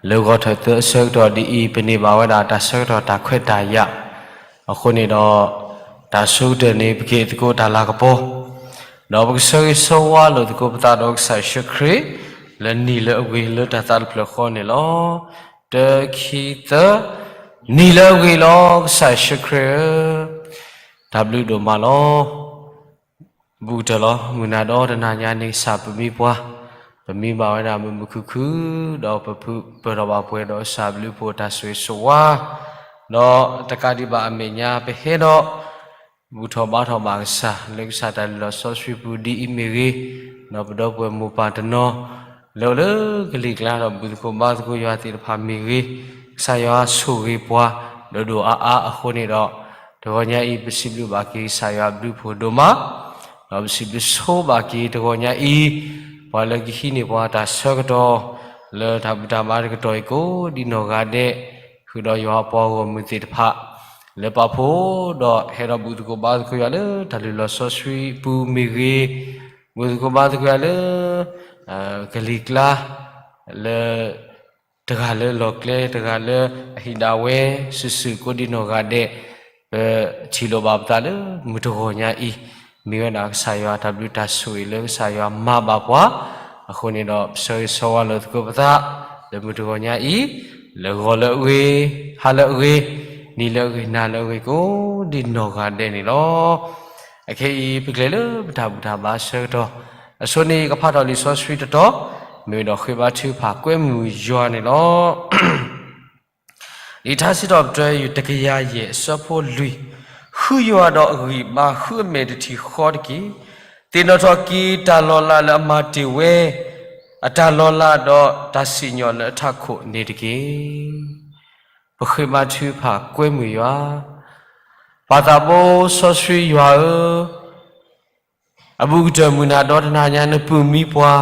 လၢဂီၤထၢၣ်သၢအဆၢကတီၢ်ဒ်အံၤ, ပန့ၢ်ဘၣ်ဝဲဒၣ်တၢ်ဆၢကတီၢ်တၢ်ခွဲးတၢ်ယာ်, အဃိန့ၣ်ဒီး တၢ်ဆိကတၢၢ်န့ၣ် ပက့ၤသကိးတၢ်လၤကပီၤ, ဒီးပကဆၢဂ့ၤဆၢဝါလိာ်သကိးပသးဒီးကစၢ်ယ့ၣ်ၡူးခရံာ် လၢနံၤလၢအဂ့ၤလၢတၢ်သးတဖျၢၣ်ဃီန့ၣ်လီၤ. တၢ ခံ သၢ, နံၤလၢအဂ့ၤလီၤ ကစၢ်ယ့ၣ်ၡူးခရံာ်ဧၢ, တၢ်ဘျုးဒိၣ်မးလီၤ. ဘူးကတၢၢ်လီၤ. မုၢ်နၤဒီတနၤညါန့ၣ် ကစၢ်ပမံပှၤ, ပမံဘၣ်ဝဲဒၣ်မုာ်မုာ်ခုၣ်ခုၣ်, ဒီးပပၢၢ်ထီၣ်ဘၣ်ပှဲၤဒီးကစၢ်ဘျုးဖှိၣ်တၢ်ဆိၣ်ဂ့ၤဆိၣ်ဝါ, ဒီးတကးဒံးဘၣ်အမဲာ်ညါ ပဟဲဒီး ဘူၣ်ထီၣ်ဘါထီၣ်ဘၣ်ကစၢ် လၢကစၢ်တၢ်လုၢ်လီၢ်စီဆှံပူၤဒ်အံၤမ့ၢ်ဂ့ၤ, ဒီးပဒီပုၢ်ဝဲၢ်မိၢ်ပၢ်တနီၤ လၢအိၣ်လၢကလံၤကျါဒီးဘူၣ်သကိးဘါသကိးယွၤသ့ၣ်တဖၣ်မ့ၢ်ဂ့ၤ, ကစၢ်ယွၤဆိၣ်ဂ့ၤပှၤ ဒိၣ်ဒိၣ်အါအါအဃိန့ၣ်ဒီး တဂီၤညါအံၤ ပစံးဘျုးဘၣ်က့ၤကစၢ်ယွၤဘျုးဖှိၣ်ဒိၣ်မး, ဒီးပစံးဘျုးဆိဘၣ်က့ၤတဂီၤညါအံၤ ပှၤလၢကဟံးန့ၢ်ပှၤတၢ်ဆၢကတီၢ် လၢတၢ်ဘူၣ်တၢ်ဘါတကတီၢ်အံၤကိးဒ်နီၢ်ဂၤဒဲး, ဃုာ်ဒီးယွၤအပှၤဂီၢ်မုၢ်သ့ၣ်တဖၣ် လၢပာ်ဖှိၣ်ဒီးဟဲဒီးဘူၣ်သကိးဘါသကိးယွၤလၢတၢ်လုၢ်လီၢ်စီဆှံပူၤမ့ၢ်ဂ့ၤ, ဘူၣ်သကိးဘါသကိးယွၤလၢ ကလံၤကျါ လၢ တဂၤလၢလီၢ်ကျဲ တဂၤလၢအဟံၣ်ဒၣ်ဝဲ စုာ်စုာ်ကိးဒ်နီၢ်ဂၤဒဲး, ပထံၣ်လိာ်ဘၣ်ပသးလၢမုၢ်တဂီၤညါအံၤ မ့ၢ်ဝဲဒၣ်ကစၢ်ယွၤတၢ်ဘျုးတၢ်ဆိၣ်ဂ့ၤလၢကစၢ်ယွၤမၤဘၣ်ပှၤ, အဃိန့ၣ်ဒီး ပဆၢဂ့ၤဆၢဝါလိာ်သကိးပသး လၢမုၢ်တဂီၤညါအံၤ, လၢဂီၤလၢအဂ့ၤ, ဟါလၢအဂ့ၤ, နံၤလၢအဂ့ၤ, နၤလၢအဂ့ၤ ကိးဒ်နီၢ်ဂၤဒဲးန့ၣ်လီၤ. အခဲအံၤ ပကလဲၤလၢပတၢ်ဘူၣ်တၢ်ဘါဆၢကတီၢ်, အဆိန့ၣ် ကဖးထီၣ်လံာ်စီဆှံတတီၤ, မ့ၢ်ဝဲဒီးဃ့ဘါထုကဖၣ်ကွဲမုာ်ယွၤန့ၣ်လီၤ. လံာ်ထါစံးထီၣ်ပတြၢၤ ယူၢ်တကယၤယဲၢ် အဆၢဖိလွံၢ်, ဃုယွၤဒီးအဂံၢ်အဘါ ဃုအမဲာ်တထံၣ်ဃီတက့ၢ်. သ့ၣ်နီၣ်ထီၣ်က့ၤတၢ်လီၤလးလၢအမၤတ့ၢ်ဝဲ အတၢ်လီၤလးဒီးတၢ်စံၣ်ညီၣ်လၢအထးခိၣ်န့ၣ်တက့ၢ်. ပဃ့ဘါထုကဖၣ်ကွဲမုာ်ယွၤ, ပၢ်သးဘိစီဆှံယွၤဧၢ, အဘူးကတၢၢ်မုၢ်နၤဒီတနၤညါ နပၢၢ်မံပှၤ,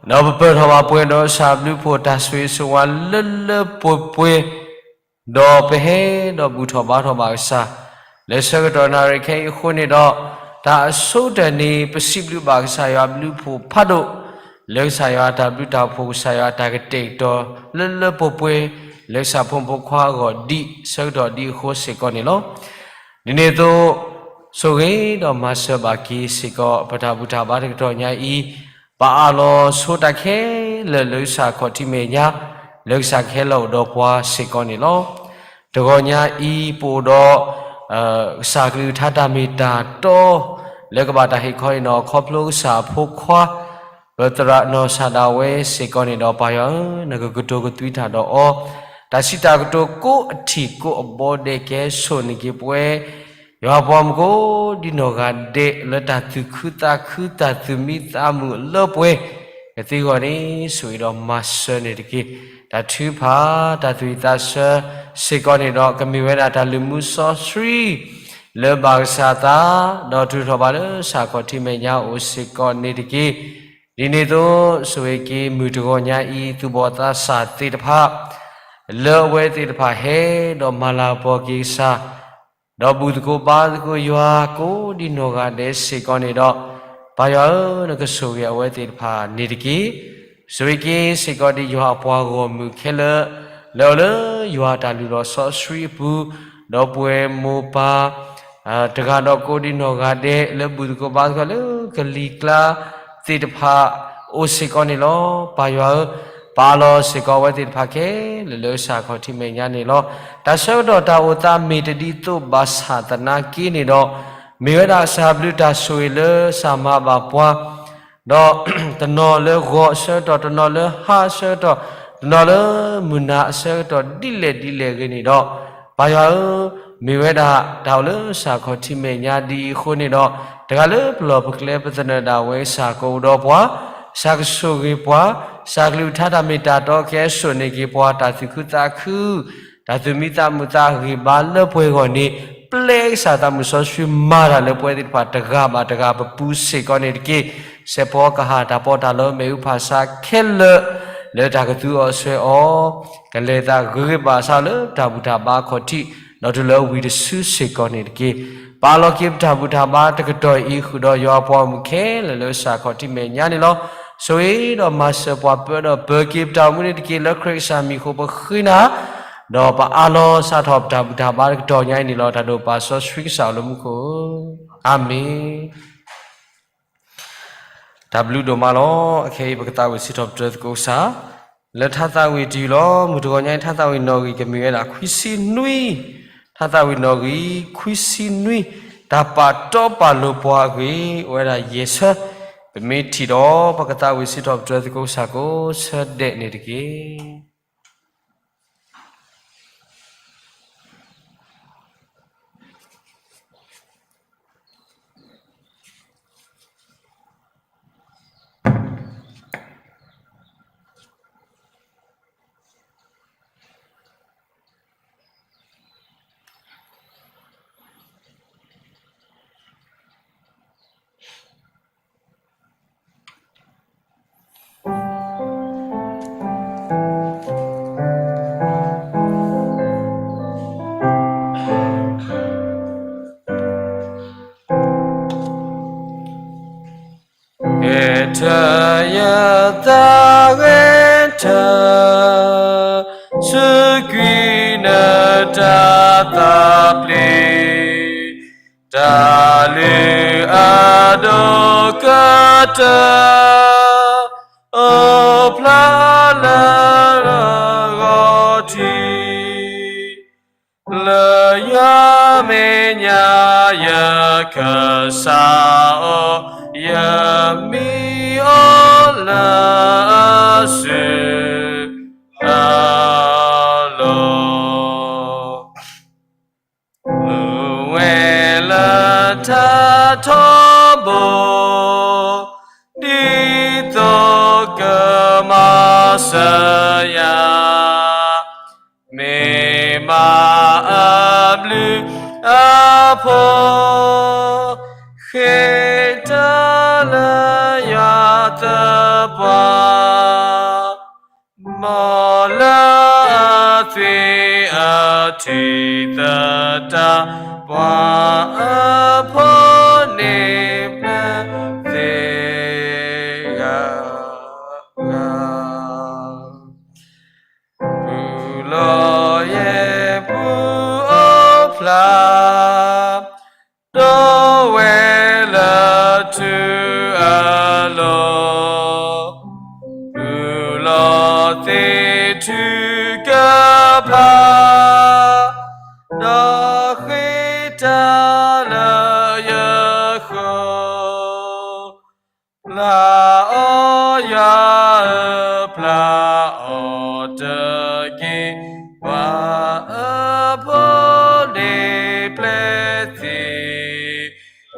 ဒီးပပၢၢ်ထီၣ်ဘၣ်ပှဲၤဒီးကစၢ်ဘျုးဖှိၣ်တၢ်ဆိၣ်ဂ့ၤဆိၣ်ဝါလၢလၢပှဲၤပှဲၤ, ဒီးပဟဲဒီးဘူၣ်ထီၣ်ဘါထီၣ်ဘၣ်ကစၢ်, လၢဆၢကတီၢ်နၣ်ရံၣ်ခဲအံၤအဃိန့ၣ်ဒီး, တၢ်အဆိကတၢၢ်န့ၣ် ပစံးဘျုးဘၣ်ကစၢ်ယွၤဘျုးဖှိၣ်ဖးဒိၣ်, လၢကစၢ်ယွၤတၢ်ဘျုးတၢ်ဖှိၣ် ကစၢ်ယွၤတၢ်ကတဲာ်ကတီၤလၢလၢပှဲၤပှဲၤ, လၢကစၢ်ဖိမုၣ်ဖိခွါအဂီၢ်ဒ်ဆၢကတီၢ်ဒ်အဃိစ့ၢ်ကီးန့ၣ်လီၤ. ဒ်န့ၣ်အသိး, ဆိၣ်ဂ့ၤဒီးမၤစၢၤဘၣ်က့ၤစ့ၢ်ကီး ပတၢ်ဘူၣ်တၢ်ဘါတကတီၢ်ညါအံၤ, ပအးလီၤဆိတၢ်ခဲလၢာ်လၢကစၢ်ခီၣ်ထံးမဲာ်ညါ, လၢကစၢ်ကဟဲလီၤအိၣ်ဒီးပှၤစ့ၢ်ကီးန့ၣ်လီၤ. တဂီၤညါအံၤ ပအိၣ်ဒီး ကစၢ်ကလုၢ်ကထါတၢ်မ့ၢ်တၢ်တီ လၢကဘၣ်တၢ်ဟ့ၣ်ခီဟ့ၣ်နီၤခီဖျိကစၢ်အဖိခွါ ပသရၣ်နီၢ်ကစၢ်ဒၣ်ဝဲစ့ၢ်ကီးန့ၣ်ဒီး ပၢ်ယွၤဧၢ, နကကတိၤကသွံတၢ်ဒီးအီၤ, တၢ်စံးတၢ်ကတိၤကိးအထံၣ်ကိးအဘီဒဲး ကဟဲစိာ်န့ၢ်က့ၤပဝဲ ယွၤပှၤမုၣ်ကိးဒ်နီၢ်ဂၤဒဲး လၢတၢ်သူၣ်ခုသးခု တၢ်သူၣ်မံသးမုာ်အလၢပှဲၤ ကသ့အဂီၢ်န့ၣ် ဆိၣ်ဂ့ၤဒီးမၤစၢၤန့ၣ်တက့ၢ်. တၢ်ထုကဖၣ် တၢ်သူၣ်ဝံၣ်သးဆၢစ့ၢ်ကီးန့ၣ်ဒီး ကမ့ၢ်ဝဲဒၣ်တၢ်လုၢ်မူစီဆှံ လၢဘၣ်ကစၢ်သး ဒီးထုးထီၣ်ဘၣ်လၢကစၢ်ခီၣ်ထံးမဲာ်ညါအအိၣ်စ့ၢ်ကီးန့ၣ်တက့ၢ်. ဒ်န့ၣ်အသိး ဆိၣ်ဂ့ၤက့ၤမုၢ်တဂီၤညါအံၤ သူၣ်ဘီၣ်သးစၢ်သ့ၣ်တဖၣ် လၢအဝဲသ့ၣ်တဖၣ်ဟဲဒီးမၤလၤကပီၤက့ၤကစၢ် ဒီးဘူၣ်သကိးဘါသကိးယွၤကိးဒ်နီၢ်ဂၤဒဲးစ့ၢ်ကီးန့ၣ်ဒီး, ပၢ်ယွၤဧၢ, နကဆိၣ်ဂ့ၤအဝဲသ့ၣ်တဖၣ်န့ၣ်တက့ၢ်. ဆိၣ်ဂ့ၤက့ၤစ့ၢ်ကီးဒ်ယွၤအပှၤဂီၢ်မုၢ်ခဲလၢာ်, လၢအအိၣ်လၢယွၤတၢ်လုၢ်လီၢ်စီဆှံအပူၤ, ဒီးပှဲၤမိၢ်ပၢ် တဂၤဒီးကိးဒ်နီၢ်ဂၤဒဲး လၢဘူၣ်သကိးဘါသကိးလၢကလံၤကျါသ့ၣ်တဖၣ် အိၣ်စ့ၢ်ကီးန့ၣ်လီၤ. ပၢ်ယွၤဧၢ, ပအးလီၤစ့ၢ်ကီးအဝဲသ့ၣ်တဖၣ်ခဲလၢာ်လၢကစၢ်ခီၣ်ထံးမဲာ်ညါန့ၣ်လီၤ. တၢ်ဆၢကတီၢ်တၢ်အိၣ်သးမ့ၢ်တဒ်သိးဘၣ်ဆၣ်သနာ်က့န့ၣ်ဒီး, မ့ၢ်ဝဲဒၣ်ကစၢ်ဘျုးတၢ်ဆိၣ်ဂ့ၤလၢကစၢ်မၤဘၣ်ပှၤ ဒီးတနီၤလၢဂီၤအဆၢကတီၢ်, တနီၤလၢဟါအဆၢကတီၢ်, တနီၤလၢမုၢ်နၤအဆၢကတီၢ်ဒ်လဲၣ်ဒ်လဲၣ်ဂ့ၤန့ၣ်ဒီး, ပၢ်ယွၤဧၢ, မ့ၢ်ဝဲဒၣ်တၢ်အိၣ်လၢကစၢ်ခီၣ်ထံးမဲာ်ညါဒ်အံၤအဃိန့ၣ်ဒီး, တဂၤလၢပလီၢ်ပကျဲပသနၢၣ်ဒၣ်ဝဲကစၢ်ကအိၣ်ဒီးပှၤ, ကစၢ်ကဆိၣ်ဂ့ၤပှၤ, ကစၢ်ကလုၢ်ကထါတၢ်မ့ၢ်တၢ်တီကဟဲစိာ်န့ၢ်က့ၤပှၤတၢ်သူၣ်ခုသးခု, တၢ်သူၣ်မံသးမုာ်သးဂံၢ်ဘါလၢပှဲၤအဂီၢ်န့ၣ်, ပျဲကစၢ်သးမုၢ်စီဆှံမၤတၢ်လၢပဝဲသ့ၣ်တဖၣ်တဂၤဘၣ်တဂၤပပူၤစ့ၢ်ကီးန့ၣ်တက့ၢ်. စဲးဖီကဟၣ်တၢ်ပီးတၢ်လီမ့ၣ်အူဖးဆါခဲလၢာ် လၢတၢ်ကသူအီၤဆှဲအီၤ, ကလဲၤသးဂ့ၤဂ့ၤဘၣ်ဆၣ်လၢတၢ်ဘူၣ်တၢ်ဘါခီၣ်ထံး, ဒီးတုၤလၢဝံၤတစုစ့ၢ်ကီးန့ၣ်တက့ၢ်. ပအးလီၤက့ၤပတၢ်ဘူၣ်တၢ်ဘါတကတီၢ်အံၤဃုာ်ဒီးယွၤအပှၤဂီၢ်မုၢ်ခဲလၢာ်လၢကစၢ်ခီၣ်ထံးမဲာ်ညါန့ၣ်လီၤ. ဆိၣ်ဂ့ၤဒီးမၤစၢၤပှၤပၢဒီး ပၢၤက့ၤပတၢ်အိၣ်မူန့ၣ်တက့ၢ်. လၢခရံာ်ကစၢ်မံၤအဃိ ပဃ့နၤ, ဒီးပအးလီၤစးထီၣ်ပတၢ်ဘူၣ်တၢ်ဘါတကတီၢ်ညါအံၤန့ၣ်လီၤ. တၢ်ဒိးပာ်စီဆှံကစၢ်အလိၤမူခိၣ်ဧၢ, အၤမ့ၣ်. တၢ်ဘျုးဒိၣ်မးလီၤ. အခဲအံၤပကသးဝံၣ်စံးထီၣ်ပတြၢၤသကိးကစၢ် လၢထါသးဝံၣ်တယုၢ်လီၤ. မုၢ်တဂီၤညါအံၤ ထါသးဝံၣ်နီၣ်ဂံၢ်ကမ့ၢ်ဝဲဒၣ်ခွံဆံနွံ, ထါသးဝံၣ်နီၣ်ဂံၢ်ခွံဆံနွံ, တၢ်ပာ်တီပာ်လိၤပှၤအဂ့ၢ် အိၣ်ဝဲဒၣ်ယဲၢ်ဆၢ, ပမ့ၢ်ထံၣ်ဒီး ပကသးဝံၣ်စံးထီၣ်ပတြၢၤသကိးကစၢ်ကိးဆၢဒဲးန့ၣ်တက့ၢ်. ဂဲၤထၢၣ်ယသးဂဲၤထၢၣ်, စူးကွံာ်နတၢ်သးပျံၤ, တၢ်လုၢ်အဒိၣ်ကတၢၢ်, အိၣ်ဖျါလၢဂီၤထံး, လၢယမ့ၢ်ညါယကစၢ်အီၤ, ယမံအီၤလၢအစုအလီၢ်, မူဝဲလၢထးထီဘိ, ဒ်သိးကမၤစၢၤယၤ, မ့ၢ်မးအဘျုးအဖှိၣ်, ဃ့တၢ်လၢယွၤသပှၢ်, မ်လၢအသွံၣ်အထံၣ်သတး, ပှၤအဖှိၣ်န့ၣ်ပျဲသ့ဂၤဂၤ, ပူၤလီၤယဲၢ်ပူၤအိၣ်ဖျါ, ဒီးဝဲလၢထူအလီၢ်, ပူၤလီၤသ့ၣ်ထုကဖၣ်, ဒီးဃ့တၢ်လၢယဃိ, ပျၢ်အီၤယွၤဧၢ, ပျၢ်အီၤတက့ၢ်, ပှၤအဖှိၣ်န့ၣ်ပျဲသ့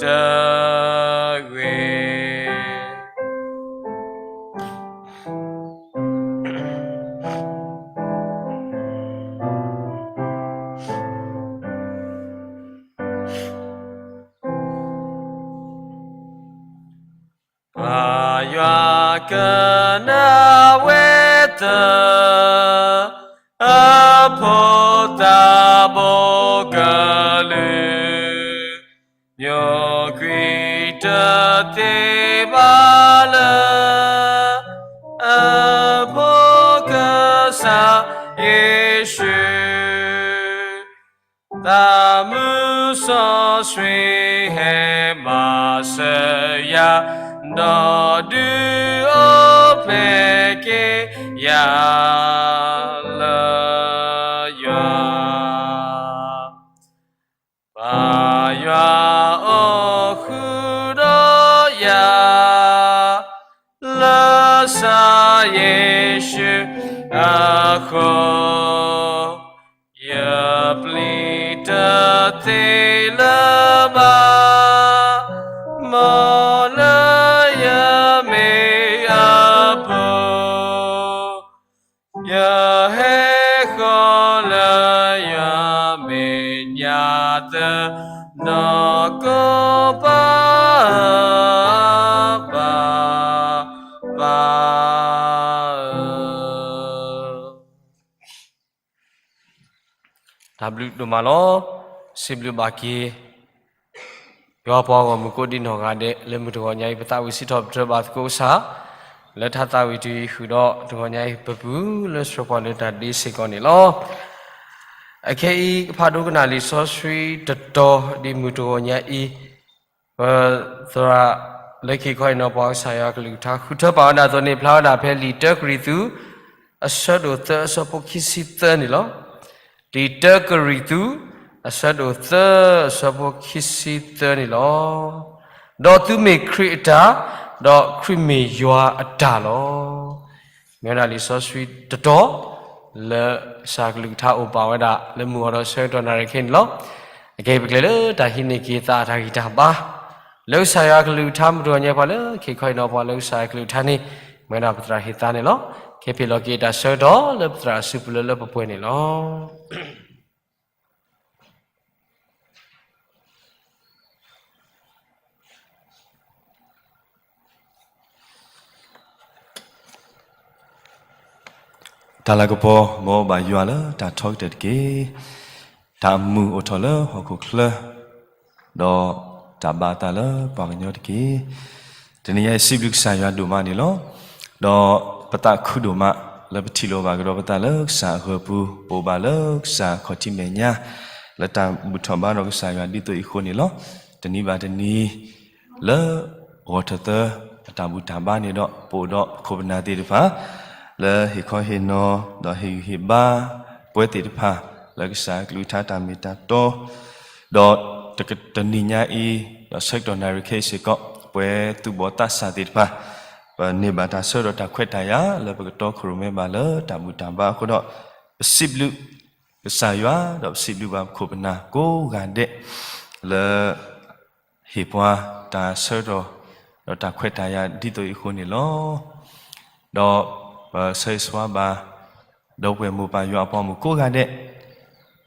တဂ့ၤ. ပၢ်ယွၤကနၣ်ဝဲသၢ, အဖိသၣ်ဘိကလုာ်, ညိကွံာ်တသ့ဘၣ်လၢ အဖိကစၢ်ယ့ၣ်ၡူး, သးမုၢ်စီဆှံဟဲမၤစၢၤယၤ, ဒီးဒုးအိၣ်ဖျဲၣ်က့ၤယၤလၢယွၤ. ပၢ်ယွၤအိၣ်ဃုာ်ဒီးယၤ, လၢကစၢ်ယ့ၣ်ၡူးအဃိ, ယပျံၤတသ့လၢၤဘၣ်, မ်လၢယမ့ၢ်အဖိ, ယဟဲဃီၤလၢယွၤမဲာ်ညါသၢ, နီၢ်ကီၢ်ပၢ်ဧၢ, ပၢ်, ပၢ်ဧၢ. တၢ်ဘျုးဒိၣ်မးလီၤ. စံးဘျုးဘၣ်က့ၤ ယွၤပှၤဂီၢ်မုၢ်ကိးဒံနီၢ်ဂၤဒဲး လၢမုၢ်တဂီၤညါအံၤ ပသးဝံၣ်စံးထီၣ်ပတြၢၤဘၣ်သကိးကစၢ်, လၢထါသးဝံၤတုၤအံၤ ဃုာ်ဒီးတဂီၤညါအံၤ ပပုၢ်လၢဆှၢပှၤလၢတၢ်ဒ့စ့ၢ်ကီးန့ၣ်လီၤ. အခဲအံၤ ကဖးဒိကနၣ်လံာ်စီဆှံတတီၤ ဒ်မုၢ်တဂီၤညါအံၤ ပသရၣ်လၢခံခီအံၤနီၤ ပှၤကစၢ်ယွၤကလုၢ်ကထါ ဃုထၢပာ်ဝဲဒၣ်အသိးန့ၣ် ဖျါဝဲဒၣ်ဖဲလံာ်တၢကရံၣ်သူး အဆၢဒိၣ်သၢ အဆၢဖိခံဆံသၢန့ၣ်လီၤ. လံာ်တၢကရံၣ်သူး အဆၢဒိၣ်သၢ အဆၢဖိခံဆံသၢန့ၣ်လီၤ. ဒီးသုမ့ၢ်ခရံာ်အတၢ်, ဒီးခရံာ်မ့ၢ်ယွၤအတၢ်လီၤ. မ့ၢ်ဝဲဒၣ်လံာ်စီဆှံတတီၤ လၢကစၢ်ကလုၢ်ကထါအိၣ်ပာ်ဝဲဒၣ် လၢမုၢ်အီၤဒီးဆၢကတီၢ်နၣ်ရံၣ်ခဲအံၤန့ၣ်လီၤ. အကဲ ပကျဲၤလၢတၢ်ဟံးန့ၢ်က့ၤသးအတၢ်ဂံၢ်တၢ်ဘါ လၢကစၢ်ယွၤကလုၢ်ကထါ မုၢ်တဂီၤညါ ပှၤလၢခံခီအံၤနီၤ ပှၤလၢကစၢ်ယွၤကလုၢ်ကထါန့ၣ် မ့ၢ်ဝဲဒၣ်ပသရၣ်ဟ့ၣ်သါန့ၣ်လီၤ. ခဲအံၤပလီၤက့ၤတၢ်ဆၢကတီၢ် လၢပသရၣ်အစုပူၤလၢလၢပှဲၤပှဲၤန့ၣ်လီၤ. တၢ်လၤကပီၤ မ်အဘၣ်ယွၤလၢတၢ်ထီကတၢၢ်တက့ၢ်. တၢ်အမုာ်အိၣ်ထီၣ်လၢဟီၣ်ခိၣ်ချၢ ဒီးတၢ်ဘၣ်အသးလၢပှၤကညီတက့ၢ်. တနံၤညါအံၤ စံးဘျုးကစၢ်ယွၤဒိၣ်မးန့ၣ်လီၤ. ဒီးပသးခုဒိၣ်မး လၢပထံၣ်လိာ်ဘၣ်ကဒီးပသးလၢကစၢ်အဂီၤပူၤ ပအိၣ်ဘၣ်လၢကစၢ်ခီၣ်ထံးမဲာ်ညါ လၢတၢ်ဘူၣ်ထီၣ်ဘါဒီးကစၢ်ယွၤဒ်သိးအံၤအဃိန့ၣ်လီၤ. တနံၤဘၣ်တနံၤ လၢဂီၤထၢၣ်သၢ အတၢ်ဘူၣ်တၢ်ဘါန့ၣ်ဒီး ပအိၣ်ဒီးပခိၣ်ပနၢ်သ့ၣ်တဖၣ် လၢဟ့ၣ်ခီဟ့ၣ်နီၤ ဒီးဟ့ၣ်ဂံၢ်ဟ့ၣ်ဘါ ပှၤသ့ၣ်တဖၣ် လၢကစၢ်ကလုၢ်ကထါတၢ်မ့ၢ်တၢ်တီ ဒီးတနံၤညါအံၤ ဒီးဆၢကတီၢ်နၣ်ရံၣ်ခဲအံၤစ့ၢ်ကီး ပှၤသူၣ်ဘီၣ်သးစၢ်သ့ၣ်တဖၣ် ပန့ၢ်ဘၣ်တၢ်ဆၢကတီၢ်တၢ်ခွဲးတၢ်ယာ် လၢပကတီခိၣ်ရိၣ်မဲဘၣ်လၢတၢ်ဘူၣ်တၢ်ဘါအဃိဒီး ပစံးဘျုးကစၢ်ယွၤ ဒီးပစံးဘျုးဘၣ်ပခိၣ်ပနၢ်ကိးဂၤဒဲး လၢ ဟ့ၣ်ပှၤတၢ်ဆၢကတီၢ် ဒီးတၢ်ခွဲးတၢ်ယာ်ဒ်သိးအံၤအဃိန့ၣ်လီၤ. ဒီးပဆၢဂ့ၤဆၢဝါဘၣ် ဒီပုၢ်ဝဲၢ်မိၢ်ပၢ်ယွၤအပှၤမုၣ်ကိးဂၤဒဲး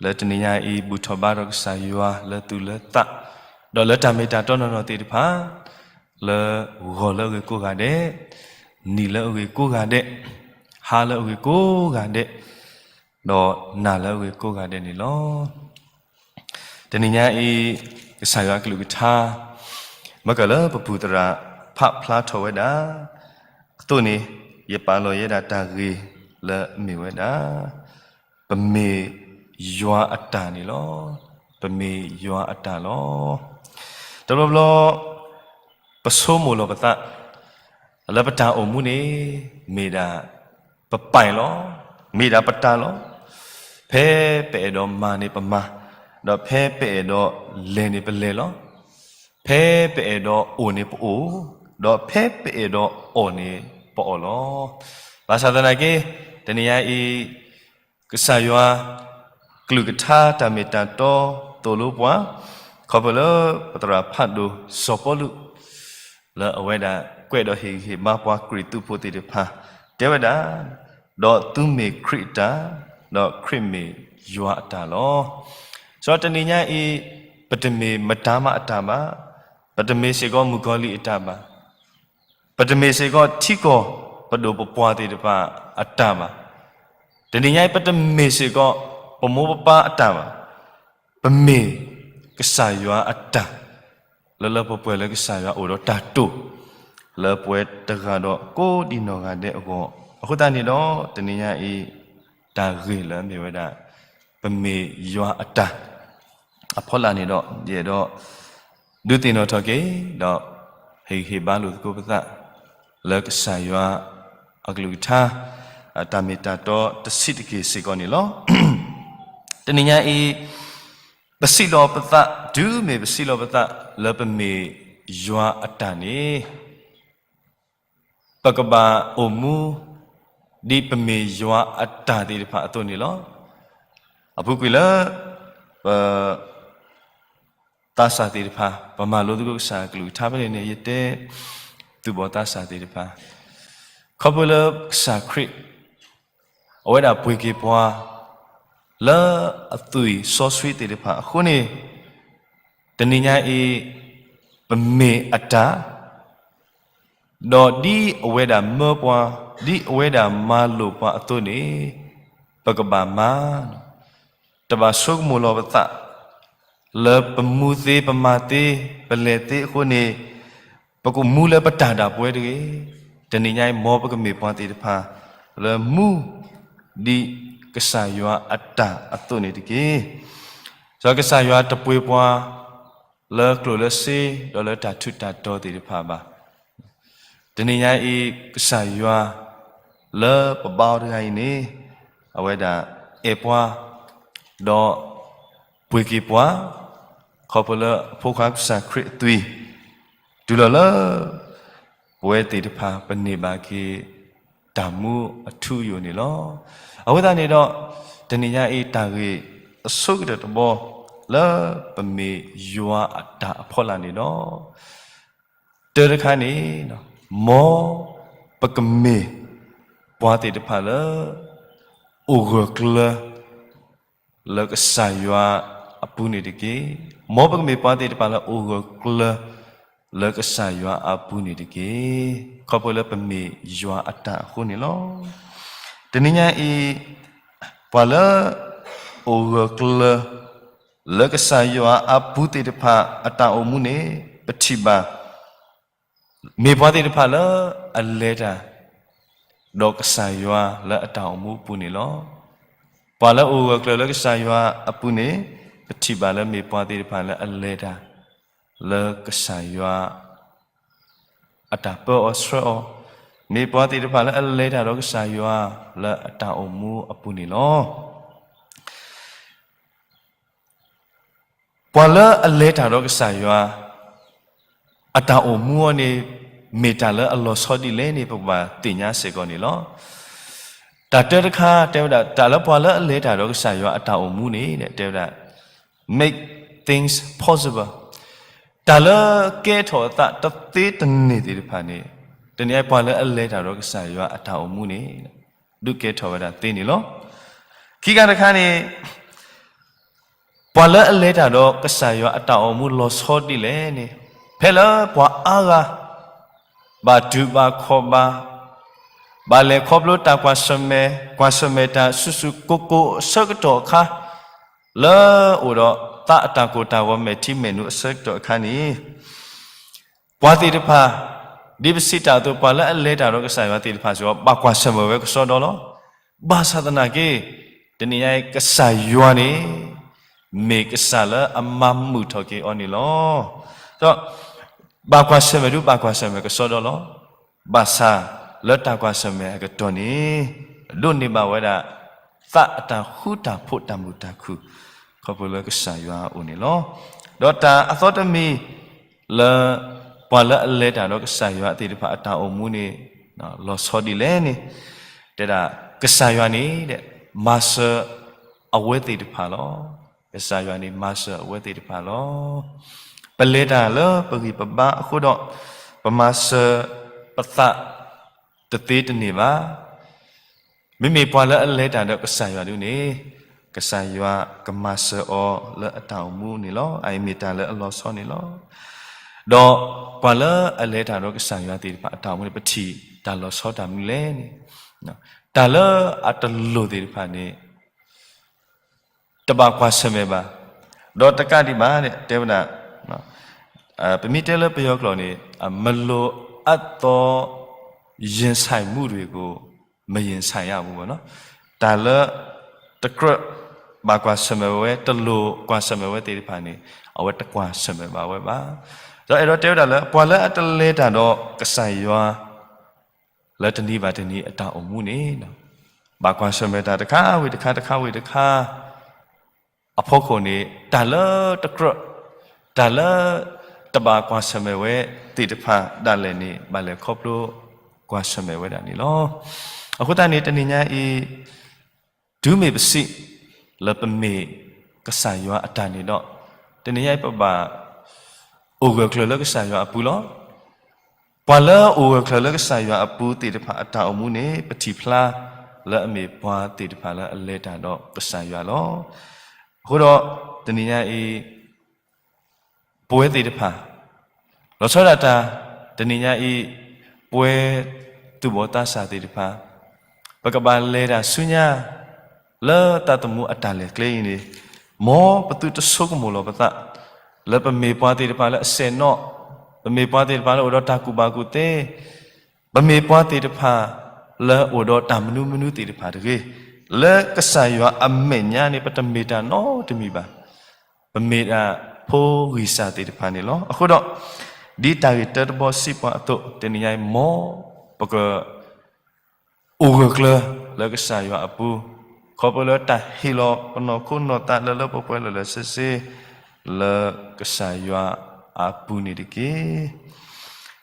လၢတနံၤညါအံၤ ဘူၣ်ထီၣ်ဘါဒီးကစၢ်ယွၤလၢသူၣ်လၢသး ဒီးလၢတၢ်မ့ၢ်တၢ်တီနီၢ်နီၢ်သ့ၣ်တဖၣ် လၢဂီၤလၢအဂ့ၤကိးဂၤဒဲး, နံၤလၢအဂ့ၤကိးဂၤဒဲး, ဟါလၢအဂ့ၤကိးဂၤဒဲး, ဒီးနၤလၢအဂ့ၤကိးဂၤဒဲးန့ၣ်လီၤ. တနံၤညါအံၤ ကစၢ်ယွၤအကလုၢ်ကထါ မ့ၢ်ကလၢပပူၤသရၣ်ဖးဖျါထီၣ်ဝဲဒၣ် အသိးန့ၣ် ယပာ်လီၤယဲဒၣ်တၢ်ဂ့ၢ်လၢအမ့ၢ်ဝဲဒၣ် ပမ့ၢ်ယွၤအတၢ်န့ၣ်လီၤ. ပမ့ၢ်ယွၤအတၢ်လီၤ. တဘျီဘျီ ပဆိကမိၣ်လီၤပသး လၢပတၢ်အိၣ်မူန့ၣ် မ့ၢ်ဒၣ်ပပၢ်လီၤ, မ့ၢ်ဒၣ်ပတၢ်လီၤ. ဖဲပအဲၣ်ဒိးမၤန့ၣ်ပမၤ, ဒီးဖဲပအဲၣ်ဒိးလဲၤန့ၣ်ပလဲၤလီၤ. ဖဲပအဲၣ်ဒိးအိၣ်န့ၣ်ပအိၣ်, ဒီးဖဲပအဲၣ်ဒိးအီၣ်န့ၣ်ပအီၣ်လီၤ. ဘၣ်ဆၣ်သနာ်က့ တနံၤညါအံၤ ကစၢ်ယွၤ ကလုၢ်ကထါတၢ်မ့ၢ်တၢ်တီသိၣ်လိပှၤ ခီဖျိလၢပသရၣ်ဖးဒိၣ်စီၤပီလူး လၢအဝဲဒၣ်ကွဲးဒီးဟ့ၣ်ဂံၢ်ဟ့ၣ်ဘါပှၤကရံၣ်သူးဖိသ့ၣ်တဖၣ် တဲဝဲဒၣ်, ဒီးသုမ့ၢ်ခရံာ်အတၢ်, ဒီးခရံာ်မ့ၢ်ယွၤအတၢ်လီၤ. ဒီးတနံၤညါအံၤ ပတမ့ၢ်မတၤမးအတၢ်ဘၣ်, ပတမ့ၢ်စ့ၢ်ကီးမုၣ်ကီၤလံၢ်အတၢ်ဘၣ် ပတမ့ၢ်စ့ၢ်ကီးထံကီၢ်ပဒိၣ်ပပှၢ်သ့ၣ်တဖၣ်အတၢ်ဘၣ်. တနံၤညါအံၤ ပတမ့ၢ်စ့ၢ်ကီးပမိၢ်ပပၢ်အတၢ်ဘၣ်. ပမ့ၢ်ကစၢ်ယွၤအတၢ် လၢလၢပှဲၤပှဲၤလၢကစၢ်ယွၤအိၣ်ဒီးတၢ်တိာ် လၢပဝဲတဂၤဒီးကိးဒံနီၢ်ဂၤဒဲးအဂီၢ်. အဃိသတးန့ၣ်ဒီး တနံၤညါအံၤ တၢ်ဂ့ၢ်လၢအမ့ၢ်ဝဲဒၣ် ပမ့ၢ်ယွၤအတၢ် အဖီလာ်န့ၣ်ဒီး ယအဲၣ်ဒိး ဒုးသ့ၣ်နီၣ်ထီၣ်က့ၤ ဒီးဟ့ၣ်ဂံၢ်ဟ့ၣ်ဘါလိာ်သကိးပသး လၢကစၢ်ယွၤအကလုၢ်ကထါ အတၢ်မ့ၢ်တၢ်တီတဆံးတက့ၢ်စ့ၢ်ကီးန့ၣ်လီၤ. တနံၤညါအံၤ ပစံးလီၤပသး တုၤမ့ၢ်ပစံးလီၤပသးလၢပမ့ၢ်ယွၤအတၢ်န့ၣ် ပကဘၣ်အိၣ်မူ ဒ်ပမ့ၢ်ယွၤအတၢ်သ့ၣ်တဖၣ်အသိးန့ၣ်လီၤ. အပူၤကွံာ်လၢ ပ သးစၢ်သ့ၣ်တဖၣ် ပမၤလိသကိးကစၢ်ကလုၢ်ကထါဖဲန့ၣ်န့ၣ် ယတဲ သူၣ်ဘီၣ်သးစၢ်သ့ၣ်တဖၣ် ခီဖျိလၢကစၢ်ခရံာ် အဝဲဒၣ်ပှ့ၤက့ၤပှၤ လၢအသွံၣ်စီဆှံသ့ၣ်တဖၣ်အဃိန့ၣ် တနံၤညါအံၤ ပမ့ၢ်အတၢ် ဒီးဒ်အဝဲဒၣ်မၢပှၤ, ဒ်အဝဲဒၣ်မၤလိာ်ပှၤအသိးန့ၣ် ပကဘၣ်မၤ, တဘၣ်ဆိကမိၣ်လီၤပသး လၢပမူသ့ပမၤသ့ ပလဲၤသ့အဃိန့ၣ် ပကမူလၢပတၢ်ဒၣ်ပဝဲတဂ့ၤ. တနံၤညါအံၤ မ်ပကမ့ၢ်ပှၤသ့ၣ်တဖၣ် လၢမူဒ်ကစၢ်ယွၤအတၢ်အသိးန့ၣ်တက့ၢ်. စီၤကစၢ်ယွၤတပှ့ၤပှၤ လၢကျိၣ်လၢစ့ ဒီးလၢတၢ်ထူးတၢ်တီၤသ့ၣ်တဖၣ်ဘၣ်. တနံၤညါအံၤ ကစၢ်ယွၤ လၢပဘါအီၤတဂၤအံၤန့ၣ် အဝဲဒၣ်အဲၣ်ပှၤ ဒီးပှ့ၤက့ၤပှၤ ခီဖျိလၢအဖိခွါကစၢ်ခရံာ်အသွံၣ် တုၤလီၤလၢ ပဝဲသ့ၣ်တဖၣ်ပန့ၢ်ဘၣ်က့ၤ တၢ်မူအထူအယိာ်န့ၣ်လီၤ. အဃိသတးန့ၣ်ဒီး တနံၤညါအံၤတၢ်ဂ့ၢ်အဆိကတၢၢ်တဘီ လၢပမ့ၢ်ယွၤအတၢ်အဖီလာ်န့ၣ်ဒီး တၢ်တခါန့ၣ် မ်ပကမ့ၢ်ပှၤသ့ၣ်တဖၣ်လၢ အိၣ်ဂၢၢ်ကျၢၤ လၢကစၢ်ယွၤအပူၤန့ၣ်တက့ၢ်. မ်ပကမ့ၢ်ပှၤသ့ၣ်တဖၣ်လၢအိၣ်ဂၢၢ်ကျၢၤ လၢကစၢ်ယွၤအပူၤန့ၣ်တက့ၢ်. ခီဖျိလၢပမ့ၢ်ယွၤအတၢ်အဃိန့ၣ်လီၤ. တနံၤညါအံၤ ပှၤလၢ အိၣ်ဂၢၢ်ကျၢၤ လၢကစၢ်ယွၤအပူၤသ့ၣ်တဖၣ်အတၢ်အိၣ်မူန့ၣ် ပထံၣ်ဘၣ် မ့ၢ်ပှၤသ့ၣ်တဖၣ်လၢအလဲၤတၢ် ဒီးကစၢ်ယွၤလၢအတၢ်အိၣ်မူအပူၤန့ၣ်လီၤ. ပှၤလၢအိၣ်ဂၢၢ်ကျၢၤလၢကစၢ်ယွၤအပူၤန့ၣ် ပထံၣ်ဘၣ်လၢမ့ၢ်ပှၤသ့ၣ်တဖၣ်လၢအလဲၤတၢ် လၢကစၢ်ယွၤ အတၢ်ပၢအီၤဆှၢအီၤ, မ့ၢ်ပှၤသ့ၣ်တဖၣ်လၢအလဲၤတၢ်ဒီးကစၢ်ယွၤလၢအတၢ်အိၣ်မူအပူၤန့ၣ်လီၤ. ပှၤလၢအလဲၤတၢ်ဒီးကစၢ်ယွၤ အတၢ်အိၣ်မူအီၤန့ၣ် မ့ၢ်တၢ်လၢအလီၤဆီဒ်လဲၣ်န့ၣ် ပကဘၣ်သ့ၣ်ညါစ့ၢ်ကီးန့ၣ်လီၤ. တၢ်တၢတခါတဲဝဲဒၣ် တၢ်လၢပှၤလၢအလဲၤတၢ်ဒီးကစၢ်ယွၤအတၢ်အိၣ်မူန့ၣ် တဲဝဲဒၣ် make things possible တၢ်လၢကဲထီၣ်အသးတသ့တန့ၢ်သ့ၣ်တဖၣ်န့ၣ် တနံၤအံၤပှၤလၢအလဲၤတၢ်ဒီးကစၢ်ယွၤအတၢ်အိၣ်မူန့ၣ် ဒုးကဲထီၣ်ဝဲဒၣ်သ့န့ၣ်လီၤ. ခံခါတခါန့ၣ် ပှၤလၢအလဲၤတၢ်ဒီးကစၢ်ယွၤအတၢ်အိၣ်မူလီၤဆီဒ်လဲၣ်န့ၣ် ဖဲလၢပှၤအါဂၤ ဘၣ်တူၢ်ဘၣ်ခီၣ်ဘၣ် ဘၣ်လဲၤခီဖျိတၢ်ကွၢ်ဆၢၣ်မဲာ် ကွၢ်ဆၢၣ်မဲာ်တၢ်ဆူၣ်ဆူၣ်ကိၢ်ကိၢ်အဆၢကတီၢ်အခါ လၢအိၣ်ဒီးသးအတၢ်ကိၢ်တၢ်ဂီၤမဲာ်ထံမဲာ်နိအဆၢကတီၢ်အခါန့ၣ် ပှၤသ့ၣ်တဖၣ် ဒ်ပစံးတၢ်အသိး ပှၤလၢအလဲၤတၢ်ဒီးကစၢ်ယွၤသ့ၣ်တဖၣ်စ့ၢ်ကီး ဘၣ်ကွၢ်ဆၢၣ်မဲာ်ဝဲကစီဒီလီၤ. ဘၣ်ဆၣ်သနာ်က့ တနံၤညါအံၤ ကစၢ်ယွၤန့ၣ် မ့ၢ်ကစၢ်လၢအမၤမုာ်ထီၣ်က့ၤအီၤန့ၣ်လီၤ. ဒီး ဘၣ်ကွၢ်ဆၢၣ်မဲာ်ဒုး ဘၣ်ကွၢ်ဆၢၣ်မဲာ်ကစီဒီလီၤ. ဘၣ်ဆၣ်လၢတၢ်ကွၢ်ဆၢၣ်မဲာ်အကတီၢ်န့ၣ် ဒိးန့ၢ်ဘၣ်ဝဲဒၣ် သးအတၢ်ဃူတၢ်ဖိးတၢ်မုာ်တၢ်ခုၣ် ခီဖျိလၢကစၢ်ယွၤအအိၣ်န့ၣ်လီၤ. ဒီးတၢ်အသီတမံၤ လၢ ပှၤလၢအလဲၤတၢ်ဒီးကစၢ်ယွၤသ့ၣ်တဖၣ်အတၢ်အိၣ်မူန့ၣ် လီၤဆီဒ်လဲၣ်န့ၣ် တဲဒၣ် ကစၢ်ယွၤန့ၣ် မၤစၢၤအဝဲသ့ၣ်တဖၣ်လီၤ. ကစၢ်ယွၤန့ၣ် မၤစၢၤအဝဲသ့ၣ်တဖၣ်လီၤ. ပလဲၤတၢ်လၢပဂံၢ်ပဘါအဃိဒီး ပမၤစၢၤပသးတသ့တန့ၢ်ဘၣ်. မ့မ့ၢ်ပှၤလၢအလဲၤတၢ်ဒီးကစၢ်ယွၤဒုန့ၣ် ကစၢ်ယွၤကမၤစၢၤအီၤလၢအတၢ်အိၣ်မူန့ၣ်လီၤ. အအံၤမ့ၢ်တၢ်လၢအလီၤဆီန့ၣ်လီၤ. ဒီးပှၤလၢအလဲၤတၢ်ဒီးကစၢ်ယွၤသ့ၣ်တဖၣ်အတၢ်အိၣ်မူန့ၣ် ပထံၣ်တၢ်လီၤဆီတၢ်မနုၤလဲၣ်န့ၣ် တၢ်လၢအတလိၣ်သ့ၣ်တဖၣ်န့ၣ် တဘၣ်ကွၢ်ဆၢၣ်မဲာ်ဘၣ်. ဒီးတကးဒံးဘၣ်န့ၣ် တဲဝဲဒၣ် ပမ့ၢ်တဲလၢပယီၤကျိာ်န့ၣ် မလိုအပ်သော ရင်ဆိုင်မှုတွေကို မရင်ဆိုင်ရဘူးပေါ့နော်. တၢ်လၢတကြၢးဘၣ်ကွၢ်ဆၢၣ်မဲာ်ဝဲ တလိၣ်ကွၢ်ဆၢၣ်မဲာ်ဝဲသ့ၣ်တဖၣ်န့ၣ် အဝဲတကွၢ်ဆၢၣ်မဲာ်ဘၣ်ဝဲဘၣ်. ဒီးအဲၣ်ဒိးတဲဝဲဒၣ်လၢ ပှၤလၢအတလဲၤတၢ်ဒီးကစၢ်ယွၤ လၢတနံၤဘၣ်တနံၤအတၢ်အိၣ်မူန့ၣ် ဘၣ်ကွၢ်ဆၢၣ်မဲာ်တၢ်တခါဝံၤတခါ တခါဝံၤတခါ အဖီခိၣ်န့ၣ် တၢ်လၢတကြၢး တၢ်လၢတဘၣ်ကွၢ်ဆၢၣ်မဲာ်ဝဲသ့ၣ်တဖၣ်ဒၣ်လဲာ်န့ၣ် ဘၣ်လဲၤခီဖျိကွၢ်ဆၢၣ်မဲာ်ဝဲဒၣ်န့ၣ်လီၤ. အဃိသတးန့ၣ် တနံၤညါအံၤ တုၤမ့ၢ်ပစံးလၢပမ့ၢ်ကစၢ်ယွၤအတၢ်န့ၣ်ဒီး တနံၤညါအံၤပဘၣ်အိၣ်ဂၢၢ်ကျၢၤလၢကစၢ်ယွၤအပူၤလီၤ. ပှၤလၢအိၣ်ဂၢၢ်ကျၢၤလၢကစၢ်ယွၤအပူၤသ့ၣ်တဖၣ်အတၢ်အိၣ်မူန့ၣ် ပထံၣ်ဖျါလၢအမ့ၢ်ပှၤသ့ၣ်တဖၣ်လၢအလဲၤတၢ်ဒီးကစၢ်ယွၤလီၤ. အဃိဒီး တနံၤညါအံၤ ပဝဲသ့ၣ်တဖၣ် လီၤဆီဒၣ်တၢ် တနံၤညါအံၤ ပဝဲသူၣ်ဘီၣ်သးစၢ်သ့ၣ်တဖၣ် ပကဘၣ်လဲၤတၢ်ဆူညါ လၢသးသမူအတၢ်လဲၤကျဲအံၤန့ၣ် မ်ပသုတဆိကမိၣ်လီၤပသး လၢပမ့ၢ်ပှၤသ့ၣ်တဖၣ်လၢအစဲးနီၣ်, ပမ့ၢ်ပှၤသ့ၣ်တဖၣ်လၢအိၣ်ဒီးတၢ်ကူၣ်ဘၣ်ကူၣ်သ့, ပမ့ၢ်ပှၤသ့ၣ်တဖၣ်လၢအိၣ်ဒီးတၢ်မနုၤမနုၤသ့ၣ်တဖၣ်တဂ့ၤ, လၢကစၢ်ယွၤအမဲာ်ညါန့ၣ် ပတမ့ၢ်တၢ်နီတမံၤဘၣ်. ပမ့ၢ်ဒၣ်ဖိဂံၢ်စၢ်သ့ၣ်တဖၣ်န့ၣ်လီၤ. အဃိဒီး ဒ်တၢ်ဂ့ၢ်တၢတဘီစံးပှၤအသိး, တနံၤညါအံၤ မ်ပက အိၣ်ဂၢၢ်ကျၢၤလၢကစၢ်ယွၤအပူၤ, ခီဖျိလၢတၢ်ဟ့ၣ်လီၤပနီၢ်ခိနီၢ်သးလၢလၢပှဲၤပှဲၤလၢာ်လၢာ်ဆ့ဆ့ လၢကစၢ်ယွၤအပူၤန့ၣ်တက့ၢ်.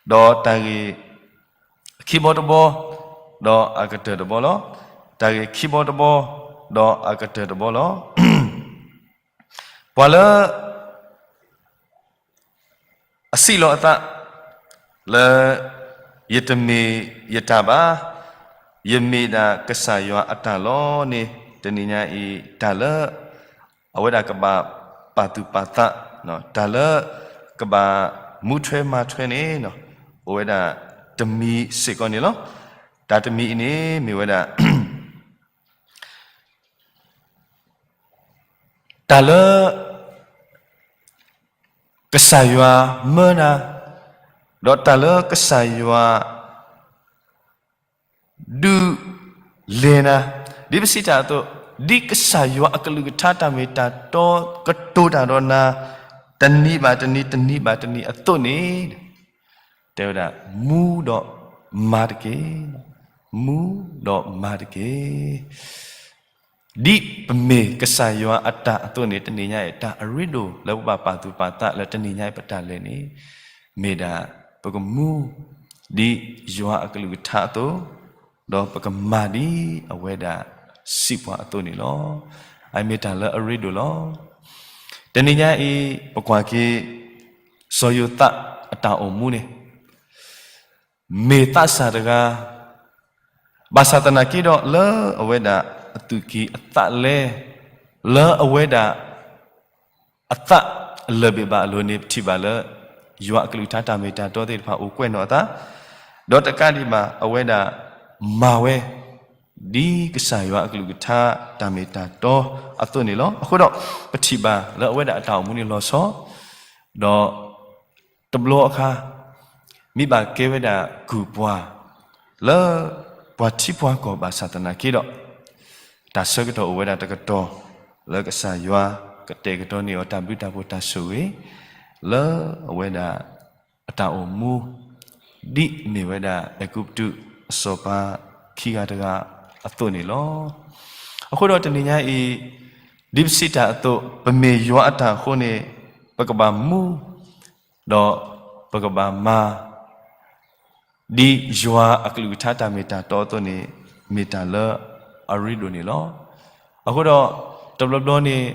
ဒီးတၢ်ဂ့ၢ် ခံဘီတဘီ, ဒီးအကတၢၢ်တဘီလီၤ. တၢ်ဂ့ၢ်ခံဘီတဘီ, ဒီးအကတၢၢ်တဘီလီၤ. ပှၤလၢ အစံးလီၤအသး လၢ ယတမ့ၢ်ယတၢ်ဘၣ်, ယမ့ၢ်ဒၣ်ကစၢ်ယွၤအတၢ်လီၤန့ၣ် တနံၤညါအံၤ တၢ်လၢ အဝဲဒၣ်ကဘၣ်ပာ်သူၣ်ပာ်သး, တၢ်လၢ ကဘၣ်မူထွဲမၤထွဲန့ၣ် အိၣ်ဝဲဒၣ်တမံၤစ့ၢ်ကီးန့ၣ်လီၤ. တၢ်တမံၤအံၤန့ၣ် မ့ၢ်ဝဲဒၣ် တၢ်လၢ ကစၢ်ယွၤမၢနၤ, ဒီးတၢ်လၢကစၢ်ယွၤ ဒုးလဲၤနၤ, ဒ်ပစံးတၢ်အသိး, ဒ်ကစၢ်ယွၤအကလုၢ်ကထါတၢ်မ့ၢ်တၢ်တီကတိၤတၢ်ဒီးနၤ, တနံၤဘၣ်တနံၤ တနံၤဘၣ်တနံၤအသိးန့ၣ်, တဲဝဲဒၣ် မူဒီးမၤတက့ၢ်, မူဒီးမၤတက့ၢ်. ဒ်ပမ့ၢ်ကစၢ်ယွၤအတၢ်အသိးန့ၣ် တနံၤညါအံၤ တၢ်အရ့ဒိၣ်လၢပဘၣ်ပာ်သူၣ်ပာ်သးလၢတနံၤညါအံၤပတၢ်လဲၤန့ၣ် မ့ၢ်ဒၣ် ပကမူ ဒ်ယွၤအကလုၢ်ကထါအသိး, ဒီးပကမၤဒ်အဝဲဒၣ်စံးပှၤအသိးန့ၣ်လီၤ. အမ့ၢ်တၢ်လၢအရ့ဒိၣ်လီၤ. တနံၤညါအံၤ ပကွၢ်က့ၤ စီၤယိၤသးအတၢ်အိၣ်မူန့ၣ် မ့ၢ်သးစၢ်တဂၤ, ဘၣ်ဆၣ်သနာ်က့ဒီးလၢအဝဲဒၣ်အသူၣ်ကံၢ်အသးလဲ, လၢအဝဲဒၣ် အသးအလၢၢ်ဘ့ၣ်ဘၣ်အလိၤန့ၣ် ပထံၣ်ဘၣ်လၢ ယွၤအကလုၢ်ကထါတၢ်မ့ၢ်တၢ်တီသ့ၣ်တဖၣ်အိၣ်ကွဲးနီၣ်အသး, ဒီးတကးဒံးဘၣ် အဝဲဒၣ်မၤဝဲ ဒ်ကစၢ်ယွၤအကလုၢ်ကထါတၢ်မ့ၢ်တၢ်တီအသိးန့ၣ်လီၤ. အဃိဒီး ပထံၣ်ဘၣ်လၢအဝဲဒၣ်အတၢ်အိၣ်မူန့ၣ်လီၤဆီ, ဒီး တဘျီအခါ မ့ၢ်ဘၣ်ကဲဝဲဒၣ်ကူၣ်ပှၤ လၢပှၤထံပှၤကီၢ်ဘၣ်ဆၣ်သနာ်က့ဒီး တၢ်ဆၢကတီၢ်အိၣ်ဝဲဒၣ်တကတီၢ် လၢကစၢ်ယွၤကတဲာ်ကတီၤန့ၢ်အီၤတၢ်ဘျုးတၢ်ဖှိၣ်တၢ်ဆိၣ်ဂ့ၤ လၢအဝဲဒၣ်အတၢ်အိၣ်မူ ဒ်အမ့ၢ်ဝဲဒၣ်အဲၤကူပတူးအစီၤပၤခံဂၤတဂၤအသိးန့ၣ်လီၤ. အဃိဒီးတနံၤညါအံၤ ဒ်ပစံးတၢ်အသိး ပမ့ၢ်ယွၤအတၢ်အဃိန့ၣ် ပကဘၣ်မူ ဒီးပကဘၣ်မၤ ဒ်ယွၤအကလုၢ်ကထါတၢ်မ့ၢ်တၢ်တီအသိးန့ၣ် မ့ၢ်တၢ်လၢအရ့ဒိၣ်န့ၣ်လီၤ. အဃိဒီး တဘျီဘျီန့ၣ်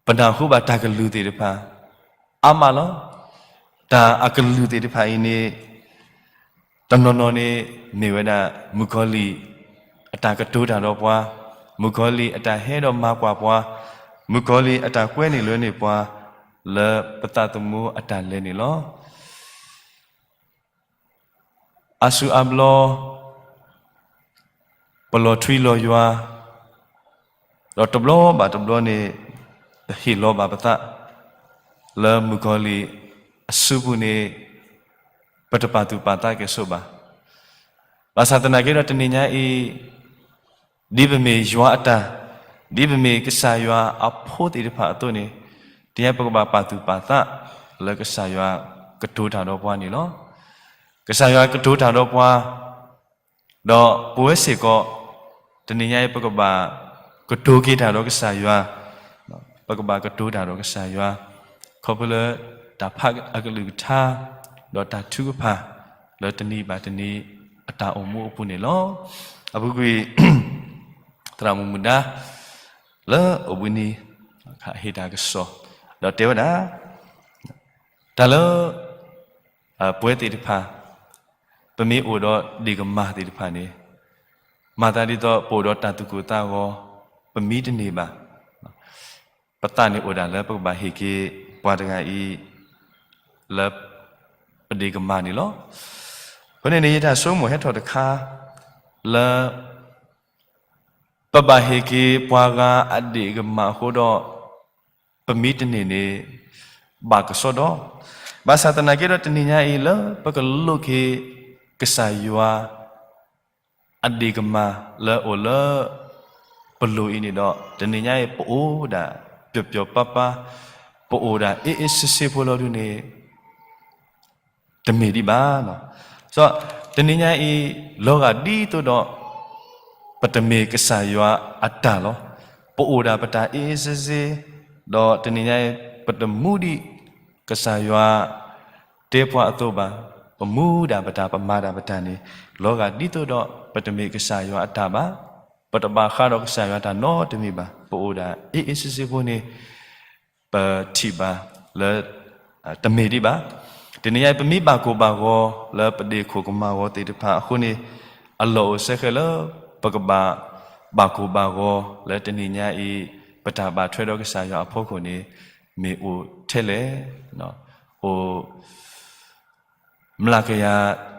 ပနၢ်ဟူဘၣ်တၢ်ကလုၢ်သ့ၣ်တဖၣ် အါမးလီၤ. တၢ်အကလုၢ်သ့ၣ်တဖၣ်အံၤန့ၣ် တနီၤနီၤန့ၣ် မ့ၢ်ဝဲဒၣ် မုၣ်ကီၤလံၢ် အတၢ်ကတိၤတၢ်ဒီးပှၤ, မုၣ်ကီၤလံၢ်အတၢ်ဟဲဒီးမၤကွၢ်ပှၤ, မုၣ်ကီၤလံၢ်အတၢ်ကွဲန့ၢ်လွဲန့ၢ်ပှၤ လၢပသးသမူအတၢ်လဲၤန့ၣ်လီၤ. အါစုအါဘျီ ပလီၤထွံလီၤယွၤ, ဒီးတဘျီဘၣ်တဘျီန့ၣ် ပဟ့ၣ်လီၤဘၣ်ပသး လၢမုၣ်ကီၤလံၢ်အစုပူၤန့ၣ် ပတပာ်သူၣ်ပာ်သးကဲၣ်ဆိးဘၣ်. ဘၣ်ဆၣ်သနာ်က့ဒီးတနံၤညါအံၤ ဒ်ပမ့ၢ်ယွၤအတၢ်, ဒ်ပမ့ၢ်ကစၢ်ယွၤအဖိသ့ၣ်တဖၣ်အသိးန့ၣ်, တနံၤညါပကဘၣ်ပာ်သူၣ်ပာ်သး လၢကစၢ်ယွၤကတိၤတၢ်ဒီးပှၤန့ၣ်လီၤ. ကစၢ်ယွၤကတိၤတၢ်ဒီးပှၤ, ဒီးပဝဲစ့ၢ်ကီး တနံၤညါအံၤ ပကဘၣ်ကတိၤက့ၤတၢ်ဒီးကစၢ်ယွၤ, ပကဘၣ်ကတိၤတၢ်ဒီးကစၢ်ယွၤ, ခီဖျိလၢတၢ်ဖးအကလုၢ်ကထါ, ဒီးတၢ်ထုကဖၣ် လၢတနံၤဘၣ်တနံၤအတၢ်အိၣ်မူအပူၤန့ၣ်လီၤ. အပူၤကွံာ် သရၣ်မုၣ်မုၢ်ဒါ လၢအိၣ်ဘှံးနံၤ ဟ့ၣ်တၢ်ကစီၣ် ဒီးတဲဝဲဒၣ် တၢ်လၢ ပဝဲသ့ၣ်တဖၣ် ပမ့ၢ်အိၣ်ဒီးဒ့ၣ်ကမၢ်သ့ၣ်တဖၣ်န့ၣ် မၤသးဒ်သိးပအိၣ်ဒီးတၢ်သူၣ်ကိၢ်သးဂီၤ ပမံတန့ၢ်ဘၣ်. ပသးန့ၣ်အိၣ်ဒၣ်လၢပကဘၣ်ဟ့ၣ်က့ၤပှၤတဂၤအံၤ လၢပဒ့ၣ်ကမၢ်န့ၣ်လီၤ. အဃိန့ၣ်န့ၣ် ယတၢ်ဆိကမိၣ်ဟဲထီၣ်တခါ လၢ ပဘၣ်ဟ့ၣ်က့ၤပှၤဂၤအဒ့ၣ်ကမၢ်အဃိဒီး ပမံတန့ၢ်န့ၣ် ဘၣ်ကစီဒီ, ဘၣ်ဆၣ်သနာ်က့ဒီးတနံၤညါအံၤလၢပကလိးက့ၤ ကစၢ်ယွၤ အဒ့ၣ်ကမၢ်လၢအိၣ်လၢ ပလိၤအံၤန့ၣ်ဒီး တနံၤညါအံၤ ပအိၣ်ဒၣ်ပျီပျီပါပါ, ပအိၣ်ဒၣ်အ့ၣ်အ့ၣ်ဆ့ဆ့ဖိလီၤဒုန့ၣ် တမ့ၢ်ဒံးဘၣ်. ဒီးတနံၤညါအံၤ လီၤဂာ်ဒ်သိးဒီး ပတမ့ၢ်ကစၢ်ယွၤအတၢ်လီၤ. ပအိၣ်ဒၣ်ပတၢ်အ့ၣ်အ့ၣ်ဆ့ဆ့, ဒီးတနံၤညါအံၤ ပတမူဒံးကစၢ်ယွၤ တဲပှၤအသိးဘၣ်. ပမူဒၣ်ပတၢ် ပမၤဒၣ်ပတၢ်န့ၣ် လီၤဂာ်ဒ်သိးဒီး ပတမ့ၢ်ကစၢ်ယွၤအတၢ်ဘၣ်. ပတဘၣ်ဃးဒီးကစၢ်ယွၤတၢ်နီတမံၤဘၣ်. ပအိၣ်ဒၣ်အ့ၣ်အ့ၣ်ဆ့ဆ့ဖိန့ၣ် ပထံၣ်ဘၣ်လၢ တမ့ၢ်ဒံးဘၣ်. တနံၤညါအံၤ ပမ့ၢ်ဘၣ်ကိၢ်ဘၣ်ဂီၤလၢပဒ့ၣ်ခိၣ်ကမၢ်ဂီၤသ့ၣ်တဖၣ်အဃိန့ၣ် အလီၢ်အိၣ်စဲဃဲလၢ ပကဘၣ် ဘၣ်ကိၢ်ဘၣ်ဂီၤလၢတနံၤညါအံၤ ပတၢ်ဘၣ်ထွဲဒီးကစၢ်ယွၤအဖီခိၣ်န့ၣ် မ့ၢ်အိၣ်ထဲလဲၣ်, အိၣ် မျးကယၤ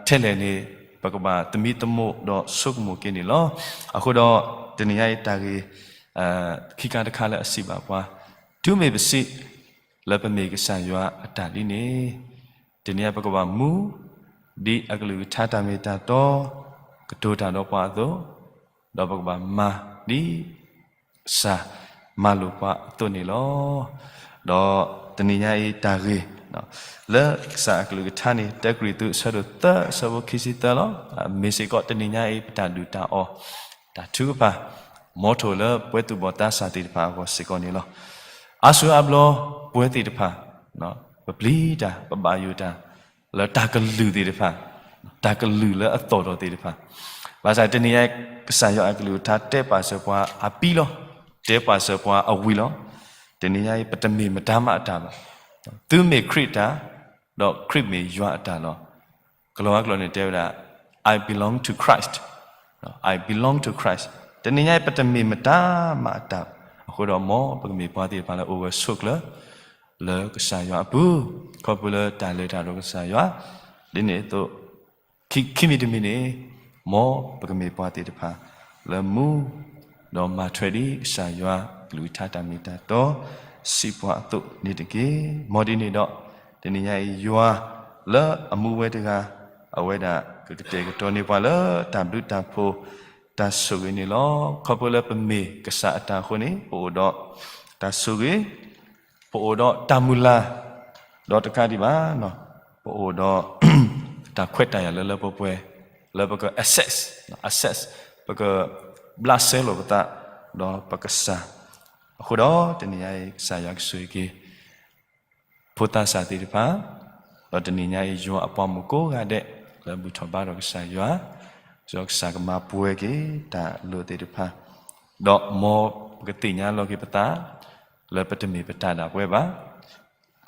ထဲလဲၣ်န့ၣ် ပကဘၣ်သမံသမိးဒီးဆိကမိၣ်က့ၤန့ၣ်လီၤ. အဃိဒီး တနံၤညါအံၤတၢ်ဂ့ၢ် ခံခါတခါလၢအစံးဘၣ်ပှၤ, တုၤမ့ၢ်ပစံး လၢပမ့ၢ်ကစၢ်ယွၤအတၢ်လံန့ၣ်, တနံၤညါပကဘၣ်မူ ဒ်အကလုၢ်ကထါတၢ်မ့ၢ်တၢ်တီ ကတိၤတၢ်ဒီးပှၤအသိး, ဒီးပကဘၣ်မၤ ဒ် ကစၢ်မၤလိာ်ပှၤအသိးန့ၣ်လီၤ. ဒီးတနံၤညါအံၤတၢ်ဂ့ၢ် လၢကစၢ်အကလုၢ်ကထါန့ၣ် တၢကရံၣ်သူး အဆၢဒိၣ်သၢ အဆၢဖိခံဆံသၢလီၤ. မ့ၢ်စ့ၢ်ကီးတနံၤညါအံၤ ပတၢ်ဒုၣ်တၢ်အီၣ် တၢ်ထုကဖၣ် မ်ထိၣ်လၢပှဲၤသူၣ်ဘီၣ်သးစၢ်သ့ၣ်တဖၣ်အဂီၢ်စ့ၢ်ကီးန့ၣ်လီၤ. အါဆူအါဘျီပဝဲသ့ၣ်တဖၣ် ပပျံၤတၢ် ပဘၣ်ယိၣ်တၢ် လၢတၢ်ကလုၢ်သ့ၣ်တဖၣ်, တၢ်ကလုၢ်လၢအသီၣ်ဒီးသ့ၣ်တဖၣ်, ဘၣ်ဆၣ်တနံၤညါ ကစၢ်ယွၤအကလုၢ်ကထါတဲပာ်စၢၤပှၤအပံလီၤ, တဲပာ်စၢၤပှၤအဝံၤလီၤ. တနံၤညါအံၤ ပတမ့ၢ်မတၤမးအတၢ်ဘၣ်, သုမ့ၢ်ခရံာ်တၢ်, ဒီးခရံာ်မ့ၢ်ယွၤအတၢ်လီၤ. ကလီၤဝါကျိာ်န့ၣ်တဲဝဲဒၣ် I belong to Christ, I belong to Christ. တနံၤညါအံၤ ပတမ့ၢ်မတၤမးအတၢ်, အဃိဒီးမ်ပကမ့ၢ်ပှၤသ့ၣ်တဖၣ်လၢအိၣ်ဂၢၢ်ဆိးကျၢၤ လၢကစၢ်ယွၤအပူၤ, ခီဖျိလၢတၢ်လဲၤတၢ်ဒီးကစၢ်ယွၤ, ဒ်န့ၣ်အသိး ခံမံၤတမံၤန့ၣ် မ်ပကမ့ၢ်ပှၤသ့ၣ်တဖၣ် လၢမူ ဒီးမၤထွဲဒ်ကစၢ်ယွၤကလုၢ်ကထါတၢ်မ့ၢ်တၢ်တီ စံးပှၤအသိးန့ၣ်တက့ၢ်. မ်ဒ်န့ၣ်ဒီး တနံၤညါအံၤ ယွၤလၢအမူဝဲတဂၤ အဝဲဒၣ်ကကတဲာ်ကတီၤန့ၢ်ပှၤလၢတၢ်ဘျုးတၢ်ဖှိၣ် တၢ်ဆိၣ်ဂ့ၤန့ၣ်လီၤ. ခီဖျိလၢပမ့ၢ်ကစၢ်အတၢ်အဃိန့ၣ် ပအိၣ်ဒီးတၢ်ဆိၣ်ဂ့ၤ ပအိၣ်ဒီးတၢ်မုၢ်လၢ်, ဒီးတကးဒံးဘၣ် ပအိၣ်ဒီး တၢ်ခွဲးတၢ်ယာ်လၢလၢပှဲၤပှဲၤ လၢပက access, access, ပကဘျးစဲလိာ်ပသး ဒီးပကစၢ်. အဃိဒီးတနံၤညါအံၤ ကစၢ်ယွၤကဆိၣ်ဂ့ၤက့ၤ ဖိသးစၢ်သ့ၣ်တဖၣ်, ဒီးတနံၤညါအံၤ ယွၤအပှၤမိၢ်ကိးဂၤဒဲး လၢဘူၣ်ထီၣ်ဘါထီၣ်ကစၢ်ယွၤ, ဒီးကစၢ်ကမၤပှဲၤက့ၤတၢ်လိၣ်သ့ၣ်တဖၣ်, ဒီးမ်ပကသ့ၣ်ညါလီၤက့ၤပသး လၢပတမ့ၢ်ပတၢ်ဒၣ်ပဝဲဘၣ်,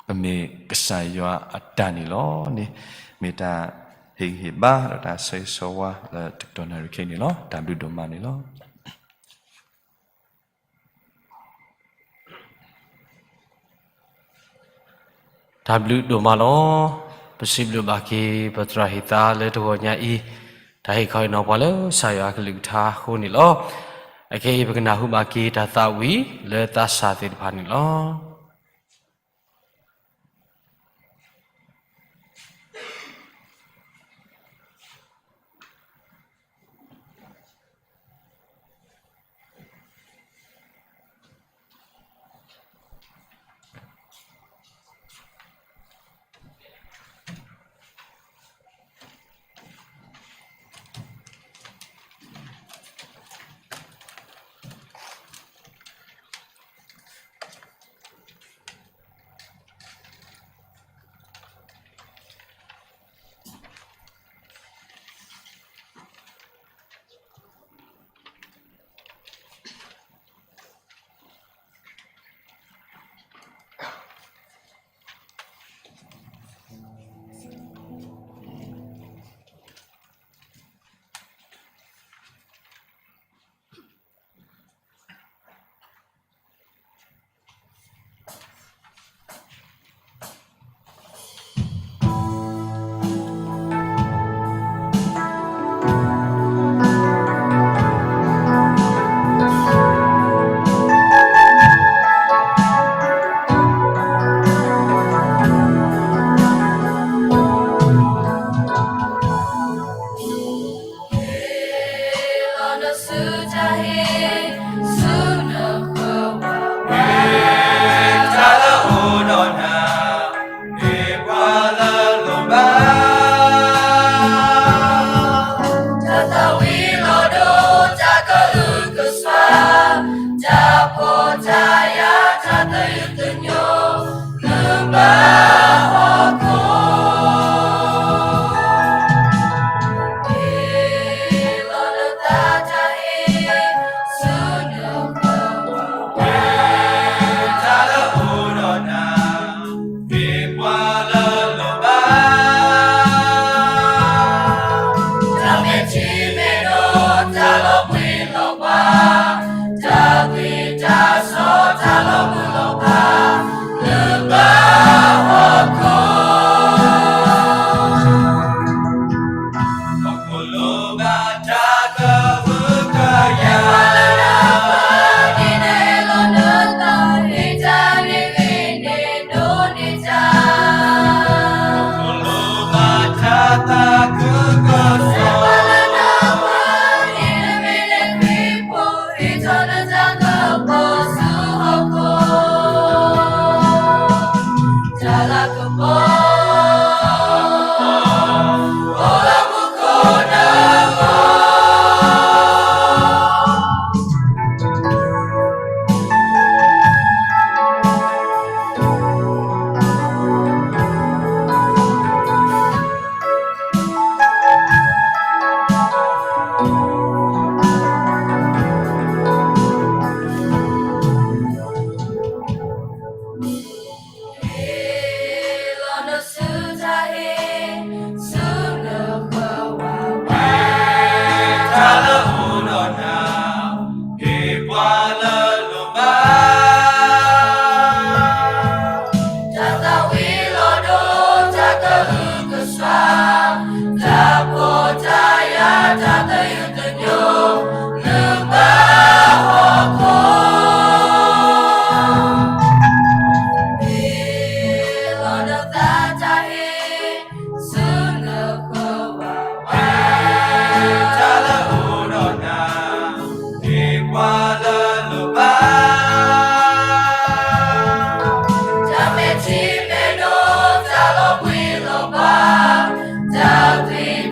ပမ့ၢ်ကစၢ်ယွၤအတၢ်န့ၣ်လီၤန့ၣ် မ့ၢ်တၢ်ဟ့ၣ်ဂံၢ်ဟ့ၣ်ဘါဒီးတၢ်ဆၢဂ့ၤဆၢဝါလၢတကတီၢ်နၣ်ရံၣ်ခဲအံၤန့ၣ်လီၤ. တၢ်ဘျုးဒိၣ်မးန့ၣ်လီၤ. တၢ်ဘျုးဒိၣ်မးလီၤ. ပစံးဘျုးဘၣ်က့ၤ ပသရၣ်ဟ့ၣ်သါလၢတဂီၤညါအံၤ, တၢ်ဟ့ၣ်ခီဟ့ၣ်နီၤပှၤလၢကစၢ်ယွၤအကလုၢ်ကထါအဃိန့ၣ်လီၤ. အခဲအံၤ ပကနၢ်ဟူဘၣ်က့ၤတၢ်သးဝံၣ်လၢသးစၢ်သ့ၣ်တဖၣ်န့ၣ်လီၤ.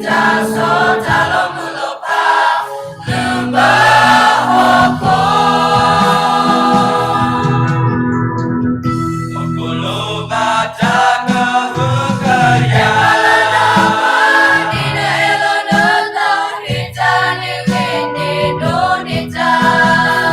တၢ်စိတၢ်လီၤမုၢ်လီၤဖး လၢမုၢ်ဟီၣ်ခိၣ် ဘၣ်တၢ်မၤဃုကယၤ ဒ်နအဲၣ်လီၤနသး ဟ့ၣ်တၢ်န့ၣ်ဂ့ၤန့ၣ် ဒိးန့ၢ်တၢ်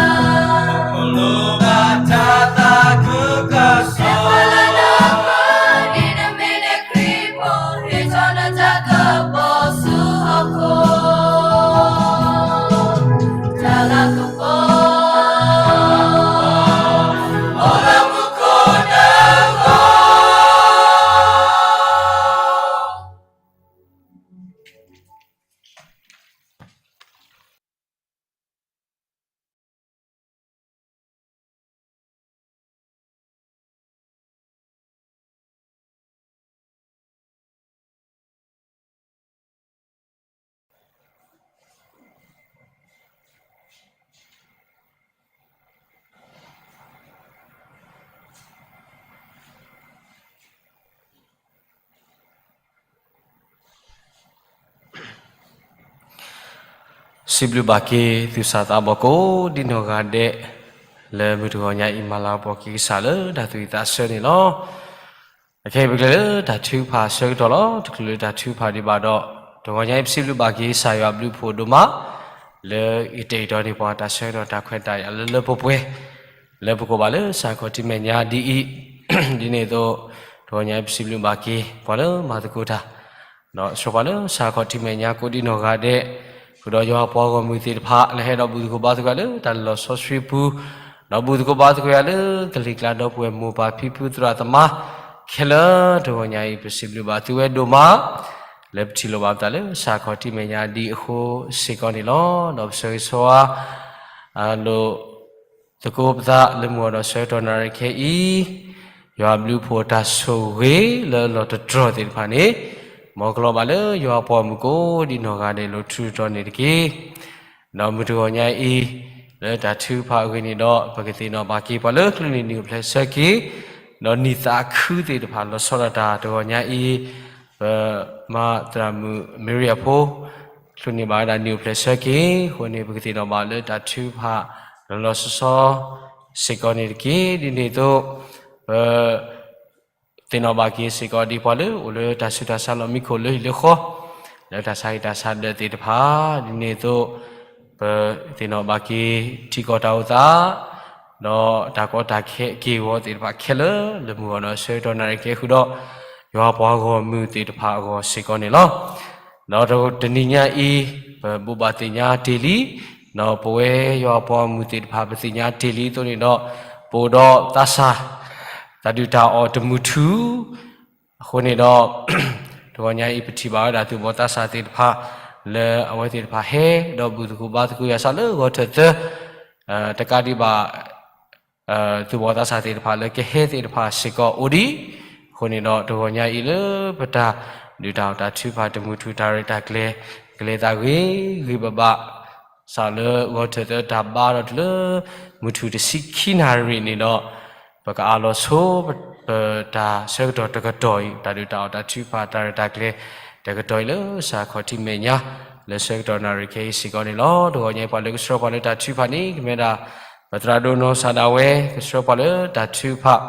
ဘၣ်တၢ်သးခုကစီၣ် ဒ်နမ့ၢ်နခရံာ်ဖိ ဟ့ၣ်ထီၣ်နတၢ်ကပီၤဆူဟီၣ်ခိၣ် တၢ်လၤကပီၤ အိၣ်လၢမူခိၣ်နဂီၢ်စံးဘျုးဘၣ်က့ၤ သူၣ်စၢ်သးဘီၣ်ကိးဒ်နီၢ်ဂၤဒဲး လၢမုၢ်တဂီၤညါအံၤ မၤလၤကပီၤက့ၤကစၢ်လၢတၢ်သူၣ်ဝံၣ်သးဆၢန့ၣ်လီၤ. အခဲအံၤပကလဲၤလၢတၢ်ထုကဖၣ်အဆၢကတီၢ်လီၤ. တချုးလၢတၢ်ထုကဖၣ်ဒံးဘၣ်ဒီး တဂီၤညါအံၤ ပစံးဘျုးဘၣ်က့ၤကစၢ်ယွၤဘျုးဖှိၣ်ဒိၣ်မး လၢအတအဲၣ်တီန့ၢ်ပှၤတၢ်ဆၢကတီၢ်တၢ်ခွဲးတၢ်ယာ်လၢလၢပှဲၤပှဲၤ လၢပကိးဘၣ်လၢစးခီၣ်ထံးမဲာ်ညါဒ်အံၤ, ဒ်န့ၣ်အသိး တဂီၤညါအံၤ ပစံးဘျုးဘၣ်က့ၤ ပှၤလၢမၤသကိးတၢ် ဒီးဆှၢပှၤလၢစးခီၣ်ထံးမဲာ်ညါကိးဒ်နီၢ်ဂၤဒဲး, ဃုာ်ဒီးယွၤပှၤဂီၢ်မုၢ်သ့ၣ်တဖၣ် လၢဟဲဒီးဘူၣ်သကိးဘါသကိးလၢတၢ်လီၢ်စီဆှံပူၤ, ဒီးဘူၣ်သကိးဘါသကိးယၤလၢကလံၤကျါဒီပုၢ်ဝဲၢ်မိၢ်ပၢ်ဖံဖုသရၣ်သမါခဲလၢာ်, တဂီၤညါအံၤ ပစံးဘျုးဘၣ်သုဝဲဒိၣ်မး လၢပထံၣ်လိာ်ဘၣ်ပသးလၢစးခီၣ်ထံးမဲာ်ညါဒ်အဃိစ့ၢ်ကီးန့ၣ်လီၤ. ဒီးပဆၢဂ့ၤဆၢဝါ အလိာ် သကိးပသးလၢမုၢ်ဂီၤဒီးဆၢကတီၢ်နၣ်ရံၣ်ခဲအံၤ, ယွၤဘျုးဖှိၣ်တၢ်ဆိၣ်ဂ့ၤလၢလီၢ်တတြီၢ်သ့ၣ်တဖၣ်န့ၣ်, မ်ကလီၤဘၣ်လၢယွၤပှၤဂီၢ်မုၢ်ကိးဒ်နီၢ်ဂၤဒဲး လိၤထူးတီၤန့ၣ်တက့ၢ်. ဒီးမုၢ်တဂီၤညါအံၤ လၢတၢ်ထုကဖၣ်အဂ့ၢ်န့ၣ်ဒီး ပကသ့ၣ်နီၣ်ဘၣ်က့ၤပှၤလၢကလုၢ်န့ၣ်နံၣ်အိၣ်ဖျဲၣ်ဆၢက့ၤ, ဒီးနံၣ်သးခုသ့ၣ်တဖၣ်လီၤဆီဒၣ်တၢ်တဂီၤညါအံၤ, ပမၤသရၣ်မုၣ်မ့ရံအဖိ ချုးန့ၢ်ဘၣ်ဝဲဒၣ်နံၣ်အိၣ်ဖျဲၣ်ဆၢက့ၤ, အဃိန့ၣ် ပကသ့ၣ်နီၣ်ဘၣ်လၢတၢ်ထုကဖၣ်လီၤလီၤဆီဆီ စ့ၢ်ကီးန့ၣ်တက့ၢ်. ဒ်န့ၣ်အသိး ပ သ့ၣ်နီၣ်ဘၣ်က့ၤစ့ၢ်ကီးဒ်ပှၤလၢအိၣ်လၢတၢ်ဆူးတၢ်ဆါလီၢ်မံခိၣ်လၢဟံၣ်လၢဃီ, လၢတၢ်ဆါဟံၣ်တၢ်ဆါဒၢးသ့ၣ်တဖၣ်, ဒ်န့ၣ်အသိး ပသ့ၣ်နီၣ်ဘၣ်က့ၤ ထံကီၢ်တၢ်အိၣ်သး ဒီးတၢ်ကီတၢ်ခဲအက့ၢ်အဂီၤသ့ၣ်တဖၣ်ခဲလၢာ် လၢမုၢ်ဂီၤဒီးဆၢကတီၢ်နၣ်ရံၣ်ကဲဃုာ်ဒီး ယွၤပှၤဂီၢ်မုၢ်သ့ၣ်တဖၣ်အဂီၢ်စ့ၢ်ကီးန့ၣ်လီၤ. ဒီးတနံၤညါအံၤ ပဘိးဘၣ်သ့ၣ်ညါတ့ၢ်လံ, ဒီးပဝဲယွၤပှၤဂီၢ်မုၢ်သ့ၣ်တဖၣ် ပသ့ၣ်ညါတ့ၢ်လံအသိးန့ၣ်ဒီး ပအိၣ်ဒီးသးစၢ် တၢ်ဒုၣ်တၢ်အီၣ်တမုာ်ထူၣ်, အဃိန့ၣ်ဒီး တဂီၤညါအံၤ ပထံၣ်ဘၣ်ဝဲဒၣ်သုးဘီၣ်သးစၢ်သ့ၣ်တဖၣ် လၢအဝဲသ့ၣ်တဖၣ်ဟဲ ဒီးဘူၣ်သကိးဘါသကိးယၤစးလၢဂီၤထၢၣ်သၢ တကးဒံးဘၣ် သုးဘီၣ်သးစၢ်သ့ၣ်တဖၣ်လၢကဟဲသ့ၣ်တဖၣ်စ့ၢ်ကီးအိၣ်ဒံး, အဃိန့ၣ်ဒီးတဂီၤညါအံၤလၢပတၢ်ဒုၣ်တၢ်အီၣ်တၢ်ထုကဖၣ်တမုာ်ထူၣ် တၢ်ရဲၣ်တၢ်ကျဲၤ ကလဲၤသးဂ့ၤဂ့ၤဘၣ်ဘၣ် စးလၢဂီၤထၢၣ်သၢတၢ်ဘါဒီးတုၤလၢ မုၢ်ထူၣ်တဆံခံနၣ်ရံၣ်န့ၣ်ဒီး ပကအးလီၤဆိ ပတၢ်ဆၢကတီၢ်တကတီၢ်အံၤ တၢ်ဒုၣ်တၢ်အီၣ်တၢ်ထုကဖၣ်တၢ်ရဲၣ်တၢ်ကျဲၤတကတီၢ်အံၤလၢစးခီၣ်ထံးမဲာ်ညါ လၢဆၢကတီၢ်နၣ်ရံၣ်ခဲအံၤစ့ၢ်ကီးန့ၣ်လီၤ. တဂီၤညါအံၤပှၤလၢကဆှၢပှၤလၢတၢ်ထုကဖၣ်န့ၣ် ကမ့ၢ်ဒၣ် ပသရၣ်ဒိၣ်နီၢ်စၢ်ဒၣ်ဝဲ ကဆှၢပှၤလၢတၢ်ထုကဖၣ်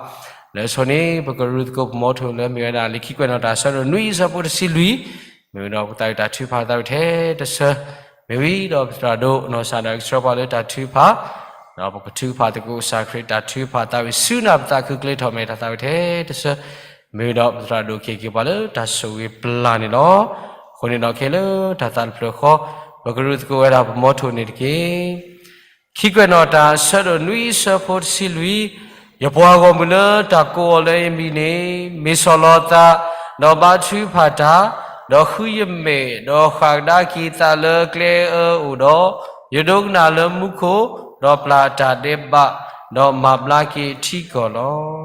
လၢအဆိန့ၣ် ပကရူၢ်သကိးပမီထိၣ်လၢမ့ၢ်ဝဲဒၣ်လံာ်ခံကွဲးနီၣ်တၢ်ဆၢဒိၣ်နွံအဆၢဖိတဆံလွံၢ် မ့ၢ်ဝဲဒီးပသးဝံၣ်တၢ်ထုကဖၣ်သးဝံၣ်ထဲတဆၢ မ့ၢ်ဝံၤဒီးပသရၣ်ဒိၣ်နီၢ်စၢ်ဒၣ်ဝဲကဆှၢပှၤလၢတၢ်ထုကဖၣ် ဒီးပကထုကဖၣ်သကိးကစၢ်ခရံာ်တၢ်ထုကဖၣ်သးဝံၣ်ဆူနၢ်ပသးခုကျဲထီၣ် မ့ၢ်တၢ်သးဝံၣ်ထဲတဆၢ မ့ၢ်ဝံၤဒီးပသရၣ်ဒိၣ်ကဟ့ၣ်က့ၤပှၤလၢတၢ်ဆိၣ်ဂ့ၤပျၢ်န့ၣ်လီၤ. အဃိန့ၣ်ဒီးခဲလၢာ်တၢ်သးတဖျၢၣ်ဃီ ပကရူၢ်သကိးဝဲဒၣ်ပမီထိၣ်န့ၣ်တက့ၢ်. ခံကွဲးနီၣ်တၢ်ဆၢဒိၣ်နွံအဆၢဖိတဆံလွံၢ် ယပှၤဂီၢ်မုၢ်လၢတၢ်ကိးအီၤလၢယမံၤန့ၣ် မ့ၢ်ဆီၣ်လီၤသး ဒီးဘါထုကဖၣ်တၢ်, ဒီးဃုယမဲာ်, ဒီးဃၣ်ကဒါက့ၤသးလၢကျဲအၢအိၣ်ဒီး, ယဒိကနၣ်လၢမူခိၣ်, ဒီးပျၢ်တၢ်ဒဲးဘး, ဒီးမၤဘျါက့ၤထံကီၢ်လီၤ.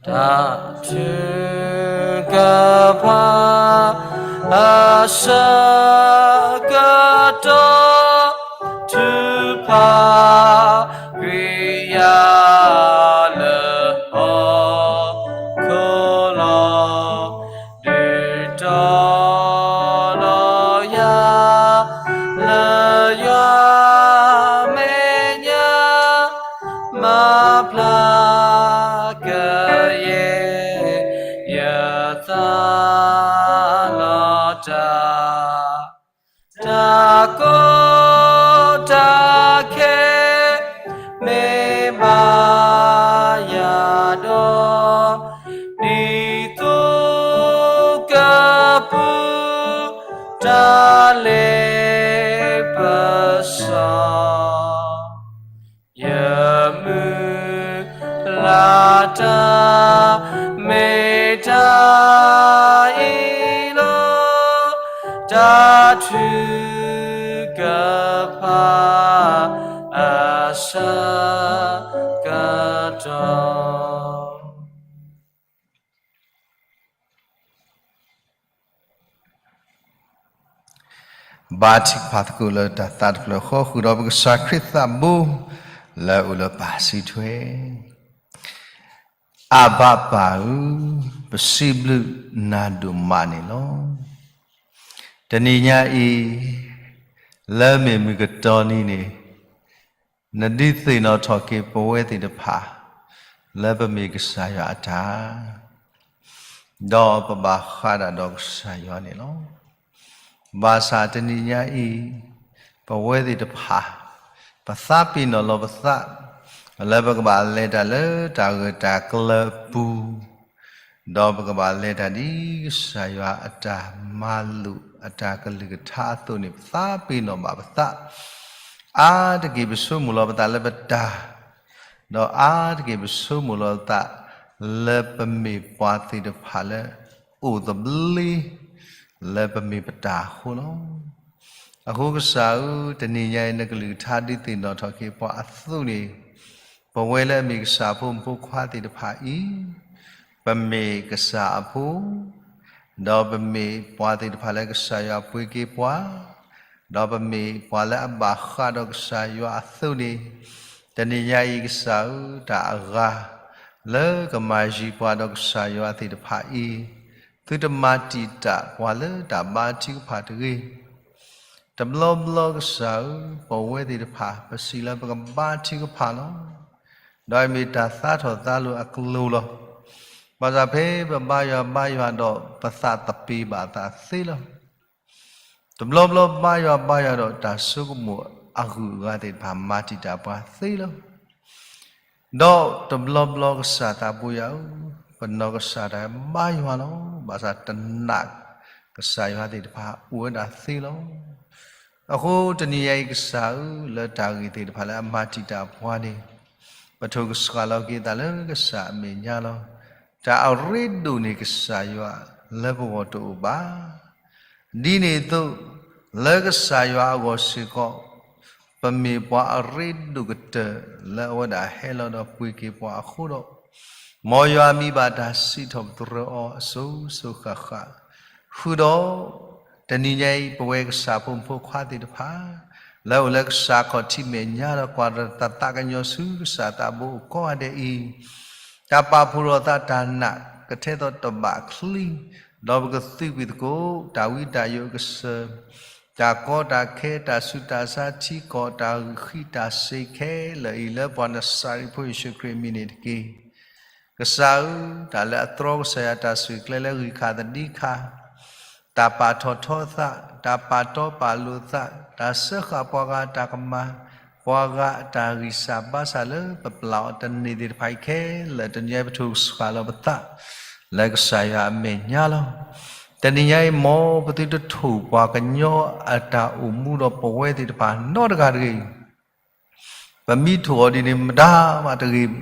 တၢ်ထုကဖၣ်အဆၢကတီၢ် ထုကဖၣ်ကွံာ်ယၤလၢဟီၣ်ခိၣ်လီၤ. ဒုၣ် ကတီၤလီၤယၤ လၢယွၤမဲာ်ညါ မၤဖျါကယဲၢ် ယသးလီၤတၢ် တၢ်ကီတၢ်ခဲ မ့ၢ်ဘၣ်ယၤဒီး ဒ်သိးကပူၤ တၢ်လ့ပစီ ယမုၢ်လၢ်တၢ် မ့ၢ်တၢ်အံၤလီၤ. တၢ်ထုကဖၣ်အဆၢကတီၢ် ဘါထုကဖၣ်သကိးလၢတၢ်သးတဖျၢၣ်ဃီ ဃုာ်ဒီးပကစၢ်ခရံာ်သးဘိ လၢအအိၣ်လၢပၢ်စံးထွဲ, အၢ်ဘၣ်ပၢ်ဧၢ, ပစံးဘျုးနၤဒိၣ်မးန့ၣ်လီၤ. တနံၤညါအံၤ လၢမ့ၢ်မုၢ်ကတီၤနံၤန့ၣ် နဒုးသ့ၣ်နီၣ်ထီၣ်က့ၤပဝဲသ့ၣ်တဖၣ် လၢပမ့ၢ်ကစၢ်ယွၤအတၢ် ဒီးပဘၣ်ဃးဒၣ်ဒီးကစၢ်ယွၤန့ၣ်လီၤ. ဘၣ်ဆၣ်တနံၤညါအံၤ ပဝဲသ့ၣ်တဖၣ် ပသးပ့ၤနီၣ်လီၤပသး လၢပကဘၣ်လဲၤတၢ်လၢတၢ်ဂၢၢ်တၢ်ကျၢၤအပူၤ ဒီးပကဘၣ်လဲၤတၢ်ဒ်ကစၢ်ယွၤအတၢ်မၤလိာ်အတၢ်ကလုၢ်ကထါအသိးန့ၣ် ပသးပ့ၤနီၣ်ဘၣ်ပသး အါတက့ၢ်ပဆိကမိၣ်လီၤပသးလၢပတၢ်, ဒီးအါတက့ၢ်ပဆိကမိၣ်လီၤပသး လၢပမ့ၢ်ပှၤသ့ၣ်တဖၣ်လၢ အိၣ်သဘျ့ လၢပမ့ၢ်ပတၢ်အဃိလီၤ. အဃိကစၢ်ဧၢ, တနံၤညါအံၤ နကလုၢ်ကထါဒုးသ့ၣ်နီၣ်ထီၣ်က့ၤပှၤအသိးန့ၣ်, ပဝဲလၢအမ့ၢ်ကစၢ်အဖိမုၣ်ဖိခွါသ့ၣ်တဖၣ်အံၤ, ပမ့ၢ်ကစၢ်အဖိ, ဒီးပမ့ၢ်ပှၤသ့ၣ်တဖၣ်လၢကစၢ်ယွၤပှ့ၤက့ၤပှၤ, ဒီးပမ့ၢ်ပှၤလၢအဘၣ်ဃးဒီးကစၢ်ယွၤအသိးန့ၣ်, တနံၤညါအံၤကစၢ်ဧၢ, တၢ်အဂၤ လၢကမၤယံၤပှၤဒီးကစၢ်ယွၤသ့ၣ်တဖၣ်အံၤ, သုတမၤတံာ်တာ်ပှၤလၢတၢ်ဘါထုကဖၣ်တဂ့ၤ. တဘျီဘျီကစၢ်ဧၢ, ပဝဲသ့ၣ်တဖၣ် ပစံးလၢပကဘါထုကဖၣ်လီၤ. ဒီးအမ့ၢ်တၢ်သးထီၣ်သးလိၤအကျိၤလီၤ. ဘၣ်ဆၣ်ဖဲပဘါယွၤဘါယွၤဒီး ပသးသပ့ၤဘၣ်သးသ့လီၤ. တဘျီဘျီဘါယွၤဘါယွၤဒီးတၢ်ဆိကမိၣ်အဂုၤအဂၤသ့ၣ်တဖၣ်မၤတံာ်တာ်ပှၤသ့လီၤ. ဒီးတဘျီဘျီကစၢ်သးဘိယွၤဧၢ, ပနီၢ်ကစၢ်တၢ်ဘါယွၤလီၤ. ဘၣ်ဆၣ်တနာ်ကစၢ်ယွၤသ့ၣ်တဖၣ်အိၣ်ဝဲဒၣ်သ့လီၤ. အဃိတနံၤညါအံၤကစၢ်ဧၢ, လၢတၢ်ဂ့ၢ်သ့ၣ်တဖၣ်လၢအမၤတံာ်တာ်ပှၤန့ၣ်, ပထိၣ်ကဆှၣ်လီၤက့ၤသးလၢကစၢ်အမဲာ်ညါလီၤ. တၢ်အရ့ဒိၣ်န့ၣ်ကစၢ်ယွၤလၢပဂီၢ်တအိၣ်ဘၣ်. ဒ်န့ၣ်အသိး, လၢကစၢ်ယွၤအဂီၢ်စ့ၢ်ကီး, ပမ့ၢ်ပှၤအရ့ဒိၣ်ကတၢၢ်လၢအဝဲဒၣ်ဟဲလီၤဒီးပှ့ၤက့ၤပှၤအဃိဒီး, မ်ယွၤမံဘၣ်တၢ်စံးထီၣ်ပတြၢၤအီၤအစိၤစိၤဃၣ်ဃၣ်, ဃုာ်ဒီး တနံၤညါအံၤ ပဝဲကစၢ်ဖိမုၣ်ဖိခွါသ့ၣ်တဖၣ် လၢအိၣ်လၢကစၢ်ခီၣ်ထံးမဲာ်ညါဒီးကွၢ်တၢ်သးကညီၤဆူကစၢ်သးဘိအကိးဂၤဒဲးအံၤ, တၢ်ပာ်ဖှိၣ်ထီၣ်သးတၢ်နာ်ကထဲသိးတဘၣ်ချံ, ဒီးပကသုးကွံာ်သကိး တၢ်ဝံတၢ်ယိးအကစၢၢ်, တၢ်ကီတၢ်ခဲ တၢ်ဆူးတၢ်ဆါ ထံကီၢ်တၢ်ဃံးတၢ်စ့ၤခဲလၢာ်အံၤ လၢပှၤနစၤရ့းဖိယ့ၣ်ၡူးခရံာ်အမံၤန့ၣ်တက့ၢ်. ကစၢ်ဧၢ, တၢ်လၢအတြီကစၢ်ယွၤတၢ်ဆိၣ်ဂ့ၤကျဲလၢဂံၢ်ခါသဒံခါ, တၢ်ပာ်ထီၣ်ထီသး, တၢ်ပာ်တီပာ်လိၤသး, တၢ်စၢဃာ်ပှၤဂၤအတၢ်ကမၣ်, ပှၤဂၤအတၢ်ဂံၢ်စၢ်ဘါစၢ်လၢပပျၢ်အီၤတန့ၢ်သ့ၣ်တဖၣ်အံၤခဲလၢာ် တနံၤညါအံၤပထိၣ်ကဆှၣ်လီၤပသး လၢကစၢ်ယွၤအမဲာ်ညါလီၤ. တနံၤညါအံၤ မ်ပသုတထိၣ်ပှၤကညီအတၢ်အိၣ်မူဒီးပဝဲသ့ၣ်တဖၣ်နီတဂၤတဂ့ၤ. ပမ့ၢ်ထိၣ်အီၤဒ်န့ၣ်မတၤမးတဂ့ၤ,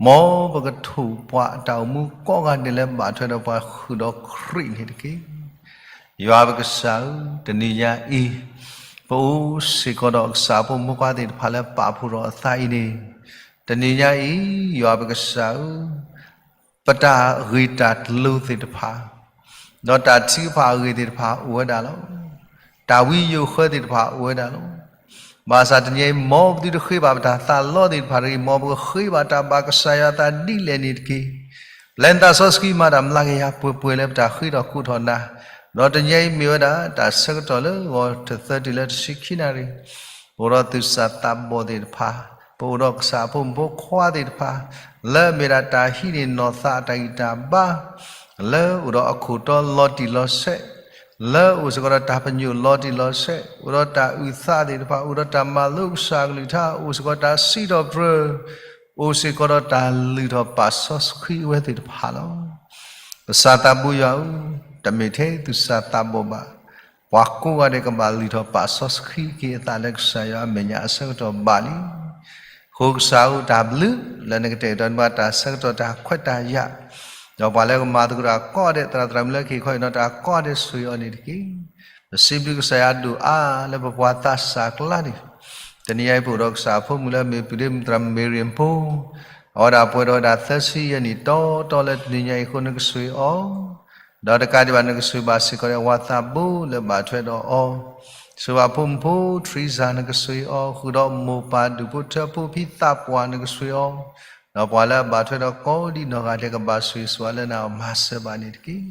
မ်ပကထိၣ်ပှၤအတၢ်အိၣ်မူကိးဂၤဒဲးလၢဘၣ်ထွဲဒီးပှၤဃုာ်ဒီးခရံာ်န့ၣ်တက့ၢ်. ယွၤပကစၢ်ဧၢ, တနံၤညါအံၤ ပအိၣ်စ့ၢ်ကီးဒီးကစၢ်ဖိမုၣ်ဖိခွါသ့ၣ်တဖၣ်လၢပာ်ဖှိၣ်ထီၣ်အသးအံၤန့ၣ်, တနံၤညါအံၤ ယွၤပကစၢ်ဧၢ, ပတၢ်ဂ့ၢ်တၢ်ကျိၤသ့ၣ်တဖၣ်, ဒီးတၢ်ထုကဖၣ်အဂ့ၢ်သ့ၣ်တဖၣ်အိၣ်ဝဲဒၣ်လီၤ. တၢ်ဝံယိးဃၢသ့ၣ်တဖၣ်အိၣ်ဝဲဒၣ်လီၤ. ဘၣ်ဆၣ်တနံၤအံၤ မ်ပသုတဃ့ဘၣ်ပတၢ်သးလီသ့ၣ်တဖၣ်တဂ့ၤ, မ်ပကဃ့ဘၣ်တၢ်ဘၣ်ကစၢ်ယွၤအသးဒ်လဲၣ်န့ၣ်တက့ၢ်. လဲၤနသးစီဆှံမၤတၢ်မျးကယၤပှဲၤပှဲၤလၢပတၢ်ဃ့ထီၣ်ကိးထီၣ်နၤ, ဒီးတနံၤအံၤမ့ၢ်ဝဲဒၣ် တၢ်ဆၢကတီၢ်လၢဂီၤထၢၣ်သၢတုၤလၢတဆံခံနၣ်ရံၣ်, ပအိၣ်ဒီးသူၣ်စၢ်သးဘီၣ်သ့ၣ်တဖၣ်, ပအိၣ်ဒီးကစၢ်အဖိမုၣ်ဖိခွါသ့ၣ်တဖၣ်, လၢအမ့ၢ်ဒၣ်တၢ်ဟံးန့ၢ်နီၢ်သးအတၢ်ဂံၢ်တၢ်ဘါ လၢအိၣ်ဒီးအခိၣ်တီလီၤတံၢ်လီၤဆဲး, လၢအိၣ်စ့ၢ်ကီးဒီးတၢ်ပညိၣ်လီၤတံၢ်လီၤဆဲး, အိၣ်ဒီးတၢ်အုၣ်သးသ့ၣ်တဖၣ်, အိၣ်ဒီးတၢ်မၤလိကစၢ်အကလုၢ်ကထါ, အိၣ်စ့ၢ်ကီးတၢ်စံးထီၣ်ပတြၢၤ, အိၣ်စ့ၢ်ကီးဒီးတၢ်လုၢ်ထီၣ်ပာ်စီဆှံအဝဲသ့ၣ်တဖၣ်လီၤ. ကစၢ်သးဘိယွၤဧၢ, တမ့ၢ်ထဲသူၣ်စၢ်သးဘီၣ်ဘၣ်, ပှၤကိးဂၤဒဲးကဘၣ်လုၢ်ထီၣ်ပာ်စီဆှံက့ၤအသးလၢကစၢ်ယွၤအမဲာ်ညါအဆၢကတီၢ်ဘၣ်လံ. အဃိကစၢ်ဧၢ, တၢ်ဘျုးလၢနကတဲာ်ကတီၤန့ၢ်ဘၣ်တၢ်ဆၢကတီၢ်တၢ်ခွဲးတၢ်ယာ်, ဒီးပှၤလၢကမၤသကိးတၢ်ကိးဂၤဒဲး သရၣ်သရၣ်မုၣ်လၢက့ၤခီအံၤနီၤ တၢ်ကိးဂၤဒဲးဆိၣ်ဂ့ၤအီၤန့ၣ်တက့ၢ်. ပစံးဘျုးကစၢ်ယွၤဒိၣ်အါလၢပပှၤသးစၢ်ကျါန့ၣ်, တနံၤအံၤပအိၣ်ဒီးကစၢ်အဖိမုၣ်လၢအမ့ၢ်ပုၢ်ဒ့မုၣ်သရၣ်မုၣ်မ့ၢ်ရံၣ်အဖိ, အဝဲဒၣ်ပှဲၤဒီးဝဲဒၣ်သၢဆံယဲၢ်နံၣ်တီတီလၢတနံၤညါအံၤအဃိ နကဆိၣ်ဂ့ၤအီၤ ဒီးတကးဒံးဘၣ် နကဆိၣ်ဂ့ၤဘၣ်စ့ၢ်ကီးဒီးအဝၤသးဘိလၢဘၣ်ထွဲဒီးအီၤ, ဆိၣ်ဂ့ၤဘၣ်ဖိမုၣ်ဖိ ထရံစၢ် နကဆိၣ်ဂ့ၤအီၤ ဃုာ်ဒီးမိၢ်ပၢ်ဒူၣ်ဖိထၢဖိဖံသးပှၢ် နကဆိၣ်ဂ့ၤအီၤ, ဒီးပှၤလၢအဘၣ်ထွဲဒီးကိးဒံနီၢ်ဂၤဒဲးကဘၣ်ဆိၣ်ဂ့ၤဆိၣ်ဝါလၢနၤအမၤစၢၤဘၣ်န့ၣ်တက့ၢ်.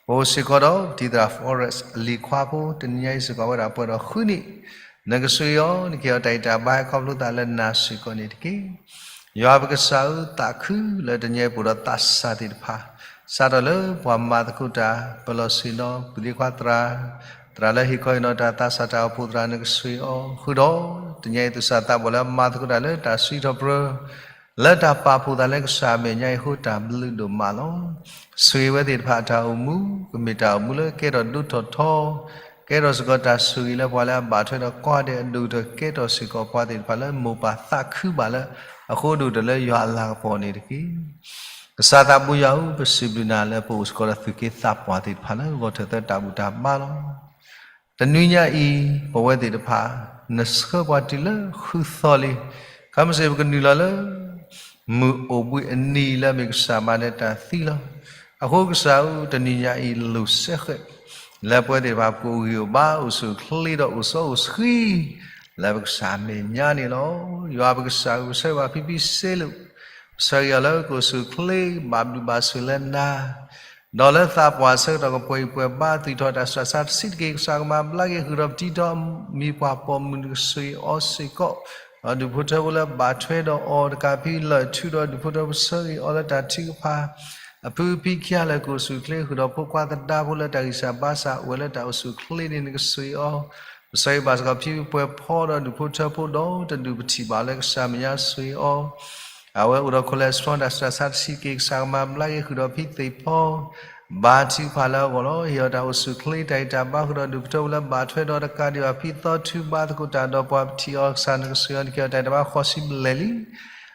ပအိၣ်စ့ၢ်ကီးဒီးပတံၤသရၣ် Forrest အလံၤခွါဖိ တနံၤညါအံၤစ့ၢ်ကီးဝဲဒၣ်ပှဲၤဒီးဃုနံၣ်, နကဆိၣ်ဂ့ၤအီၤ နကဟ့ၣ်အီၤတၢ်ဂံၢ်တၢ်ဘါဟဲခီဖျိသးလၢနၤစ့ၢ်ကီးန့ၣ်တက့ၢ်. ယွၤပကစၢ်ဧၢ သးခုလၢတနံၤအံၤပအိၣ်ဒီးသးစၢ်သ့ၣ်တဖၣ်, စးထီၣ်လၢပှၤမၤသကိးတၢ် ပလီၢ်ဆ့ၣ်နီၤ ပုၢ်သ့ခွါသရၣ်, သရၣ်လၢဟ့ၣ်ခီဟ့ၣ်နီၤတၢ် သးစၢ်တၢ်အိၣ်ဖှိၣ်သရၣ် နကဆိၣ်ဂ့ၤအီၤ ဃုာ်ဒီးတနံၤအံၤသူၣ်စၢ်သးဘီၣ်လၢအမၤသကိးတၢ်လၢတၢ်စံးထီၣ်ပတြၢၤ လၢတၢ်ပာ်ဖှိၣ်သးလၢကစၢ်အမဲာ်ညါအံၤအဃိ တၢ်ဘျုးဒိၣ်မးလီၤ. ဆိၣ်ဂ့ၤဝဲသ့ၣ်တဖၣ်အတၢ်အိၣ်မူ ကမ့ၢ်တၢ်အိၣ်မူလၢကဲထီၣ်ဒိၣ်ထီၣ်ထီ, ကဲထီၣ်စ့ၢ်ကီးတၢ်ဆိၣ်ဂ့ၤလၢပှၤလၢအဘၣ်ထွဲဒီးကိးဂၤဒဲးအဒိၣ်ကတၢၢ် ကဲထီၣ်စ့ၢ်ကီးပှၤသ့ၣ်တဖၣ်လၢမိၢ်ပၢ်သးခုဘၣ်လၢ အဃိဒိၣ်ကတၢၢ်လၢယွၤအလၤကပီၤန့ၣ်တက့ၢ်. ကစၢ်သးဘိယွၤဧၢ, ပစံးဘျုးနၤလၢပအိၣ်စ့ၢ်ကီးဒီးသူၣ်က့သးပှၢ်သ့ၣ်တဖၣ်လၢဂီၤထၢၣ်သၢတၢ်ဘူၣ်တၢ်ဘါလီၤ. တနွံညါအံၤ ပဝဲသ့ၣ်တဖၣ် နဆှၢပှၤတုၤလၢဃုသီလံ, ခဲမုၢ်ဆ့ၣ်ပကနုာ်လီၤလၢ မုၢ်အိၣ်ဘှံးအနံၤလၢအမ့ၢ်ကစၢ်မၤနၢၤတၢ်သံလီၤ. အဃိကစၢ်ဧၢ, တနွံညါအံၤလိၣ်စဲဃဲး လၢပဝဲသ့ၣ်တဖၣ်ပကအိၣ်ဂံၢ်အိၣ်ဘါ အိၣ်ဆူၣ်အိၣ်ချ့ဒီးအိၣ်စီအိၣ်ဆှံ လၢပကစၢ်အမဲာ်ညါန့ၣ်လီၤ. ယွၤပကစၢ်ဧၢ, ပဆၢဂ့ၤဘၣ်ဖံဖံစ့လိာ်, ပဆၢဂ့ၤအီၤလၢကအိၣ်ဆူၣ်အိၣ်ချ့ ဘၣ်ဘျုးဘၣ်ဆိၣ်လၢနၤ ဒီးလၢသးပှၢ်ဆၢကတီၢ်ကပှဲၤဂံၢ်ပှဲၤဘါ သွံၣ်ထီၣ်တၢ်စူၢ်တၢ်နာ်တဆံးတက့ၢ် ကစၢ်ကမၤဘျါက့ၤ ဃုာ်ဒီးပတံထီၣ်မံၤပှၢ်ပိာ်မုၣ် နကဆိၣ်ဂ့ၤအီၤစ့ၢ်ကီး, ဒီးဒူၣ်ဖိထၢဖိလၢဘၣ်ထွဲဒီးအီၤတကး ဖံလၢၢ်ထူဒီးဒူၣ်ဖိထၢဖိ ပဆၢဂ့ၤအီၤလၢတၢ်ထုကဖၣ် အဖုအဖံခံဂၤလၢာ် ကအိၣ်ဆူၣ်အိၣ်ချ့ ဃုာ်ဒီးဖိခွါသဒါဖိလၢတၢ်ဂံၢ်စၢ်ဘါစၢ် အိၣ်ဝဲလၢတၢ်အိၣ်ဆူၣ်အိၣ်ချ့န့ၣ် နကဆိၣ်ဂ့ၤအီၤ, ပဆၢဂ့ၤဘၣ်စ့ၢ်ကီးဖံပှဲၤဖီဒီးဒူၣ်ဖိထၢဖိဒီး တဒူၣ်ပထံၣ်ဘၣ်လၢကစၢ်မဲာ်ညါဆိၣ်ဂ့ၤအီၤ အဝဲအိၣ်ဒီး cholesterol တၢ်စူၢ်တၢ်နာ်တဆံးတက့ၢ် ကစၢ်ကမၤဘျါက့ၤ ဃုာ်ဒီးဖံသ့ၣ်ဖီ ဘါထုကဖၣ်လၢအဂီၢ်လီၤ. ဟ့ၣ်အီၤတၢ်အိၣ်ဆူၣ်အိၣ်ချ့ တၢ်ဂံၢ်တၢ်ဘါ ဃုာ်ဒီးဒူၣ်ဖိထၢဖိလၢဘၣ်ထွဲဒီးတကးဒံးဘၣ် ဖံသီထူဘါသကိးတၢ်ဒီးပှၤပထံၣ်အီၤ ကစၢ်နကဆိၣ်ဂ့ၤအီၤ နကဟ့ၣ်အီၤတၢ်ဂံၢ်တၢ်ဘါဃိးဆံဘျဲၣ်လံ.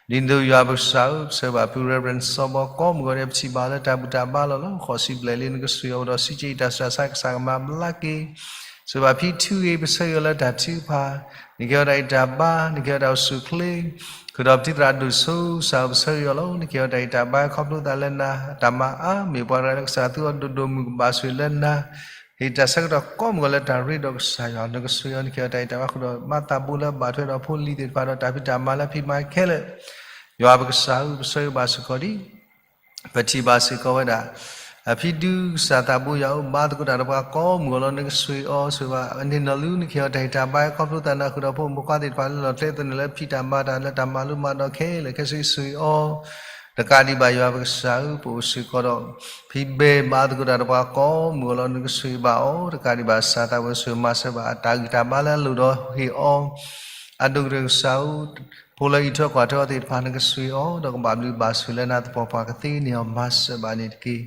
ဒ်သိးယွၤပကစၢ်ဧၢ, ပဆၢဂ့ၤဘၣ်ဖု Reverend စီၤဘီကီးမုၢ်ဂီၤန့ၣ် ပထံၣ်ဘၣ်လၢတၢ်ဘူၣ်တၢ်ဘါလီၤလီၤ ဃိးဆံဘျဲၣ်လံ နကဆိၣ်ဂ့ၤအီၤ အိၣ်ဒီးစံးက့အံၤ တၢ်စူၢ်တၢ်နာ်ကစၢ်ကမၤဘျါက့ၤ ဆိၣ်ဂ့ၤဘၣ်ဖံထူဂ့ၤ ပဆၢဂ့ၤအီၤလၢတၢ်ထုကဖၣ်, နကဟ့ၣ်အီၤတၢ်ဂံၢ်တၢ်ဘါ နကဟ့ၣ်အီၤတၢ်အိၣ်ဆူၣ်အိၣ်ချ့, ဃုာ်ဒီးပတံၤသရၣ်ဒိၣ်စိ ကစၢ်ဧၢ ပဆၢဂ့ၤအီၤလီၤ နကဟ့ၣ်အီၤတၢ်ဂံၢ်တၢ်ဘါ ခီဖျိသးလၢနၤ တၢ်မၤအါ မ့ၢ်ပှၤတဂၤလၢကစၢ်သူအီၤဒိၣ်ဒိၣ်မုၢ်ကဘၣ်ဆိၣ်ဂ့ၤလၢနၤ, ဟ့ၣ်တၢ်ဆၢကတီၢ်ကိးမုၢ်ဂီၤလၢတၢ်ရ့ဒီးကစၢ်ယွၤ နကဆိၣ်ဂ့ၤအီၤ နကဟ့ၣ်အီၤတၢ်ဂံၢ်တၢ်ဘါ ဃုာ်ဒီးမၤသးဘိလၢဘၣ်ထွဲဒီးဖိလံၤသ့ၣ်တဖၣ်ဒီးတၢ်ဖံးတၢ်မၤလၢဖံးမၤခဲလၢာ် ယွၤပကစၢ်ဧၢ ပဆၢဂ့ၤဘၣ်စ့ၢ်ကီးဒ် ပထံၣ်ဘၣ်စ့ၢ်ကီးဝဲဒၣ် အဖံဒု ကစၢ်သးဘိယွၤဧၢ ဘါသကိးတၢ်ဒီးပှၤကိးမုၢ်ဂီၤလီၤ နကဆိၣ်ဂ့ၤအီၤ ဆိၣ်ဂ့ၤဘၣ်အန့ၣ်နီၢ်လူ နကဟ့ၣ်အီၤတၢ်ဂံၢ်တၢ်ဘါ ခီဖျိသးနၤ ဃုာ်ဒီးဖိမုၣ်ဖိခွါသ့ၣ်တဖၣ်လၢလီၢ်ကျဲသနၢၣ်လၢဖံးတၢ်မၤတၢ်လၢတၢ်မၤလိမၤဒိးခဲလၢာ်ခဲဆ့ ဆိၣ်ဂ့ၤအီၤ တကးဒံးဘၣ်ယွၤပကစၢ်ဧၢ ပအိၣ်စ့ၢ်ကီးဒီး ဖံဘဲ ဘါသကိးတၢ်ဒီးပှၤကိးမုၢ်ဂီၤလီၤ နကဆိၣ်ဂ့ၤဘၣ်အီၤ တကးဒံးဘၣ် ကစၢ်သးဘိယွၤဆိၣ်ဂ့ၤမၤစၢၤဘၣ်အတၢ်ဂံၢ်တၢ်ဘါလၢအလိၣ်ဒီးဟ့ၣ်အီၤ အဒိၣ်ကတၢၢ်ကစၢ်ဧၢ ဖိလၢအအံးထွဲကွၢ်ထွဲအီၤသ့ၣ်တဖၣ် နကဆိၣ်ဂ့ၤအီၤ ဒီးကဘၣ်ဘျုးဘၣ်ဆိၣ်လၢနၤသပှၢ်ပှၢ်ကသ့န့ၢ်အီၤ မၤစၢၤဘၣ်န့ၣ်တက့ၢ်.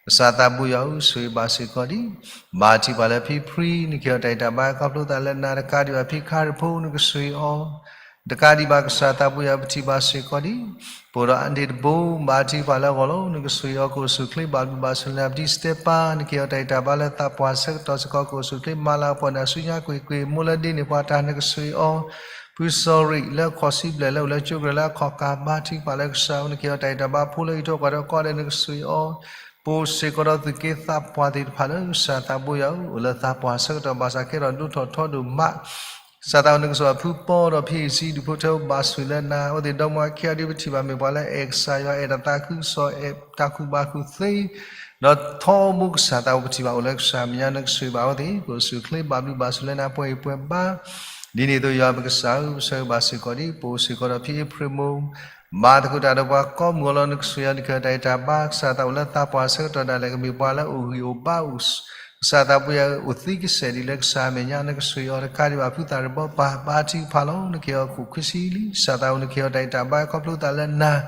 ကစၢ်သးဘိယွၤဧၢ ဆိၣ်ဂ့ၤဘၣ်စ့ၢ်ကီးဒ် ဘါထုကဖၣ်လၢဖံဖှံ နကဟ့ၣ်အီၤတၢ်ဂံၢ်တၢ်ဘါ ခီဖျိသးလၢနၤ တကးဒံးဘၣ်ဖံခါရံၣ်ဖိ နကဆိၣ်ဂ့ၤအီၤ တကးဒံးဘၣ် ကစၢ်သးဘိယွၤ ပထံၣ်ဘၣ်စ့ၢ်ကီးဒ် ပအိၣ်ဒီးအဒ့ၣ်တဘိ ဘါထုကဖၣ်လၢအဂီၢ်လီၤ နကဆိၣ်ဂ့ၤအီၤ ကအိၣ်ဆူၣ်အိၣ်ချ့ ဘၣ်ဘျုးဘၣ်ဆိၣ်လၢနၤ ပတံၤစတဲပၤ နကဟ့ၣ်အီၤတၢ်ဂံၢ်တၢ်ဘါလၢသးပှၢ်ဆၢကတီၢ်စ့ၢ်ကီး ကအိၣ်ဆူၣ်အိၣ်ချ့ မၤလၤကပီၤနၤဆူညါကွ့ၢ်ကွ့ၢ် မိၢ်လၢဒ့န့ၢ်ပှၤတၢ် နကဆိၣ်ဂ့ၤအီၤ ဖုစီၤရံးလၢဃိးဆံဘျဲၣ်လၢအိၣ်လၢကၠိကရၢလၢအခီၣ်ကၢ် ဘါထုကဖၣ်လၢကစၢ်ဧၢ နကဟ့ၣ်အီၤတၢ်ဂံၢ်တၢ်ဘါ ဖိလၢအအံးထွဲကွၢ်ထွဲအီၤကိးဂၤဒဲး နကဆိၣ်ဂ့ၤအီၤ ပအိၣ်စ့ၢ်ကီးဒီးသူၣ်က့သးပှၢ်သ့ၣ်တဖၣ်လၢ ကစၢ်သးဘိယွၤဧၢ အိၣ်လၢသးပှၢ်ဆၢကတီၢ်ဘၣ်ဆၣ် ကဲထီၣ်ဒိၣ်ထီၣ်ထီဒိၣ်မး ကစၢ်သးအိၣ်နကဆိၣ်အဖုပီဒီးဖံအံၤစံဒူၣ်ဖိထၢဖိဘၣ်ဆိၣ်လၢနၤ, အဝဲသ့ၣ်ဒီမါအခံအီၤဒ်ပထံၣ်ဘၣ်မ့ၢ်ပှၤလၢအဲၣ်ကစၢ်ယွၤ အဲၣ်တၢ်သးခုကစီၣ် အဲၣ်တၢ်ကူၣ်ဘၣ်ကူၣ်သ့ ဒီးထီဘိကစၢ်သးအိၣ်ပထံၣ်ဘၣ်အိၣ်လၢကစၢ်မဲာ်ညါ နကဆိၣ်ဂ့ၤဘၣ်အဝဲသ့ၣ် ကအိၣ်ဆူၣ်အိၣ်ချ့ဘၣ်ဘျုးဘၣ်ဆိၣ်လၢနၤ ပှဲၤအံၤပှဲၤဘါ ဒ်န့ၣ်အသိးယွၤပကစၢ်ဧၢ ပဆၢဂ့ၤဘၣ်စ့ၢ်ကီးဒံး ပအိၣ်စ့ၢ်ကီးဒီးဖံအ့ဖြ့ၣ်မိၢ် ဘါသကိးတၢ်ဒီးပှၤကိးမုၢ်ဂီၤလီၤ နကဆိၣ်ဂ့ၤအီၤ နကဟ့ၣ်အီၤတၢ်အံၤတၢ်ဘါ ကစၢ်သးအိၣ်လၢသးပှၢ်ဆၢကတီၢ်ဒၣ်လဲာ် ကမ့ၢ်ပှၤလၢအအိၣ်ဂံၢ်အိၣ်ဘါအိၣ် ကစၢ်သးပှၢ်အိၣ်သံကစဲာ်ဒ်လၢကစၢ်အမဲာ်ညါ နကဆိၣ်ဂ့ၤအီၤတကးဒံးဘၣ် ဖုသးရဘီပၢ် ဘါထုကဖၣ်လီၤ နကဟ့ၣ်အီၤခိၣ်ခွံဆံလံ ကစၢ်သးအိၣ် နကဟ့ၣ်အီၤတၢ်အံၤတၢ်ဘါ ခီဖျိသးလၢနၤ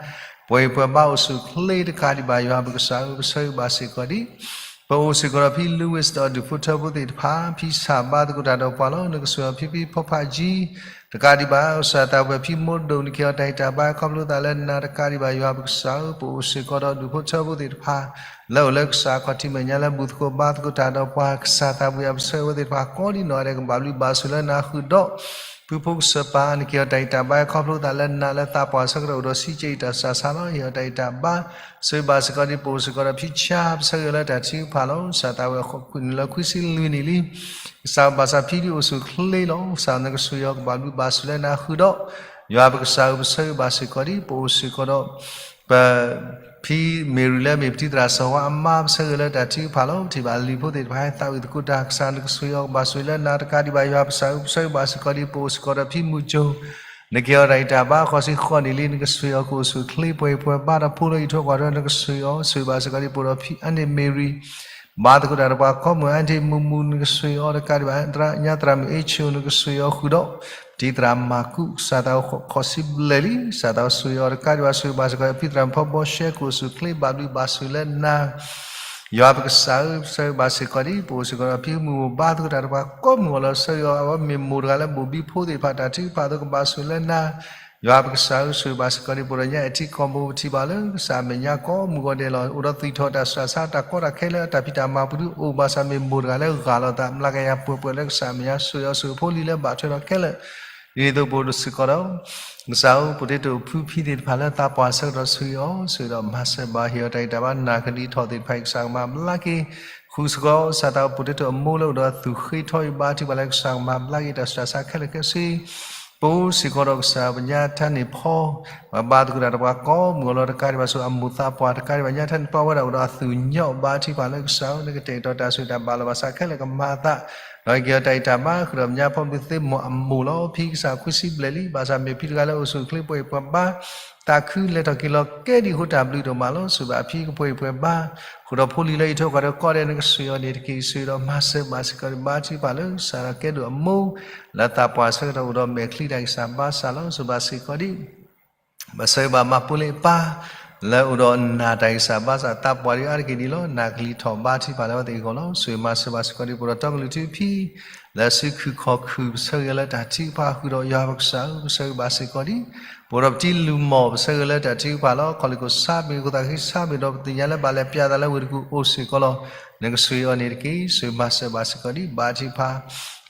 ပှဲၤအံၤပှဲၤဘါအိၣ်ဆူၣ်အိၣ်ချ့တကးဒံးဘၣ် ယွၤပကစၢ်ဧၢ ပဆၢဂ့ၤဘၣ်စ့ၢ်ကီးဒံး ပအိၣ်စ့ၢ်ကီးဒီးဖံ Louis ဒီးဒူၣ်ဖိထၢဖိသ့ၣ်တဖၣ် ဖံဆၣ်ဘါသကိးတၢ်ဒီးပှၤလီၤ နကဆိၣ်ဂ့ၤအီၤ ဖံဖံဖီဖးယံၤ တကးဒံးဘၣ် ကစၢ်သးပှၢ် ဖံမိၢ်ဒိၣ် နကဟ့ၣ်အီၤတၢ်အံၤတၢ်ဘါခီဖျိသးလၢနၤတကးဒံးဘၣ် ယွၤပကစၢ်ဧၢ ပအိၣ်စ့ၢ်ကီးဒီးဒူၣ်ဖိထၢဖိသ့ၣ်တဖၣ် လၢအိၣ်လၢကစၢ်ခီၣ်ထံးမဲာ်ညါလၢဘူၣ်သကိးဘါသကိးတၢ်ဒီးပှၤ ကစၢ်သးပှၢ် ပဆၢဂ့ၤအဝဲသ့ၣ်တဖၣ်ကိးဒံးနီၢ်ဂၤဒဲး ကဘၣ်ဘျုးဘၣ်ဆိၣ်လၢနၤဃုာ်ဒီး ဖုဖိကစၢ်ပၢ် နကဟ့ၣ်အီၤတၢ်အံၤတၢ်ဘါခီဖျိသးလၢနၤလၢသးပှၢ်ဆၢကတီၢ်အိၣ်ဒီးစံးကဲအံၤတၢ်ဆူးတၢ်ဆါလီၤ ဟ့ၣ်အီၤတၢ်အံၤတၢ်ဘါ ဆိၣ်ဂ့ၤဘၣ်စ့ၢ်ကီးဒံး ပအိၣ်စ့ၢ်ကီးဒီးဖံဆါ ပဆၢဂ့ၤလၢတၢ်ထုကဖၣ်လီၤ ကစၢ်သးပှၢ် ဃိးနံၣ်လၢခွံဆံလွံၢ်နံၣ်လံ ကစၢ်ဘၣ်ဆၣ်ဖံဒုးအိၣ်ဆူၣ်အိၣ်ချ့လီၤ ကစၢ်နကဆိၣ်ဂ့ၤအီၤ ကဘၣ်ဘျုးဘၣ်ဆိၣ်လၢနၤဃုာ်ဒီး ယွၤပကစၢ်ဧၢ ပဆၢဂ့ၤဘၣ်စ့ၢ်ကီးဒံး ပအိၣ်စ့ၢ်ကီးဒီး ပ ဖံမ့ၢ်ရံလၢမ့ၢ်ပတံၤသရၣ်စီၤဝါအမါ ပဆၢဂ့ၤလၢတၢ်ထုကဖၣ်လီၤ ပထံၣ်ဘၣ်လံာ်ဖိသ့ၣ်တဖၣ် ဟဲသးဝံၣ်သကိးတၢ် ကစၢ်နကဆိၣ်ဂ့ၤအီၤ ကဘၣ်ဆိၣ်ဂ့ၤလၢနၤတကးဒံးဘၣ် ယွၤပကစၢ်ဧၢ ပဆၢဂ့ၤဘၣ်စ့ၢ်ကီးဒံး ပအိၣ်စ့ၢ်ကီးဒီးဖံမုၢ်ကၠိ နကဟ့ၣ်အီၤတၢ်အံၤတၢ်ဘါ ဃိးဆံဃိးနံၣ်လံ နကဆိၣ်ဂ့ၤအီၤ ကအိၣ်ဆူၣ်အိၣ်ချ့ ပှဲၤအံၤပှဲၤဘါဒီးဖိလၢအံးထွဲကွၢ်ထွဲ နကဆိၣ်ဂ့ၤအီၤ ဆိၣ်ဂ့ၤဘၣ်စ့ၢ်ကီးဒံး ပအိၣ်ဒီးဖံအါန့ၢ်မ့ၢ်ရံ ဘါသကိးတၢ်ဒီးပှၤကိးမုၢ် အါန့ၢ်မုၢ်မုၢ် နကဆိၣ်ဂ့ၤအီၤတကးဒံးဘၣ် ညါသရၣ်မုၣ်အ့ၣ်ဆိၣ် နကဆိၣ်ဂ့ၤအီၤဃုာ်ဒီး ပတံၤသရၣ်မၤကူး ကစၢ်သးအိၣ် ဃိးဆံဘျဲၣ်လံ ကစၢ်သးအိၣ်ဆိၣ်ဂ့ၤအီၤတကးဒံးဘၣ် ဆိၣ်ဂ့ၤဘၣ်စ့ၢ်ကီး ဖံသရၣ်မုၣ်ဖီဘီရှဲ ကအိၣ်ဆူၣ်အိၣ်ချ့ ဘၣ်ဘျုးဘၣ်ဆိၣ်လၢနၤ ယွၤပကစၢ်ဧၢ ပဆၢဂ့ၤဘၣ်စ့ၢ်ကီးဒံး ပအိၣ်စ့ၢ်ကီးဒီးဖံမုၢ်မိၢ် ဘါသကိးတၢ်ဒီးပှၤကိးမုၢ်ဂီၤလီၤ ဆၢဂ့ၤအီၤ အဝဲမ့ၢ်မိၢ်တဂၤလၢဘိၣ်ဘံဖိသ့ၣ်တဖၣ် တၢ်ထုကဖၣ်အသိး ကဘၣ်ဆိၣ်လၢနၤ ယွၤပကစၢ်ဧၢ ဆိၣ်ဂ့ၤဘၣ်စ့ၢ်ကီးဒံး ပအိၣ်ဒီးညါအဲၣ်ထံကီၢ်မိၢ် ပထံၣ်ဘၣ်လၢကစၢ်အမဲာ်ညါကိးမုၢ်ဂီၤဒဲးလီၤ အိၣ်ဒီးသွံၣ်ထီၣ်တၢ်ဆူးတၢ်ဆါ တၢ်ကီတၢ်ခဲလၢာ် တၢ်ဖံးတၢ်မၤပူၤဒုးအိၣ် ဘၣ်ဆၣ်မ့ၢ်မိၢ်တဂၤလၢဂၢ်လီၤသး မျးကယၤပှဲၤပှဲၤလၢကစၢ်အမဲာ်ညါ ဆိၣ်ဂ့ၤအီၤ ဆိၣ်ဂ့ၤဖိလံၤလၢဘၣ်ထွဲဒီးခဲလၢာ် ဒ်န့ၣ်အသိးပအိၣ်ဒီးစ့ၢ်ကီးဒီး ကစၢ်ဧၢ ပအိၣ်တ့တိၣ်ဖုဖံသ့ၣ်တဖၣ်လၢသးပှၢ်ဆၢကတီၢ် ဆိၣ်ဂ့ၤအီၤ ဆိၣ်ဂ့ၤဒီးမၤစၢၤဘၣ် ဟ့ၣ်အီၤတၢ်ဂံၢ်တၢ်ဘါ နၢ်ကလံၤထီၣ်သ့ၣ်တဖၣ်အံၤ ကစၢ်ကမၤဘျါက့ၤ ဃုာ်စ့ၢ်ကီး ကစၢ်သးပှၢ် ပအိၣ်တ့တိၣ်အမိၢ်လၢအိၣ်ဒီးအသူၣ်ဃ့ထီအံၤ ဘါထုကဖၣ်လၢကစၢ်ကမၤဘျါက့ၤ တၢ်ဆူးတၢ်ဆါခဲလၢာ်ခဲဆ့ ပအိၣ်စ့ၢ်ကီးဒီးကစၢ်ပညါထါန့ၣ်ဖီ ပှၤဘါသကိးတၢ်ဒီးပှၤကိးမုၢ်ဂီၤလီၤ တကးဒံးဘၣ်ဆိၣ်ဂ့ၤအမိၢ်သးပှၢ် တကးဒံးဘၣ်ညါထါန့ၣ်ဖီ အဝဲဒၣ်အိၣ်ဒီးအသူၣ်ညီၣ် ဘါထုကဖၣ်လၢကစၢ်ဧၢ နကတဲာ်ကတီၤတၢ်ဆိၣ်ဂ့ၤတၢ်ဘၣ်လီၤ ဘၣ်ဆၣ်ခဲလၢာ်ကမၤအသး ဒီးက့ၤအီၤတၢ်ဂံၢ်တၢ်ဘါ ဃုာ်ဒီးပညါဖီဘုးသ့ၣ်မီၢ်အမိၢ်လီၤ ဖံကစၢ်ခွံဆံဘျဲၣ်လံ ဘၣ်ဆၣ်မ့ၢ်ဖံတဂၤလၢအိၣ်ဆူၣ်အိၣ်ချ့ ပှဲၤအံၤပှဲၤဘါ သးခုလဲၤထီၣ်က့ၤလီၤကဲဒံးအဃိ တၢ်ဘျုးဒိၣ်မးလီၤ ဆိၣ်ဂ့ၤဘၣ်အဖံကပှဲၤအံၤပှဲၤဘါ ဃုာ်ဒီးဖိလံၤလၢအံးထွဲကွၢ်ထွဲကိးဂၤဒဲး နကဆိၣ်ဂ့ၤအီၤန့ၣ်တက့ၢ် ဆိၣ်ဂ့ၤဒီးမၤစၢၤဘၣ်စ့ၢ်ကီး ဘါထုကဖၣ်လၢကစၢ်ဒီးကဲဒိၣ်အမိၢ် လၢသးပှၢ်ဆၢကတီၢ်အိၣ်ဒီးမဲာ်ချံတၢ်ဂံၢ်စၢ်ဘါစၢ်လီၤ ဆိၣ်ဂ့ၤဘၣ်စ့ၢ်ကီးဒံး ပဆၢဂ့ၤဘၣ်မၤပူၤလၢအပၢ် လၢအိၣ်ဒီးနၢ်တၢ်ဂံၢ်စၢ်ဘါစၢ် သးပှၢ်ဒံးအါတက့ၢ်ဒံးလီၤ နၢ်ကလံၤထီၣ်ဘါထုကဖၣ်လၢအဝဲသ့ၣ်အဂီၢ်လီၤ ဆိၣ်ဂ့ၤမၤစၢၤဘၣ်စ့ၢ်ကီးဒံး ပအိၣ်ဒီးတီကလုာ်ထူဖံ လၢစုခုၣ်ခီၣ်ခုၣ် ပဆၢဂ့ၤလၢတၢ်ထုကဖၣ်ဃုာ်ဒီးယွၤပကစၢ်ဧၢ ပဆၢဂ့ၤဘၣ်စ့ၢ်ကီးဒံး ပအိၣ်ဒီးပတံၤလူၤမီၢ် ပဆၢဂ့ၤလၢတၢ်ထုကဖၣ်လီၤ ခီၣ်လ့ၣ်ခိၣ်ဆါ မ့ၢ်ခိၣ်သးဃံဆါ မ့ၢ်ဒီးပသ့ၣ်ညါလၢဘၣ်လဲၤပျးသးလၢဝ့ၢ်တကူၣ်အိၣ်စ့ၢ်ကီးလီၤ နကဆိၣ်ဂ့ၤအီၤန့ၣ်တက့ၢ် ဆိၣ်ဂ့ၤမၤစၢၤဘၣ်စ့ၢ်ကီးဒံး ဘါထုကဖၣ်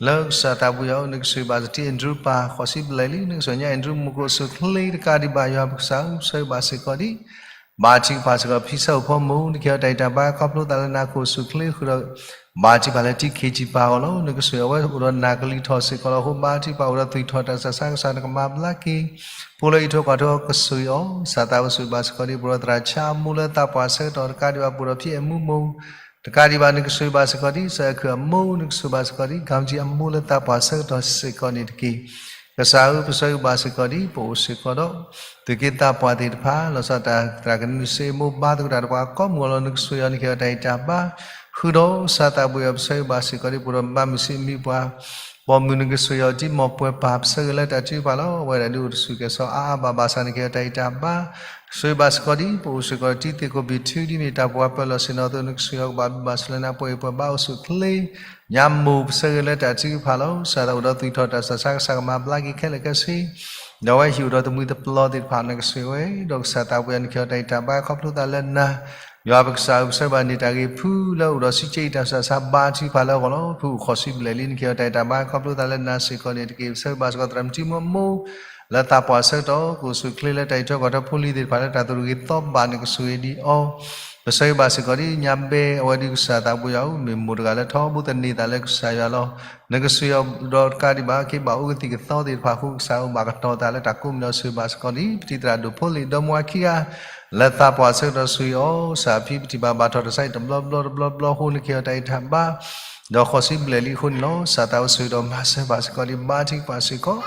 လၢကစၢ်သးပှၢ်ယွၤဧၢ နကဆိၣ်ဂ့ၤဘၣ်စ့ၢ်ကီး Andrew ပၢ် ဃိးဆံဘျဲၣ်လံ နကဆိၣ်ဂ့ၤညါ Andrew မိၢ်ကအိၣ်ဆူၣ်အိၣ်ချ့တကးဒံးဘၣ် ယွၤပကစၢ်ဧၢ ပဆၢဂ့ၤဘၣ်စ့ၢ်ကီးဒံး ဘါထုကဖၣ်စ့ၢ်ကီး ဖံဆၢအိၣ်ဖီမိၢ် နကဟ့ၣ်အီၤတၢ်ဂံၢ်တၢ်ဘါ ခီဖျိသးလၢနၤကအိၣ်ဆူၣ်အိၣ်ချ့ဃုာ်ဒီး ဘါထုကဖၣ်လၢတံၤခ့ၣ်ကၠံၣ်ပၢ်အဂီၢ်လီၤ နကဆိၣ်ဂ့ၤအဝဲအိၣ်ဒီးနၢ်ကလံၤထီၣ်စ့ၢ်ကီးလီၤ အဃိဘါထုကဖၣ်အိၣ်ဒီးသွံၣ်ထီၣ်တၢ်ဆူးတၢ်ဆါ ကစၢ်နကမၤဘျါက့ၤ ဖိလၢအံးထွဲကွၢ်ထွဲအီၤ ကဆိၣ်ဂ့ၤအီၤ ကစၢ်သးအိၣ်ဆိၣ်ဂ့ၤဘၣ်စ့ၢ်ကီးဒံး ပအိၣ်ဒီးသရၣ်ဆါအမိၢ်လၢသးပှၢ်ဆၢကတီၢ်တကးဒံးဘၣ် ပအိၣ်ဒီးဖံအဲၣ်မူမိၢ် တကးဒံးဘၣ် နကဆိၣ်ဂ့ၤဘၣ်စ့ၢ်ကီးဒံး စၢၤအဲၣ်ခုၣ်အမိၢ် နကဆိၣ်ဂ့ၤဘၣ်စ့ၢ်ကီးဒံး ကၣ်ကၠံၣ်အမိၢ်လၢသးပှၢ်ဆၢကတီၢ်စ့ၢ်ကီးန့ၣ်တက့ၢ် ကစၢ်ဧၢ ပဆၢဂ့ၤဘၣ်စ့ၢ်ကီးဒံး ပအိၣ်စ့ၢ်ကီးဒီး သုးက့သးပှၢ်သ့ၣ်တဖၣ် လီၤဆီဒၣ်တၢ်သရၣ်ကနုၢ်စ့မိၢ် ဘါသကိးတၢ်ဒီးပှၤကိးမုၢ်ဂီၤလီၤ နကဆိၣ်ဂ့ၤအီၤ နကဟ့ၣ်အီၤတၢ်ဂံၢ်တၢ်ဘါ ဃုာ်ဒီးကစၢ်သးပှၢ်ယွၤ ပဆၢဂ့ၤဘၣ်စ့ၢ်ကီးဒံး ပအိၣ်ဒီးဘၣ်မုၢ်စံးမံၤပှၢ် ပိာ်မုၣ် နကဆိၣ်ဂ့ၤအီၤ တံၤမီၢ်ပှဲၤပၢ် ပဆၢဂ့ၤလၢတၢ်ထုကဖၣ်လီၤ အဝဲဒၣ်ဒုးအိၣ်တဆူၣ်ကဲၤစီၤအါအါဘၣ် ဘၣ်ဆၣ်နကဟ့ၣ်အီၤတၢ်ဂံၢ်တၢ်ဘါ ဆိၣ်ဂ့ၤဘၣ်စ့ၢ်ကီးဒံး ပအိၣ်စ့ၢ်ကီးတံၤသကိးဘံၣ်ထု ဒ်မ့ၢ်တၢ်ပှၤပၢၤလီၢ်ဆ့ၣ်နီၤအသိး နကဆိၣ်ဂ့ၤအီၤ ကဘၣ်ဘျုးဘၣ်ဆိၣ်လၢနၤ ပှဲၤအံၤပှဲၤဘါအိၣ်ဆူၣ်အိၣ်ချ့ ညါမိၢ် ပဆၢဂ့ၤလၢတၢ်ထုကဖၣ်လီၤ ကစၢ်သးအိၣ်ဒီးသွံၣ်ထီၣ်တၢ်ဆူးတၢ်ဆါ ကစၢ်ကမၤဘျါက့ၤခဲလၢာ်ခဲဆ့ ဒီးအဝဲဟံၣ်အိၣ်ဒီးသမံသပျီသ့ၣ်တဖၣ် နကဆိၣ်ဂ့ၤအီၤ ဒီးကစၢ်သးပှၢ်ယွၤ နကဟ့ၣ်အီၤတၢ်ဂံၢ်တၢ်ဘါ ခီဖျိသးလၢနၤ ယွၤပကစၢ်ဧၢ ပဆၢဂ့ၤဘၣ်န့ၢ်တၢ်ဂ့ၢ်ဖုလၢအိၣ်ဒီးစံးကၠံၣ်တၢ်ဆူးတၢ်ဆါ ဘါထုကဖၣ်လၢအဂီၢ်လီၤ ဖုအိၣ်ဃိးဆံဘျဲၣ်လံ နကဟ့ၣ်အီၤတၢ်ဂံၢ်တၢ်ဘါ ခီဖျိသးလၢနၤစ့ၢ်ကီးန့ၣ်တက့ၢ် ပဆၢဂ့ၤဘၣ်စ့ၢ်ကီးသရၣ်မုၣ်တံၤမီၢ်မိၢ် လၢသးပှၢ်ဆၢကတီၢ် ကအိၣ်ဆူၣ်အိၣ်ချ့လၢတၢ်အံးထွဲကွၢ်ထွဲ ဖိလံၤသ့ၣ်တဖၣ်လၢတၢ်သူၣ်ဂ့ၤသီဘၣ် နကဆိၣ်ဂ့ၤဒံးအီၤ ပဆၢဂ့ၤဘၣ်စ့ၢ်ကီးဒ်ညါဘဲအဝဲဒုးကစၢ်သးပူၤယၤဧိၤ မ့ၢ်မိၢ်တဂၤလၢထီဘိသန့ၤသးလၢကစၢ်ယွၤလီၤ. နကစၢ်ယွၤဒီးတကးဒံးဘၣ် က့ၤဘၣ်အိၣ်ကသံၣ်ကသီသ့ၣ်တဖၣ်အဃိ ကစၢ်အိၣ်ဘၣ်ကတီၤသးလၢတၢ်ကိးမံၤဒီးဆၢဂ့ၤဘၣ်စ့ၢ်ကီးဒ် ပတံၤသရၣ်ဒိၣ်ဖိလ့ၣ်ဒီမါဝၤခံဂၤ လၢသးပှၢ်ဆၢကတီၢ်ဆူအံၤအီၤ ကစၢ်ဖံပထံၣ်ဘၣ်ဘၣ်ထီၣ်တၢ်ဆါအံၤတဘျီဘျီတဘျီဘျီအဃိ နကဟ့ၣ်အီၤတၢ်အဲၣ်တၢ်ဘါ ဒီးဃီၤဆံဘျဲၣ်လံအဃိန့ၣ်လီၤ. ကစၢ်သးအိၣ်ဆၢဂ့ၤဒီးမၤစၢၤဘၣ်စ့ၢ်ကီးဒ် ဘါထုကဖၣ်စ့ၢ်ကီး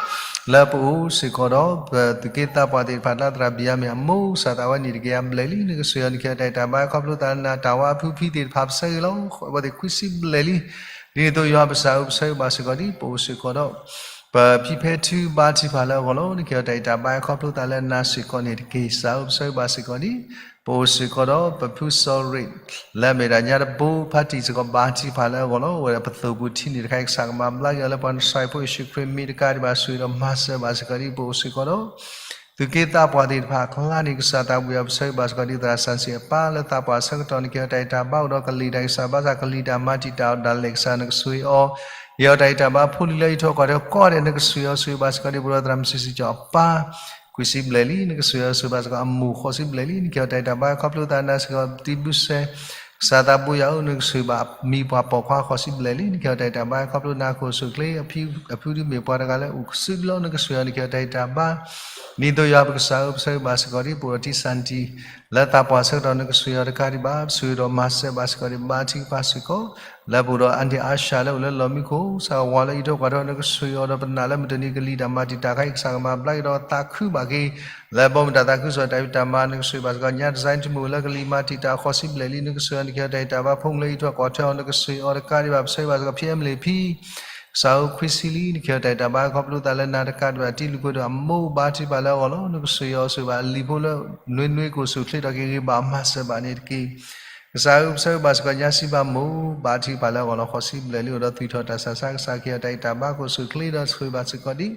လၢပအိၣ်စ့ၢ်ကီးဒီး ပသူၣ်က့သးပှၢ်သ့ၣ်တဖၣ်လၢသရၣ်ဘံၣ်ယၤမ့ၣ်အမိၢ် ကစၢ်သးဝဲန့ၣ်တက့ၢ် အဘျဲၣ်လံ နကစၢ်ယွၤ နကဟ့ၣ်အီၤတၢ်အဲၣ်တၢ်ဘါ ခီဖျိသးလၢနၤ တၢ်ဝါအဖုဖံသ့ၣ်တဖၣ် ပဆၢဂ့ၤလီၤ. အဝဲသ့ၣ်ခွံဆံဘျဲၣ်လံ ဒ်န့ၣ်အသိးယွၤပကစၢ်ဧၢ ပဆၢဂ့ၤဘၣ်စ့ၢ်ကီးဒ် ပအိၣ်စ့ၢ်ကီးဒီး ပဖံဖဲထု ဘါထုကဖၣ်လၢအဂီၢ်လီၤ. နကဟ့ၣ်အီၤတၢ်အဲၣ်တၢ်ဘါ ခီဖျိသးလၢနၤစ့ၢ်ကီးန့ၣ်တက့ၢ်. ကစၢ်ဧၢ ပဆၢဂ့ၤဘၣ်စ့ၢ်ကီးဒ် ပအိၣ်စ့ၢ်ကီးဒီး ပဖုစီၤရ့ၣ် လၢအမ့ၢ်ဒၣ်ညါတဘိ ဖါတံၢ်စ့ၢ်ကီး ဘါထုကဖၣ်လၢအဂီၢ်လီၤ. အဝဲဒၣ်ပသိၣ်ပူၤထံန့ၣ်တခါအံၤ ကစၢ်ကမၤဘျါက့ၤအီၤလၢပှၤနစၢ်ဖိယ့ၣ်ၡူးခရံာ်မံၤတကးဒံးဘၣ် ဆၢဂ့ၤဒီးမၤစၢၤဘၣ်စ့ၢ်ကီးဒ် ပအိၣ်စ့ၢ်ကီးဒီး သူၣ်က့သးပှၢ်သ့ၣ်တဖၣ်အကျါန့ၣ် ကစၢ်သးပူၤယၤ ပဆၢဂ့ၤဘၣ်စ့ၢ်ကီးဒ် သရၣ်စၣ်စ့ၣ်အပၢ်လၢသးပှၢ်ဆၢကတီၢ် နကဟ့ၣ်အီၤတၢ်အဲၣ်တၢ်ဘါအိၣ်ဒီးကလံၤတၢ်ကစၢ် ဘၣ်ဆၣ်ကလံၤတၢ်မၤတံာ်တာ်အီၤဒၣ်လဲာ် ကစၢ်နကစၢ်အံၤအီၤ ဟ့ၣ်အီၤတၢ်အဲၣ်တၢ်ဘါ ဖိလံၤလၢအံးထွဲကွၢ်ထွဲကိးဂၤဒဲး နကစၢ်အံၤအီၤ ဆၢဂ့ၤဘၣ်စ့ၢ်ကီးဒ် ပဒိၣ်သရၣ်မုၣ်စံၣ်စံၣ်ကၠီၣ်အပၢ် ခွံဆံဘျဲၣ်လံ နကစၢ်အံၤအီၤ ဆၢဂ့ၤဘၣ်စ့ၢ်ကီး အမိၢ်ဃိးဆံဘျဲၣ်လံ နကဟ့ၣ်အီၤတၢ်အဲၣ်တၢ်ဘါ ခီဖျိသးနၤစ့ၢ်ကီး တံၤဘုစဲ ကစၢ်သးပူၤယၤဧိၤ နကစၢ်ဘၣ်မံၤပှၢ်ပိာ်ခွါဃိးဆံဘျဲၣ်လံ နကဟ့ၣ်အီၤတၢ်အဲၣ်တၢ်ဘါ ခီဖျိနၤခိၣ်ဆူၣ်ချ့ အဖုဒုးမ့ၢ်ပှၤတဂၤလၢအိၣ်ကစုဒုလီၤ နကစၢ်အံၤ နကဟ့ၣ်အီၤတၢ်အဲၣ်တၢ်ဘါ ဒ်သိးယွၤပကစၢ်ဧၢ ပဆၢဂ့ၤဘၣ်စ့ၢ်ကီးဒ် ပအိၣ်ဒီးတံၢ်စၢ်နတံၢ် လၢသးပှၢ်ဆၢကတီၢ် နကစၢ်အံၤအီၤတကးဒံးဘၣ် ပဆၢဂ့ၤဒီးမၤစၢၤဘၣ်စ့ၢ်ကီးဒ် ဘါထုကဖၣ်စ့ၢ်ကီး လၢပအိၣ်ဒီး Aunty Asha လၢအိၣ်လၢလီၢ်မံခိၣ် ကစၢ်ဝၤလၢအံးထွဲကွၢ်ထွဲ နကစၢ်အံၤအီၤဒီးပနာ်လၢမုၢ်တနံၤကလံၤတၢ်မၤတံာ်တာ်ခါအံၤ ကစၢ်ကမၤဘျါက့ၤဒီးသးခုဘၣ်က့ၤ လၢဘီမုၢ်တၢ်သးခုကစီၣ်တၢ်ဖံးတၢ်မၤ နကစၢ်ဘၣ်စ့ၢ်ကီး ညါတစဲးတမုာ်လၢကလံၤမၤတံာ်တာ်ဃိးဆံဘျဲၣ်လံ နကစၢ်အံၤ နကဟ့ၣ်အီၤတၢ်အဲၣ်တၢ်ဘါ ဖိမုၣ်လၢအံးထွဲကွၢ်ထွဲအီၤ နကစၢ်အံၤအီၤတကးဒံးဘၣ် ပဆၢဂ့ၤဘၣ်စ့ၢ်ကီး ဖံအ့မလ့ၣ်ဖံ ကစၢ်ဧၢ ခွံဆံလံ နကဟ့ၣ်အီၤတၢ်အဲၣ်တၢ်ဘါ ခီဖျိသးလၢနၤတကးဒံးဘၣ် တံၤလုၢ်ဖိဒီးအမိၢ် ဘါထုကဖၣ်လၢအဂီၢ်လီၤ နကစၢ်အံၤအီၤ ဆၢဂ့ၤဘၣ်လံၤဖိလၢ နွ့နွ့ခိၣ်ဆူၣ်ချ့ထီၣ်က့ၤဂ့ၤ ဘၣ်မၤစၢၤဘၣ်န့ၣ်တက့ၢ် ကစၢ်ဧၢ ပဆၢဂ့ၤဘၣ်စ့ၢ်ကီး ညါစံးဘၣ်မိၢ် ဘါထုကဖၣ်လၢအဂီၢ်လီၤ ဃိးဆံဘျဲၣ်လံ အိၣ်ဒီးသွံၣ်ထီၣ်တၢ်ဆါဆါ ကစၢ်ကဟ့ၣ်အီၤတၢ်အဲၣ်တၢ်ဘါ ခိၣ်ဆူၣ်ချ့ဒီးဆၢဂ့ၤဘၣ်စ့ၢ်ကီးဒ်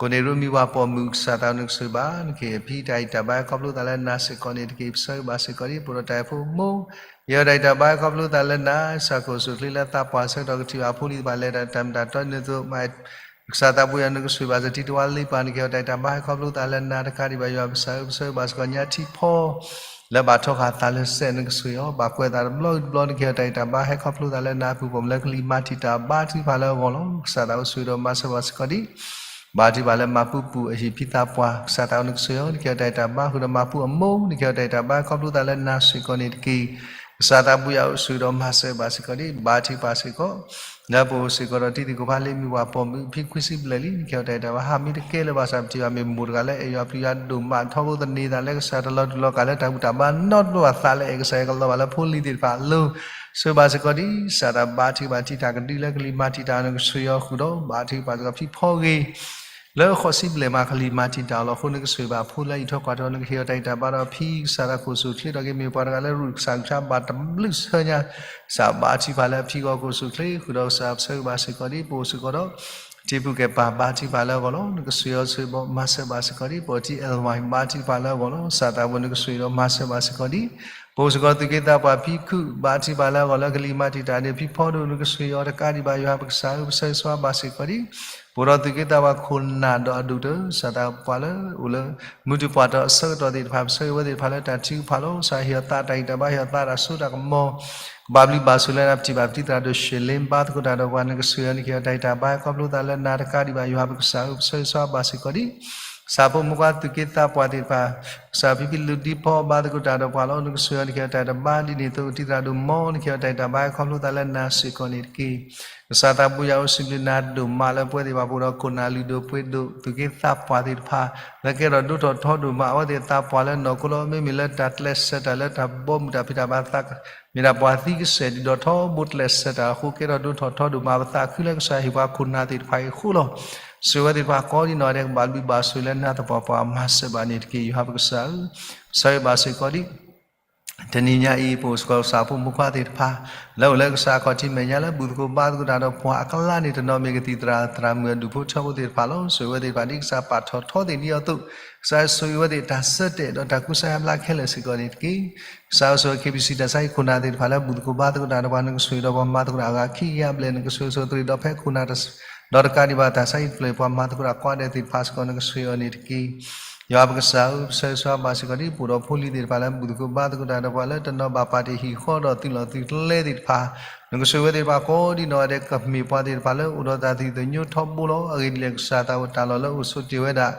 ကိးန့ၢ်ရိမံၤဝၤပိာ်မုၣ် ကစၢ်သးနကစၢ်ဘၣ် နကဟ့ၣ်အဖံတၢ်အဲၣ်တၢ်ဘါ ခီဖျိသးလၢနၤစ့ၢ်ကီးန့ၣ်တက့ၢ် ပဆၢဂ့ၤဘၣ်စ့ၢ်ကီးဒ် ပအိၣ်ဒီးတၢ်အဲၣ်ဖိမိၢ် ဟ့ၣ်အီၤတၢ်အဲၣ်တၢ်ဘါ ခီဖျိသးလၢနၤ ကစၢ်ခိၣ်ဆူၣ်ချ့လၢသးပှၢ်ဆၢကတီၢ် ကထံၣ်ဘၣ်ဖိလံၤသ့ၣ်တဖၣ်လဲၤတၢ်တၢ်မ့ၢ်တၢ်တီန့ၣ်သိး ကစၢ်သးပူၤယၤ နကစၢ်ဘၣ်စ့ၢ်ကီး တံၤတဝါလ့ပၢ် နကဟ့ၣ်အီၤတၢ်အဲၣ်တၢ်ဘါ ခီဖျိသးလၢနၤတကးဒံးဘၣ် ယွၤပကစၢ်ဧၢ ပဆၢဂ့ၤဘၣ်စ့ၢ်ကီး ညါထံဖီ လၢဘၣ်ထီဃာ်သးလၢစဲး နကစၢ်အံၤအီၤ ဘၣ်ကွဲးသးတဘျီဂ့ၤတဘျီ နကဟ့ၣ်အီၤတၢ်အဲၣ်တၢ်ဘါ ဟဲခီဖျိသးလၢနၤ ပုၢ်ပိာ်မုၣ်လၢကလံၤမၤတံာ်တာ် ဘါထုကဖၣ်လၢအဂီၢ်လီၤ ကစၢ်သးအိၣ်ဆၢဂ့ၤဒီးမၤစၢၤဘၣ်စ့ၢ်ကီးဒ် ဘါထုကဖၣ်လၢမၤပူၤပုၢ်အဟံၣ်ဖံသးပှၢ် ကစၢ်သးအိၣ် နကစၢ်အံၤအီၤ နကဟ့ၣ်အီၤတၢ်အဲၣ်တၢ်ဘါ ဃုာ်ဒီးမၤပူၤအမိၢ် နကဟ့ၣ်အီၤတၢ်အဲၣ်တၢ်ဘါ ခီဖျိသးလၢနၤစ့ၢ်ကီးန့ၣ်တက့ၢ် ကစၢ်သးပူၤယၤအိၣ်ဆၢဂ့ၤဒီးမၤစၢၤဘၣ်စ့ၢ်ကီးဒ် ဘါထုကဖၣ်စ့ၢ်ကီး လၢပအိၣ်စ့ၢ်ကီးဒီးတံၤသကိးဖးလ့မုၢ်ဝၤပိာ်မုၣ် ဖံခွံဆံဘျဲၣ်လံ နကဟ့ၣ်အီၤတၢ်အဲၣ်တၢ်ဘါ ဟးမ့ၢ်တကဲလၢၤဘၣ်ဆၣ် ပထံၣ်ဘၣ်မ့ၢ်မိၢ်တဂၤလၢအဲၣ်ယွၤပျံၤယွၤဒိၣ်မး ထီဘိသန့ၤသးလၢကစၢ်တလီၤတူာ်လီၤကာ်လၢတၢ်ဘူၣ်တၢ်ဘါနီတဘျီဘၣ် သးလၢအဲၣ်ကစၢ်အဲၣ်ကလီၤဘၣ်လၢဖိလံၤသ့ၣ်တဖၣ်အလိၤ ဆၢဂ့ၤဘၣ်စ့ၢ်ကီးဒ် ကစၢ်သးဘါထုကဖၣ်တံၤတၢ်ကဒုလၢကလံၤမၤတံာ်တာ် နကစၢ်အံၤအီၤဃုာ်ဒီး ဘါထုကဖၣ်စ့ၢ်ကီးဖံဖီဂ့ၤ လၢဃိးဆံဘျဲၣ်မး ကလံၤမၤတံာ်တာ်အီၤလီၤအဃိ နကစၢ်ဘၣ်ဖိလၢအံးထွဲကွၢ်ထွဲ နကဟ့ၣ်အီၤတၢ်အဲၣ်တၢ်ဘါဒီးအဖံ ကစၢ်သးခိၣ်ဆူၣ်ချ့ထီၣ်က့ၤ မ့ၢ်ပှၤတဂၤလၢရူၢ်ကစၢ်ကဆါဘၣ်တဘျုးဆၢညါ ကစၢ်ဘါထုကဖၣ်လၢအဖံဂီၢ်ခိၣ်ဆူၣ်ချ့ ဃုာ်ဒီးကစၢ်ဆၢဂ့ၤဘၣ်စ့ၢ်ကီးဒ် ပအိၣ်စ့ၢ်ကီးဒီး ထံပူၤကဲပၢ် ဘါထုကဖၣ်လၢအဂီၢ်လီၤ နကစၢ်အံၤအီၤဆၢဂ့ၤဘၣ်မၤစၢၤဘၣ်စ့ၢ်ကီးဒ် ပအိၣ်တံၤအဲၣ်ဝါ ဘါထုကဖၣ်လၢအဂီၢ်လီၤ ကစၢ်သးဘိ နကစၢ်အံၤဒီးမၤစၢၤဘၣ်စ့ၢ်ကီးဒ် ပအိၣ်စ့ၢ်ကီးသူၣ်က့သးပှၢ်ဖံခုၣ် ဘါထုကဖၣ်လၢအဂီၢ်လၢကလံၤမၤတံာ်တာ်န့ၣ် ဖံဖီဒိၣ် နကစၢ်အံၤအီၤတကးဒံးဘၣ် ယွၤပကစၢ်ဧၢ ပဆၢဂ့ၤဘၣ်စ့ၢ်ကီးဒ် ပအိၣ်ဒီးသူၣ်က့သးပှၢ်ခိၣ်နၢ်ဒီးအဒိၣ်တၢၢ် ကစၢ်သးပှၢ်လၢအိၣ်လၢ မုၢ်တပှၢ်ဒီးအဆၢကတီၢ်သ့ၣ်တဖၣ် ပဆၢဂ့ၤဝဲသ့ၣ်တဖၣ်လၢတၢ်ထုကဖၣ်လီၤ ကစၢ်ဟ့ၣ်အီၤသးတၢ်ဂံၢ်တၢ်ဘါ ဟ့ၣ်အီၤသးတၢ်စိတၢ်ကမီၤ ကဘၣ်ဘျုးဘၣ်ဆိၣ်လၢနၤ ပထံၣ်ဘၣ်ပတံၤသရၣ်ဒိၣ် ရှ့လ့ ဘါသကိးတၢ်ဒီးပှၤ နကစၢ်အံၤအီၤ နကဟ့ၣ်အီၤတၢ်ဂံၢ်တၢ်ဘါ ခီဖျိသးလၢနၤတကးဒံးဘၣ် ယွၤပကစၢ်ဧၢ ပဆၢဂ့ၤဘၣ်စ့ၢ်ကီးဒ် ကစၢ်ဖိမုၣ်ခွါသူၣ်က့သးပှၢ်သ့ၣ်တဖၣ် ကစၢ်ဖံဖံလူၤဒံဖီ ဘါသကိးတၢ်ဒီးပှၤလီၤ နကစၢ်အံၤအီၤ နကဟ့ၣ်အီၤတၢ်ဂံၢ်တၢ်ဘါ ဒ်န့ၣ်အသိး ပတံၤသရၣ်ဒိၣ်မီ နကဟ့ၣ်အီၤတၢ်ဂံၢ်တၢ်ဘါ ခီဖျိသးလၢနၤစ့ၢ်ကီးန့ၣ်တက့ၢ် ကစၢ်သးဘိ ယွၤအိၣ်စံးဘျုးနၤဒိၣ်မးလၢပဝဲသ့ၣ်တဖၣ်ပအိၣ်ဒီးခိၣ်နၢ်လုၢ်ဒိၣ်ပှ့ၤဒိၣ် သူၣ်က့သးပှၢ်သ့ၣ်တဖၣ် လၢကဲထီၣ်ဒိၣ်ထီၣ်ထီဒိၣ်မး အဝဲသ့ၣ်သးပှၢ်လၢနီၢ်ခိလီၤ မ့မ့ၢ်လၢတၢ်ကျဲးစၢးတၢ်လၢတၢ်ဘီမုၢ်တၢ်ဖံးတၢ်မၤသး မ့ၢ်ဒၣ်ပှၤသံကစဲာ်ဒ်ဒီးထီဘိကျဲးစၢးတၢ်အဃိ ကဲထီၣ်ဒိၣ်ထီၣ်ထီဒိၣ်မး ပသးခုလၢကစၢ်ဟ့ၣ်ပှၤခိၣ်နၢ်သ့ၣ်တဖၣ်အံၤအဃိလီၤ. ဆိၣ်ဂ့ၤဝဲသ့ၣ်တဖၣ်ကိးဒံးနီၢ်ဂၤဒဲး ကဘၣ်ဘျုးဘၣ်ဆိၣ်လၢနၤသပှၢ်ပှၢ် မၤစၢၤဘၣ်န့ၣ်တက့ၢ် ယွၤပကစၢ်ဧၢ, ပဆၢဂ့ၤဘၣ်စ့ၢ်ကီးဒ် တနံၤညါအံၤ ပအိၣ်စ့ၢ်ကီးကစၢ်ဖိမုၣ်ခွါသ့ၣ်တဖၣ် လၢအိၣ်လၢကစၢ်အခီၣ်ထံးမဲာ်ညါလၢ ဘူၣ်သကိးဘါသကိးတၢ်ဒီးပှၤအကျါန့ၣ် တနီၤမ့ၢ်ကသံၣ်သရၣ်သရၣ်မုၣ်အဒူၣ်ဖိထီဘိသ့ၣ်တဖၣ်လီၤ. ဆိၣ်ဂ့ၤဝဲသ့ၣ်တဖၣ်ဒ်ကစၢ်ပာ်ထီၣ်ထီသ့ၣ်ဒ်အသိး ကစၢ်ဆိၣ်ဂ့ၤဝဲသ့ၣ်တၢ်ဆၢတဲာ်ဒီးတၢ်ကူစါယါဘျါခဲလၢာ်စ့ၢ်ကီးန့ၣ်တက့ၢ်. ကစၢ်ဆိၣ်ဂ့ၤ ခ့ပံၣ်စံၣ် တၢ်ဆါဟံၣ်ခိၣ်နၢ်သ့ၣ်တဖၣ်လၢဘူၣ်သကိးဘါသကိးတၢ်ဒီးပှၤ နကဆိၣ်ဂ့ၤဒီးပှၤမၤသကိးတၢ်အဂၤခံကယၤဘျဲၣ် နကဆိၣ်ဂ့ၤဆိၣ်ဂ့ၤဒီးဖဲခိၣ်နၢ် ဒီးတကးဒံးဘၣ်တၢ်ဆါဟံၣ်တဖျၢၣ် ပှၤမၤသကိးတၢ်ကိးဂၤဒဲးသ့ၣ်တဖၣ်စ့ၢ်ကီး နကဆိၣ်ဂ့ၤအီၤန့ၣ်တက့ၢ်. ယွၤပကစၢ်ဧၢ, ပဆၢဂ့ၤဆၢဝါဘၣ်စ့ၢ်ကီးဒ်ပအိၣ်ဒီးဖိလံၤသ့ၣ်တဖၣ်လၢ ဘူၣ်သကိးဘါသကိးတၢ်ဒီးပှၤလၢတနီၤဘၣ်ပာ်တ့ၢ်ဟံၣ်ဃီဒီးသုးလီၢ်သုးကျဲသ့ၣ်တဖၣ်, နကဆိၣ်ဂ့ၤဝဲသ့ၣ်တဖၣ်ကိးဒ်နီၢ်ဂၤဒဲး ကမ့ၢ်ပှၤသ့ၣ်တဖၣ်လၢအိၣ်ဒီးတၢ်သယုၢ်သညိထီဘိလီၤ. အဂ့ၢ်ဒ်လဲၣ်ကစၢ်သးဝဲတၢ်လီၢ်လၢအိၣ်ဆိးတ့ၢ်ဝဲဒၣ်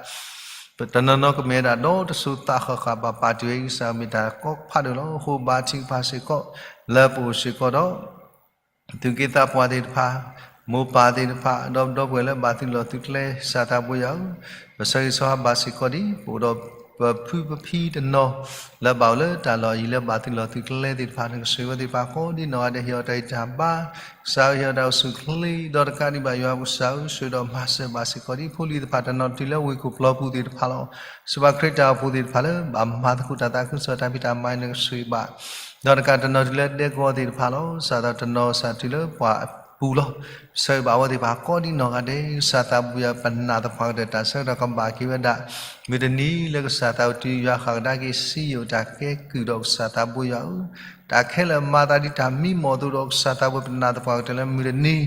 တနီၤနီၤကမ့ၢ်ဝဲဒၣ်ဒီးတစိၤသးဃၣ်ဃၣ်ဘၣ်ပာ်တ့ၢ်ဝဲအံၤ ကစၢ်မ့ၢ်တၢ်ကီဖးဒိၣ်လီၤ. အဃိဘါထုကဖၣ်စ့ၢ်ကီး လၢပအိၣ်စ့ၢ်ကီးဒီး သူၣ်က့သးပှၢ်သ့ၣ်တဖၣ်, မိၢ်ပၢ်သ့ၣ်တဖၣ်, ဒီးပဒီပုၢ်ဝဲၢ်လၢဘၣ်သုးလီၢ်သုးကျဲ ကစၢ်သးဘိယွၤဧၢ, ပဆၢဂ့ၤဆၢဝါဘၣ်စ့ၢ်ကီးဒ် ပအိၣ်ဒီးပဖုပဖံတနီၤ လၢဘၣ်အိၣ်လၢတၢ်လီၢ်အံၤလၢဘၣ်သုးလီၢ်သုးကျဲသ့ၣ်တဖၣ် နကဆိၣ်ဂ့ၤဝဲသ့ၣ်တဖၣ်ကိးဒ်နီၢ်ဂၤဒဲး ဟ့ၣ်အီၤတၢ်ဂံၢ်တၢ်ဘါ, ကစၢ်ဧၢ ဟ့ၣ်အီၤတၢ်အိၣ်ဆူၣ်အိၣ်ချ့ ဒီးတကးဒံးဘၣ်ယွၤပကစၢ်ဧၢ ဆိၣ်ဂ့ၤဒီးမၤစၢၤဘၣ်စ့ၢ်ကီးဒ်ဖိလံၤသ့ၣ်တဖၣ် တနီၤတုၤလၢဝ့ၢ်ခိၣ်ပျီပူၤသ့ၣ်တဖၣ်လီၤ. စံးဘၣ်ခရံာ်တၢ်အိၣ်ဖှိၣ်သ့ၣ်တဖၣ်လၢ ဘၣ်မၤသကိးတၢ်သးခုကစီၣ်တၢ်ဖံးတၢ်မၤ နကဆိၣ်ဂ့ၤဘၣ် ဒီးတကးတနီၤတုၤလၢဒဲကဝီၤသ့ၣ်တဖၣ်လီၤ. စးထီၣ်တနီၤစးတုၤလၢပှၢ်ပူၤလီၤ. ဆၢဂ့ၤဘၣ်အဝဲသ့ၣ်တဖၣ်ကိးဒ်နီၢ်ဂၤဒဲး ကစၢ်သးဘိယွၤ ပနာ်သပှၢ်ကတၢၢ် တၢ်ဆၢကတီၢ်ကဘၣ်က့ၤဝဲဒၣ် မုၢ်တနံၤလၢကစၢ်သးဝဲတုၤယွၤဃၣ်ကဒါက့ၤ စံယိၣ်တၢ်ကဲကုၢ်ဒီးကစၢ်သးဘိယွၤဧၢ, တၢ်ခဲလၢာ်မၤသးဒ်တၢ်မံမီၢ်အသိးဒီး ကစၢ်သးဘိပနာ်သပှၢ်ကတၢၢ်လၢမုၢ်တနံၤ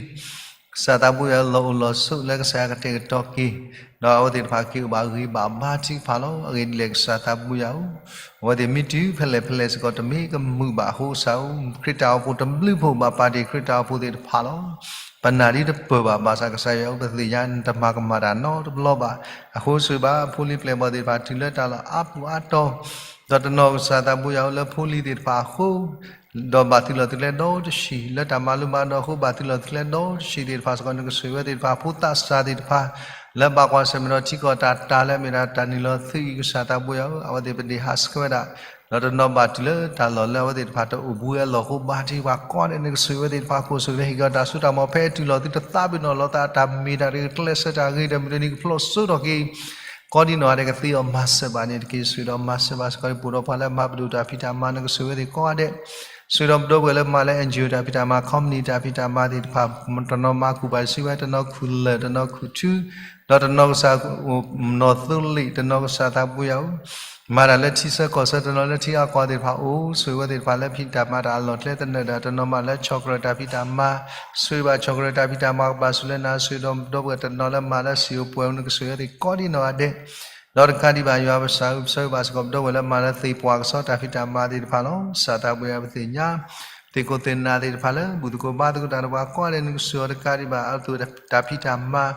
ကစၢ်သးဘိယွၤလီၤအိၣ်လီၤဆိးလၢကစၢ်ယွၤကတဲာ်ကတီၤက့ၤ, ဒီးအဝဲသ့ၣ်တဖၣ်က့ၤအိၣ်ဘၣ်ဂ့ၤဘၣ်ဘါထုကဖၣ်လီၤ. အဂ့ၢ်ဒ်လဲၣ်ကစၢ်သးဘိယွၤဧၢ, အဝဲသ့ၣ်မ့ၢ်တုၤဖဲလဲၣ်ဖဲလဲၣ်စ့ၢ်ကီး တမ့ၢ်ကမုာ်ဘၣ်အဃိ ကစၢ်ဧၢ ခရံာ်တၢ်အိၣ်ဖှိၣ်တဘျုးဖှိၣ်ဘၣ်ပာ်တ့ၢ်ခရံာ်တၢ်အိၣ်ဖှိၣ်သ့ၣ်တဖၣ်လီၤ. ပနာ်ဒ်တပၢၢ်ဘၣ် ဘၣ်ဆၣ်ကစၢ်ယွၤဧၢ ပသ့ၣ်ညါနတမၤကမၣ်တၢ်နီတဘျီဘၣ်. အဃိဆိၣ်ဂ့ၤဘၣ်ဖိလံၤပျဲၢ်ဘီၣ်သ့ၣ်တဖၣ် တုၤလၢတၢ်လီၢ်အါပူၤအါတီၤ ဒီးတနီၤကစၢ်သးဘိယွၤဧၢ လၢဖိလံၤသ့ၣ်တဖၣ်အဃိ ဒီးဘၣ်သုးလီၢ်သုးကျဲဒီတဆံး လၢတၢ်မၤလိမၤဒိးအဃိ ဘၣ်သုးလီၢ်သုးကျဲဒီတဆံးသ့ၣ်တဖၣ်စ့ၢ်ကီး နကဆိၣ်ဂ့ၤဝဲသ့ၣ်တဖၣ် ဖိသၣ်စၢ်သ့ၣ်တဖၣ် လၢဘၣ်ကွၢ်ဆၢၣ်မဲာ်ဒီးထံကီၢ်တၢ်တၢ်လၢအမ့ၢ်ဒၣ်တၢ်နုာ်လီၤသုးအံၤ ကစၢ်သးဘိယွၤဧၢ အဝဲသ့ၣ်ပဒ့ၣ်ဟးဆှဲးဝဲဒၣ် ဒီးတနီၤဘၣ်တုၤလၢတၢ်လီၢ်လၢအဝဲသ့ၣ်တဖၣ်တအိၣ်ဘှံးအလီၢ်အဃိ ဘါထုကဖၣ်ကိးဂၤဒဲး နကဆိၣ်ဂ့ၤဝဲသ့ၣ်တဖၣ် ခိၣ်ဆိၣ်ဂ့ၤဟ့ၣ်က့ၤအီၤတၢ်စိတၢ်ကမီၤ ဖဲအတုၤလီၤသုတသးပ့ၤနီၣ်လီၤသး တၢ်မ့ၢ်တၢ်တဂ့ၤ ကျဲးစၢးတၢ်ဂ့ၤဒီး မုၢ်တနံၤကဖျိးစိဒီးက့ၤ ကိးဒ်နီၢ်ဂၤဒဲးကသ့အီၤမၤစၢၤဘၣ်န့ၣ်တက့ၢ်. ဆိၣ်ဂ့ၤဒီးမၤစၢၤဘၣ်စ့ၢ်ကီး ပအိၣ်ဒီးပှၤလၢမၤပဒိၣ်တၢ်ဖံးတၢ်မၤ နကဆိၣ်ဂ့ၤဝဲသ့ၣ်ကိးဂၤဒဲး ဆိၣ်ဂ့ၤဒီးပဒီပုၢ်ဝဲၢ်လၢမၤလၢ NGO တၢ်ဖံးတၢ်မၤ company တၢ်ဖံးတၢ်မၤသ့ၣ်တဖၣ် တနီၤမၤခူၣ်ဘၣ်စံးဝဲ တနီၤခူၣ်လၢာ် တနီၤခူၣ်ထု ဒီးတနီၤကစၢ် နီၢ်သိလ့ၣ် တနီၤကစၢ်သးဘိယွၤဧၢ မၤတၢ်လၢထံဆၢကီၢ်ဆၢ တနီၤလၢထံအါကီၢ်သ့ၣ်တဖၣ်အိၣ် ဆိၣ်ဂ့ၤဝဲသ့ၣ်တဖၣ်လၢဖံးတၢ်မၤတၢ်အလီၢ်ကျဲသနၢၣ်ဒီး တနီၤမၤလၢ chocolate တၢ်ဖံးတၢ်မၤ ဆိၣ်ဂ့ၤဘၣ် chocolate တၢ်ဖံးတၢ်မၤကဘၣ်ဆူၣ်လၢနၤ ဆိၣ်ဂ့ၤဒီးပဒီပုၢ်ဝဲၢ်တနီၤလၢမၤလၢ စံၣ်အိၣ်ပှဲၤ နကဆိၣ်ဂ့ၤဝဲသ့ၣ်ကိးဒ်နီၢ်ဂၤဒဲး ဒီးတကးဒံးဘၣ် ယွၤပကစၢ်ဧၢ ပဆၢဂ့ၤဘၣ်စ့ၢ်ကီး ပဒီပုၢ်ဝဲၢ်လၢမၤလၢသ့ၣ်ပှၢ်ကစီၣ်တၢ်ဖံးတၢ်မၤသ့ၣ်တဖၣ်လီၤ. ကစၢ်သးဘိယွၤ ပသ့ၣ်ညါ သ့ၣ်ခိၣ်သ့ၣ်နၢ်သ့ၣ်တဖၣ်လၢ ဘူၣ်သကိးဘါသကိးတၢ်ဒီးပှၤကိးဂၤဒဲး နကဆိၣ်ဂ့ၤအီၤတကးဒံးဘၣ် အသိးတၢ်ဖံးတၢ်မၤ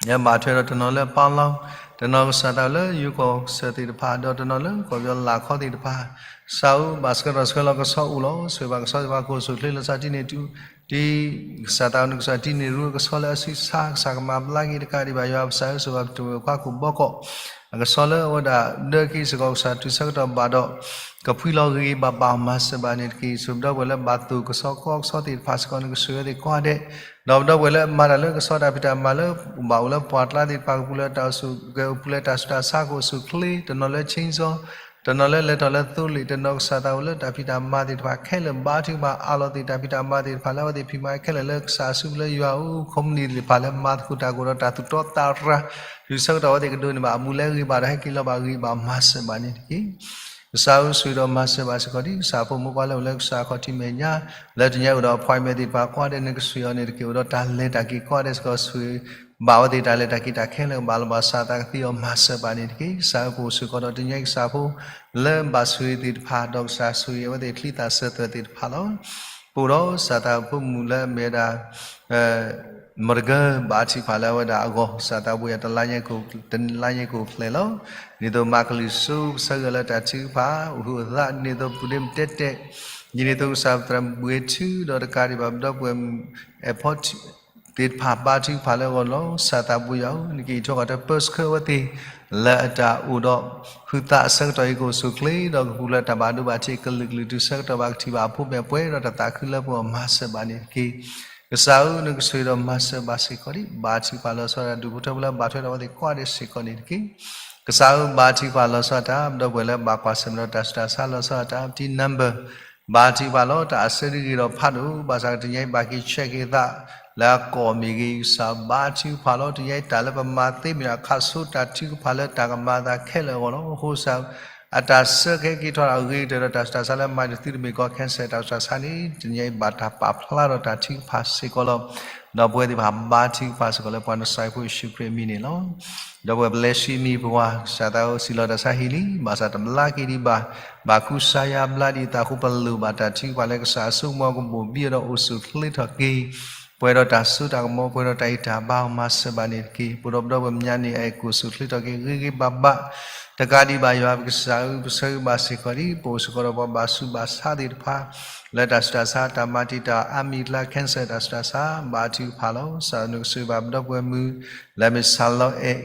ယဘၣ်ထွဲဒီးတနီၤလၢပီလီၤ တနီၤကစၢ်သးလၢယိၤကီၢ်စၢၢ်သ့ၣ်တဖၣ် ဒီးတနီၤလၢကီၢ်ပယီၤလၢ်ခီသ့ၣ်တဖၣ် ကစၢ်ဧၢ ဘၣ်ဆှၢထီၣ်ဆှၢလီၤကဆီအိၣ်လီၤ. ဆိၣ်ဂ့ၤဘၣ်ကဆီသ့ၣ်တဖၣ် ခိၣ်ဆိၣ်ချ့လီၤစၢ်တံၢ်န့ၢ် တံၢ် ကစၢ်သးနကစၢ်တံၢ်န့ၢ်ရူအကဆီလၢအဆံးစှၤ ကစၢ်ကမၤဘျါက့ၤတကးဒံးဘၣ် ယွၤပကစၢ်ဧၢ ဆိၣ်ဂ့ၤဘၣ်ပတဝဲၢ်ခွါခိၣ်ဘီကီး အကဆီလၢအဝဲဒၣ်ဒၢက့ၤစ့ၢ်ကီး ကစၢ်တုၤဆၢကတီၢ်ဘၣ်ဒီး ကဖှံလီၤဂ့ၤဂ့ၤဘၣ်ဘၣ် မၤစၢၤဘၣ်န့ၣ်တက့ၢ်. ဆိၣ်ဂ့ၤပဒီပုၢ်ဝဲၢ်လၢဘၣ်သိၣ်ကဆီကီကဆီသ့ၣ်တဖၣ်စ့ၢ်ကီး နကဆိၣ်ဂ့ၤဝဲသ့ၣ်ကိးဂၤဒဲး ဒီးပဒီပုၢ်ဝဲၢ်လၢမၤတၢ်လၢကဆီတၢ်ဖံးတၢ်မၤလၢ ဘၣ်အိၣ်လၢပှၢ်ကျါသ့ၣ်တဖၣ် ကပူၤလၢတၢ်အိၣ်ဆူၣ်ကဲ အိၣ်ပူၤလၢတၢ်ဆူးတၢ်ဆါ ခိၣ်ဆိၣ်ချ့ တနီၤလၢ chainsaw တနီၤလၢလဲၤထီၣ်လၢသိလ့ၣ် တနီၤကစၢ်သးအိၣ်လၢတၢ်ဖံးတၢ်မၤသ့ၣ်တဖၣ်ခဲလၢာ် ဘါထုကဖၣ်အးလီၤသ့ၣ် တၢ်ဖံးတၢ်မၤသ့ၣ်တဖၣ်လၢအဝဲသ့ၣ်ဖံးမၤခဲလၢာ်လၢကစၢ်အစုပူၤလၢယွၤဧၢ companyသ့ၣ်တဖၣ်လၢမၤသကိးတၢ်ကအိၣ်ဒီးတၢ်သူၣ်တီသးရၤ တုၤဆၢကတီၢ်အဝဲသ့ၣ်ကဒိးန့ၢ်ဘၣ် အဘူးလဲဂ့ၤဘၣ်ဒီးဟဲက့ၤလီၤဘၣ်ဂ့ၤဘၣ် မၤစၢၤဘၣ်န့ၣ်တက့ၢ်. ကစၢ်ဧၢ ဆိၣ်ဂ့ၤဒီးမၤစၢၤဘၣ်စ့ၢ်ကီးဒ် ကစၢ်ဖိမုၣ်ဖိခွါလၢအိၣ်လၢကစၢ်အခီၣ်ထံးမဲာ်ညါ လၢတနံၤအံၤအိၣ်ဒီး appointment သ့ၣ်တဖၣ်ကိးဂၤဒဲး နကဆိၣ်ဂ့ၤအီၤန့ၣ်တက့ၢ်. အိၣ်ဒီးတၢ်လဲၤတၢ်က့ၤကိးဂၤဒဲးစ့ၢ်ကီး ဆိၣ်ဂ့ၤဘၣ်အဝဲသ့ၣ်တၢ်လဲၤတၢ်က့ၤတၢ်ခဲလၢာ် ကဘၣ်လီၤဘၣ်စးသးကသ့အီၤ မၤစၢၤဘၣ်န့ၣ်တက့ၢ်. ကစၢ်ဧၢ ပအိၣ်စ့ၢ်ကီးဒီးတနံၤအံၤ ကစၢ်ဖိလၢဘၣ်ဆိၣ်ဂ့ၤသ့ၣ်တဖၣ် ဒီးကစၢ်ဆိၣ်ဂ့ၤအဝဲသ့ၣ်ချံသၣ်ဆၢသွဲၣ်သ့ၣ်တဖၣ်လီၤ. ပအိၣ်ဒီးကစၢ်သးဖိမုၣ်လၢအမ့ၢ်ဝဲဒၣ် မတဂၤ ဘါထုကဖၣ်လၢအဝဲဒၣ်အဂီၢ် ကစၢ်သးဘိယွၤ တလါညါကိၣ် တလါညါကိၣ်ဖျဲၣ်လီၤ. ဒ်သိးမၤကလုၢ်စိ ပဆၢဂ့ၤလၢတၢ်ထုကဖၣ် အိၣ်ဟုးအိၣ်သး ဒ်သိးပူၤဒ့မုၢ်တဲတဲာ် ဒ်န့ၣ်အသိးကစၢ်သရၣ်ဘှံးထု ဒီးတကးဒံးဘၣ် ပဒီပုၢ်ဝဲၢ် airport သ့ၣ်တဖၣ် ဘါထုကဖၣ်လၢအဂီၢ်လီၤ. ကစၢ်သးဘိယွၤဧၢ နကဟ့ၣ်ထီၣ်ကီးတၢ်ပၢဆှၢအဝဲသ့ၣ် လၢအတၢ်အိၣ်ဒီးဟုးသးအဆၢကတီၢ်အံၤ ကအိၣ်ဆူၣ်ချ့ ဒီးကပူၤလၢတၢ်ဘၣ်ဒိဘၣ်ထံး ကလုာ်ကလုာ်တုၤဆၢကတီၢ်ဘၣ်ကထံၣ်ဘၣ်အဖိမဲာ်ပှဲၤ ဒီးတၢ်သးခုလၢပှဲၤအီၤ မၤစၢၤဘၣ်န့ၣ်တက့ၢ်. ကစၢ်ဧၢ နကဆိၣ်ဂ့ၤဒီးမၤစၢၤဘၣ်စ့ၢ်ကီးဒံး ဘါထုကဖၣ်လီၤဆီဒၣ်တၢ် ဒူၣ်ဖိထၢဖိလၢဘၣ်ထွဲဒီးအဝဲသ့ၣ်ကိးဂၤဒဲးစ့ၢ်ကီးန့ၣ်တက့ၢ်. ကစၢ်ဧၢ ဘါထုကဖၣ်လီၤဆီဒၣ်တၢ် ပဒီပုၢ်ဝဲၢ်လၢဘၣ်ကွၢ်ဆၢၣ်မဲာ်ဒီးတၢ်ဆူးတၢ်ဆါလီၤဆီဒၣ်တၢ် ပတံ number ဘါထုကဖၣ်လီၤ တၢ်အစၢဒ်ဂ့ၤဒီးဖးဒိၣ် ဘၣ်ဆၣ်ကတနံၤအံၤဘၣ်က့ၤ check က့ၤသး လၢအကိးမ့ၢ်ဂ့ၤ ကစၢ်ဘါထုကဖၣ်လီၤ တနံၤအံၤတၢ်လၢပမၤသ့မ့ၢ်ဒၣ်ခးဆိတၢ်ထုကဖၣ်လၢတၢ်ကမၤအသးခဲလၢာ်အဂီၢ်လီၤ. အဃိကစၢ် အတၢ်ဆၢကဟဲက့ၤထီၣ်အဂ့ၤကတၢၢ်ဒီးတၢ်ဆူးတၢ်ဆါလၢမၤတံၤသုတမ့ၢ်ကီ cancer တၢ်ဆူးတၢ်ဆါန့ၣ် တနံၤအံၤဘၣ်တၢ်ပာ်ဖျါထီၣ်တၢ်ထုကဖၣ်စ့ၢ်ကီးလီၤ. ဒီပုၢ်ဝဲၢ်သ့ၣ်တဖၣ်ဘါထုကဖၣ်စ့ၢ်ကီးလၢပှၤနစၤရ့းဖိယ့ၣ်ၡူးခရံာ်အမံၤန့ၣ်လီၤ. ဒီပုၢ်ဝဲၢ်ပျဲၢ်ဆှံမံၤပဝါ ကစၢ်သးအိၣ်စံးလီၤတၢ်ဆါဟ့ၣ်လံ, ဘၣ်ဆၣ်တဘျါက့ၤဒံးဘၣ်, ဘၣ်ကူစါယါဘျါဒံးအသးအဃိ ပလိၣ်ဘၣ်တၢ်ထုကဖၣ်လၢကစၢ်အစိကမီၤကဘိၣ်ဘံအီၤဒီးအိၣ်ဆူၣ်ချ့ထီၣ်က့ၤ ပှဲၤဒီးတၢ်စိတၢ်ကမီၤ ပှဲၤဒီးတၢ်အံၣ်တၢ်ဘါအီၤ မၤစၢၤဘၣ်န့ၣ်တက့ၢ်. ပဒီပုၢ်ဝဲၢ်ပမဲာ်ညါန့ၣ် အဲၣ်ကူၣ်ဆူၣ်ချ့ထီၣ်က့ၤဂ့ၤဂ့ၤဘၣ်ဘၣ် တကးဒံးဘၣ် ယွၤပကစၢ်ဧၢ, ပဆၢဂ့ၤဘၣ်စ့ၢ်ကီးဒံး ပအိၣ်စ့ၢ်ကီးဒီးပှၤဘၣ်ဆူးဘၣ်ဆါသ့ၣ်တဖၣ် လၢတၢ်ဆူးတၢ်ဆါ တၢ်မၤတံာ်တာ်အါမံၤအကျါ cancer တၢ်ဆူးတၢ်ဆါ ဘါထုကဖၣ်လီၤ. ကစၢ်နကဆိၣ်ဂ့ၤဘၣ်ပဒီပုၢ်ဝဲၢ်မုၣ် လၢအမ့ၢ်စၤလီအဲၣ်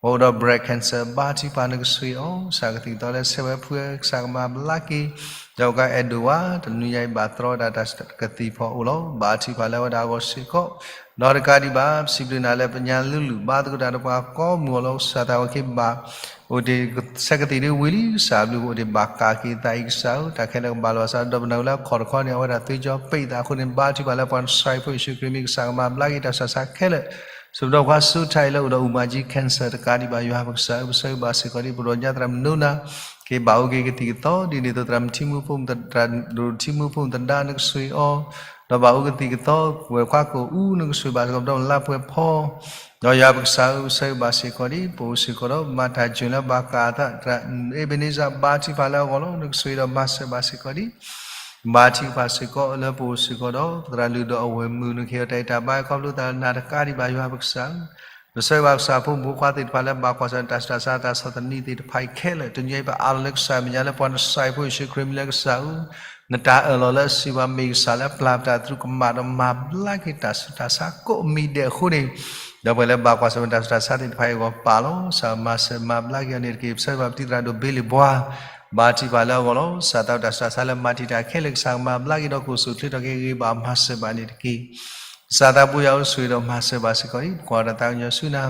အိၣ်ဒီး breast cancer ဘါထုကဖၣ်နကဆိၣ်ဂ့ၤအီၤ, ကစၢ်ကသံၣ်ကသီလၢဆဲးဝဲဖှူဝဲ ကစၢ်ကမၤဘျါက့ၤ ဒီးကအဲၣ်ဒိၣ်ဝဲ တနွံညါအံၤဘၣ်တြီဝဲဒၣ်တၢ်ကသံၣ်ဖီအအိၣ်လီၤ. ဘါထုကဖၣ်လၢအဝဲဒၣ်အဂီၢ်စ့ၢ်ကီး, ဒီးတကးဒံးဘၣ် ပစံးဘျုးနၤလၢပညါလုၢ်လုၢ်ဘါသကိးတၢ်ဒီးပှၤကိးမုၢ်အလီၢ် ကစၢ်သးဝဲက့ၤဘၣ် အိၣ်တ့ၢ် ဆဲးကသံၣ်ဒ်ဝံၤလံ ကစၢ်အဘျုးကအိၣ်တ့ၢ်ဘၣ်ကးက့ၤသးအံၤ ကစၢ်ဧၢ, တၢ်ခဲလၢာ်ကဘၣ်လီၤစး ဒီးပနၢ်ဟူလၢအခီၣ်တခီန့ၣ် အဝဲဒၣ်သွ့ကၠီပ့းသးအဃိန့ၣ် ဘါထုကဖၣ်လၢပှၤနစၤရ့းဖိယ့ၣ်ၡူးခရံာ်မံၤ ကစၢ်ကမၤဘျါက့ၤတၢ်ဆူးတၢ်ဆါခဲလၢာ် ဆၢကတီၢ်ပှၤစိၤထါအံၤလၢအိၣ်ဒီးအူမၤကၠံ cancer တကးဒံးဘၣ် ယွၤပကစၢ်ဧၢ, ပဆၢဂ့ၤဘၣ်စ့ၢ်ကီးဒံး ပဒိၣ်ညါသရၣ်မုၣ်နိနၤ က့ၤဘၣ်အူက့ၤကသံၣ်ကသီ ဒ်န့ၣ်အသိး သရၣ်မုၣ်ထံမူဖိ သရၣ်ဒိၣ်ထံမူဖိသဒါနကဆိၣ်ဂ့ၤအီၤ, ဒီးဘၣ်အူကသံၣ်ကသီ ဝဲၤခွါကိာ်အူနကဆိၣ်ဂ့ၤဘၣ်စ့ၢ်ကီး ပဒီပုၢ်ဝဲၢ်လါပှဲၤဖီ ဒီးယွၤပကစၢ်ဧၢ, ပဆၢဂ့ၤဘၣ်စ့ၢ်ကီးဒံး ပအိၣ်စ့ၢ်ကီးဒီး မၤတၢ်စၢၤလၢဘၣ်ကးအသး သရၣ်မုၣ်အ့ဘ့န့စၢ် ဘါထုကဖၣ်လၢအဂီၢ်လီၤ နကဆိၣ်ဂ့ၤဒီးမၤစၢၤဘၣ်စ့ၢ်ကီးဒံး ဘါထုကဖၣ်စ့ၢ်ကီးလၢပအိၣ်စ့ၢ်ကီးဒီး သရၣ်လုၢ်ဒီးအဝဲၢ်မုၣ် နကဟ့ၣ်အီၤတၢ်အံၣ်တၢ်ဘါ ခီဖျိသးနၤတကးဒံးဘၣ် ယွၤပကစၢ်ဧၢ, ပဆၢဂ့ၤဘၣ်ကစၢ်ဖိမုၣ်ဖိခွါသ့ၣ်တဖၣ်လၢဘၣ်ကွၢ်ဆၢၣ်တၢ်ဆူးတၢ်ဆါ တၢ်ဆီၣ်သနံးသ့ၣ်တဖၣ်အံၤခဲလၢာ် တနံၤအံၤပအးလီၤလၢကစၢ်အမဲာ်ညါလၢပှၤနစၤရ့းဖိယ့ၣ်ၡူးခရံာ်မံၤလၢကစၢ်ဧၢ, နတၢ်အၢၣ်လီၤလၢအစံးဘၣ်မ့ၢ်ကစၢ်လၢပျၢ်ပတၢ်သရူးကမၣ်ဒီးမၤဘျါက့ၤတၢ်ဆူးတၢ်ဆါကိးမံၤဒဲးအဃိန့ၣ်, ဒီပုၢ်ဝဲၢ်လၢဘၣ်ကွၢ်ဆၢၣ်မဲာ်တၢ်ဆူးတၢ်ဆါသ့ၣ်တဖၣ်အံၤအဂီၢ်ပာ်လီၤ ကစၢ်မၤစၢၤမၤဘျါက့ၤအီၤန့ၣ်တက့ၢ်. ပဆၢဂ့ၤဘၣ်ပတံၤသရၣ်ဒိၣ်ဘ့လံၣ်ဘှါ ဘါထုကဖၣ်လၢအဂီၢ်လီၤ. ကစၢ်သးဝဲတၢ်ဆူးတၢ်ဆါလၢမၤတံာ်တာ်ခဲလၢာ် ကစၢ်ကမၤဘျါက့ၤဒီးကအိၣ်ဆူၣ်ချ့ထီၣ်က့ၤဂ့ၤဘၣ်မၤစၢၤဘၣ်န့ၣ်တက့ၢ်. ကစၢ်သးဘိယွၤဧၢ ဆိၣ်ဂ့ၤဒီးမၤစၢၤဘၣ်စ့ၢ်ကီးအံၤ ပကွၢ်တၢ်သးကညီၤဆူနၤ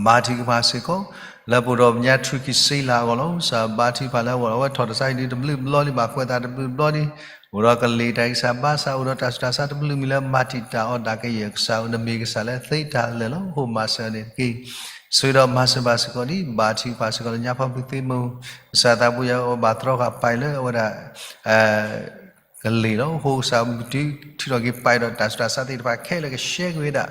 ဘါထုကဖၣ်စ့ၢ်ကီး လၢပအိၣ်ဒီးပညါထူၣ်ကံၢ်စ့လးအဂီၢ်လီၤ. ကစၢ်ဘါထုကဖၣ်လၢအဂီၢ်လီၤ. အဝဲထီၣ်တၢ်ဆါဟံၣ်ဒုးတဘျုးဘျီလံ ဘၣ်ကွဲးသးတဘျုးဘျီလံ အိၣ်ဒီးကလံၤတၢ်ဂံၢ်စၢ်ဘါစၢ် အိၣ်ဒီးတၢ်ဆူးတၢ်ဆါတဘျုးမံၤလၢမၤတံာ်တာ်အီၤဒၣ်ကယဲၢ် ကစၢ်ဧၢ နမ့ၢ်ကစၢ်လၢသ့တၢ်လၢာ်လီၤ. အဃိမၤစၢၤအီၤန့ၣ်တက့ၢ်. ဆိၣ်ဂ့ၤဒီးမၤစၢၤဘၣ်စ့ၢ်ကီးဒံး ဘါထုကဖၣ်စ့ၢ်ကီးလၢညါဖီမုၢ်သ့ၣ်မုၢ် ကစၢ်သးဘိယွၤအဝဲဘၣ်တြီဃာ်ပာ်လၢအဝဲဒၣ် ကလံၤလီၤ. အဃိကစၢ်မုၢ်တုၤထုးထီၣ်က့ၤပာ်ဒီးတၢ်ဆူးတၢ်ဆါသ့ၣ်တဖၣ်ခဲလၢာ်ကဆှဲက့ၤဝဲဒၣ်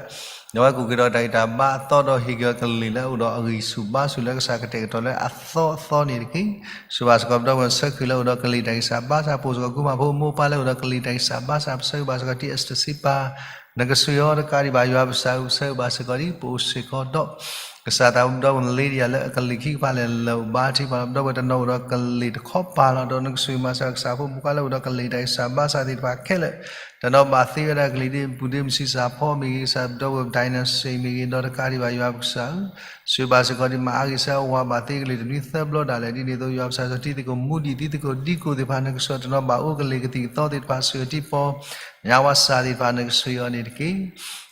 ဒီးအဝဲကူၣ်က့ၤဒီးတၢ်ဂံၢ်တၢ်ဘါအသီဒီးဟ့ၣ်က့ၤအီၤကလံၤလၢအအိၣ်ဒီးအဂံၢ်ဆူၣ်ဘါဆူၣ်လၢကစၢ်ကတဲာ်ကတီၤလၢအသီအသီန့ၣ်တက့ၢ်. ဆိၣ်ဂ့ၤဘၣ်စ့ၢ်ကီးပဒီပုၢ်ဝဲၢ်ဆၢခုၣ်လၢအအိၣ်ဒီးကလံၤတၢ်ဂံၢ်စၢ်ဘါစၢ် ပိာ်စ့ၢ်ကီးကူမၤဖိမိၢ်ပၢ်လၢအအိၣ်ဒီးကလံၤတၢ်ဂံၢ်စၢ်ဘါစၢ် ပဆၢဂ့ၤဘၣ်စ့ၢ်ကီးဒံး အ့စတၢၢ်စံပၤ နကဆိၣ်ဂ့ၤအီၤတကးဒံးဘၣ် ယွၤပကစၢ်ဧၢ ပဆၢဂ့ၤဘၣ်စ့ၢ်ကီးဒံး ပအိၣ်စ့ၢ်ကီးဒီး ကစၢ်သးဘိဒီပုၢ်ဝဲၢ်လ့ဒံယၤလၢအကလံၤခံကပၤလဲၣ်လၢာ် ဘါထုကဖၣ်လီၤပဒီပုၢ်ဝဲၢ်တနီၤအိၣ်ဒီးကလံၤတခီပၤလီၤ. ဒီးနကဆိၣ်ဂ့ၤမၤစၢၤကစၢ်ဖိမုၣ်ခွါလၢအိၣ်ဒီးကလံၤတၢ်ဂံၢ်စၢ်ဘါစၢ်သ့ၣ်တဖၣ်ခဲလၢာ် တနီၤဘၣ်သ့ဝဲဒၣ်ကလံၤဒ်ပူၤဒ်မုၢ်ဆံးစၢ်ဖီမ့ၢ်ဂ့ၤ ကစၢ်ပဒီပုၢ်ဝဲၢ် dinosaur မ့ၢ်ဂ့ၤ ဒီးတကးဒံးဘၣ် ယွၤပကစၢ်ဧၢ ဆိၣ်ဂ့ၤဘၣ်စ့ၢ်ကီးဒံး မၤအါဂ့ၤဆၢအဝၤဘၣ်သ့ကလံၤတနွံသၢဘျီဒၣ်လဲာ် ဒ်န့ၣ်အသိး ယွၤပကစၢ်စီၤတံသကိးမူဒံး တံသကိးဒံကိၢ်သ့ၣ်တဖၣ် နကဆိၣ်ဂ့ၤတနီၤဘၣ်အိၣ်ကလံၤကသံၣ်ကသီသ့ၣ်တဖၣ် ဆူၣ်အတံၢ်ပီ ညါဝါစၢ်သ့ၣ်တဖၣ် နကဆိၣ်ဂ့ၤအီၤန့ၣ်တက့ၢ်.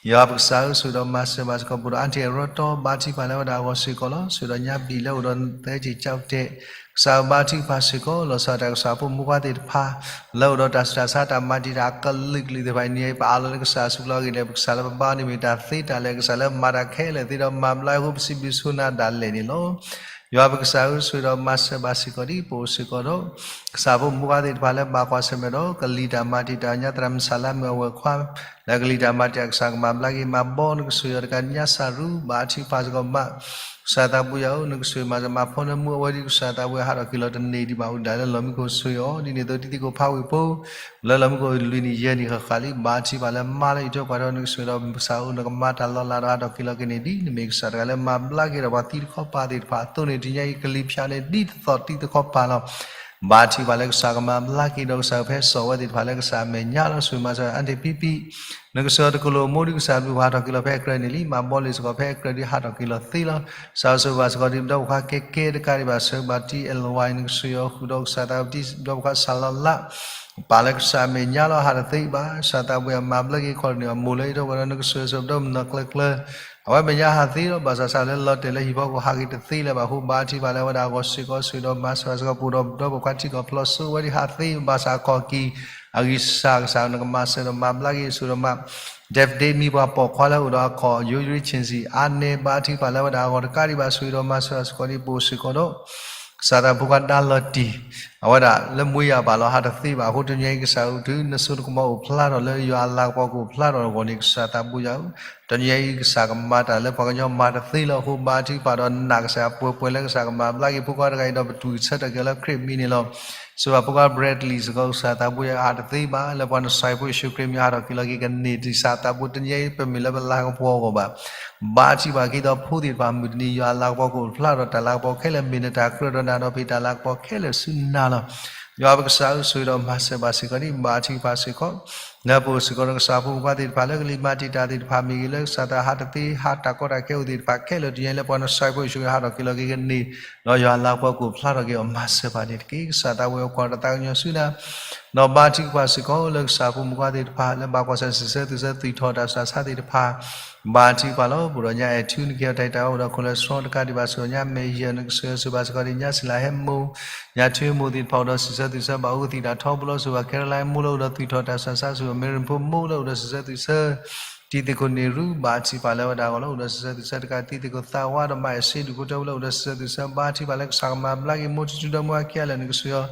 ယွၤပကစၢ်ဧၢ ဆိၣ်ဂ့ၤဒီးမၤစၢၤဘၣ်စ့ၢ်ကီး ပဒိၣ်အါထံးအရီတီ ဘါထုကဖၣ်လၢအဝဲဒၣ်အဂီၢ်စ့ၢ်ကီးလီၤ. ဆိၣ်ဂ့ၤဒီးညါဘံၣ်လၢအိၣ်ဒီးသၢက့ၣ်ကၠီၣ်တဲၣ် ကစၢ်ဧၢ ဘါထုကဖၣ်စ့ၢ်ကီး လီၤဆီဒၣ်တၢ်ကစၢ်ဖိမုၣ်ခွါသ့ၣ်တဖၣ် လၢအိၣ်ဒီးတၢ်ဆူးတၢ်ဆါတၢ်မၤတံာ်တာ်အကလုာ်ကလုာ်သ့ၣ်တဖၣ်အံၤ နံၤအံၤပအးလီၤလၢကစၢ်အစုပူၤလီၤ. အဂ့ၢ်ဒ်လဲၣ် ပကစၢ်လၢပဘါန့ၣ်မ့ၢ်တၢ်သ့တၢ်လၢာ် ကစၢ်လၢမၤတၢ်ခဲလၢာ်သ့ဒီးမၤဘျါအဃိ ပစံးဘျုးဆိၣ်ဂ့ၤနၤဒၣ်လဲာ်န့ၣ်လီၤ. ယွၤပကစၢ်ဧၢ ဆိၣ်ဂ့ၤဒီးမၤစၢၤဘၣ်စ့ၢ်ကီးဒံး ပအိၣ်စ့ၢ်ကီးဒီး ကစၢ်ဖိမုၣ်ခွါသ့ၣ်တဖၣ်လၢဘၣ်ကွၢ်ဆၢၣ်မဲာ်ဒီး ကလံၤတၢ်မၤတံာ်တာ်ညါသရၣ်မုၣ်ဆၣ်လါမုၣ်အဝဲၢ်ခွါ လၢကလံၤတၢ်မၤတံာ်တာ် ကစၢ်ကမၤဘျါက့ၤ မၤဘီနကဆိၣ်ဂ့ၤအီၤတကး ညါစၢ်ရူ ဘါထုကဖၣ်စ့ၢ်ကီးမး ကစၢ်သးဘိယွၤဧၢ နကဆိၣ်ဂ့ၤမၤစၢၤမၤဖီလၢမူအဝဲဒ် ကစၢ်သးဘိယွၤဟးထီၣ်က့ၤလီၤတန့ၢ်ဒံးဘၣ် အိၣ်ဒၣ်လၢလီၢ်မံခိၣ်ဆိၣ်ဂ့ၤအီၤ ဒ်န့ၣ်အသိး တံသကိးဖးဝ့ၢ်ဖိ လၢလီၢ်မံခိၣ်လွံၢ်နံၣ်ယဲၢ်နံၣ်ဃၣ်ဃၣ်လံ ဘါထုကဖၣ်လၢမါလၢအံးထွဲကွၢ်ထွဲ နကဆိၣ်ဂ့ၤဒီးကစၢ်ဧၢ နကမၤတၢ်လီၤလးဒီးဟးထီၣ်က့ၤလီၤကန့ၢ်ဒ် နမ့ၢ်ကစၢ်တဂၤလၢမၤဘျါက့ၤဒီးပှၤသံတခီပၤသ့ၣ်တဖၣ်အသိးန့ၣ် တနံၤအံၤကလံၤဖၠးန့ၣ် ဒ်သိးသံတခီပၤလီၤ. ဘါထုကဖၣ်လၢကစၢ်ကမၤဘျါက့ၤဒီး ကစၢ်ဖဲစိာ်ဝဲသ့ၣ်တဖၣ်လၢကစၢ်အမဲာ်ညါလီၤ. ဆိၣ်ဂ့ၤမၤစၢၤအါတ့ၢ်ဖံဖံ နကစၢ်တကလိာ်အမိၢ်ဒ်ကစၢ်ဘျုးဟးထီၣ်က့ၤလီၤဖဲအကြၢးန့ၣ်လံ မၤဘီလံာ်စ့ၢ်ကီးဖဲအကြၢးဒ်ဟးထီၣ်က့ၤလီၤသ့လီၤ. ကစၢ်ဆိၣ်ဂ့ၤဘၣ်စ့ၢ်ကီးဒ်ပဒီပုၢ်ဝဲၢ်ခွါကဲကဲတကးဒံးဘၣ် ဆိၣ်ဂ့ၤဘၣ်တံၢ်အဲၣ်လဝါ နကဆိၣ်ဂ့ၤအီၤဃုာ်ဒီးကစၢ်သးဘိတံၢ် ပဒီပုၢ်ဝဲၢ်ခွါဆၣ်လီၤလး ပာ်လၢကစၢ်အမဲာ်ညါလီၤ ဟးတသ့ဘၣ် ကစၢ်သးဘိယွၤမၤဘျါက့ၤခီၣ်န့ၣ် အမိၢ်လၢအံးထွဲကွၢ်ထွဲ နကဆိၣ်ဂ့ၤဆိၣ်ဂ့ၤပဒီပုၢ်ဝဲၢ်နီၢ်ကျၢၤကျၢၤ အဝဲမဲာ်ညါဟးသ့လီၤ ဘၣ်ဆၣ်ဆၣ်လၢလီၤတဲာ်လၢဟံၣ်ဖီခိၣ်ဟးက့ၤတသ့လၢၤဘၣ်အဃိ ဘါထုကဖၣ်လၢအဝဲဒၣ်အဂီၢ်စ့ၢ်ကီး ဆိၣ်ဂ့ၤဒီးမၤစၢၤဘၣ်စ့ၢ်ကီး ပအိၣ်ဒီးပဒီပုၢ်ဝဲၢ်ခွါထံကီၢ်ဖျီၣ်စိဝဲဒ်ဟးသ့ ဘၣ်ဆၣ်အခီၣ်က့ၤ အဂံၢ်စၢ်ကစၢ်နကမၤစၢၤဒီးမၤဘျါက့ၤ ဆိၣ်ဂ့ၤဒီးမၤ David မံၤပှၤပိာ်ခွါလၢအိၣ်ဒီးအခီၣ် ယိယွံဆ့ၣ်စံၣ် အါနဲ ဘါထုကဖၣ်လၢအဝဲဒၣ်အဂီၢ်တကးဒံးဘၣ် ဆိၣ်ဂ့ၤဒီးမၤစၢၤဘၣ်စ့ၢ်ကီးဒ်ပအိၣ်စ့ၢ်ကီးဒီး ကစၢ်သးဖိခွါဒါလီၤတံၢ်, အဝဲဒၣ်လၢမွေးရာပါလီၤ ဟးတသ့ဘၣ်အဃိ တနံၤအံၤကစၢ်အုးထုး နစိနကမီၤအိၣ်ဖျါထီၣ်လၢယွၤအလၤကပီၤကအိၣ်ဖျါထီၣ်အဂီၢ်န့ၣ် ကစၢ်သးဘိယွၤဧၢ, တနံၤအံၤကစၢ်ကမၤတၢ်လၢပှၤကညီမၤတသ့လၢအဃိ ဘါထုကဖၣ်ဒီးနာ်ကစၢ်ပှဲၤပှဲၤလၢကစၢ်ကမၤဘျါက့ၤဖိခွါတဂၤအံၤဒီးပတူၢ်ဆၢထီၣ်က့ၤအီၤလၢခရံာ်အမံၤန့ၣ်လီၤ. စံးဘၣ်ဖိခွါ Bradley စ့ၢ်ကီး ကစၢ်သးဘိယွၤ ဟးတသ့ဘၣ် လၢပှၤနစၢ်ဖိယ့ၣ်ၡူးခရံာ်မံၤ ဟးထီၣ်က့ၤလီၤက့ၤကန့ၢ် ကစၢ်သးဘိတနံၤအံၤ ပမ့ၢ်လၢပလၤကပီၤအဂီၢ်ဘၣ် ဘါထုကဖၣ်က့ၤဒီးဖိသ့ၣ်တဖၣ် မုၢ်တနံၤယွၤအလၤကပီၤကအိၣ်ဖျါထီၣ် တၢ်လၤကပီၤခဲလၢာ်မ့ၢ်နတၢ်ကြၢးဒီးနၤဒီးဖံးတၢ်လၤကပီၤခဲလၢာ်ဆူနၤလီၤ. ယွၤပကစၢ်ဧၢ ဆိၣ်ဂ့ၤဒီးမၤစၢၤဘၣ်စ့ၢ်ကီးဒံး ဘါထုကဖၣ်စ့ၢ်ကီး လၢပအိၣ်စ့ၢ်ကီးဒီးကစၢ်ဖိမုၣ်ဖိခွါသ့ၣ်တဖၣ်လၢကလံၤမၤတံာ်တာ်သ့ၣ်တဖၣ်မ့ၢ်ဂ့ၤ လၢကစၢ်သးဟးတသ့ ဟးတၢ်ကီတၢ်ခဲအိၣ်သ့ၣ်တဖၣ်ခဲလၢာ် တနံၤအံၤလၢပှၤနစၢ်ဖိယ့ၣ်ၡူးခရံာ်ဟးထီၣ်က့ၤလီၤက့ၤကန့ၢ် ဒီးယွၤအလၤကပီၤကအိၣ်ဖျါထီၣ်က့ၤအီၤ မၤစၢၤဘၣ်န့ၣ်တက့ၢ်. ကစၢ်သးဘိယွၤ ကွၢ်တၢ်သးကညီၤဆူနၤ ဒီးဘါထုကဖၣ်စ့ၢ်ကီး လၢကစၢ်ဖိမုၣ်ဖိခွါသ့ၣ်တဖၣ် လၢဘၣ်ကွၢ်ဆၢၣ်စံးဆၢသုးဆၢ သွံၣ်ထီၣ်တၢ်ဆူးတၢ်ဆါသ့ၣ်တဖၣ် ဘါထုကဖၣ်လီၤ. ပအိၣ်ဒီးညါအဲၣ်ထူ နကဟ့ၣ်အီၤတၢ်အံၤတၢ်ဘၣ်အိၣ်ဒီး cholesterol တကးဒံးဘၣ် ဆိၣ်ဂ့ၤညါမဲာ်ယဲၢ် နကဆိၣ်ဂ့ၤအီၤ ဆိၣ်ဂ့ၤဘၣ်စ့ၢ်ကီးဒံး ညါစံလၤဟဲမိၢ် ညါထူမိၢ်သ့ၣ်တဖၣ်အိၣ်ဒီးစံးဆၢသုးဆၢ ဘၣ်အိၣ်ကသံၣ်တၢ်ထီဘိလီၤ ဆိၣ်ဂ့ၤဘၣ် Caroline မိၢ်လၢအိၣ်ဒီးသွံၣ်ထီၣ်တၢ်ဆူးတၢ်ဆါ ဆိၣ်ဂ့ၤဘၣ် Mary ဖိမိၢ်လၢအိၣ်ဒီးစံးဆၢသုးဆၢ တံၤသကိးန့ၣ်ရူ ဘါထုကဖၣ်လၢဝဲဒၣ်အဂီၢ်လီၤ အိၣ်ဒီးစံးဆၢသုးဆၢတကး တံၤသကိးသးဝါဒီးမၤအဲၣ်စ့ဒူၣ်ဖိထၢဖိလၢအိၣ်ဒီးစံးဆၢသုးဆၢ ဘါထုကဖၣ်လၢကစၢ်ကမၤဘျါက့ၤမိၢ်ထူထူဒီးမိၢ်အခံအလၢာ် နကဆိၣ်ဂ့ၤ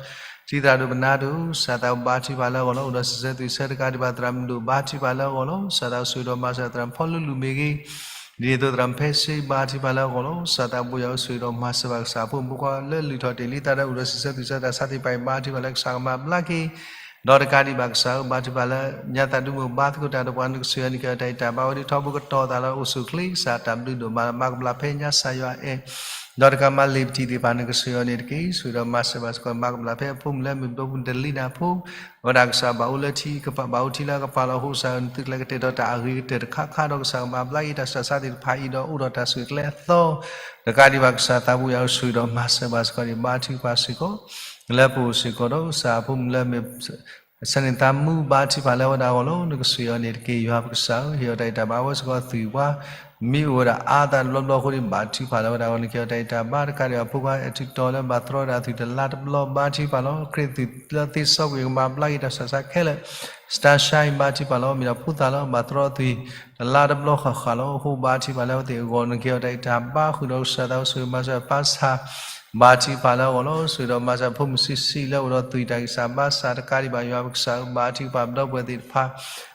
အီၤ ထံသရၣ်ဒိၣ်ပနါဒိၣ် ကစၢ်သးဘိဘါထုကဖၣ်လၢအဂီၢ်လီၤ အိၣ်ဒီးစံးဆၢသုးဆၢတကးဒံးဘၣ် သရၣ်မုၣ်ဒိၣ် ဘါထုကဖၣ်လၢအဂီၢ်လီၤ ကစၢ်သးဘိဆိၣ်ဂ့ၤဒီးမၤစၢၤသရၣ်ဖီလူလူမ့ၢ်ဂ့ၤ ဒ်န့ၣ်အသိးသရၣ်ဖဲစ့ ဘါထုကဖၣ်လၢအဂီၢ်လီၤ ကစၢ်သးဘိယွၤဧၢ ဆိၣ်ဂ့ၤဒီးမၤစၢၤဘၣ်ကစၢ်ဖိမုၣ်ဖိခွါလၢလုၢ်ထီၣ်တ့ၢ်လံသးဒီးအိၣ်ဒီးစံးဆၢသုးဆၢတၢ်ဆါသ့ၣ်တဖၣ်အံၤ ဘါထုကဖၣ်လၢကစၢ်ကမၤဘျါက့ၤ ဒီးတကးဒံးဘၣ်ကစၢ်ဧၢ ဘါထုကဖၣ်လၢ ညါသးဒူမိၢ်ဘါသကိးတၢ်ဒီးပှၤ နကဆိၣ်ဂ့ၤအီၤ နကဟ့ၣ်အီၤတၢ်အံၤတၢ်ဘၣ် အဝဲဒၣ်ထီဘိကတီၤသးလၢအိၣ်ဆူၣ်ချ့ ကစၢ်တၢ်ဘျုးဒိၣ်မး မၤကဘျၣ်ဖဲညါစၢ်ယွၤအဲၣ် ဒီးတကးမၤလ့ၤပထံၣ်သ့ၣ်တဖၣ် နကဆိၣ်ဂ့ၤအီၤန့ၣ်တက့ၢ်. ဆိၣ်ဂ့ၤဒီးမၤစၢၤဘၣ်စ့ၢ်ကီး မၤကဘျၣ်ဖဲအဖိမုၣ်လၢအမ့ၢ်ပဒိၣ်ပူၤတလံတၢ်ဖိ အဝဲဒၣ်ကစၢ်ဘၣ်အိၣ်လၢထံကပၤ ဘၣ်အိၣ်ထံလၢအကပၤလီၤ အဃိကစၢ်ဧၢ နသုကျဲကတဲာ်ဒီးတၢ်အဂ့ၤကတၢၢ်တခါခါဒီး ကစၢ်ကမၤဘျါက့ၤတၢ်ဆူးတၢ်ဆါသ့ၣ်တဖၣ်အံၤဒီး အိၣ်ဒီးတၢ်ဆိၣ်ဂ့ၤကျဲအသီ တကးဒံးဘၣ်ကစၢ်သးဘိယွၤဧၢ ဆိၣ်ဂ့ၤဒီးမၤစၢၤဘၣ်စ့ၢ်ကီးန့ၣ် ဘါထုကဖၣ်စ့ၢ်ကီး လၢပအိၣ်စ့ၢ်ကီးဒီးကစၢ်အဖိမုၣ်လၢအမ့ၢ် ဆၢန့ၣ်သးမူ ဘါထုကဖၣ်လၢအဝဲဒၣ်အဂီၢ်လီၤ. နကဆိၣ်ဂ့ၤအီၤန့ၣ်တက့ၢ်. ယွၤပကစၢ်ဧၢ ဟ့ၣ်အီၤတၢ်အံးတၢ်ဘၣ် အဝဲစ့ၢ်ကီးသွံၣ်ဝါ မ့ၢ်အိၣ်ဝဲဒၣ်အါသးတဘျီဘျီအဃိန့ၣ် ဘါထုကဖၣ်လၢအဝဲဒၣ်အဂီၢ် နကဟ့ၣ်အီၤတၢ်အံးတၢ်ဘၣ် တကးဒံးဘၣ် ဖိခွါအထုးတီၤလၢဘၣ်သရီတၢ်သွံၣ်တလါတဘျီ ဘါထုကဖၣ်လီၤ. ခရံာ်သွံၣ်လၢသ့စီကွံာ် ကမၤဘျါက့ၤတၢ်ဆူးတၢ်ဆါခဲလၢာ် စတၢ်ရှါအံၤ ဘါထုကဖၣ်လီၤ. မ့ၢ်ဒၣ်ဖိသၣ်လၢဘၣ်သရီသွံၣ် တလါတဘျီဃၣ်ဃၣ်လီၤ. အဃိဘါထုကဖၣ်လၢအဝဲသ့ၣ်အဂီၢ် နကဟ့ၣ်အီၤတၢ်အံးတၢ်ဘၣ် ဃုာ်ဒီးကစၢ်သး ဆိၣ်ဂ့ၤမၤစၢၤပၢ်ဆၣ် ဘါထုကဖၣ်လၢအဂီၢ်လီၤ. ဆိၣ်ဂ့ၤဒီးမၤစၢၤဖိမုၣ်ဆံးဆံးလၢအိၣ်ဒီးသွံၣ်တၢ်ဂံၢ်စၢ်ဘါစၢ် တကးဒံးဘၣ် ယွၤပကစၢ်ဧၢ ဘါထုကဖၣ်ပဒီပုၢ်ဝဲၢ်သ့ၣ်တဖၣ်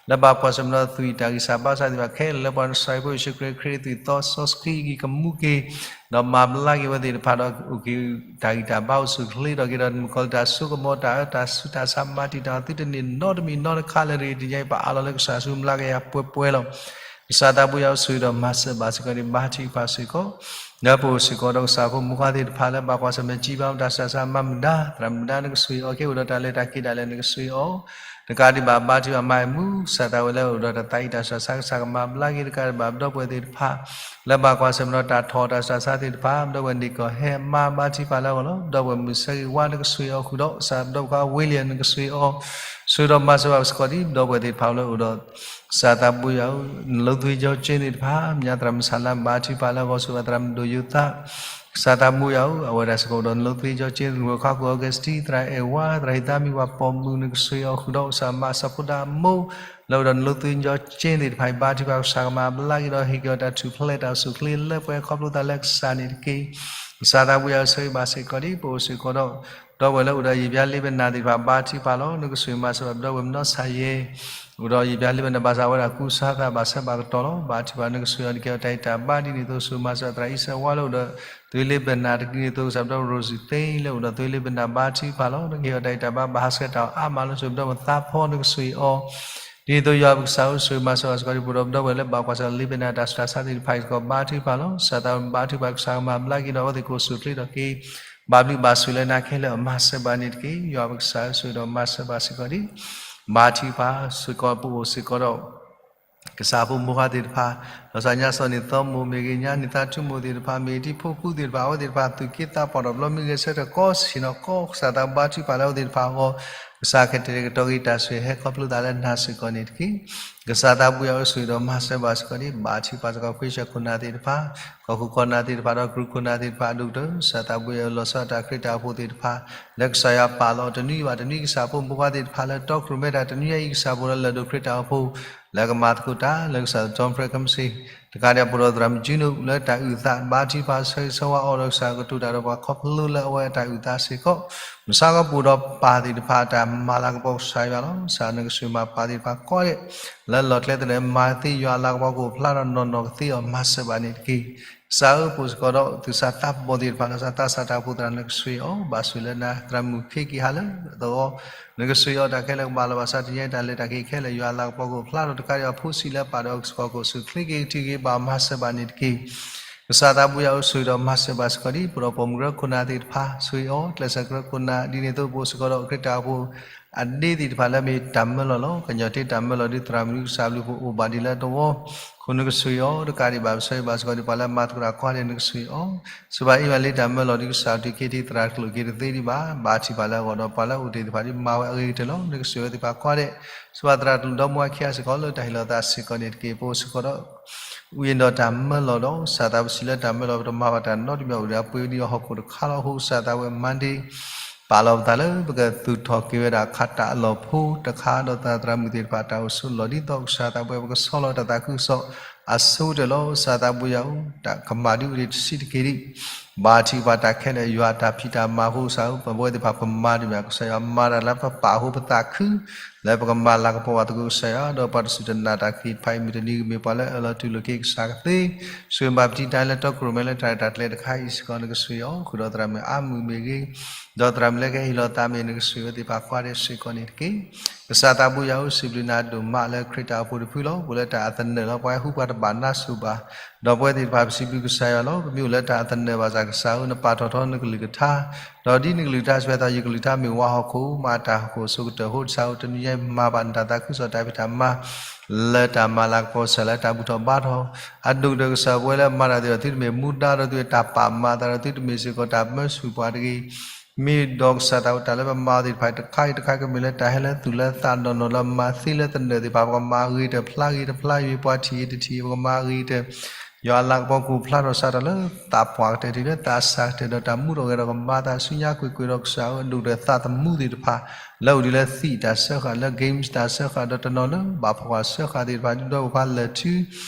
လၢဘၣ်ကွၢ်ဆၢၣ်မဲာ်ဒီးသွံၣ်တၢ်ဂံၢ်စၢ်ဘါစၢ်သ့ၣ်တဖၣ်ခဲလၢာ် လၢပှၤနစၢ်ဖိယ့ၣ်ၡူးခရံာ် ခရံာ်သွံၣ်သီစီဆှံအံၤ ကမူက့ၤ ဒီးမၤဘျါက့ၤဝဲသ့ၣ်တဖၣ်ဒီး အိၣ်က့ၤတၢ်ဂံၢ်တၢ်ဘါအိၣ်ဆူၣ်ချ့ထီၣ်က့ၤဒီး မုၣ်ကီၤလံၢ်တၢ်စိကမီၤတၢ်အၢတၢ်ဆူးတၢ်ဆါ မၤတံာ်တာ်အီၤ သုတန့ၢ်နီတမံၤနီတခါလၢၤတဂ့ၤ. တနံၤအံၤပအးလီၤလၢကစၢ်ဆူမဲာ်ညါကယၤပှဲၤပှဲၤလီၤ. ကစၢ်သးဘိယွၤဧၢ ဆိၣ်ဂ့ၤဒီးမၤစၢၤဘၣ်စ့ၢ်ကီးန့ၣ် ဘါထုကဖၣ်စ့ၢ်ကီး လၢပအိၣ်စ့ၢ်ကီးဒီးကစၢ်ဖိမုၣ်ဖိခွါသ့ၣ်တဖၣ် လၢဘၣ်ကွၢ်ဆၢၣ်မဲာ်စံးဘၣ်တၢ်ဆူးတၢ်ဆါ မၤမုာ်ဒါ သရၣ်မုာ်ဒါ နကဆိၣ်ဂ့ၤအီၤက့ၤ အိၣ်ဒီးတၢ်လဲၤတၢ်က့ၤဒၣ်လဲာ် နကဆိၣ်ဂ့ၤအီၤ တကးဒံးဘၣ် ဘါထုကဖၣ်မၤအမူ ကစၢ်သးဝဲလၢအိၣ်ဒီးတၢ်သးအံးတၢ်ဆူးတၢ်ဆါ ကစၢ်ကမၤဘျါက့ၤ တကးဒံးဘၣ် ပဒီပုၢ်ဝဲၢ်သ့ၣ်တဖၣ် လၢဘၣ်ကွၢ်ဆၢၣ်မဲာ်ဒီးတၢ်ထီၣ်တၢ်ဆူးတၢ်ဆါသ့ၣ်တဖၣ် ပဒီပုၢ်ဝဲၢ်န့ၣ်ကီၢ်ဟဲမါ ဘါထုကဖၣ်လၢအဂီၢ်လီၤ. ပဒီပုၢ်ဝဲၢ်မုၣ်ဆၢဂ့ၤဝါ နကဆိၣ်ဂ့ၤအီၤဃုာ်ဒီး ကစၢ်ပဒီပုၢ်ဝဲၢ်ဝ့လံ နကဆိၣ်ဂ့ၤအီၤ ဆိၣ်ဂ့ၤဒီးမၤစၢၤဘၣ်စ့ၢ်ကီးဒံး ပဒီပုၢ်ဝဲၢ်သ့ၣ်တဖၣ်လၢအိၣ်ဒီး ကစၢ်သးဘိယွၤဧၢ နလိသ့ကၠီကၠ့သ့ၣ်တဖၣ် မ့ၢ်သရၣ်မုၣ်ဆၣ်လါ ဘါထုကဖၣ်လၢအဂီၢ် ဆိၣ်ဂ့ၤသရၣ်မုၣ်ဒိၣ်ယိၤသး ကစၢ်သးဘိယွၤဧၢ အဝဲဒၣ်စ့ၢ်ကီးအိၣ်ဒီးနလိသ့ကၠီကၠ့ နကဝဲၢ်ခါကူၣ် Augustine သရၣ်အဲၣ်ဝါ သရၣ်ဟံးသါမံၤ ပှၤပိာ်မုၣ် နကဆိၣ်ဂ့ၤအီၤဃုာ်ဒီး ကစၢ်မၤစီၤဖိဒါအမိၢ် လၢအိၣ်ဒီးနလိသ့ကၠီကၠ့သ့ၣ်တဖၣ်အံၤ ဘါထုကဖၣ် ကစၢ်ကမၤဘျါက့ၤဒီးဟ့ၣ်က့ၤအီၤတၢ်ထူၣ်ဖျဲးတၢ်အိၣ်ဆူၣ်ချ့လၢပှဲၤခီဖျိသးလၢကစၢ်န့ၣ်တက့ၢ်. ကစၢ်သးဘိယွၤဧၢ ဆိၣ်ဂ့ၤဘၣ်စ့ၢ်ကီးဒံး ပအိၣ်စ့ၢ်ကီးဒီး ပဒီပုၢ်ဝဲၢ်လၢအိၣ်ဒီးယံာ်ဘျါလ့ပနၢ်သ့ၣ်တဖၣ် ဘါထုကဖၣ်လီၤ. နကဆိၣ်ဂ့ၤမၤစၢၤဘၣ်ပဒီပုၢ်ဝဲၢ်မနီၢ်ဆၣ်ယဲၢ် အိၣ်ဒီးယံာ်ဘျါလ့ပနၢ်ဘၣ်ဆၣ် အဝဲဒၣ်ကူစါသးဘၣ်ဆၢဘၣ်ကတီၢ်လီၤ. ဘါထုကဖၣ် နကဆိၣ်ဂ့ၤအီၤ နကဟ့ၣ်အီၤတၢ်အံးတၢ်ဘၣ်ဒ်န့ၣ်အသိး ဆိၣ်ဂ့ၤမၤစၢၤသရၣ်အံၤစဲးဝါလၢအိၣ်ဒီး သွံလ့ပနၢ်တက့ၢ်န့ၣ်အသိး ကစၢ်ပဒီပုၢ်ဝဲၢ် Rosie သ့လၢအိၣ်ဒီးသွံလ့ပနၢ် ဘါထုကဖၣ်လီၤ. နကဟ့ၣ်အီၤတၢ်အံးတၢ်ဘၣ် ဘၣ်ဟးဆှဲးတၢ်အီၤအါမးလၢ ဆိၣ်ဂ့ၤပဒီပုၢ်ဝဲၢ်သးဖီ နကဆိၣ်ဂ့ၤအီၤ ဒ်န့ၣ်အသိး ယွၤပကစၢ်ဧၢ ဆိၣ်ဂ့ၤမၤစၢၤဘၣ်စ့ၢ်ကီးဒံး ပဒီပုၢ်ဝဲၢ်လၢဘၣ်ကွၢ်ဆၢၣ်လ့ပနၢ် တၢ်ဆူးတၢ်ဆါသ့ၣ်တဖၣ်အံၤစ့ၢ်ကီး ဘါထုကဖၣ်လီၤ. ကစၢ်သးဘိ ဘါထုကဖၣ် ကစၢ်ကမၤဘျါက့ၤဒီး အဝဲသ့ၣ်ကအိၣ်ဆူၣ်ချ့ထီၣ်က့ၤ ဘၣ်ဘျုးဘၣ်ဆိၣ်လၢနၤခဲလၢာ် မၤစၢၤဘၣ်န့ၣ်တက့ၢ်. ယွၤပကစၢ်ဧၢ ဆိၣ်ဂ့ၤဒီးမၤစၢၤဘၣ်စ့ၢ်ကီးဒံး ဘါထုကဖၣ်စ့ၢ်ကီး ပအိၣ်စ့ၢ်ကီးဒီး ကစၢ်ဖိမုၣ်ဖိခွါသ့ၣ်တဖၣ် လီၤဆီညါစီၤန့ၣ်သီမိၢ်မ့ၢ်ဂ့ၤ ညါန့ၣ်သးထူမိၢ်သ့ၣ်တဖၣ်မ့ၢ်ဂ့ၤ ဒ်ဖိဃူသ့ၣ်တဖၣ် အဝဲသ့ၣ်တဖၣ် သူၣ်က့သးပှၢ်ထီၣ် ဘျီမ့ၢ်ဂဲၤဆၢထၢၣ်ကီးဆ့ၣ်နီၤကီး ကစၢ်သးဘိ ဘါထုကဖၣ်လၢအဝဲသ့ၣ်တဖၣ်အဂီၢ် ကစၢ်ကတဲာ်ကတီၤက့ၤတၢ်ဆိၣ်ဂ့ၤဟဲခီဖျိသးလၢနၤစ့ၢ်ကီးန့ၣ်တက့ၢ်. ကစၢ်သးဘိယွၤဧၢ ဆိၣ်ဂ့ၤဒီးမၤစၢၤဘၣ်စ့ၢ်ကီးဒံး ဘါထုကဖၣ်စ့ၢ်ကီး ခရံာ်စၢ်ခိၣ်နၢ်သ့ၣ်တဖၣ် ကီၢ်ခိၣ်ကီၢ်နၢ်သ့ၣ်တဖၣ်ဒီး ကရူၢ်ခိၣ်နၢ်သ့ၣ်တဖၣ် အဒိၣ်ကတၢၢ် ကစၢ်သးဘိယွၤဧၢ လီၤဆီဒၣ်တၢ်ခရံာ်တၢ်အိၣ်ဖှိၣ်သ့ၣ်တဖၣ် လၢကစၢ်ယွၤပာ်လီၤတနွံဘၣ်တနွံ ကစၢ်ဖိမုၣ်ဖိခွါသ့ၣ်တဖၣ်လၢ တီခိၣ်ရိၣ်မဲတၢ်တနွံအံၤ ကစၢ်ဖိလၢလၢၢ်ဒိၣ်ခရံာ်တၢ်အိၣ်ဖှိၣ် လၢကမၤသကိးတၢ် လၢကစၢ် Tom Fred Kemsey တကးဒံးအပူၤဒီးသရၣ်မုၣ်ကၠုနိၣ်လၢတၢ်အုၣ်သး ဘါထုကဖၣ်ဆၢဂ့ၤဆၢဝါအီၤဒီးကစၢ်ကတိၤတၢ်ဒီးပှၤခီဖျိလၢအဝဲအတၢ်အုၣ်သးစ့ၢ်ကီး, မုၢ်ဆါခီပူၤဒီးပၢ်သ့ၣ်တဖၣ်အတၢ်မၤလၤကပီၤကစၢ်ယွၤလီၤ. ကစၢ်နကစၢ်မၤပၢ်သ့ၣ်တဖၣ်ကိးဂၤဒဲး လၢလီၢ်ကျဲသနၢၣ်မၤသ့ယွၤအလၤကပီၤကအိၣ်ဖျါထီၣ်နီၢ်နီၢ်ကသ့အီၤမၤစၢၤဘၣ်န့ၣ်တက့ၢ်. ကစၢ်ဧၢ ပအိၣ်စ့ၢ်ကီးဒီးသူၣ်စၢ်သးဘီၣ်သ့ၣ်တဖၣ် ဒီးသးစၢ်တၢ်အိၣ်ဖှိၣ်သရၣ် နကဆိၣ်ဂ့ၤအီၤ ဘၣ်ဆိၣ်လၢနၤ သရၣ်မုၣ်ခ့က့ၤဟးလၢအသဝီ နကဆိၣ်ဂ့ၤအီၤ တၢ်ခဲလၢာ်ကဘၣ်လီၤဘၣ်စး တနံၤအံၤတၢ်လဲၤတၢ်က့ၤခဲလၢာ် ယွၤအလၤကပီၤကအိၣ်ဖျါထီၣ်တကးဒံးဘၣ် ဖိဆံးလၢပၢ်ဒီးကစၢ်ကီၢ် ကဆိၣ်ချ့က့ၤကထံၣ်က့ၤဘၣ်မၤစၢၤဘၣ်န့ၣ်တက့ၢ်. ကစၢ်သးဘိယွၤဧၢ ဆိၣ်ဂ့ၤဒီးမၤစၢၤဘၣ်စ့ၢ်ကီးဒ် ပဒီးပိာ်မုၣ်ကရၢခိၣ်နၢ်သ့ၣ်တဖၣ် ဆိၣ်ဂ့ၤအီၤ ကျဲးစၢးကရၢခိၣ်နၢ် ဒ်န့ၣ်အသိး ပအိၣ်စ့ၢ်ကီးဒီးခရံာ်တၢ်အိၣ်ဖှိၣ် အဒ့သ့ၣ်တဖၣ်လၢအမ့ၢ်တၢ်မၢလီၤလီၤ. ကညီၤတ့တၢ်မၢလီၤဒ်သရၣ်မုၣ်ဒ်ကစၢ်ဘျုးဖှိၣ်အိၣ်ဘၣ်ဒ်လၢတဝီ အဃိနကဆိၣ်ဂ့ၤအီၤ တကးဒံးဘၣ် ပဆၢဂ့ၤဘၣ်စ့ၢ်ကီးဒ်ပှၤလၢအမၤသကိးတၢ်ကိးဂၤဒဲး နကဆိၣ်ဂ့ၤအီၤ, ဆိၣ်ဘၣ်အ့မၤလ့တၢ်မၢလီၤဒ်ကစၢ် တုၤက့ၤထံၣ်သရၣ်တကျိၣ်က့ၤတသ့ဒံးဘၣ် ဘါထုကဖၣ်လၢအဂီၢ်ဒီးပှၤလၢအအိၣ်တ့ၢ်သ့ၣ်တဖၣ်ဒ်မၤဝဲအဂ့ၤကတၢၢ်လီၤ. နကဆိၣ်ဂ့ၤဝဲသ့ၣ်တဖၣ်ကိးဂၤဒဲး, ဆိၣ်ဘၣ်သရၣ်တကျိၣ်ဒီမါဝၤခံဂၤစ့ၢ်ကီးလၢတၢ်ဟ့ၣ်လီၤသးစ့ၢ်ကီးန့ၣ်တက့ၢ်. ပအိၣ်စ့ၢ်ကီးဒီး ဝံၤဒီးတၢ်မၢလီၤဒီး ကစၢ်သးပစံးလၢတၢ်မၢလီၤ ပတမၤဘၣ်တၢ်နီတမံၤ အိၣ်ဒီးအပှ့ၤဒ်အဟီၣ်ခိၣ်တခါလီၤ. အဃိကစၢ်သးဝဲ Monday ပာ်လီၤပသးလၢပကသူၣ်ထီၣ်က့ၤဝဲဒၣ်ခးတၢ်အလီၢ်ဖိတခါ ဒီးသရၣ်မုၣ်သ့ၣ်တဖၣ်တၢ်အိၣ်ဆိးလီၢ်ဒ်သိး ကစၢ်သးပှဲၤပကဆီလီၤတၢ်သးခုကစီၣ်အဆိကတၢၢ်လီၤ. ကစၢ်သးဘိယွၤဧၢ တၢ်ကမၣ်ဒ်အိၣ်ဒံးတဆံးတက့ၢ်ဒံး ဘါထုကဖၣ်တၢ်ခဲလၢာ် ယွၤတၢ်ဖံးတၢ်မၤအဃိ ကစၢ်ဧၢ ပဝဲသ့ၣ်တဖၣ်ပမၤတမ့ၢ် ကစၢ်ယွၤမၤတၢ်လၢပပာ်အဃိ ပသးခု လၢပကမၤလၤကပီၤဘၣ်သကိးကစၢ်ယွၤ ဒီးပှၤတစူၢ်တနာ်တၢ်က့ၤတဖၣ်အံၤ မုၢ်တနံၤကမ့ၢ်ပှၤလၢအၢၣ်လီၤ တူၢ်လိာ်က့ၤကစၢ်ကသ့, ဆိၣ်ဂ့ၤဘၣ်ပတံတၢ်လၢတီခိၣ်ရိၣ်မဲလၢတၢ်ရဲၣ်တၢ်ကျဲၤတခါအံၤစ့ၢ်ကီး နကဆိၣ်ဂ့ၤအီၤ ဃုာ်ဒီးသရၣ်မုၣ်အါမုၢ်မ့ၢ်ဂ့ၤ, ဒီးသရၣ်မုၣ်လၢကဟ့ၣ်လီၤသးမ့ၢ် နကဆိၣ်ဂ့ၤဝဲသ့ၣ်တဖၣ်ကိးဂၤဒဲးစ့ၢ်ကီးန့ၣ်တက့ၢ်. ကစၢ်သးဘိယွၤဧၢ စံးဘျုးနၤဒိၣ်မးလၢခရံာ်တၢ်အိၣ်ဖှိၣ်တဖုလီၤ. ပအိၣ်လၢတၢ်အသနၢၣ်လီၤ ပှၤဟဲဟူပှၤတဘၣ်နါစိၤဘၣ်, ဒီးပဝဲသ့ၣ်တဖၣ်ပစံးဘျုးကစၢ်ယွၤလီၤ. ပမ့ၢ်အိၣ်လၢတၢ်အသနၢၣ်ဘၣ်ဆၣ် ကစၢ်ဧၢ နပာ်ထီၣ်ထီနကလုၢ်ကထါ, ဒီးဒ်နကလုၢ်ကထါစံးဝဲအသိး ယကလုၢ်ကထါမ့ၢ်ဝါဟီၣ်ခိၣ် မၤတၢ်ဟီၣ်ခိၣ်အဆိကတၢၢ်အဃိ ကစၢ်ဧၢ တနံၤညါအံၤမၤဘၣ်နတၢ်သးခုကစီၣ်တၢ်ဖံးတၢ်မၤ လၢတၢ်မၤလၤကပီၤကစၢ် လၢတၢ်ဘူၣ်ထီၣ်ဘါထီၣ် အဒိၣ်ကတၢၢ်ကစၢ် ပဝဲလၢအမၤတၢ်သ့ၣ်ဒီး သုတမ့ၢ်မူဒါဒီးသုတၢ်ပာ်မၤအသးဒီး သုတမ့ၢ်စ့ၢ်ကီးတၢ်မၢဆူၣ်ပှၤတဂ့ၤ မ့ၢ်ဒီးကစၢ်သးဝဲတၢ်လၢပမၤအီၤသ့ၣ်တဖၣ် တခါအံၤတခါကမ့ၢ်လၢ တၢ်ဟဲလၢသူၣ်လၢသးနီၢ်နီၢ်လၢမၤသ့လၢသနၢၣ်သ့ၣ်တဖၣ် ပကမၤအဂ့ၤတဖျါဂ့ၤတဖျါအံၤ ပှၤထံၣ်ဂ့ၤတထံၣ်ဂ့ၤ ပကမၤအဂ့ၤကတၢၢ် ယွၤအလၤကပီၤကအိၣ်ဖျါထီၣ်စးထီၣ်လၢသးပှၢ်ကတၢၢ်တုၤလၢသးစၢ်ကတၢၢ် ဒီးတၢ်မူထီၣ်ဂဲၤထီၣ်ကမၤသးဆူညါကွ့ၢ်ကွ့ၢ်ဒီးကစၢ်ဧၢ အဒိၣ်ကတၢၢ်သးသမူသ့ၣ်တဖၣ် လၢအိၣ်ဒံးလၢသံၣ်တၢ်စၢဃာ် လၢ games တၢ်စၢဃာ် ဒီးတနီၤလၢဘၣ်ဖီၣ်ဃာ်စၢဃာ်သ့ၣ်တဖၣ် ဒ်ဒီပုၢ်ဝဲၢ်ခွါလၢာ်ထူ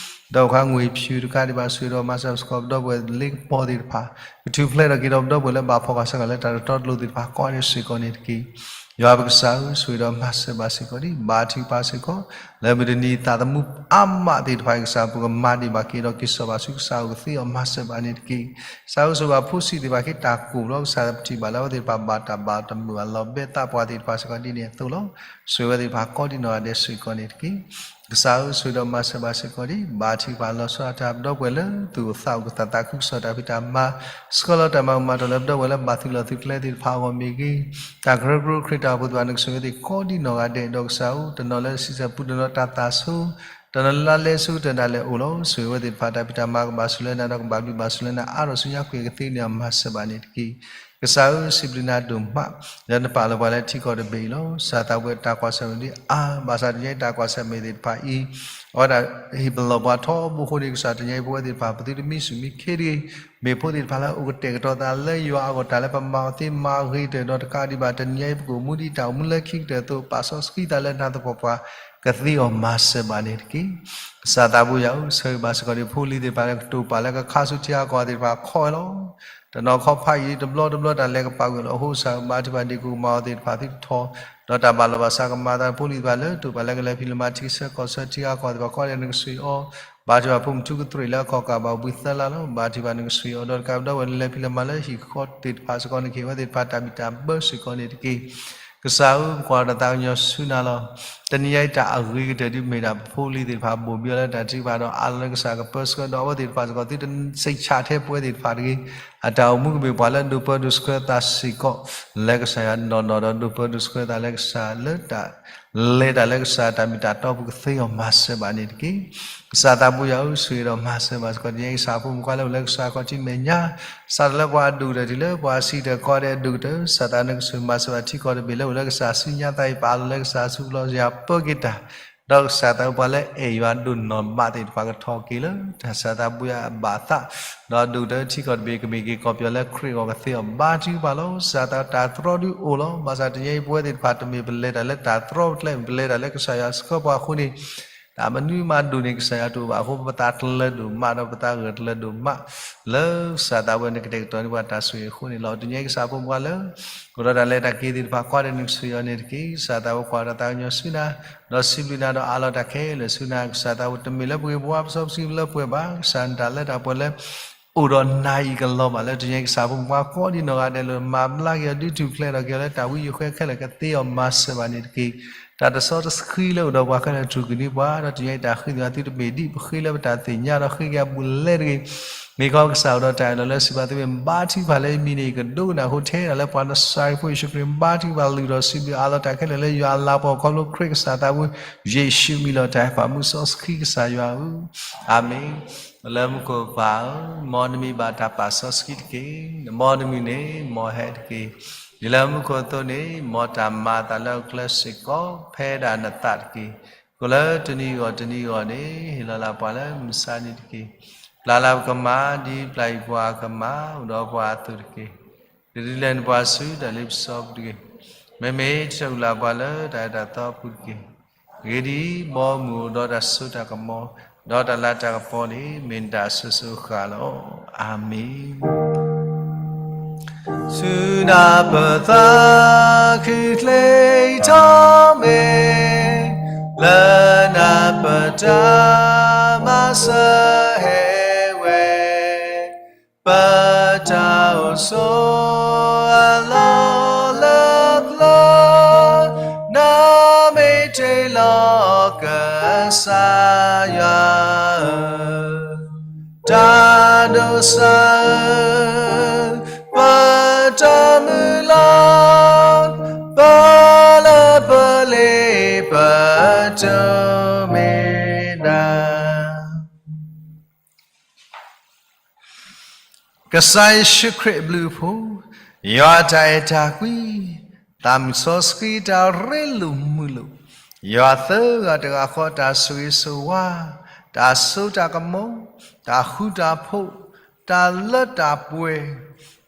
ဒီပုၢ်ဝဲၢ်ခွါငွေဖြူတခါဒံးဘၣ် ဆိၣ်ဂ့ၤဒီးမၤစၢၤပစ့ၢ်ကီး ပဒီပုၢ်ဝဲၢ်လ့ကပီၤသ့ၣ်တဖၣ် ကထူၣ်ဖျဲးထီၣ်က့ၤဒီးပဒီပုၢ်ဝဲၢ်လၢဘၣ်ဖီၣ်ဃာ်စၢဃာ်လၢတၢ်တတီတလိၤသ့ၣ်တဖၣ် ကိးဂၤဒဲးစ့ၢ်ကီးန့ၣ်တက့ၢ်. ယွၤပကစၢ်ဧၢ ဆိၣ်ဂ့ၤဒီးမၤစၢၤဘၣ်စ့ၢ်ကီးဒံး ဘါထုကဖၣ်စ့ၢ်ကီး လၢမုၢ်တနံၤသးသမူအါမးသ့ၣ်တဖၣ် ကစၢ်ပကမၤဒံးဘၣ်က့ၤဒီးက့ၤစိာ်ဘၣ်ဆူကစၢ်အိၣ်ကသ့အီၤ မၤစၢၤဘၣ်န့ၣ်တက့ၢ်. ကစၢ်ဧၢ ဆိၣ်ဂ့ၤဘၣ်ဖိဆံးသ့ၣ်တဖၣ် ဟ့ၣ်တၢ်ကိၢ်လီၤ ကစၢ်ပထံၣ်ဘၣ်လၢအဝဲသ့ၣ်တဖၣ်ဘၣ်တၢ်ဘၣ်တမုာ်ဘၣ်လီၤ ဘဲသးပှၢ်သ့ၣ်တဖၣ်စ့ၢ်ကီးဒ်န့ၣ်အသိးလီၤ. ဆိၣ်ဂ့ၤဝဲသ့ၣ်တဖၣ်ကိးဒံးနီၢ်ဂၤဒဲးစ့ၢ်ကီးန့ၣ်တက့ၢ်. ကစၢ်ဧၢ ဆိၣ်ဂ့ၤဒီးမၤစၢၤဘၣ်စ့ၢ်ကီးဒံး ဘါထုကဖၣ်လီၤဆီဒၣ်တၢ် ပဒီပုၢ်ဝဲၢ်လၢသူၣ်အိၣ်သးအိၣ်ကသးသးခုကစီၣ်တၢ်ဖံးတၢ်မၤ ဆှၢလီၤတၢ်မၤမၤတီၢ်လၢပဒီပုၢ်ဝဲၢ်လၢဘၣ်သုးလီၢ်သုးကျဲသ့ၣ်တဖၣ်အဂီၢ်မ့ၢ်ဂ့ၤ, တၢ်ကရၢကရိခရံာ်တၢ်အိၣ်ဖှိၣ်သ့ၣ်တဖၣ် နကဆိၣ်ဂ့ၤဝဲသ့ၣ်ကိးဒံးနီၢ်ဂၤဒဲး ဒီးကစၢ်ဧၢ တနီၤလၢစံးဆၢပူတနီၤတၢ်သးဆိ တနီၤလၢလါလဲဆိကတၢၢ်ဒၣ်လဲာ်အိၣ်လီၤ. ဆိၣ်ဂ့ၤဝဲသ့ၣ်တဖၣ် တၢ်ဖံးတၢ်မၤကဘၣ်ဆိၣ်လၢနၤ ဒီးကဘၣ်ဘျုးဘၣ်ဆိၣ်လၢနၤ အါထီၣ်ဆူညါကွ့ၢ်ကသ့န့ၣ်အမၤစၢၤဘၣ်န့ၣ်တက့ၢ်. ကစၢ်ဧၢ စံးဘျုးနၤဒိၣ်မး လၢနပာ်လီၤပှၤလၢထံကီၢ်တဘ့ၣ်အံၤလီၤ. ကစၢ်သးပှဲၤတၢ်ကွၢ်ဆၢၣ်မဲာ်ဒ်အါ ဘၣ်ဆၣ်တနံၤအံၤတၢ်ကွၢ်ဆၢၣ်မဲာ်သ့ၣ်တဖၣ်အံၤ အဝဲဒၣ်ဟ့ၣ်ပလီၢ်ပှၤထီဘိအဃိန့ၣ် ကစၢ်တနံၤအံၤပဝဲသ့ၣ်တဖၣ် ပသုတမံဆူၣ်မံခ့တဂ့ၤ, မ့ၢ်ဖိသ့ၣ်တဖၣ်လၢအအိၣ်ကတဲာ်ကတီၤသးလၢယွၤအဂီၢ် တၢ်လၢပမၤအီၤသ့မၤဂ့ၤတၢၢ်ဒီးတကးဒံးဘၣ် တနံၤအံၤပကအိၣ်မူဒ်တၢ်အိၣ်မူလၢခံကတၢၢ်အသိး ပာ်စီဆှံသးလၢနၤသပှၢ်ပှၢ် ကသ့အီၤမၤစၢၤဘၣ်န့ၣ်တက့ၢ်. ကစၢ်သးပှဲၤယွၤဧၢ ဆၢဂ့ၤဘၣ်စ့ၢ်ကီးဒံး ဖိလံၤသ့ၣ်တဖၣ်လၢကတိၤပာ်လၢကခါဆူထံဂၤကီၢ်ဂၤသ့ၣ်တဖၣ်ခီဝဲလီၤ. တနီၤခီဖးယံာ်တဘျီတဘျီတၢ်လဲၤကပာ်ကွံာ်လီၤအဃိ ကစၢ်ဧၢ ဘါထုကဖၣ်ဒံးကမၤအီၤသ့ၣ်တဖၣ်သုတထီၣ် ဒီးတၢ်ဘၣ်လီၤဘၣ်စးကမၤသး ဖိလံၤသ့ၣ်တဖၣ်လၢတိာ်ပာ်လၢကလဲၤဖံးလဲၤမၤထံဆၢကီၢ်ဆၢထံဂၤကီၢ်ဂၤသ့ၣ်တဖၣ် ကိးဂၤဒဲးနကဆိၣ်ဂ့ၤအီၤ ဘါထုကဖၣ်ဖိမုၣ်ထူကတြ့ၣ်လၢအခီၣ်ကးဘၣ်ဝံသၢလါလီၤ. ဘါထုကဖၣ်နကဆိၣ်ဂ့ၤအီၤ ဒီးတကးပဒီပုၢ်ဝဲၢ်လၢလဲၤဖံးလဲၤမၤလၢဟံၣ်ဃီသ့ၣ်တဖၣ်စ့ၢ်ကီး နကဟ့ၣ်ဝဲသ့ၣ်တဖၣ်တၢ်ဘံၣ်တၢ်ဘၢစ့ၢ်ကီးန့ၣ်တက့ၢ်. ကစၢ်ဧၢ ပကွၢ်ဒီးသးကညီၤဆူနၤလီၤ. တနံၤအံၤတၢ်အဂ့ၤကတၢၢ်ဒ်မ့ၢ်ဒၣ် ပဖိလံၤသ့ၣ်တဖၣ် ဘိၣ်ဘံအီၤလၢတၢ်ထုကဖၣ်ဒီး အါလီၤလၢကစၢ်ကပၢဆှၢဒီးအဝဲသ့ၣ်တဖၣ်စ့ၢ်ကီး သုတစံးဆၣ်ထဲပဝဲသ့ၣ်တဖၣ်တဂ့ၤ. အတၢ်အိၣ်မူကမ့ၢ်ပှၤလၢဒိၣ်ပၢဒိၣ်ဆှၢသးစ့ၢ်ကီး လၢကစၢ်ယွၤနီၢ်နီၢ်ဒီး ဒိၣ်ပၢဒိၣ်ဆှၢသးလၢကစၢ်လၢတၢ် လဲၤတၢ်လၢကစၢ်တၢ်မ့ၢ်တၢ်တီပူၤကသ့အီၤမၤစၢၤဘၣ်န့ၣ်တက့ၢ်. ကစၢ်သးပှဲၤယွၤဧၢ ဆိၣ်ဂ့ၤဒီးမၤစၢၤဘၣ်စ့ၢ်ကီး တနံၤအံၤကစၢ်ဖိမုၣ်ခွါလၢအိၣ်လၢကစၢ်ခီၣ်ထံးမဲာ်ညါ စးထီၣ်လၢပှၤအဒိၣ်ကတၢၢ်တုၤလၢပှၤအဆံးကတၢၢ်ကိးဂၤဒဲးအဒိၣ်ကတၢၢ် ကစၢ်သးနကဆိၣ်ဂ့ၤမၤစၢၤဘၣ်ထံကီၢ်တဘ့ၣ်လၢအိၣ်လၢကစၢ်ဆူညါသးအံၤ ပအးလီၤလၢကစၢ်ဆူပလီၢ်ယၤပၢက့ၤတၢ် ဒီးကစၢ်သးပှဲၤလၢအဲၣ်ယွၤဒိၣ်နီၢ်ဘးသ့ၣ်တဖၣ်ကထီၣ်က့ၤလၢ တၢ်ကစၢ်သးပှဲၤအဘၣ်သး ဒီးဒိၣ်ကတၢၢ်ထံကီၢ်တဘ့ၣ်ကမ့ၢ်က့ၤကီၢ်ပယီၤလၢခရံာ်အဂီၢ်ကသ့အီၤ ဘါထုကဖၣ်လီၤ. ကစၢ်သးတၢ်တြီဒုးအိၣ်လီၤ. ဘၣ်ဆၣ်တနံၤအံၤပဝဲသ့ၣ်တဖၣ်တမ့ၢ်ပလဲၤတၢ်လၢတၢ်တြီပကျဲ ပလဲၤတၢ်လၢကစၢ်ယွၤဆှၢပှၤအဃိန့ၣ် တၢ်မနုၤမးဒိၣ်န့ၣ် ကစၢ်ယွၤတအိၣ်ဘၣ်အဃိ ပသးတလၢဒိၣ်မး ဒီးပသးဂၢၢ်တလၢဒိၣ်မး လၢကစၢ်သးဝဲန့ၣ် ကတဲာ်ကတီၤန့ၢ်ပှၤတၢ်ဆိၣ်ဂ့ၤအဃိန့ၣ်လီၤ. တနံၤအံၤကစၢ်ဖိမုၣ်ခွါလၢ အိၣ်ဒီးတၢ်လဲၤတၢ်က့ၤသ့ၣ်တဖၣ် ကွၢ်ဒီးနကဆိၣ်ဂ့ၤအီၤန့ၣ်တက့ၢ်. ကစၢ်သးဖိခွါဒီးသးကညီၤဆူနၤ, ဒီးစံးဘျုးနၤဒီးအးလီၤတၢ်ခဲလၢာ်ဆူနၤ. ကစၢ်သးဖိတမ့ၢ်လၢပဂ့ၢ်ပဝါ ပစီပဆှံလၢပှဲၤဘၣ်. ကစၢ်နတၢ်လၢတၢ်ပှဲၤလၢ အိၣ်ဒီးနၤအံၤကလီၤဘၣ်လၢ တနံၤအံၤကစၢ်ဖိမုၣ်ခွါကိးဒံနီၢ်ဂၤဒဲးလၢ မၤဘျါက့ၤအီၤ ဒုးထူၣ်ဖျဲးထီၣ်က့ၤအီၤလၢတၢ်ဝံယိၤဃဲခဲလၢာ် ကသ့အီၤမၤစၢၤဘၣ်န့ၣ်တက့ၢ်. တၢ်တစီတဆှံလၢအိၣ်ဒီးပှၤခဲလၢာ် ထုၣ်ကနံၤပှၤ ဒီးတနံၤအံၤတၢ်ဃ့သ့ၣ်ညါသုတမ့ၢ်ဒ်ပဃ့လၢပတၢ်သ့ၣ်ညါဒီးဃ့က့ၤအဘူးအလဲတဂ့ၤ. မ့ၢ်ကီးကစၢ်အိၣ်ဒီးတၢ်အဲၣ်လီၤလၢ စံးဘၣ်သုမ့ၢ်ဘါထုကဖၣ်လၢအမံၤန့ၣ် ကဒိကနၣ်အဃိ ထဲဒၣ်လၢပှၤနစၤရ့းဖိ ယ့ၣ်ၡူးခရံာ် ဘါထုကဖၣ်လုၢ်ထီၣ်စံးဘျုးအးလီၤတၢ်ခဲလၢာ်လၢယွၤအလၤပှီၢ်ခီဖျိခရံာ်ကစၢ်သးဝဲ ယ့ၣ်ၡူးမံၤလီၤတၢ်အဲၣ်ပာ်မူစီဆှံကစၢ်ယွၤဧၢ, အၤမ့ၣ်. လၢမူခိၣ်ပၢ်ဧၢ, မ်နမံၤဘၣ်တၢ်ပာ်စီဆှံတက့ၢ်. နမ်နမုၢ်န့ၣ် မ်ဟဲတက့ၢ်. ဒ်လၢမူခိၣ်အသိးန့ၣ် မ်တၢ်မၤအသးလၢအကျဲစ့ၢ်ကီး ဖဲဒၣ်နသးတက့ၢ်. ဃိလၢတနံၤဂီၢ်တနံၤဂီၢ်န့ၣ် ဟ့ၣ်လီၤလၢပှၤလၢမုၢ်ဆါနံၤတက့ၢ်. ပျၢ်လၢပကမၤ ဒ်ပျၢ်အံၤပှၤကမၤ အိၣ်ဒီးပှၤအသိးတက့ၢ်. ဒ်လဲၣ်နပှၤဆူတၢ်လ့ပစီပူၤတက့ၢ်. မ့မ့ၢ်တၢ်အုၣ်လၢပှၤလၢတၢ်အဲၣ်တၢ်သီပူၤတက့ၢ်. အဂ့ၢ်ဒ်အံၤ, ဘီမုၢ်အိၣ်ဒီးတၢ်စိတၢ်ကမီၤ, ဒီးတၢ်လၤတၢ်ကပီၤန့ၣ် မ့ၢ်နတၢ်အစိၤစိၤအဃၣ်လီၤ. အၤမ့ၣ်. ဆူနၤပသးခုချ့ထီၣ်မ့ၢ်, လၢနၤပတၢ်မၤစၢၤဟဲဝဲ ပတၢ်အိၣ်ဆိးအလီၢ်လၢ ပျၢၤ, နမ့ၢ်တ့ၢ်လီၤကစၢ်ယွၤဧၢ, တၢ်ဒိးစၢ်ဧၢ, ပတၢ်မုၢ်လၢ်, ပလၢပလ့ပ တမ့ၢ်နၤ ကစၢ်ယ့ၣ်ၡူးခရံာ်အဘျုးအဖှိၣ်, ယွၤအတၢ်အဲၣ်တၢ်ကွံ, သးမုၣ်စီဆှံတၢ်ရ့လိာ်မုာ်လိာ်, ယွၤသၢဂၤတဂၤဃီတၢ်ဆိၣ်ဂ့ၤဆိၣ်ဝါ, တၢ်စိတၢ်ကမီၤ, တၢ်ဃူတၢ်ဖိး, တၢ်လၢတၢ်ပှဲၤ,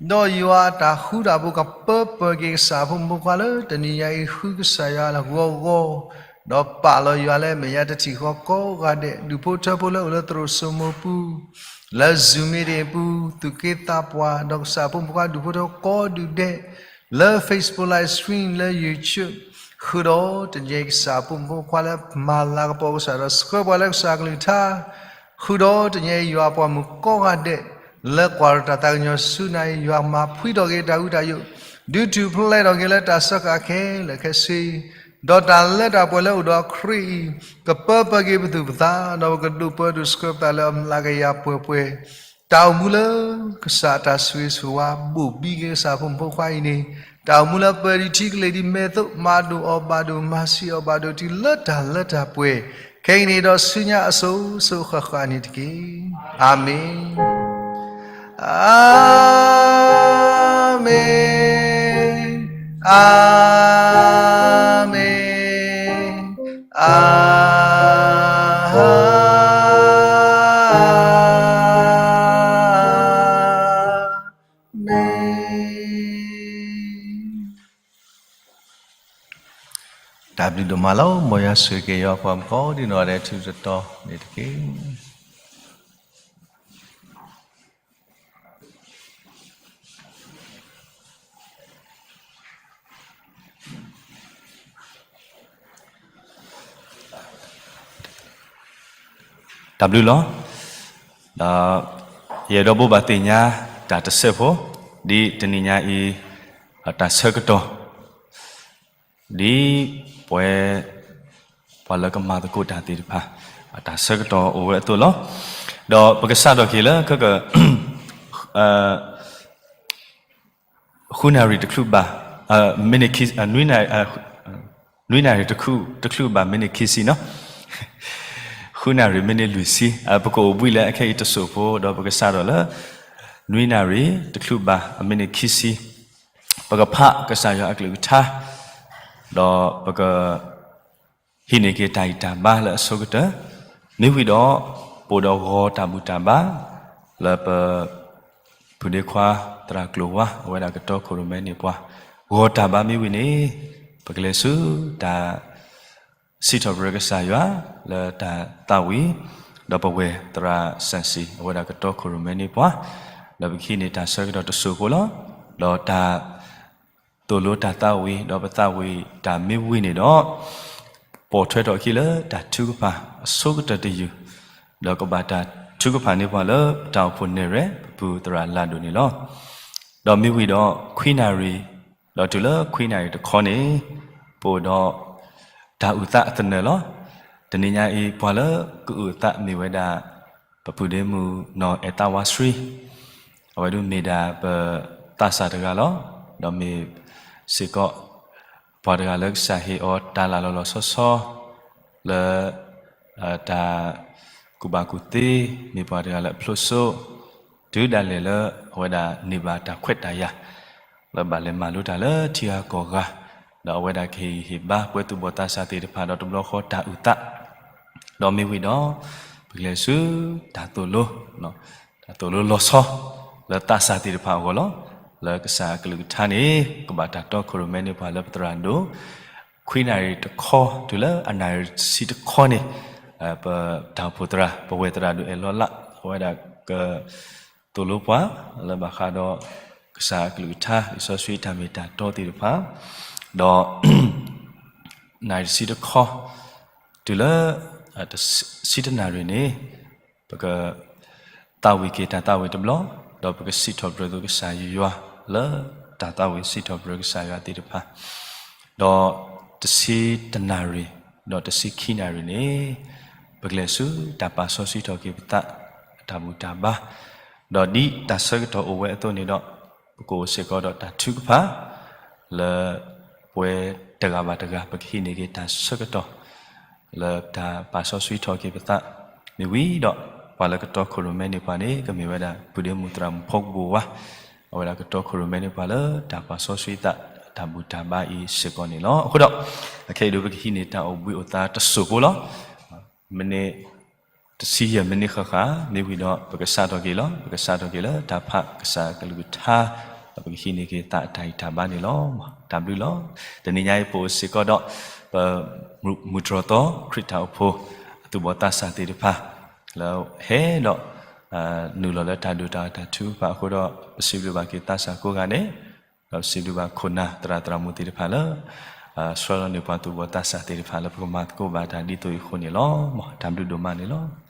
ဒီးယွၤအတၢ်ဃူတၢ်ဖိးကပၢပၢၤက့ၤကစၢ်ဖိမုၣ်ဖိခွါလၢတနံၤညါအံၤ ဃုကစၢ်ယွၤလၢဂီၤဂီၤ, ဒီးပာ်လီၤယွၤလၢမဲာ်ညါတထံၣ်ဃီကိးဂၤဒဲး, ဒူၣ်ဖိထၢဖိလၢအိၣ်လၢသရိာ်စိမိၤပူၤ, လၢ Zoom meeting အပူၤ, သူၣ်က့သးပှၢ်, ဒီးကစၢ်ဖိမုၣ်ဖိခွါဒူၣ်ဖိထၢကိးဒူၣ်ဒဲး, လၢ Facebook Live Stream လၢ YouTube, ဃုာ်ဒီးတနံၤညါအံၤကစၢ်ဖိမုၣ်ဖိခွါလၢမၤလၤကပီၤကစၢ်ဒီးဆှၢပှၤလၢကစၢ်အကလုၢ်ကထါ, ဃုာ်ဒီးတနံၤညါအံၤယွၤပှၤမုၣ်ကိးဂၤဒဲး, လၢကွၢ်ဒီးတၢ်သးကညီၤဆူနၤအံၤ ယွၤမၤဖှံထီၣ်က့ၤတၢ်ဂုၤတၢ်ယိာ်, ဒုးထူၣ်ဖျဲးထီၣ်က့ၤလၢတၢ်စၢဃာ်ခဲလၢာ်ခဲဆ့, ဒီးတၢ်လၢတၢ်ပှဲၤလၢအိၣ်ဒီးခရံာ်အံၤ, ကပၢပၢၤက့ၤပသူၣ်ပသး, ဒီးပကဒိးပၢဒိးဆှၢပသးလၢအမျးကယၤပှဲၤပှဲၤ, တၢ်အိၣ်မူလၢကစၢ်အတၢ်ဆိၣ်ဂ့ၤဆိၣ်ဝါ ဘိၣ်ဘံက့ၤကစၢ်ဖိမုၣ်ဖိခွါအံၤန့ၣ်, တၢ်အိၣ်မူလၢပၢၤဒံးထံကလ့ၤဒံးမဲာ်သိး မၤဒိၣ်အီၤဘၣ်ဒိၣ် မၤဆံးအီၤဘၣ်ဒိၣ်တုၤလၢတၢ်လၢတၢ်ပှဲၤ, ခဲအံၤန့ၣ်ဒီးဆူညါအစိၤစိၤဃၣ်ဃၣ်န့ၣ်တက့ၢ်. အၤမ့ၣ်. အၤမ့ၣ်, အၤမ့ၣ်, အၤမ့ၣ်. တၢ်ဘျုးဒိၣ်မးလီၤ. မ်ယွၤဆိၣ်ဂ့ၤက့ၤယွၤပှၤမုၣ်ကိးဒံနီၢ်ဂၤဒဲး ထူးတတီၤန့ၣ်တက့ၢ်. တၢ်ဘျုးလီၤ. ဒီးယအဲၣ်ဒိးဘိးဘၣ်သ့ၣ်ညါတၢ်တစဲးဖိ, ဒ်တနံၤညါအံၤ တၢ်ဆၢကတီၢ် ဒ်ပဝဲ ပှၤလၢကမၤသကိးတၢ်သ့ၣ်တဖၣ် အတၢ်ဆၢကတီၢ်အိၣ်ဝဲအသိးလီၤ. ဒီးပကစးထီၣ်က့ၤလၢ ခဲက ဃုနၣ်ရံၣ်တချုးဘၣ် မံးနံးခံ နွံနၣ်ရံၣ်တချုးဘၣ်မံးနံးခံဆံနီၤ, ဃုနၣ်ရံၣ်မံးနံးလွံၢ်ဆံ, ပကအိၣ်ဘှံးလၢအခဲအံၤတစိၢ်ဖိ ဒီးပကစးထီၣ်လၢ နွံနၣ်ရံၣ်တချုးဘၣ်အမံးနံးခံဆံ, ပကဖးကစၢ်ယွၤအကလုၢ်ကထါ, ဒီးပက ဟံးန့ၢ်က့ၤတၢ်ဂံၢ်တၢ်ဘါလၢအဆိကတၢၢ်, မ့ၢ်ဝံၤဒီး ပအိၣ်ဒီးဂီၤတၢ်ဘူၣ်တၢ်ဘါ လၢပ ဖုဒ့ခွါသရၣ်ကျိၤဝါ အဝဲဒၣ်ကတီခိၣ်ရိၣ်မဲန့ၢ်ပှၤ ဂီၤတၢ်ဘါမ့ၢ်ဝံၤန့ၣ် ပကလဲၤဆူတၢ် စံးထီၣ်ပတြၢၤကစၢ်ယွၤလၢတၢ်သးဝံၣ်, ဒီးပဝဲၢ်သရၣ်စၣ်စံၣ် အဝဲဒၣ်ကတီခိၣ်ရိၣ်မဲန့ၢ်ပှၤ, ဒီးပကဟံးန့ၢ်တၢ်ဆၢကတီၢ်တစိၢ်ဖိလီၤ. ဒီးတၢ်သိၣ်လိတၢ်သးဝံၣ် ဒီးပသးဝံၣ်တၢ်မ့ၢ်ဝံၤန့ၣ်ဒီး ပိာ်ထွဲထီၣ်အခံလၢတၢ်ထုကဖၣ်အဆိကတၢၢ်တယုၢ်, ဒီးကဘၣ်တၢ်ထုကဖၣ်န့ၢ်ပှၤလၢပတၢ်အိၣ်ဖှိၣ်နဲၣ်ရွဲၣ် ပပုၢ်သရၣ်လၢ်ဒိၣ်န့ၣ်လီၤ. ဒီးမ့ၢ်ဝံၤဒီးခွံနၣ်ရံၣ်, ဒီးတုၤလၢခွံနၣ်ရံၣ်တခီန့ၣ်, ပအိၣ်ဒီး တၢ်အုၣ်သးအသနၢၣ်လီၤ. တနံၤညါအံၤ ပှၤလၢကအုၣ်အသးမ့ၢ်ဝဲဒၣ် ပပုၢ်ဒ့မုၣ်နီၢ်အဲၣ်သးဝါဆှံ, အဝဲဒၣ်မ့ၢ်ဒၣ်ပသးစၢ်တဂၤလီၤ. ဒီးမ့ၢ်စ့ၢ်ကီး ပှၤတဂၤလၢကစၢ်ဟ့ၣ်အီၤတၢ်လၤလီၤလီၤဆီဆီ လၢ တၢ်ကူၣ်ဘၣ်ကူၣ်သ့, မ့ၢ်ပှၤတဂၤလၢအဖျိစိ, တုၤဒၣ်လဲာ်လၢအဝဲဒၣ်န့ၢ်ဘၣ်တၢ်ခွဲးတၢ်ယာ် လၢဘၣ်လဲၤမၤလိတၢ်လၢထံဂၤကီၢ်ဂၤ, ဒီးအဝဲဒၣ်ကဟ့ၣ်ဂံၢ်ဟ့ၣ်ဘါပှၤသူၣ်ဘီၣ်သးစၢ်သ့ၣ်တဖၣ်ဒီးတဘျီဃီတၢ်အုၣ်သး, ဒီးမ့ၢ်ဝံၤဒီး ပကလဲၤဆူတၢ်သိၣ်လိ, တၢ်သိၣ်လိလီၤဆီ လၢသးစၢ်သ့ၣ်တဖၣ်အဂီၢ်လီၤ. လၢကစၢ်အကလုၢ်ကထါန့ၣ် ကဘၣ်တၢ်တီခိၣ်ရိၣ်မဲန့ၢ်ပှၤလၢပသရၣ်ဒိၣ် ခွံနၣ်ရံၣ်တခီ တုၤလၢအနၣ်ရံၣ်တဆံတခီန့ၣ်, ပတၢ်အိၣ်ဖှိၣ်သရၣ် ပဝဲၢ်သရၣ်ဒိၣ်အဲၣ်လီၤလး အဝဲဒၣ်က သိၣ်လိပှၤ လၢဘၣ်ဃးဒီး ကစၢ်အကလုၢ်ကထါ လံာ်စီဆှံတၢ်မ့ၢ်တၢ်တီသ့ၣ်တဖၣ်, ဒီး နၣ်ရံၣ်တဆံတခီ တုၤလၢ ဆံတနၣ်ရံၣ်န့ၣ် ပက သးဝံၣ်က့ၤတၢ်သးဝံၣ်တဘျီ, ဒီးပကစံးထီၣ်ပတြၢၤသုကစၢ်ယွၤလၢ တၢ်သးဝံၣ်စံးထီၣ်ပတြၢၤကစၢ်ယွၤသ့ၣ်တဖၣ်, ဒီးတဆံတနၣ်ရံၣ် ဒီးတဆံခံနၣ်ရံၣ်န့ၣ် ပကလဲၤဆူတၢ်ပာ်စီဆှံထီၣ်က့ၤပသး အတၢ်ဘူၣ်တၢ်ဘါ, ဒီးဒ်တၢ်ဆၢကတီၢ်အိၣ်ဝဲအသိးန့ၣ်ဒီး ပကအိၣ်စ့ၢ်ကီးဒီးတၢ်ထုကဖၣ် လၢပဝဲတဂၤဘၣ်တဂၤ ပကဟံးန့ၢ်က့ၤတၢ်ဆၢကတီၢ် လၢတၢ်ပာ်စီဆှံထီၣ်က့ၤပသး, မ့ၢ်ဝံၤဒီး ပှၤလၢကတီခိၣ်ရိၣ်မဲန့ၢ်ပှၤန့ၣ် ကမ့ၢ်ဝဲဒၣ် ပုၢ်ဒ့မုၣ်သရၣ်မုၣ်ဖီကဘိၣ်ဝါ, အဝဲဒၣ်ကတီခိၣ်ရိၣ်မဲန့ၢ်ပှၤလၢတၢ်ပာ်စီဆှံသး တၢ်ဘူၣ်တၢ်ဘါအံၤစ့ၢ်ကီးန့ၣ်လီၤ. အဃိဒီး အခဲအံၤဒုး ပကဟံးန့ၢ်တၢ်အိၣ်ဘှံးအိၣ်သါတစိၢ်ဖိလီၤ. မ့ၢ်န့ၣ် တဆံယဲၢ်မံးနံးဃၣ်ဃၣ် မ့ၢ်ဝံၤဒီး ပကစးထီၣ်က့ၤလီၤ. ပကစးထီၣ်က့ၤလၢတၢ်ဖးကစၢ်အကလုၢ်ကထါ, ဒီးပကဟံးန့ၢ်က့ၤသးအတၢ်ဂံၢ်တၢ်ဘါန့ၣ်လီၤ. တၢ်ဘျုးလီၤ. တနံၤညါအံၤ ပအိၣ်စ့ၢ်ကီးဒီး ပမုၢ်တြီၢ်သီ ခရံာ်တၢ်အိၣ်ဖှိၣ် အသူၣ်ဘီၣ်သးစၢ်သ့ၣ်တဖၣ် လၢဟဲဒီး နုာ်လီၤလၢတၢ်ဒိၣ်တၢ်အၢတၢ်ထုကဖၣ်အဃိဒီး ပစံးဘျုးဘၣ်က့ၤသးစၢ်ကိးဂၤဒဲး, ဒီးပစံးဘျုးဘၣ်ခိၣ်နၢ်သရၣ်သရၣ်မုၣ်သ့ၣ်တဖၣ်လၢ ဆှၢလီၤန့ၢ်ပှၤသူၣ်ဘီၣ်သးစၢ်သ့ၣ်တဖၣ်လၢပကမၤသကိးဘၣ်တၢ်ဒ်သိးအံၤအဃိန့ၣ်လီၤ. တၢ်ဘျုးဒိၣ်မးန့ၣ်လီၤ.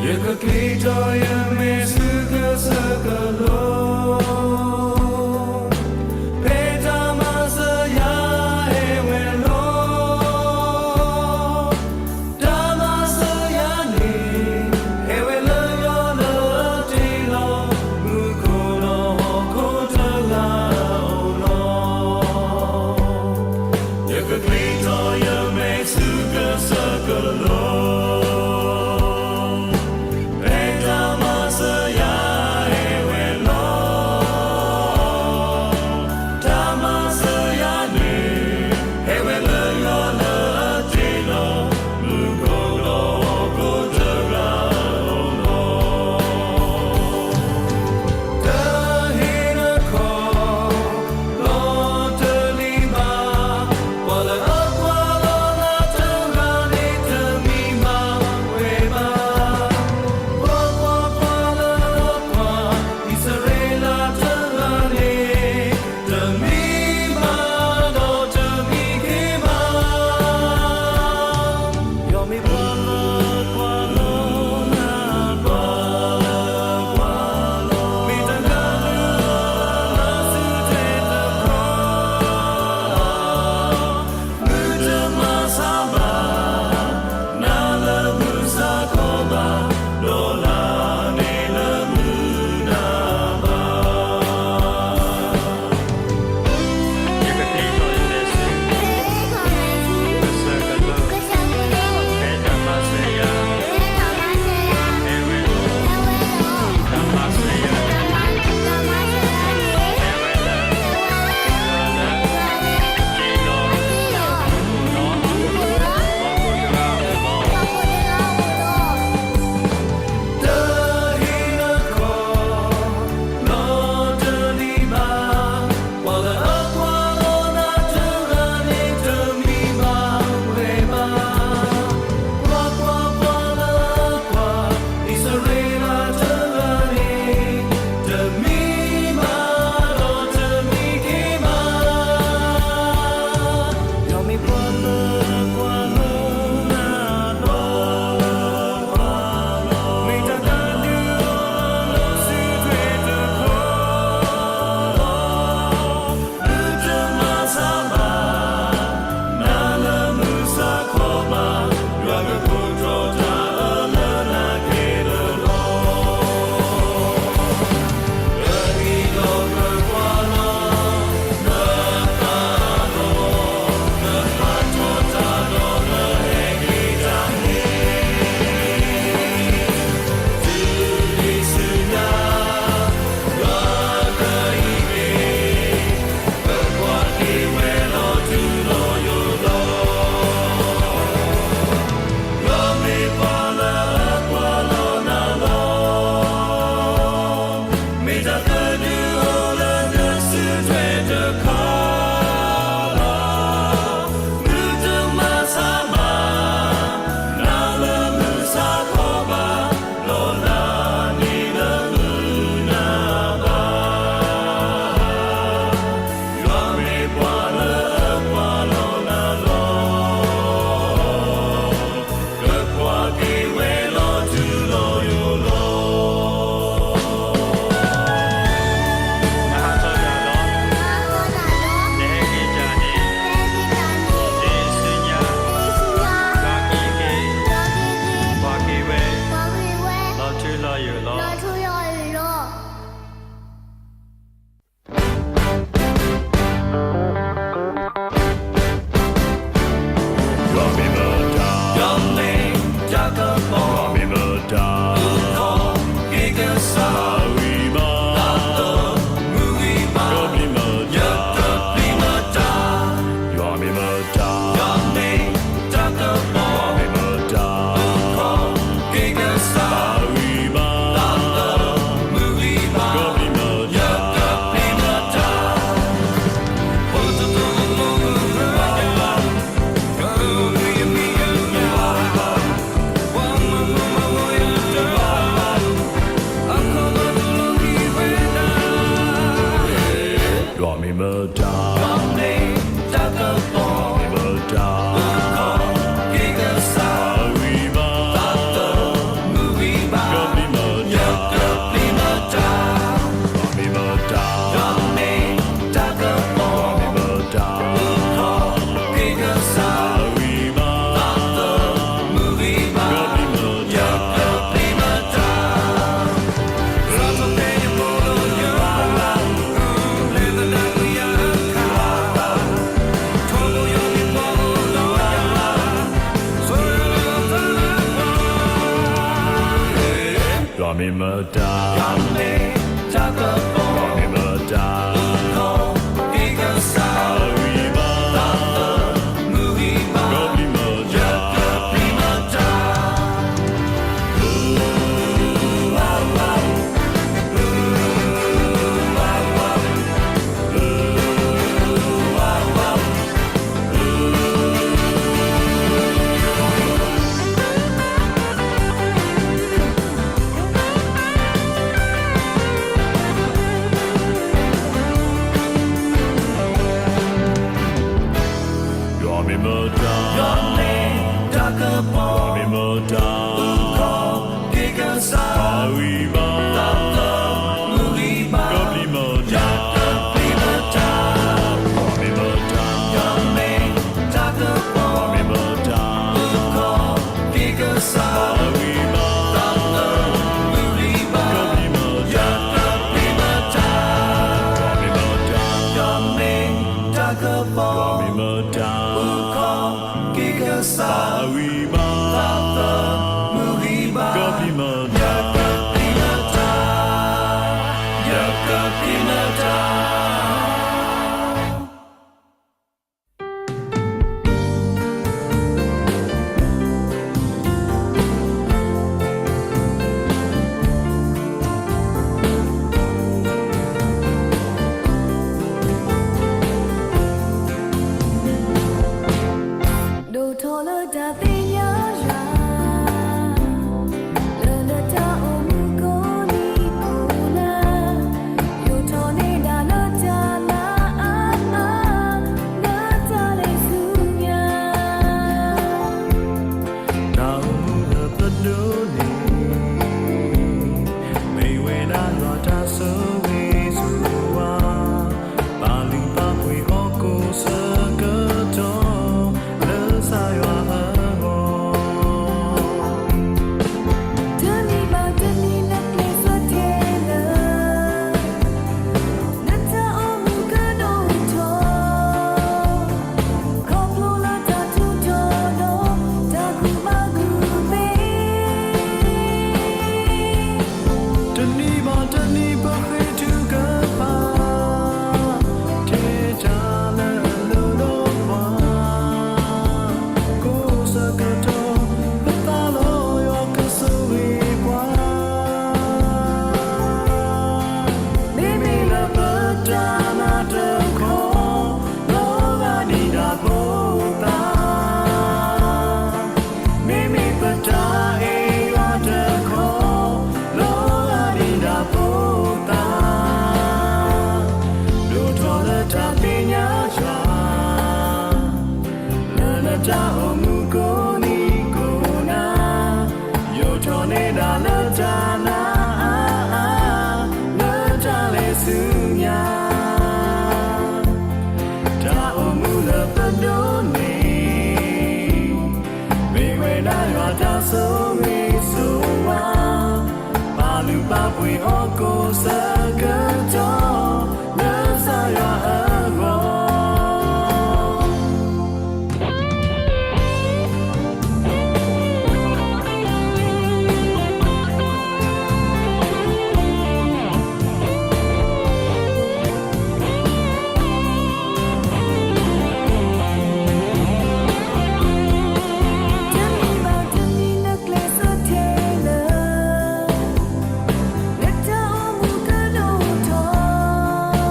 ယကကျံးထီၣ်ယမ့ၢ်သုကစၢၢ်ကလိ, ဖဲတၢ်မၤစၢၤယၤဟဲဝဲလီၤ. တၢ်မၤစၢၤယၤန့ၣ် ဟဲဝဲလၢယွၤလၢတ့လီၤ မူခိၣ်ဒီးဟီၣ်ခိၣ်တဂၤအအိၣ်လီၤ. ယကကျံး မ့ၢ်မတၤ, မ့ၢ်မတၤ, ကစၢ်, မုၢ်ဂံၢ်ဘါ, ကပျံၤမတၤ, ယွၤမ့ၢ်မတၤ, ယွၤမ့ၢ်မတၤ, ကစၢ်, မုၢ်ဂံၢ်ဘါ, ကပျံၤမတၤ, ယွၤမ့ၢ်မတၤ, ယွၤမ့ၢ်မတၤ, ကစၢ်, မုၢ်ဂံၢ်ဘါ, ကပျံၤမတၤ, ယွၤမ့ၢ်မတၤ, ယွၤမ့ၢ်မတၤ, ကစၢ်, မုၢ်ဂံၢ်ဘါ, ကပျံၤမတၤ, ယွၤမ့ၢ်မတၤ, ယွၤမ့ၢ်မတၤ. ဒိၣ်ထီၣ်လၢတၢ်သ့ၣ်ညါယွၤ, လၢနတၢ်အိၣ်မူကိးနံၤကိးနၤ, ယိာ်ထီၣ်န့ၢ်ဒၣ်လၢတၢ်လၢအါအါ, လၢတၢ်လဲၤဆူညါ တၢ်အိၣ်မူလၢပဒိးန့ၣ်, မ့ၢ်ဝဲဒၣ်ယွၤတၢ်ဆိၣ်ဂ့ၤဆိၣ်ဝါ, ပာ်လုၢ်ပာ်ပှ့ၤဟီၣ်ခိၣ်ဆၢကတီၢ်, လၢကစၢ်ယွၤအဂီၢ် တနံၤဘၣ်တနံၤနကျဲးစၢးထဲလၢ နတၢ်အိၣ်မူကဒိၣ်ထီၣ်, ခီဖျိလၢတၢ်ထူးထီၣ်ဒီး တၢ်ကူၣ်ဘၣ်ကူၣ်သ့, တနံၤဘၣ်တနံၤပဃ့ထုကဖၣ်, ထဲတၢ်လၢအလိၣ်ဒီးပှၤ, ကိးဆၢကတီၢ် ပသးလီၤယွၤကဆိၣ်ဂ့ၤပှၤ မ့မ့ၢ်လၢပတၢ်နးတခီ, လီၤဂာ်ဒံးဒၣ်ဖိသၣ်, မ့မ့ၢ်ပတၢ်အဲၣ်ယွၤတခီ, လီၤဂာ်ဒံးဒၣ်ဖိသၣ်, ဒိၣ်ထီၣ်လၢတၢ်သ့ၣ်ညါယွၤ လၢနတၢ်အိၣ်မူကိးနံၤကိးနၤ, ယိာ်ထီၣ်န့ၢ်ဒၣ်လၢတၢ်လၢအါအါ, လၢတၢ်လဲၤဆူညါ, တၢ်အိၣ်မူလၢပဒိးန့ၣ်, မ့ၢ်ဝဲဒၣ်ယွၤတၢ်ဆိၣ်ဂ့ၤဆိၣ်ဝါ, ပာ်လုၢ်ပာ်ပှ့ၤဟီၣ်ခိၣ်ဆၢကတီၢ်, လၢကစၢ်ယွၤအဂီၢ် တနံၤဘၣ်တနံၤနကျဲးစၢးထဲလၢ နတၢ်အိၣ်မူကဒိၣ်ထီၣ်,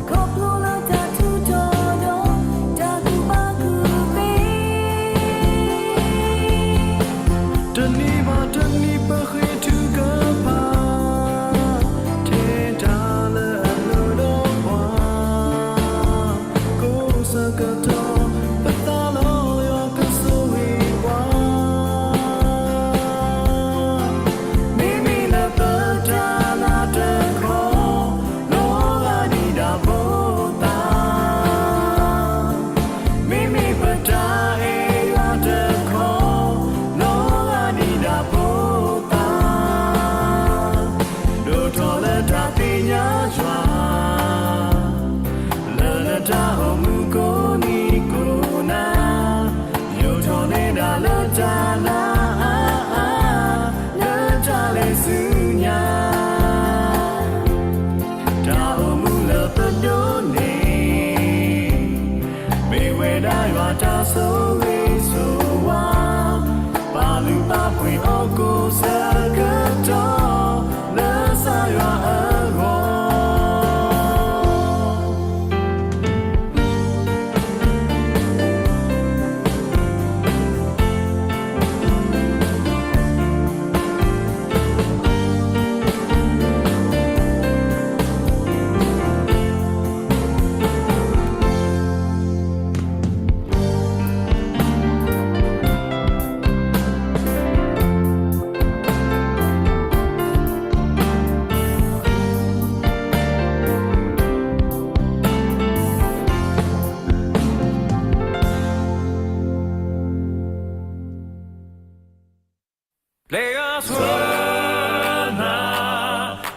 ခီဖျိလၢတၢ်ထူးထီၣ်ဒီး တၢ်ကူၣ်ဘၣ်ကူၣ်သ့, တနံၤဘၣ်တနံၤပဃ့ထုကဖၣ်, ထဲတၢ်လၢအလိၣ်ဒီးပှၤ, ကိးဆၢကတီၢ် ပသးလီၤယွၤကဆိၣ်ဂ့ၤပှၤ, မ့မ့ၢ်လၢပတၢ်နးတခီ, လီၤဂာ်ဒံးဒၣ်ဖိသၣ်, မ့မ့ၢ်ပတၢ်အဲၣ်ယွၤတခီ, လီၤဂာ်ဒံးဒၣ်ဖိသၣ်, ဝံၤဟီၣ်ခိၣ်ဆၢကတီၢ် လၢကစၢ်ယွၤအဂီၢ်. ပျဲဂၤဆှၢနၤ,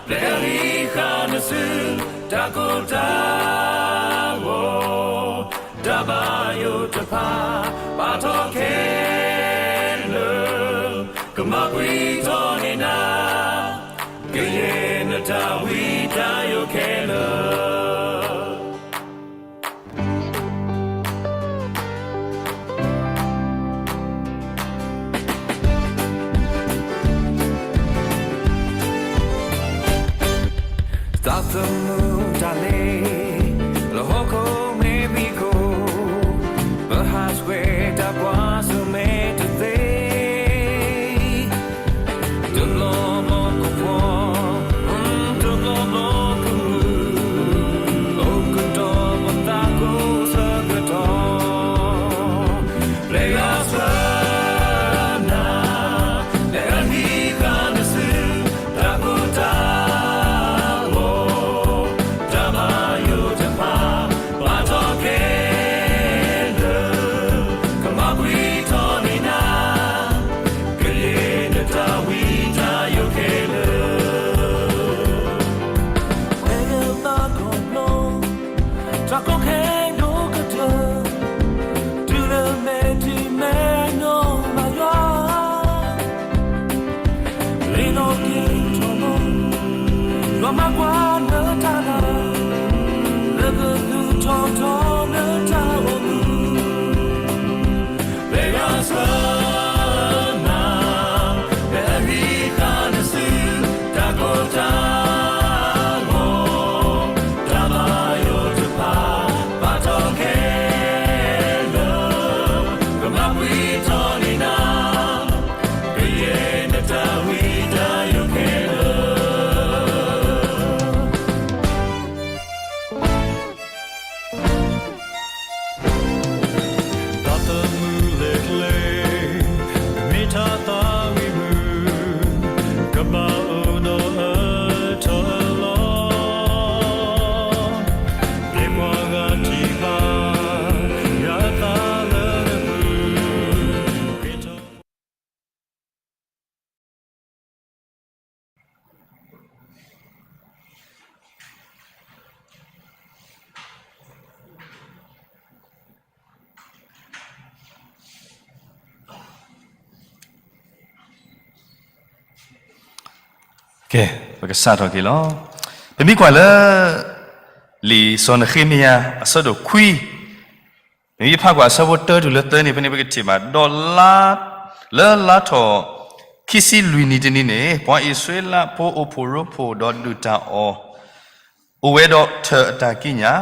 ပျဲဂၤဟံးဃာ်နစု, တၢ်ကိၢ်တၢ်ဂီၤ, တၢ်ဘၣ်ယိၣ်တဖၣ်, ပာ်ထီၣ်ခဲလၢာ်, ကမၤကွံာ်ထီၣ်န့ၢ်နၤ, ကယဲၢ်နတၢ်ဝံတၢ်ယိာ်ခဲလၢာ်. သးသမူတၢ်လဲၤ လၢဟီၣ်ခိၣ်မ့ၢ်မံၤခိၣ်, ပဟးဆှဲးတၢ်ကွၢ်ဆၢၣ်မဲာ်တသ့ တဘျီဘျီကဖီ, တဘျီဘျီကမုာ်, အိၣ်ကတီၢ်ပသးကိးဆၢကတီၢ်, ပျဲဂၤဆှၢနၤ, ပျဲဂၤဟံးဃာ်နစု, တၢ်ကိၢ်တၢ်ဂီၤ, တၢ်ဘၣ်ယိၣ်တဖၣ်, ပာ်ထီၣ်ခဲလၢာ်, ကမၤကွံာ်ထီၣ်န့ၢ်နၤ, ကယဲၢ်နတၢ်ဝံတၢ်ယိာ်ခဲလၢာ်. ဖဲကဘၣ်ကီဘျီ, တၢ်ကီခဲဒိၣ်ကတၢၢ်, တုၤလၢမဲာ်ထံမဲာ်နိမၤယွၤ, လ့နီၣ်က့ၤထီၣ်ဘီ, ယွၤမၤကွၢ်လၢတၢ်နာ်, လၢကသူၣ်ထီၣ်ထီလၢတၢ်အိၣ်မူ ပျဲဂၤဆှၢနၤ, ပျဲဂၤဟံးဃာ်နစု, တၢ်ကိၢ်တၢ်ဂီၤ, တၢ်ဘၣ်ယိၣ်တဖၣ်, ပာ်ထီၣ်ခဲလၢာ်, ကမၤကွံာ်ထီၣ်န့ၢ်နၤ, ကယဲၢ်နတၢ်ဝံတၢ်ယိာ်ခဲလၢာ်. သးသမူလဲၤကျဲ, မ့ၢ်တၢ်သးဝံၣ်မုာ်, ကဘၣ်အိၣ်ဒီးအထၢၣ်လီၤ. ပျဲပှၤဂၤထံၣ်ဘၣ်, ယွၤအသးလၢနပူၤ, ပျဲထီၣ် ကဲ, ပကစးထီၣ်က့ၤလီၤ. ပမ့ၢ်ကွၢ်လၢ လံာ်စီၤနဃ့မယၤ အဆၢဒိၣ်ခွံ, မ့ၢ်ဖးကွၢ်အဆၢဖိတၢတုၤလၢသၢန့ၣ် ဖဲန့ၣ်ပကထံၣ်ဘၣ်, ဒီးလါ, လၢလါထီၣ်ခံဆံလွံၢ်နံၤတနံၤန့ၣ် ပှၤအံၣ်စရ့လးဖိအိၣ်ဖှိၣ်ရိဖှိၣ်ဒီးဒုၣ်တၢ်အီၣ် အိၣ်ဝဲဒီးထၢၣ်အတၢ်ကံးညာ်,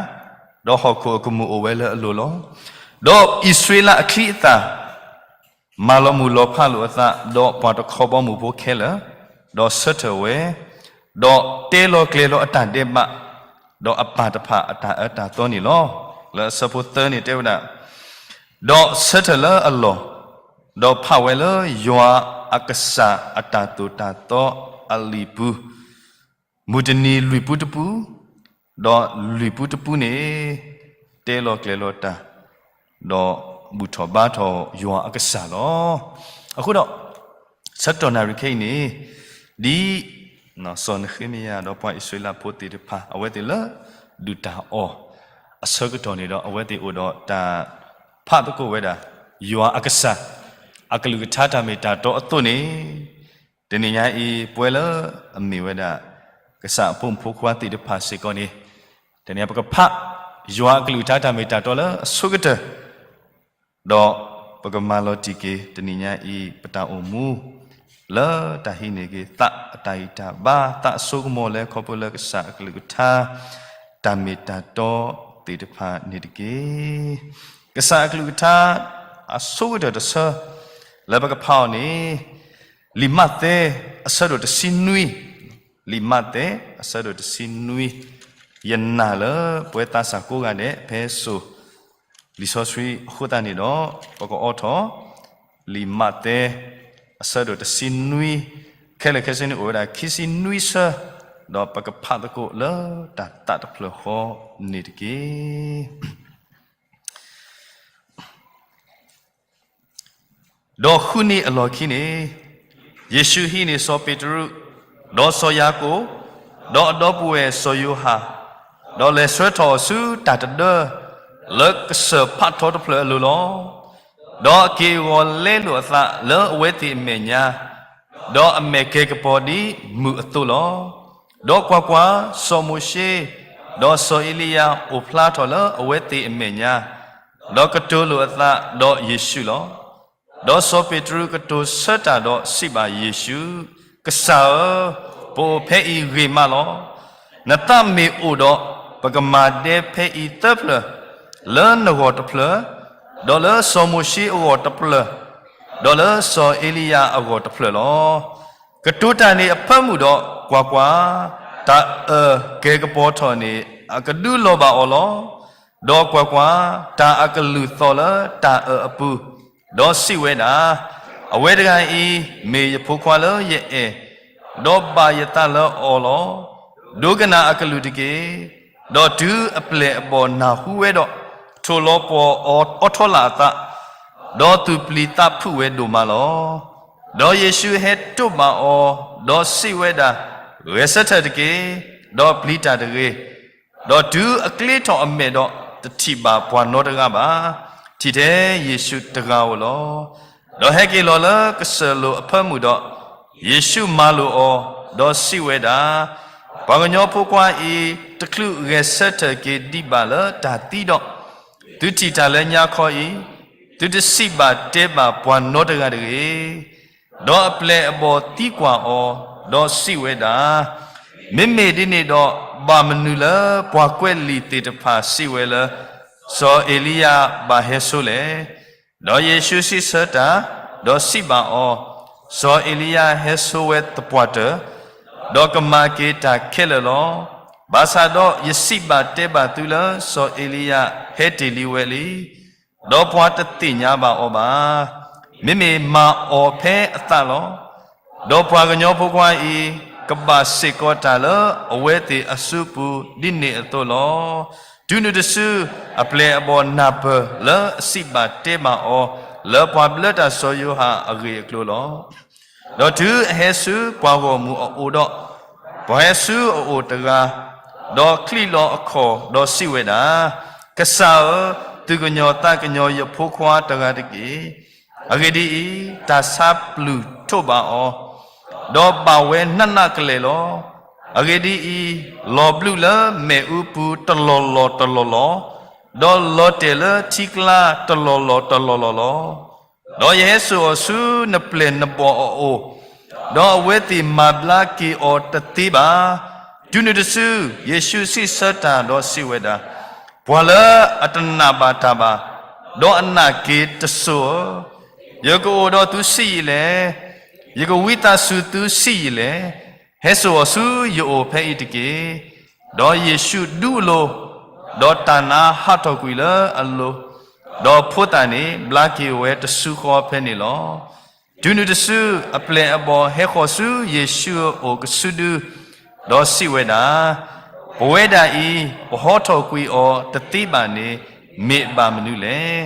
ဒီးဟီၣ်ခိၣ်အကမူၣ်အိၣ်ဝဲလၢအလိၤလီၤ. ဒီးအံၣ်စရ့လးအချံအသၣ် မၤလီၤမုၢ်လီၤဖးလိာ်အသး, ဒီးပှၤတခီဘီမုၢ်ဖိခဲလၢာ်, ဒီးဆၢထၢၣ်ဝဲ, ဒီးတဲလီၤကျဲၤလီၤအတၢ်ဒဲးဘး, ဒီးအပၢ်တဖၣ်အတၢ်အၢတၢ်သီန့ၣ်လီၤ. လၢအဆၢဖိသၢန့ၣ်တဲဝဲဒၣ်, ဒီးဆၢထၢၣ်လၢအလီၢ်, ဒီးဖးဝဲလၢယွၤအကစၢ်အတၢ်သိၣ်တၢ်သီအလံာ်ပူၤ, မုၢ်တနံၤလွံၢ်ပူတပူ, ဒီးလွံၢ်ပူတပူန့ၣ် တဲလီၤကျဲၤလီၤတၢ်, ဒီးဘူၣ်ထီၣ်ဘါထီၣ်ယွၤအကစၢ်လီၤ. အဃိဒီး ဆၢကတီၢ်နၣ်ရံၣ်ခဲအံၤန့ၣ်, ဒ်စီၤနဃ့မယၤဒီးပှၤအံၣ်စရ့လးဖိသ့ၣ်တဖၣ် အဝဲသ့ၣ်လၢဒုၣ်တၢ်အီၣ်အဆၢကတီၢ်န့ၣ်ဒီး အဝဲသ့ၣ်အိၣ်ဒီးတၢ်ဖးသကိးဝဲဒၣ် ယွၤအကစၢ် အကလုၢ်ကထါတၢ်မ့ၢ်တၢ်တီအသိးန့ၣ်, တနံၤညါအံၤ ပဝဲလၢအမ့ၢ်ဝဲဒၣ် ကစၢ်အဖိမုၣ်ဖိခွါသ့ၣ်တဖၣ်စ့ၢ်ကီးန့ၣ်, တနံၤညါပကဖး ယွၤအကလုၢ်ကထါတၢ်မ့ၢ်တၢ်တီလၢအဆိကတၢၢ်, ဒီးပကမၤလီၤတံၢ်က့ၤ တနံၤညါအံၤ ပတၢ်အိၣ်မူ လၢတၢ်ဟံးန့ၢ်က့ၤသးအတၢ်ဂံၢ်တၢ်ဘါ သးအစိကမီၤလၢခီဖျိလၢကစၢ်အကလုၢ်ကထါ တၢ်မ့ၢ်တၢ်တီသ့ၣ်တဖၣ်န့ၣ်တက့ၢ်. ကစၢ်အကလုၢ်ကထါ အဆိကတၢၢ်တဆၢ လၢပကဖးအီၤန့ၣ် လံာ်မးသဲ အဆၢဒိၣ်တဆံနွံ, လံာ်မးသဲ အဆၢဒိၣ်တဆံနွံ, ယနာ်လၢပဝဲသးစၢ်ကိးဂၤဒဲး ဖဲစိၤ လံာ်စီဆှံအဃိသတးန့ၣ်ဒီး ပကအိးထီၣ် လံာ်မးသဲ အဆၢဒိၣ်တဆံနွံ, ခဲလၢာ်ခဲဆ့န့ၣ်အိၣ်ဝဲဒၣ်ခံဆံနွံဆၢ, ဒီးပကဖးသကိးလၢတၢ်သးတဖျၢၣ်ဃီန့ၣ်တက့ၢ်. ဒီးဃုနံၤအလီၢ်ခံန့ၣ်, ယ့ၣ်ၡူးဟံးန့ၢ်စီၤပ့းတရူး, ဒီးစီၤယၤကိာ်, ဒီးအဒီပုၢ်ဝဲၢ်စီၤယိၤဟၣ်, ဒီးလဲၤဆှၢထီၣ်အီၤဆူတၢ်တဒၢ လၢကစၢၢ်ဖးထီတဖျၢၣ်အလိၤလီၤ. ဒီးအက့ၢ်အဂီၤလဲလိာ်အသးလၢအဝဲသ့ၣ်အမဲာ်ညါ, ဒီးအမဲာ်ကဲၤကပီၤဒ်မုၢ်အသိးလီၤ. ဒီးကွၢ်ကွၢ်, စီၤမိၤၡ့, ဒီးစီၤအ့လံယၤအိၣ်ဖျါထီၣ်လၢအဝဲသ့ၣ်အမဲာ်ညါ, ဒီးကတိၤလိာ်အသးဒီးယ့ၣ်ၡူးလီၤ. ဒီးစီၤပ့းတရူးကတိၤဆၢတၢ်ဒီးစံးဘၣ်ယ့ၣ်ၡူး, ကစၢ်ဧၢ, ပအိၣ်ဖဲအံၤဂ့ၤမးလီၤ. နသးမ့ၢ်အိၣ်ဒီး, ပကမၤဒဲဖဲအံၤသၢဖျၢၣ်, လၢနဂီၢ်တဖျၢၣ်, ဒီးလၢစီၤမိၤၡ့အဂီၢ်တဖျၢၣ်, ဒီးလၢစီၤအ့လံယၤအဂီၢ်တဖျၢၣ်လီၤ. ကတိၤတၢ်န့ၣ်အဖၢမုၢ်ဒီး, ကွၢ်ကွၢ်, တၢ်အၢၣ်ကဲၤကပီၤထီၣ်န့ၣ် အကဒုးလီၤဘၣ်အီၤလီၤ. ဒီးကွၢ်ကွၢ်, တၢ်အကလုၢ်သီၣ်လၢတၢ်အၢၣ်အပူၤ, ဒီးစံးဝဲဒၣ်, အဝဲတဂၤအံၤ မ့ၢ်ယဖိခွါလၢယအဲၣ်, ဒီးဘၣ်ယသးလၢအီၤလီၤ. ဒိကနၣ်အကလုၢ်တက့ၢ်. ဒီးတုၤအပျဲၢ်အဘီၣ်နၢ်ဟူဝဲဒီး, ထိၣ်လီၤပှီၢ်အီထီလၢအသး, ဒီးသူၣ်ပျံၤသးဖုးဝဲဒိၣ်မးလီၤ. ဒီးယ့ၣ်ၡူးဟဲတိာ်ဘၣ်အီၤ, ဒီးစံးဝဲဒၣ်, ဂဲၤဆၢထၢၣ်တက့ၢ်, ဒီးပျံၤတၢ်တဂ့ၤ. ဒီးတုၤအကျ့ထီၣ်အမဲာ်ဒီး, တထံၣ်ဘၣ်ပှၤနီတဂၤဘၣ်. ထံၣ်ထဲယ့ၣ်ၡူးတဂၤဧိၤလီၤ. ဒီးဟဲက့ၤလီၤလၢကစၢၢ်လိၤအဖၢမုၢ်ဒီး, ယ့ၣ်ၡူးမၤလိာ်အီၤ, ဒီးစံးဝဲဒၣ်, ပှၤကညီဖိခွါအံၤ တချုးဂဲၤဆၢထၢၣ်က့ၤဒံးဘၣ်လၢတၢ်သံဒီး, သုထံၣ်တၢ်လၢညါခီအံၤ, သုတစံးဘၣ်တဲဘၣ်ပှၤနီတဂၤတဂ့ၤ. ဒီးအပျဲၢ်အဘီၣ်သံကွၢ်အီၤ, ဒီးစံးဝဲဒၣ်, မ့မ့ၢ်ဒ်န့ၣ်ဒီး, ဘၣ်မနုၤလၢပှၤကွဲးလံာ်သ့ၣ်တဖၣ်စံးဝဲလၢ, စီၤအ့လံယၤဘၣ်ဟဲဆိလဲၣ်. ဒီးယ့ၣ်ၡူးစံးဆၢတၢ်, ဒီးစံးဘၣ်အီၤ, စီၤအ့လံယၤဟဲဆိဝဲသပှၢ်တၢၢ်, ဒီးကမၤက့ၤတၢ်ခဲလၢာ်လီၤ. ဘၣ်ဆၣ်ဒီးယစံးဘၣ်တဲဘၣ်သုလၢစီၤအ့လံယၤဟဲတ့ၢ်လံဝဲလံ, ဒီးပှၤတသ့ၣ်ညါဘၣ်အီၤဘၣ်. မ့မ့ၢ်မၤအီၤဖဲအသးလီၤ. ဒီးပှၤကညီဖိခွါအံၤ, ကဘၣ်စ့ၢ်ကီးတၢ်လၢအဝဲသ့ၣ်အစုပူၤဒ်န့ၣ်အသိးလီၤ. တုၤနုၤတစု, အပျဲၢ်အဘီၣ်နၢ်ပၢၢ်လၢအစံးဘၣ်တဲဘၣ်အီၤ, လၢပှၤဘျၢတၢ်စီၤယိၤဟၣ်အဂ့ၢ်အကျိၤလီၤ. ဒီးတုၤအဟဲဆူပှၤဂီၢ်မုၢ်အအိၣ်ဒီး, ပှၤဟဲဆူအအိၣ်တဂၤ, ဒီးချံးလီၤအခီၣ်ဒီးစံးဝဲဒၣ်, ကစၢ်ဧၢ, သူၣ်ကညီၤသးကညီၤယဖိခွါတဂၤတက့ၢ်. အဂ့ၢ်ဒ်အံၤ, တၢ်ဆါပျုၢ်ထိးဘၣ်အီၤ, ဒီးဘၣ်ဝဲနးနးကလဲာ်လီၤ. အဂ့ၢ်ဒ်အံၤ, လီၤဘျုးလၢမ့ၣ်အူပူၤတလီၢ်လီၢ်တလီၢ်လီၢ်, ဒီးလီၤတဲာ်လၢထံကျါတလီၢ်လီၢ်တလီၢ်လီၢ်လီၤ. ဒီးယဟဲစိာ်အီၤဆူနပျဲၢ်နဘီၣ်အအိၣ်, ဒီးအဝဲသ့ၣ်မၤဘျါက့ၤအီၤတသ့ဘၣ်. တုၤနုၤတစု, ယ့ၣ်ၡူးစံးဆၢတၢ်ဒီးစံးဝဲဒၣ်, ပှၤလၢအတနာ်ဘၣ်တၢ်ဘၣ်, ဒီးအနာ်က့ၤတစိၤဧၢ, ယကအိၣ်ဒီးသုဆံးယံာ်လဲၣ်. ယကဝံသးစူၤသုဆံးယံာ်လဲၣ်. ဟဲစိာ်အီၤဆူယအိၣ်ဖဲအံၤတက့ၢ်. ဒီးယ့ၣ်ၡူးဒူအလိၤ, ဒီးတၢ်နါဟးထီၣ်ကွံာ်လၢအလိၤ, ဒီးဖိသၣ်န့ၣ်ဘျါက့ၤဝဲတစုဃီဖဲန့ၣ်လီၤ. တုၤနုၤတစု, အပျဲၢ်အဘီၣ်ဟဲဃီၤဆူယ့ၣ်ၡူးအအိၣ်ကစုဒု, ဒီးစံးဝဲဒၣ်, ပဝဲဒၣ်အံၤ, ပဟးထီၣ်ကွံာ်အီၤတသ့ဘၣ်န့ၣ်, မ့ၢ်အဘၣ်မနုၤလဲၣ်.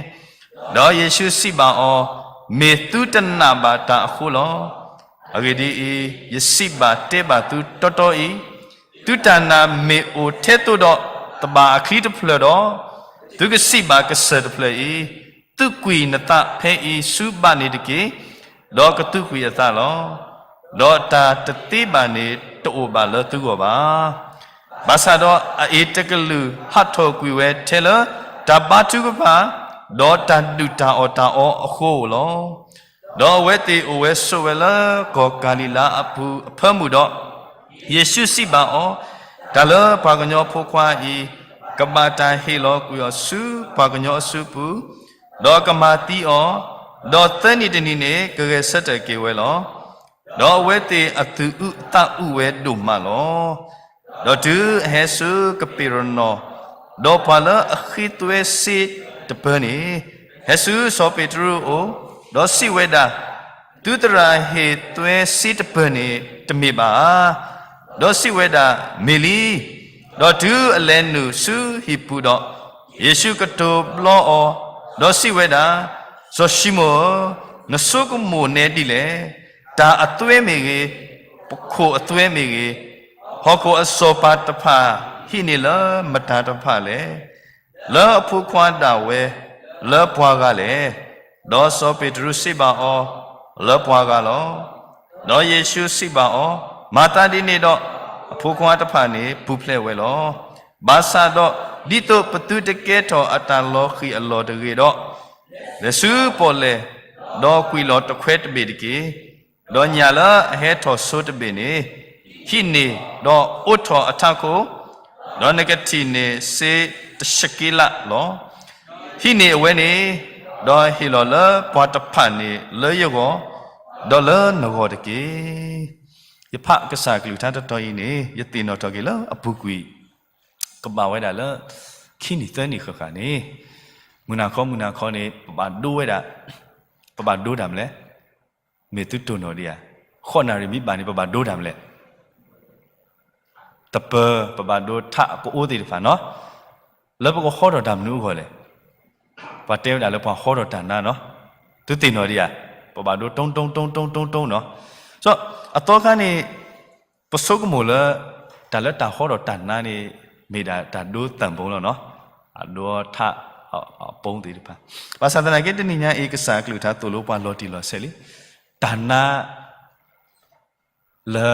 ဒီးယ့ၣ်ၡူးစံးဘၣ်အီၤ, မ့ၢ်သုတနာ်ဘၣ်တၢ်အဃိလီၤ. အဂ့ၢ်ဒ်အံၤ, ယစံးဘၣ်တဲဘၣ်သုတီတီအံၤ, သုတၢ်နာ်မ့ၢ်အိၣ်ထဲသိးဒီးသဘၣ်အချံတဖျၢၣ်ဒီး, သုကစံးဘၣ်ကစၢၢ်တဖျၢၣ်အံၤ, သုးကွံာ်နသးဖဲအံၤဆူဘးန့ၣ်တက့ၢ်, ဒီးကသုးကွံာ်အသးလီၤ. ဒီးတၢ်တသ့ဘၣ်န့ၣ်တအိၣ်ဘၣ်လၢသုဂီၢ်ဘၣ်. ဘၣ်ဆၣ်ဒီးအအံၤတကလုာ်ဟးထီၣ်ကွံာ်ဝဲထဲလၢတၢ်ဘါထုကဖၣ်, ဒီးတၢ်ဒုၣ်တၢ်အီၣ်တၢ်အီအဃိဧိၤလီၤ. ဒီးအဝဲသ့ၣ်အိၣ်ဝဲဆိးဝဲလၢကီၢ်ကၤလံၤလါအပူၤအဖၢမုၢ်ဒီး, ယ့ၣ်ၡူးစံးဘၣ်အီၤ, တၢ်လၢပှၤကညီဖိခွါအံၤ ကဘၣ်တၢ်ဟ့ၣ်လီၤကွံာ်အီၤဆူပှၤကညီအစုပူၤ, ဒီးကမၤသံအီၤ, ဒီးသၢနံၤတနံၤန့ၣ် ကဂဲၤဆၢထၢၣ်က့ၤဝဲလီၤ. ဒီးအဝဲသ့ၣ်အသူၣ်အုးအသးအုးဝဲဒိၣ်မးလီၤ. ဒီးတုၤအဟဲဆူကပ့းရနီၣ်, ဒီးပှၤလၢအဃ့သွဲစ့တပၢၤန့ၣ် ဟဲဆူစီၤပ့းတရူးအအိၣ်, ဒီးစံးဝဲဒၣ်, သုသရၣ်ဟ့ၣ်သွဲစ့တပၢၤန့ၣ်တမ့ၢ်ဘၣ်ဧါ. ဒီးစံးဝဲဒၣ်, မ့ၢ်လံ. ဒီးတုၤအလဲၤနုာ်ဆူဟံၣ်ပူၤဒီး, ယ့ၣ်ၡူးကတိၤဘျီအီၤ, ဒီးစံးဝဲဒၣ်, စီၤၡံမိၣ်ဧၢ, နဆိကမိၣ်နဲဒ်လဲၣ်. တၢ်အသွဲမ့ၢ်ဂ့ၤ, ပခိၣ်အသွဲမ့ၢ်ဂ့ၤ, ဟီၣ်ခိၣ်အစီၤပၤတဖၣ်ဟံးန့ၢ်လၢမတၤတဖၣ်လဲၣ်. လၢအဖိခွါဒၣ်ဝဲ, လၢပှၤဂၤလဲၣ်. ဒီးစီၤပ့းတရူးစံးဘၣ်အီၤ, လၢပှၤဂၤလီၤ. ဒီးယ့ၣ်ၡူးစံးဘၣ်အီၤ, မၤသးဒ်န့ၣ်ဒီး, အဖိခွါတဖၣ်န့ၣ်ပူၤဖျဲးဝဲလီၤ. ဘၣ်ဆၣ်ဒီး, ဒ်သိးပသုတကဲထီၣ်အတၢ်လီၤဃံၤအလီၢ်တဂ့ၤဒီး, လဲၤဆူပီၣ်လဲၣ်, ဒီးကွံာ်လီၤတခွဲတဘ့ၣ်တက့ၢ်. ဒီးညၣ်လၢအဟဲထီၣ်ဆိတဘ့ၣ်န့ၣ်, ဟံးန့ၢ်ဒီးအိးထီၣ်အထးခိၣ်, ဒီးနကထံၣ်န့ၢ်စ့တဆံးက့လးလီၤ. ဟံးန့ၢ်အဝဲန့ၣ်, ဒီးဟ့ၣ်လီၤလၢပှၤတဖၣ်န့ၣ်လၢယဂီၢ်, ဒီးလၢနဂီၢ်တက့ၢ်. ယဖးကစၢ်အကလုၢ်ကထါတတီၤအံၤန့ၣ် ယသ့ၣ်နီၣ်ထီၣ်က့ၤလၢအပူၤကွံာ် ကဘၣ်ဝဲဒၣ်လၢ ခံနံၣ်သၢနံၣ်ဃၣ်ဃၣ်န့ၣ်, မုၢ်နၤခီမုၢ်နၤခီန့ၣ် ပဘၣ်ဒိဝဲဒၣ်, ပဘၣ်ဒိတၢ်မနုၤလဲၣ်. မ့ၢ်သုတိၢ်နီၣ်ဒံးဧါ, ဃိးနၣ်ရံၣ်မ့ၢ်ဘၣ်န့ၣ် ပဘၣ်ဒိတၢ်မနုၤလဲၣ်. သပၢၤ ပဘၣ်ဒိထးကအိသ့ၣ်တဖၣ်နီၤ, လၢပကဟီထီၣ်တၢ်မနုၤအဂီၢ်လဲၣ်. ပှၤတဲဝဲဒၣ်လၢပှၤဟီထီၣ်တၢ်နါနီၤ, သုသ့ၣ်နီၣ်ဒံးဧါ, ပဘၣ်ဒိ တုံတုံတုံတုံတုံတုံတုံနီၤ. အသီခါန့ၣ် ပဆိကမိၣ်လၢ တၢ်လၢတၢ်ဟီထီၣ်တၢ်နါန့ၣ် မ့ၢ်ဒၣ်တၢ်ဒိသၢဘိလီၤနီၤ, အဒိထးအပိသ့ၣ်တဖၣ်. ဘၣ်ဆၣ်သနာ်က့ တနံၤညါအံၤ ကစၢ်အကလုၢ်ကထါသိၣ်လိပှၤလီၤတံၢ်လီၤဆဲးလံ, တၢ်နါ လၢ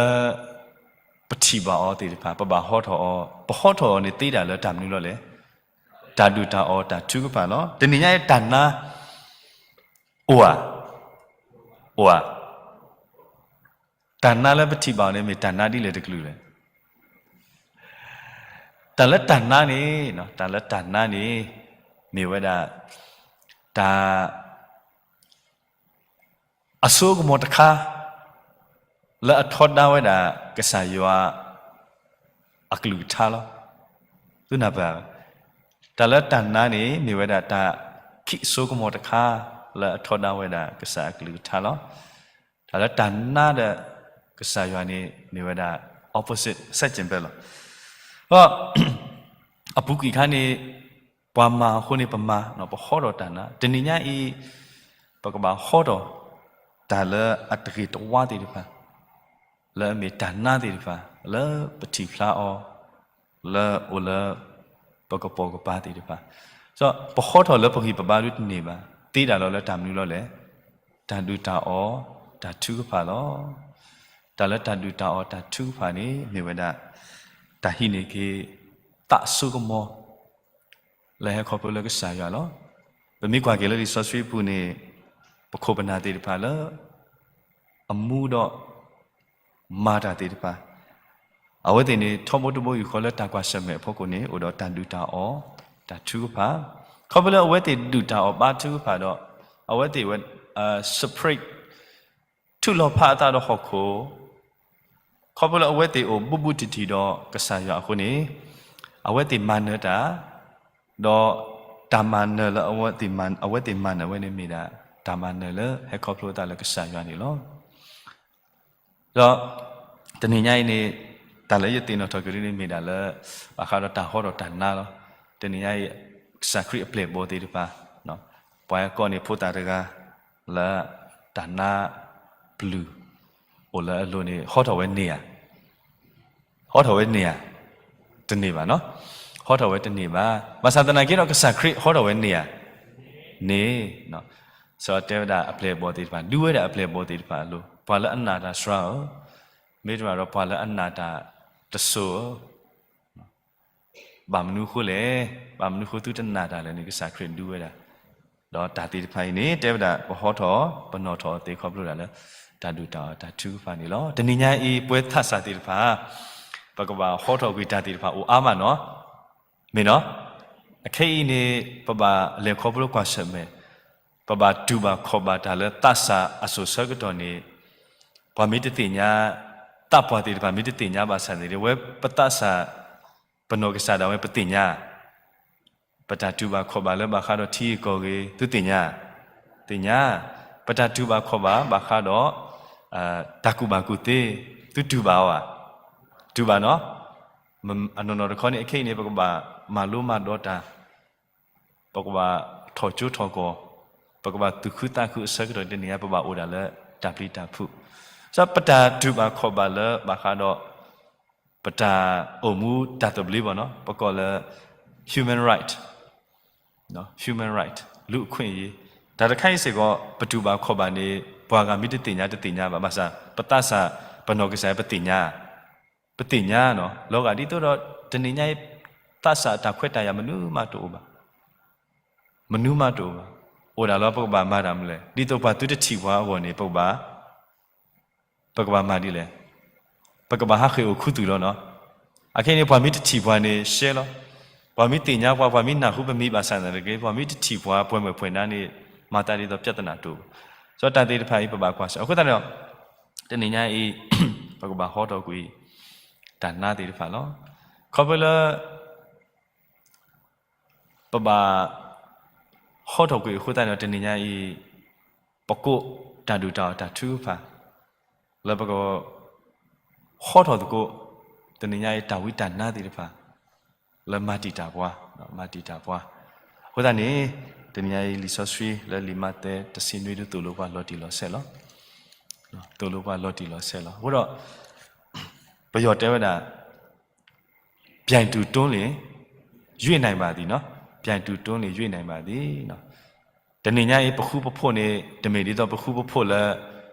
ပထံၣ်ဘၣ်အီၤသ့ၣ်တဖၣ် ပဘၣ်ဟီထီၣ်အီၤ, ပဟီထီၣ်အီၤန့ၣ်သ့ဒၣ်လၢတၢ်မနုၤလီၤလဲၣ်. တၢ်ဒုၣ်တၢ်အီၣ်တၢ်ထုကဖၣ်လီၤ. တနံၤညါအံၤတၢ်နါ အိၣ်ဧါ, အိၣ်ဧါ. တၢ်နါလၢပထံၣ်ဘၣ်အီၤန့ၣ် မ့ၢ်တၢ်နါဒ်လဲၣ်တကလုာ်လဲၣ်. တၢ်လၢတၢ်နါန့ၣ်, တၢ်လၢတၢ်နါန့ၣ် မ့ၢ်ဝဲဒၣ် တၢ် အစိကမီၤတခါ လၢအထီဒါဝဲဒၣ် ကစၢ်ယွၤ အကလုၢ်ကထါလီၤ. သုနၢ်ပၢၢ်, တၢ်လၢတၢ်နါန့ၣ် မ့ၢ်ဝဲဒၣ်တၢ်ခံးစိကမီၤတခါ လၢအထီဒါဝဲဒၣ် ကစၢ်အကလုၢ်ကထါလီၤ. တၢ်လၢတၢ်နါဒီး ကစၢ်ယွၤန့ၣ် မ့ၢ်ဝဲဒၣ် opposite ဆန့်ကျင်ဘက်လီၤ. ဒီး အပူၤကွံာ်ခါန့ၣ် ပှၤမၤအဃိန့ၣ် ပမၤ ပဟီထီၣ်တၢ်နါ, တနံၤညါအံၤ ပကဘၣ်ဟီထီၣ် တၢ်လၢအတဂ့ၤတဝါသ့ၣ်တဖၣ်, လၢအမ့ၢ်တၢ်နါသ့ၣ်တဖၣ် လၢပထံၣ်ဖျါအီၤ လၢအိၣ်လၢ ပကပိာ်ကပၤသ့ၣ်တဖၣ်, ဒီးပဟီထီၣ်လၢပဂံၢ်ပဘါဒၣ်တန့ၢ်ဘၣ်, သ့ဒၣ်လီၤလၢတၢ်မနုၤလီၤလဲၣ်, တၢ်ဒုၣ်တၢ်အီၣ် တၢ်ထုကဖၣ်လီၤ. တၢ်လၢတၢ်ဒုၣ်တၢ်အီၣ်တၢ်ထုကဖၣ်န့ၣ် မ့ၢ်ဝဲဒၣ် တၢ်ဟံးန့ၢ်က့ၤ သးစိကမီၤ လၢဟဲခီဖျိလၢကစၢ်ယွၤလီၤ. ပမ့ၢ်ကွၢ်က့ၤလၢလံာ်စီဆှံပူၤန့ၣ် ပခိၣ်ပနၢ်သ့ၣ်တဖၣ်လၢ အမူဒီး မၤတၢ်သ့ၣ်တဖၣ်, အဝဲသ့ၣ်န့ၣ် ထီဘိတဘိယူၢ်ဃီလၢတၢ်ကွၢ်ဆၢၣ်မဲာ်အဖီခိၣ်န့ၣ် အိၣ်ဒီးတၢ်ဒုၣ်တၢ်အီၣ် တၢ်ထုကဖၣ်, ခီဖျိလၢအဝဲသ့ၣ်ဒုၣ်တၢ်အီၣ်ဘါထုကဖၣ်ဒီး အဝဲသ့ၣ်ဝဲ separate ထုးလီၤဖးအသးဒီးဟီၣ်ခိၣ်, ခီဖျိလၢအဝဲသ့ၣ်အိၣ်ဘူးဘူးတံၢ်တံၢ်ဒီးကစၢ်ယွၤအဃိန့ၣ်, အဝဲသ့ၣ်မၤနၢၤတၢ်, ဒီးတၢ်မၤနၢၤလၢအဝဲသ့ၣ်မၤနၢၤဝဲန့ၣ်မ့ၢ်ဒၣ် တၢ်မၤနၢၤလၢဟဲခီဖျိအသးလၢကစၢ်ယွၤန့ၣ်လီၤ. ဒီး တနံၤညါအံၤန့ၣ် တၢ်လၢယသ့ၣ်နီၣ်ထီၣ်က့ၤဒ်န့ၣ်မ့ၢ်ဒၣ်လၢ ဘၣ်ဃးဒီးတၢ်ဟီထီၣ်တၢ်နါလီၤ. တနံၤညါအံၤ ကစၢ်ခရံာ်အပျဲၢ်အဘီၣ်သ့ၣ်တဖၣ်, ပှၤကိးန့ၢ်ဖိသၣ်တဂၤ လၢတၢ်နါပျုၢ်အိၣ်လၢအလိၤန့ၣ် ဟီထီၣ်ဝဲန့ၢ်ဧါ, ဟီထီၣ်ဝဲန့ၢ်ဧါ, တန့ၢ်ဘၣ်နီၤ, ဟီထီၣ်ဝဲတန့ၢ်ဘၣ်. ဘၣ်ဆၣ်သနာ်က့ဒီး ကစၢ်ခရံာ်ဟီထီၣ်ဝဲန့ၢ်ဧါ, န့ၢ်, စီၤတဲဝဲဒၣ်အပျဲၢ်အဘီၣ်သ့ၣ်တဖၣ် ဒုးဝဲဒၣ်အပျဲၢ်အဘီၣ်သ့ၣ်တဖၣ်အလိၤ, ပှၤလၢအနာ်တၢ်စှၤဧၢ, မ့တမ့ၢ်ဒီးပှၤလၢအနာ်တၢ်တစိၤဧၢ, ဘၣ်မနုၤအဃိလဲၣ်, ဘၣ်မနုၤအဃိသုတနာ်တၢ်လဲၣ်န့ၣ် ကစၢ်ခရံာ်ဒုးဝဲဒၣ် ဒီးတၢ်သ့ၣ်တဖၣ်အံၤန့ၣ် တဲဝဲဒၣ်ပဟီထီၣ် ပနီၣ်ထီၣ်အီၤသ့ခီဖျိဒၣ်လၢ တၢ်ဒုၣ်တၢ်အီၣ်တၢ်ထုကဖၣ်န့ၣ်လီၤ. တနံၤညါအံၤ ပှဲၤသးစၢ်သ့ၣ်တဖၣ် ပကဘၣ်ဟီထီၣ်ကွံာ်တၢ်သ့ၣ်တဖၣ်အိၣ်အါမးနီၤ. မ့ၢ်နီၤ, အခဲအံၤန့ၣ် ပဘၣ်လဲၤခီဖျိကွၢ်ဆၢၣ်မဲာ်, ပဘၣ်တူၢ်ဘၣ်ခီၣ်ဘၣ်တၢ်လၢသးစၢ်အစိၤဆၢကတီၢ်န့ၣ်, ပှၤမ့ၢ်တသ့ၣ်ညါ, သးပှၢ်သ့ၣ်တဖၣ်မ့ၢ်တသ့ၣ်ညါဘၣ်ဆၣ်န့ၣ် အဝဲပသးစၢ်, ပနီၢ်ကစၢ်ဒၣ်ဝဲပသ့ၣ်ညါ ပတၢ်တူၢ်ဘၣ်ခီၣ်ဘၣ်လၢဘၣ်ဃးဒီးထံဂုၤကီၢ်ဂၤဂ့ၤ သုသ့ၣ်ညါ, သ့ၣ်ညါ, ပတၢ်တူၢ်ဘၣ်ခီၣ်ဘၣ်ဘၣ်ဃးဒီး တၢ်ကူၣ်ဘၣ်ကူၣ်သ့ သုတူၢ်ဘၣ်အီၤဧါ, တူၢ်ဘၣ်နီၤ, အနီၢ်နီၢ်တခီန့ၣ် အခဲအံၤန့ၣ် ပကဘၣ်မၤလိမၤဒိးတၢ်, ပကဘၣ်ထီၣ်ကၠိထီၣ်ကီၢ်, ပကဘၣ်သူၣ်ခုသးခုအဆၢကတီၢ်တနံၤညါ ပဘၣ်အိၣ်ဒၣ်လၢတၢ်ပျံၤတၢ်ဖုး, ဒီးပတၢ်တူၢ်ဘၣ်ခီၣ်ဘၣ်လၢဘၣ်ဃးဒီး ပတၢ်အိၣ်မူတၢ်သဘျ့ဘၣ်နီၤ, ပကိးလၢ human right, human right လူ့အခွင့်အရေး, တၢ်တခါအံၤစ့ၢ်ကီး ပတူၢ်ဘၣ်ခီၣ်ဘၣ်န့ၣ် ပှၤဂၤမ့ၢ်တသ့ၣ်ညါတသ့ၣ်ညါဘၣ်, ဘၣ်ဆၣ် ပသးစၢ် ပနီၢ်ကစၢ်ပသ့ၣ်ညါ, ပသ့ၣ်ညါနီၤ, လီၤဂာ်ဒ်သိးဒီး တနံၤညါအံၤ သးစၢ်အတၢ်ခွဲးတၢ်ယာ်မနုၤမးတအိၣ်ဘၣ်, မနုၤမးတအိၣ်ဘၣ်, အိၣ်ဒၣ်လီၤ ပကဘၣ်မၤတၢ်မနုၤလဲၣ်, ဒ်သိးပှၤသုတထံၣ်ပှၤအဂီၢ်န့ၣ် ပကဘၣ် ပကဘၣ်မၤဒ်လဲၣ်, ပကဘၣ်ဟးဃ့ၢ်အိၣ်ခူသူၣ်လီၤနီၤ. အခဲအံၤန့ၣ် ပှၤမ့ၢ်တထံၣ်ပှၤန့ၣ် ရှဲလီၤ, ပှၤမ့ၢ်သ့ၣ်ညါပှၤ ပှၤမ့ၢ်နၢ်ဟူပမံၤဘၣ်ဆၣ်သနာ်က့ ပှၤမ့ၢ်တထံၣ်ပှၤပှဲၤမဲာ်ပှဲၤနါန့ၣ် မၤသးဒ်သိး ပြဿနာ တအိၣ်ဘၣ်, ဒီးတၢ်သ့ၣ်တဖၣ်အံၤ ပဘၣ်ကွၢ်ဆၢၣ်, အဃိသတးဒီး တနံၤညါအံၤ ပကဘၣ်ဟီထီၣ်ကွံာ် တၢ်နါသ့ၣ်တဖၣ်လီၤ. ခီဖျိလၢ ပဘၣ်ဟီထီၣ်ကွံာ်အဃိသတးဒီး တနံၤညါအံၤ ပကိးတၢ်ဒုၣ်တၢ်အီၣ်တၢ်ထုကဖၣ် လၢပကဟီထီၣ်သကိး တနံၤညါအံၤ တၢ်ဝံတၢ်နါသ့ၣ်တဖၣ် လၢမၤတံာ်တာ်ပှၤ, မၤတံာ်တာ်ပှၤ, အဃိသတးန့ၣ် တနံၤညါအံၤ လံာ်စီဆှံလၢလံာ်မးသဲတဆံနွံဒုးသိၣ်လိပှၤလီၤတံၢ်လီၤဆဲးလီၤ, သိၣ်လိပှၤလီၤတံၢ်လီၤဆဲးလီၤ. အဃိဒီး ပယီၤတဲဝဲဒၣ် ပြိုင်တူတော်လင် ရွေးနိုင်ပါသည်နီၤ, ပြိုင်တူတော်လင် ရွေးနိုင်ပါသည်နီၤ. တနံၤညါအံၤ ပဃူပဖိးန့ၣ် တမ့ၢ်ဒ်သိးပဃူပဖိးလၢ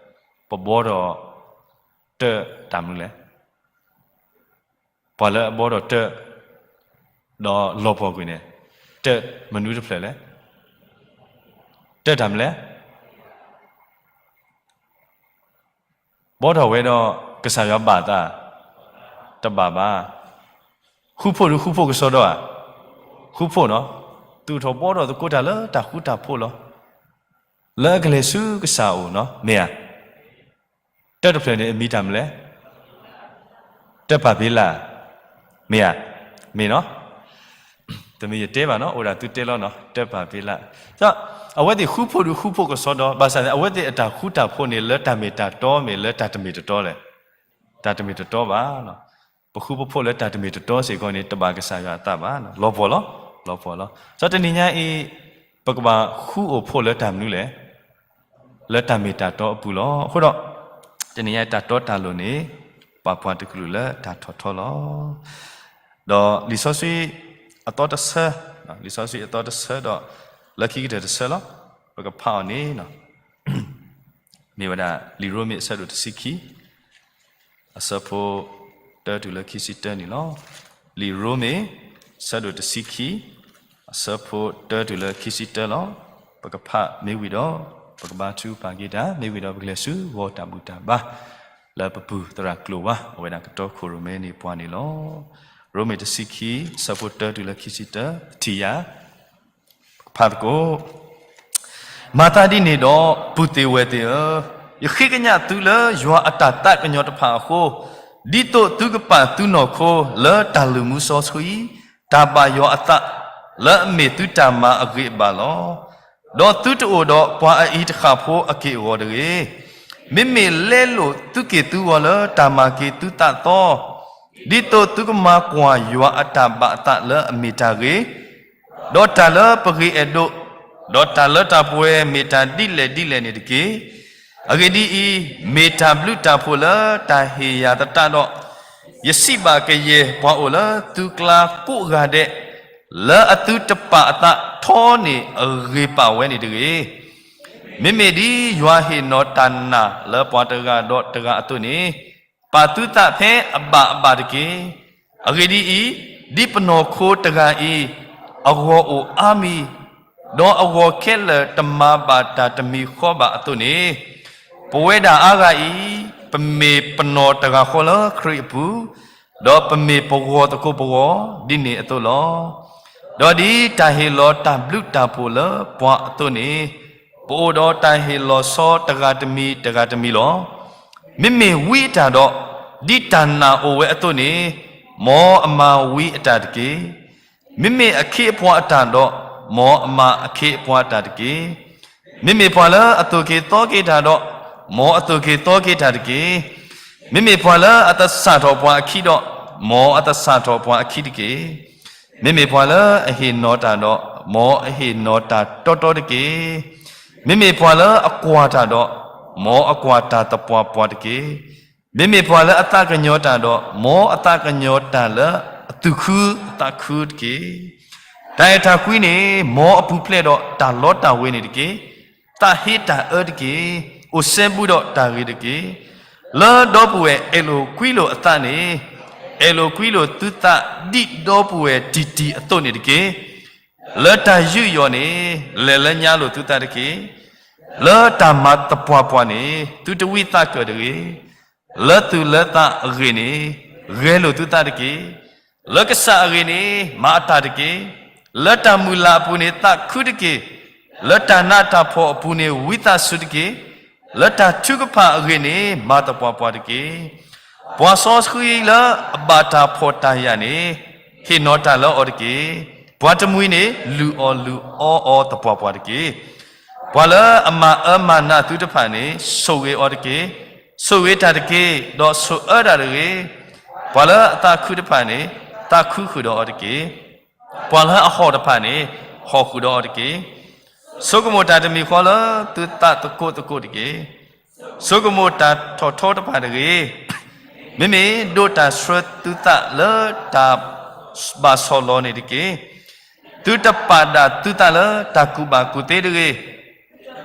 ပဘီထီၣ်တၢၢ်တၢ်မနုၤလဲၣ်, ပှၤလၢအဘီထီၣ်တၢၢ် ဒီးလီၤပှီၢ်ကွံာ်န့ၣ် တၢၢ်မနုၤတဖျၢၣ်လဲၣ်, တၢၢ်တၢ်မနုၤလဲၣ် ဘီထီၣ်ဝဲဒီး ကစၢ်ယွၤဘၣ်သး, တဘၣ်ဘၣ်. ဃူဖိးဒုးဃူဖိးကစီဒီဧါ, ဃူဖိးနီၤ, သူၣ်ထီၣ်ဘီထီၣ်သကိးတၢ်လၢတၢ်ဃူတၢ်ဖိးလီၤ. လၢအကလဲၤဆူကစၢ်အအိၣ်နီၤ, မ့ၢ်ဧါ. တၢၢ်တဖျၢၣ်န့ၣ် အမံၤတၢ်မနုၤလဲၣ်, တၢၢ်ပၢ်ဘ့လး, မ့ၢ်ဧါ, မ့ၢ်နီၤ. တမ့ၢ်ယတဲဘၣ်နီၤ, အိၣ်ဒၣ်သုတဲလီၤနီၤ, တၢၢ်ပၢ်ဘ့လး. အဝဲသ့ၣ်ဃူဖိးဒုးဃူဖိးကစီဒီ, ဘၣ်ဆၣ်န့ၣ် အဝဲသ့ၣ်အတၢ်ဃူတၢ်ဖိးန့ၣ် လၢတၢ်မ့ၢ်တၢ်တီမ့ၢ်လၢတၢ်တမ့ၢ်တတီလဲၣ်, တၢ်တမ့ၢ်တတီဘၣ်. ပဃူပဖိးလၢတၢ်တမ့ၢ်တတီစ့ၢ်ကီးန့ၣ် တဘၣ်ကစၢ်ယွၤအသးဘၣ်, လီၤပှီၢ်လီၤ, လီၤပှီၢ်လီၤ. ဒီးတနံၤညါအံၤ ပကဘၣ်ဃူအိၣ်ဖိးလၢတၢ်မနုၤလဲၣ်, လၢတၢ်မ့ၢ်တၢ်တီအပူၤလီၤ. အဃိဒီး တနံၤညါအံၤတၢ်တီတၢ်လိၤန့ၣ် ပာ်ပှၤတကလုာ်လၢတၢ်ထီၣ်ထီလီၤ. ဒီးလံာ်စီဆှံအသီတဆၢ, လံာ်စီဆှံအသီတဆၢဒီး လၢခံကတၢၢ်တဆၢလီၤ. ပကဖးအီၤန့ၣ် မ့ၢ်ဝဲဒၣ် လံာ်ရိမ့ၤအဆၢဒိၣ်တဆံခံ အဆၢဖိတၢတုၤလၢခံဆံတၢန့ၣ်လီၤ. လံာ်ရိမ့ၤ ဆၢဒိၣ်တဆံခံ အဆၢဖိတၢတုၤလၢခံဆံတၢလီၤ. ပကဖးမ့ၢ်ဝံၤဒီး ပကဘါထုကဖၣ်က့ၤတၢ်, မ့ၢ်ဝံၤဒီးပကလဲၤဆူဂီၤတၢ်ဘူၣ်တၢ်ဘါ လၢပပုၢ်သရၣ်ကျိၤဝါ အဝဲဒၣ်ကတီခိၣ်ရိၣ်မဲန့ၢ်ပှၤန့ၣ်လီၤ. ရိမ့ၤတဆံခံ အဆၢဖိတၢတုၤလၢခံဆံတၢ, ထံၣ်ယၤ ဖးသကိး, မၤသးဒ်န့ၣ်ဒီး ပုၢ်သ့ၣ်ဝဲၢ်သ့ၣ်ဧၢ, ယဃ့ကညးသုလၢယွၤအတၢ်သးကညီၤတဖၣ်အဃိ, ဒ်သိးသုကပာ်သုနီၢ်ခိလၢတၢ်လုၢ်မူစီဆှံ, တၢ်ဘၣ်ယွၤအသး, လၢအမ့ၢ်သုတၢ်မၤအဂ့ၤအဘၣ်လီၤ. ဒီးသုတအိၣ်ဒီးပှၤအအံၤတဃၣ်ဖိအက့ၢ်အဂီၤတဂ့ၤ. မ့မ့ၢ်လဲလိာ်သုက့ၢ်သုဂီၤလၢတၢ်မၤက့ၤသုသးသီ, ဒ်သိးသုကမၤကွၢ်ယွၤအတၢ်ဘၣ်အသးလၢအမ့ၢ်တၢ်ဂ့ၤ, ဒီးတၢ်လၢပဂ့ၤအဲၣ်ဒိး, ဒီးတၢ်လၢတၢ်ပှဲၤမ့ၢ်တၢ်ဒ်လဲၣ်ဒ်လဲၣ်န့ၣ်တက့ၢ်. အဂ့ၢ်ဒ်အံၤ, မ့ၢ်တၢ်ဘျုးတၢ်ဖှိၣ်လၢတၢ်ဟ့ၣ်ယၤသတးဒီး, ယစံးဘၣ်ကယဲၢ်ပှၤအိၣ်လၢသုကျါကိးဂၤဒဲး, လၢအသုတပာ်အသးထီန့ၢ်အဂ့ၤပာ်ဝဲန့ၣ်တဂ့ၤ. မ့မ့ၢ်ဒ်ယွၤဟ့ၣ်နီၤတၢ်နာ်လၢပှၤတဂၤဒီးတဂၤအသိးန့ၣ်, ပာ်သုသးဖဲအဘၣ်အဘၣ်တက့ၢ်. အဂ့ၢ်ဒ်အံၤ, ဒ်ပနီၢ်ခိတဂၤအံၤ, အဂီၤအိၣ်အါမံၤ, ဒီးအဂီၢ်ခဲလၢာ်တမၤဘၣ်တၢ်တမံၤဃီဘၣ်အသိးန့ၣ်, ပဝဲဒၣ်အါဂၤအံၤ, ပမ့ၢ်ပနီၢ်တဂၤဃီလၢခရံာ်အပူၤ, ဒီးပမ့ၢ်ပဂီၤသကိးပဂီၤဒ်န့ၣ်အသိးလီၤ. ဒီးဒ်တၢ်ဟ့ၣ်လီၤတၢ်ဘျုးတၢ်ဖှိၣ်လၢပှၤအသိးန့ၣ်, ပအိၣ်ဒီးတၢ်ဟ့ၣ်လီၤဆီတဂၤတမံၤတဂၤတမံၤလီၤ. မ့မ့ၢ်ဝံအတၢ်ဒီး, ဒ်တၢ်နာ်အိၣ်ဝဲအသိးန့ၣ်, မ်အမၤဝံအတၢ်တက့ၢ်. မ့မ့ၢ်အခ့အပှၤအတၢ်ဒီး, မ်အမၤအခ့အပှၤအတၢ်တက့ၢ်. မ့မ့ၢ်ပှၤလၢအသိၣ်က့ၤသီက့ၤတၢ်ဒီး, မ်အသိၣ်က့ၤသီက့ၤတၢ်တက့ၢ်. မ့မ့ၢ်ပှၤလၢအသဆၣ်ထီၣ်ပှၤအခံဒီး, မ်အသဆၣ်ထီၣ်ပှၤအခံတက့ၢ်. မ့မ့ၢ်ပှၤလၢအဟ့ၣ်နီၤတၢ်ဒီး, မ်အဟ့ၣ်နီၤတၢ်တီတီတက့ၢ်. မ့မ့ၢ်ပှၤလၢအကွၢ်တၢ်ဒီး, မ်အကွၢ်တၢ်သပှၢ်ပှၢ်တက့ၢ်. မ့မ့ၢ်ပှၤလၢအသးကညီၤတၢ်ဒီး, မ်အသးကညီၤတၢ်လၢအသူၣ်ခုအသးခုတက့ၢ်. တၢ်အဲၣ်တၢ်ကွံန့ၣ်, မ်အပူၤဖျဲးဒီးတၢ်လီတၢ်ဝ့ၤန့ၣ်တက့ၢ်. သးဟ့တၢ်အၢတက့ၢ်. အိၣ်စဲဘူးဒီးတၢ်ဂ့ၤတက့ၢ်. လၢဒီပုၢ်ဝဲၢ်အဲၣ်လိာ်ကွံလိာ်အသးန့ၣ်, အဲၣ်လိာ်ကွံလိာ်သုသးဒ်ဒီပုၢ်ဝဲၢ်တံၢ်တံၢ်အသိးန့ၣ်တက့ၢ်. လၢတၢ်ယူးယီၣ်န့ၣ်, လဲၤလၢညါလိာ်သုသးတက့ၢ်. လၢတၢ်မၤသပှၢ်ပှၢ်န့ၣ်, သုတဝံသးကၢၣ်တဂ့ၤ. လၢသူၣ်လၢသးအဂ့ၢ်န့ၣ်, ဂဲၤလိာ်သုသးတက့ၢ်. လၢကစၢ်အဂ့ၢ်န့ၣ်, မၤအတၢ်တက့ၢ်. လၢတၢ်မုၢ်လၢ်အပူၤန့ၣ်, သးခုတက့ၢ်. လၢတၢ်နးတၢ်ဖှီၣ်အပူၤန့ၣ်, ဝံသးစူၤတက့ၢ်. လၢတၢ်ထုကဖၣ်အဂ့ၢ်န့ၣ်, မၤသပှၢ်ပှၢ်တက့ၢ်. ပှၤစီဆှံလၢအဘၣ်တၢ်ဖှီၣ်တၢ်ယာ်န့ၣ်, ဟ့ၣ်နီၤတၢ်လၢအီၤတက့ၢ်. ပှၤတမှံၤန့ၣ်, လုၢ်အီၣ်လုၢ်အီအီၤသပှၢ်ပှၢ်တက့ၢ်. ပှၤလၢအမၤအၢမၤနးသုတဖၣ်န့ၣ်, ဆိၣ်ဂ့ၤအီၤတက့ၢ်. ဆိၣ်ဂ့ၤတၢ်တက့ၢ်, ဒီးဆိၣ်အၢတၢ်တဂ့ၤ. ပှၤလၢအသးခုတဖၣ်န့ၣ်, သးခုဃုာ်ဒီးအီၤတက့ၢ်. ပှၤလၢအဟီၣ်တဖၣ်န့ၣ်, ဟီၣ်ဃုာ်ဒီးအီၤတက့ၢ်. ဆိကမိၣ်တၢ်တမံၤဃီလၢသုသးသကိးသကိးတက့ၢ်. ဆိကမိၣ်တၢ်ထီၣ်ထီတဖၣ်တဂ့ၤ. မ့မ့ၢ်ဒိးတၢ်ဆှၢသုသးလၢတၢ်ဘၣ်ဆီၣ်လီၤန့ၣ်တက့ၢ်. သုတပာ်ဒၣ်သုသးလၢတၢ်ကူၣ်ဘၣ်ကူၣ်သ့တဂ့ၤ.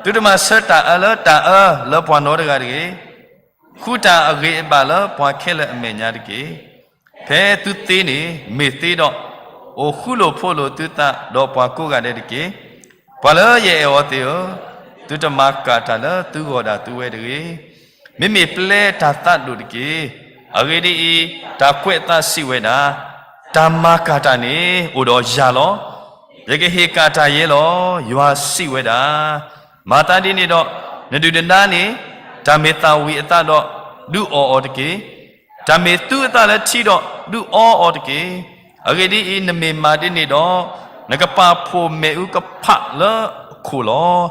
သုတမၤဆၢတၢ်အၢလၢတၢ်အၢလၢပှၤနီတဂၤတဂ့ၤ. ဃုတၢ်အဂ့ၤအဘၣ်လၢပှၤခဲလၢာ်အမဲာ်ညါတက့ၢ်. ဖဲသုသ့န့ၣ်မ့ၢ်သ့ဒီး, အိၣ်ဃူလိာ်ဖိးလိာ်သုသးဒီးပှၤကိးဂၤဒဲးတက့ၢ်. ပှၤလၢယအဲၣ်အီၤသ့ၣ်ဧၢ, သုတမၤကၣ်တၢ်လၢသုဂီၢ်ဒၣ်သုဝဲတဂ့ၤ. မ့မ့ၢ်ပျဲတၢ်သးဒိၣ်တက့ၢ်. အဂ့ၢ်ဒ်အံၤ, တၢ်ကွဲးအသးစံးဝဲဒၣ်, တၢ်မၤကၣ်တၢ်န့ၣ်အိၣ်ဒီးယၤလီၤ. ယကဟ့ၣ်ကၣ်တၢ်ယဲလီၤ. ယွၤစံးဝဲဒၣ်, မၤသးဒ်န့ၣ်ဒီး, နဒုၣ်နဒါန့ၣ်, တၢ်မ့ၢ်သၣ်ဝံၤအသးဒီး, ဒုးအီၣ်အီၤတက့ၢ်. တၢ်မ့ၢ်သူအသးလၢထံဒီး, ဒုးအီအီၤတက့ၢ်. အဂ့ၢ်ဒ်အံၤ, နမ့ၢ်မၤဒ်န့ၣ်ဒီး, နကပာ်ဖှိၣ်မ့ၣ်အူကဖးလၢအခိၣ်လီၤ.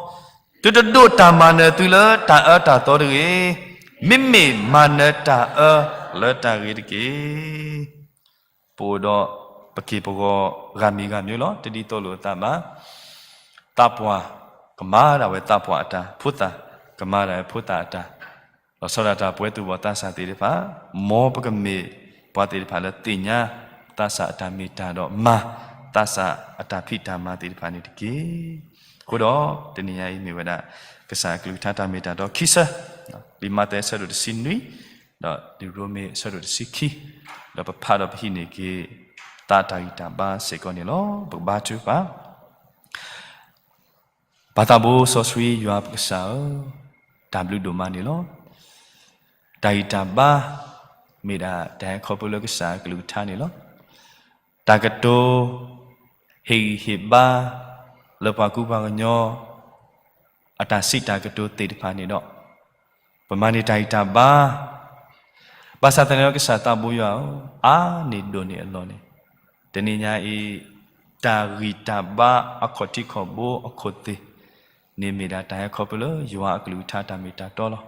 သုတဒိးတၢ်မၤနၢၤသုလၢတၢ်အၢတၢ်သီတဂ့ၤ. မ့မ့ၢ်မၤနၢၤတၢ်အၢလၢတၢ်ဂ့ၤတက့ၢ်. ပအိၣ်ဒီးပက့ၢ်ပဂီၤဂၤမံၤဂၤမံၤလီၤ. တဒ်သိးလိာ်အသးဘၣ်. သးပှၢ်ကမၤဒၣ်ဝဲသးပှၢ်အတၢ်, ဖိသၣ်ကမၤဒၣ်ဝဲဖိသၣ်အတၢ်, လီၤဆီဒၣ်တၢ်ပဝဲသူၣ်ဘီၣ်သးစၢ်သ့ၣ်တဖၣ်, မ်ပကမ့ၢ်ပှၤသ့ၣ်တဖၣ်လၢသ့ၣ်ညါသးစၢ်အတၢ်မ့ၢ်တၢ်ဒီးမၤသးစၢ်အတၢ်ဖံးတၢ်မၤသ့ၣ်တဖၣ်န့ၣ်တက့ၢ်. အဃိဒီးတနံၤညါအံၤမ့ၢ်ဝဲဒၣ် ကစၢ်အကလုၢ်ကထါတၢ်မ့ၢ်တၢ်တီခံဆၢ, လံာ်မးသဲအဆၢဒိၣ်တဆံနွံ, ဒီးလံာ်ရိမ့ၤအဆၢဒိၣ်တဆံခံ, ဒီးပဖးဒီးပဟံးန့ၢ်က့ၤ သးတၢ်ဂံၢ်တၢ်ဘါစ့ၢ်ကီးန့ၣ်လီၤ. ပကဘါထုကဖၣ်. ပၢ်သးဘိစီဆှံယွၤပကစၢ်ဧၢ, တၢ်ဘျုးဒိၣ်မးန့ၣ်လီၤ. တၢ်ဂံၢ်တၢ်ဘါ မ့ၢ်ဒၣ်တၢ်ဟဲခီဖျိလၢကစၢ်အကလုၢ်ကထါန့ၣ်လီၤ. တၢ်ကတိၤ ဟ့ၣ်ဂံၢ်ဟ့ၣ်ဘါ လၢပှၤကူပှၤကညီ အတၢ်စံးတၢ်ကတိၤသ့ၣ်တဖၣ်န့ၣ်ဒီး ပမၤန့ၢ်တၢ်ဂံၢ်တၢ်ဘါ, ဘၣ်ဆၣ်သနာ်က့ကစၢ်သးဘိယွၤဧၢ, အါန့ၢ်ဒိၣ်န့ၢ်အလီၢ်န့ၣ်, တနံၤညါအံၤ တၢ်ဂံၢ်တၢ်ဘါအခီၣ်ထံးခီၣ်ဘိအခိၣ်သ့ၣ်န့ၣ် မ့ၢ်ဒၣ်တၢ်ဟဲခီဖျိလၢယွၤအကလုၢ်ကထါတၢ်မ့ၢ်တၢ်တီလီၤ.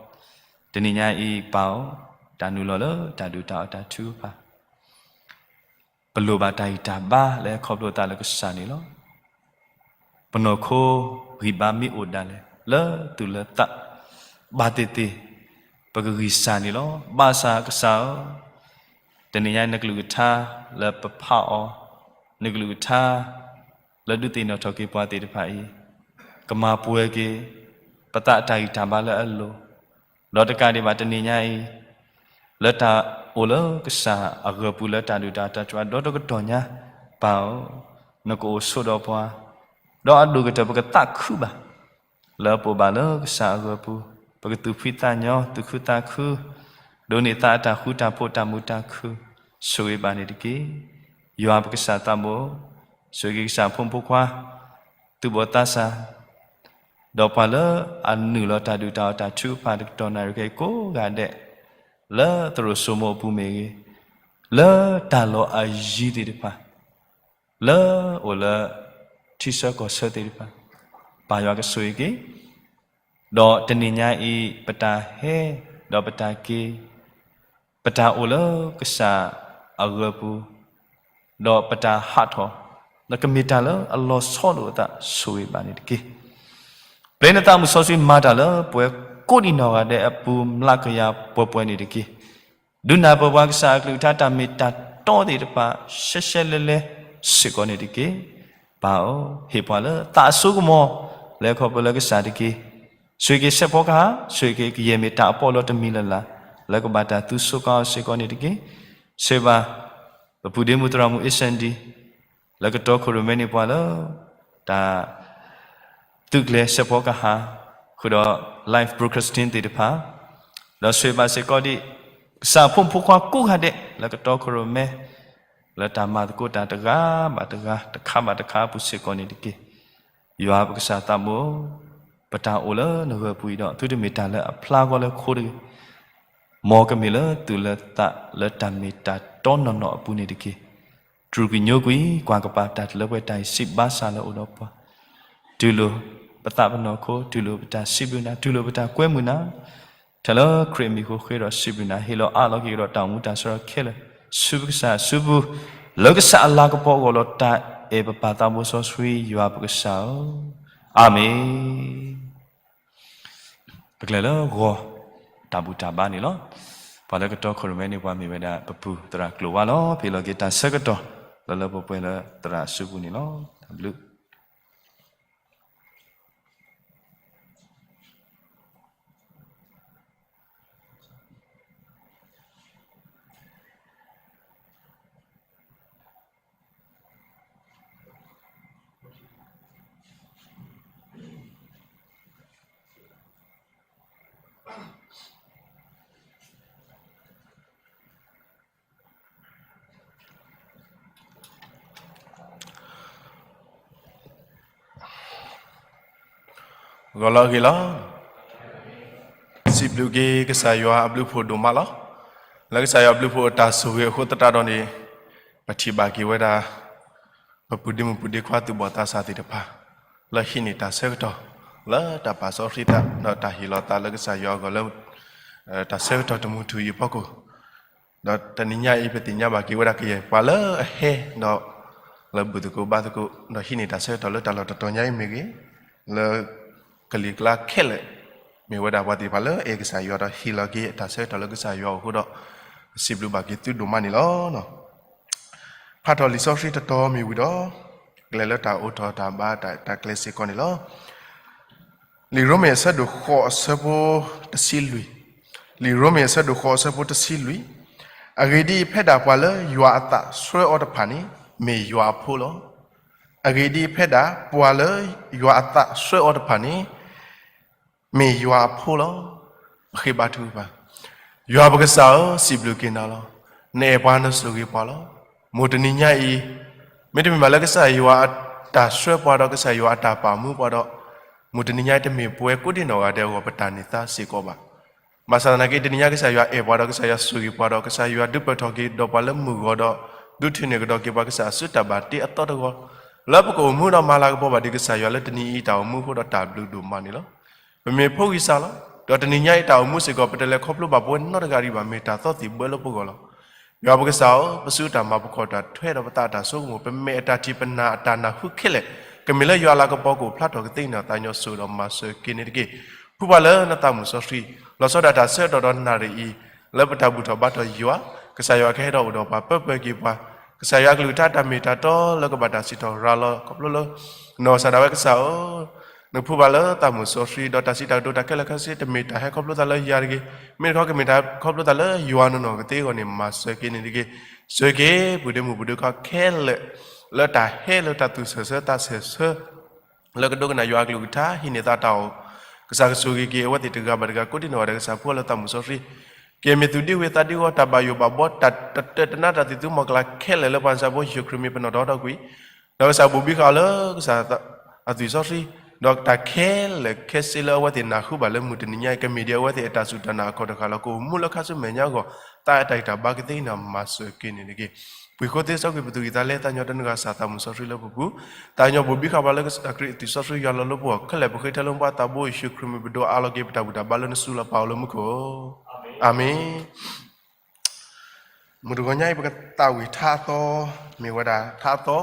တနံၤညါအံၤပၢ်ဧၢ, တၢ်နုာ်လီၤလၢတၢ်ဒုၣ်တၢ်အီၣ်တၢ်ထုကဖၣ် ပလိၣ်ဘၣ်တၢ်ဂံၢ်တၢ်ဘါလၢဟဲခီဖျိအသးလၢကစၢ်န့ၣ်လီၤ. ပနီၢ်ခိဂံၢ်ဘါမ့ၢ်အိၣ်ဒၣ်လဲာ် လၢသူၣ်လၢသး ဘၣ်သ့ၣ်သ့ၣ် ပကဂံၢ်စၢ်န့ၣ်လီၤ. ဘၣ်ဆၣ်ကစၢ်ဧၢ, တနံၤညါနကလုၢ်ကထါလၢပဖးအီၤ, နကလုၢ်ကထါလၢဒုးသ့ၣ်နီၣ်ထီၣ်က့ၤပှၤသ့ၣ်တဖၣ်အံၤ, ကမၤပှဲၤက့ၤ ပသးအတၢ်ဂံၢ်တၢ်ဘါလၢအလိၤ ဒီးတကးဒံးဘၣ်တနံၤညါအံၤ, လၢတၢ်အိၣ်လၢကစၢ်အဂၢၢ်ပူၤလၢတၢ်ဒုၣ်တၢ်အီၣ်တၢ်ထုကဖၣ်ဒီတကတီၢ်ညါ, ပၢ်ဧၢ, နကအိၣ်ဆိးဒီးပှၤ, ဒီးအဒိၣ်ကတၢၢ်ပကသးခုဘၣ် လၢပအိၣ်ဘၣ်လၢကစၢ်အဂၢၤပူၤ, ပကသူၣ်ဖှံသးညီ သူၣ်ခုသးခု, ဒိးန့ၢ်သးအတၢ်ဃူတၢ်ဖိးတၢ်မုာ်တၢ်ခုၣ်, ဆိၣ်ဂ့ၤဘၣ်န့ၣ်တက့ၢ်. ယွၤပကစၢ်သးဘိ, ဆိၣ်ဂ့ၤက့ၤကစၢ်ဖိမုၣ်ဖိခွါ, သူၣ်ဘီၣ်သးစၢ်, ဒီးပှၤလၢအနုာ်လီၤတၢ်ဒုၣ်တၢ်အီၣ်တၢ်ထုကဖၣ်တကတီၢ်နၣ်ရံၣ်ခဲအံၤကိးဂၤဒဲး, လၢသရိာ်စိမိၤအပူၤမ့ၢ်ဂ့ၤ, လၢတၢ်လီၢ်အယံၤသ့ၣ်တဖၣ် လၢအိၣ်လၢ ထံဆၢကီၢ်ဆၢသ့ၣ်တဖၣ်, ပၢ်ယွၤကဆိၣ်ဂ့ၤက့ၤ, ဒီးတနံၤညါအံၤ ပတၢ်ဟဲ, ဒီးပတၢ်က့ၤ, ပတၢ်အိၣ်လၢကစၢ်အဂၢၤပူၤ, ဒီးပတၢ်ဟးထီၣ်, ဒီးကမ့ၢ်တၢ်လၢအလီၤဆီလိာ်အသး ဆိၣ်ဂ့ၤဘၣ်န့ၣ်တက့ၢ်. ပျဲနသးမုၣ်စီဆှံမၤတၢ်လၢပှၤကိးဒံးနီၢ်ဂၤဒဲးအပူၤ မျးကယၤပှဲၤပှဲၤန့ၣ်တက့ၢ်. ဒုးနၢ်ပၢၢ်ပှၤကစၢ်အကလုၢ်ကထါတၢ်မ့ၢ်တၢ်တီသ့ၣ်တဖၣ် ရှဲရှဲလဲလဲစ့ၢ်ကီးန့ၣ်တက့ၢ်. ပၢ်ဧၢ, ဟ့ၣ်ပှၤလၢသးအစိကမီၤ လဲၤခီဖျိလၢကစၢ်တက့ၢ်. ဆိၣ်ဂ့ၤက့ၤစဲးဖီကဟၣ်, ဆိၣ်ဂ့ၤက့ၤကယဲၢ်မ့ၢ်တၢ်အပီးလီၤတမံၤလၢ်လၢ် လၢကဘၣ်တၢ်သူစူးကါအီၤစ့ၢ်ကီးန့ၣ်တက့ၢ်. ဆိၣ်ဂ့ၤဘၣ် ပပုၢ်ဒ့မုၣ်သရၣ်မုၣ်အ့စၣ်ဒံ လၢကတီခိၣ်ရိၣ်မဲန့ၢ်ပှၤလၢ တၢ် သုးကျဲၤစဲးဖီကဟၣ်, ဃုာ်ဒီး live broadcasting သ့ၣ်တဖၣ်, ဒီးဆိၣ်ဂ့ၤဘၣ်စ့ၢ်ကီးဒံး ကစၢ်ဖိမုၣ်ဖိခွါကိးဂၤဒဲး လၢကတီခိၣ်ရိၣ်မဲ လၢတၢ်မၤသကိးတၢ်တဂၤဘၣ်တဂၤ တခါဘၣ်တခါအပူၤစ့ၢ်ကီးန့ၣ်တက့ၢ်. ယွၤပကစၢ်သးဘိ, ပတၢ်အိၣ်လၢနဂၢၤပူၤအံၤဒီး သုတမ့ၢ်တၢ်လၢအဖျါဂီၤလၢခိတဂ့ၤ, မ်ကမ့ၢ်လၢသုးလၢသးလၢတၢ်မ့ၢ်တၢ်တီနီၢ်နီၢ်အပူၤန့ၣ်တက့ၢ်. တြူာ်ကွံာ်ညိကွံာ် ကွၢ်ကပၤတၢ်တလၢပှဲၤတၢ်အံၤ စံးဘၣ်ဆၣ်လၢအိၣ်ဒီးပှၤ, တူၢ်လိာ်ပသးပနီၢ်ခိ, တူၢ်လိာ်ပတၢ်စံးဘျုးနၤ, တူၢ်လိာ်ပတၢ်ကွဲမုာ်နၤ, ထဲလၢခရံာ်အမံၤအဃိ ဃ့ဒီးစံးဘျုးနၤ, ဟ့ၣ်လီၤအးလီၤက့ၤကဒီးတၢ်အိၣ်မူတၢ်ဆၢကတီၢ်ခဲလၢာ် ဆူပကစၢ်အစုပူၤ, လၢကစၢ်အလၤကပီၤအဂီၢ်လီၤ. တၢ်အဲၣ်ပပၢ်သးဘိစီဆှံယွၤပကစၢ်ဧၢ, အၤမ့ၣ်. ပကလဲၤလၢဂီၤတၢ်ဘူၣ်တၢ်ဘါန့ၣ်လီၤ. ပှၤလၢကတီခိၣ်ရိၣ်မဲန့ၣ် ပှၤမ့ၢ်ဝဲဒၣ်ပပုၢ်သရၣ်ကျိၤဝါလီၤ. ဖဲလီၤက့ၤတၢ်ဆၢကတီၢ် လၢလၢပှဲၤပှဲၤလၢသရၣ်အစုပူၤန့ၣ်လီၤ. တၢ်ဘျုး ဂီၤလၢအဂ့ၤလီၤ. စံးဘျုးက့ၤကစၢ်ယွၤအဘျုးဖှိၣ်ဒိၣ်မးလီၤ. လၢကစၢ်ယွၤအဘျုးဖှိၣ်အတၢ်ဆိၣ်ဂ့ၤအဃိသတးဒီးန့ၣ်, ပထံၣ်ဘၣ်က့ၤဝဲဒၣ် ပပုၢ်ဒ့မုၣ်ပုၢ်ဒ့ခွါသူၣ်ဘီၣ်သးစၢ်သ့ၣ်တဖၣ် လၢဟံးန့ၢ်တၢ်ဆၢကတီၢ် လၢတၢ်ပာ်စီဆှံတၢ် ဒီးတၢ်ဟ့ၣ်လီၤသးလၢကစၢ်ယွၤအဂီၢ်လၢ တၢ်ဆၢကတီၢ်တမူထူၣ်အံၤအဖီခိၣ် ဒီးတနံၤညါအံၤ ပသ့ၣ်ညါဘၣ်က့ၤဝဲဒၣ်ကယဲၢ်ပှၤလၢအဟဲဒီး လၢဘူၣ်သကိးဘါသကိး ဒီးဟံးန့ၢ်တၢ်ဆၢကတီၢ်လၢတၢ်လီၢ်တတီၤညါအံၤမ့ၢ်ဂ့ၤ, လၢကလံၤကျါခဲလၢာ် မ့ၢ်ဝဲဒၣ်ပှၤသ့ၣ်တဖၣ်လၢအဲၣ်ကစၢ်ယွၤဒီးဟ့ၣ်လီၤက့ၤအတၢ်ဆၢကတီၢ်လၢကစၢ်ယွၤအအိၣ်အဃိဒီး စံးဘျုးဘၣ်က့ၤသုဒိၣ်မးန့ၣ်လီၤ. ဖးထီၣ်လံာ်စီဆှံတတီၤမ့ၢ်ဝံၤဒီး ကျဲၤလၢတၢ်အိးထီၣ်တၢ်ဘါတၢ်ကျဲစ့ၢ်ကီးန့ၣ်လီၤ. လံာ်ရိမ့ၤအဆၢဒိၣ်ဃိးအဆၢဖိတဆံလွံၢ်, လံာ်ရိမ့ၤအဆၢဒိၣ်ဃိးအဆၢဖိတဆံလွံၢ်, အဂ့ၢ်ဒ်အံၤဖဲဒၣ်ပှၤလၢယွၤအသးဆှၢအီၤတဖၣ်န့ၣ် မ့ၢ်ယွၤအဖိလီၤ. အဂ့ၢ်ဒ်အံၤဖဲဒၣ်ပှၤလၢယွၤအသးဆှၢအီၤတဖၣ်န့ၣ် မ့ၢ်ယွၤအဖိလီၤ. ပဃ့ဘါထုကဖၣ်, ယွၤပကစၢ်ဧၢ, စံးဘျုးက့ၤနၤလီၤ. နအဲၣ်ပှၤနဆိၣ်ဂ့ၤပှၤလီၤ. မိၢ်တနံၤညါအံၤ, မ့တမ့ၢ်ဘၣ်လၢကစၢ်ယွၤအတၢ်ဆှၢပှၤဒီး ကစၢ်ယွၤအတၢ်ပာ်မူပှၤဒီး, မိၢ်တနံၤညါအံၤတမ့ၢ်ပဝဲကိးဒံးနီၢ်ဂၤဒဲးအဂီၢ်ပတၢ်န့ၢ်သါစ့ၢ်ကီးဘၣ်. ဘၣ်ဆၣ်သနာ်က့ တနံၤညါကစၢ်ယွၤအဲၣ်ပှၤဒီး ကစၢ်ယွၤဆိၣ်ဂ့ၤပှၤဒီး ကစၢ်ယွၤဒုးပၢၢ်ထီၣ်က့ၤဒီးပှၤလၢမုၢ်ဂီၤဒီး ဒုးထုးန့ၢ်ကဒီးက့ၤပှၤကစၢ်အစုတၢ်ဘၣ်တ့အသီတဂီၤ, လၢပကအိၣ်မူဒီးမၤလၤကပီၤဘၣ်ဒံးကစၢ်ယွၤလၢတနံၤအံၤတၢ်အိၣ်မူအဃိဒီးတၢ်ဘျုးဒိၣ်မးန့ၣ်လီၤ. ပမ့ၢ်ဖိဂံၢ်စၢ်လီၤ. ဒီးတနံၤညါအံၤတၢ်အိၣ်မူစ့ၢ်ကီး ပတလဲၤခီဖျိဘၣ်ပဝဲနီတဂၤဒံးဘၣ် မ့ၢ်တၢ်သီသံၣ်ဘၢလၢပဂီၢ်လီၤ. ယွၤပကစၢ်ဧၢ, ပစုတၢ်မၤ ပခီၣ်တၢ်ထွဲဒီးပသးအတၢ်ဆိကမိၣ် ပမဲာ်အတၢ်ထံၣ် ပနၢ်အတၢ်နၢ်ဟူခဲလၢာ် ကမ့ၢ်လၢယွၤအလၤကပီၤကအိၣ်ဖျါထီၣ်ကသ့န့ၣ် သးကညီၤစိာ်ဒီးမၤစၢၤက့ၤန့ၣ်တက့ၢ်. ဖုပှၤလၢနသးမုၢ်စီဆှံ, လီၤဆီဒၣ်တၢ်ဆၢကတီၢ်ဒီးနၣ်ရံၣ်အံၤ, လၢပတၢ်ဘူၣ်ထီၣ်ဘါထီၣ်ယွၤ, ကစၢ်ယွၤကဟဲဒီးအိၣ်ဒီးပှၤပၢပှဲၤက့ၤပှၤ, ကစၢ်ယွၤကလုၢ်ကထါတၢ်မ့ၢ်တၢ်တီလၢကဘၣ်တၢ်စံးထီၣ်ရၤလီၤခီဖျိလၢ နီၢ်ကစၢ်ဒၣ်ဝဲကစၢ်ဧၢ, နဖုပှၤလၢသးမုၢ်စီဆှံ ဒီးတၢ်စံးတၢ်ကတိၤတၢ်ခဲလၢာ်ခဲဆ့ တမ့ၢ်တၢ်ဟဲခီဖျိသးလၢယၤတဂ့ၤ, မ့ၢ်တခီကမ့ၢ်တၢ်ဟဲခီဖျိသးလၢယွၤနီၢ်နီၢ်ကသ့အဂီၢ်န့ၣ် မၤစၢၤက့ၤန့ၣ်တက့ၢ်. စၢၤက့ၤ ပုၢ်ဒ့မုၣ်ပုၢ်ဒ့ခွါခဲလၢာ် လၢတၢ်ဟဲလၢတၢ်သူၣ်ဆၢသးဆၢ လၢကဒိကနၣ်ယွၤအကလုၢ်ကထါ ဟံးန့ၢ်သးတၢ်အီၣ်, ကစၢ်ကဆိၣ်ဂ့ၤက့ၤအဝဲသ့ၣ်တဂၤဘၣ်တဂၤ ကိးဒံနီၢ်ဂၤဒဲး ကစၢ်ဖိလၢသးမုၢ်စီဆှံ, က့ၤမ့ၢ်သူၣ်ဒံဝ့ၢ်သးဒံဂီၢ် တၢ်ဘၣ်ယိၣ်ဘၣ်ဘီ တၢ်တတၢတနါတၢ်သံၣ်သူမီၤကလၤခဲလၢာ်လၢပှၤကစၢ်ဖိယ့ၣ်ၡူးခရံာ်မ့ၢ်ပနီၣ်တၢ်အီၣ်တၢ်ကွံ, ဒီးကစၢ်ဘိၣ်ဘံဃာ်အီၤလၢကစၢ်အသွံၣ်စီဆှံ, ဒီးတၢ်ခဲလၢာ်ခဲဆ့လၢအဝဲသ့ၣ်နၢ်ဟူဘၣ်လၢမုၢ်တနံၤညါအံၤ ကမ့ၢ်ဒ်အဝဲသ့ၣ်အတၢ်စူၢ်တၢ်နာ်အခီၣ်တဃာ်လီၤ. ကအိၣ်မူလၢခါဆူမဲာ်ညါအဂီၢ် သးအတၢ်ဂံၢ်တၢ်ဘါကသ့အံၤန့ၣ် မၤစၢၤက့ၤန့ၣ်တက့ၢ်. ပှ့ၤဃိသ့စီကွံာ်ပသူၣ်ကံၢ်သးလဲ သးညီတနုၤဂၤ ကစၢ်သးမုၢ်စီဆှံလၢပပူၤ, သးညီဘိၣ်ဘံဃာ်ပှၤလၢကစၢ်ခရံာ်အသွံၣ်စီဆှံ ယွၤလီၤလၢပဂီၢ်ခဲလၢာ် ပဃ့ထဲလၢပှၤသးဘိယ့ၣ်ၡူးခရံာ်မံၤ ပဒိးအးလီၤက့ၤပတၢ်ဘူၣ်တၢ်ဘါလၢနစုလီၤ ပၢ်အိၣ်လၢမူခိၣ်, အၤမ့ၣ်. မုၢ်တဂီၤညါအံၤ ပကသးဝံၣ်ထါအသီ မ့ၢ်ဝဲဒၣ်ထါအသီ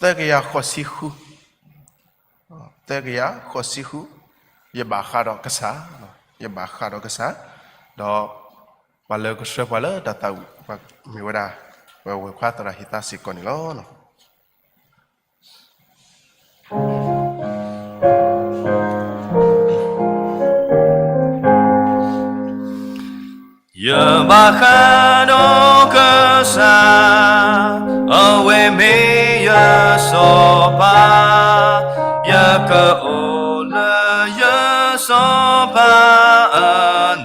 သၢကယၤဃိးဆံဃု, သၢကယၤဃိးဆံဃု, ယဘၣ်ဃးဒီးကစၢ်, ယဘၣ်ဃးဒီးကစၢ်, ဒီးပှၤလၢကဆှၢပှၤလၢတၢ်သးဝံၣ် မ့ၢ်ဝဲဒၣ် ပဝဲၢ်ခွါသရၣ်ဟံးသါစ့ၢ်ကီးန့ၣ်လီၤ. ယဘၣ်ဃးဒီးကစၢ်, အဝဲမ့ၢ်ယစီၤပၤ, ယကအိၣ်လၢယစီၤပၤအ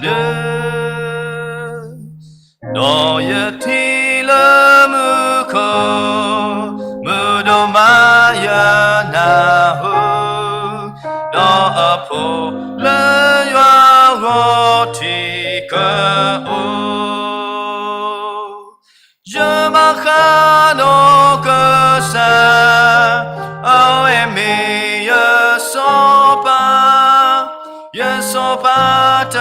နၢၤ ဒီးယထံၣ်လၢမူခိၣ်, မုၢ်ဒိၣ်မးယနၢ်ဟူ, ဒီးအဖိလၢယွၤအဂီၢ်ထံကအိၣ်. ယဘၣ်ဃးဒီးကစၢ်, အဝဲမ့ၢ်ယစီၤပၤ, ယစီၤပၤတ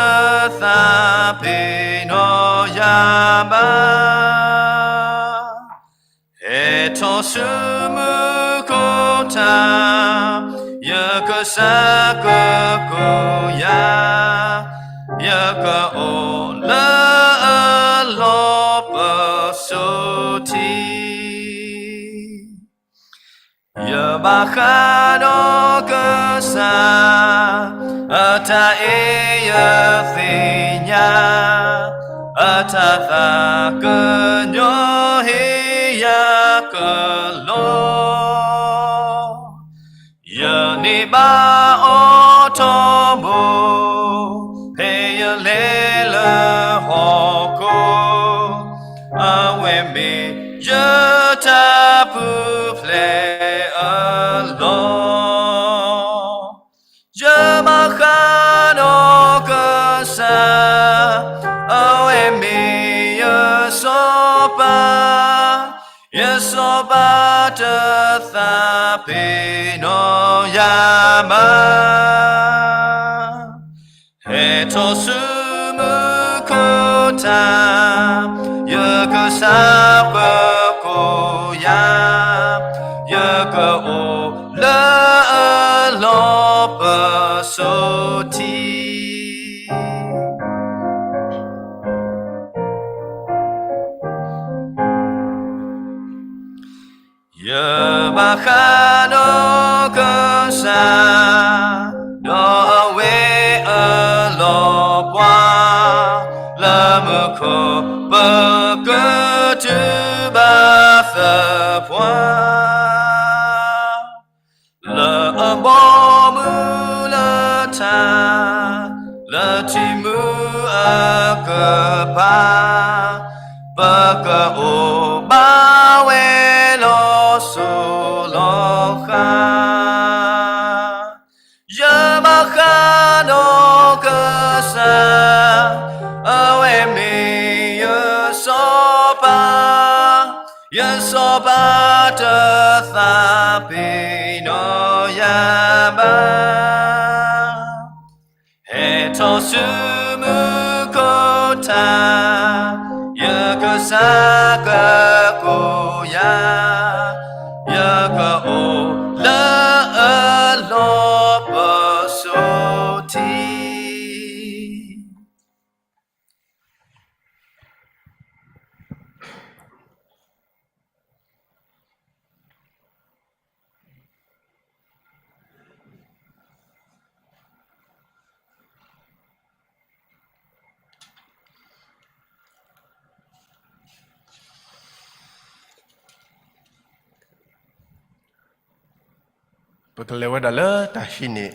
သးပ့ၤနီၣ်ယၤဘၣ်. ဟဲထီၣ်ဆူမူခိၣ်ထါ, ယကစၢ်ကကိးယၤ, ယကအိၣ်လၢအလီၢ်ပစိာ်ထံ ယဘၣ်ဃးဒီးကစၢ်, အတၢ်အဲၣ်ယသ့ၣ်ညါ, အတၢ်သးကညီၤဟ့ၣ်ယၤကလီၤ. ယန့ၢ်ဘၣ်အီၤထီဘိ, ဖဲယလဲၤလၢဟီၣ်ခိၣ်, အဝဲမ့ၢ်ယတၢ်ပူၤဖျဲးအလီၢ်. ယဘၣ်ဃးဒီးကစၢ်, အဝဲမ့ၢ်ယစီၤပၤ, ယစီၤပၤတသးပ့ၤနီၣ်ယၤဘၣ်. ဟဲထီၣ်ဆူမူခိၣ်ထါ, ယကစၢ်ကကိးယၤ, ယကအိၣ်လၢအလီၢ်ပစိာ်ထံ ယဘၣ်ဃးဒီးကစၢ်, ဒီးအဝဲအလီၢ်ပှၤ, လၢမူခိၣ်ပကတုၤဘၣ်သပှၢ် လၢအဘီအမုၢ်လၢထါ, လၢထံမူအကပၤ, ပကအိၣ်ဘၣ်ဝဲလီၤစိၤလီၤဃး. ယဘၣ်ဃးဒီးကစၢ်, အဝဲမ့ၢ်ယစီၤပၤ, ယစီၤပၤတသးပ့ၤနီၣ်ယၤဘၣ်. ဟဲထီၣ်ဆူမူခိၣ်ထါ, ယကစၢ်ကကိးယၤ, ယကအိၣ်လၢအလီၢ်ပစိာ်ထံ. ပကလဲၤဝဲဒၣ်လၢတၢ်ဟံးန့ၢ်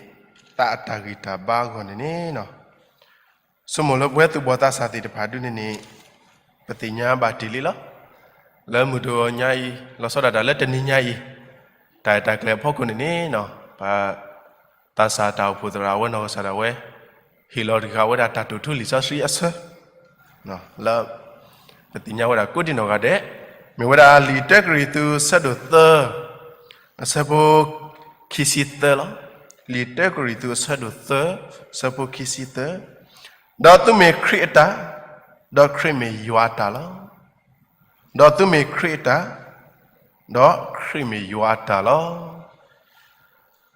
သးအတၢ်ဂံၢ်တၢ်ဘါအဂီၢ်န့ၣ်န့ၣ်, ဆိကမိၣ်လၢပဝဲသူၣ်ဘီၣ်သးစၢ်သ့ၣ်တဖၣ်ဒုန့ၣ်န့ၣ်, ပသ့ၣ်ညါဘၣ်တ့ၢ်လံလီၤ. လၢမုၢ်တဂီၤညါအံၤ လီၤဆီဒၣ်တၢ်လၢတနံၤညါအံၤ, တၢ်ရဲၣ်တၢ်ကျဲၤအဖီခိၣ်န့ၣ်န့ၣ်, ပသးစၢ်တၢ်အိၣ်ဖှိၣ်သရၣ်အဝဲနီၢ်ကစၢ်ဒၣ်ဝဲ, ဟ့ၣ်လီၤတဂၤဝဲဒၣ်တၢ်တိာ်ထူလံာ်စီဆှံအဆၢ လၢပသ့ၣ်ညါဝဲဒၣ်ကိးဒံနီၢ်ဂၤဒဲး, မ့ၢ်ဝဲဒၣ်လံာ်တၢကရံၣ်သူးအဆၢဒိၣ်သၢ, အဆၢဖိခံဆံသၢလီၤ. လံာ်တၢကရံၣ်သူးအဆၢဒိၣ်သၢ, အဆၢဖိခံဆံသၢ, ဒီးသုမ့ၢ်ခရံာ်အတၢ်, ဒီးခရံာ်မ့ၢ်ယွၤအတၢ်လီၤ. ဒီးသုမ့ၢ်ခရံာ်အတၢ်, ဒီးခရံာ်မ့ၢ်ယွၤအတၢ်လီၤ.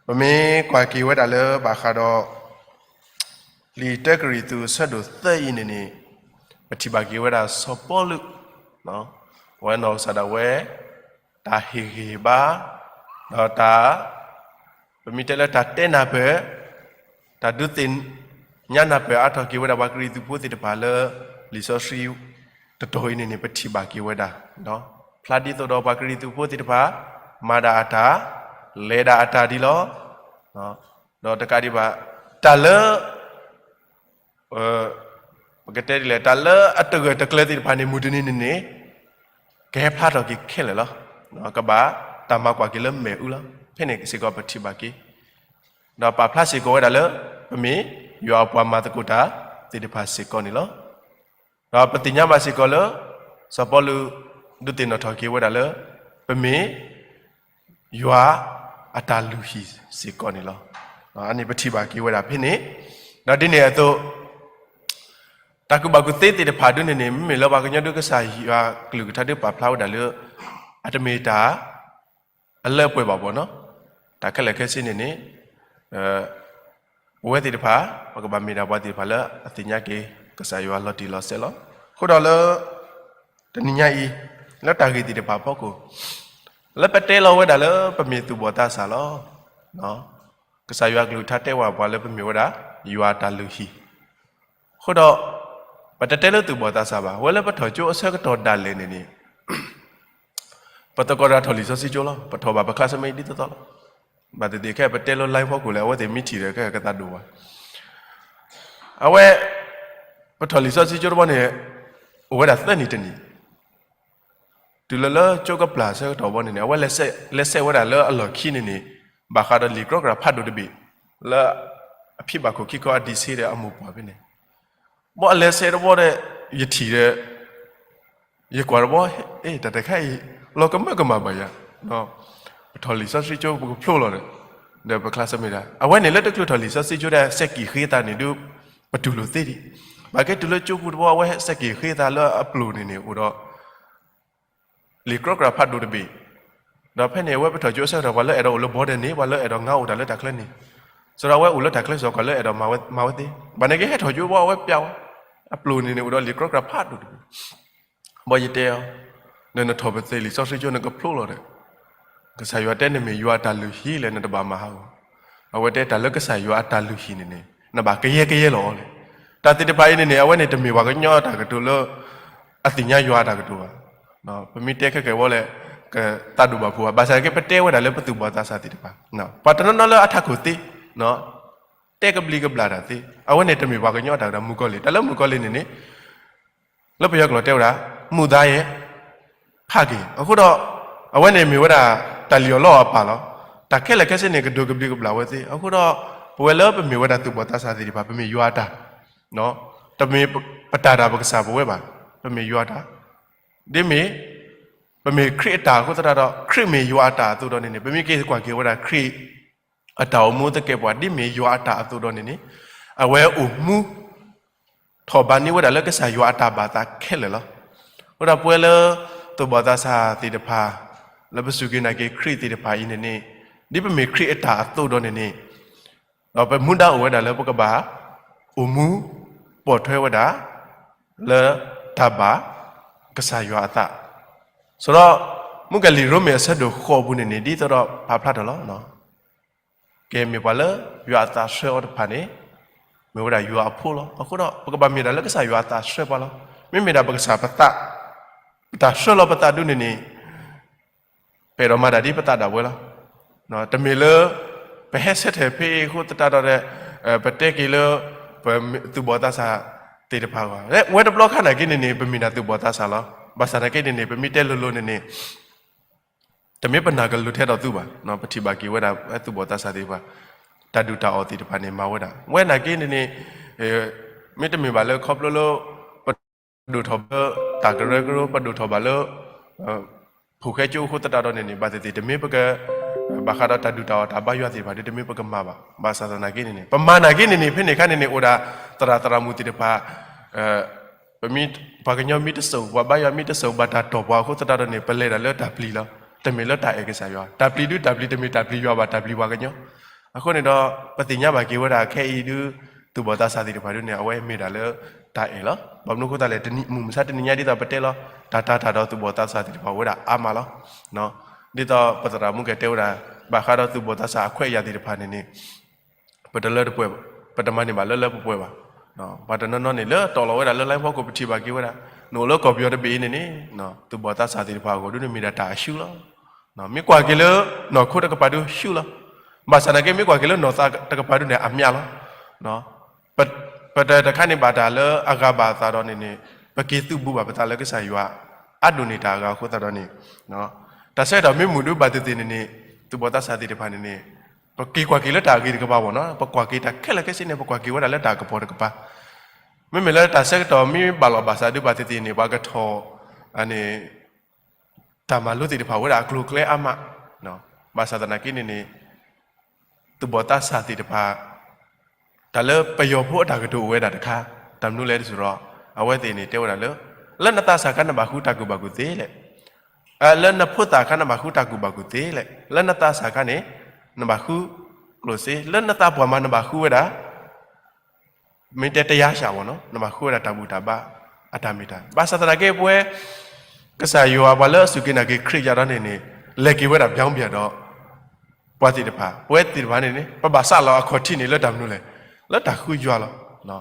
ပမ့ၢ်ကွၢ်က့ၤဝဲဒၣ်လၢဘၣ်ဃးဒီး လံာ်တၢကရံၣ်သူးအဆၢဒိၣ်သၢအံၤန့ၣ်န့ၣ်, ပထံၣ်ဘၣ်က့ၤဝဲဒၣ်စီၤပီလူး, အဝဲနီၢ်ကစၢ်ဒၣ်ဝဲ, တၢ်ဟ့ၣ်ဂံၢ်ဟ့ၣ်ဘါ, ဒီးတၢ်, ပမ့ၢ်တဲလၢတၢ်တဲနၢ်ပၢၢ်, တၢ်ဒုးသ့ၣ်ညါနၢ်ပၢၢ်အါထီၣ်က့ၤဝဲဒၣ်ပှၤကရံၣ်သူးဖိသ့ၣ်တဖၣ်လၢ လံာ်စီဆှံတတီၤအံၤန့ၣ်န့ၣ် ပထံၣ်ဘၣ်က့ၤဝဲဒၣ်, ဖျါဒ်သိးဒီးပှၤကရံၣ်သူးဖိသ့ၣ်တဖၣ်, မၤဒၣ်အတၢ်, လဲၤဒၣ်အတၢ်ဒ်လီၤ. ဒီးတကးဒံးဘၣ်, တၢ်လၢ ပကတဲဒ်လဲၣ်, တၢ်လၢအတဂၢၢ်တကျၢၤသ့ၣ်တဖၣ်န့ၣ် မုၢ်တနံၤန့ၣ်န့ၣ်, ကဟဲဖျါထီၣ်က့ၤခဲလၢာ်လီၤ. ကဘၣ်တၢ်မၤကွၢ်က့ၤလၢမ့ၣ်အူလီၤ. ဖဲန့ၣ်စ့ၢ်ကီးပထံၣ်ဘၣ်က့ၤ, ဒီးပာ်ဖျါစ့ၢ်ကီးဝဲဒၣ်လၢ ပမ့ၢ်ယွၤအပှၤမၤသကိးတၢ်သ့ၣ်တဖၣ်စ့ၢ်ကီးန့ၣ်လီၤ. ဒီးပသ့ၣ်ညါဘၣ်စ့ၢ်ကီးလၢ စီၤပီလူး ဒုးသ့ၣ်နီၣ်ထီၣ်က့ၤဝဲဒၣ်လၢ ပမ့ၢ် ယွၤအတၢ်လုၢ်ဟံၣ်စ့ၢ်ကီးန့ၣ်လီၤ. အန့ၣ်ပထံၣ်ဘၣ်က့ၤဝဲဒၣ်ဖဲန့ၣ်, ဒီးဒ်န့ၣ်အသိး တၢ်ကူၣ်ဘၣ်ကူၣ်သ့သ့ၣ်တဖၣ်ဒုန့ၣ်န့ၣ် မ့မ့ၢ်လၢပှၤကညီဒုကစၢ်ယွၤကလုၢ်ကထါဒုပာ်ဖျါဝဲဒၣ်လၢ အတမ့ၢ်တၢ် အလၢအပှဲၤဘၣ်ဘီနီၤ, တၢ်ခဲလၢာ်ခဲဆ့န့ၣ်န့ၣ် ပဝဲသ့ၣ်တဖၣ် ပကဘၣ်မ့ၢ်ဒၣ်ပှၤသ့ၣ်တဖၣ်လၢအသ့ၣ်ညါက့ၤ ကစၢ်ယွၤလီၤတံၢ်လီၤဆဲးလီၤ. အဃိဒီးလၢ တနံၤညါအံၤ လၢတၢ်ဂ့ၢ်သ့ၣ်တဖၣ်အဖီခိၣ် လၢပတဲလီၤဝဲဒၣ်လၢပမ့ၢ်သူၣ်ဘီၣ်သးစၢ်လီၤ. ကစၢ်ယွၤကလုၢ်ကထါတဲဝဲပှၤလၢပမ့ၢ်ဝဲဒၣ် ယွၤအတၢ်လုၢ်ဟံၣ် အဃိဒီး ပတတဲလၢသူၣ်ဘီၣ်သးစၢ်ဘၣ်, ဝဲလၢပထီၣ်ကၠိအဆၢကတီၢ်ဒၣ်လဲာ်န့ၣ်န့ၣ် ပသကိးတၢ်ထီၣ်လံာ်စီဆှံကၠိလီၤ. ပထီၣ်ဘၣ်ပ classmate ဒ်သိးသိးလီၤ. ဘၣ်သ့ၣ်သ့ၣ်ခဲအံၤပတဲလၢ line ဖီခိၣ်လဲၣ် အဝဲသ့ၣ်မ့ၢ်ထံၣ်ဒီး ကဲကသးဒိၣ်ဘၣ်. အဝဲ ပထီၣ်လံာ်စီဆှံကၠိတဘီန့ၣ် အိၣ်ဝဲဒၣ်သၢနံၣ်တနံၣ် တုၤလၢလၢကၠိကပျၢ်အဆၢကတီၢ်ဘီန့ၣ်န့ၣ် အဝဲလဲၤစဲးဝဲဒၣ်လၢအလီၢ်ခံန့ၣ်န့ၣ် ဘၣ်ဃးဒီးလံာ်ကြီကြာ်ဖးဒိၣ်တဘ့ၣ် လၢအဖံဘၣ်ခိၣ်ခံခီအဒံးဆှံဒီး အမိၢ်ပှၢ်ဖဲန့ၣ် ဘီအလဲၤစဲးတဘီဒီး ယထံၣ်ဒီး ယကွၢ်တဘီ အ့ တၢ်တခါအံၤ လီၤကမၢကမၣ်ဘၣ်ယၤ, ပထီၣ်လံာ်စီဆှံကၠိ ပကဖျိလီၤဒီး ဒီးပ classmate ဒၣ် အဝဲန့ၣ်လၢတချုးထီၣ်လံာ်စီဆှံကၠိဒီး စဲးက့ၤဃ့သးန့ၣ်ဒုး ပတူၢ်လိာ်သ့ဒံး. ဘၣ်ကဲတုၤလၢကၠိပူၤတဘီ အဝဲစဲးက့ၤဃ့သးလၢအပျိာ်န့ၣ်န့ၣ် အိၣ်ဒီး လံာ်ကြီကြာ်ဖးဒိၣ်တဘ့ၣ်, ဒီးဖဲန့ၣ် အဝဲပထီၣ်ကၠိအဆၢကတီၢ် ပှၤလၢအဲၣ်ဒိးအိၣ်လၢ boarder န့ၣ် ပှၤလၢအဲၣ်ဒိးငါအိၣ်တၢ်လၢတၢ်ချၢန့ၣ်, စးဒီးအဝဲအိၣ်လၢတၢ်ချၢစ့ၢ်ကီး လၢအဲၣ်ဒိးမၤဝဲသ့, ဘၣ်န့ၣ်ကဟဲထီၣ်ကၠိဘီ အဝဲပျးဝဲ, အပျိာ်န့ၣ်န့ၣ် အိၣ်ဒီးလံာ်ကြီကြာ်ဖးဒိၣ်တဘ့ၣ် ဘီယတဲအီၤ, ဒီးနထီၣ်ပသ့လံာ်စီဆှံကၠိ နကဖျိလီၤဒီး ကစၢ်ယွၤတဲနမ့ၢ်ယွၤအတၢ်လုၢ်ဟံၣ်လဲၣ် နတဘၣ်မၤဟးဂီၤ, အဝဲတဲတၢ်လၢကစၢ်ယွၤအတၢ်လုၢ်ဟံၣ်န့ၣ်န့ၣ် နဘၣ်ကယဲကယဲလီၤအီၤလဲၣ်. တၢ်သ့ၣ်တဖၣ်အံၤန့ၣ်န့ၣ် အဝဲန့ၣ်တမ့ၢ်ပှၤကညီအတၢ်ကတိၤလၢ အသ့ၣ်ညါယွၤအတၢ်ကတိၤဘၣ်. ပမ့ၢ်တဲခဲကဲဝဲလဲၣ် ကသးဒိၣ်ဘၣ်ဖုးဘၣ်, ဘၣ်ဆၣ်က့ ပတဲဝဲဒၣ်လၢပသူၣ်ဘီၣ်သးစၢ်သ့ၣ်တဖၣ်, ပှၤတနီၤနီၤလၢအထးခိၣ်သ့ တဲကဘျံးကဘျၣ်တၢ်သ့, အဝဲန့ၣ်တမ့ၢ်ပှၤကညီအတၢ်ကတိၤ မုၣ်ကီၤလံၢ်, တၢ်လၢမုၣ်ကီၤလံၢ်န့ၣ်န့ၣ် လၢပယီၤကျိာ်တဲဝဲဒၣ် မူဒါယဲၢ် ဖးက့ၤ, အဃိဒီး အဝဲန့ၣ်မ့ၢ်ဝဲဒၣ် တၢ်လံၣ်အီၣ်လီအီၣ်အပၢ်လီၤ. တၢ်ခဲလၢာ်ခဲဆ့န့ၣ် ကဒိးကဘျံးကဘျၣ်ဝဲသ့, အဃိဒီး ပဝဲလၢပမ့ၢ်ဝဲဒၣ်သူၣ်ဘီၣ်သးစၢ်သ့ၣ်တဖၣ် ပမ့ၢ်ယွၤအတၢ်, တမ့ၢ်ပတၢ်တၢ်ပကစၢ်ပဝဲဘၣ်, ပမ့ၢ်ယွၤအတၢ်, ဒ်မ့ၢ် ပမ့ၢ်ခရံာ်အတၢ်အဃိသတးဒီး ခရံာ်မ့ၢ်ယွၤအတၢ်အသိးဒီးန့ၣ်န့ၣ် ပမ့ၢ်က့ၤကွၢ်က့ၤဝဲဒၣ်ခရံာ် အတၢ်အိၣ်မူသကဲးပဝး ဒ်မ့ၢ်ယွၤအတၢ်အသိးဒီးန့ၣ်န့ၣ် အဝဲအိၣ်မူ ထီၣ်ဘးန့ၢ်ဝဲဒၣ်လၢကစၢ်ယွၤအတၢ်ဘၣ်သးခဲလၢာ်လီၤ. အဃိဒီးပဝဲလၢ သူၣ်ဘီၣ်သးစၢ်သ့ၣ်တဖၣ် လၢပစူၢ်က့ၤနာ်က့ၤခရံာ်သ့ၣ်တဖၣ်အံၤန့ၣ်န့ၣ် ဒ်ပမ့ၢ်ခရံာ်အတၢ်အသိးဒီးန့ၣ်န့ၣ် ဒီးပမူဒါအိၣ်ဝဲဒၣ်လၢပကဘၣ် အိၣ်မူ ပိာ်ထွဲဝဲဒၣ် လၢတၢ်ဘၣ် ကစၢ်ယွၤအသး ဆိုတော့ မုၣ်ကီၤလံၢ်ရိမ့ၤအဆၢဒိၣ်ဃိးပူၤန့ၣ်န့ၣ် ဒ်သိးဒီးပာ်ဖျါထီၣ်လီၤ. ကဲမ့ၢ်ပှၤလၢယွၤအသးဆှၢအီၤတဖၣ်န့ၣ် မ့ၢ်ဝဲဒၣ်ယွၤအဖိလီၤ. အဃိဒီး ပကဘၣ်မ့ၢ်ဒၣ်လၢကစၢ်ယွၤအသးဆှၢပှၤလီၤ. မ့မ့ၢ်ဒၣ်ပကစၢ်ပသး ပတၢ်ဆှၢလီၤပသးဒုန့ၣ်န့ၣ် ပအဲၣ်ဒိးမၤတၢ်ဒ်ပသးဒၣ်ဝဲလီၤ. တမ့ၢ်လၢ ပဟဲဆၢထၢၣ်ဖဲအံၤအဃိသတးဒီး ပတဲက့ၤလၢ ပသူၣ်ဘီၣ်သးစၢ်သ့ၣ်တဖၣ်အဂီၢ်, ဝဲတဘျီခါနာ်က့န့ၣ်န့ၣ် ပမ့ၢ်ဒၣ်သူၣ်ဘီၣ်သးစၢ်လီၤ. ဘၣ်ဆၣ်နာ်က့န့ၣ်န့ၣ် ပမ့ၢ်တဲလိၤလိၤန့ၣ်န့ၣ် တမ့ၢ်ပနာ်ကလုၢ်ထဲဒီးသုဘၣ်, ပထံၣ်ဘၣ်က့ၤဝဲဒၣ် ပသူၣ်ဘီၣ်သးစၢ်သ့ၣ်တဖၣ် တၢ်ဒုၣ်တၢ်အီၣ်သ့ၣ်တဖၣ်န့ၣ် မၤဝဲဒၣ် ဝဲနာ်က့န့ၣ်န့ၣ် မ့တမ့ၢ်ဘၣ်လၢခီဖျိလၢ ပဒိၣ်ထီၣ်ဘၣ်လၢ တၢ်ကရၢကရိ ပဒိၣ်ထီၣ်ဘၣ်လၢ ဖိၣ်ဃဲကၠိအဃိသတးဒီးန့ၣ်န့ၣ် ဘၣ်သ့ၣ်သ့ၣ်တမ့ၢ်ပက ဘၣ်ဃးဒီးတၢ်ဒုၣ်တၢ်အီၣ်တၢ်ဘါယွၤသ့ၣ်တဖၣ်ဒ်တမ့ၢ်ပကမၤဘၣ်. ဘၣ်ဆၣ်သနာ်က့န့ၣ်န့ၣ် ပမၤနာ်က့န့ၣ်န့ၣ် ဖဲန့ၣ်အခါန့ၣ်န့ၣ် အိၣ်ဒၣ်သရၣ်သရၣ်မုၣ်သ့ၣ်တဖၣ် ပှၤကညီမ့ၢ်တစိာ် ပှၤဘါယွၤမ့ၢ်တစိာ်ဘၣ်တၢ်တီၢ်ပှၤအဃိသတးဒီးန့ၣ် ပလဲၤဒၣ်လၢတၢ်ပျံၤလီၤ. တမ့ၢ်လၢတၢ်အဲၣ်ကစၢ်ယွၤ, တၢ်ပျံၤဒုတၢ်ပျံၤ တမ့ၢ်တၢ်ပျံၤယွၤဘၣ် တၢ်ပျံၤပှၤကညီ. အဃိန့ၣ်ဒီး ပသ့ၣ်ညါဘၣ်က့ၤဝဲဒၣ်ခဲအံၤဒု သူၣ်ဘီၣ်သးစၢ်သ့ၣ်တဖၣ်ဒုန့ၣ် အဝဲမ့ၢ်ဒၣ်လၢတၢ်အဲၣ်လီၤ. ဘၣ်မနုၤအဃိသတးလဲၣ် မုၢ်မဆါတနံၤညါဒ်သိးပတဲလီၤ တၢ်တာ်တၢ်ဒီးသူၣ်ဘီၣ်သးစၢ်သ့ၣ်တဖၣ်အိၣ်ဝဲဒၣ်အါမးလီၤ. ဒ်သိးပသရၣ်မုၣ်ကတဲဝဲဒၣ် ဘၣ်ဃးဒီးသူၣ်ဘီၣ်သးစၢ်အခွဲးအယာ်သ့ၣ်တဖၣ်န့ၣ်န့ၣ် ပတလၢတပှဲၤဘၣ်, ပတမၤန့ၢ်ဘၣ်လၢလၢပှဲၤပှဲၤဘၣ်. ပှၤတနီၤနီၤန့ၣ် လၢတီၢ်လီၤဝဲဒၣ်လၢ line ဖီခိၣ် ပထံၣ်ဘၣ်က့ၤဝဲဒၣ် နအိၣ်လၢကီၢ်ပယီၤတဘ့ၣ်အံၤန့ၣ်န့ၣ် သူၣ်ဘီၣ်သးစၢ်သ့ၣ်တဖၣ်အဂီၢ်ဒုန့ၣ်မ့ၢ်ဒၣ်တၢ်အရှုံးလီၤ. မ့ၢ်ကွၢ်က့ၤလၢနီၢ်ခိတကပၤဒုရှုံးလီၤ. ဘၣ်ဆၣ်သနာ်က့ မ့ၢ်ကွၢ်က့ၤလၢနီၢ်သးတကပၤဒုန့ၣ် အမြတ်လီၤ. ပတၢ်တခါန့ၣ်ဘၣ်တၢ်လၢအဂၤဘၣ်အသးဒီးန့ၣ်န့ၣ် ပက့ၤသုးဘူးဘၣ်ပသးလၢကစၢ်ယွၤ အါဒိၣ်န့ၢ်တၢ်အဂၤအဃိသတးဒီးန့ၣ် တၢ်ဆၢကတီၢ်မ့ၢ်မုာ်ဒုဘၣ်သ့ၣ်သ့ၣ်န့ၣ်န့ၣ် သူၣ်ဘီၣ်သးစၢ်သ့ၣ်တဖၣ်န့ၣ်န့ၣ် ပက့ၤကွၢ်က့ၤလၢတၢ်အဂ့ၤတကပၤဘၣ်နီၤ, ပကွၢ်က့ၤတၢ်ခဲလၢာ်ခဲဆ့န့ၣ် ပကွၢ်က့ၤဝဲဒၣ်လၢတၢ်ကပီၤတကပၤ. မ့မ့ၢ်လၢတၢ်ဆၢကတီၢ်မ့ၢ်ဘၣ်လီၤဘၣ်စးဒုဘၣ်သ့ၣ်သ့ၣ်န့ၣ် ပှၤကထီၣ် တၢ်မၤလိသ့ၣ်တဖၣ်အိၣ်ဝဲဒၣ်အကျိၤအကျဲအါမး. ဘၣ်ဆၣ်သနာ်က့န့ၣ်န့ၣ် သူၣ်ဘီၣ်သးစၢ်သ့ၣ်တဖၣ် တၢ်လၢပယီၤဖိအတၢ်ကတိၤအိၣ်ဝဲဒၣ်တခါ တၢ်မနုၤလဲၣ်တစူၤဒီး အဝဲသ့ၣ်န့ၣ်တဲဝဲဒၣ်လၢ လၢနသးစၢ်အခါနဘၣ်ဃုတၢ်ကူၣ်ဘၣ်ကူၣ်သ့လဲၣ်. လၢနဖိသၣ်အခါနဘၣ်ဃုတၢ်ကူၣ်ဘၣ်ကူၣ်သ့လဲၣ်. လၢနသးစၢ်အခါန့ၣ် နဘၣ်ဃုကျိၣ်စ့, လၢနသးပှၢ်မးနဘၣ်ဃုဝဲဒၣ် မ့ၢ်တဲတယါစးဝဲနီၤ နဘၣ်ဃုဝဲဒၣ်တၢ်ဘူၣ်တၢ်ဘါ အတၢ်မ့ၢ်တၢ်. ဘၣ်ဆၣ်သနာ်က့ပဝဲ ကစၢ်ယွၤပှၤလၢအစူၢ်က့ၤနာ်က့ၤခရံာ်ယၤဒီးန့ၣ်န့ၣ် လဲၤက့ၤဝဲဒၣ်ဘၣ်ဘၣ်ဒီး ပှၤသ့ၣ်တဖၣ် ပဝဲသ့ၣ်တဖၣ်န့ၣ်န့ၣ် ပဘၣ်စးလီၤအခီၣ်ထံးန့ၣ်လၢတၢ်မနုၤလဲၣ်, လၢတၢ်ဃုယွၤလီၤ.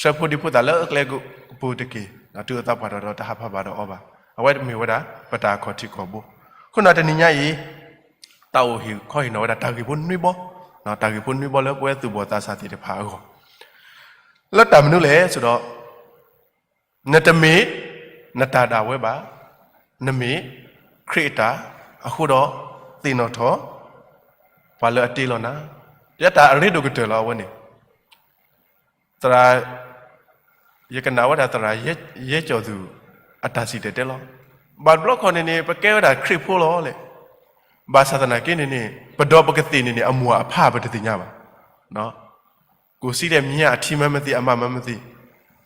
ဆှၢဖိဒံဖိသၣ်လၢအကျဲကပူၤတက့ၢ်, တုၤအသးပှၢ်ထီၣ်ဒီးတဟးဖးဘၣ်ဒီးအီၤဘၣ်. အဝဲမ့ၢ်ဝဲဒၣ် ပတၢ်အခီၣ်ထံးခီၣ်ဘိ. အဃိန့ၣ်တနံၤညါအံၤ တၢ်အိၣ်ဟ့ၣ်ခီဟ့ၣ်နီၤဝဲဒၣ်တၢ်ဂ့ၢ်ဖိနွံဘီ, တၢ်ဂ့ၢ်ဖိနွံဘီလၢပဝဲသူၣ်ဘီၣ်သးစၢ်သ့ၣ်တဖၣ်အဂီၢ် လၢတၢ်မနုၤလဲၣ်ဆိုတော့ နတမ့ၢ်နတၢ်ဒၣ်ဝဲဘၣ်, နမ့ၢ်ခရံာ်အတၢ်, အဃိဒီးသ့ၣ်နီၣ်ထီၣ် ပှၤလၢအတ့လီၤနၤ, ယတၢ်အရ့ဒိၣ်ကတၢၢ်လီၤအဝဲန့ၣ် သရၣ် ယကနၣ်ဝဲဒၣ်သရၣ် ယဲကၠီၣ်သူၣ် အတၢ်စံၣ်တဲၤတဲလီၤ. ဘၣ်တဘျီခီန့ၣ်န့ၣ် ပကဲဝဲဒၣ်ခရံာ်ဖိလီၤလဲၣ်. ဘၣ်ဆၣ်သနာ်က့န့ၣ်န့ၣ် ပဒီပကသ့ၣ်န့ၣ်န့ၣ် အမိၢ်အဖါပတသ့ၣ်ညါဘၣ်. ကိးစံးဒဲးမံၤအထံမၤမသ့ၣ် အမၤမၤမသ့ၣ်.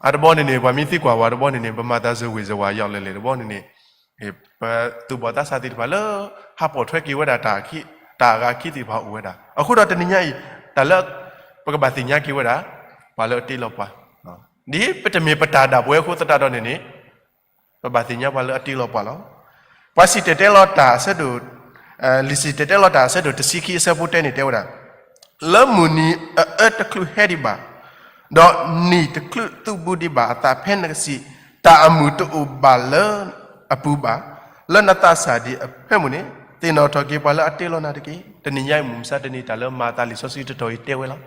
အတဘီန့ၣ်န့ၣ် ပှၤမ့ၢ်သံကွၢ်ဝဲတဘီန့ၣ်န့ၣ် ပမၤသးစၢၤဝ့ၤစၢၤဝါယီၤလဲၣ်လဲၣ်တဘီန့ၣ်န့ၣ် ပသူၣ်ဘီၣ်သးစၢ်သ့ၣ်တဖၣ်လၢ ဟးပိာ်ထွဲက့ၤဝဲဒၣ်တၢ်အဂၤခံသ့ၣ်တဖၣ်အိၣ်ဝဲဒၣ်. အဃိဒီးတနံၤညါအံၤ တၢ်လၢ ပကဘၣ်သ့ၣ်ညါက့ၤဝဲဒၣ် ပှၤလၢအတ့လီၤပှၤ ဒ်ပတမ့ၢ်ပတၢ်ဒၣ်ပဝဲအဃိသတးဒီးန့ၣ်န့ၣ် ပဘၣ်သ့ၣ်ညါပှၤလၢအတ့လီၤပှၤလီၤ. ပှၤစံၣ်တဲၤတဲလီၤတၢ်အဆၢဒိၣ် လံာ်စံၣ်တဲၤတဲလီၤတၢ်အဆၢဒိၣ်တဆံခံအဆၢဖိတဲန့ၣ်တဲဝဲဒၣ်, လၢမုၢ်နံၤအအၢတချုးဟဲဒံးဘၣ်, ဒီးနံၣ်တချုးသုးဘူးဒံးဘၣ်အသးဖဲနကစံး, တၢ်အမုာ်တအိၣ်ဘၣ်လၢအပူၤဘၣ်, လၢနသးစၢ်ဒံးအဖၢမုၢ်န့ၣ် သ့ၣ်နီၣ်ထီၣ်က့ၤပှၤလၢအတ့လီၤနၤတက့ၢ်. တနံၤညါအံၤမုၢ်မဆါတနံၤ တၢ်လၢမၤအသးလံာ်စီဆှံတတီၤအံၤတဲဝဲလီၤ.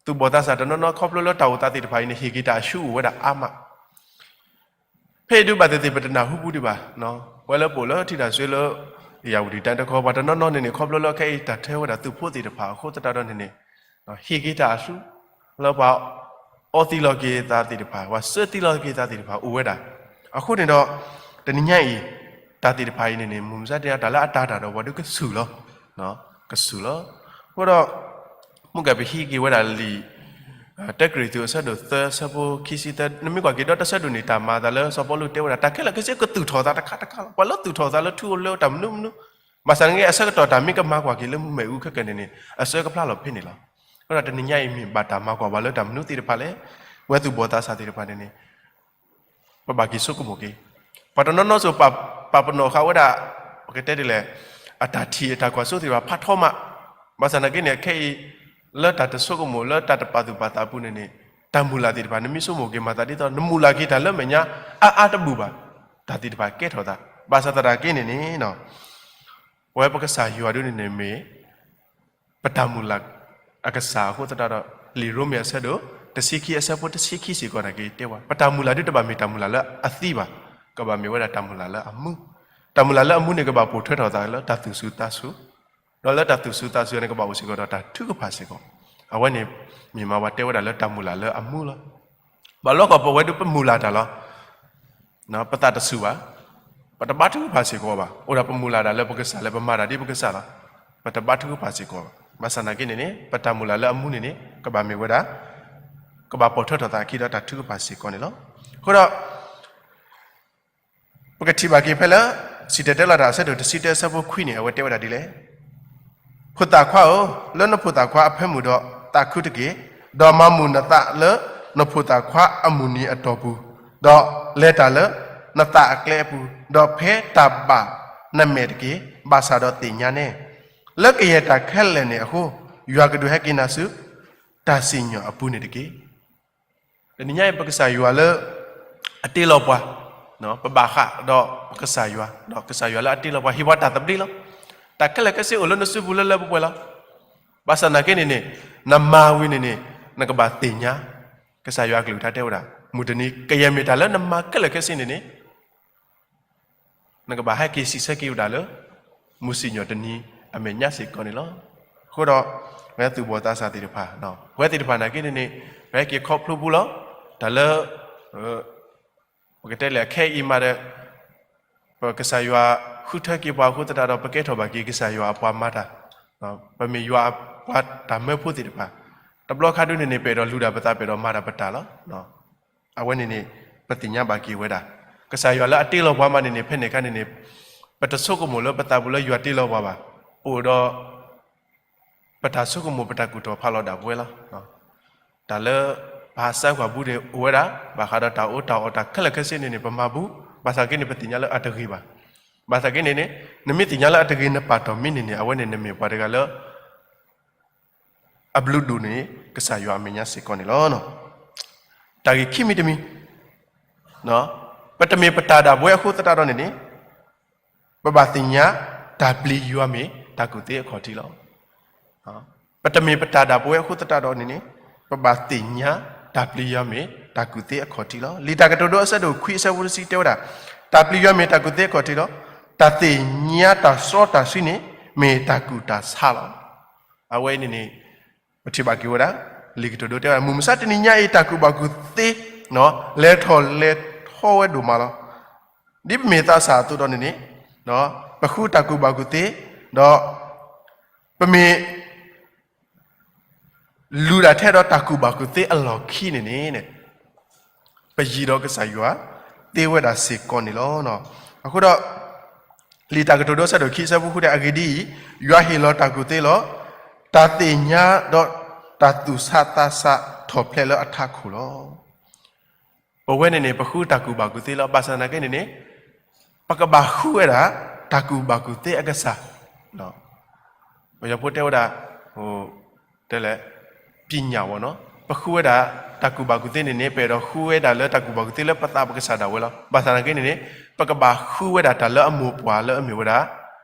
သူၣ်ဘီၣ်သးစၢ်တနီၤနီၤခီဖျိလၢတၢ်အိၣ်သးသ့ၣ်တဖၣ်အံၤန့ၣ် ဟ့ၣ်က့ၤတၢ်အဆူၣ်အိၣ်ဝဲဒၣ်အါမး ဖဲအံၤဒုးဘၣ်သ့ၣ်သ့ၣ် ပတနၢ်ဟူပူၤဒံးဘၣ်, ပဝဲလၢပအိၣ်လၢထံတၢ်စ့လၢ ယၣ်ဝတံၣ်တၢ်တခီ ပှၤတနီၤနီၤန့ၣ်န့ၣ် ခီဖျိလၢခဲအံၤတၢ်ထၢဝဲဒၣ်သုးဖိသ့ၣ်တဖၣ်အဃိသတးဒီးန့ၣ်န့ၣ် ဟ့ၣ်က့ၤတၢ်အဆူၣ် လၢပှၤအီသံးလီၤက့ၤသးသ့ၣ်တဖၣ် ပှၤဆၢသံးလီၤက့ၤသးသ့ၣ်တဖၣ်အိၣ်ဝဲဒၣ်. အဃိန့ၣ်ဒီး တနံၤညါအံၤ တၢ်သ့ၣ်တဖၣ်အံၤန့ၣ်န့ၣ် မုၢ်မဆါတနံၤညါတၢ်လၢအတာ်တၢ်ဒီးပှၤဒုးကဆူၣ်လီၤ, ကဆူၣ်လီၤ. အဃိဒီး မုၢ်ကပဟံးက့ၤဝဲဒၣ်လံာ် တၢကရံၣ်သူးအဆၢဒိၣ်သၢ ဆၢဖိခံဆံသၢ နမ့ၢ်ကွၢ်က့ၤဒီးတၢ်ဆၢဒိၣ်န့ၣ် တၢ်မၤအသးလၢစီၤပီလူးတဲဝဲဒၣ် တၢ်ခဲလၢာ်ခဲဆ့ကသူၣ်ထီၣ်သးတခါတခါလီၤ. ပှၤလၢသူၣ်ထီၣ်သးလၢထူလၢတၢ်မနုၤမနုၤ ဘၣ်ဆၣ်န့ၣ်အဆၢကတီၢ်တၢ်မ့ၢ်ကမၤကွၢ်က့ၤလၢမုၢ်မ့ၣ်အူခဲကနံၣ်န့ၣ် အဆၢကဖျါလီၤဖဲန့ၣ်လီၤ. အဃိဒီးတနံၤညါအံၤမ့ၢ်ဘၣ်တၢ်မၤကွၢ်ပှၤလၢတၢ်မနုၤသ့ၣ်တဖၣ်လဲၣ်, ပဝဲသူၣ်ဘီၣ်သးစၢ်သ့ၣ်တဖၣ်န့ၣ်န့ၣ် ပဘၣ်က့ၤဆိကမိၣ်က့ၤ. ပှၤတနီၤနီၤစိၤ ပာ်ပနီၣ်ဃာ်ဝဲဒၣ် ပကတဲဒ်လဲၣ် အတၢ်ထံၣ်အတၢ်ကွၢ်စိသ့ၣ်တဖၣ်ဖးထီမး, ဘၣ်ဆၣ်သနာ်က့န့ၣ် ခဲအံၤ လၢတၢ်တဆိကမိၣ်လၢတၢ်တပာ်သူၣ်ပာ်သးအပူၤန့ၣ်န့ၣ် တၢ်မုၢ်လၢ်သ့ၣ်တဖၣ် နမ့ၢ်ဆိကမိၣ်က့ၤမၤသးဒ်သိး နမုၢ်လၢ်က့ၤတၢ်လၢမဲာ်ညါ အါအါတဘူၣ်ဘၣ်, တၢ်သ့ၣ်တဖၣ်ကဲထီၣ်သး, ဘၣ်ဆၣ်သနာ်က့န့ၣ်န့ၣ် ပဝဲပကစၢ်ယွၤဒုန့ၣ်န့ၣ်မ့ၢ် ပ ပတၢ်မုၢ်လၢ်အကစၢ်အဃိသတးဒီး လံာ်ရိမ့ၤအဆၢဒိၣ်တဆံခံအဆၢဖိတဆံခံစ့ၢ်ကီးန့ၣ်က့ၤတဲဝဲ ပတၢ်မုၢ်လၢ်ဒုးတဘၣ်မ့ၢ်တၢ်မုၢ်လၢ်လၢအသံဘၣ်, ကဘၣ်မ့ၢ်ဝဲဒၣ်တၢ်မုၢ်လၢ်လၢအမူ, တၢ်မုၢ်လၢ်လၢအမူန့ၣ် ကဘၣ်ပိာ်ထွဲထီၣ်သးလၢတၢ်သူၣ်စူၤသးစူၤ, ဒီးလၢတၢ်သူၣ်စူၤသးစူၤန့ၣ် ကဘၣ်အိၣ်စ့ၢ်ကီးဒီးတၢ်ထုကဖၣ်စ့ၢ်ကီး, အဝဲန့ၣ် မ့ၢ်မးဝဲတဲဝဲဒၣ်လၢတၢ်မုၢ်လၢ်လၢအမူလီၤ. ဘၣ်လီၢ်ကီၢ်ပဝဲဒုးပမုၢ်လၢ်တၢ်လီၤ. ပသးတစူၤဘၣ်, ပတဘါထုကဖၣ်စ့ၢ်ကီးဘၣ်, အိၣ်ဒၣ်ပမုၢ်လၢ်ဒၣ်လၢပကစၢ်လၢပမၤတၢ်ဒ်ပကစၢ်လီၤ. ပတဘါထုကဖၣ်စ့ၢ်ကီးဘၣ်, ဘၣ်ဆၣ်သနာ်က့န့ၣ်န့ၣ် ပတၢ်မုၢ်လၢ်လၢအမူန့ၣ်န့ၣ် ကဘၣ်မ့ၢ်ဝဲဒၣ် ကဘၣ်ပိာ်ထွဲထီၣ်သးအခံဒီးတၢ်ထုကဖၣ်စ့ၢ်ကီးန့ၣ်လီၤ. အဃိဒီး ပကထံၣ်ဘၣ်က့ၤဖဲလၢ စံၣ်တဲၤတဲလီၤတၢ်အဆၢဒိၣ်တဆံတၢအဆၢဖိခွံန့ၣ် အဝဲတဲဝဲဒၣ်ဒ်လဲၣ်. ဖိသၣ်ခွါဧၢ, လၢနဖိသၣ်ခွါအဖၢမုၢ်ဒီးသးခုတက့ၢ်, ဒီးမၤမုာ်နသးလၢနဖိသၣ်ခွါအမုၢ်နံၤအတီၢ်ပူၤ, ဒီးလဲၤတၢ်လၢနသးအကျဲအပူၤ, ဒီးဖဲတၢ်ဘၣ်နမဲာ်တက့ၢ်, ဘၣ်ဆၣ်ဒီးသ့ၣ်ညါနဲ, လၢကယဲၢ်တၢ်ခဲလၢာ်န့ၣ်အဃိ, ယွၤကဒုးဟဲက့ၤနၤဆူ တၢ်စံၣ်ညီၣ်အပူၤန့ၣ်တက့ၢ်. တနံၤညါအံၤ ပကစၢ်ယွၤလၢ အတ့လီၤပှၤ, ပဘၣ်ဃးဒီးပကစၢ်ယွၤ, ဒီးကစၢ်ယွၤလၢအတ့လီၤပှၤ ဟ့ၣ်ပှၤတၢ်သဘျ့လီၤ. တၢ်ခဲလၢာ်ခဲဆ့အိၣ်လၢနစုပူၤလၢလၢပှဲၤပှဲၤလီၤ. ဘၣ်ဆၣ်သနာ်က့န့ၣ်န့ၣ် နမၤဝံၤန့ၣ်န့ၣ် နကဘၣ်သ့ၣ်ညါ ကစၢ်ယွၤအကလုၢ်ကထါတဲဝဲဒၣ် မုၢ်တနံၤ ကယဲၢ်မ့ၢ်တၢ်လၢနမၤခဲလၢာ်ခဲဆ့န့ၣ်န့ၣ် နကဘၣ်ဟဲက့ၤစံးဆၢက့ၤဝဲဒၣ်လၢ မုၢ်စံၣ်ညီၣ်တနံၤအမဲာ်ညါစ့ၢ်ကီးန့ၣ်လီၤ. အဃိဒီး ပဝဲသူၣ်ဘီၣ်သးစၢ်သ့ၣ်တဖၣ်, ပဝဲသ့ၣ်တဖၣ်နာ်က့န့ၣ်န့ၣ် ပဟဲက့ၤခီဖျိပူၤလီၤ. တၢ်လၢ ပကတဲလဲၣ်အခဲအံၤမးဒီး ပကစၢ်ယွၤဃုထၢက့ၤပှၤအဃိသတးဒီး ပကဲထီၣ်ဘၣ်က့ၤကစၢ်ယွၤအပှၤမၤတၢ်, ပမ့ၢ်ယွၤအပှၤတၢ်မၢဖိသ့ၣ်တဖၣ်, တဘျီခါဒုန့ၣ်န့ၣ် ပအဲၣ်ဒိးလူၤတၢ်ပသး ပအဲၣ်ဒိးမၤတၢ်ပတၢ်လီၤ. အဝဲန့ၣ်န့ၣ် ပသ့ၣ်ညါဘၣ်က့ၤဝဲဒၣ် ကစၢ်ယွၤလၢအတ့လီၤပှၤမးန့ၣ်န့ၣ် ဖဲန့ၣ်အခါန့ၣ်န့ၣ် ပတဆိကမိၣ်လၢပသးပူၤလၢယွၤတ့လီၤပှၤဘၣ်. ပအိၣ်ဒီး ပတၢ်ဆိကမိၣ် ပတၢ်ကူၣ်ထီၣ်ဖးလီၤဒၣ်ပဝဲလီၤ. တၢ်လၢ ပဟးစၢ်ကွၢ်ဘူးန့ၣ်အိၣ်ဝဲဒၣ်, ဘၣ်ဃးဒီးတၢ်အီၣ်တၢ်အီတၢ်ခဲလၢာ်ခဲဆ့န့ၣ်န့ၣ် ပမၤဘူး, ဘၣ်ဆၣ်က့န့ၣ် ပသ့ၣ်ညါလၢအတဂ့ၤဘၣ်. ဘၣ်ဆၣ်က့န့ၣ်န့ၣ် နမ့ၢ်သ့ၣ်ညါလၢအတဂ့ၤ နပာ်တီၢ်မ့ၢ်န့ၣ်န့ၣ် အဝဲန့ၣ်နမ့ၢ်ပှၤတဂၤလၢ အဘျုးဒိၣ်န့ၣ် ကစၢ်ယွၤအမဲာ်ညါစ့ၢ်ကီးန့ၣ်လီၤ. တၢ်ဂ့ၢ်ခံမံၤတမံၤ, ပတမ့ၢ်ပတၢ်ဒၣ်ပဝဲအဃိသတးဒီးန့ၣ်န့ၣ် ပဘၣ်သ့ၣ်ညါ တၢ်ပျံၤယွၤမ့ၢ်တၢ်ကူၣ်သ့အခီၣ်ထံးလီၤ. ပတမ့ၢ်ပတၢ်ဒၣ်ပဝဲအဃိသတးဒီးန့ၣ်န့ၣ် ပဘၣ်သ့ၣ်ညါ တၢ်ပျံၤယွၤမ့ၢ်တၢ်ကူၣ်သ့အခီၣ်ထံးလီၤ. လံာ်တၢ်ကတိၤဒိအဆၢဒိၣ်ခွံအဆၢဖိတဆံတဲဝဲဒၣ်, တၢ်ပျံၤယွၤမ့ၢ်တၢ်ကူၣ်သ့အခီၣ်ထံးလီၤ. တၢ်သ့ၣ်ညါတၢ်စီတၢ်ဆှံန့ၣ် မ့ၢ်တၢ်ကူၣ်တၢ်ဆးလီၤ. အဝဲအံၤန့ၣ်န့ၣ် ပထံၣ်ဘၣ်က့ၤဝဲဒၣ် လံာ်ကတိၤဒိတဲဝဲဒၣ် မုၢ်မဆါတနံၤညါအံၤ တၢ်ကူၣ်ဘၣ်ကူၣ်သ့ လဲၤထီၣ်လဲၤထီဝဲဒိၣ်မးလီၤ. ဒ်ပမ့ၢ်သးစၢ်အသိးဒီးန့ၣ်န့ၣ် ပဃုတၢ်ကူၣ်ဘၣ်ကူၣ်သ့ ဒီး ပမ့ၢ် လူၤဒၣ်ထဲဒီးတၢ်ကူၣ်ဘၣ်ကူၣ်သ့အလီၢ်ခံန့ၣ်န့ၣ် ပယံၤဒီးကစၢ်ယွၤ သ့ဝဲဒၣ်စ့ၢ်ကီးန့ၣ်လီၤ. အဃိဒီး လံာ်တၢ်ကတိၤဒိအဆၢဒိၣ်ခံအဆၢဖိဃုတဲ အဂ့ၢ်ဒ်အံၤ, ယွၤဟ့ၣ်လီၤတၢ်ကူၣ်သ့လီၤ. တၢ်သ့ၣ်ညါဒီးတၢ်သူၣ်ဆးသးဆးထီၣ်ဖျဲးလၢအထးခိၣ်လီၤ. ပဝဲန့ၣ်န့ၣ် ပဃုတၢ်ကူၣ်ဘၣ်ကူၣ်သ့လီၤ. ဘၣ်ဆၣ်သနာ်က့န့ၣ်န့ၣ် ပကဘၣ်ဃုဝဲဒၣ် တၢ်ကူၣ်ဘၣ်ကူၣ်သ့အကစၢ် ပယီၤဖိတဲဝဲဒၣ် တဲလဲၣ် ပညၣ်ဝီၤနီၤ ပဃုဝဲဒၣ် တၢ်ကူၣ်ဘၣ်ကူၣ်သ့န့ၣ်န့ၣ် ပအဲၣ်ဒိးဃုဝဲဒၣ်လၢတၢ်ကူၣ်ဘၣ်ကူၣ်သ့လၢပသးပကစၢ်ဒၣ်ဝဲလီၤ. ဘၣ်ဆၣ်သနာ်က့န့ၣ်န့ၣ် ပကဘၣ်ဃုဝဲဒၣ်တၢ်လၢအမိၢ်ပှၢ်လၢအမ့ၢ်ဝဲဒၣ်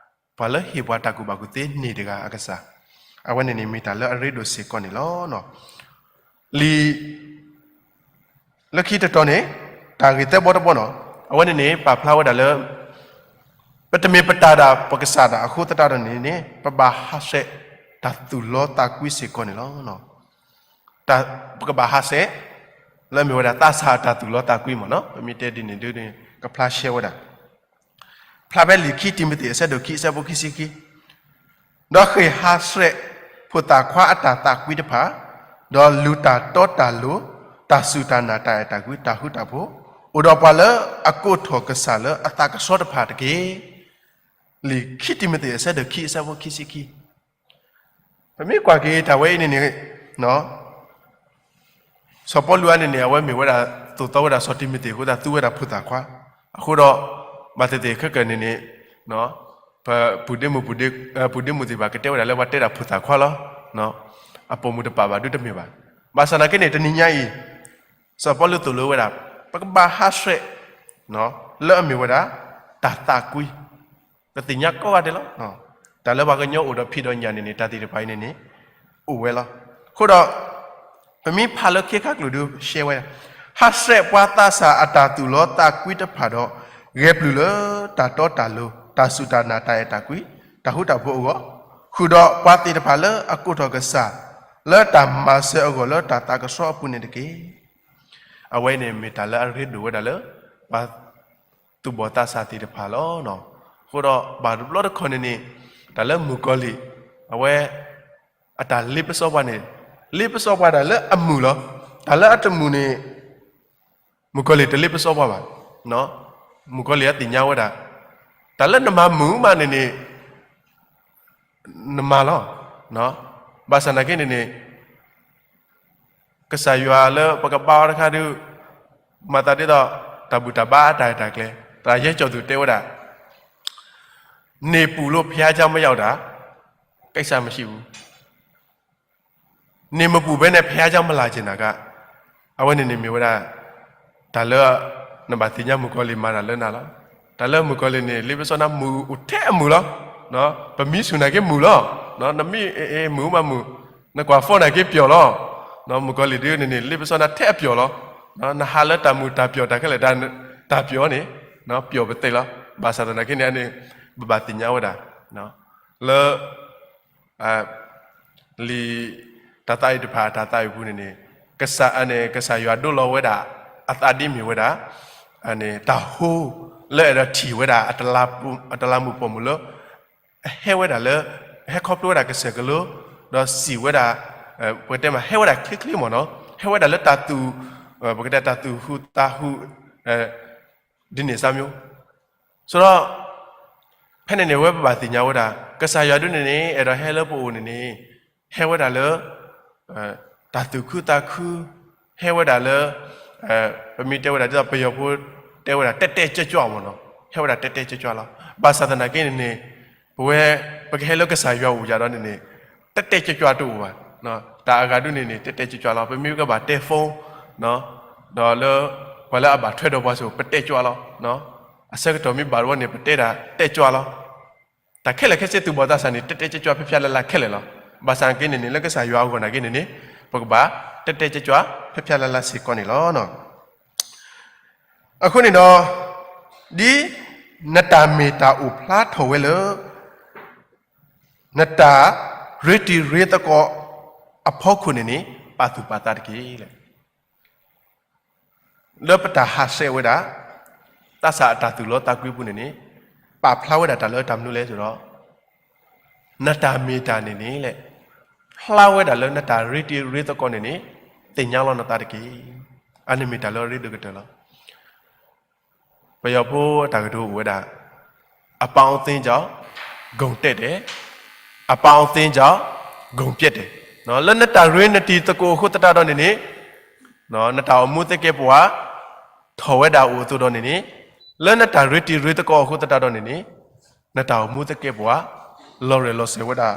ပှၤလၢဟ့ၣ်ပှၤတၢ်ကူၣ်ဘၣ်ကူၣ်သ့န့ၣ်တဂၤအကစၢ် အဝဲန့ၣ်န့ၣ်မ့ၢ်တၢ်လၢအရ့ဒိၣ်စ့ၢ်ကီးန့ၣ်လီၤ. လံာ် လၢခံတတီၤန့ၣ် တၢ်ဂ့ၢ်သၢဘီတဘီနီၤ အဝဲန့ၣ်န့ၣ် ပာ်ဖျါဝဲဒၣ်လၢ ပတမ့ၢ်ပတၢ်ဒၣ်ပကစၢ်ဒၣ်အဃိသတးဒီးန့ၣ်န့ၣ် ပဘၣ်ဟးဆှဲး တၢ်သူၣ်လီသးကွံစ့ၢ်ကီးန့ၣ်လီၤ. ပကဘၣ်ဟးဆှဲး လၢအမ့ၢ်ဝဲဒၣ်သးစၢ်တၢ်သူၣ်လီသးကွံမ့ၢ်နီၤ ပမ့ၢ်တဲဒ်န့ၣ်ဒ်န့ၣ် ကဖျါရှဲဝဲဒၣ် ဖျါဖဲလံာ်ခံတံၤမသ့းအဆၢဒိၣ်ခံအဆၢဖိခံဆံခံ ဒီးဃ့ၢ်ဟးဆှဲး ဖိသၣ်ခွါအတၢ်သးကွံတဖၣ်, ဒီးလူၤတၢ်တီတၢ်လိၤ, တၢ်စူၢ်တၢ်နာ်တၢ်အဲၣ်တၢ်ကွံ တၢ်ဃူတၢ်ဖိး, အိၣ်ဒီးပှၤလၢအကိးထီၣ်ကစၢ်လၢအသးကဆှီတဖၣ်တက့ၢ်. လံာ်ခံတံၤမသ့းအဆၢဒိၣ်ခံအဆၢဖိခံဆံခံ ပမ့ၢ်ကွၢ်က့ၤတၢ်ဝဲအံၤန့ၣ်န့ၣ် စီၤပီလူးအံၤန့ၣ်န့ၣ် အဝဲမ့ၢ်ဝဲဒၣ်သိၣ်သီဝဲဒၣ်စီၤတံၤမသ့းအဃိသတး သူဝဲဒၣ်ဖိသၣ်ခွါ, အဃိဒီး ဘၣ်သ့ၣ်သ့ၣ်ခဲကနံၣ်န့ၣ် ပပုၢ်ဒ့မုၣ် ပုၢ်ဒ့မုၣ်သ့ၣ်တဖၣ်ကတဲဝဲဒၣ်လၢပှၤတဲဒၣ်ဖိသၣ်ခွါလီၤ. အပိာ်မုၣ်တပာ်ဘၣ်ဒုတမ့ၢ်ဘၣ်. ဘၣ်ဆၣ်သနာ်က့န့ၣ် တနံၤညါအံၤ စီၤပီလူးသိၣ်လိဝဲဒၣ် ပကဘၣ်ဟးဆှဲး လၢအမ့ၢ်ဝဲဒၣ် တၢ်သးကွံ ပသ့ၣ်ညါကိးဂၤဒဲးလီၤ. တၢ်လၢပှၤကညီအိၣ်ဒီးဖံးဒီးညၣ်န့ၣ်န့ၣ် တၢ်သ့ၣ်တဖၣ်အံၤန့ၣ်န့ၣ် အိၣ်ဝဲလီၤ. အဃိဒီး ပမ့ၢ်ဖးလၢခ့ခါကျိၤဒုးရှဲဝဲ, ဟးဆှဲးပှၤသးစၢ်အတၢ်သူၣ်လီသးကွံတဖၣ်ဒီး ဂဲၤပျုၢ်လၢတၢ်တီတၢ်လိၤ တၢ်စူၢ်တၢ်နာ် တၢ်အဲၣ်တၢ်ကွံ တၢ်ဃူတၢ်ဖိးအဂီၢ်, ဃုာ်ဒီးပှၤသ့ၣ်တဖၣ်လၢအကိးထီၣ်ကစၢ် လၢတၢ်မၤစၢၤအဂီၢ်လၢတၢ်သးကဆှီအပူၤန့ၣ်တက့ၢ်. အဝဲန့ၣ်မ့ၢ်တၢ်လၢအရ့ဒိၣ်ဝဲဒၣ်လၢ ပှၤသူၣ်ဘီၣ်သးစၢ်သ့ၣ်တဖၣ်လီၤ. အဃိဒီးဘၣ်တဘျီတခီၣ်န့ၣ်န့ၣ် တၢ်လၢမုၣ်ကီၤလံၢ် အဝဲ အတၢ်လ့ပစီပှၤန့ၣ် လ့ပစီပှၤတၢ်လၢအမုာ်လီၤ. တၢ်လၢအတမုာ်န့ၣ် မုၣ်ကီၤလံၢ်တလ့ပစီပှၤဘၣ်. မုၣ်ကီၤလံၢ်အသ့ၣ်ညါဝဲဒၣ် တၢ်လၢနမၤမုာ်မးန့ၣ်န့ၣ် နမၤလီၤ. ဘၣ်ဆၣ်သနာ်က့န့ၣ်န့ၣ် ကစၢ်ယွၤလၢပကဘါအီၤတခါဒုး မၤသးဒ်သိး တၢ်ဘူၣ်တၢ်ဘါအတၢ်အဲၣ်တၢ်ကျဲ သရၣ်ယဲကၠီၣ်သူးတဲဝဲဒၣ် နေပူလို့ဘုရားကျောင်းမရောက်တာ ကိစ္စမရှိဘူး. နေမပူပဲနဲ့ ဘုရားကျောင်းမလာချင်တာက အဝဲန့ၣ်န့ၣ်မ့ၢ်ဝဲဒၣ် တၢ်လၢ နဘၣ်သ့ၣ်ညါမုၣ်ကီၤလံၢ်မၤတၢ်လၢနၤလီၤ. တၢ်လၢမုၣ်ကီၤလံၢ်န့ၣ် လ့ပစီနၤမုာ်ထဲအမုာ်လီၤ. ပမံဆူၣ်နာ်က့မုာ်လီၤ. နမံမုာ်မးမုာ်, နကွၢ်ဖီနာ်က့ပျီၢ်လီၤ. မုၣ်ကီၤလံၢ်ဒုးန့ၣ်န့ၣ် လ့ပစီနၤထဲအပျီၢ်လီၤ. နဟးလၢတၢ်မုာ်တၢ်ပျီၢ်တၢ်ခဲလၢာ် တၢ်ပျီၢ်န့ၣ် ပျီၢ်ပသ့လီၤ. ဘၣ်ဆၣ်သနာ်က့န့ၣ်န့ၣ် ပဘၣ်သ့ၣ်ညါဝဲဒၣ် လၢ လံာ်တၢ်သးအုးတဖၣ် တၢ်သးအုးပူၤန့ၣ်န့ၣ် ကစၢ် ကစၢ်ယွၤဒိလီၤဝဲဒၣ် အသးဒ်မ့ၢ်ဝဲဒၣ် တၢ်ဟိ လၢအဲၣ်ဒိးထံၣ်ဝဲဒၣ် အတလးမူးပိာ်မုၣ်လၢ အဟဲဝဲဒၣ်လၢ ဟဲခီဖျိဝဲဒၣ်ကစၢၢ်ကလိ ဒီးစံးဝဲဒၣ် ပကတဲမး ဟဲဝဲဒၣ်ချ့ချ့မ့ၢ်နီၤ ဟဲဝဲဒၣ်လၢတၢ်သူၣ် ပကတဲတၢ်သူၣ်ဟူးသးဟူး ဒ်န့ၣ်စါမၠိ ဆိုတော့ ဖဲန့ၣ်န့ၣ် အဝဲပဘၣ်သ့ၣ်ညါဝဲဒၣ် ကစၢ်ယွၤဒုးန့ၣ်န့ၣ် အဲၣ်ဒိးဟဲလၢပအိၣ်န့ၣ်န့ၣ် ဟဲဝဲဒၣ်လၢ တၢ်သူၣ်ခုသးခု ဟဲဝဲဒၣ်လၢ ပမ့ၢ်တဲဝဲဒၣ်ဒ်သိးပယီၤဖိတဲဝဲဒၣ် တဲတဲကြွကြွ မ့ၢ်နီၤ ဟဲဝဲဒၣ်တဲတဲကြွကြွလီၤ. ဘၣ်ဆၣ်သနာ်က့န့ၣ်န့ၣ် ပဝဲ ပကဟဲလၢကစၢ်ယွၤအအိၣ်ယၤဒီးန့ၣ်န့ၣ် တဲတဲကြွကြွတအိၣ်ဘၣ်. တၢ်အဂၤဒုးန့ၣ်န့ၣ် တဲတဲကြွကြွလီၤ. ပမ့ၢ်ကဘၣ်တဲ phone ဒီးလၢ ပှၤလၢအဘၣ်ထွဲဒီးပှၤစိၤ ပတဲကြွလီၤ. အဆၢကတီၢ်မ့ၢ်ဘၣ်တဝီန့ၣ် ပတဲဒၣ်တဲကြွလီၤ. တၢ်ခဲလၢာ်ခဲဆ့သူၣ်ဘီၣ်သးစၢ်န့ၣ် တဲတဲကြွကြွဖျါဖျါလၢ်လၢ်ခဲလၢာ်လီၤ. ဘၣ်ဆၣ်က့န့ၣ်န့ၣ် လၢကစၢ်ယွၤအဂီၢ်နာ်က့န့ၣ်န့ၣ် ပကဘၣ်တဲတဲကြွကြွဖျါဖျါလၢ်လၢ်စ့ၢ်ကီးန့ၣ်လီၤ. အဃိန့ၣ်ဒီး ဒ်နတၢ်မ့ၢ်တၢ်အိၣ်ဖျါထီၣ်ဝဲလၢ နတၢ်ရ့တံၤရ့သကိးအဖီခိၣ်န့ၣ်န့ၣ် ပာ်သူၣ်ပာ်သးတက့ၢ်. လၢပတၢ်ဟးဆှဲးဝဲဒၣ် သးစၢ်အတၢ်သူၣ်လီသးကွံပူၤန့ၣ်န့ၣ် ပာ်ဖျါဝဲဒၣ်တၢ်လၢတၢ်မနုၤလဲၣ်ဆိုတော့ နတၢ်မ့ၢ်တၢ်န့ၣ်န့ၣ်လဲၣ် ဖျါဝဲဒၣ်လၢနတၢ်ရ့တံၤရ့သကိးန့ၣ်န့ၣ် သ့ၣ်ညါလီၤနသးတက့ၢ်. အန့ၣ်မ့ၢ်တၢ်လၢအရ့ဒိၣ်ကတၢၢ်လီၤ. ပယီၤဖိအတၢ်ကတိၤအိၣ်ဝဲဒၣ် အပေါင်းအသင်းကြောင့် ဂုဏ်တက်တယ်, အပေါင်းအသင်းကြောင့် ဂုဏ်ပျက်တယ်. လၢနတၢ်ရ့နတံၤသကိးအဃိသတးဒီးန့ၣ်န့ၣ် နတၢ်အိၣ်မူသကဲးပဝး ထီၣ်ဝဲဒၣ်အိၣ်အသိးဒီးန့ၣ်န့ၣ် လၢနတၢ်ရ့တံၤရ့သကိးအဃိသတးဒီးန့ၣ်န့ၣ် နတၢ်အိၣ်မူသကဲးပဝး လီၤရၢၢ်လီၤစၢၤဝဲဒၣ်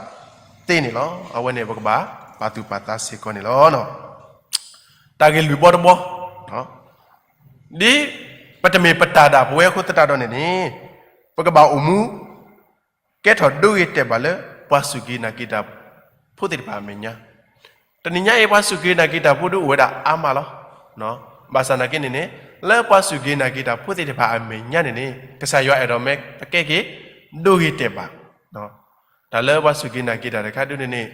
သ့န့ၣ်လီၤ. အဝဲန့ၣ်ပကဘၣ်ပာ်သူၣ်ပာ်သးစ့ၢ်ကီးန့ၣ်လီၤ. တၢ်ဂ့ၢ်လွံၢ်ဘီတဘီ ဒ်ပတမ့ၢ်ပတၢ်ဒၣ်ပဝဲအဃိသတးဒီးန့ၣ်န့ၣ် ပကဘၣ်အိၣ်မူ ကဲထီၣ်ဒိဂ့ၤတဲာ်ဘၣ်လၢ ပှၤစူၢ်က့ၤနာ်က့ၤတၢ်ဖိသ့ၣ်တဖၣ်အမဲာ်ညါ, တနံၤညါအံၤ ပှၤစူၢ်က့ၤနာ်က့ၤတၢ်ဖိဒုးအိၣ်ဝဲဒၣ်အါမးလီၤ. ဘၣ်ဆၣ်သနာ်က့န့ၣ်န့ၣ် လၢပှၤစူၢ်က့ၤနာ်က့ၤတၢ်ဖိသ့ၣ်တဖၣ်အမဲာ်ညါန့ၣ်န့ၣ် ကစၢ်ယွၤအဲၣ်ဒိးမ့ၢ်ပကဲက့ၤ ဒိဂ့ၤတဲာ်ဘၣ် တၢ်လၢပှၤစူၢ်က့ၤနာ်က့ၤတၢ်တခါဒုးန့ၣ်န့ၣ်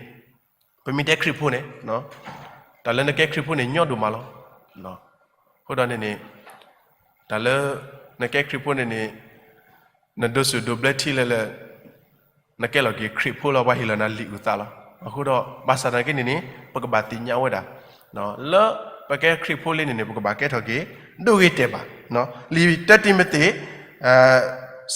ပမ့ၢ်တဲခရံာ်ဖိန့ၣ် တၢ်လၢနကဲခရံာ်ဖိန့ၣ် ညီဒိၣ်မးလီၤ. အဃိဒီးန့ၣ်န့ၣ် တၢ်လၢနကဲခရံာ်ဖိန့ၣ်န့ၣ် နဒိးစူၣ်ဒိးဘျၢထံလၢလၢ နကဲလီၤက့ၤခရံာ်ဖိလီၤ ပှၤဟ့ၣ်လီၤနၤလံာ်အုၣ်သးလီၤ. အဃိဒီး ဘၣ်ဆၣ်သနာ်က့န့ၣ်န့ၣ် ပကဘၣ်သ့ၣ်ညါဝဲဒၣ် လၢပကဲခရံာ်ဖိလံန့ၣ်န့ၣ် ပကဘၣ်ကဲထီၣ်က့ၤ ဒိဂ့ၤတဲာ်ဘၣ်. လံာ်တၢတံၤမသ့း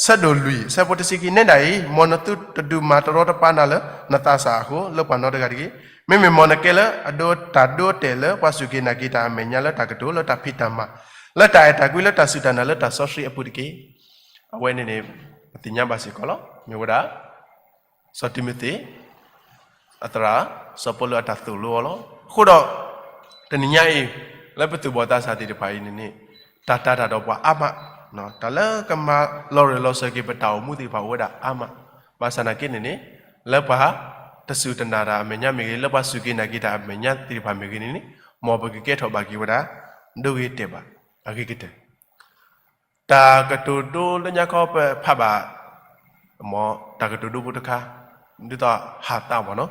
ဆၢဒိၣ်လွံၢ် ဆၢဖိတဆံခံ နဲဒၣ်အံၤ မ်နသုတဒုးမၤတရီတပါနၤလၢ နသးစၢ်အဃိ လၢပှၤနီတဂၤတဂ့ၤ. မ့မ့ၢ်မ်နကဲလၢအဒိ တၢ်ဒိတဲာ်လၢ ပှၤစူၢ်က့ၤနာ်က့ၤတၢ်အမဲာ်ညါ လၢတၢ်ကတိၤ လၢတၢ်ဖံးတၢ်မၤ လၢတၢ်အဲၣ်တၢ်ကွံ လၢတၢ်စူၢ်တၢ်နာ် လၢတၢ်စီဆှံအပူၤတက့ၢ်. အဝဲန့ၣ်န့ၣ် ပသ့ၣ်ညါဘၣ်စ့ၢ်ကီးလီၤ. မ့ၢ်ဝဲဒၣ် စီၤတံၤမသ့း အသရၣ် စီၤပီလူးအတၢ်သိၣ်လိအီၤလီၤ. အဃိဒီး တနံၤညါအံၤ လၢပသူၣ်ဘီၣ်သးစၢ်သ့ၣ်တဖၣ်အံၤန့ၣ်န့ၣ် တၢ်တာ်တၢ်ဒီးပှၤအါမး, တၢ်လၢကမၤလီၤရၢၢ်လီၤစၢၤက့ၤပတၢ်အိၣ်မူသ့ၣ်တဖၣ်အိၣ်ဝဲဒၣ်အါမး, ဘၣ်ဆၣ်သနာ်က့န့ၣ်န့ၣ် လၢပှၤ တစူၢ်တနာ်တၢ်အမဲာ်ညါမ့ၢ်ဂ့ၤ, လၢပှၤစူၢ်က့ၤနာ်က့ၤတၢ်အမဲာ်ညါသ့ၣ်တဖၣ်မ့ၢ်ဂ့ၤန့ၣ်န့ၣ်, မ်ပကကဲထီၣ်ဘၣ်က့ၤဝဲဒၣ် ဒိဂ့ၤတဲာ်ဘၣ် အဂ့ၤကတၢၢ်. တၢ်ကတိၤဒိလၢညါခီပဖးဘၣ်, မ်တၢ်ကတိၤဒိဖိတခါ, ဒ်သိးဟးသးမ့ၢ်နီၤ,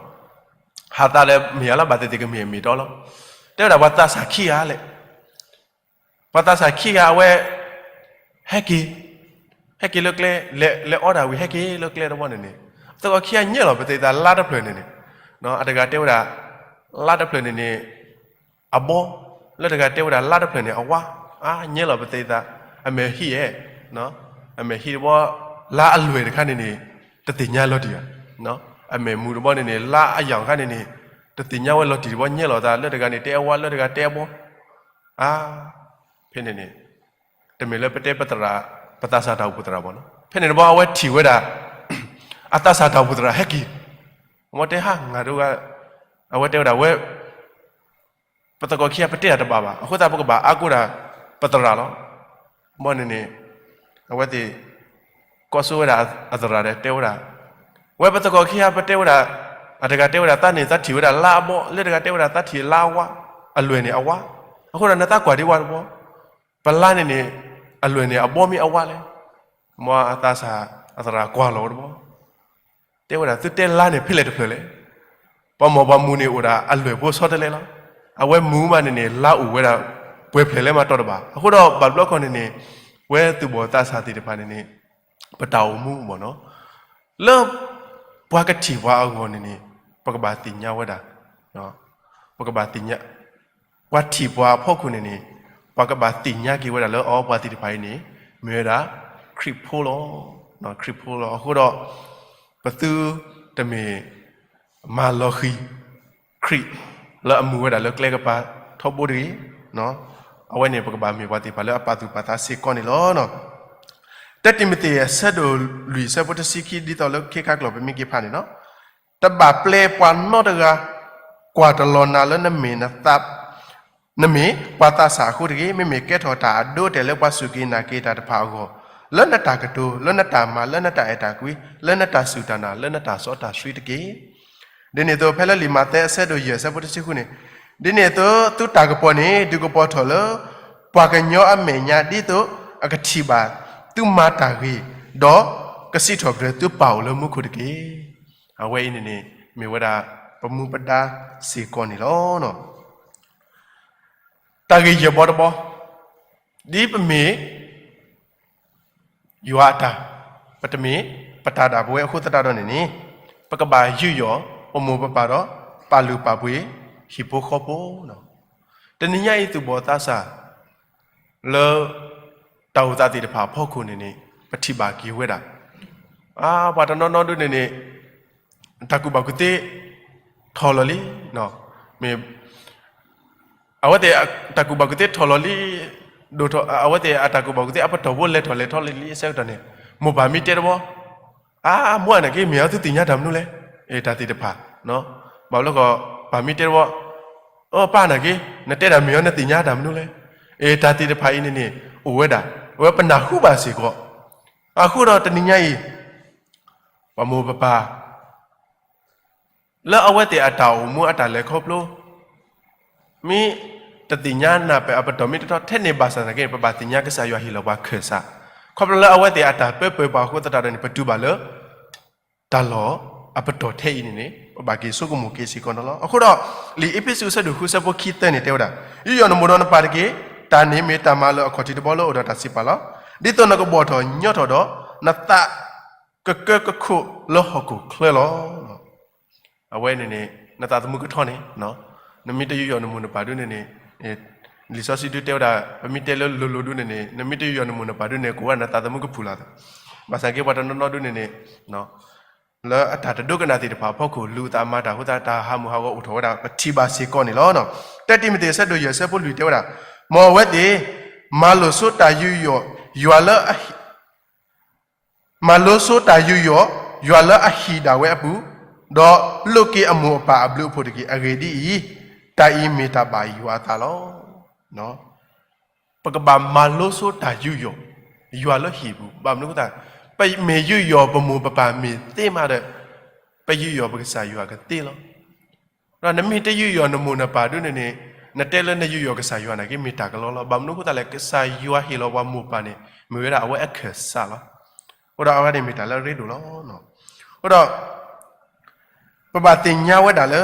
ဟးသးဒီးမ့ၢ်ယၤလီၤ ဘၣ်သ့ၣ်သ့ၣ်ကမ့ၢ်အမ့ၢ်တီလီၤ. တဲဝဲဒၣ်ပှၤသးစၢ်ခံဂၤလဲၣ် ပှၤသးစၢ်ခံဂၤအဝဲ ဟဲက့ၤ, ဟဲက့ၤလၢကျဲ, လဲၤအီတၢ်ဝံၤ ဟဲက့ၤလၢကျဲတဘီန့ၣ်န့ၣ်, သကိးခံဂၤညဲလီၤပသ့ၣ်သးလါတဖျၢၣ်န့ၣ်န့ၣ်, အတဂၤတဲဝဲဒၣ် လါတဖျၢၣ်န့ၣ်န့ၣ် အဘီ, လၢတဂၤတဲဝဲဒၣ်လါတဖျၢၣ်န့ၣ် အဝါ, အါ ညဲလီၤပသ့ၣ်သး, အမဲာ်ဟံၣ်ဧဲ, အမဲာ်ဟံၣ်တဘီ, လါအလွဲၢ်တခါန့ၣ်န့ၣ် တသ့ၣ်ညါလီၤတံၢ်ဘၣ်, အမဲာ်မူၤတဘီန့ၣ်န့ၣ် လါအယီၢ်တခါန့ၣ်န့ၣ် တသ့ၣ်ညါဝဲလီၤတံၢ်တဘီ ညဲလီၤသး လၢတဂၤန့ၣ်တဲအဝါ လၢတဂၤတဲအဘီ, အါ ဖဲန့ၣ်န့ၣ် တမ့ၢ်လၢပတဲပသရၣ်, ပသးစၢ်တၢ်အိၣ်ဖှိၣ်သရၣ်ဘၣ်နီၤ, ဖဲန့ၣ်တဘီအဝဲထံၣ်ဝဲဒၣ် အသးစၢ်တၢ်အိၣ်ဖှိၣ်သရၣ်ဟဲက့ၤ, မ်တဲဟါ ငါဒိဂၤ, အဝဲတဲဝဲဒၣ်ဝဲ ပသကိးခံဂၤပတဲတၢ်တဘၣ်ဘၣ် အဃိသတးပကဘၣ်အါကိးဒၣ် ပသရၣ်လီၤ. ဘီန့ၣ်န့ၣ် အဝဲသ့ၣ် ကိးဆိဝဲဒၣ်အသရၣ်ဒီးတဲဝဲဒၣ်, ဝဲပသကိးခံဂၤပတဲဝဲဒၣ်, အတဂၤတဲဝဲဒၣ်သးန့ၣ် သးထံၣ်ဝဲဒၣ်လါအဘီ, လၢတဂၤတဲဝဲဒၣ်သးထံၣ်လါအဝါ, အလွဲၢ်န့ၣ်အဝါ, အဃိဒီးနသးကွၢ်ဒံးဝဲတဘီ, ပလါန့ၣ်န့ၣ် အလွဲၢ်န့ၣ်အဘီမ့ၢ်အဝါလဲၣ်. မ်အသးစၢ်အသရၣ်ကွၢ်လီၤဝဲတဘီ တဲဝဲဒၣ်သုတဲလါန့ၣ်ဖဲလဲၣ်တဖျၢၣ်လဲၣ်. ပှၤမိၢ်ပှၤမူန့ၣ်အိၣ်ဒၣ်အလွဲၢ်ဖိဆီတလဲလီၤ. အဝဲမူမးန့ၣ်န့ၣ် လါအိၣ်ဝဲဒၣ် ပှဲၤဖျၢၣ်လဲၣ်မးတီတဘၣ်. အဃိဒီးဘၣ်ဘျီခီန့ၣ်န့ၣ် ဝဲသူၣ်ဘီၣ်သးစၢ်သ့ၣ်တဖၣ်န့ၣ်န့ၣ် ပတၢ်အိၣ်မူမ့ၢ်နီၤ လၢ ပှၤကထံၣ်ပှၤအဂီၢ်န့ၣ်န့ၣ် ပကဘၣ်သ့ၣ်ညါဝဲဒၣ်, ပကဘၣ်သ့ၣ်ညါ, ပှၤထံၣ်ပှၤအဖီခိၣ်န့ၣ်န့ၣ် ပှၤကဘၣ်သ့ၣ်ညါက့ၤဝဲဒၣ်လၢအပှၤသ့ၣ်တဖၣ်အံၤန့ၣ် မ့ၢ်ဝဲဒၣ် ခရံာ်ဖိလီၤ. ခရံာ်ဖိလီၤ. အဃိဒီး ပသုတမ့ၢ် မၤလီၤဃံၤ ခရံာ် လၢအမူဝဲဒၣ်လၢကျဲကပၤထီဘိတဂ့ၤ. အဝဲန့ၣ်ပကဘၣ်မ့ၢ်ပှၤသ့ၣ်တဖၣ်လၢအပာ်သူၣ်ပာ်သးစ့ၢ်ကီးန့ၣ်လီၤ. တၢတံၤမသ့း အဆၢဒိၣ်လွံၢ် အဆၢဖိတဆံခံ ဒ်သိးလၢခ့ခါကျိာ်ပမ့ၢ်က့ၤဖးန့ၣ်လီၤ. တဘၣ်ပျဲပှၤနီတဂၤ ကွၢ်တလီၤနၤလၢနမ့ၢ်နသး နမ့ၢ်ပှၤသးစၢ်အဃိတဂ့ၤ, မ့မ့ၢ်ကဲထီၣ်တၢ်အဒိအတဲာ်လၢပှၤစူၢ်က့ၤနာ်က့ၤတၢ်တဖၣ်အဂီၢ်, လၢနတၢ်ကတိၤ, လၢနတၢ်မၤ, လၢနတၢ်အဲၣ်တၢ်ကွံ, လၢနတၢ်စူၢ်တၢ်နာ်, လၢနတၢ်စီတၢ်ဆှံတက့ၢ်. ဒ်န့ၣ်အသိး ဖဲလၢလံာ်မးသဲအဆၢဒိၣ်ယဲၢ်အဆၢဖိတဆံဃုန့ၣ်, ဒ်န့ၣ်အသိး သုတၢ်ကပီၤန့ၣ် ဒုးကပီၤထီၣ်လၢ ပှၤကညီအမဲာ်ညါ ဒ်သိးအကထံၣ်ဘၣ် သုမၤတၢ်ဂ့ၤ, ဒီးကစံးထီၣ်ပတြၢၤသုပၢ်အိၣ်လၢမူခိၣ်တက့ၢ်. အဝဲအံၤန့ၣ်န့ၣ် မ့ၢ်ဝဲဒၣ် ပမူပဒါစ့ၢ်ကီးန့ၣ်လီၤ. တၢ်ဂ့ၢ်ယဲၢ်ဘီတဘီ, ဒ်ပမ့ၢ် ယွၤအတၢ်, ပတမ့ၢ်ပတၢ်ဒၣ်ပဝဲအဃိသတးဒီးန့ၣ်န့ၣ်, ပကဘၣ်ယူးယီၣ်ပမိၢ်ပပၢ်ဒီး ပာ်လုၢ်ပာ်ပှ့ၤဟံၣ်ဖိဃီဖိလီၤ. တနံၤညါအံၤသူၣ်ဘီၣ်သးစၢ် လၢ တၢ်အိၣ်သးသ့ၣ်တဖၣ်အဖီခိၣ်န့ၣ်န့ၣ် ပထံၣ်ဘၣ်က့ၤဝဲဒၣ်, အါ ပှၤတနီၤနီၤဒုန့ၣ်န့ၣ် တၢ်ကူၣ်ဘၣ်ကူၣ်သ့ ထီၣ်လီၤလံ, မ့ၢ် အဝဲသ့ၣ်အတၢ်ကူၣ်ဘၣ်ကူၣ်သ့ထီၣ်လီၤလံ, ဒိၣ်ထီၣ် အဝဲသ့ၣ်အတၢ်ကူၣ်ဘၣ်ကူၣ်သ့အပတီၢ်ဖိလဲၤထီၣ်လဲၤထီၣ်လံအဆၢကတီၢ်န့ၣ်, မိၢ်ပၢ်မ့ၢ်တဲတဘီ, အါ မိၢ်အါနာ်က့ မ့ၢ်အသုသ့ၣ်ညါတၢ်မနုၤလဲၣ်, တၢ်သ့ၣ်တဖၣ်, ဘၣ်ဘျီကီး ပၢ်မ့ၢ်တဲတဘီ, အၢ ပၢ်နာ်က့ နတဲဒၣ်မ့ၢ်အီၤ နသ့ၣ်ညါတၢ်မနုၤလဲၣ်, တၢ်သ့ၣ်တဖၣ်အံၤန့ၣ်န့ၣ် အိၣ်ဝဲဒၣ်, အဝဲပနၢ်ဟူဘၣ်စ့ၢ်ကီး, အဃိဒီးတနံၤညါအံၤ ပမိၢ်ပပၢ် လၢအဝဲသ့ၣ်အတၢ်အိၣ်မူအတၢ်လဲၤခီဖျိ မ့ၢ်တသ့ၣ်ညါနၢ်ပၢၢ်အပတီၢ်မ့ၢ်တထီထဲန့ၣ်ဘၣ်ဆၣ်သနာ်က့န့ၣ် ပဘၣ်သ့ၣ်ညါကစၢ်ယွၤဟ့ၣ်လီၤပှၤခၢၣ်စး, ခီဖျိလၢအဝဲသ့ၣ်အတၢ်ပၢပၢၤပှၤအဃိသတးဒီးန့ၣ် ပတူၢ်ဘၣ်လၢ တၢ်လီၢ်အပတီၢ်ထဲအံၤန့ၣ်န့ၣ် ပဘၣ်က့ၤဆိကမိၣ်က့ၤစ့ၢ်ကီးန့ၣ်လီၤ. အဃိဒီး လံာ်အ့းဖ့းစူးအဆၢဒိၣ်ဃုအဆၢဖိခံသၢန့ၣ် တဲဝဲဒၣ်, ယူးယီၣ်နမိၢ်ဒီးနပၢ်တက့ၢ်. တၢ်န့ၣ်မ့ၢ်တၢ်မၤလၢအခီၣ်ထံးတဘီလၢအိၣ်ဒီးတၢ်စံးပာ်လီၤ. ဒ်သိးနကဘီၣ်ထီၣ်ညီထီၣ်ဒီး နသးကကၢကခိၣ်လၢဟီၣ်ခိၣ်ချၢလီၤ. အဝဲန့ၣ်န့ၣ် နသးသမူကထီန့ၣ်, နမ့ၢ်တယူးယီၣ်နမိၢ်နပၢ်ဒုန့ၣ်န့ၣ်, လံာ်စီဆှံဒုတဲဝဲဒၣ် ပမ့ၢ်တဲလၢလိၤလိၤဒုန့ၣ်န့ၣ် နမ့ၢ်တယူးယီၣ်နမိၢ်နပၢ်ဒုန့ၣ် ကိးဝဲဒၣ်နသးသမူကဖုၣ်လီၤ. ဘၣ်ဆၣ်က့ပှၤတနီၤနီၤဒုန့ၣ်န့ၣ် လၢအတၢ်တဒိကနၣ်သ့ၣ်တဖၣ်အဖီခိၣ် လူၤအသးမၤတၢ်အဃိသတး တၢ်ဟးမုၢ်ဟးဂီၤအိၣ်ထီၣ်ဝဲဒၣ် ပထံၣ်ဘၣ်စ့ၢ်ကီးန့ၣ်လီၤ. တၢတံၤမသ့းအဆၢဒိၣ်ယဲၢ်အဆၢဖိလွံၢ်တဲဝဲဒၣ်, မ်အဝဲသ့ၣ် မၤလိာ်ဆိတၢ်ယူးယီၣ် ယွၤလၢအဟံၣ် မၤလိဆိတၢ်ယူးယီၣ် ယွၤလၢအဟံၣ်ဒၣ်ဝဲအပူၤ, ဒီးလိးက့ၤအမိၢ်အပၢ်အဘျုးအဖှိၣ်တက့ၢ်. အဂ့ၢ်ဒ်အံၤ, တၢ်အံၤမ့ၢ်တၢ်ဘၣ်ယွၤအသးလီၤ. ပကဘၣ်မၤလိဆိတၢ်ယူးယီၣ် ယွၤလၢဟံၣ်ပူၤ, ဘၣ်မနုၤအဃိသတး ပမ့ၢ်ယူးယီၣ်ပမိၢ်ပပၢ်မ့ၢ်သ့မးဒီး ပယူးယီၣ်ပကစၢ်ယွၤကသ့လီၤ. ဒီးနမ့ၢ်တယူးယီၣ်နမိၢ်နပၢ်ဒုန့ၣ်န့ၣ်, နတဲလၢနယူးယီၣ်ကစၢ်ယွၤနာ်က့ မ့ၢ်တၢ်ကလီလီၤ. ဘၣ်မနုၤအဃိသတးလဲၣ်, ကစၢ်ယွၤဟ့ၣ်လီၤပှၤမိၢ်ပၢ်န့ၣ် မ့ၢ်ဝဲဒၣ်အဝဲအခၢၣ်စးလီၤ. အဃိဒီးအဝဲန့ၣ်မ့ၢ်တၢ်လၢအရ့ဒိၣ်လီၤ. အဃိဒီး ပဘၣ်သ့ၣ်ညါဝဲဒၣ်လၢ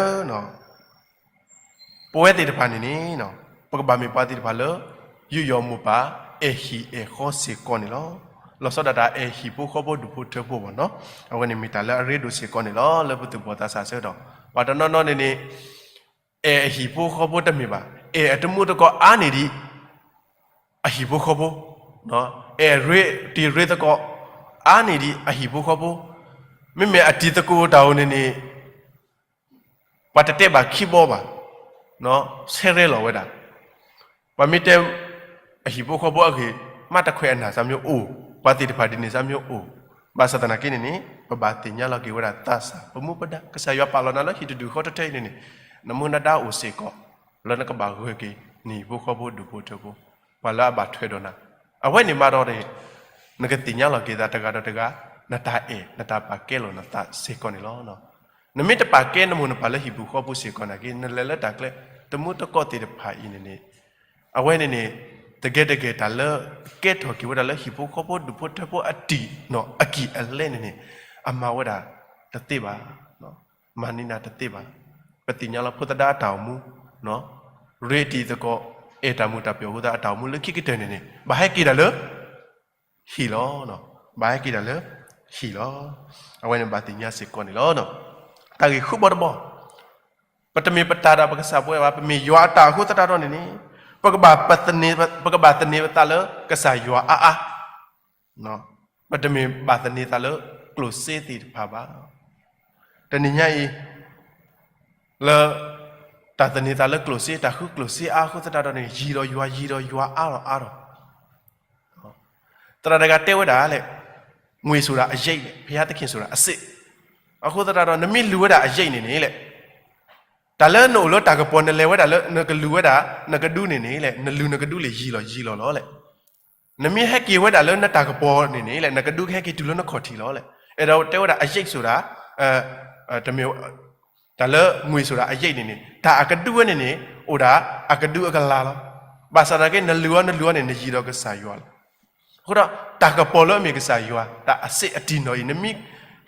ပဝဲသ့ၣ်တဖၣ်န့ၣ်န့ၣ်, ပကဘၣ်မ့ၢ်ပှၤသ့ၣ်တဖၣ်လၢ ယူးယီၣ်မိၢ်ပၢ် အဲၣ်ဟံၣ်အဲၣ်ဃီစ့ၢ်ကီးန့ၣ်လီၤ. လီၤဆီဒၣ်တၢ်အဲၣ်ဟံၣ်ဖိဃီဖိဒူၣ်ဖိထၢဖိဘၣ်နီၤ, အဝဲန့ၣ်မ့ၢ်တၢ်လၢအရ့ဒိၣ်စ့ၢ်ကီးန့ၣ်လီၤ. လၢပသူၣ်ဘီၣ်သးစၢ်အဆၢကတီၢ် ပှၤတနီၤနီၤန့ၣ်န့ၣ် အဲၣ်အဟံၣ်ဖိဃီဖိတမ့ၢ်ဘၣ်, အဲၣ်အတမူတကိးအါန့ၢ်ဒံး အဟံၣ်ဖိဃီဖိ, အဲၣ်ရ့တံၤရ့သကိး အါန့ၢ်ဒံးအဟံၣ်ဖိဃီဖိ, မ့မ့ၢ်အတံၤသကိးတၢ်ဧိၤန့ၣ်န့ၣ် ပှၤတတဲဘၣ်ခံဘီဘၣ်, ဆဲရဲလီၤဝဲဒၣ်. ပှၤမ့ၢ်တဲ အဟံၣ်ဖိဃီဖိအဂ့ၢ် မ့ၢ်တခွဲးအနၢ်စၢ်မ့ၢ်အိၣ်, ပှၤသ့ၣ်တဖၣ်ဒ်န့ၣ်စၢ်မ့ၢ်အိၣ်, ဘၣ်ဆၣ်သနာ်က့န့ၣ်န့ၣ် ပဘၣ်သ့ၣ်ညါလီၤက့ၤဝဲဒၣ်သးစၢ် ပမူပဒါ, ကစၢ်ယွၤပာ်လီၤနၤလၢဟံၣ်တဒူၣ်ဃီတထၢအံၤန့ၣ်န့ၣ် နမူနဒါအိၣ်စ့ၢ်ကီး လၢနကဘၣ်ဂၢၢ်က့ၤ နဟံၣ်ဖိဃီဖိဒူၣ်ဖိထၢဖိ, ပှၤလၢအဘၣ်ထွဲဒီးနၤ, အဝဲန့ၣ်မးဒီးန့ၣ် နကသ့ၣ်ညါလီၤက့ၤသးတဂၤဒီးတဂၤ, နတၢ်အဲၣ် နတၢ်ပာ်ကဲလိာ်နသးစ့ၢ်ကီးန့ၣ်လီၤ. နမ့ၢ်တပာ်ကဲနမိၢ်နပၢ်လၢဟံၣ်ပူၤဃီပူၤစ့ၢ်ကီးနာ်က့ နလဲၤလၢတၢ်ကျဲ တမူတကိးသ့ၣ်တဖၣ်အံၤန့ၣ်န့ၣ်, အဝဲန့ၣ်န့ၣ် တကဲတကဲတၢ်လၢ ကဲထီၣ်က့ၤဝဲဒၣ်လၢဟံၣ်ဖိဃီဖိဒူၣ်ဖိထၢဖိအတံၢ်နီၢ်အကံၢ်အလဲန့ၣ်န့ၣ် အမၤဝဲဒၣ်တသ့ဘၣ်, မၤန့ၢ်နၤတသ့ဘၣ်. ပသ့ၣ်ညါလီၤဖိသဒါအတၢ်အိၣ်မူ, ရ့တံၤသကိး အဲၣ်တၢ်မုာ်တၢ်ပၢၤအဃိသတး အတၢ်အိၣ်မူလၢခံကတၢၢ်န့ၣ်န့ၣ် ဘၣ်ဟဲက့ၤဒၣ်လၢ ဟံၣ်လီၤ. ဘၣ်ဟဲက့ၤဒၣ်လၢ ဟံၣ်လီၤ. အဝဲန့ၣ်ဘၣ်သ့ၣ်ညါစ့ၢ်ကီးန့ၣ်လီၤ. တၢ်ဂ့ၢ်ဃုဘီတဘီ, ပတမ့ၢ်ပတၢ်ဒီးပကစၢ်ပဝဲဘၣ်, ပမ့ၢ်ယွၤအတၢ်အဃိသတးဒီးန့ၣ်န့ၣ် ပကဘၣ်သန့ၤပသးလၢကစၢ်ယွၤအါအါ ပတမ့ၢ်ဘၣ်သန့ၤသးလၢကျိၣ်စ့သ့ၣ်တဖၣ်ဘၣ်. တနံၤညါအံၤ လၢ တၢ်သန့ၤသးလၢကျိၣ်စ့ တၢ်ဃုကျိၣ်စ့အါအဃိသတးဒီးန့ၣ် ယံၤဒီးယွၤ ယံၤဒီးယွၤအါဒီးအါဒီး သရၣ်တဂၤတဲဝဲဒၣ်လဲၣ်, ငွေဆိုတာအရိပ် ဘုရားသခင်ဆိုတာအစစ်, အဃိသတးဒီး နမ့ၢ်လူၤဝဲဒၣ်အရိပ်န့ၣ်န့ၣ်လဲၣ်, တၢ်လၢနအိၣ်လၢတၢ်ကပီၤ နလဲၤဝဲဒၣ်လၢ နကလူၤဝဲဒၣ် နကဒူန့ၣ်န့ၣ်လဲၣ်, နလူၤနကဒူလၢယံၤလီၤယံၤလီၤလီၤလဲၣ်. နမ့ၢ်ဟဲက့ၤဝဲဒၣ်လၢနတၢ်ကပီၤန့ၣ်န့ၣ်လဲၣ်, နကဒူကဟဲက့ၤတုၤလၢနခီၣ်ထံးလီၤလဲၣ်. အဲၣ်ဒိးတဲဝဲဒၣ်အရိပ်ဆိုတာ, တမ့ၢ် တၢ်လၢ ငွေဆိုတာအရိပ်န့ၣ်န့ၣ် တၢ်အကဒူဝဲန့ၣ်န့ၣ် အိၣ်ဒၣ်အကဒူအကလၤလီၤ. ဘၣ်ဆၣ်သနာ်က့ နလူၤအီၤနလူၤအီၤန့ၣ် နယံၤဒီးကစၢ်ယွၤလီၤ. အဃိဒီး တၢ်ကပီၤလၢအမ့ၢ်ကစၢ်ယွၤ တၢ်အစစ်အတံၢ်နီၢ်အံၤ နမ့ၢ်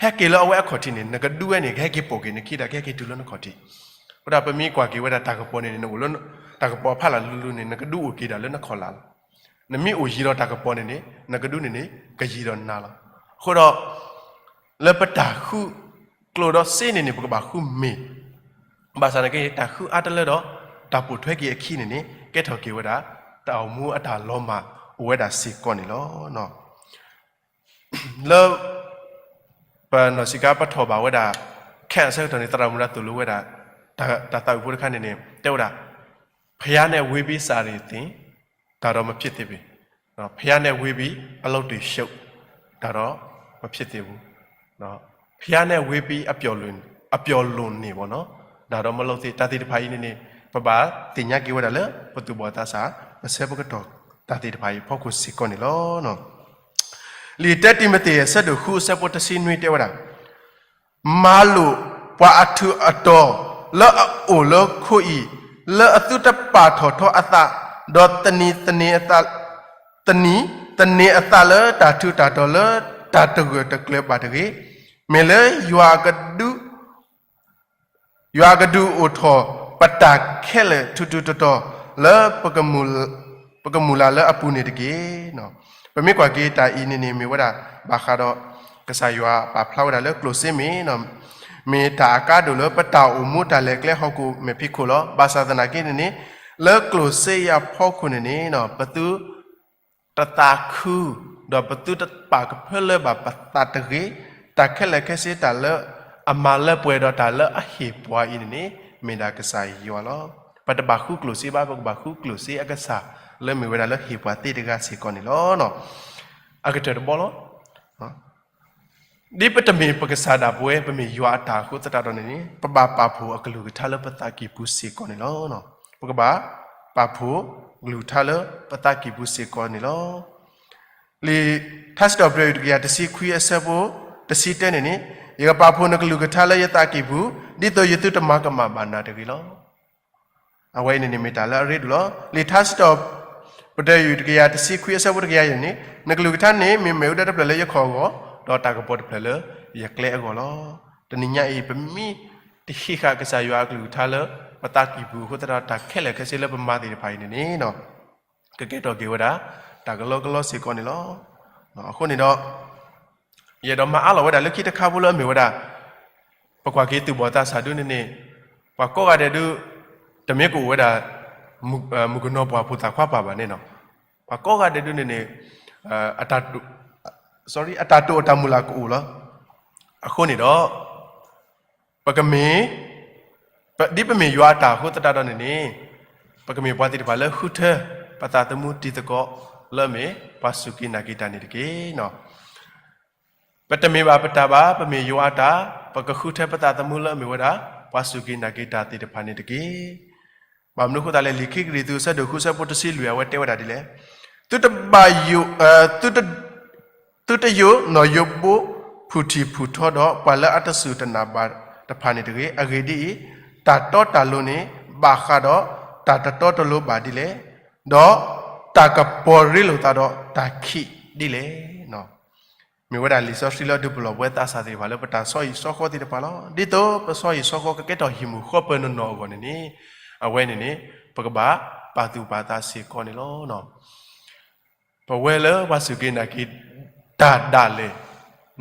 ဟဲက့ၤလၢအဝဲအခီၣ်ထံးန့ၣ် နကဒူဝဲန့ၣ် ကဟဲက့ၤပိာ်က့ၤနခံဒီး ကဟဲက့ၤတုၤလၢနခီၣ်ထံး. အဃိဒီးပမ့ၢ်ကွၢ်က့ၤဝဲဒၣ်တၢ်ကပီၤန့ၣ်န့ၣ် နအိၣ်လၢတၢ်ကပီၤဖးလၢ်လူၤလူၤန့ၣ် နကဒူအိၣ်က့ၤဒၣ်လၢနခီၣ်လာ်လီၤ. နမ့ၢ်အိၣ်ယံၤဒီးတၢ်ကပီၤန့ၣ်န့ၣ် နကဒူန့ၣ်န့ၣ် ကယံၤဒီးနၤလီၤ. အဃိဒီး လၢပတၢ်ဃုကျိၣ်ဒီးစ့န့ၣ်န့ၣ် ပကဘၣ်ဃုမ့ၢ်, ဘၣ်ဆၣ်သနာ်က့ တၢ်ဃုအါတလၢဒီး တၢ်ပိာ်ထွဲက့ၤအခံန့ၣ်န့ၣ် ကဲထီၣ်က့ၤဝဲဒၣ် တၢ်အိၣ်မူအတၢ်လီၤမၢ်အိၣ်ဝဲဒၣ်စ့ၢ်ကီးန့ၣ်လီၤ. လၢ ပနီၢ်ဆံးခါပထီၣ်ဘၣ်ဝဲဒၣ် ခဲအဆၢကတီၢ်န့ၣ် သရၣ်မုၣ်တဂၤသိၣ်လိဝဲဒၣ် တၢ်သးဝံၣ်ဖိတခါန့ၣ်န့ၣ် တဲဝဲဒၣ် ဘုရားနဲ့ဝေးပြီး စာသင် ဒါတော့မဖြစ်သင့်ဘူး, ဘုရားနဲ့ဝေးပြီး အလုပ်တွေရှုပ် ဒါတော့မဖြစ်သင့်ဘူး, ဘုရားနဲ့ဝေးပြီး အပျော်လွင့် အပျော်လွင့်နေပေါ့နော်, ဒါတော့မလုပ်သင့် တၢ်သ့ၣ်တဖၣ်အံၤန့ၣ်န့ၣ် ပဘၣ်သ့ၣ်ညါက့ၤဝဲဒၣ်လၢ ပသူၣ်ဘီၣ်သးစၢ် ပဆၢပကတီၢ်တၢ်သ့ၣ်တဖၣ်အံၤအဖီခိၣ်စ့ၢ်ကီးန့ၣ်လီၤ. လံာ်တၢတံၤမသ့း အဆၢဒိၣ်ဃု အဆၢဖိတဆံနွံတဲဝဲဒၣ်, မၤလိာ်ပှၤအထူးအတီၤ လၢအအိၣ်လၢခိအံၤ လၢအသုတပာ်ထီၣ်ထီအသး, ဒီးသနံၤသန့ၤအသး, သနံၤသန့ၤအသးလၢတၢ်ထူးတၢ်တီၤလၢတၢ်တဂၢၢ်တကျၢၤဘၣ်တဂ့ၤ. မ့ၢ်လၢယွၤအကဒု ယွၤအကဒုးအိၣ်ထီၣ်ပတၢ်ခဲလၢာ်ထူးထူးတီၤတီၤလၢ ပကမုၢ်လၢ်လၢအပူၤန့ၣ်တက့ၢ်. ပမ့ၢ်ကွၢ်က့ၤတၢ်အံၤန့ၣ်န့ၣ် မ့ၢ်ဝဲဒၣ် ဘၣ်ဃးဒီး ကစၢ်ယွၤပာ်ဖျါဝဲဒၣ်လၢကျိၣ်စ့မ့ၢ် မ့ၢ်တၢ်အကါဒိၣ်လၢပတၢ်အိၣ်မူတၢ်လဲၤကျဲဟီၣ်ခိၣ်မဲာ်ဖံးခိၣ်လီၤ. ဘၣ်ဆၣ်သနာ်က့န့ၣ်န့ၣ် လၢကျိၣ်စ့အံၤအဖီခိၣ်န့ၣ်န့ၣ် ပသု တသးခု, ဒီးပသုတပာ်ကဖၢလၢဘၣ်ပသးတဂ့ၤ, တၢ်ခဲလၢာ်ခဲဆ့တၢ်လၢ အမၤလၢပှဲၤဒီးတၢ်လၢအဟ့ၣ်ပှၤအံၤန့ၣ်န့ၣ် မ့ၢ်ဒၣ်ကစၢ်ယွၤလီၤ. ပတဘၣ်ဃုကျိၣ်စ့ဘၣ်, ပကဘၣ်ဃုကျိၣ်စ့အကစၢ် လၢမ့ၢ်ဝဲဒၣ်လၢဟ့ၣ်ပှၤသ့တဂၤစ့ၢ်ကီးန့ၣ်လီၤ. အကတၢၢ်တဘီလီၤ. ဒ်ပတမ့ၢ်ပကစၢ်ဒၣ်ပဝဲ ပမ့ၢ်ယွၤအတၢ်အဃိသတးဒီးန့ၣ်န့ၣ် ပဘၣ်ပာ်ဖှိၣ်အကလုၢ်ကထါလၢပသးကံၢ်ပူၤစ့ၢ်ကီးန့ၣ်လီၤ. ပကဘၣ်ပာ်ဖှိၣ်ကလုၢ်ကထါလၢပသးကံၢ်ပူၤစ့ၢ်ကီးန့ၣ်လီၤ. လံာ်ထါစံးထီၣ်ပတြၢၤ တကယၤတဆံခွံ အဆၢဖိတဆံတၢန့ၣ်န့ၣ် ယကပာ်ဖှိၣ်နကလုၢ်ကထါလၢယသးကံၢ်ပူၤ, ဒ်သိးယသုတမၤကမၣ်ဘၣ်နၤတဂ့ၤလီၤ. အဝဲအံၤန့ၣ်န့ၣ်မ့ၢ်တၢ်လၢအရ့ဒိၣ်လီၤ. လံာ်ထါစံးထီၣ်ပတြၢၤ တကယၤတဆံခွံအဆၢဖိတကယၤအံၤန့ၣ်, နကလုၢ်ကထါန့ၣ် မ့ၢ်မ့ၣ်အူဒၢတဖျၢၣ်လၢယခီၣ်အဂီၢ်, ဒီးတၢ်ကပီၤတဖျၢၣ်လၢယကျဲအဂီၢ်လီၤ. တနံၤညါအံၤ ပမ့ၢ်တဟံးဃာ်ကစၢ်ယွၤအကလုၢ်ကထါလၢ ပသးကံၢ်ပူၤအဃိသတးဒီး တၢ်ခဲလၢာ်ခဲဆ့လၢပမၤသ့ၣ်တဖၣ်အံၤန့ၣ်န့ၣ် ကကဲထီၣ်က့ၤဝဲဒၣ် တၢ်ကလီကလီစ့ၢ်ကီးန့ၣ်လီၤ. အဃိန့ၣ်ဒီး ယအဲၣ်ဒိးမၤအါလီၤဝဲဒၣ်လၢခံတခါဖိလၢအမ့ၢ်ဝဲဒၣ် ပကွၢ်က့ၤသူၣ်ဘီၣ်သးစၢ်ဒုန့ၣ်န့ၣ်, ပှၤကိးဂၤဒဲးဒု တမ့ၢ်ကအိၣ်ဝဲဒၣ် မုၣ်ကနီၤပှၢ်ဖိသၣ်ခွါပာ်ဘၣ်န့ၣ်နီၤ, ပှၤကိးဂၤဒဲးဒုန့ၣ်န့ၣ် အတၢ်တိာ်အတၢ်မုၢ်လၢ်ကအိၣ်လီၤ. အဃိန့ၣ်ဒီး ပကမ့ၢ် ဒ်ပမ့ၢ်ယွၤအတၢ်အဃိသတးဒီးန့ၣ်န့ၣ်, ပကမ့ၢ်ပှၤသ့ၣ်တဖၣ်လၢဃုထၢ ပသးသမူတံၤသကိး လၢအမ့ၢ်ပှၤစူၢ်က့ၤနာ်က့ၤတၢ်န့ၣ်တက့ၢ်. ပတမ့ၢ်ဘၣ်ပတၢ်ဘၣ်, ပမ့ၢ်ယွၤအတၢ်, ပကဃုထၢပသးသမူလၢအမ့ၢ်ဝဲဒၣ် ပှၤစူၢ်က့ၤနာ်က့ၤတၢ်သ့ၣ်တဖၣ်န့ၣ်တက့ၢ်. ဘၣ်မနုၤအဃိသတးလဲၣ်, လံာ်ခံကရံၣ်သူး အဆၢဒိၣ်ဃု အဆၢဖိတဆံလွံၢ် အဝဲတဲဝဲဒၣ်ဒ်လဲၣ်, သုတဘၣ်ယိၣ် သုတယိၣ်နီၣ်ယိးဘိ ဖုၣ်ထံၣ်ဖုၣ်ထီဒီး ပှၤလၢအတစူၢ်တနာ်ဘၣ်တဖၣ်န့ၣ်တဂ့ၤ. အဂ့ၢ်ဒ်အံၤ, တၢ်တီတၢ်လိၤန့ၣ် ဘၣ်ဃးဒီးတၢ်တတီတလိၤဘၣ်ဒ်လဲၣ်, ဒီးတၢ်ကပီၤရ့လိာ်သးဒီးတၢ်ခံးဒ်လဲၣ်. မ့ၢ်ဝဲဒၣ်လံာ်စီဆှံလၢဒုးပလီၢ်ပဝဲသးစၢ်သ့ၣ်တဖၣ်လၢပတၢ်ဆီဟံၣ်ဆီဃီသ့ၣ်တဖၣ်လီၤ. ဒ်သိးပဆီဟံၣ်ဆီဃီကကဲထီၣ်ဟံၣ်မုၢ်ဃီပၢၤနီၢ်နီၢ်အဂီၢ်န့ၣ်န့ၣ်, အဝဲန့ၣ်န့ၣ် ပကဘၣ်ပာ်သူၣ်ပာ်သးစ့ၢ်ကီးန့ၣ်လီၤ. ပဝဲလၢပှၤစူၢ်က့ၤနာ်က့ၤတၢ်ဒၣ်လဲာ်,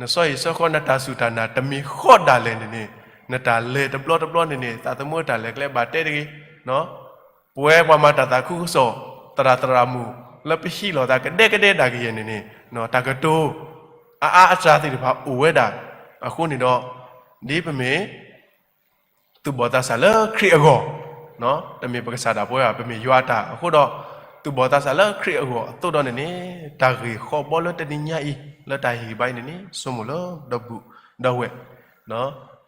နဆီဟံၣ်ဆီဃီနတၢ်စူၢ်တၢ်နာ်တမံၤဃီဒၣ်လဲာ်န့ၣ်န့ၣ်, နတၢ်လဲၤတဘျီတဘျီန့ၣ်န့ၣ် သးသမူတၢ်လဲၤကျဲဘၣ်တဲတဂ့ၤ, ပဝဲပှၤမၤတၢ်သးခုကစီၣ် သရၣ်သရၣ်မုၣ် လၢပဟံးလီၤသးကဒဲကဒဲဒၣ်ကယဲၢ်န့ၣ်န့ၣ် တၢ်ကတိၤ အအါအစှၤသ့ၣ်တဖၣ်အိၣ်ဝဲဒၣ်. အဃိန့ၣ်ဒီး ဒ်ပမ့ၢ် သူၣ်ဘီၣ်သးစၢ်လၢခရံာ်အဂီၢ်, တမ့ၢ်ပကစၢ်ဒၣ်ပဝဲဘၣ်, ပမ့ၢ်ယွၤအတၢ်အဃိဒီး သူၣ်ဘီၣ်သးစၢ်လၢခရံာ်အဂီၢ်အသိးဒီးန့ၣ်န့ၣ်, တၢ်ဂ့ၢ်ဃီဘီလၢတနံၤညါအံၤ လၢတၢ်ဟ့ၣ်ဂံၢ်ဘါအံၤန့ၣ်န့ၣ် ဆိကမိၣ်လၢဒီပုၢ်ဒီဝဲၢ်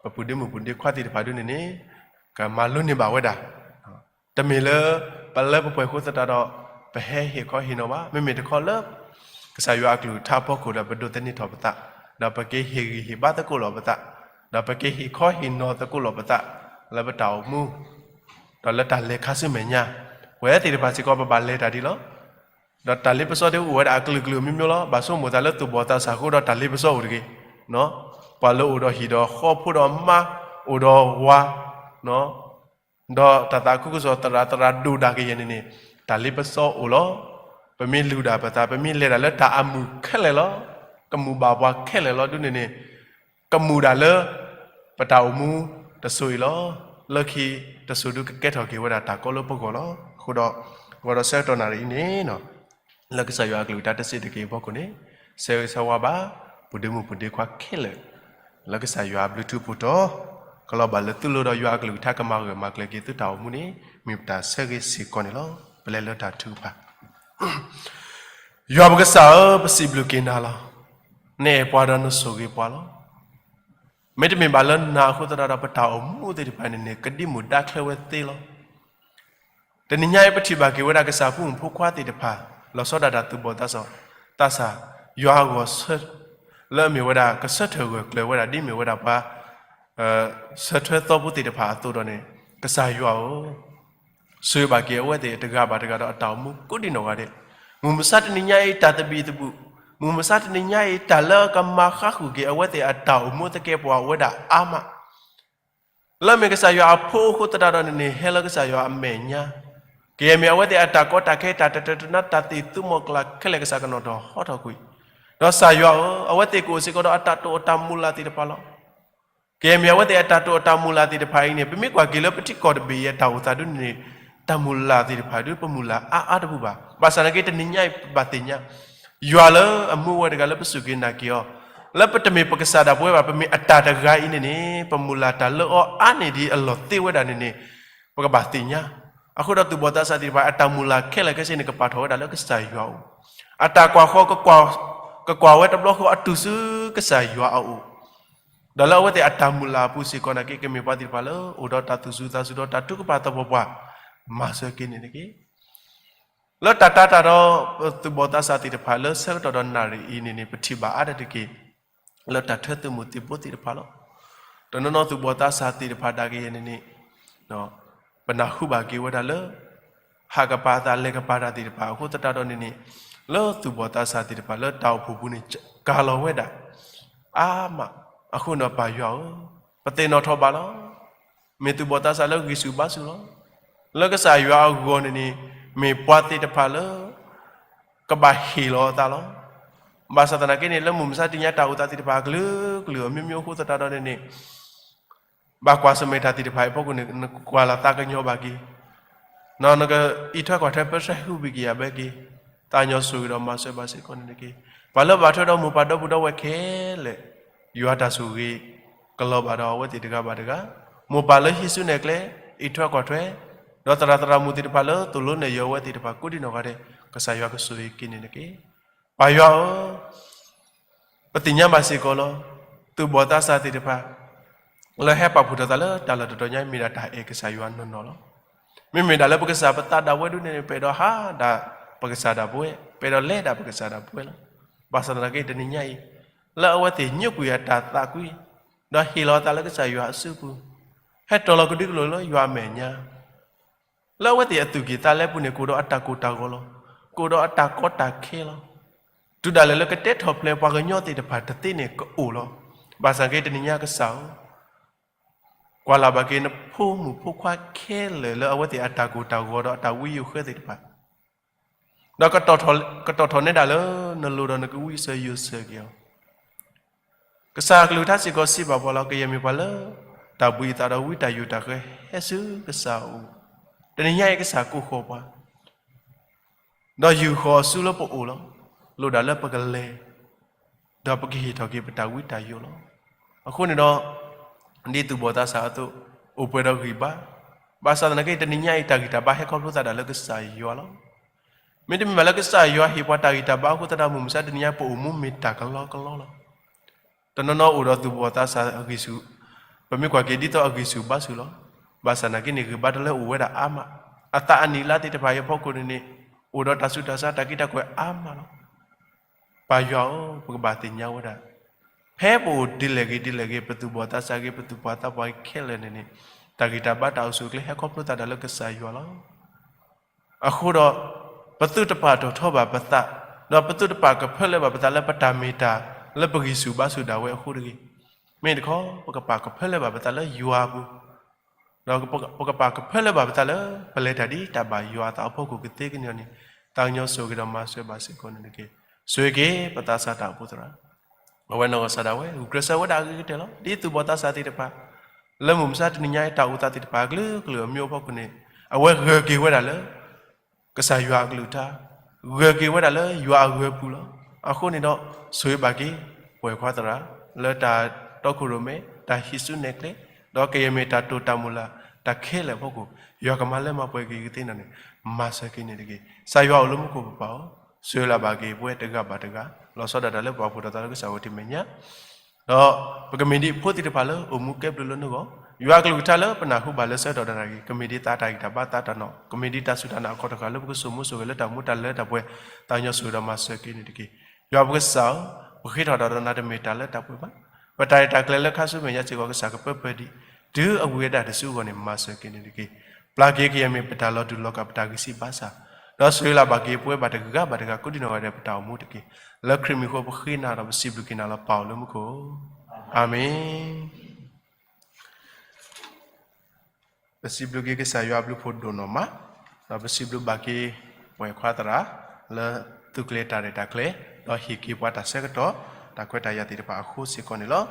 ပပုၢ်ဒ့မုၣ်ပုၢ်ဒ့ခွါသ့ၣ်တဖၣ်ဒုန့ၣ်န့ၣ် ကမၤလိန့ၢ်ဘၣ်ဝဲဒၣ် တမ့ၢ်လၢ ပလၢပပှဲၤအဃိသတးဒီး ပဟဲဟ့ၣ်ခီဟ့ၣ်နီၤဘၣ်. မ့မ့ၢ်တခီလၢ ကစၢ်ယွၤအကလုၢ်ကထါအဖီခိၣ်ဒီး ပဒိးသန့ၤထီၣ်ပသး, ဒီးပက့ၤဟ့ၣ်ဂံၢ်ဟ့ၣ်ဘါသကိးလီၤပသး, ဒီးပက့ၤဟ့ၣ်ခီဟ့ၣ်နီၤသကိးလီၤပသး လၢပတၢ်အိၣ်မူ, ဒီးလၢတၢ်လဲၤခါဆူမဲာ်ညါ, ပဝဲသ့ၣ်တဖၣ်စ့ၢ်ကီး ပဘၣ်လဲၤတၢ်ဒ်လီၤ. ဒီးတၢ်လ့ပစီတအိၣ်ဝဲဒၣ်အကလုာ်ကလုာ်မ့ၢ်မ့ၢ်လီၤ. ဘၣ်ဆိကမိၣ်သးလၢသူၣ်ဘီၣ်သးစၢ်အဃိဒီးတၢ်လ့ပစီအိၣ်တဂ့ၤ. ပှၤလၢအိၣ်ဒီးဟံၣ်ဒီးဃီ ဖိဒီးမါ, အိၣ်ဒီးဝၤ ဒီးတၢ်သးခုကစီၣ်သရၣ်သရၣ်ဒိၣ်ဒၣ်ကယဲၢ်န့ၣ်န့ၣ် တၢ်လ့ပစီအိၣ်လီၤ. ပမ့ၢ်လူၤဒၣ်ပသး ပမ့ၢ်လဲၤဒၣ်လၢတၢ်အမုာ်ခဲလၢာ်လီၤ. ကမူၣ်ဘၣ်ပှၤခဲလၢာ်လီၤဒုန့ၣ်န့ၣ်, ကမူၣ်ဒၣ်လၢ ပတၢ်အိၣ်မူတစိၤအံၤလီၤ. လၢခံတစိၤဒုကကဲထီၣ်က့ၤဝဲဒၣ်တၢ်ကီလၢပဂီၢ်လီၤ. အဃိဒီး ဂီၤဒီးဆၢကတီၢ်နၣ်ရံၣ်အံၤန့ၣ် လၢကစၢ်ယွၤအကလုၢ်ကထါတစဲးတက့ၢ်အဖီခိၣ်န့ၣ်, ဆၢဂ့ၤဆၢဝါဘၣ် ပုၢ်ဒ့မုၣ်ပုၢ်ဒ့ခွါခဲလၢာ် လၢကစၢ်ယွၤအဘျုးထူးပူၤတီၤ, ကလီၤဘၣ်လၢသုလိၤဒီးယွၤအကလုၢ်ကထါကမၤဂၢၢ်မၤကျၢၤက့ၤသုတၢ်အိၣ်မူန့ၣ် မ့ၢ်ပတၢ်ဆၢဂ့ၤစ့ၢ်ကီးန့ၣ်လီၤ. ပလဲၤလၢတၢ်ထုကဖၣ် ယွၤပကစၢ်ဧၢ, ပစံးဘျုးက့ၤနၤလီၤ. နအဲၣ်ပှၤဒီးနဆိၣ်ဂ့ၤပှၤလီၤ. မ့တမ့ၢ်ဘၣ်လၢနၤအဃိသတးဒီး ပတၢ်အိၣ်မူသ့ၣ်တဖၣ်န့ၣ်န့ၣ် ကဒံမုၢ်ဒါချၢဝဲသ့လီၤ. တနံၤညါအံၤ ပထံၣ်ဘၣ်က့ၤဝဲဒၣ်ကစၢ်ဖိမုၣ်ဖိခွါသ့ၣ်တဖၣ် လီၤဆီဒၣ်တၢ်သူၣ်ဘီၣ်သးစၢ် သးစၢ် ယွၤအဂီၢ် လၢအမ့ၢ်ဝဲဒၣ်ကဆၢထၢၣ်ဂၢၢ်ကျၢၤဝဲဒၣ် ဒ်မ့ၢ်ဝဲဒၣ်ပှၤ ဆၢထွဲသီဖိသ့ၣ်တဖၣ်အသိးဒီးန့ၣ်, ကစၢ်ယွၤဧၢ, ဆိၣ်ဂ့ၤဘၣ်က့ၤအဝဲသ့ၣ်တဂၤဘၣ်တဂၤဒီးအတၢ်အိၣ်မူကိးဒံနီၢ်ဂၤဒဲး, မုၢ်မဆါတနံၤညါအံၤ တၢ်သဘံၣ်သဘုၣ်, မုၢ်မဆါတနံၤညါအံၤတၢ်လၢကမၤဃါဃုာ်က့ၤအဝဲသ့ၣ်အတၢ်အိၣ်မူသကဲာ်ပဝးအိၣ်ဝဲဒၣ်အါမး လၢအမ့ၢ်ကစၢ်ယွၤအဖိအဃိသတးဒီးန့ၣ်န့ၣ် ဟဲလၢကစၢ်ယွၤအမဲာ်ညါ, ကယဲၢ်မ့ၢ်အဝဲသ့ၣ်အတၢ်ကီတၢ်ခဲ တၢ်တတၢတနါ တၢ်သ့ၣ်သူမီၤကလၤခဲလၢာ်ကစၢ်ကနီၤထီၣ်ဟီထီၣ်ကွံာ်, ဒီးကစၢ်ယွၤဧၢ, အဝဲသ့ၣ်ကအိၣ်စ့ၢ်ကီးဒီးအတၢ်တိာ်အတၢ်မုၢ်လၢ်သ့ၣ်တဖၣ်လီၤ. ကယဲၢ်မ့ၢ်အဝဲသ့ၣ်အတၢ်တိာ်အတၢ်မုၢ်လၢ်သ့ၣ်တဖၣ်အံၤန့ၣ် ပမ့ၢ်ကွၢ်က့ၤလၢပထံကီၢ်တဘ့ၣ်အံၤအတၢ်အိၣ်သးဒ်န့ၣ်န့ၣ် တၢ်မုၢ်လၢ်သ့ၣ်တဖၣ်ဒ်ပမုၢ်လၢ်အါအါတဘူၣ်ဘၣ်. ဘၣ်ဆၣ်သနာ်က့တနံၤညါအံၤပဘၣ်သ့ၣ်ညါ ယွၤလၢအမူဝဲတဂၤလၢပစူၢ်က့ၤနာ်က့ၤအီၤ, လၢပတမ့ၢ်ပကစၢ်ဒၣ်ပဝဲဘၣ် ပမ့ၢ်အတၢ်တဂၤအံၤန့ၣ်န့ၣ် ပမုၢ်လၢ်တၢ်လၢအီၤအါန့ၢ်ဒံးအလီၢ်သ့ဝဲဒၣ်န့ၣ်န့ၣ် ပကဘၣ်သ့ၣ်ညါ. အဃိဒီးသူၣ်ဘီၣ်သးစၢ်သ့ၣ်တဖၣ် အတၢ်မုၢ်လၢ်ခဲလၢာ်ခဲဆ့န့ၣ် ကပာ်ထီၣ်ဝဲဒၣ်လၢကစၢ်ယွၤအအိၣ်, အတၢ်ကွၢ်ဃီ ကကွၢ်ဝဲတဘျီဃီအတုၤဆူကစၢ်ယွၤအအိၣ်, ဒီးလၢအဝဲသ့ၣ်အတၢ်မုၢ်လၢ်အပူၤစ့ၢ်ကီးနာ်က့ ကမ့ၢ်ပှၤသ့ၣ်တဖၣ်လၢ အိၣ်ဒီးတၢ်သူၣ်စူၤသးစူၤဒီးတၢ်ထုကဖၣ်သပှၢ်ပှၢ် မၤစၢၤက့ၤန့ၣ်တက့ၢ်. လၢတၢ်တာ်တၢ်ဒီး သူၣ်ဘီၣ်သးစၢ်သ့ၣ်တဖၣ်လၢဆၢကတီၢ်ဒီးနၣ်ရံၣ်အံၤန့ၣ်န့ၣ် ပထံၣ်ဘၣ်အါဒၣ်တက့ၢ် လၢတၢ်ထၢသုးမုၢ်သံၣ်ဘိသ့ၣ်တဖၣ်လီၤ. တနီၤနီၤသူၣ်ဘီၣ်သးစၢ်သ့ၣ်တဖၣ်ဒၣ်ကယဲၢ်န့ၣ်န့ၣ် ပနၢ်ဟူဘၣ်က့ၤဝဲဒၣ်လၢ ဟးကပၤအသးလဲၤကပၤတၢ်သ့ၣ်တဖၣ်အဃိသတးဒီးန့ၣ်န့ၣ် လၢသူၣ်ဘီၣ်သးစၢ်သ့ၣ်တဖၣ်လၢတၢ်အိၣ်ဖှိၣ်ပူၤန့ၣ် ကၤလီၤဝဲဒၣ် အါမး. အဃိန့ၣ်ပၢ်ယွၤဧၢ, ပသ့ၣ်နီၣ်ထီၣ်ဘၣ်လီၤ. မ့ၢ်သူၣ်ဘီၣ်သးစၢ်လၢဂံၢ်ဆူၣ်ဘါဆူၣ်လီၤ. လၢကစၢ်ယွၤအဂီၢ်န့ၣ်န့ၣ် မ့ၢ်ပှၤသ့ၣ်တဖၣ်လၢ ကဘၣ်ဟ့ၣ်လီၤအသးလီၤ. ဘၣ်ဆၣ်သနာ်က့န့ၣ် လၢမုၢ်မဆါတနံၤညါတၢ်အိၣ်သးသ့ၣ်တဖၣ်အကလုာ်ကလုာ်အမျိုးမျိုးအဃိသတးဒီးန့ၣ်န့ၣ် ဘၣ်ကွၢ်ဆၢၣ်မဲာ်တၢ်သ့ၣ်တဖၣ်အံၤအဖီခိၣ်န့ၣ် နကွၢ်လီၤသးကညီၤဘၣ်က့ၤ, နကအံးထွဲကွၢ်ထွဲပၢဆှၢဟုၣ်ဘံၣ်က့ၤယၤဘၣ်က့ၤ, သးကညီၤဆိၣ်ဂ့ၤဒီးမၤစၢၤဘၣ်စ့ၢ်ကီးန့ၣ်တက့ၢ်. ပှၤလၢဘၣ်ထွဲဒီးမိၢ်ပၢ်ဒီပုၢ်ဒီဝဲၢ်ခဲလၢာ် ယွၤတၢ်ဆိၣ်ဂ့ၤကလီၤဘၣ်ဒီးအဝဲသ့ၣ်တဂၤဘၣ်တဂၤ, မိၢ်ပၢ်လၢဟံးစုနဲၣ်ကျဲ အံးထွဲကွၢ်ထွဲ, ဒီးသရၣ်သရၣ်မုၣ်သ့ၣ်တဖၣ်လၢသိၣ်လိနဲၣ်ယိၤအဝဲသ့ၣ်တဖၣ်ကိးဒံနီၢ်ဂၤဒဲး ကစၢ်ယွၤကဆိၣ်ဂ့ၤက့ၤန့ၣ်တက့ၢ်. ပၢ်ယွၤဧၢ, ပသ့ၣ်ညါဘၣ်စ့ၢ်ကီးလီၤ. သူၣ်ဘီၣ်သးစၢ်သ့ၣ်တဖၣ် လၢဟဲပာ်ဖှိၣ်ထီၣ်သးလၢတၢ်လီၢ်တတီၤညါ မ့ၢ်ဒၣ်တၢ်အဲၣ်ကစၢ်ယွၤနီၢ်နီၢ်လီၤ. မ့မ့ၢ်ဒၣ်လၢပကစၢ်ပသးဒၣ်ဝဲဒၣ်န့ၣ် ပအဲၣ်ဒိးဟးဒၣ်ပကစၢ်ဒၣ်ပဝဲ, ပအဲၣ်ဒိးလဲၤဒၣ်ပကစၢ်ဒၣ်ပဝဲလီၤ. ဘၣ်ဆၣ်သနာ်က့တနံၤညါအံၤ လၢအဝဲသ့ၣ်ညိကွံာ်အတၢ်သးကွံ, ဒီးဟ့ၣ်လီၤအသးလၢကစၢ်ယွၤအစုပူၤ, ဟဲတီၢ်လီၤကဒုကလိာ်လၢယွၤအမဲာ်ညါ လၢအဝဲသ့ၣ်အသူၣ်ကံၢ်သးလဲပူၤန့ၣ် ကအိၣ်ဒီးအတၢ်ကိၢ်တၢ်ဂီၤလီၤ. ကအိၣ်ဒီးအတၢ်ကီတၢ်ခဲလီၤ. တုၤဒၣ်လဲာ်လၢကတဲထီၣ်ဖျဲးပှၤကညီသ့ၣ်တဖၣ်တသ့န့ၣ်ကအိၣ်လီၤ. ဘၣ်ဆၣ်က့တနံၤညါကစၢ်ဧၢ, ကွၢ်လၢ်ဘၣ်က့ၤနဖိမုၣ်ဖိခွါခဲလၢာ်လၢအဝဲသ့ၣ်အတၢ်ကိၢ်တၢ်ဂီၤဒီးအတၢ်ဝံယိၣ်ဃၢသ့ၣ်တဖၣ် ဒီးကတီၢ်ထီၣ်နဲဒၣ်လၢနလိၤဒီးနကဝံစၢၤယိၣ်စၢၤက့ၤအီၤ ကစၢ်အကလုၢ်ကထါစ့ၢ်ကီးစံးဘၣ်ပှၤလီၤ. ကယဲၢ်မ့ၢ်ပှၤလၢ တၢ်ဘှံးအသးဒီးဝံတၢ်ယိာ်တၢ်ဃၢဟဲဆူကစၢ်အအိၣ်, တနံၤညါအံၤကစၢ်ကိးဃီၤပှၤ, ဒီးယုၢ်ဃီၤအီၤဆူလၢပအိၣ်လီၤ. လိၣ်ဒၣ်လၢပကလဲၤ, ဒီးပကဟ့ၣ်ထီၣ်က့ၤပတၢ်ဝံတၢ်ယိာ်လီၤ. အဃိန့ၣ်ဒီး ဒ်သူၣ်ဘီၣ်သးစၢ်အသိး အိၣ်ပှဲၤဒီးဂံၢ်ဘါ, ဘၣ်ဆၣ်သနာ်က့တနံၤညါအံၤ တၢ်ဂံၢ်တၢ်ဘါဟဲခီဖျိသးဒၣ်လၢကစၢ်ယွၤလီၤ. မ့တမ့ၢ်ဘၣ်လၢကစၢ်ယွၤဟ့ၣ်ပှၤတၢ်ဂံၢ်တၢ်ဘါအဃိသတးဒီး မုၢ်မဆါတနံၤညါပအိၣ်မူမ့ၢ်တၢ်ကလီကလီလီၤ. တနီၤနီၤအိၣ်ဒီးသူၣ်ဘီၣ်သးစၢ်အဂံၢ်ဆူၣ်, ပမ့ၢ်ကွၢ်က့ၤဒ်သိးအဂံၢ်ဆူၣ်ဘါဆူၣ်လီၤ. ဘၣ်ဆၣ်သနာ်က့န့ၣ် ဂံၢ်ဘါတလၢအိၣ်ဝဲဒၣ်အါမး, အသးအနံၣ်အလါသ့ၣ်တဖၣ်အံၤအဖီခိၣ်န့ၣ်န့ၣ် အိၣ်ဒီးတၢ်ဆူးတၢ်ဆါတၢ်က့တၢ်ကွဲးအါမးလီၤ. ပၢ်ယွၤဧၢ, ပကဘၣ်သ့ၣ်ညါဝဲဒၣ်, ဖဲပအိၣ်ဒ်လဲၣ်ဂ့ၤဒ်လဲၣ်ဂ့ၤ ပသူၣ်ဘီၣ်သးစၢ်ဂ့ၤ ပသူၣ်ပှၢ်သးပှၢ်ဂ့ၤခဲလၢာ်န့ၣ်န့ၣ် တၢ်ဂံၢ်တၢ်ဘါတၢ်အိၣ်ဆူၣ်အိၣ်ချ့ဟဲခီဖျိသးဒၣ်လၢကစၢ်ယွၤလီၤ. အဃိဒီး ပသုတပာ်ထီၣ်ထီဘၣ်ပသး, ဒီးပသုတပာ်ကဖၢလၢဘၣ်ပသးလၢပတၢ်မ့ၢ်တၢ်လၢပဂံၢ်ဆူၣ်ဘါဆူၣ်ဒၣ်ဝဲအဃိတဂ့ၤ. မ့ၢ်တခီ ပကပာ်ကဖၢလၢဘၣ်ပသးလၢယွၤအပူၤ, ဒီးပကပာ်ကဖၢလၢဘၣ်ပသးလၢ ပလဲၤတၢ်ဒ်တၢ်ဘၣ်ယွၤအသးအဖီခိၣ်ကသ့ကန့ၣ်န့ၣ် သးကညီၤဆိၣ်ဂ့ၤဒီးမၤစၢၤဘၣ်စ့ၢ်ကီးန့ၣ်တက့ၢ်. ဆိၣ်ဂ့ၤက့ၤပသးစၢ်တၢ်အိၣ်ဖှိၣ်သရၣ် အဝဲနီၢ်ကစၢ်ဒၣ်ဝဲ ဂုာ်ကျဲးစၢးဝဲဒၣ်အဂ့ၤကတၢၢ်လီၤ. ဒ်သူၣ်ဘီၣ်သးစၢ်သ့ၣ်တဖၣ် လၢမုၢ်မဆါတနံၤညါအံၤတၢ်အိၣ်သးသ့ၣ်တဖၣ်အကလုာ်ကလုာ်အမျိုးအဖီခိၣ်န့ၣ် အဝဲဂၢၢ်က့ၤဝဲဒၣ်လၢ ကစၢ်ယွၤအကလုၢ်ကထါ, ဂၢၢ်က့ၤဝဲဒၣ်လၢယွၤအဂၢၤပူၤလီၤ. အဃိန့ၣ်ဒီး ဆိၣ်ဂ့ၤဘၣ်က့ၤ ပှၤခွါသရၣ် လၢတၢ်တီခိၣ်ရိၣ်မဲ တၢ်ဟံးစုနဲၣ်ကျဲ ဒီးကယဲၢ်မ့ၢ်တၢ်တိာ်တၢ်မိၣ်လၢ် တၢ်ခဲလၢာ်အဖီခိၣ် ယွၤကမၤလၢမၤပှဲၤက့ၤကသ့နီၢ်န့ၣ် မၤစၢၤက့ၤန့ၣ်တက့ၢ်. ကစၢ်ယွၤအိၣ်လၢမူခိၣ်ပပၢ်ဧၢ, ဆိၣ်ဂ့ၤလၢ်ဘၣ်က့ၤပဝဲတဂၤဘၣ်တဂၤ လီၤဆီဒၣ်တၢ်လၢပပာ်ဖှိၣ်ထီၣ်သးလၢကစၢ်အဝဲတ့ၢ်မဲာ်ညါ ဒီးပကမ့ၢ်ဒ်အဖိသ့ၣ်တဖၣ်လၢအိၣ်မူကဲဘျုးလၢနဂီၢ်, ယွၤအကလုၢ်ကထါလၢပနၢ်ဟူဘၣ်လၢဆၢကတီၢ်တနံၤအံၤ ကမ့ၢ်ဒ်သးတၢ်ဂံၢ်တၢ်ဘါသးတၢ်နီၢ်, ကမ့ၢ်ဒ်တၢ်စူၢ်တၢ်နာ်အခီၣ်တဃာ်လၢပကဆိၣ်မူဆိၣ်ဂဲၤလၢတၢ်မူတၢ်လၢတၢ်ပှဲၤ, သးကညီၤဆိၣ်ဂ့ၤဒီးမၤစၢၤက့ၤန့ၣ်တက့ၢ်. ယွၤပကစၢ်ဧၢ, ပဃ့ထီၣ်တၢ်ဒီးနၤတမ့ၢ်တၢ်လၢတၢ်ပှဲၤဘၣ်. ပတၢ်ရဲၣ်တၢ်ကျဲၤလၢခါဆူမဲာ်ညါစ့ၢ်ကီးကစၢ်ကပၢပၢဒံး, တုၤအဝံၤအဒၣ်တစုအဂီၢ်န့ၣ် မၤစၢၤက့ၤန့ၣ်တက့ၢ်. ပျၢ်က့ၤကယဲၢ်မ့ၢ်ပတၢ်လီၤတူာ်လီၤကာ်ပတၢ်ဂံၢ်စၢ်ဘါစၢ်, ဒီးဆိၣ်ဂ့ၤလၢ်ဘၣ်က့ၤပဝဲဘၣ်တဂၤဘၣ်တဂၤကိးဒံနီၢ်ဂၤဒဲးပတၢ်အိၣ်မူတက့ၢ်. လၢခရံာ်မံၤအဃိပဃ့နၤဒီးပစံးဘျုးက့ၤနၤလီၤ ပၢ်အိၣ်လၢမူခိၣ်ဧၢ, အၤမ့ၣ်. ပစံးဘျုးက့ၤကစၢ်ယွၤအဘျုးဖှိၣ်ဒိၣ်နီၢ်မး, ဒီးပစံးဘျုးဘၣ်က့ၤ ပှၤခွါသရၣ် လၢသုးကျဲၤတၢ်ရဲၣ်တၢ်ကျဲၤ, ဒီးဟ့ၣ်က့ၤပှၤတၢ်ဆၢကတီၢ် တၢ်ခွဲးတၢ်ယာ်သ့ၣ်တဖၣ်အဃိစ့ၢ်ကီးန့ၣ်လီၤ.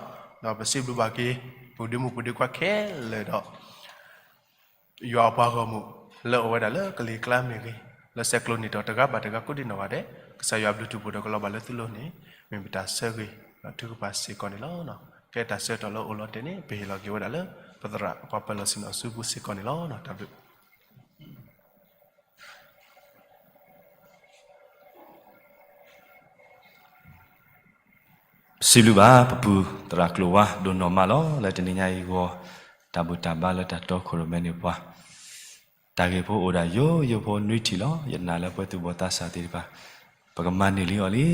ဒီးပစံးဘျုးဘၣ်က့ၤ ပူၤဒ့မုၣ်ပူၤဒ့ခွါခဲလၢာ်ဒီး ယွၤအပှၤဂီၢ်မုၢ် လၢအအိၣ်ဝဲဒၣ်လၢကလံၤကျါမ့ၢ်ဂ့ၤ, လၢဆဲးကျိးနံၣ်တီၢ်တဂၤဘၣ်တဂၤကိးဒံနီၢ်ဂၤဒဲး, ကစၢ်ယွၤအဘျုးထူးပူၤဒီးကလီၤဘၣ်လၢသုလိၤန့ၣ် မ့ၢ်ပတၢ်ဆၢဂ့ၤ ဒီးထုကဖၣ်စ့ၢ်ကီးန့ၣ်လီၤ. ကဲတၢ်ဆၢကတီၢ်လၢအိၣ်လီၤတဲာ်န့ၣ် ပဟ့ၣ်လီၤက့ၤဝဲဒၣ်လၢ ပသရၣ်ပှၤပၢၤလီၢ်ဆ့ၣ်နီၤအစုပူၤစ့ၢ်ကီးန့ၣ်လီၤ. တၢ်ဘျုး ပစံးဘျုးဘၣ် ပပုၢ်သရၣ်ကျိၤဝါဒိၣ်နီၢ်မးလီၤ. လၢတနံၤညါအံၤအဂီၢ် တၢ်ဘူၣ်တၢ်ဘါလၢတၢ်တီခိၣ်ရိၣ်မဲန့ၢ်ပှၤ တၢ်ဂ့ၢ်ဖိအိၣ်ဒၣ်ယိယိဖိနွံထံၣ်လီၤ. ယနာ်လၢပှၤသူၣ်ဘီၣ်သးစၢ်သ့ၣ်တဖၣ် ပကမၤန့ၢ်လံအီ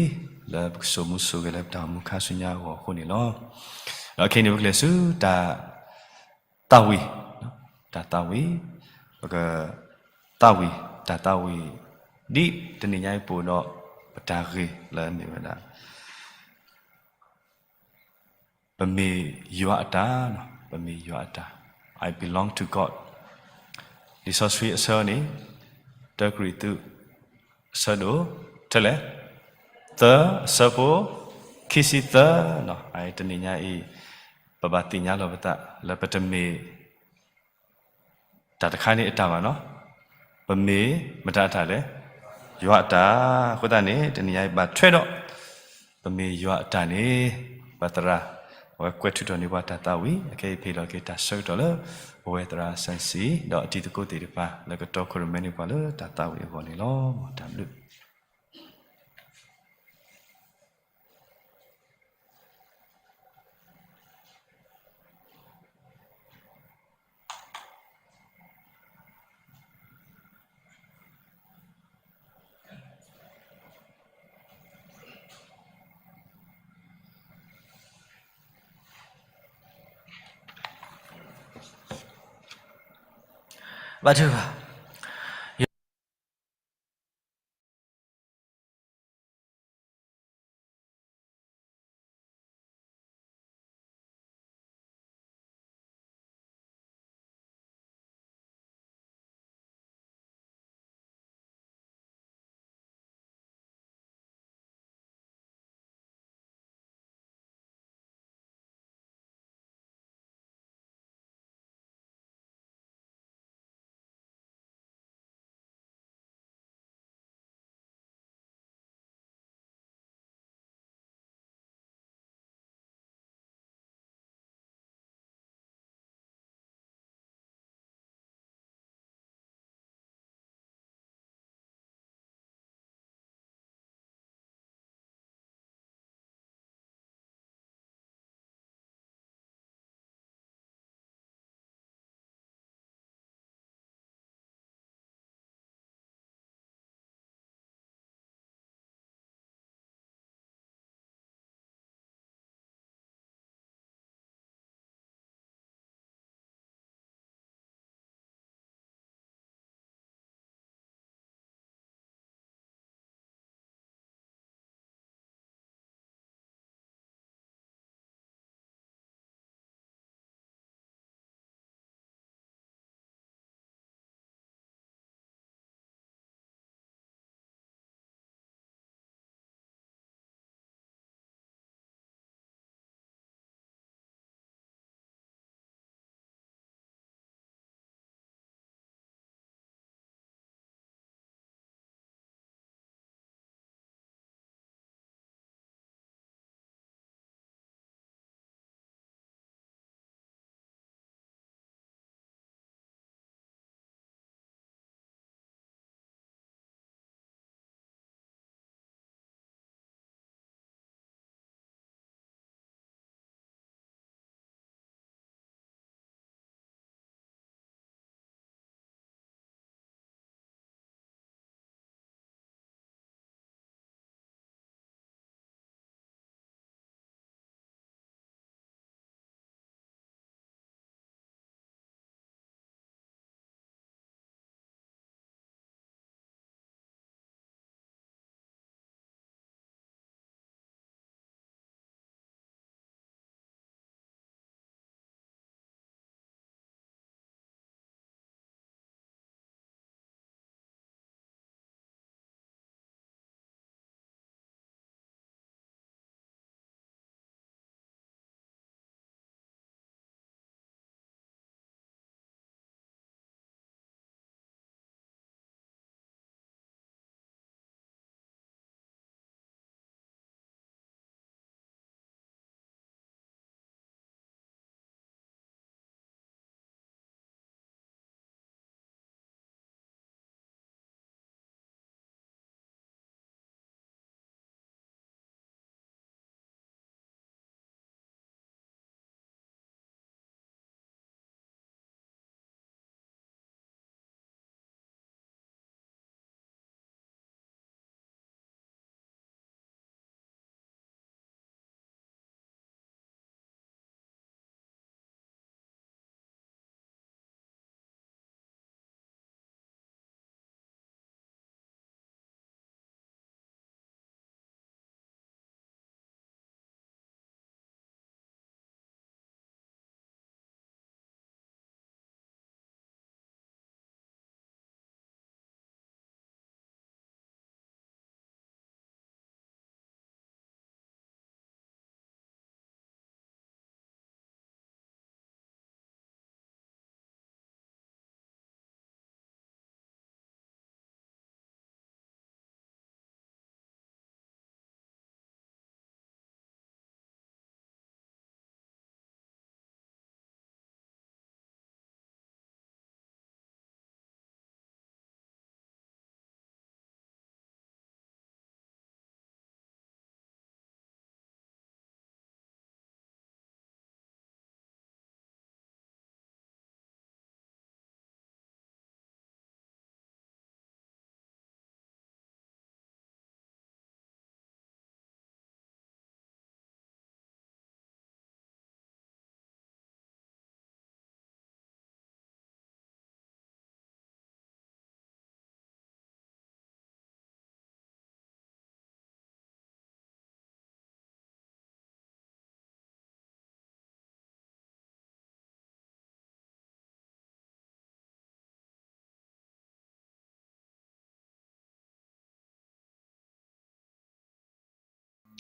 ၤလံ, လၢပကဆိၣ်မူဆိၣ်ဂဲၤလၢပတၢ်အိၣ်မူခါဆူညါအဂီၢ်အဃိန့ၣ်လီၤ. ခဲအံၤန့ၣ် ပကလဲၤဆူတၢ်သးဝံၣ်, တၢ်သးဝံၣ်, ပကသးဝံၣ်, တၢ်သးဝံၣ်, ဒ်တနံၤညါအံၤပအိၣ်ဒီး ပတၢ်ဂ့ၢ်လၢအမ့ၢ်ဝဲဒၣ် ပမ့ၢ်ယွၤအတၢ်, ပမ့ၢ်ယွၤအတၢ်, I belong to God. လံာ်စီဆှံအဆၢန့ၣ် တၢကရံၣ်သူး အဆၢဒိၣ် ထဲလဲၣ်, သၢ, အဆၢဖိ ခံဆံသၢ, တနံၤညါအံၤ ပဘၣ်သ့ၣ်ညါလီၤပသးလၢပတမ့ၢ် တၢ်တခါန့ၣ်အတၢ်ဘၣ်နီၤ, ပမ့ၢ်မတၤအတၢ်လဲၣ်, ယွၤအတၢ်. အဃိသတးန့ၣ် တနံၤညါအံၤဘၣ်ထွဲဒီး ပမ့ၢ်ယွၤအတၢ်န့ၣ် ပသရၣ် အဝဲကွဲးထုးထီၣ်န့ၢ်ပှၤတၢ်သးဝံၣ်, အခဲအံၤဖဲလီၤက့ၤတၢ်ဆၢကတီၢ်လၢ ပဝဲသရၣ်စၣ်စံ ဒီးအတံၤသကိးသ့ၣ်တဖၣ် လၢကတီခိၣ်ရိၣ်မဲန့ၢ်ပှၤလၢတၢ်သးဝံၣ်အဂီၢ်န့ၣ်လီၤ. မ်တၢ်ဘျုး ဘၣ်ထုကဖၣ်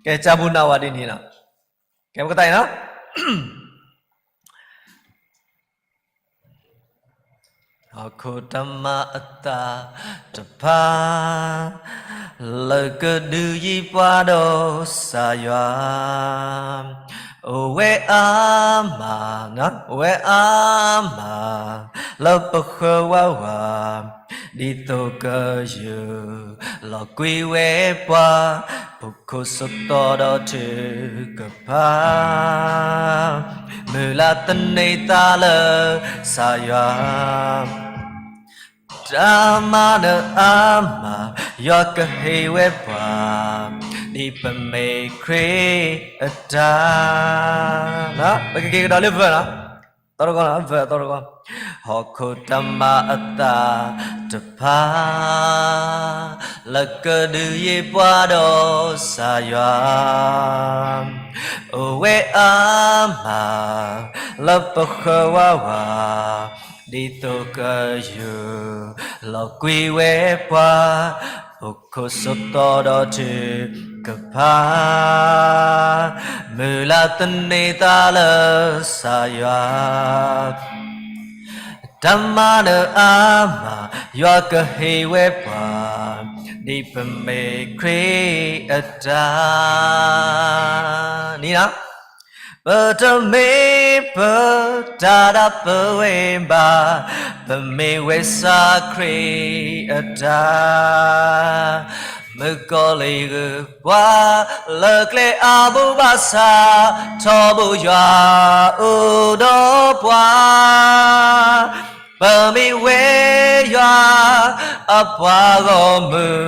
ကဲ ကၢ်ပူၤနၢ်ဝဲဒ်န့ၣ်လီၤ. ကဲ ပကသးအံၤနီၤ. ဟီၣ်ခိၣ်တၢ်မၤအသးတဖၣ် လၢကဒုးယံၤပှၤဒီးကစၢ်ယွၤ အိၣ်ဝဲအါမး, အိၣ်ဝဲအါမး လၢပဃၢၤဝးဝး ဒ်သိးကယူၢ်လီၤကွံာ်ဝဲပှၤ အိၣ်ခိးဆိးသီဒီးထုကဖၣ် မုၢ်လၢ်သန့ၤသးလၢကစၢ်ယွၤ တၢ်မၤနၢၤအါမး ယွၤကဟ့ၣ်ဝဲပှၤ ဒ်ပမ့ၢ်ခရံာ်အတၢ်, ပကက့ၤကဒီးလၢ verse နီၤ, သီတကီ, verse သီတကီ, ဟီၣ်ခိၣ်တၢ်မၤအသးတဖၣ် လၢကဒုးယံၤပှၤဒီးကစၢ်ယွၤ အိၣ်ဝဲအါမး လၢပဃၢၤဝးဝး ဒ်သိးကယူၢ်လီၤကွံာ်ဝဲပှၤ အိၣ်ခိးဆိးသီဒီးထုကဖၣ် မုၢ်လၢ်သန့ၤသးလၢကစၢ်ယွၤ တၢ်မၤနၢၤအါမး ယွၤကဟ့ၣ်ဝဲပှၤ ဒ်ပမ့ၢ်ခရံာ်အတၢ် န့ၣ်လီၤ. ပတမ့ၢ်ပတၢ်ဒၣ်ပဝဲဘၣ်, ပမ့ၢ်ဝဲစၢ်ခရံာ်အတၢ်, မုၣ်ကီၤလံၢ်ဂုာ်ပှၤ လၢကျဲအါဘိဘၣ်ဆၣ်, ထီဘိယွၤအိၣ်ဒီးပှၤ ပမ့ၢ်ဝဲယွၤအပှၤဂီၢ်မုၢ်,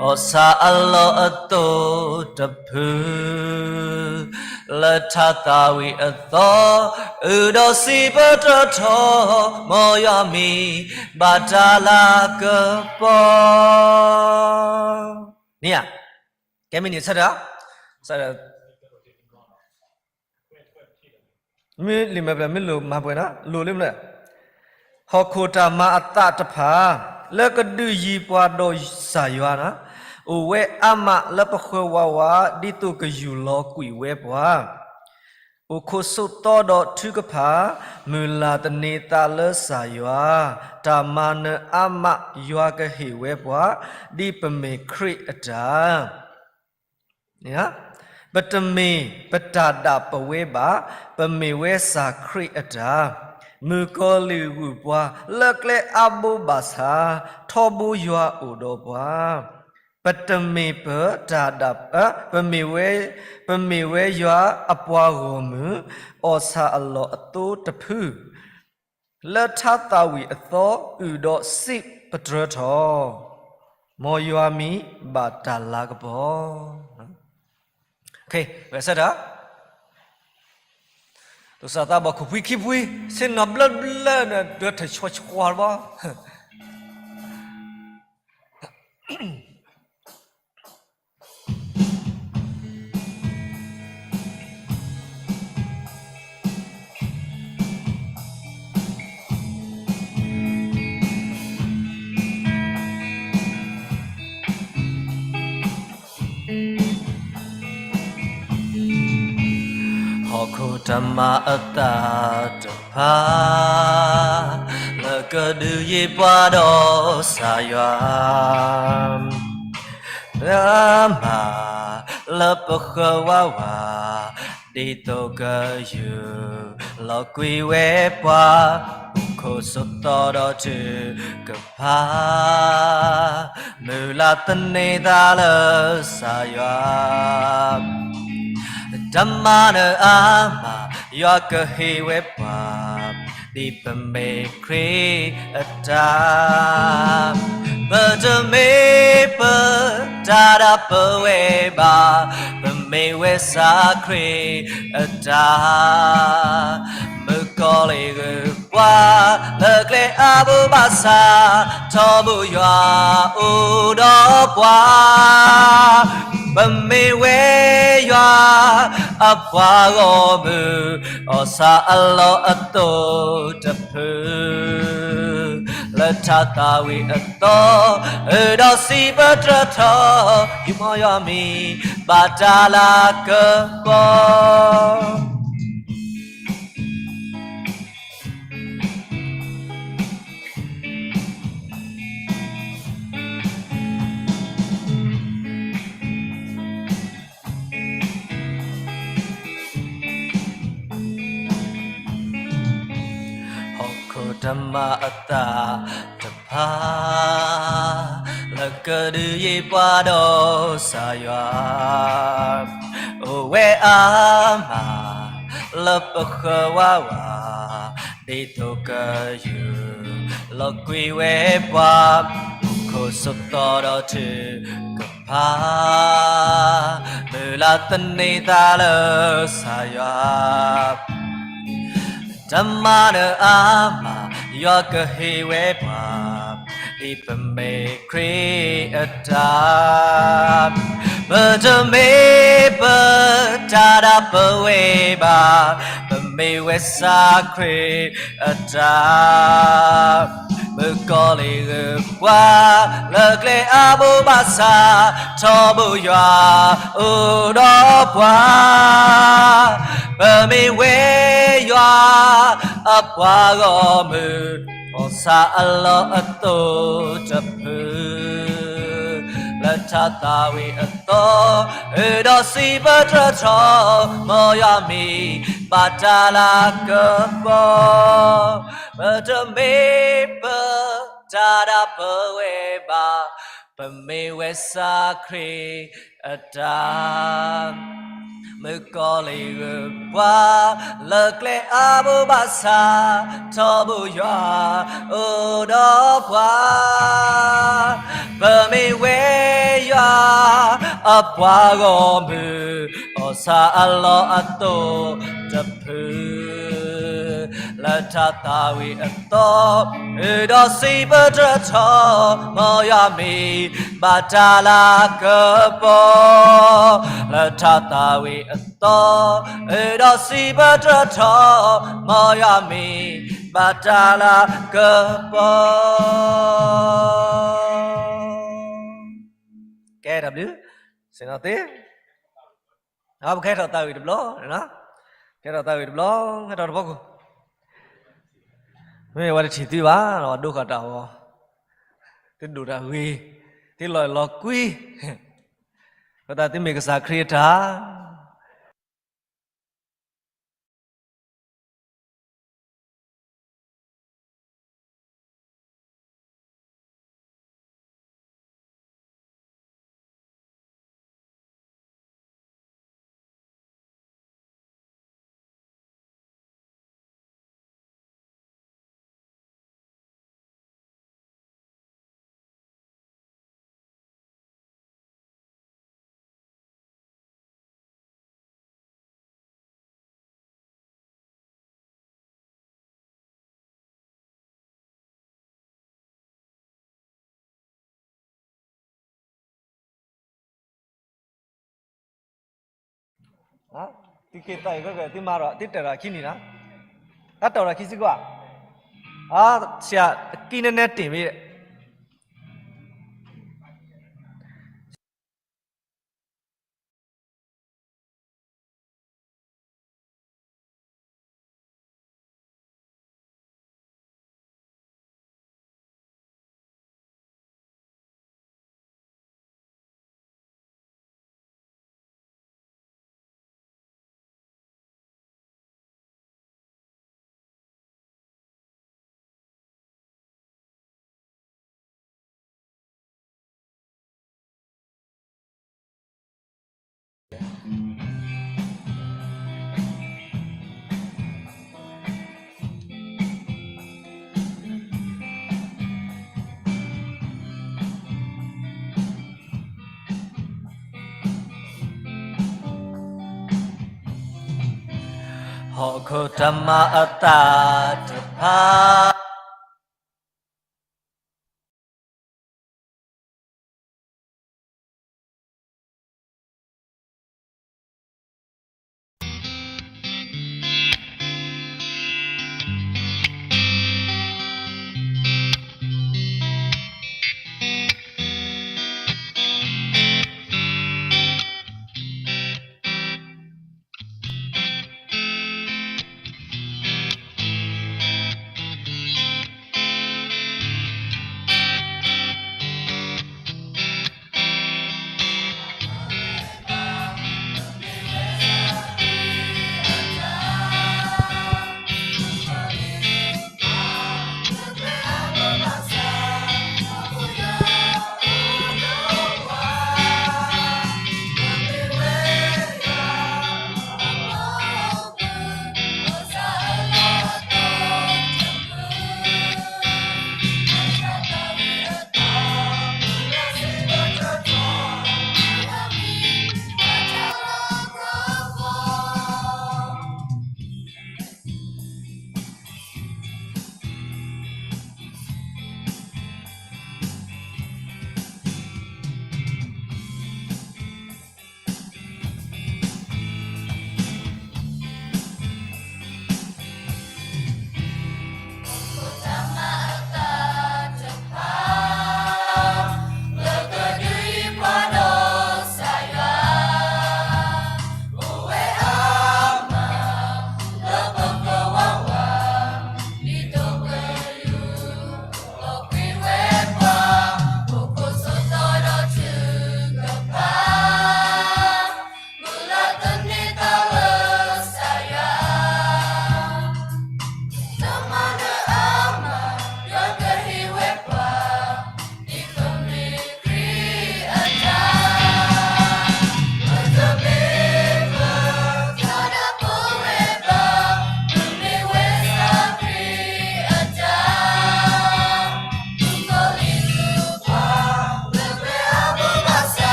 အီၣ်ဆၣ်အလီၢ်အသိတဖု, လၢထါသးဝံၣ်အသီ, အုၣ်ဒီးစံးပတြၢၤထီၣ်, မ်ယွၤမ့ၢ်ဘၣ်တၢ်လၤကပီၤ န့ၣ်ဧါ, ကဲမ့ၢ်န့ၣ်ဆၢထၢၣ်, မ့ၢ်လံာ်မဲာ်ဖျၢၣ် မ့ၢ်လိၣ်မၤပှဲၤနီၤ, လိၣ်လၢမနုၤလဲၣ်, ဟီၣ်ခိၣ်တၢ်မၤအသးတဖၣ် လၢကဒုးယံၤပှၤဒီးကစၢ်ယွၤန့ၣ်, အိၣ်ဝဲအါမးလၢပဃၢၤဝးဝး ဒ်သိးကယူၢ်လီၤကွံာ်ဝဲပှၤ အိၣ်ခိးဆိးသီဒီးထုကဖၣ်, မုၢ်လၢ်သန့ၤသးလၢကစၢ်ယွၤ, တၢ်မၤနၢၤအါမး ယွၤကဟ့ၣ်ဝဲပှၤ, ဒ်ပမ့ၢ်ခရံာ်အတၢ်, ပတမ့ၢ်ပတၢ်ဒၣ်ပဝဲဘၣ်, ပမ့ၢ်ဝဲစၢ်ခရံာ်အတၢ်, မုၣ်ကီၤလံၢ်ဂုာ်ပှၤ လၢကျဲအါဘိဘၣ်ဆၣ်, ထီဘိယွၤအိၣ်ဒီးပှၤ ပတမ့ၢ်ပတၢ်ဒၣ်, ပမ့ၢ်ဝဲ, ပမ့ၢ်ဝဲယွၤအပှၤဂီၢ်မုၢ်, အီၣ်ဆၣ်အလီၢ်အသိတဖု, လၢထါသးဝံၣ်အသီ အုၣ်ဒီးစံးပတြၢၤထီၣ်, မ်ယွၤမ့ၢ်ဘၣ်တၢ်လၤကပီၤ ဝဲဆၢထၢၣ်, တိစၢ်သးဘီၣ်ခိၣ်ဖှံခံဖှံ, ဆ့ၣ်နီၤဘျၢဘျၢန့ၣ် ဒၢထၢၣ်ဆှီဆှီတဘီ ဟီၣ်ခိၣ်တၢ်မၤအသးတဖၣ် လၢကဒုးယံၤပှၤဒီးကစၢ်ယွၤ မၤ လၢပဃၢၤဝးဝး ဒ်သိးကယူၢ်လီၤကွံာ်ဝဲပှၤ အိၣ်ခိးဆိးသီဒီးထုကဖၣ် မုၢ်လၢ်သန့ၤသးလၢကစၢ်ယွၤ တၢ်မၤနၢၤအါမး ယွၤကဟ့ၣ်ဝဲပှၤ ဒ်ပမ့ၢ်ခရံာ်အတၢ် ပတမ့ၢ်ပတၢ်ဒၣ်ပဝဲဘၣ် ပမ့ၢ်ဝဲစၢ်ခရံာ်အတၢ် မုၣ်ကီၤလံၢ်ဂုာ်ပှၤ လၢကျဲအါဘိဘၣ်ဆၣ် ထီဘိယွၤအိၣ်ဒီးပှၤ ပမ့ၢ်ဝဲယွၤအပှၤဂီၢ်မုၢ် အီၣ်ဆၣ်အလီၢ်အသိတဖုလၢ လၢထးသးဝံၣ်အသီ, အၢၣ်ဒီးစံးပတြၢၤထီၣ်, ယမီယွၤမံၤ, ဘၣ်တၢ်လၤကပီၤ ဟီၣ်ခိၣ်တၢ်မၤအသးတဖၣ်, လၢကဒုးယံၤပှၤဒီးကစၢ်ယွၤ, အိၣ်ဝဲအါမး, လၢပဃၢၤဝးဝး, ဒ်သိးကယူၢ်လီၤကွံာ်ဝဲပှၤ, မူခိၣ်စိသီဒီးထုကဖၣ် မုၢ်လၢ်သန့ၤသးလၢကစၢ်ယွၤ, တၢ်မၤနၢၤအါမး, ယွၤကဟ့ၣ်ဝဲပှၤ, ဒ်ပမ့ၢ်ခရံာ်အတၢ်, ပတမ့ၢ်ပတၢ်ဒၣ်ပဝဲဘၣ်, ပမ့ၢ်ဝဲကစၢ်ခရံာ်အတၢ် မုၣ်ကီၤလံၢ်ဂုာ်ပှၤ, လၢကျဲအါဘိဘၣ်ဆၣ်, ထီဘိယွၤအိၣ်ဒီးပှၤ, ပမ့ၢ်ဝဲယွၤအပှၤဂီၢ်မုၢ်, အီၣ်ဆၣ်အလီၢ်အသိးတဖု လၢထးသးဝံၣ်အသီ, အၢၣ်ဒီးစံးပတြၢၤထီၣ်, မ်ယွၤမံၤ, ဘၣ်တၢ်လၤကပီၤ, ပတမ့ၢ်ပတၢ်ဒၣ်ပဝဲဘၣ်, ပမ့ၢ်ဝဲကစၢ်ခရံာ်အတၢ် မုၣ်ကီၤလံၢ်ဂုာ်ပှၤ, လၢကျဲအါဘိဘၣ်ဆၣ်, ထီဘိယွၤအိၣ်ဒီးပှၤ, ပမ့ၢ်ဝဲယွၤအပှၤဂီၢ်မုၢ်, အီၣ်ဆၣ်အလီၢ်အသိးတဖု လၢထးသးဝံၣ်အသီ, အၢၣ်ဒီးစံးပတြၢၤထီၣ်, မ်ယွၤမံၤ, ဘၣ်တၢ်လၤကပီၤ, လၢထးသးဝံၣ်အသီ, အၢၣ်ဒီးစံးပတြၢၤထီၣ်, မ်ယွၤမံၤ, ဘၣ်တၢ်လၤကပီၤ. ကဲ, တၢ်ဘျုး, စ့ၢ်နီၤသ့ ပကဟဲထီၣ်သးဝံၣ်တဘျီ, ကဟဲထီၣ်သးဝံၣ်တဘျီ, ဟဲထီၣ်တဘျီခိၣ်, မ့ၢ်ဝဲတထံၣ်သုဘၣ်, ဒိဃာ်တၢ်အီၤ, သုဒိၣ်တၢ်ဂ့ၤ, သုလီၤအဲၣ်လီၤကွံ, အဃိသတးသုမ့ၢ်ကစၢ်ခရံာ်အတၢ် သုက့ၤသးအံၤ သုမၤဒီး သုတၢ်ဒီးခံနံၤနီၤ, တၢ်တၢ်ဒီးခံစ့ၢ်ကီးဧါ, ဆရာ, ကံနဲနဲတ့ၢ်မ့ၢ်ဟီၣ်ခိၣ်တၢ်မၤအသးတဖၣ်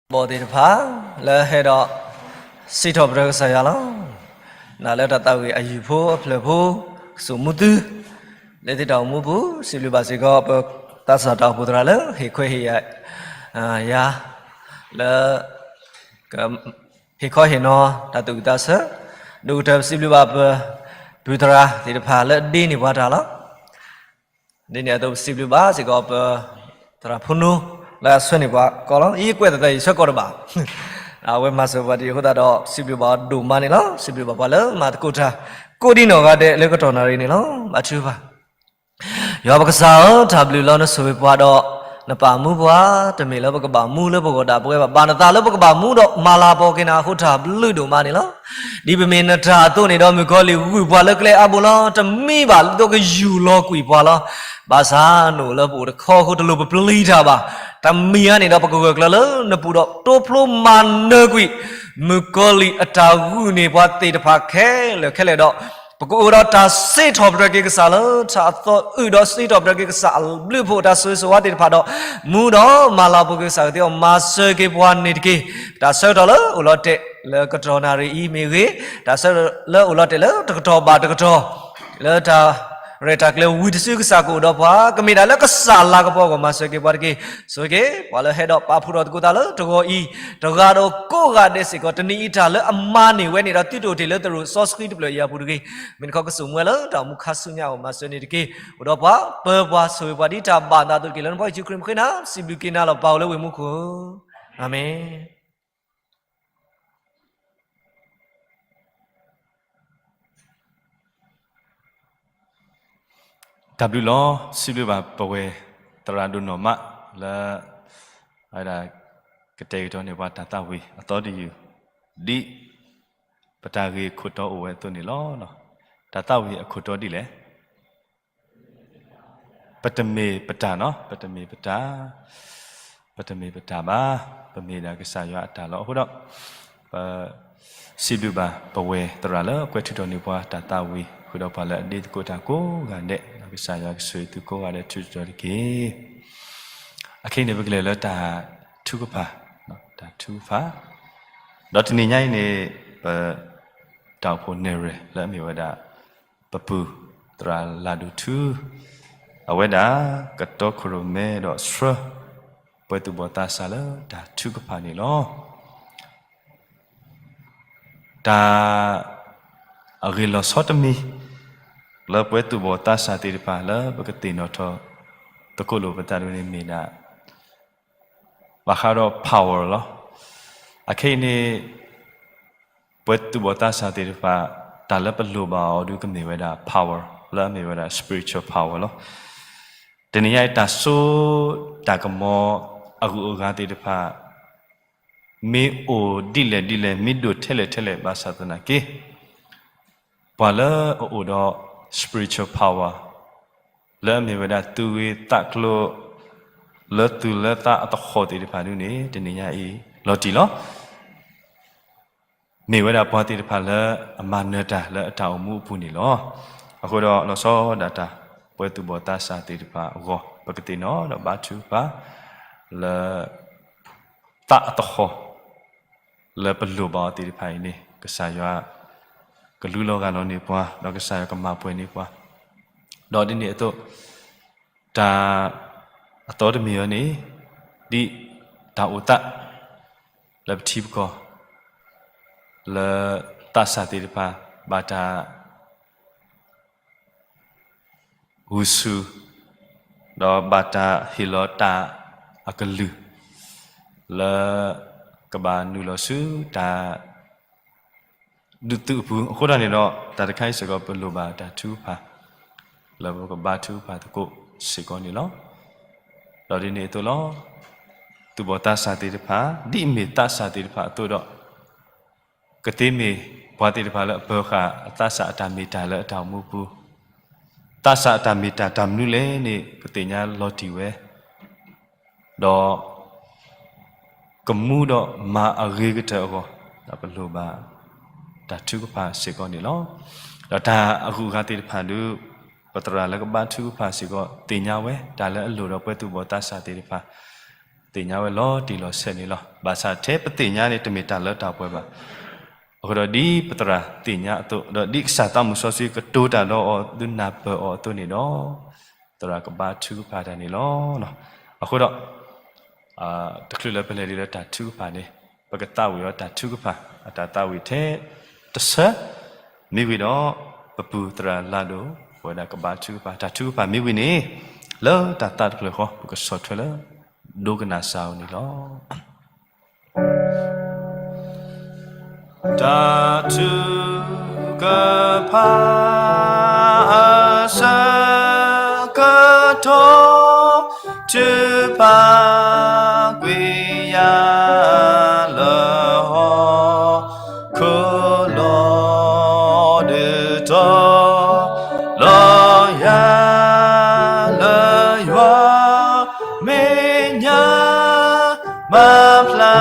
ဘီၣ်သ့ၣ်တဖၣ် လၢဟဲဒီး စံးထီၣ်ပတြၢၤကစၢ်ယွၤလီၤ. နာ်လၢတၢ်သးဝံၣ်အယုၢ်ဖိအဖျၢၣ်ဖိ ကစူၣ်မူသု လၢသုတၢ်အိၣ်မူပူၤ စံးဘျုးဘၣ်စ့ၢ်ကီး ပသးစၢ်တၢ်အိၣ်ဖှိၣ်သရၣ်လၢ ဟ့ၣ်ခွဲးဟ့ၣ်ယာ်ယၤ လၢ ဟ့ၣ်ခီဟ့ၣ်နီၤတၢ်သူၣ်ဝံၣ်သးဆၢ, ဒိၣ်ကတၢၢ်ပစံးဘျုးဘၣ်ပ ပုၢ်သရၣ်သ့ၣ်တဖၣ်လၢအဒ့န့ၢ်ပှၤတၢ်လီၤ. ဒ်န့ၣ်အသိးပစံးဘျုးဘၣ်စ့ၢ်ကီးပ သရၣ်ဖိနီ လၢအဆှၢန့ၢ်ပှၤကီးလီၤ. ယကွဲးသးသးယဆၢကီးတဘၣ်, အဝဲမၤစၢၤပှၤဒ်အဃိသတးဒီး စံးဘျုးဘၣ်အီၤဒိၣ်မးန့ၣ်လီၤ. စံးဘျုးဘၣ်ပှၤလၢမၤသကိးတၢ် ကိးဒံနီၢ်ဂၤဒဲးလၢကတီၢ်နၣ်ရံၣ်န့ၣ်လီၤ. ဘါထုကဖၣ် ယွၤပကစၢ်ဧၢ, တၢ်ဘျုးလီၤနဆိၣ်ဂ့ၤပှၤဒီး နပာ်မူပှၤ, တမ့ၢ်လၢပကဘၣ်မူလၢပဂီၢ်ဒၣ်ပဝဲဘၣ်, ဘၣ်နသးလၢပကဘၣ်မူဒီးမၤလၤကပီၤက့ၤနၤအဃိ တၢ်ဘျုးဒိၣ်မးန့ၣ်လီၤ. ဒ်ပမ့ၢ်နတၢ်အသိးန့ၣ်ဒီး မုၣ်ကီၤလံၢ်ဂုာ်ပှၤလၢကျဲအါဘိလီၤ. တမံဘၣ်ဒ်သိးကယူၢ်လီၤကွံာ်ပှၤလီၤ. ဘၣ်ဆၣ်နအိၣ်လၢပအိၣ်တခီအဃိ တလိၣ်ပပျံၤတၢ်ဘၣ်. တမံၤအါန့ၣ်ဒီး ပကဂၢၢ်ကျၢၤလၢနပူၤဒီး တိဖျိမၤနၢၤကွံာ် မုၣ်ကီၤလံၢ်အတၢ်ဂုာ်န့ၢ်ပှၤသ့ၣ်တဖၣ်ခဲလၢာ်ခဲလၢာ်ဒီး ပကအိၣ်ဒီးတၢ်စံးထီၣ်ပတြၢၤက့ၤကစၢ်လၢ တၢ်အသီၣ်အုးဒီးစံးထီၣ်ပတြၢၤက့ၤကစၢ်အဘျုးအဖှိၣ် တၢ်ဆိၣ်ဂ့ၤဆိၣ်ဝါသ့ၣ်တဖၣ်ဒီး မူဒီးမၤလၤကပီၤက့ၤကစၢ်ကသ့အီၤ မၤစၢၤက့ၤပှၤန့ၣ်တက့ၢ်. တၢ်ဆၢကတီၢ်လၢအိၣ်လီၤတဲာ်လၢကတီၢ်နၣ်ရံၣ်အံၤမ့ၢ်ဂ့ၤ, တၢ်ဆၢကတီၢ်လၢအိၣ်လီၤတဲာ်လၢတကတီၢ်ဘၣ်တကတီၢ် လၢတၢ်ရဲၣ်တၢ်ကျဲၤဝံၤတစုကစၢ်ကအိၣ်ဒီးပှၤ ကမ့ၢ်ဒၣ်လၢကစၢ်လၤကပီၤအဂီၢ် မၤစၢၤက့ၤပှၤတက့ၢ်. ဆိၣ်ဂ့ၤက့ၤ ပှၤလၢဟဲဒီးပာ်ဖှိၣ်ထီၣ်သကိးသးလၢတဂီၤအံၤ, တဂၤဒီးကိးဂၤဒဲးစ့ၢ်ကီး တနံၤအံၤတၢ်လၢအမၤန့ၢ်ဝဲန့ၣ်ဒီး သုတအိၣ်တ့ၢ်လၢသရိာ်စီဆှံတဖျၢၣ်အံၤအပူၤတဂ့ၤ. မ့ၢ်တခီကစူၣ်မူဝဲလၢတၢ်အိၣ်မူခါဆူညါအဂီၢ် မၤစၢၤန့ၣ်တက့ၢ်. အိၣ်ဒီးပှၤ ပၢၤပှၤ ဆိၣ်ဂ့ၤပှၤဒ်တၢ်ဘၣ်နသးအသိးတက့ၢ်. လၢနဖိယ့ၣ်ၡူးခရံာ်မုၢ်ဃ့နၤ စံးဘျုးက့ၤနၤလီၤ ပၢ်အိၣ်လၢဝ့ၢ်မူခိၣ်, အၤမ့ၣ်. တၢ်ဘျုးလီၤ. စံးဘျုးဘၣ်ပဝဲသရၣ်ဒိၣ်နီၢ်မးလၢ ဝဲဒၣ် ကတဲာ်ကတီၤန့ၢ်ပှၤတၢ်သးဝံၣ်အသီတယုၢ် ဒ်ပတၢ်ဂ့ၢ်အခိၣ်တီအိၣ်ဝဲအသိးန့ၣ်လီၤ. တၢ်သးဝံၣ်အခိၣ်တီဒ်လဲၣ်. ပတမ့ၢ်ပတၢ်နီၤ, ပတမ့ၢ်ပတၢ်, ပတမ့ၢ်ပတၢ်ဘၣ်, ပမ့ၢ်ဒၣ်ကစၢ်ယွၤအတၢ်လီၤ. အဃိဒီး ပ စံးဘျုးဘၣ်ပဝဲသရၣ်လၢအကွဲးထုးထီၣ်န့ၢ်ပှၤတၢ်သးဝံၣ် ဃုာ်ဒီးပှၤလၢအဒ့သကိးတၢ်ကိးဂၤဒဲး, ကစၢ်ယွၤကဆိၣ်ဂ့ၤသုကိးဂၤဒဲးထုးထီၣ်တက့ၢ်. အခဲအံၤန့ၣ် ပကလဲၤလၢတၢ်ထုကဖၣ်, တၢ်ထုကဖၣ်, ဒီးတနံၤညါအံၤန့ၣ် ပ တၢ်အိၣ်ဖှိၣ်နဲၣ်ရွဲၣ်လၢအမ့ၢ်ဝဲဒၣ် ပပုၢ်သရၣ်လၢ်ဒိၣ်ထူ အဝဲဒၣ်ကတီခိၣ်ရိၣ်မဲဒီးဆှၢ ပှဲၤသူၣ်ဘီၣ်သးစၢ်လၢတၢ်ထုကဖၣ်န့ၣ်လီၤ. တၢ် အဂ့ၢ်လီၤဆီတမံၤ လၢပှဲၤသူၣ်ဘီၣ်သးစၢ်သ့ၣ်တဖၣ်လၢပကသ့ၣ်နီၣ်ထီၣ်သကိးလိာ်ပသးဒ်န့ၣ်မ့ၢ်ဒၣ် ဘၣ်ဃးဒီး power လီၤ. အခဲအံၤန့ၣ် ပှဲၤသူၣ်ဘီၣ်သးစၢ်သ့ၣ်တဖၣ် တၢ်လၢပလိၣ်ဘၣ်အီၤဒုးကမ့ၢ်ဝဲဒၣ် power လၢအမ့ၢ်ဝဲဒၣ် spiritual power လီၤ. တနံၤညါအံၤတၢ်စိတၢ်ကမီၤအဂုၤအဂၤသ့ၣ်တဖၣ် မ့ၢ်အိၣ်ဒ်လဲၣ်ဒ်လဲၣ် မ့ၢ်ဒိၣ်ထဲလဲၣ်ထဲလဲၣ်ဘၣ်ဆၣ်သနာ်က့ ပှၤလၢအအိၣ်ဒီး spiritual power လၢအမ့ၢ်ဝဲဒၣ်သူၣ်ဂ့ၤသးကျိၤ လၢသူၣ်လၢသးအသဟီၣ်သ့ၣ်တဖၣ်ဒုးန့ၣ် တနံၤညါအံၤလီၤတံၢ်လီၤ. မ့ၢ်ဝဲဒၣ်ပှၤသ့ၣ်တဖၣ်လၢအမၤနၢၤတၢ်လၢအတၢ်အိၣ်မူအပူၤန့ၣ်လီၤ. အဃိဒီးလီၤဆီဒၣ်တၢ် ပှဲၤသူၣ်ဘီၣ်သးစၢ်သ့ၣ်တဖၣ်အဂီၢ် ပကသ့ၣ်နီၣ်ဒီးဘါထုကဖၣ် လၢ သးအသဟီၣ် လၢပလိၣ်ဘၣ်အီၤသ့ၣ်တဖၣ်အံၤန့ၣ် ကစၢ်ယွၤ ကလူလီၤဂၢ်လီၤန့ၢ်ပှၤ ဒီးကစၢ်ယွၤကမၤပှဲၤန့ၢ်ပှၤ ဒီးဒ်န့ၣ်အသိး တၢ်အသီတမံၤအံၤန့ၣ် ဒ်တၢ်အိၣ်သး လၢပထံပကီၢ် လၢသးစၢ်သ့ၣ်တဖၣ် ဘၣ်တၢ် ဂုာ်ဆူၣ် ဒီးဘၣ်တၢ်ဟ့ၣ်လီၤတၢ်အကလုၢ် လၢကဘၣ်နုာ်လီၤဆူတၢ် ဒုးသုးအပူၤ အဃိသတးန့ၣ်ဒီး တၢ်တခါအံၤစ့ၢ်ကီး ပလိၣ်ဘၣ်တၢ်ထုကဖၣ် လၢပကဘါထုကဖၣ်သကိးစ့ၢ်ကီးန့ၣ်လီၤ. ဒီးဒ်န့ၣ်အသိးလီၤ. သူၣ်ဘီၣ်သးစၢ်သ့ၣ်တဖၣ် ဒ်အမ့ၢ်သးစၢ်သ့ၣ်တဖၣ်အသိးဒီး ကသ့မ့ၢ်ပှၤသ့ၣ်တဖၣ်လၢအပၢၤဃာ်အသးစၢ်အတၢ်မ့ၢ်တၢ်လၢအတၢ်အိၣ်မူပူၤ, သးစၢ်အတၢ်မ့ၢ်တၢ်တၢ်မနုၤလဲၣ်န့ၣ် ကသ့ၣ်ညါလီၤတံၢ်ဝဲ, ဒီး ကမူဒီးမၤအဂ့ၤကတၢၢ်အဂီၢ် ဒီးပလိၣ်ဘၣ်တၢ်ထုကဖၣ်စ့ၢ်ကီးန့ၣ်လီၤ. ဒီးတၢ်အဂုၤအဂၤသ့ၣ်တဖၣ်ဒုး ပသရၣ်လၢကဘါထုကဖၣ်စ့ၢ်ကီး သ့ၣ်ညါဝဲ တၢ်လၢအလိၣ်ဒီးပှဲၤသူၣ်ဘီၣ်သးစၢ်သ့ၣ်တဖၣ် သ့ၣ်ညါဝဲလီၤတံၢ်လီၤဆဲးန့ၣ်လီၤ. ဘၣ်ဆၣ်ထဲပသ့ၣ်ညါန့ၣ် တမ့ၢ်တၢ်လၢတၢ်ပှဲၤဘၣ်. အဃိဒီးဒ်ပသရၣ်သ့ၣ်ညါအသိး, ဒီးဒ်ကစၢ်သးမုၣ်စီဆှံကတိၤတၢ်ဒီးအီၤသုနၢ်ပၢၢ်အီၤအသိးန့ၣ်ဒီး, သရၣ်ကဘါထုကဖၣ်တၢ်န့ၣ်လီၤ. အဃိဒီး တချုးလၢပလဲၤဒ်လၢတၢ်ထုကဖၣ်န့ၣ်, ပကသးဝံၣ်အီၤတၢ်ထုကဖၣ်, အတၢ်သးဝံၣ်ထဲတဆၢ, မ့ၢ်ဝံၤဒီး ပပုၢ်သရၣ်လၢ်ဒိၣ် ပဝဲဒၣ်ကဘါထုကဖၣ်, တၢ်ထုကဖၣ်မ့ၢ်ဝံၤန့ၣ်, လၢတၢ်သးတဖျၢၣ်ဃီ ပကဆီၣ်ထွဲလၢ ဒိကနၣ်စၢ်အအိၣ်န့ၣ်လီၤ. တၢ်ထုကဖၣ် အဆၢကတီၢ်, ထုကဖၣ်ကွံာ်ယၤလၢဟီၣ် ခိၣ်လီၤဒုးတီၤလီၤယၤလၢယွၤ မဲာ်ညါ မၤဖျါ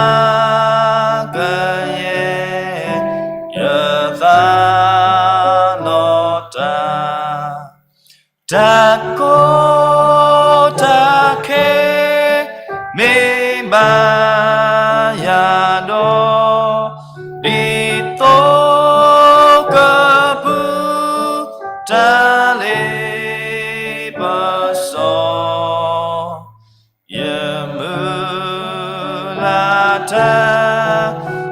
ကယဲၢ် ယသးလီၤတၢ် တၢ်ကီတၢ်ခဲ မ့ၢ်ဘၣ်ယၤဒီး ဒ်သိးကပုၢ်တၢ်လ့ပစီ ယမုၢ်လၢ်တၢ်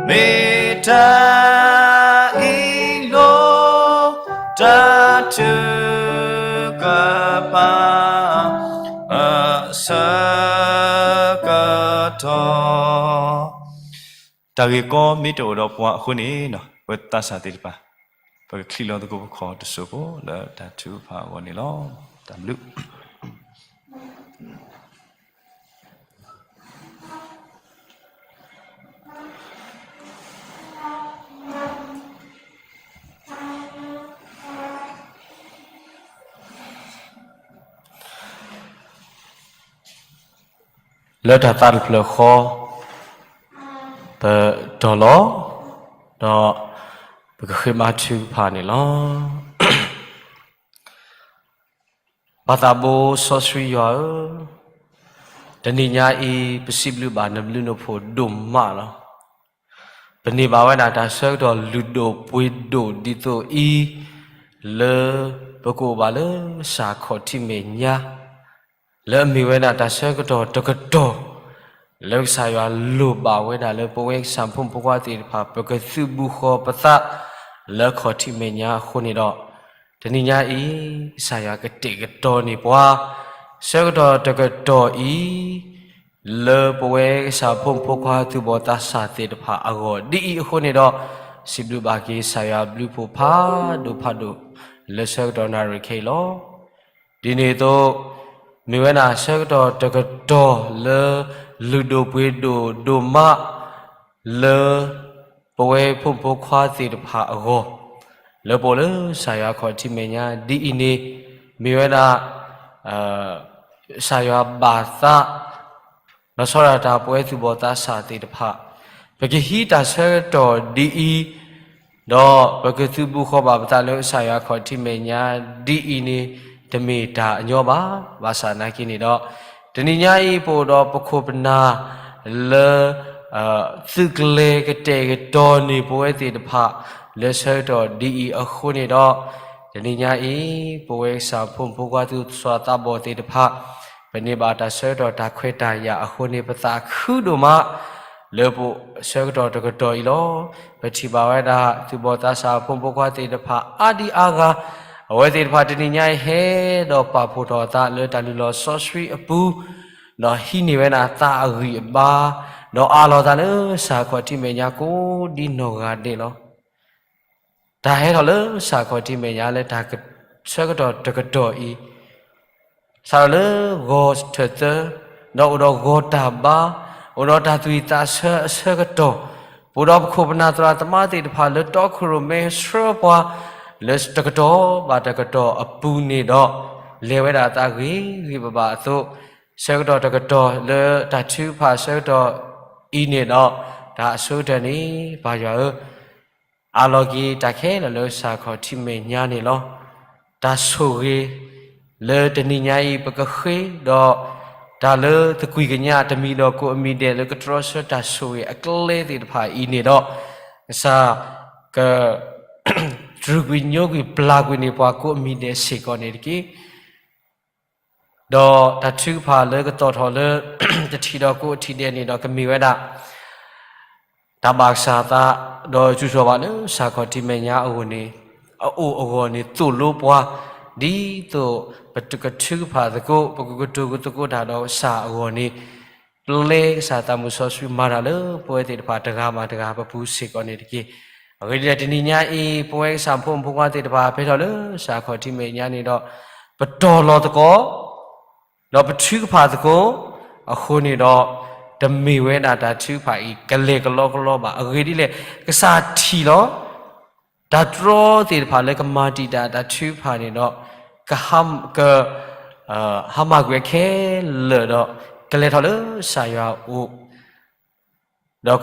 မ့ၢ်တၢ်အံၤလီၤ, တၢ်ထုကဖၣ် အဆၢကတီၢ်. တၢ်ဂ့ၢ်ကီမ့ၢ်တအိၣ်ဒီးပှၤအဃိန့ၣ်, ပသးစၢ်သ့ၣ်တဖၣ် ပကချံးလီၤသကိးပခီၣ်တစိၢ်ဖိ လၢတၢ်ထုကဖၣ်အဂီၢ်န့ၣ်လီၤ. တၢ်ဘျုး လၢတၢ်သးတဖျၢၣ်ဃီ ပတီၢ်လီၤ, ဒီးပကဃ့ဘါထုကဖၣ်န့ၣ်လီၤ. ပၢ်သးဘိစီဆှံယွၤဧၢ, တနံၤညါအံၤ ပစံးဘျုးဘၣ်နဘျုးနဖှိၣ်ဒိၣ်မးလီၤ. ပန့ၢ်ဘၣ်ဝဲဒၣ်တၢ်ဆၢကတီၢ်လုၢ်ဒိၣ်ပှ့ၤဒိၣ်ဒ်သိးအံၤ, လၢပကအိၣ်ဘၣ်လၢစၢ်ခီၣ်ထံးမဲာ်ညါ လၢအမ့ၢ်ဝဲဒၣ်တၢ်ဆၢကတီၢ်တကတီၢ် လၢကစၢ်ယွၤလိၣ်ဘၣ်ဝဲဒၣ်လၢပဝဲကစၢ်ဖိမုၣ်ဖိခွါသ့ၣ်တဖၣ် ပကသုးဘူးဃီၤပသးလၢခီၣ်ထံးမဲာ်ညါအဃိန့ၣ်ဒီး, တနံၤညါအံၤ ကစၢ်ယွၤကတဲာ်ကတီၤန့ၢ်ပှၤ ဆၢကတီၢ်တကတီၢ်အံၤ လၢပဝဲကစၢ်ဖိမုၣ်ဖိခွါသူၣ်ဘီၣ်သးစၢ်သ့ၣ်တဖၣ်အဂီၢ် ဒ်အံၤအဃိန့ၣ်ဒီး, စံးဘျုးဘၣ်က့ၤကစၢ်ယွၤဘျုးဖှိၣ်ဖးဒိၣ်ဖးဒိၣ် လၢဆၢကတီၢ်နၣ်ရံၣ်ခဲအံၤလီၤ. ဒ်န့ၣ်အသိး, မ့ၢ်ဝဲဒၣ်ဆၢကတီၢ်တကတီၢ်လၢ လုၢ်ဒိၣ်ပှ့ၤဒိၣ်ဒိၣ်မး လၢပဝဲဖိမုၣ်ဖိခွါသ့ၣ်တဖၣ်အဂီၢ်, လၢပအိၣ်လၢကစၢ်ယွၤခီၣ်ထံးမဲာ်ညါဒ်အံၤန့ၣ်, မ့ၢ်ဝဲဒၣ် ကစၢ်ယွၤဘၣ်သး လီၤဆီဒၣ်တၢ်ပဝဲသူၣ်ဘီၣ်သးစၢ်သ့ၣ်တဖၣ်, ပကဟံးတၢ်ဆၢကတီၢ်ဒ်အံၤ, ဒီးပကသုးဘူးဃီၤဘၣ်ပသးလၢကစၢ်ယွၤခီၣ်ထံးမဲာ်ညါဒ်အံၤန့ၣ် တမ့ၢ်တၢ်အညီဘၣ်. ဘၣ်ဆၣ်နာ်က့န့ၣ်ဒီး, တနံၤညါအံၤပအိၣ်ဒီးပခိၣ်ပနၢ်လၢ သုးကျဲၤကတဲာ်ကတီၤန့ၢ်ပဝဲသ့ၣ်တဖၣ် လၢဆၢကတီၢ်ဒ်အံၤအဃိန့ၣ်ဒီး, တနံၤညါအံၤ ပဝဲကစၢ်ဖိမုၣ်ဖိခွါသူၣ်ဘီၣ်သးစၢ်သ့ၣ်တဖၣ် ပန့ၢ်ဘၣ်တၢ်ဆၢကတီၢ်တၢ်ခွဲးတၢ်ယာ်အဃိန့ၣ် ပသးခုဒိၣ်မး လၢပဆၢကတီၢ်တကတီၢ်အံၤလီၤ. ပထံၣ်ဘၣ်ဝဲဒၣ် သူၣ်ဘီၣ်သးစၢ်ဖိမုၣ်ဖိခွါသ့ၣ်တဖၣ်အါဒံအါဂၤ, အဝဲသ့ၣ်တဖၣ်တနံၤညါအံၤဟဲဒီးပာ်ဖှိၣ်ထီၣ်အသးလၢတၢ်လုၢ်လီၢ်စီဆှံအပူၤ, ဒီးဟံးန့ၢ်ဝဲဒၣ်သးအဂံၢ်အဘါ, ဒီးအးလီၤသးလၢစၢ်ခီၣ်ထံးမဲာ်ညါကိးဒ်နီၢ်ဂၤဒဲးလီၤ. တၢ်ဟဲထီၣ်လၢစၢ်ခီၣ်ထံးမဲာ်ညါလၢတၢ်ဆၢကတီၢ်တကတီၢ်အံၤ စးထီၣ်လၢဂီၤထၢၣ်သၢ, ဒီးအိၣ်ဒီးဂီၤတၢ်ဘါ, အိၣ်ဒီးတၢ်သူၣ်ဝံၣ်သးဆၢအဆၢကတီၢ်, ပအိၣ်ဒီးပခိၣ်ပနၢ်သရၣ်သမါသ့ၣ်တဖၣ်လၢတီခိၣ်ရိၣ်မဲဆှၢပှၤ လၢတကတီၢ်ဘၣ်တကတီၢ်အပူၤန့ၣ်ဒီး, လဲၤဝဲဒၣ်အသးဂ့ၤဂ့ၤဘၣ်ဘၣ်အသိး, ဆၢကတီၢ်တကတီၢ်လၢတၢ်ထုကဖၣ်ဆၢကတီၢ်အံၤန့ၣ်ဒီး, တၢ်အဆိကတၢၢ်န့ၣ် ပၢ်ယွၤဧၢ, အးလီၤက့ၤတၢ်ခဲလၢာ်လၢစၢ်ခီၣ်ထံးမဲာ်ညါန့ၣ်လီၤ. တၢ်ဆိၣ်ဂ့ၤလၢတနံၤညါအံၤ ပကဃ့ဒီး တၢ်လၢသကွံာ်ကညးတမံၤဒီးကိးအမံၤဒဲးလၢကတြီဆၢတၢ်ဆိၣ်ဂ့ၤအကျဲသ့ၣ်တဖၣ်အံၤန့ၣ်ဒီး, ကစၢ်က တြူာ်ကွံာ်ညိကွံာ်ပျၢ်ကွံာ်န့ၢ်ပှၤကိးအမံၤဒဲးစ့ၢ်ကီးန့ၣ်တက့ၢ်. ဒီးတၢ်ထုကဖၣ်လၢကသီၣ်ထီၣ်လၢ တထံၣ်ဒီးကိးထံၣ်ဒဲးန့ၣ်ဒီးကမ့ၢ်ဝဲဒၣ် တၢ်ဘၣ်ကစၢ်သး, ဒီးစူၢ်ထီၣ်ဘၣ်လၢကစၢ်ခီၣ်ထံးမဲာ်ညါအအိၣ်န့ၣ်, အအိၣ်အဂီၢ်န့ၣ်သိၣ်လိပှၤ, ဒ်သိးပကထုကဖၣ်သကိး ပကကတိၤကသကိးတၢ်ဒီးကစၢ်အဂီၢ်န့ၣ်, ပျဲကစၢ်သးမုၢ်စီဆှံမၤတၢ်လၢပဝဲသ့ၣ်တဖၣ်တဂၤဘၣ်တဂၤပပူၤစ့ၢ်ကီးန့ၣ်တက့ၢ်. အဂ့ၢ်ဒ်လဲၣ်တနံၤညါအံၤ ပဝဲကစၢ်ဖိမုၣ်ဖိခွါသ့ၣ်တဖၣ် ဖဲထီၣ်လၢကစၢ်ခီၣ်ထံးမဲာ်ညါန့ၣ်ဒီး, ပတီၢ်လီၤသကိး ဒီးပထုကဖၣ်သကိး, အဃိန့ၣ်ဒီး, တမ့ၢ်ဝဲဒၣ်တၢ်ထုကဖၣ်အံၤ ကလဲၤကလီကလီဘၣ်. အဂ့ၢ်ဒ်လဲၣ်, ကစၢ်ထံၣ်လီၤ တၢ်တြီသ့ၣ်တဖၣ်လၢကမၤတံာ်တာ်တၢ်ထုကဖၣ်န့ၣ်ဒီး, က က ဟါမၢ်ကွံာ်ခဲလၢာ်ဒီး, ကလဲၤထီၣ်လၢကစၢ်ယွၤအအိၣ်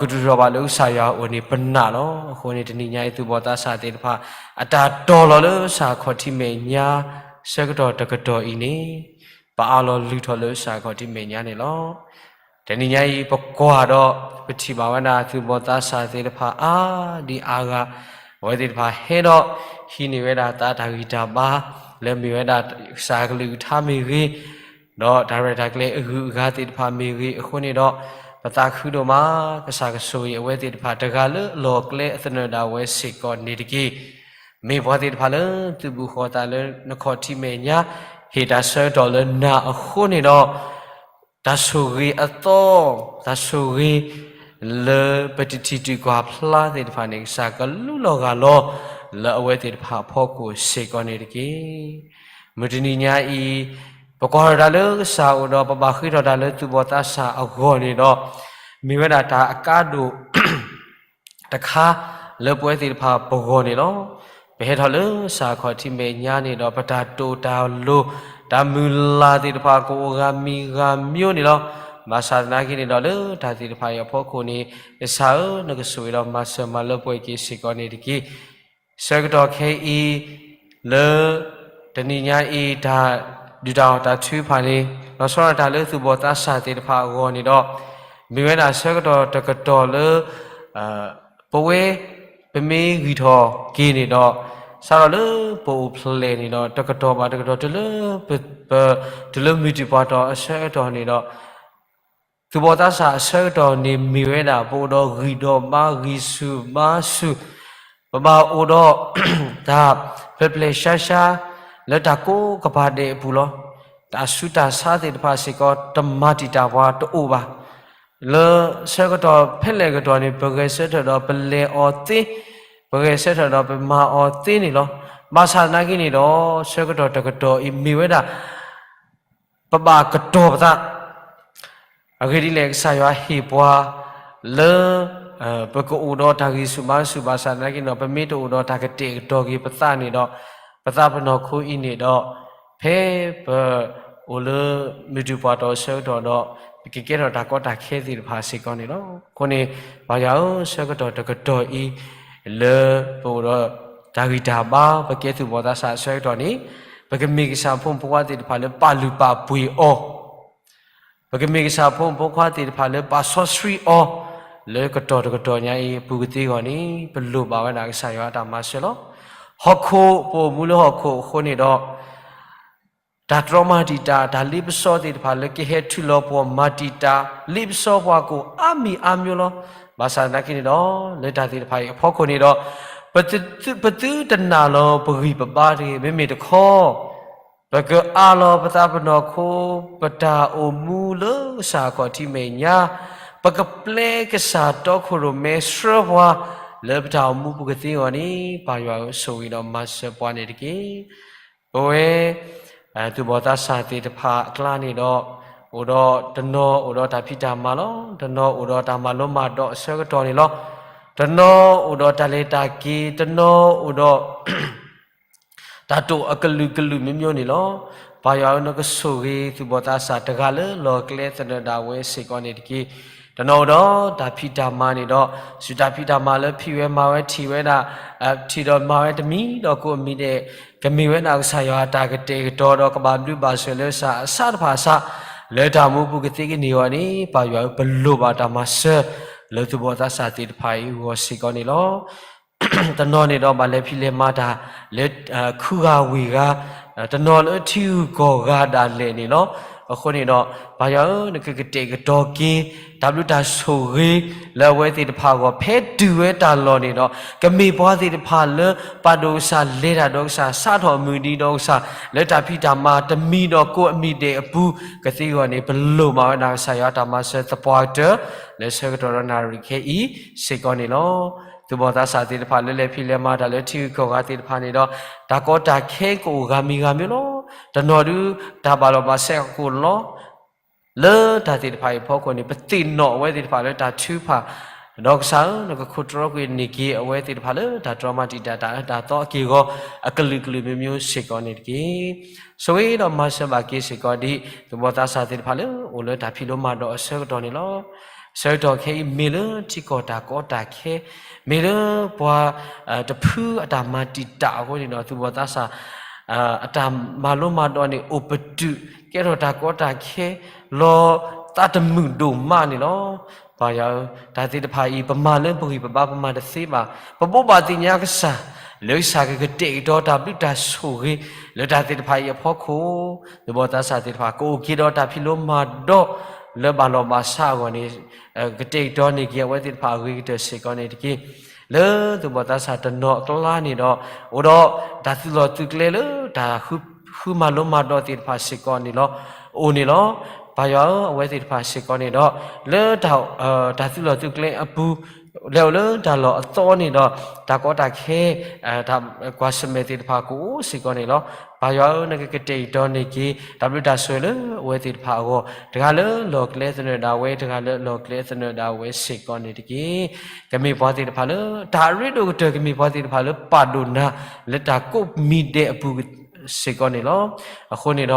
ဒီးကစူၢ်ထီၣ်ဘၣ်လၢကစၢ်ယွၤအအိၣ်န့ၣ်ပနာ်လီၤ. အဃိန့ၣ်တနံၤညါအံၤ သူၣ်ဘီၣ်သးစၢ်သ့ၣ်တဖၣ် အတၢ်တီၢ်လီၤလၢကစၢ်ခီၣ်ထံးမဲာ်ညါ ဆၢကတီၢ်တကတီၢ်အံၤန့ၣ်, ပအးလီၤလုၢ်ထီၣ်လၢကစၢ်ခီၣ်ထံးမဲာ်ညါန့ၣ်လီၤ. တနံၤညါအံၤ ပကွၢ်ဒီး ပထံၣ်ဘၣ်ဝဲဒၣ် သူၣ်ဘီၣ်သးစၢ်သ့ၣ်တဖၣ်အါဒံအါဂၤ, အဝဲသ့ၣ်တဖၣ်ဟဲဒီး ဟံးန့ၢ်ဝဲဒၣ်သးတၢ်ဂံၢ်တၢ်ဘါ လၢမ့ၢ်ဝဲဒၣ်ကစၢ်ကလုၢ်ကထါမ့ၢ်ဂ့ၤ, ဒီးတၢ်ရဲၣ်တၢ်ကျဲၤအဂုၤအဂၤသ့ၣ်တဖၣ်မ့ၢ်ဂ့ၤအဃိန့ၣ်ဒီး, ပသးခုဒိၣ်မး, ကစၢ်ကဆိၣ်ဂ့ၤအဝဲသ့ၣ်တဖၣ်တဂၤလၢအလီၢ်အကျဲအသနၢၣ်ဒၣ်ဝဲစ့ၢ်ကီးန့ၣ်တက့ၢ်. မ့ၢ်ပှၤသ့ၣ်တဖၣ်လၢသုးဘူးဃီၤသးလၢနခီၣ်ထံးမဲာ်ညါ, ဟ့ၣ်တၢ်ဆၢကတီၢ်လၢနၤအဃိန့ၣ်ဒီး, တၢ်ဆိၣ်ဂ့ၤအသီ, တၢ်ဆိၣ်ဂ့ၤ လၢပတထံၣ်တုၤကွၢ်ဖျါသ့ၣ်တဖၣ်န့ၣ် ကစၢ်ကလူလီၤဂၢ်လီၤ လၢအဝဲသ့ၣ်တဖၣ်အဖီခိၣ်စ့ၢ်ကီးန့ၣ်တက့ၢ်. မုၢ်တနံၤညါအံၤ, ပကွၢ်ထီၣ်တၢ်လၢကစၢ်အအိၣ်ဒီးပဘၣ်ဃ့ထီၣ်တၢ်လၢသူၣ်ဘီၣ်သးစၢ်အဂီၢ်န့ၣ်ဒီး, မ့ၢ်ဝဲဒၣ်တၢ်အကါဒိၣ် တခါ လၢပဝဲသ့ၣ်တဖၣ်ပဂီၢ်န့ၣ်လီၤ. ပဟဲထီၣ်လၢကစၢ်ခီၣ်ထံးမဲာ်ညါန့ၣ်ဒီး ပတၢ်တိာ်တၢ်လိၤ တၢ်မုၢ်လၢ်သ့ၣ်တဖၣ်ကအိၣ်ဂၤမံၤဂၤမံၤန့ၣ်လီၤ. ဘၣ်ဆၣ်သနာ်က့န့ၣ်ဒီး လၢတၢ်သ့ၣ်တဖၣ်အံၤအဖီခိၣ်န့ၣ်, ကစၢ်ဧၢ, နကဆိၣ်ဂ့ၤဒီးမၤစၢၤမၤလၢပှဲၤက့ၤစ့ၢ်ကီးန့ၣ်တက့ၢ်. ဆၢကတီၢ်ခဲအံၤ လၢ တနံၤညါအံၤ တၢ်ဒုၣ်တၢ်အီၣ်တၢ်ထုကဖၣ်န့ၣ် လီၤဆီဒၣ်တၢ်လၢသူၣ်ဘီၣ်သးစၢ်သ့ၣ်တဖၣ်အဂီၢ်န့ၣ်ဒီး, မ့ၢ်ဝဲဒၣ်ဆၢကတီၢ်တကတီၢ်လၢ ပဝဲ ပမ့ၢ်ဂံၢ်ထီၣ်က့ၤန့ၣ်ဒီး, စးထီၣ်လၢပအိၣ်ဖျဲၣ်န့ၣ်ဒီး တကတီၢ်ဘၣ်တကတီၢ် တုၤလၢပ တုၤလၢမုၢ်တံၢ်ပှၤတီၤအဆၢကတီၢ်န့ၣ်ဒီး သူၣ်ဘီၣ်သးစၢ်အဆၢကတီၢ်န့ၣ်မ့ၢ်ဝဲဒၣ် ပအိၣ်ဒီးဂံၢ်ဒီးဘါ ဂံၢ်ဆူၣ်ဘါဆူၣ်, ပဘၣ်အိၣ်ဒီး တၢ်ပျဲၢ်ပျဲၢ်ဆှါဆှါ လၢတၢ်ကိးကပၤဒဲးအပူၤလီၤ. တၢ်ဆူးတၢ်ဆါသ့ၣ်တဖၣ်စ့ၢ်ကီး တမၤတံာ်တာ်ပှၤတအိၣ်ဘၣ်. လၢဆၢကတီၢ်ဖဲလဲၣ်ကတီၢ်န့ၣ် ပဂဲၤဆၢထၢၣ်ဒီးပလဲၤအီၤသ့, ပဂဲၤဆၢထၢၣ်ဒီးပမၤအီၤသ့န့ၣ်လီၤ. ဘၣ်ဆၣ်သနာ်က့န့ၣ်ဒီး ဆၢကတီၢ်တကတီၢ်အံၤမ့ၢ်ဝဲဒၣ် ပဘၣ်ကတီၤပသး အဂ့ၢ်ဒ်လဲၣ် ကစၢ်ယွၤဟ့ၣ်ပှၤလၢ ပကအိၣ်ဒီးတၢ်ဂံၢ်ဆူၣ်ဘါဆူၣ်ဘၣ်ဆၣ်သနာ်က့ဒီး ပမ့ၢ်တအိၣ်ဒီးတၢ်ကတဲာ်ကတီၤက့ၤပသးန့ၣ်ဒီး ပသးပနီၢ်ခိအံၤန့ၣ်ဒီး ဖဲပအိၣ်လၢမုၢ်တံၢ်ပှၤတီၤအဆၢကတီၢ်ဒီး ပကကဲထီၣ်တၢ်ကီတၢ်ခဲသ့ၣ်တဖၣ်စ့ၢ်ကီးန့ၣ်လီၤ. အဃိန့ၣ် ပၢ်ယွၤဧၢ ဆၢကတီၢ်တကတီၢ်အံၤ လၢပအိၣ်ဒီးတၢ်ဂံၢ်တၢ်ဘါ ပကဲသူၣ်ဘီၣ်သးစၢ်အဆၢကတီၢ်န့ၣ် ပကမ့ၢ်ကစၢ်ဖိမုၣ်ဖိခွါသ့ၣ်တဖၣ်လၢပာ်လုၢ်ပာ်ပှ့ၤအီၤ ပကမ့ၢ်ကစၢ်ဖိမုၣ်ဖိခွါသ့ၣ်တဖၣ်လၢပာ်စီဆှံအီၤ လၢကတီၢ်တကတီၢ်ညါအံၤအပူၤကသ့အဂီၢ်န့ၣ် ပလိၣ်ဘၣ်ဝဲဒၣ်ကစၢ်ယွၤအတၢ်မၤစၢၤလီၤ. ဟီၣ်ခိၣ် ပအိၣ်မူလၢဟီၣ်ခိၣ်အဃိန့ၣ်ဒီး တၢ်တြီမၤတံာ်တာ် တၢ်လ့ပစီသ့ၣ်တဖၣ်လၢကဟဲထုးလီၤပှီၢ်မၤတံာ်တာ် လ့ပစီပှၤကိးအါမံၤအါမျိုးလီၤ. ဘၣ်ဆၣ်သနာ်က့န့ၣ်ဒီး လၢတၢ်သ့ၣ်တဖၣ်အံၤအဖီခိၣ်န့ၣ်ဒီး ပသု ပသုတနာ်လီၤပဂံၢ်ပဘါတဂ့ၤ, မ့မ့ၢ်တခီ ပကအးလီၤပသးပနီၢ်ခိ ပတၢ်အိၣ်မူလၢကစၢ်အခီၣ်ထံးမဲာ်ညါ, ပကပျဲကစၢ်တီခိၣ်ရိၣ်မဲဆှၢပှၤ လၢပတၢ်အိၣ်မူပူၤကသ့အဂီၢ်န့ၣ် ပၢ်ယွၤဧၢ ဆိၣ်ဂ့ၤဒီးမၤစၢၤပှၤန့ၣ်တက့ၢ်. ပဝဲ သူၣ်ဘီၣ်သးစၢ်သ့ၣ်တဖၣ်အကျါန့ၣ်ဒီး အိၣ်ဒီးတနီၤအိၣ်ဒီးတၢ်ဖံးတၢ်မၤလီၤ. တနီၤအိၣ်ဒီးတၢ်မၤလိမၤဒိးအဆၢကတီၢ်န့ၣ်လီၤ. တနီၤအိၣ်ဒီးတၢ်လဲၤတၢ်က့ၤ, တနီၤအိၣ်ဒီး တၢ်တိာ်အကလုာ်ကလုာ်မ့ၢ်မ့ၢ်န့ၣ်လီၤ. ပၢ်ယွၤဧၢ နကဆိၣ်ဂ့ၤသူၣ်ဘီၣ်သးစၢ်တဂၤလၢလီၢ်ကျဲသနၢၣ်ဒၣ်ဝဲစ့ၢ်ကီးန့ၣ်တက့ၢ်. တနီၤအိၣ်ဒီးတၢ်ဖံးတၢ်မၤန့ၣ်ဒီး ဆူၣ်တၢ်ဖံးတၢ်မၤလၢဖံးဝဲမၤဝဲထံၣ်ဝဲဒၣ် ထံၣ်ဒီးမၤဝဲတမံၤဒီးကိးအမံၤဒဲး ကမ့ၢ်ဝဲဒၣ်ကစၢ်ယွၤအတၢ်ကတဲာ်ကတီၤဒီးကဘၣ်ဘျုးဘၣ်ဆိၣ်လၢကစၢ်အဆၣ်တဖၣ်အဆၣ် လၢတၢ်မူပူၤကသ့ကန့ၢ်အဂီၢ်န့ၣ် ပၢ်ယွၤဧၢ ပလိၣ်ဘၣ်တၢ်မၤစၢၤ လၢသူၣ်ဘီၣ်သးစၢ်သ့ၣ်တဖၣ်အံၤအဂီၢ်စ့ၢ်ကီးန့ၣ်လီၤ. တနီၤန့ၣ်ဒီး ဘၣ်လဲၤဖံးလဲၤမၤတၢ်လၢ ခုဂၤဝ့ၢ်ဂၤ, တနီၤလၢထံဂုၤကီၢ်ဂၤဒၣ်လဲာ်န့ၣ်လီၤ. အဃိန့ၣ်ဒီး ပၢ်ယွၤဧၢ နကကတဲာ်ကတီၤက့ၤ တၢ်ဘျုးတၢ်ဆိၣ်ဂ့ၤ လၢအဝဲသ့ၣ်တဖၣ်အဂီၢ် ဖဲတုၤဝဲတၢ်လီၢ်န့ၣ်ဒီး ကမ့ၢ်ပှၤသ့ၣ်တဖၣ်လၢ ပာ်ဒိၣ်ကစၢ် လဲၤတၢ်ဒီးကစၢ် စးထီၣ်မုၢ်နံၤဒီးကစၢ် လၢတၢ်ဖံးတၢ်မၤတမံၤဒီးကိးအမံၤဒဲးအပူၤ ကသ့အဂီၢ်န့ၣ် ပလိၣ်ဘၣ်ဝဲဒၣ်ကစၢ်ယွၤတၢ်မၤစၢၤသပှၢ်ကတၢၢ် လၢဆၢကတီၢ်ဒီးနၣ်ရံၣ်ခဲအံၤစ့ၢ်ကီးန့ၣ်လီၤ. သူၣ်ဘီၣ်သးစၢ်သ့ၣ်တဖၣ်လၢလဲၤဖံးလဲၤမၤတၢ်လၢထံဂုၤကီၢ်ဂၤသ့ၣ်တဖၣ်န့ၣ်ဒီး တၢ်ကီတၢ်ခဲကအိၣ်ဂၤမံၤဂၤမံၤလီၤ. တနီၤဒုး တၢ်ဘၣ်လီၤဘၣ်စးကအိၣ်လီၤ. လၢတၢ်သ့ၣ်တဖၣ်အံၤအဖီခိၣ်န့ၣ် ပသ့ၣ်နီၣ်အဝဲသ့ၣ်တဖၣ်လၢတၢ်ထုကဖၣ် ဒီးကစၢ်ဧၢ နကခိၣ်တြီကွံာ်န့ၢ်က့ၤအဝဲသ့ၣ်တဖၣ်လၢတၢ်တြီမၤတံာ်တာ်တၢ်အၢတၢ်သီအက့ၢ်အဂီၤ အကလုာ်ကလုာ်မံၤမံၤစ့ၢ်ကီးန့ၣ်တက့ၢ်. ဆိၣ်ဂ့ၤဒီးမၤစၢၤဘၣ်က့ၤစ့ၢ်ကီးဒ် သူၣ်ဘီၣ်သးစၢ်သ့ၣ်တဖၣ်လၢအိၣ်လၢတၢ်ဖံးလိမၤဒိးအဆၢကတီၢ်န့ၣ်လီၤ. အဆၢကတီၢ်ခဲအံၤ မ့ၢ်လၢထံကီၢ်တၢ်ကီတၢ်ခဲ, မ့ၢ်လၢပှၤ တဖုအတၢ်မၤတံာ်တာ်အဃိန့ၣ်ဒီး သူၣ်ဘီၣ်သးစၢ် အတၢ်မၤလိမၤဒိးန့ၣ် အိၣ်ပတုာ် ကဲထီၣ်တၢ်ကီတၢ်ခဲ လီၤသးတမုာ်ဒိၣ်မးန့ၣ်လီၤ. ပၢ်ယွၤဧၢ, တၢ်သ့ၣ်တဖၣ်အံၤ ပမၤလၢပဂံၢ်ပဘါ ပမၤတသ့ဘၣ်. ပဘိးဘၣ်သ့ၣ်ညါကစၢ် လၢကစၢ်ကကတဲာ်ကတီၤတၢ်ဘျုးတၢ်ဆိၣ်ဂ့ၤ လၢတၢ်သ့ၣ်တဖၣ်အံၤအဖီခိၣ် သူၣ်ဘီၣ်သးစၢ်သ့ၣ်တဖၣ် ကအိၣ်က့ၤဒီးတၢ်ဖံးလိမၤဒိး လၢဘၣ်လီၤဘၣ်စးအဂီၢ်န့ၣ် ကတဲာ်ကတီၤန့ၢ်က့ၤအဝဲသ့ၣ်တဖၣ်အဂ့ၤကတၢၢ်စ့ၢ်ကီးန့ၣ်တက့ၢ်. လၢသူၣ်ဘီၣ်သးစၢ်တနီၤအကျါန့ၣ်ဒီး အိၣ်ဒီးတၢ်သုးလီၢ်သုးကျဲလၢတၢ်ဃုမၤလိမၤဒိးသ့ၣ်တဖၣ်စ့ၢ်ကီးန့ၣ်လီၤ. အိၣ်န့ၣ်လီၤ. ပၢ်ယွၤဧၢ, အဝဲသ့ၣ်တဖၣ်စ့ၢ်ကီးန့ၣ်ဒီး လၢ တၢ်သုးလီၢ်သုးကျဲအပူၤ လဲၤအိၣ်လၢတၢ်လီၢ်အသီန့ၣ်ဒီး တၢ်ကီတၢ်ခဲ တၢ်ကွၢ်ဆၢၣ်မဲာ်သ့ၣ်တဖၣ်ကအိၣ်စ့ၢ်ကီးန့ၣ်လီၤ. ပၢ်ယွၤဧၢ, နကကတဲာ်ကတီၤန့ၢ်က့ၤ တၢ်ဘျုးတၢ်ဆိၣ်ဂ့ၤလၢအဝဲသ့ၣ်တဖၣ်အဂီၢ် တဂၤလၢလီၢ်ကျဲသနၢၣ်ဒၣ်ဝဲ, တဂၤလၢလီၢ်ကျဲသနၢၣ်ဒၣ်ဝဲစ့ၢ်ကီးန့ၣ်တက့ၢ်. ကမ့ၢ်ပှၤသ့ၣ်တဖၣ်လၢ တၢ်အရ့ဒိၣ်ကတၢၢ် ကမ့ၢ်ပှၤသ့ၣ်တဖၣ်လၢပာ်ဒိၣ်နၤ လၢတၢ်ကိးမံၤဒဲးအပူၤစ့ၢ်ကီးန့ၣ်လီၤ. အဃိန့ၣ်ဒီး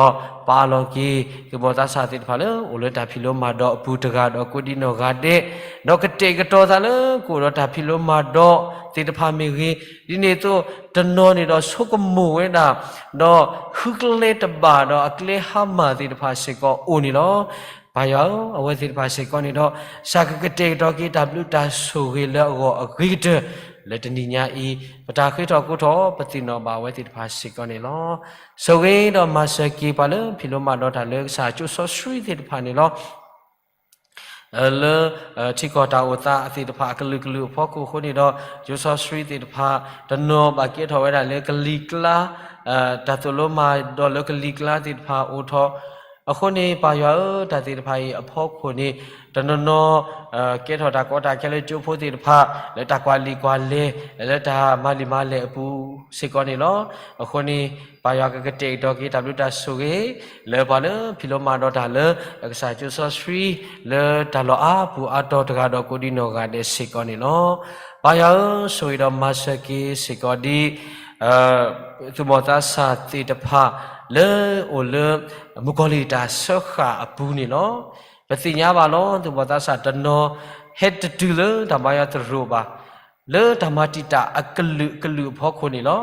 ပာ်လီၤက့ၤ သူၣ်ဘီၣ်သးစၢ်သ့ၣ်တဖၣ်လၢ အိၣ်လၢတၢ်ဖံးလိမၤဒိးအပူၤတဂၤဒီးကိးဒံနီၢ်ဂၤဒဲး, ဒီးကတဲာ်ကတီၤသးလၢကအိၣ်ဒီးတၢ်ဖံးလိမၤဒိးသ့ၣ်တဖၣ်မ့ၢ်ဂ့ၤ, ဒ်န့ၣ်အသိး တနီၤန့ၣ်ဒီးဆိကမိၣ်ဝဲဒၣ် ဒီးဃုကျဲတဘၣ်ဒီးအကျဲဟါမၢ်သ့ၣ်တဖၣ်စ့ၢ်ကီးအိၣ်န့ၣ်လီၤ. ပၢ်ယွၤဧၢ, အဝဲသ့ၣ်တဖၣ်စ့ၢ်ကီးန့ၣ်ဒီး ကစၢ်ကကတဲာ်ကတီၤက့ၤတၢ်ဘျုးတၢ်ဆိၣ်ဂ့ၤလၢအဂီၢ်အဂ့ၤကတၢၢ် လၢတနံၤညါအံၤ ပတၢ်ဃ့ထီၣ်ကိးထီၣ် ပသ့ၣ်နီၣ်ဘၣ်အဝဲသ့ၣ်တဖၣ်စ့ၢ်ကီးန့ၣ်လီၤ. ဆိၣ်ဂ့ၤဒီးမၤစၢၤက့ၤပှၤလၢဖံးလိမၤဒိးတၢ်လၢကစၢ်ကၠိစီဆှံသ့ၣ်တဖၣ်န့ၣ်လီၤ. လၢ ထံကီၢ်တၢ်အိၣ်သးသ့ၣ်တဖၣ်အကလုာ်ကလုာ်အဖီခိၣ်အဃိန့ၣ်ဒီး ကၠိစီဆှံသ့ၣ်တဖၣ် တနီၤဘၣ်ကဲထီၣ်ဝဲဒၣ်လၢကလံၤကျါ, တၢ်သိၣ်လိမၤဒိးလၢကလံၤကျါသ့ၣ်တဖၣ်အိၣ်ထီၣ်, အဃိန့ၣ် ပၢ်ယွၤဧၢ, တၢ်သ့ၣ်တဖၣ်အံၤအဖီခိၣ်န့ၣ် တနီၤနီၤ ကဲထီၣ်တၢ်ကီတၢ်ခဲလၢကၠိဖိသ့ၣ်တဖၣ် လၢတၢ်ကွၢ်လံာ်ကွၢ်လဲၢ် လၢတၢ်မၤလံာ်မၤလဲၢ်အပူၤစ့ၢ်ကီးန့ၣ်လီၤ. အဃိန့ၣ် ပၢ်ယွၤကကတဲာ်ကတီၤက့ၤတၢ်ဘျုးတၢ်ဆိၣ်ဂ့ၤ လၢပှၤလၢဖံးလိမၤဒိးတၢ်လၢ ကစၢ်ကၠိစီဆှံ လၢတၢ်လီၢ်အါပူၤအါတီၤတဂၤဒီးကိးဒံနီၢ်ဂၤဒဲးစ့ၢ်ကီးန့ၣ်လီၤ. ပၢ်ယွၤဧၢ, ဆိၣ်ဂ့ၤဒီးမၤစၢၤက့ၤစ့ၢ်ကီးဒ် သူၣ်ဘီၣ်သးစၢ်သ့ၣ်တဖၣ် လၢအိၣ်လၢ မုၣ်ကီၤလံၢ်တၢ်စၢဃာ်အပူၤန့ၣ်လီၤ. ပသ့ၣ်ညါဘၣ်လီၤ သူၣ်ဘီၣ်သးစၢ်တနီၤ ဟဲတတုၤလၢတၢ်ဘါယွၤသရိာ်ဘၣ် လၢတၢ်မၤတံာ်တာ်အကလုာ်ကလုာ်အဖီခိၣ်န့ၣ်လီၤ.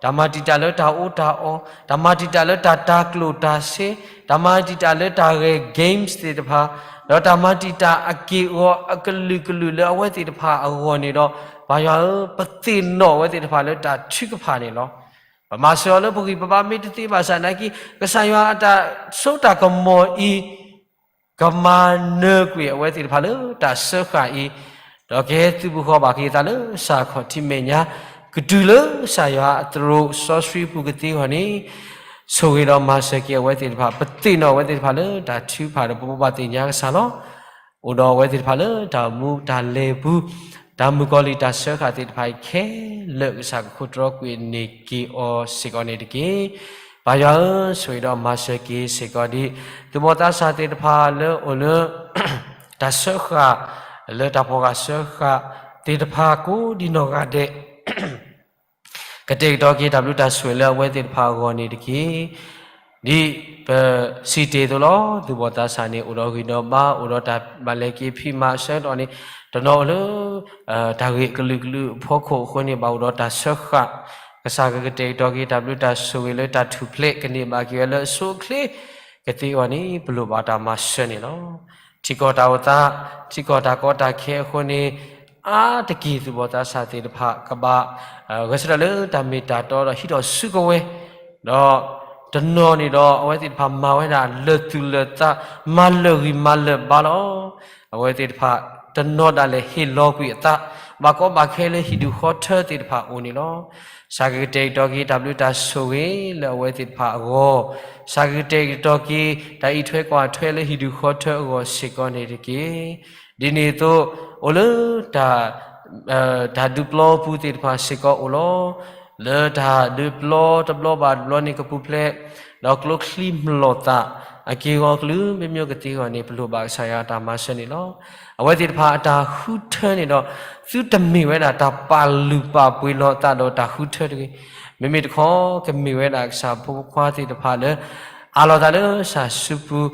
တၢ်မၤတံာ်တာ်လၢတၢ်အီၣ်တၢ်အီ, တၢ်မၤတံာ်တာ်လၢတၢ်တၤကျိၣ်တၤစ့, တၢ်မၤတံာ်တာ်လၢတၢ်ဂဲၤ games သ့ၣ်တဖၣ်, ဒီးတၢ်မၤတံာ်တာ်အက့ၢ်အဂီၤအကလုာ်ကလုာ်လၢအဝဲသ့ၣ်တဖၣ်အဂီၢ်န့ၣ်ဒီး ပၢ်ယွၤဧၢ, ပသ့ၣ်နီၣ်အဝဲသ့ၣ်တဖၣ်လၢတၢ်ထုကဖၣ်န့ၣ်လီၤ. ပမၤစၢၤအီၤလၢပဂံၢ်ပဘါမ့ၢ်တသ့ဘၣ်ဆၣ်နာ်က့ ကစၢ်ယွၤအတၢ်စိတၢ်ကမီၤအံၤ ကမၤနၢၤကွံာ်အဝဲသ့ၣ်တဖၣ်လၢတၢ်စၢဃာ်အံၤ, ဒီးကဟဲသုးဘူးဃီၤဘၣ်က့ၤသးလၢစၢ်ခီၣ်ထံးမဲာ်ညါ, ကတုၤလၢကစၢ်ယွၤအသရိာ်စီဆှံပူၤကသ့အဂီၢ်န့ၣ်, ဆိၣ်ဂ့ၤဒီးမၤစၢၤက့ၤအဝဲသ့ၣ်တဖၣ်, ပသ့ၣ်နီၣ်အဝဲသ့ၣ်တဖၣ်လၢတၢ်ထုကဖၣ်ဒီးပဘိးဘၣ်သ့ၣ်ညါကစၢ်လီၤ. အိၣ်ဒီးအဝဲသ့ၣ်တဖၣ်လၢတၢ်အိၣ်မူတၢ်လဲၤပူၤ, တၢ်မုၣ်ကီၤလံၢ်တၢ်စၢဃာ်သ့ၣ်တဖၣ်အံၤခဲလၢာ် ကစၢ်ကခိၣ်တြီကွံာ်န့ၢ်က့ၤအီၤစ့ၢ်ကီးန့ၣ်တက့ၢ်. ပၢ်ယွၤဧၢ, ဆိၣ်ဂ့ၤဒီးမၤစၢၤက့ၤစ့ၢ်ကီးဒ် သူၣ်ဘီၣ်သးစၢ်သ့ၣ်တဖၣ်လၢအိၣ်လၢ တၢ်စၢဃာ် လၢတၢ်ဖီၣ်ဃာ်စၢဃာ်သ့ၣ်တဖၣ်ကိးဒံနီၢ်ဂၤဒဲး ကတဲာ်ကတီၤက့ၤတၢ်ဘျုးတၢ်ဆိၣ်ဂ့ၤလၢအဝဲသ့ၣ်တဖၣ်အဂီၢ်န့ၣ်တက့ၢ်. ဒ်ပစံးတ့ၢ်အသိးလီၤ, သူၣ်ဘီၣ်သးစၢ်န့ၣ် အိၣ်ဒီးဂံၢ်ဒီးဘါ, အိၣ်ဒီးတၢ်ဘၣ်လဲၤက့ၤဖံးမၤအဆၢကတီၢ်န့ၣ်, တနီၤအိၣ်လၢ တၢ်ဂ့ၢ်အကလုာ်ကလုာ်အဖီခိၣ်အဃိန့ၣ် ဘၣ်အိၣ်ဒီးတၢ်စၢဃာ်, ကစၢ်ကကတဲာ်ကတီၤက့ၤတၢ်ဘျုးတၢ်ဆိၣ်ဂ့ၤလၢတၢ်ထူၣ်ဖျဲး ကန့ၢ်ဘၣ်က့ၤဝဲလၢအဆိအချ့ ကသ့အဂီၢ်န့ၣ် ပလိၣ်ဘၣ်တၢ်မၤစၢၤန့ၣ်လီၤ. ထံကီၢ်တၢ်အိၣ်သး, ထံကီၢ်တၢ်ကီတၢ်ခဲအဃိန့ၣ်, အါတက့ၢ်သူၣ်ဘီၣ်သးစၢ်သ့ၣ်တဖၣ် ကဘၣ် ဂဲၤဆၢထၢၣ်လၢတၢ်မ့ၢ်တၢ်တီဒီးဟံးထီၣ်စုကဝဲၤ, ဒီးတနီၤန့ၣ်ဒီး အဝဲသ့ၣ်တဖၣ်မၤဝဲဒၣ်လၢာ်သူၣ်လၢာ်သး, မၤလၢာ်ဂံၢ်မၤလၢာ်ဘါလီၤ. အဝဲသ့ၣ်တဖၣ် တနီၤဒၣ်လဲာ်ဟ့ၣ်လီၤကွံာ်အသး, ဘၣ်ကီဘၣ်ခဲလၢဟံၣ်ဒူၣ်ဃီထၢသ့ၣ်တဖၣ်အအိၣ်န့ၣ်လီၤ. စးကကတဲာ်ကတီၤက့ၤတၢ်ဘျုးတၢ်ဆိၣ်ဂ့ၤလၢအဝဲသ့ၣ်တဖၣ်အဂီၢ်, စးကကတဲာ်ကတီၤက့ၤ တၢ်အံးထွဲကွၢ်ထွဲလၢဟံၣ်ဒူၣ်ဃီထၢအဂီၢ်စ့ၢ်ကီးန့ၣ်တက့ၢ်. ဒ်န့ၣ်အသိး အိၣ်လၢတၢ် တၢ်ဒုးပျီပူၤသ့ၣ်တဖၣ်စ့ၢ်ကီးအိၣ်လီၤ. လၢတၢ်ဒုးပျီတဘျီဘၣ်တဘျီန့ၣ်ကပူၤဖျဲး, ဒီးကျိချံမျိာ်သၣ် အက့ၢ်အဂီၤကလုာ်မ့ၢ်မ့ၢ်ကသ့အဂီၢ်န့ၣ် ပလိၣ်ဘၣ်ကစၢ်ယွၤတၢ်မၤစၢၤန့ၣ်လီၤ. အဝဲသ့ၣ်တဖၣ်အတၢ်ဃုထၢန့ၣ်ဒီး သုတမ့ၢ်ဝဲဒၣ်တၢ်ပာ်လုၢ်ပာ်ပှ့ၤလီၤသးဒီးတၢ်ဃုထၢတဂ့ၤ. မ့မ့ၢ်တခီ ကမ့ၢ်ဝဲဒၣ်ကစၢ်ဖိခွါသ့ၣ်တဖၣ်လၢ အးလီၤသးလၢကစၢ်စုပူၤ,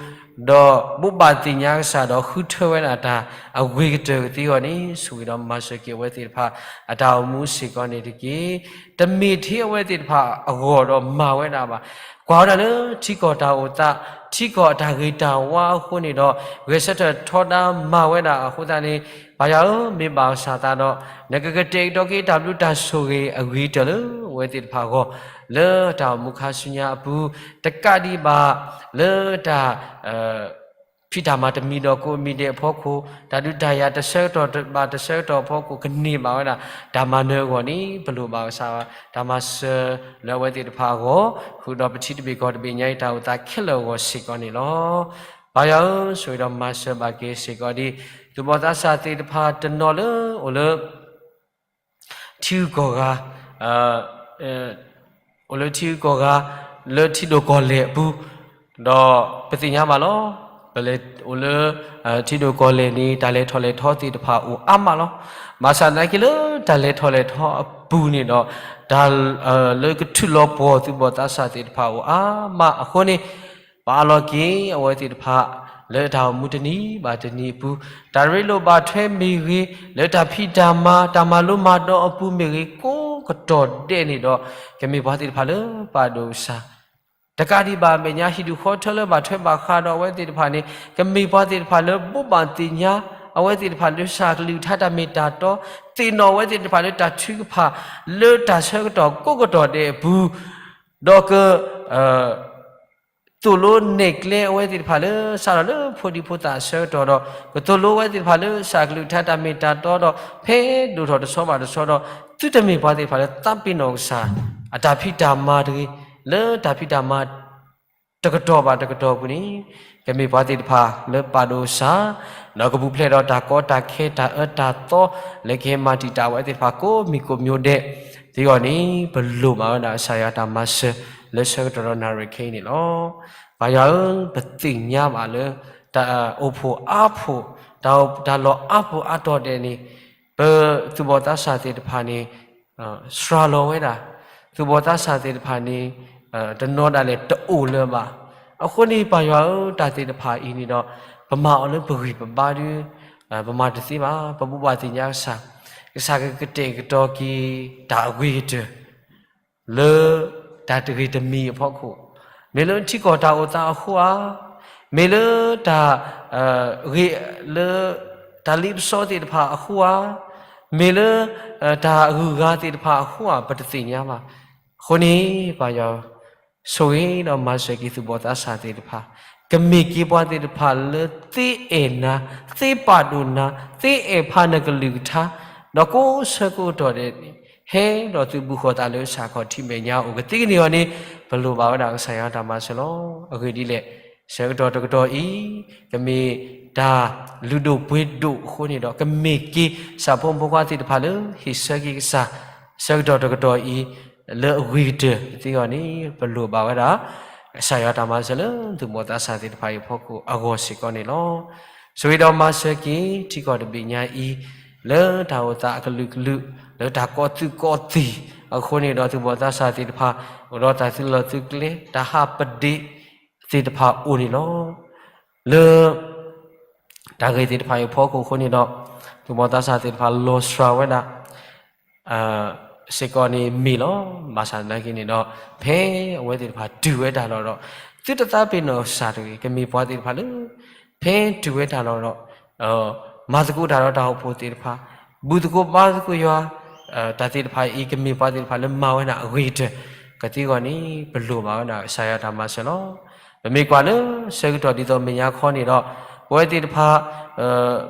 ဒီးဘိးဘၣ်သ့ၣ်ညါကစၢ်ဒီးဃုထၢဝဲဒၣ်တၢ်အဂ့ၤကတၢၢ်ကသ့အဂီၢ်န့ၣ် ဆိၣ်ဂ့ၤဒီးမၤစၢၤက့ၤအဝဲသ့ၣ်တဖၣ် အတၢ်အိၣ်မူစ့ၢ်ကီးန့ၣ်တက့ၢ်. တမ့ၢ်ထဲအဝဲသ့ၣ်တဖၣ်အဂီၢ်ဒီးမၤဝဲဒၣ်ဘၣ်. ကွၢ်ဝဲဒၣ်လၢထံကီၢ်တၢ်အိၣ်သး, ထံကီၢ်အတၢ်ဂ့ၤတၢ်ဝါအဃိန့ၣ်ဒီး ဂဲၤဆၢထၢၣ်ထီဒါမၤဝဲဒၣ်အဃိသတးန့ၣ်, ပၢ်ယွၤဧၢ, မ့ၢ်ဘၣ်ကစၢ်သးဒီး နကကတဲာ်ကတီၤက့ၤတၢ်ဘျုးတၢ်ဆိၣ်ဂ့ၤအဂ့ၤကတၢၢ်လၢအဝဲသ့ၣ်တဖၣ်အဂီၢ်, လၢတၢ်အိၣ်မူခါဆူညါအပူၤ, တကးဒံးဘၣ်လၢတၢ် ဖံးတၢ်မၤတမံၤဒီးကိးမံၤဒဲးအဖီခိၣ်, တၢ်ဒုးတၢ်ယၤတဆၢကတီၢ်ဘၣ်တဆၢကတီၢ်အဖီခိၣ် ကန့ၢ်ဘၣ်ဝဲဒၣ် တၢ်မၤနၢၤအဂီၢ်န့ၣ် ပလိၣ်ဘၣ်ကစၢ်တၢ်မၤစၢၤလၢအဝဲသ့ၣ်တဖၣ်အဂီၢ်, ဃုာ်ဒီးပထံတဘ့ၣ်ကီၢ်တဘ့ၣ်ညါအံၤတၢ်အိၣ်သးခဲလၢာ်အဂီၢ်စ့ၢ်ကီးန့ၣ်လီၤ. ပၢ်ယွၤဧၢ, ဆိၣ်ဂ့ၤဒီးမၤစၢၤဘၣ်က့ၤစ့ၢ်ကီးဒ် သူၣ်ဘီၣ်သးစၢ်သ့ၣ်တဖၣ်တနီၤလၢအိၣ်လၢ ထံဂုၤကီၢ်ဂၤ, အိၣ်လၢထံဂုၤကီၢ်ဂၤ, လၢထံဒိၣ်ကီၢ်လဲၢ်အပူၤ, ဒီးပသ့ၣ်ညါဘၣ်လီၤ. ပလဲၤအိၣ်လၢ ထံဒိၣ်ကီၢ်လဲၢ်န့ၣ် တၢ်လဲၤထီၣ်လဲၤထီသ့ၣ်တဖၣ်အိၣ်အါမးလီၤ. ဘၣ်ဆၣ်သနာ်က့လၢတၢ်လဲၤထီၣ်လဲၤထီအပူၤန့ၣ်ဒီး တၢ် လၢကထုးလီၤပှီၢ်သူၣ်ဘီၣ်သးစၢ်သ့ၣ်တဖၣ်အိၣ်အါမးအဃိန့ၣ်, ပအးလီၤက့ၤအဝဲသ့ၣ်တဖၣ် လၢတၢ်အိၣ်မူတနံၤဘၣ်တနံၤအပူၤ, တၢ်ရ့လိာ်ဘၣ်ထွဲမ့ၢ်ဂ့ၤ, လၢတၢ်ဖံးတၢ်မၤ တၢ်မၤလိမၤဒိးအပူၤမ့ၢ်ဂ့ၤ, ကိးကတီၢ်ဒဲးန့ၣ်ဒီး ကမ့ၢ်ပှၤသ့ၣ်တဖၣ်လၢပာ်ဒိၣ်ကစၢ်, တကးဒံးဘၣ် အမဲာ်ညါဟံၣ်ဒူၣ်ဃီထၢလၢဘၣ်ထွဲဘၣ်ဃးဒီးအဝဲသ့ၣ်တဖၣ်န့ၣ် ကမ့ၢ်ပှၤသ့ၣ်တဖၣ်လၢဘိးဘၣ်သ့ၣ်ညါ အဝဲသ့ၣ်တဖၣ်လၢကစၢ်ကလုၢ်ကထါတၢ်မ့ၢ်တၢ်တီ, သ့ၣ်နီၣ်အဝဲသ့ၣ်တဖၣ်လၢတၢ်ထုကဖၣ် လၢတၢ်ဆၢကတီၢ်ကိးကတီၢ်ဒဲးအပူၤ, ဒီးက သိၣ်လိနဲၣ်ကျဲအဝဲသ့ၣ်တဖၣ်လၢ စးထီၣ်လၢဖိဒံဖိသၣ်အဆၢကတီၢ်ဒီး ကသိၣ်လိဝဲသ့ၣ်တဖၣ်လၢကစၢ်ကလုၢ်ကထါတၢ်မ့ၢ်တၢ်တီဒီး ဖဲဒိၣ်ထီၣ်တဆီဘၣ်တဆီဒီး သုတမ့ၢ်ပှၤသ့ၣ်တဖၣ်လၢသးပ့ၤနီၣ်ကစၢ် အတၢ်ဖံးတၢ်မၤတဂ့ၤ, လၢတၢ်ဖံးတၢ်မၤ တကတီၢ်ဘၣ်တကတီၢ်အပူၤန့ၣ် ကမ့ၢ်ပှၤသ့ၣ်တဖၣ်လၢပာ်ဒိၣ်ကစၢ်, ဒီးကပူၤဖျဲးဒီးတၢ်ကီတၢ်ခဲတၢ်အၢတၢ်သီ လၢကဟဲမၤတံာ်တာ်ဝဲသ့ၣ်တဖၣ်ကိးမံၤကိးမျိုးဒဲး သ့အဂီၢ်န့ၣ် ပလိၣ်ဘၣ်ဝဲဒၣ်ကစၢ်ယွၤတၢ်မၤစၢၤ လၢဆၢကတီၢ်ဒီးနၣ်ရံၣ်ခဲအံၤန့ၣ်လီၤ. ပၢ်ယွၤဧၢ, ပသ့ၣ်ညါဘၣ်လၢ တၢ်အိၣ်ဖှိၣ်အါဖှိၣ်, တၢ် တၢ်လီၢ်အါဖှိၣ်အါတီၢ်ဒဲးန့ၣ် ပသူၣ်ဘီၣ်သးစၢ်သ့ၣ်တဖၣ်န့ၣ် စှၤလီၤဝဲဒၣ်, သူၣ်ဘီၣ်သးစၢ်သ့ၣ်တဖၣ်န့ၣ် တနီၤဒၣ်လဲာ်တအိၣ်လၢၤဘၣ်. အဃိန့ၣ် ပၢ်ယွၤဧၢ, တၢ်သ့ၣ်တဖၣ်အံၤန့ၣ်ဒီး ပမၤအီၤလၢပဂံၢ်ပဘါဒီး ပမၤတသ့ဘၣ်. ပဘိးဘၣ်သ့ၣ်ညါကစၢ်, ကစၢ်ကကတဲာ်ကတီၤက့ၤတၢ်အဂ့ၤကတၢၢ် လၢတၢ်တဂ့ၤတမံၤအဖီခိၣ်, မ့ၢ်လၢထံကီၢ်တၢ်အိၣ်သးအဃိဧါ, မ့ၢ်လၢတၢ် ဂ့ၤလၢ တၢ်လ့ပစီသ့ၣ်တဖၣ်အဃိဧါ, မ့ၢ်လၢ တၢ်ဂုၤဂၤသ့ၣ်တဖၣ်အဃိဧါ, ပတသ့ၣ်ညါဘၣ်. အဃိန့ၣ် ပၢ်ယွၤ ဆိၣ်ဂ့ၤဒီးမၤစၢၤက့ၤသူၣ်ဘီၣ်သးစၢ်သ့ၣ်တဖၣ်, ကမ့ၢ်က့ၤပှၤသ့ၣ်တဖၣ်လၢသ့အဲၣ်နၤ, သ့ပာ်ဒိၣ်နၤ, သ့အဲၣ်ဖးနကလုၢ်ကထါ, ဒီးကိးဆၢကိးကတီၢ်ဒဲးန့ၣ် ဟဲဒီးသုးဘူးဃီၤသးလၢဆၣ်ခီၣ်ထံးမဲာ်ညါအိၣ်ကသ့ကန့ၢ်အီၤန့ၣ် ပလိၣ်ဘၣ်ဝဲဒၣ်ကစၢ်ယွၤတၢ်မၤစၢၤလီၤ. အဂ့ၢ်ဒ်လဲၣ်, ဆၢကတီၢ်တကတီၢ်အံၤ ကမ့ၢ်တၢ်လုၢ်ဒိၣ်ပှ့ၤဒိၣ်အဃိန့ၣ်ဒီး ကမ့ၢ်က့ၤဆၣ်ဖိမုၣ်ဖိခွါသ့ၣ်တဖၣ်လၢဟ့ၣ်ဆၢက့ၤကစၢ် ဆၢကတီၢ်တကတီၢ်အံၤ လၢအဂ့ၤကတၢၢ်ကသ့အီၤန့ၣ် ပလိၣ်ဘၣ်ဝဲဒၣ် ကစၢ်ယွၤတၢ်မၤစၢၤလၢသူၣ်ဘီၣ်သးစၢ်သ့ၣ်တဖၣ်အံၤအဖီခိၣ်အဂီၢ်စ့ၢ်ကီးန့ၣ်လီၤ. ဆိၣ်ဂ့ၤဒီးမၤစၢၤက့ၤ ထံကီၢ်တဘ့ၣ်ညါအံၤ လၢတၢ်အိၣ်သးအကလုာ်ကလုာ် လၢတၢ်ကီသုးကီသံၣ်အဃိန့ၣ်ဒီး သူၣ်ဘီၣ်သးစၢ်သ့ၣ်တဖၣ် အိၣ်ဒီးတၢ်သုးလီၢ်သုးကျဲ တၢ်ဟးပဒ့သ့ၣ်တဖၣ်အိၣ်န့ၣ်လီၤ. လၢ တၢ်ဂ့ၢ်သ့ၣ်တဖၣ်အံၤအဖီခိၣ်အဃိန့ၣ်ဒီး သူၣ်ဘီၣ်သးစၢ်သ့ၣ်တဖၣ်လီၤစှၤဝဲဒၣ် စ့ၢ်ကီးန့ၣ်မ့ၢ်လီၤ. ဘၣ်ဆၣ်သနာ်က့န့ၣ်ဒီး ဖဲအဝဲသ့ၣ်တဖၣ်တုၤဝဲတၢ်လီၢ်ဒီး သုတသးပ့ၤနီၣ်ကစၢ်တဂ့ၤ. ကမ့ၢ်ပှၤသ့ၣ်တဖၣ်လၢ ဖဲတုၤဝဲတၢ်လီၢ်ဒီး မၤသကိးတၢ်ဒီးတၢ်အိၣ်ဖှိၣ်သ့ၣ်တဖၣ်, ဘူၣ်သကိးဘါသကိးယွၤ, တၢ်သ့ၣ်တဖၣ်အံၤ ကမ့ၢ်ပှၤသ့ၣ်တဖၣ်လၢမၤဝဲဒၣ်အဂ့ၤကတၢၢ် ကသ့အဂီၢ်န့ၣ် ပလိၣ်ဘၣ်ဝဲဒၣ်ကစၢ်ယွၤတၢ်မၤစၢၤလီၤ. ပမ့ၢ်ကွၢ်လၢဆၢကတီၢ်ဒ်သိးမဲာ်ညါခီန့ၣ်ဒီး ပဝဲသ့ၣ်တဖၣ်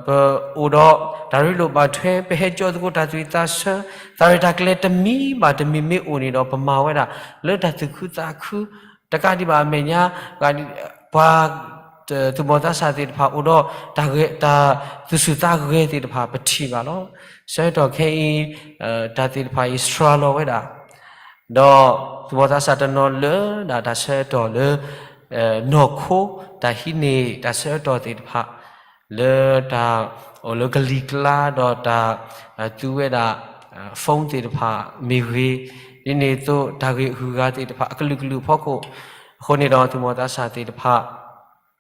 ပအိၣ်ဒီးတၢ်ရ့လိာ်ဘၣ်ထွဲ ပဟဲကၠီသကိးတၢ်သွံၣ်သးဆၢ, တၢ်ရဲၣ်တၢ်ကျဲၤတမံၤဘၣ်တမံၤမ့ၢ်အိၣ်န့ၣ်ဒီး ပမၤဝဲဒၣ်လၢတၢ်သူၣ်ခုသးခု, တကးဒံးဘၣ်အမဲာ်ညါ ပှၤ သူၣ်ဘီၣ်သးစၢ်သ့ၣ်တဖၣ်အိၣ်ဒီး တၢ်သူၣ်ဆူၣ်သးဂဲၤသ့ၣ်တဖၣ် ပထံၣ်ဘၣ်လီၤ. ဆၢကတီၢ်ခဲအံၤ တၢ်သ့ၣ်တဖၣ်အံၤ စှၤလီၤဝဲဒၣ် ဒီးသူၣ်ဘီၣ်သးစၢ်တနီၤလၢဒၣ်တၢ်ဆၢကတီၢ်လၢ နီၢ်ခိ တၢ်ဟံးန့ၢ်တၢ်ဆၢကတီၢ်သ့ၣ်တဖၣ် လၢတၢ်အိၣ်လၢကလံၤကျါ ဒီးတၢ်သူဝဲဒၣ် phone သ့ၣ်တဖၣ်မ့ၢ်ဂ့ၤ, ဒ်န့ၣ်အသိးတၢ်ဂ့ၢ်အဂုၤအဂၤသ့ၣ်တဖၣ် အကလုာ်ကလုာ်အဖီခိၣ် အဃိန့ၣ်ဒီး သူၣ်ဘီၣ်သးစၢ်သ့ၣ်တဖၣ်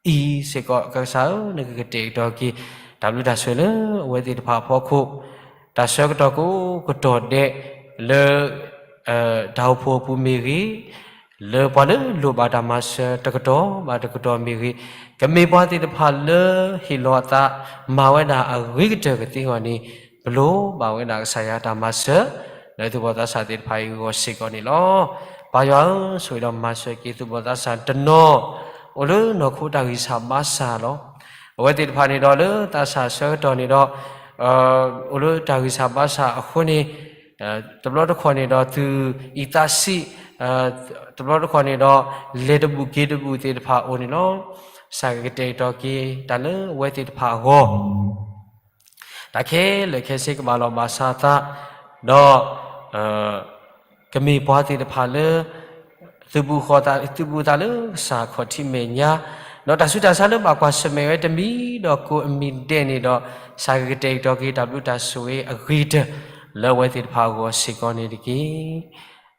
အံၤစ့ၢ်ကီး ကစၢ်ဧၢ, နကကတဲာ်ကတီၤက့ၤ တၢ်ဘျုးတၢ်ဆိၣ်ဂ့ၤလၢအဝဲသ့ၣ်တဖၣ်အဖီခိၣ်, တၢ်ဆၢကတီၢ်ကိးကတီၢ်ဒဲး လၢ တၢ်အိၣ်ဖှိၣ်အပူၤမ့ၢ်ဂ့ၤ, လၢပှၤလၢလိၣ်ဘၣ်တၢ်မၤစၢၤတကတီၢ်ဘၣ်တကတီၢ်မ့ၢ်ဂ့ၤ, ကမ့ၢ်ပှၤသ့ၣ်တဖၣ်လၢဟ့ၣ်လီၤအသး မၤဝဲဒၣ်အဂ့ၤကတၢၢ်ကသ့အဂီၢ်န့ၣ် ပလိၣ်ဘၣ်ဝဲဒၣ်ကစၢ်ယွၤတၢ်မၤစၢၤ လၢသူၣ်ဘီၣ်သးစၢ်သ့ၣ်တဖၣ်အံၤအဂီၢ်စ့ၢ်ကီးန့ၣ်လီၤ. ပၢ်ယွၤဧၢ, ဆိၣ်ဂ့ၤဒီးမၤစၢၤက့ၤ သူၣ်ဘီၣ်သးစၢ်တနီၤ အိၣ်လၢနီၢ်ခိတၢ်ဂံၢ်စၢ်ဘါစၢ်လီၤ. အဝဲသ့ၣ်တဖၣ်န့ၣ်ဒီးလၢသးစၢ်ဆၢကတီၢ်န့ၣ်ဒီး အိၣ်လၢတၢ်ဂံၢ်စၢ်ဘါစၢ်အဃိန့ၣ် တဘျီတခီၣ်န့ၣ်ဒီး သူၣ်အံၣ်သးဆံး, တဘျီတခီၣ်န့ၣ်ဒီး လဲၤတဘူၣ်က့ၤတဘူၣ်သ့ၣ်တဖၣ်အိၣ်န့ၣ်လီၤ. ကစၢ်ကကတဲာ်ကတီၤက့ၤတၢ်လၢအဝဲသ့ၣ်တဖၣ်အဂီၢ် တၢ်ခဲလၢာ်ခဲဆ့ကဘၣ်လီၤဘၣ်စးသး, ဒီး ကမ့ၢ်ပှၤသ့ၣ်တဖၣ်လၢ သုးဘူးဃီၤသး သုးဘူးသးလၢကစၢ်ခီၣ်ထံးမဲာ်ညါ, ဒီးတၢ်ဆူးတၢ်ဆါလၢဘၣ်ကွၢ်ဆၢၣ်မဲာ်ဝဲတမံၤဒီးကိးအမံၤဒဲးန့ၣ်ဒီး ကစၢ်ကကတဲာ်ကတီၤက့ၤတၢ်ဘျုးတၢ်ဆိၣ်ဂ့ၤအဂ့ၤကတၢၢ် လၢအဝဲသ့ၣ်တဖၣ်အဂီၢ်စ့ၢ်ကီးန့ၣ်တက့ၢ်.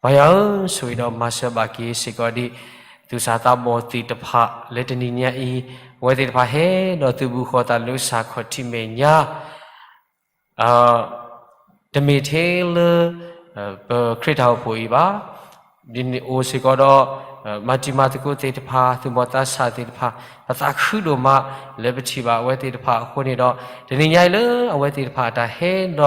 ပၢ်ယွၤဧၢ, ဆိၣ်ဂ့ၤဒီးမၤစၢၤဘၣ်က့ၤစ့ၢ်ကီးဒံး သူၣ်စၢ်သးဘီၣ်သ့ၣ်တဖၣ်လၢတနံၤညါအံၤ အဝဲသ့ၣ်တဖၣ်ဟဲဒီးသုးဘူးဃီၤသးလၢကစၢ်ခီၣ်ထံးမဲာ်ညါ တမ့ၢ်ထဲလၢ ပခရံာ်တၢ်အိၣ်ဖှိၣ်အံၤဘၣ်. ဒ်န့ၣ်အိၣ်စ့ၢ်ကီးဒီး မၤတံၤမၤသကိးသ့ၣ်တဖၣ် သူၣ်ဘီၣ်သးစၢ်သ့ၣ်တဖၣ် ပသးခုဒိၣ်မးလၢပထံၣ်ဘၣ်အဝဲသ့ၣ်တဖၣ်အဃိန့ၣ်ဒီး တနံၤညါအံၤလၢအဝဲသ့ၣ်တဖၣ်အတၢ်ဟဲဒီး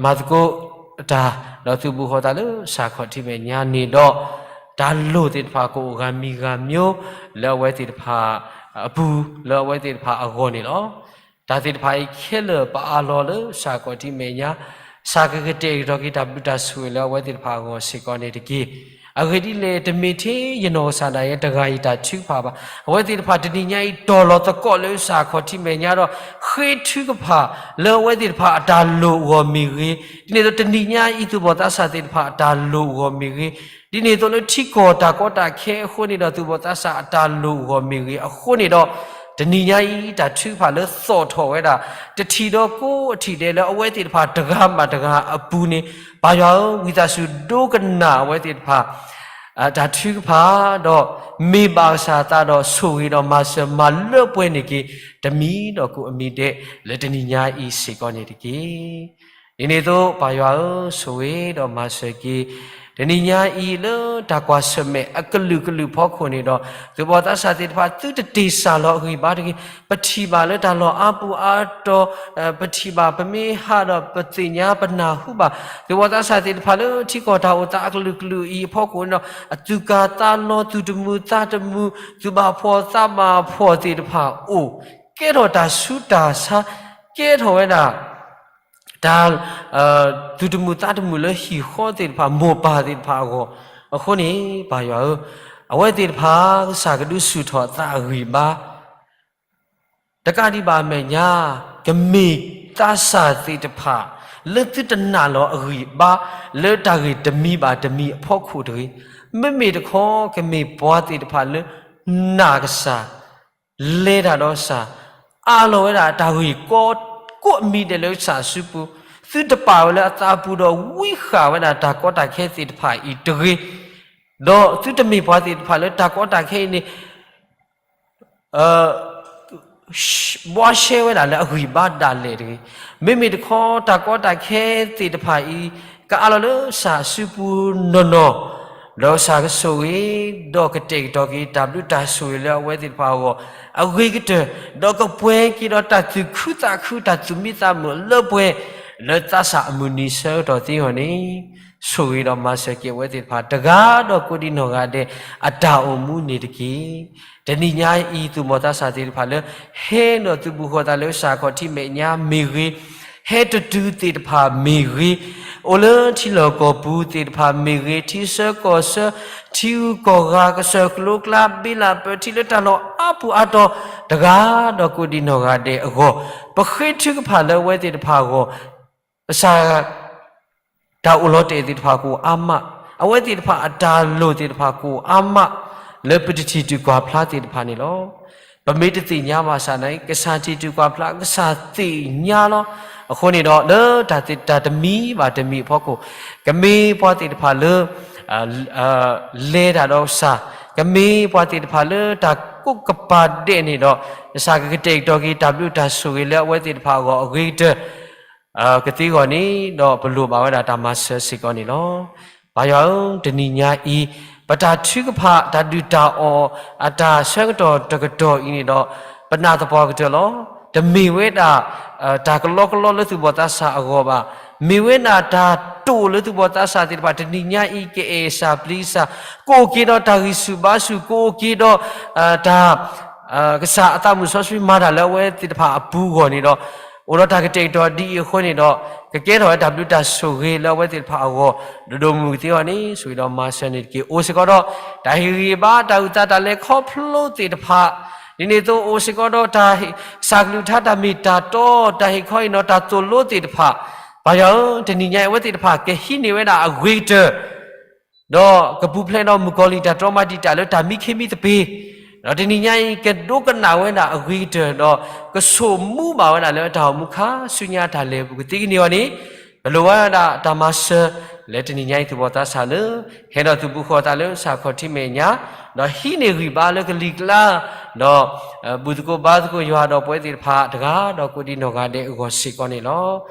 မၤသကိးတၢ် ဒီးသုးဘူးဃီၤသးလၢကစၢ်ခီၣ်ထံးမဲာ်ညါန့ၣ်ဒီး တၢ်လိၣ်သ့ၣ်တဖၣ်ကအိၣ်ဂၤမံၤဂၤမံၤ လၢအဝဲသ့ၣ်တဖၣ်အပူၤ လၢအဝဲသ့ၣ်တဖၣ်အဂီၢ်န့ၣ်လီၤ. တၢ်သ့ၣ်တဖၣ်အံၤခဲလၢာ်ပအးလီၤလၢကစၢ်ခီၣ်ထံးမဲာ်ညါ, ကစၢ်ကကတဲာ်ကတီၤက့ၤတၢ်ဘျုးတၢ်ဆိၣ်ဂ့ၤလၢအဝဲသ့ၣ်တဖၣ်အဂီၢ်စ့ၢ်ကီးန့ၣ်တက့ၢ်. အဂ့ၢ်ဒ်လဲၣ် တမ့ၢ်ထဲယနီၢ်ကစၢ်ဒၣ်ယဲတဂၤအံၤတၢ်ထုကဖၣ်ဘၣ်. အဝဲသ့ၣ်တဖၣ်တနံၤညါအံၤတီၢ်လီၤသကိးလၢကစၢ်ခီၣ်ထံးမဲာ်ညါဒီး ဃ့ထုကဖၣ်လၢအဝဲသ့ၣ်တဖၣ်အတၢ်လိၣ်အဂီၢ်မ့ၢ်ဂ့ၤ, ဒ်န့ၣ်အသိးတနံၤညါအံၤ သူၣ်ဘီၣ်သးစၢ်သ့ၣ်တဖၣ်အတၢ်လိၣ်အဂီၢ်မ့ၢ်ဂ့ၤ, ဒ်န့ၣ်အသိးလၢထံကီၢ်တၢ်ကီတၢ်ခဲအဃိန့ၣ်ဒီး သူၣ်ဘီၣ်သးစၢ်အတၢ်လိၣ်အဂီၢ်မ့ၢ်ဂ့ၤအဃိန့ၣ်ဒီး တနံၤညါအံၤ တၢ်ထုကဖၣ်လၢသီၣ်ထီၣ်ဝဲဒၣ် တထံၣ်ဒီးကိးအထံၣ်ဒဲးလၢအဝဲသ့ၣ်တဖၣ်တဂၤဘၣ်တဂၤအပူၤန့ၣ် ပၢ်ယွၤဧၢ, ဝံသးစူၤဒိကနၣ်အဝဲသ့ၣ်တဖၣ် တၢ်ထုကဖၣ်ဒီး မ့ၢ်ဘၣ်ကစၢ်အသးဒီးဆိၣ်ဂ့ၤဒီးမၤစၢၤမၤလၢပှဲၤန့ၢ်က့ၤ တမံၤဒီးကိးအမံၤဒဲး လၢတနံၤညါအံၤစ့ၢ်ကီးန့ၣ်တက့ၢ်. ဒ်န့ၣ်အသိး ပၢ်ယွၤဧၢ, ဆိၣ်ဂ့ၤဒီးမၤစၢၤက့ၤ တနံၤညါအံၤလၢတၢ်ကွၢ်ဆၢၣ်မဲာ်အကလုာ်ကလုာ်ဖီခိၣ်န့ၣ်ဒီး သူၣ်ဘီၣ်သးစၢ်သ့ၣ်တဖၣ် သုတတ့ၢ်စၢ်လီၤအဂံၢ်ဘါတဂ့ၤ. ပထံၣ်ဘၣ်လၢတၢ်လီၢ်အါပူၤအါတီၤ ပထံၣ်ဘၣ် ပမ့ၢ်ဟးဒီးပသ့ၣ်ညါပနၢ်ဟူဘၣ် သူၣ်ဘီၣ်သးစၢ်သ့ၣ်တဖၣ်လၢထံကီၢ်တၢ်အိၣ်သးအကလုာ်ကလုာ်အံၤအဖီခိၣ်န့ၣ်ဒီး အသူၣ်ကၢ်သးလီၤ သူၣ်တမုာ်သးတမုာ် သူၣ်ဘၣ်ဖှီၣ်သးဘၣ်ဖှီၣ်သ့ၣ်တဖၣ်အိၣ် ကဲထီၣ်တၢ်ဆူးတၢ်ဆါ ကဲထီၣ်ဝဲဒၣ် တၢ် သူၣ်တမုာ်သးတမုာ်လၢဟံၣ်ဃီသ့ၣ်တဖၣ် မိၢ်ပၢ်သ့ၣ်တဖၣ်အဂီၢ် အဃိန့ၣ် ပၢ်ယွၤဧၢ, အဝဲသ့ၣ်တဖၣ် ကစၢ်ကဒုးဆူၣ်ထီၣ်အသးအဂံၢ်ဘါ တကးဒံးဘၣ်အမဲာ်ညါ ကမ့ၢ်သးစၢ်သ့ၣ်တဖၣ် လၢသုတနာ်လီၤအဂံၢ်ဘါ လၢတၢ်ဂ့ၢ်တမံၤဘၣ်တမံၤအဖီခိၣ်တဂ့ၤ, မ့မ့ၢ်တခီ ကမ့ၢ်ပှၤသ့ၣ်တဖၣ်လၢ နာ်ကစၢ် လဲၤတၢ်ဒီးကစၢ်, အးလီၤဝဲဒၣ်တၢ်ဂ့ၢ်ကီကိးမံၤဒဲးလၢကစၢ်အစုပူၤ, သုတပာ်ဝဲလၢအသးပူၤဒီးဝံဃာ်ဝဲဒၣ်တၢ်ကီတၢ်ခဲသ့ၣ်တဖၣ်အံၤတဂ့ၤ, ဒီးသုတမ့ၢ်ပှၤသ့ၣ်တဖၣ်လၢတၢ်ကီတၢ်ခဲအံၤန့ၣ် ဘှါရှဲဝဲဒၣ်လၢအဂံၢ်ဘါဒၣ်လဲာ်တဂ့ၤ. မ့မ့ၢ်တခီ တၢ်ကီတၢ်ခဲသ့ၣ်တဖၣ်အံၤ ကအးလီၤလၢကစၢ်အစုပူၤနီၢ်နီၢ် ဒီးကစၢ်ကဆိၣ်ဂ့ၤ, ဒီးကတဲာ်ကတီၤက့ၤတၢ်ဘျုးတၢ်ဆိၣ်ဂ့ၤလၢအဝဲသ့ၣ်တဖၣ်အဂီၢ်, အဂ့ၤကတၢၢ်, ဒီးကပှဲၤက့ၤဒီးတၢ်သူၣ်ခုသးခု တၢ်သူၣ်မံသးမုာ်လၢပှဲၤ, လၢသးစၢ်အမုၢ်နံၤဆၢကတီၢ်သ့အဂီၢ်န့ၣ်, ဆိၣ်ဂ့ၤဒီးမၤစၢၤက့ၤအဝဲသ့ၣ်တဖၣ် တဂၤဒီးကိးဒံနီၢ်ဂၤဒဲး အတၢ်အိၣ်မူန့ၣ်တက့ၢ်. တနံၤညါအံၤ သူၣ်မီၤသးစၢ်သ့ၣ်တဖၣ်လၢ ဟဲဒီးသုးဘူးဃီၤသးလၢကစၢ်ခီၣ်ထံးမဲာ်ညါမ့ၢ်ဂ့ၤ, ဟဲတတုၤသ့ၣ်တဖၣ်မ့ၢ်ဂ့ၤ, အိၣ်လၢထံလီၢ်ကီၢ်ပူၤသ့ၣ်တဖၣ်မ့ၢ်ဂ့ၤ, ထံဆၢကီၢ်ဆၢ, ထံဂုၤကီၢ်ဂၤ, ကစၢၢ်ကလိကျါ, ဘ့လၣ်ပၢၢ်ထံလၢတၢ်လီၢ်အါပူၤအါတီၤ, တဂၤဒီးကိးဒံနီၢ်ဂၤဒဲးအဂီၢ်, ပဃ့ထုကဖၣ်လၢအဝဲသ့ၣ်တဖၣ်အဂီၢ်, ကစၢ် တၢ်အိၣ်လီၤတဲာ်သ့ၣ်တဖၣ်ကအိၣ်အါမး, အဝဲသ့ၣ်တဖၣ်အတၢ်လိၣ်သ့ၣ်တဖၣ်ကအိၣ်အါမး, လၢပတထံၣ်တုၤကွၢ်ဖျါသ့ၣ်တဖၣ်န့ၣ်လီၤ. ပမ့ၢ်တသ့ၣ်ညါဘၣ်ဆၣ်န့ၣ် ကစၢ်ထံၣ်တုၤကွၢ်ဖျါ ကစၢ်သ့ၣ်ညါလီၤ. အဃိန့ၣ်ဒီး လၢတၢ်တမံၤဘၣ်တမံၤအဖီခိၣ်, ကမ့ၢ်ပှၤသ့ၣ်တဖၣ်လၢ လဲၤတၢ်ဒီးကစၢ်, ကမ့ၢ်ပှၤသ့ၣ်တဖၣ်လၢတၢ်ကိးကပၤဒဲးန့ၣ်ဒီး, ကစၢ်ကကတဲာ်ကတီၤက့ၤတၢ်ဘျုးတၢ်ဆိၣ်ဂ့ၤလၢအဝဲသ့ၣ်တဖၣ်အဂီၢ်အဂ့ၤကတၢၢ် ကသ့အဂီၢ်န့ၣ်ဒီး ပလိၣ်ဘၣ်ဝဲဒၣ်တၢ်မၤစၢၤစ့ၢ်ကီးန့ၣ်လီၤ. ပၢ်ယွၤဧၢ, တနံၤညါအံၤ ပတၢ်ထုကဖၣ် တၢ်ဒုၣ်တၢ်အီၣ် အတၢ်ဆၢကတီၢ်တကတီၢ်အံၤန့ၣ်ဒီး ပနာ်သပှၢ်ကတၢၢ်လီၤ. တမ့ၢ်ဝဲဒၣ် တၢ်ကလီကလီလၢသူၣ်ဘီၣ်သးစၢ်အဂီၢ်ဘၣ်. မ့ၢ်ဝဲဒၣ်တၢ်တိာ်လၢသူၣ်ဘီၣ်သးစၢ်သ့ၣ်တဖၣ် တနံၤညါအံၤ ကအဲၣ်စၢ်ပျံၤစၢ်, ကအိၣ်က့ၤဒီးတၢ်ဂံၢ်ဆူၣ်ဘါဆူၣ်, ကအိၣ်က့ၤဒီး တၢ် ကစၢ်အသးမုၢ်စီဆှံမၤတၢ်လၢအဝဲသ့ၣ်တဖၣ်အပူၤအဂီၢ်န့ၣ်ဒီး, အိၣ်ဒီးတၢ်ကတဲာ်ကတီၤဒ်အံၤအဃိန့ၣ်ဒီး, ကကဲထီၣ်ဝဲတၢ်ဘျုးတၢ်ဆိၣ်ဂ့ၤလၢအဝဲသ့ၣ်တဖၣ်အဂီၢ်, ဒိၣ်ဒိၣ်မုၢ်မုၢ်ကသ့အဂီၢ်န့ၣ် ဆိၣ်ဂ့ၤဒီးမၤစၢၤန့ၣ်တက့ၢ်. အိၣ်စ့ၢ်ကီးဒီး တၢ်ဟ့ၣ်ဂံၢ်ဟ့ၣ်ဘါ တၢ်အုၣ်သးတၢ်လဲၤခီဖျိသ့ၣ်တဖၣ်, ဒ်န့ၣ်အသိးအိၣ်စ့ၢ်ကီးဒီးတၢ် ကစၢ်ကလုၢ်ကထါတၢ်မ့ၢ်တၢ်တီ, တၢ်ဟ့ၣ်ခီဟ့ၣ်နီၤ တၢ်သိၣ်လိသ့ၣ်တဖၣ်, ပၢ်ယွၤဧၢ, တနံၤညါအံၤအဝဲသ့ၣ်တဖၣ် ကဟံးန့ၢ်ဝဲဒၣ်အဂ့ၤကတၢၢ် ဒီးကပူၤဖျဲးဒီးမုၣ်ကီၤလံၢ်တၢ်တြီမၤတံာ်တာ်လၢတၢ်မံခ့မံသပ့ၤ, ဒီးတနံၤညါအံၤ ကဒိကနၣ်ဝဲဒၣ်အဂ့ၤကတၢၢ်, ဒီးကဆိၣ်မူဘၣ်ဝဲဒၣ်လၢတၢ်အိၣ်မူခါဆူညါတၢ်လဲၤအပူၤ ကသ့ကန့ၢ်အီၤန့ၣ်, ပလိၣ်ဝဲဒၣ်တၢ်မၤစၢၤ လၢတနံၤညါအံၤသူၣ်ဘီၣ်သးစၢ်လၢ ဟဲဒီးသူၣ်ဘူးဃီၤသးလၢကစၢ်ခီၣ်ထံးမဲာ်ညါ, ဒီးဟံးန့ၢ်ဂံၢ်ဘါလၢကလံၤကျါ, ဒီး ဘူၣ်သကိးဘါသကိးယွၤဒီးပဝဲသ့ၣ်တဖၣ် တဂၤဒီးကိးဒံနီၢ်ဂၤဒဲးအဂီၢ်စ့ၢ်ကီးန့ၣ်လီၤ.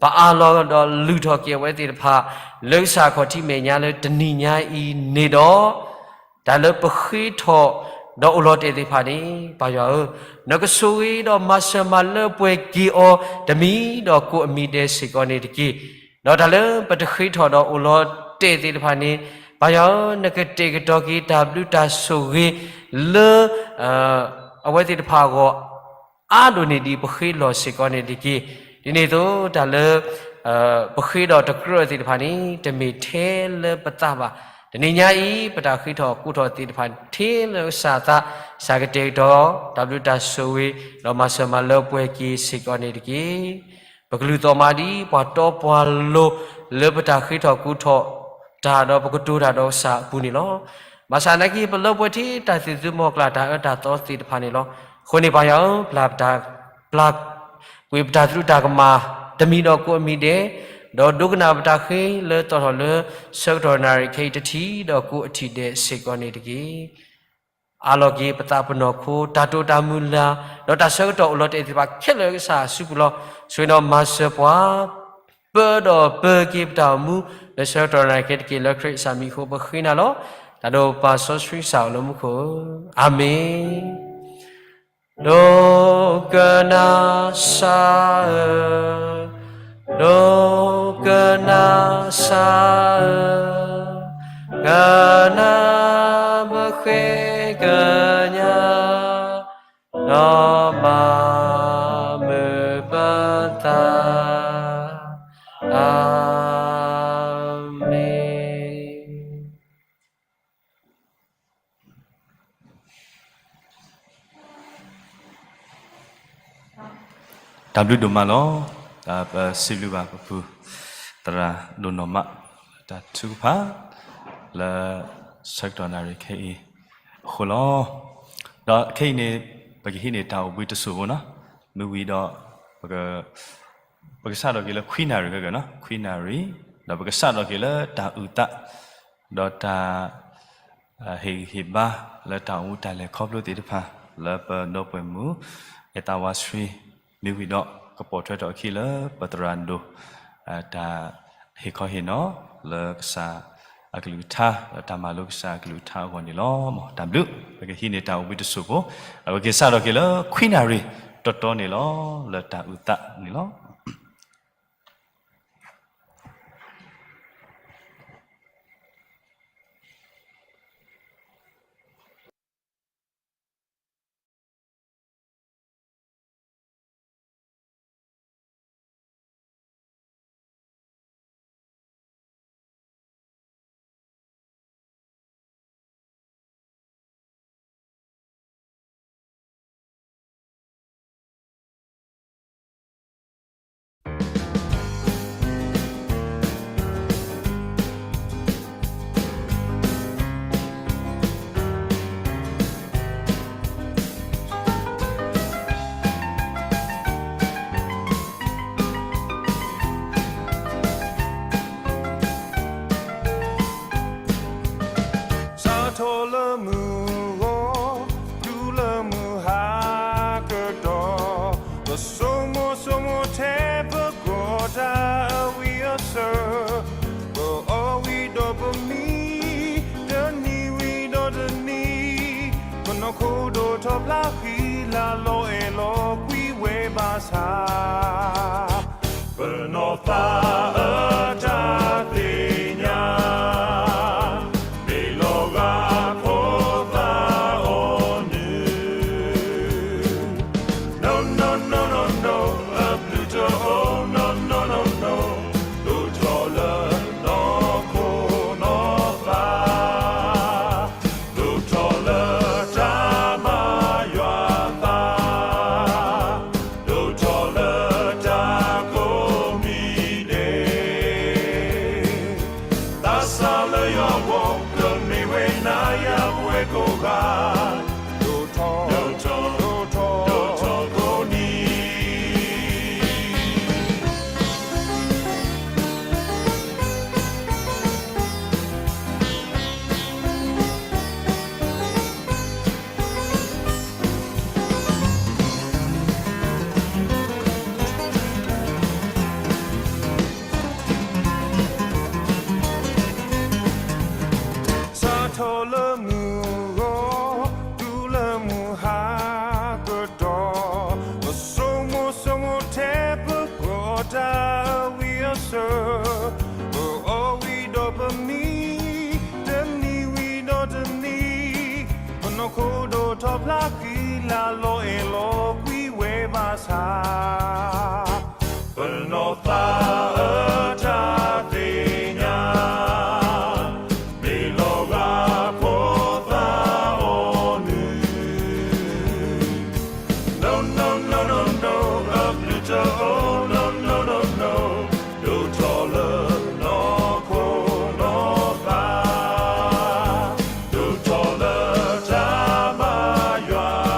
ပအးလီၤဒီးလုၢ်ထီၣ်က့ၤအဝဲသ့ၣ်တဖၣ် လၢကစၢ်ခီၣ်ထံးမဲာ်ညါလၢတနံၤညါအံၤန့ၣ်ဒီး, တၢ်လၢပဃ့ထီၣ်ဒီးအိၣ်လီၤတဲာ်သ့ၣ်တဖၣ်န့ၣ် ပၢ်ယွၤဧၢ, နကဆိၣ်ဂ့ၤဒီးမၤစၢၤမၤလၢပှဲၤက့ၤအီၤ တမံၤဒီးကိးအမံၤဒဲးစ့ၢ်ကီးန့ၣ်တက့ၢ်. ဒီးတၢ်လၢပတဃ့ထီၣ်ဒီးအိၣ်လီၤတဲာ်သ့ၣ်တဖၣ်န့ၣ်, ပၢ်ယွၤဧၢ, နကတဲာ်ကတီၤက့ၤတၢ်ဘျုးတၢ်ဆိၣ်ဂ့ၤလၢ အဝဲသ့ၣ်တဖၣ်အဂီၢ် အါဒိၣ်န့ၢ်ဒံးပဃ့လီၤစ့ၢ်ကီးန့ၣ်တက့ၢ်. ဒ်န့ၣ်အသိးတၢ်လၢ ပဃ့ဒီးတကြၢးသ့ၣ်တဖၣ်န့ၣ် တမ့ၢ်ထဲလၢပသးဘၣ်. တနံၤညါအံၤ ပတၢ်ဃ့ထီၣ်ကိးထီၣ်သ့ၣ်တဖၣ် ထဲလၢကစၢ်သး, ကစၢ်ကတဲာ်ကတီၤ တၢ်ဘျုးတၢ်ဆိၣ်ဂ့ၤ ဒီးမၤစၢၤမၤလၢပှဲၤက့ၤစ့ၢ်ကီးန့ၣ်တက့ၢ်. ပကလုၢ်သီၣ်မးဒ်ပှၤတီပှၤလိၤ လၢပတၢ်ဃ့ထီၣ်ကိးထီၣ်တၢ်ဒီးပကတိၤတၢ်ဒီးကစၢ်အပူၤန့ၣ်လီၤ. ဘၣ်ဆၣ်သနာ်က့ ပလၢပှဲၤထဲတၢ်သ့ၣ်သုမီၢ်ကျၢ်တၢ်အၢတၢ်သီသ့ၣ်တဖၣ်န့ၣ်လီၤ. အဃိန့ၣ်ပၢ်ယွၤဧၢ, ပျၢ်ပတၢ် ပျၢ်ကွံာ်ပတၢ်သရူးတၢ်ကမၣ် တမံၤဒီးကိးအမံၤဒဲး, ဒီးဒိကနၣ်ပတၢ်ဃ့လၢသီၣ်ထီၣ်လၢ ဆၢကတီၢ်နၣ်ရံၣ်ခဲအံၤတထံၣ်ဒီးကိးအထံၣ်ဒဲးစ့ၢ်ကီးန့ၣ်တက့ၢ်. အးလီၤက့ၤပသးပနီၢ်ခိ တၢ်တိာ်တၢ်မုၢ်လၢ် ဒီးတၢ်ဆၢကတီၢ်အိၣ်လီၤတဲာ်သ့ၣ်တဖၣ်ခဲလၢာ်လၢကစၢ်အစုပူၤလီၤ. ဆိၣ်ဂ့ၤဒီးမၤစၢၤပှၤ ပၢဒီးပၢက့ၤပတၢ်အိၣ်မူ လၢဆၢကတီၢ်နၣ်ရံၣ်ခဲအံၤတက့ၢ်. လၢခရံာ်အမံၤအဃိပဃ့နၤလီၤ. တၢ်ဒိၣ်ပၢ်စီဆှံကစၢ်အိၣ်လၢမူခိၣ်ဧၢ, အၤမ့ၣ်. ဒိကနၣ်စၢ်ဧၢ, ဒိကနၣ်စၢ်ဧၢ, ကနၣ်ပဃ့ကညး ဒီးမၤမုာ်ပသး, အၤမ့ၣ်. တၢ်ဘျုးဒိၣ်မးလီၤ. တၢ်ပစံးဘျုးဘၣ်ပဖု သရၣ်ဒိၣ်နီၢ်မး တၢ်ထုကဖၣ် လၢဆၢကတီၢ်နၣ်ရံၣ်ခဲအံၤအဃိလီၤ. ဒီးခဲအံၤန့ၣ် ပကဟံးန့ၢ်တၢ်အိၣ်ဘှံးတစိၢ်ဖိနီၤ, မ့ၢ်ဝံၤဒီး ပက ပကစးထီၣ်က့ၤလၢခွံနၣ်ရံၣ်ခဲကနံၣ်နီၤ, ခွံနၣ်ရံၣ်, ဒီးပကစးထီၣ်က့ၤလၢတၢ်အုၣ်သး ဒီးတၢ် ဟ့ၣ်ဂံၢ်ဟ့ၣ်ဘါ လၢတၢ်အိၣ်မူတၢ်လဲၤခီဖျိသ့ၣ်တဖၣ် လၢပဒီပုၢ်ဝဲၢ်မုၣ် အဲၣ်သးဝါဆှံ မ့ၢ်ဝံၤဒီး ကပိာ်ထွဲထီၣ်အခံလၢပသရၣ်ဒိၣ် တၢ်ဟ့ၣ်ခီဟ့ၣ်နီၤ လၢကစၢ် အကလုၢ်ကထါ ဒီးတၢ်မၤလိကစၢ်အကလုၢ်ကထါအဂီၢ်န့ၣ်လီၤ. မ်တၢ်ဘျုး ပကဟံးန့ၢ်တၢ်အိၣ်ဘှံးတစိၢ်ဖိ ဒီးပက့ၤစးထီၣ်က့ၤလၢခွံနၣ်ရံၣ်တီတီန့ၣ်လီၤ. လၢတၢ်အုၣ်သးန့ၣ်လီၤ. စးထီၣ်လၢမုၢ်ဂီၤ တုၤလၢမုၢ်ဟါကတီၢ်, ပဆိကမိၣ်ဆိကမိၣ်ထဲပကီၢ်တၢ်အဝံအစၢၤ, ပအီၣ်ဝံၤဒီးပမံ, တနံၤဝံၤဒီးတနံၤ, ပနီၢ်ခိဒိၣ်ထီၣ်ဖျါဃံလၤလီၤအဲၣ်လီၤကွံဝဲဘၣ်ဆၣ် ပနီၢ်သးအတၢ်သ့ၣ်ညါ မ့ၢ်လီၤဂာ်ဖိသၣ်အီၤနုၢ်, no no no no no, အဘျုးတအိၣ် no no no no, ဒိၣ်ထီၣ်လၢနီၢ်ခိနီၢ်သး ဒိၣ်ထီၣ်လၢတၢ်မၤယွၤသး, ဒိၣ်ထီၣ်လၢတၢ်ကိးမံၤဒဲး, သးစၢ်လၢယွၤအဂီၢ် ကမ့ၢ်ဝဲနၤယၤပဝဲကိးဂၤ, ဒိၣ်ထီၣ် ဒိၣ်ထီၣ် ဒိၣ်ထီၣ်ကိးနံၤ စးထီၣ်လၢမုၢ်ဂီၤ တုၤလၢမုၢ်ဟါကတီၢ်, ပဆိကမိၣ်ဆိကမိၣ်ထဲပကီၢ်တၢ်အဝံအစၢၤ, ပအီၣ်ဝံၤဒီးပမံ, တနံၤဝံၤဒီးတနံၤ, ပနီၢ်ခိဒိၣ်ထီၣ်ဖျါဃံလၤလီၤအဲၣ်လီၤကွံဝဲဘၣ်ဆၣ် ပနီၢ်သးအတၢ်သ့ၣ်ညါ မ့ၢ်လီၤဂာ်ဖိသၣ်အီၤနုၢ်, no no no no no, အဘျုးတအိၣ် no no no no, ဒိၣ်ထီၣ်လၢနီၢ်ခိနီၢ်သး ဒိၣ်ထီၣ်လၢတၢ်မၤယွၤ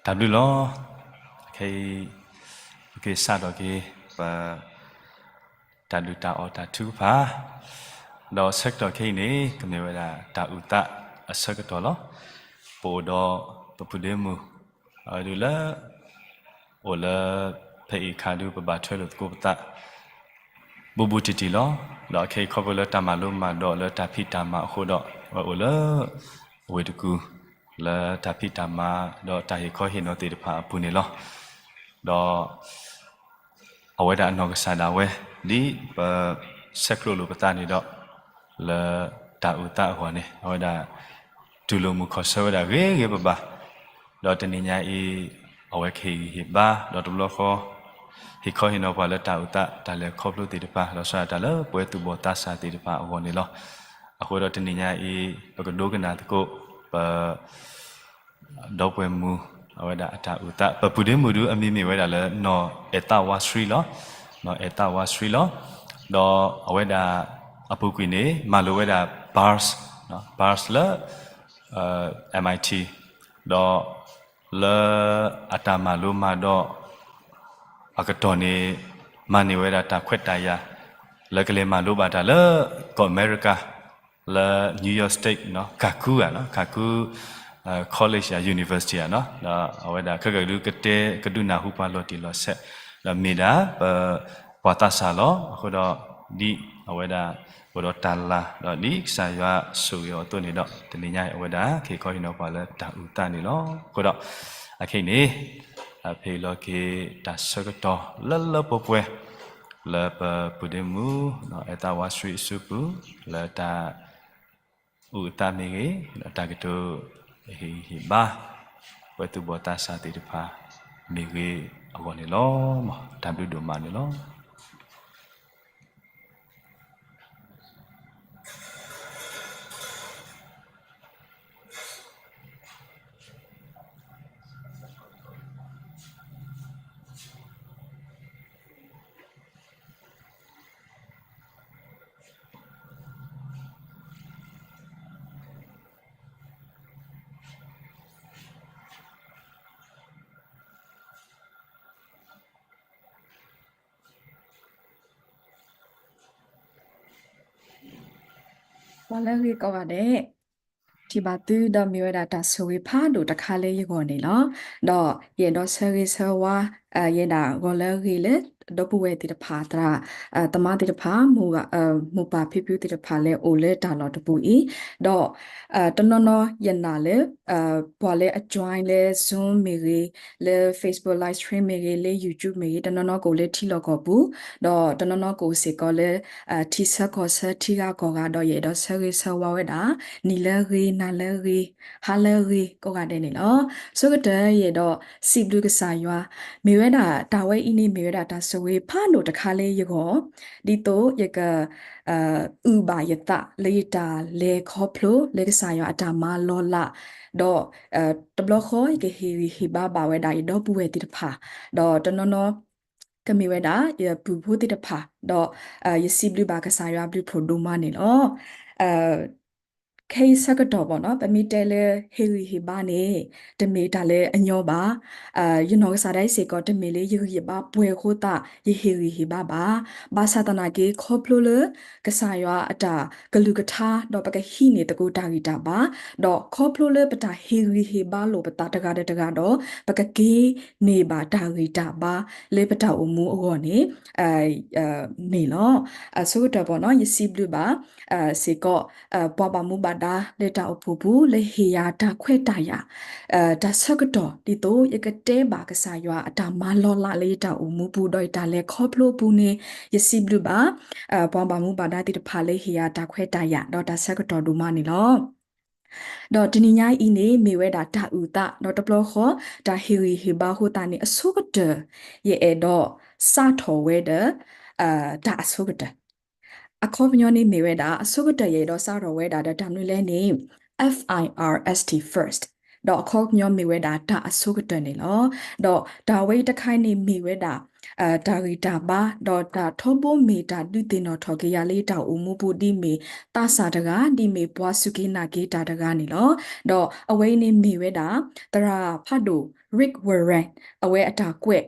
တၢ်ဘျုးလီၤ. ခဲအံၤ ပက့ၤစးထီၣ်က့ၤ ပ တၢ်ဒုၣ်တၢ်အီၣ်တၢ်ထုကဖၣ်, ဒီးဆၢကတီၢ်ခဲအံၤန့ၣ် ကမ့ၢ်ဝဲဒၣ်တၢ်အုၣ်သးအဆၢကတီၢ်လီၤ. ပအိၣ်ဒီးပပုၢ်ဒ့မုၣ် အဝဲဒၣ်လၢ အိၣ်လၢ ဖဲအံၤအခါဒုး ပဘၣ်ထွဲလိာ်သကိးပသး ဘူးဘူးတံၢ်တံၢ်လီၤ. ဒီးခဲအံၤခီဖျိလၢတၢ်မၤလိမၤဒိးလၢတၢ်ဖံးတၢ်မၤအဃိဒီး အဝဲအိၣ်လၢ ဝ့ၢ်တကူၣ် လၢတၢ်ဖံးတၢ်မၤ ဒီးတၢ်ဟ့ၣ်ခီဟ့ၣ်နီၤသ့ၣ်တဖၣ်အပူၤန့ၣ်လီၤ. ဒီး အဝဲဒၣ်အနီၢ်ကစၢ်ဒၣ်ဝဲ ဒ်ပဆဲးကျိးလိာ်ပသးန့ၣ်ဒီး လၢတၢ်အုၣ်သးအဂီၢ်န့ၣ် အဝဲဒၣ် တူၢ်လိာ်မုာ်ခီၣ်ဆၢဝဲဒၣ်ဂ့ၤဂ့ၤဘၣ်ဘၣ်, ဒီးတနံၤညါအံၤ အဝဲကဟ့ၣ်ဂံၢ်ဟ့ၣ်ဘါ ဒီးတဘျီဃီ ဟ့ၣ်ခီဟ့ၣ်နီၤပှၤလၢတၢ်အုၣ်သး တၢ်လဲၤခီဖျိသ့ၣ်တဖၣ် ဒီးစးတၢ်လၢပဝဲသူၣ်ဘီၣ်သးစၢ်သ့ၣ်တဖၣ်အဂီၢ်န့ၣ်လီၤ. အဃိဒီးတနံၤညါအံၤ ပကဒိကနၣ်သကိး ပ ဒီပုၢ်ဝဲၢ်မုၣ် အဝဲဒၣ်အတၢ်အုၣ်သး ပပုၢ်ဒ့မုၣ်ဒုးအမံၤမ့ၢ်ဝဲဒၣ်လၢ နီၢ်အဲၣ်သးဝါဆှံလီၤ. နီၢ်အဲၣ်သးဝါဆှံလီၤ. ဒီးအဝဲဒၣ်အပူၤကွံာ်န့ၣ် မၤလိာ်ဝဲဒၣ် Bars, Bars လၢ MIT ဒီးလၢအတၢ်မၤလိမၤဒိး အကတီၢ်န့ၣ် မၤန့ၢ်ဝဲဒၣ်တၢ်ခွဲးတၢ်ယာ် လၢကလဲၤမၤလိဘၣ်တၢ်လၢကီၢ်အမဲရကၤ လၢ New York State နီၤ ခးခူဧါနီၤ ခးခူ College ဧါ University ဧါနီၤ ဒီးအဝဲဒၣ်ခဲကဒုးကတဲကဒုးနၢ်ဟူပှၤလီၤတံၢ်လီၤဆဲး ဒီးမ့ၢ်ဒၣ်ပ ပှၤသးစၢ်လီၤ. အဃိဒီး ဒ်အဝဲဒၣ် အိၣ်ဒီးတၢ်လၤ ဒီးဒ်ကစၢ်ယွၤဆိၣ်ဂ့ၤအီၤအသိးန့ၣ်ဒီး တနံၤညါအံၤအဝဲဒၣ် ကဟ့ၣ်ခီဟ့ၣ်နီၤပှၤလၢတၢ်အုၣ်သးန့ၣ်လီၤ. အဃိဒီး အခဲအံၤန့ၣ် ဖဲအံၤလီၤက့ၤတၢ်ဆၢကတီၢ်လၢလၢပှဲၤပှဲၤ လၢပပုၢ်ဒ့မုၣ် အဲၣ်သးဝါဆှံအစုပူၤ လၢတၢ် အုၣ်အသးမ့ၢ်ဂ့ၤ, ဒီးတၢ်ကတိၤဟ့ၣ်ဂံၢ်ဟ့ၣ်ဘါ ပှၤသူၣ်ဘီၣ်သးစၢ်သ့ၣ်တဖၣ်မ့ၢ်ဂ့ၤအဂီၢ်န့ၣ်လီၤ. တၢ်ဘျုးဒိၣ်မးန့ၣ်လီၤ. ပှၤလၢအဂ့ၤကိးဂၤဒဲး ထံၣ်ဘၣ်သုဒီးမ့ၢ်ဝဲဒၣ်တၢ်ဆိၣ်ဂ့ၤဖးဒိၣ်တခါလၢယဂီၢ်န့ၣ်လီၤ. ဒီးယအဲၣ်ဒိးဆၢဂ့ၤဆၢဝါ ယဲဒၣ်ဂီၤလၢအဂ့ၤလၢ ဒီပုၢ်ဝဲၢ်သ့ၣ်တဖၣ် သရၣ်သမါသ့ၣ်တဖၣ် မိၢ်ပၢ်ဖံဖုသ့ၣ်တဖၣ်လၢအိၣ်လၢတၢ်လီၢ်တပူၤအံၤ, ဒီး တနီၤနီၤယနာ်လၢ ပှၤလၢအ join လၢ Zoom မ့ၢ်ဂ့ၤ, လၢ Facebook live stream မ့ၢ်ဂ့ၤ, လၢ YouTube မ့ၢ်ဂ့ၤ, တနီၤနီၤကအိၣ်လၢထံလီၢ်ကီၢ်ပူၤ, ဒီးတနီၤနီၤကအိၣ်စ့ၢ်ကီးလၢ ထံဆၢကီၢ်ဆၢထံဂၤကီၢ်ဂၤ, ဒီးယအဲၣ်ဒိးဆၢဂ့ၤဆၢဝါဝဲဒၣ် နံၤလၢအဂ့ၤ, နၤလၢအဂ့ၤ, ဟါလၢအဂ့ၤ ကိးဂၤဒဲးန့ၣ်လီၤ. ဆိကတၢၢ်ယအဲၣ်ဒိးစံးဘျုးကစၢ်ယွၤ, မ့ၢ်ဝဲဒၣ်တၢ်ဝဲအံၤန့ၣ် မ့ၢ်ဝဲဒၣ်တၢ်ဆိၣ်ဂ့ၤဖးဒိၣ်တခါလၢယဂီၢ်, ဒ်သိးယက အုၣ်ဘၣ်ယသးလၢယတၢ်လဲၤခီဖျိလၢကစၢ်ယွၤအတၢ်မၤလီၤလး, ဒီး တဘျီဃီယကဟ့ၣ်ဂံၢ်ဟ့ၣ်ဘါဘၣ်ဝဲဒၣ်ယဒီပုၢ်ဝဲၢ်သ့ၣ်တဖၣ်, ဒီးတနီၤနီၤ ကမ့ၢ်ဝဲဒၣ်ယပုၢ်ဖိသ့ၣ်တဖၣ်, ဒီး ယစံးဘျုးဘၣ်ကစၢ်ယွၤဘျုးဖှိၣ်ဒိၣ်မးန့ၣ်လီၤ. ခဲအံၤဆၢကတီၢ်ဘၣ်နီၤ ပမ့ၢ်တဲလၢဟ့ၣ်ဂံၢ်ဟ့ၣ်ဘါန့ၣ် တမ့ၢ်တၢ်လၢအညီဘၣ်. ယနီၢ်ကစၢ်ဒၣ်အံၤစ့ၢ်ကီး တမ့ၢ်လၢယဂံၢ်ယဘါပှဲၤအဃိသတး ယဟ့ၣ်ဂံၢ်ဟ့ၣ်ဘါဘၣ်. ဘၣ်ဆၣ်သနာ်က့ ခီဖျိလၢ ကစၢ်ယွၤအတၢ်ကလုၢ်ကထါ ဒီးပကဟံးန့ၢ်သကိးတၢ်ဂံၢ်တၢ်ဘါ, ဒီးခီဖျိလၢပတၢ်ဟ့ၣ်ဂံၢ်ဟ့ၣ်ဘါလိာ်ပသးတဂၤဒီးတဂၤဒီး ပကက့ၤန့ၢ်ဘၣ်တၢ်ဂံၢ်တၢ်ဘါလၢပတၢ်အိၣ်မူအဂီၢ်န့ၣ် န့ၣ်လီၤ. အဆိကတၢၢ်ဘၣ်နီၤ ယစံးဘျုးဘၣ် စ့ၢ်ကီး ပှၤဘၣ်မူဘၣ်ဒါလၢတၢ်အိၣ်ဖှိၣ်ပူၤ လၢဟ့ၣ်ယၤတၢ်ခွဲးတၢ်ယာ် တၢ်ဆၢကတီၢ် ဒ်သိးယကတဲဘၣ်ကစၢ်ယွၤအတၢ်မၤလီၤလးလၢယတၢ်အိၣ်မူပူၤ ဒီးယတၢ်လဲၤခီဖျိအပူၤန့ၣ် ယစံးဘျုးဘၣ် ပှၤဘၣ်မူဘၣ်ဒါသ့ၣ်တဖၣ်လၢဟ့ၣ်ယၤတၢ်ခွဲးတၢ်ယာ် ဒီးတၢ်ဆၢကတီၢ်ဒိၣ်မးန့ၣ်လီၤ. ဒီးတနံၤညါအံၤန့ၣ် မ့ၢ်ဝဲဒၣ်တၢ်အုၣ်သး ဒီးတဘျီဃီ တၢ်ဟ့ၣ်ဂံၢ်ဟ့ၣ်ဘါအဃိသတးန့ၣ် အဆိကတၢၢ် ယအဲၣ်ဒိးစးထီၣ်ဝဲဒီး တၢ်အဆိကတၢၢ် အခီပညီန့ၣ်မ့ၢ်ဝဲဒၣ် အဆိကတၢၢ်ယအဲၣ်ဒိးစးထီၣ်ဝဲဒၣ်ဒီးတၢ်မနုၤလဲၣ်န့ၣ် F I R S T first ဒီးအခီပညီမ့ၢ်ဝဲဒၣ်တၢ်အဆိကတၢၢ်န့ၣ်လီၤ. ဒီးတၢ်ဝဲအံၤတခါန့ၣ်မ့ၢ်ဝဲဒၣ် တၢ်ဂံၢ်တၢ်ဘါ ဒီးတၢ်ထီဘိမ့ၢ်တၢ်ဒုးသ့ၣ်နီၣ်ထီၣ်က့ၤယၤလၢယတၢ်အိၣ်မူပူၤ ဒ်မ့ၢ်သးစၢ်တဂၤ ဒ်မ့ၢ်ပှၤစူၢ်က့ၤနာ်က့ၤတၢ်တဂၤန့ၣ်လီၤ. ဒီးအဝဲအံၤန့ၣ်မ့ၢ်ဝဲဒၣ် သရၣ်ဖးဒိၣ် Rick Warren အဝဲအတၢ်ကွဲး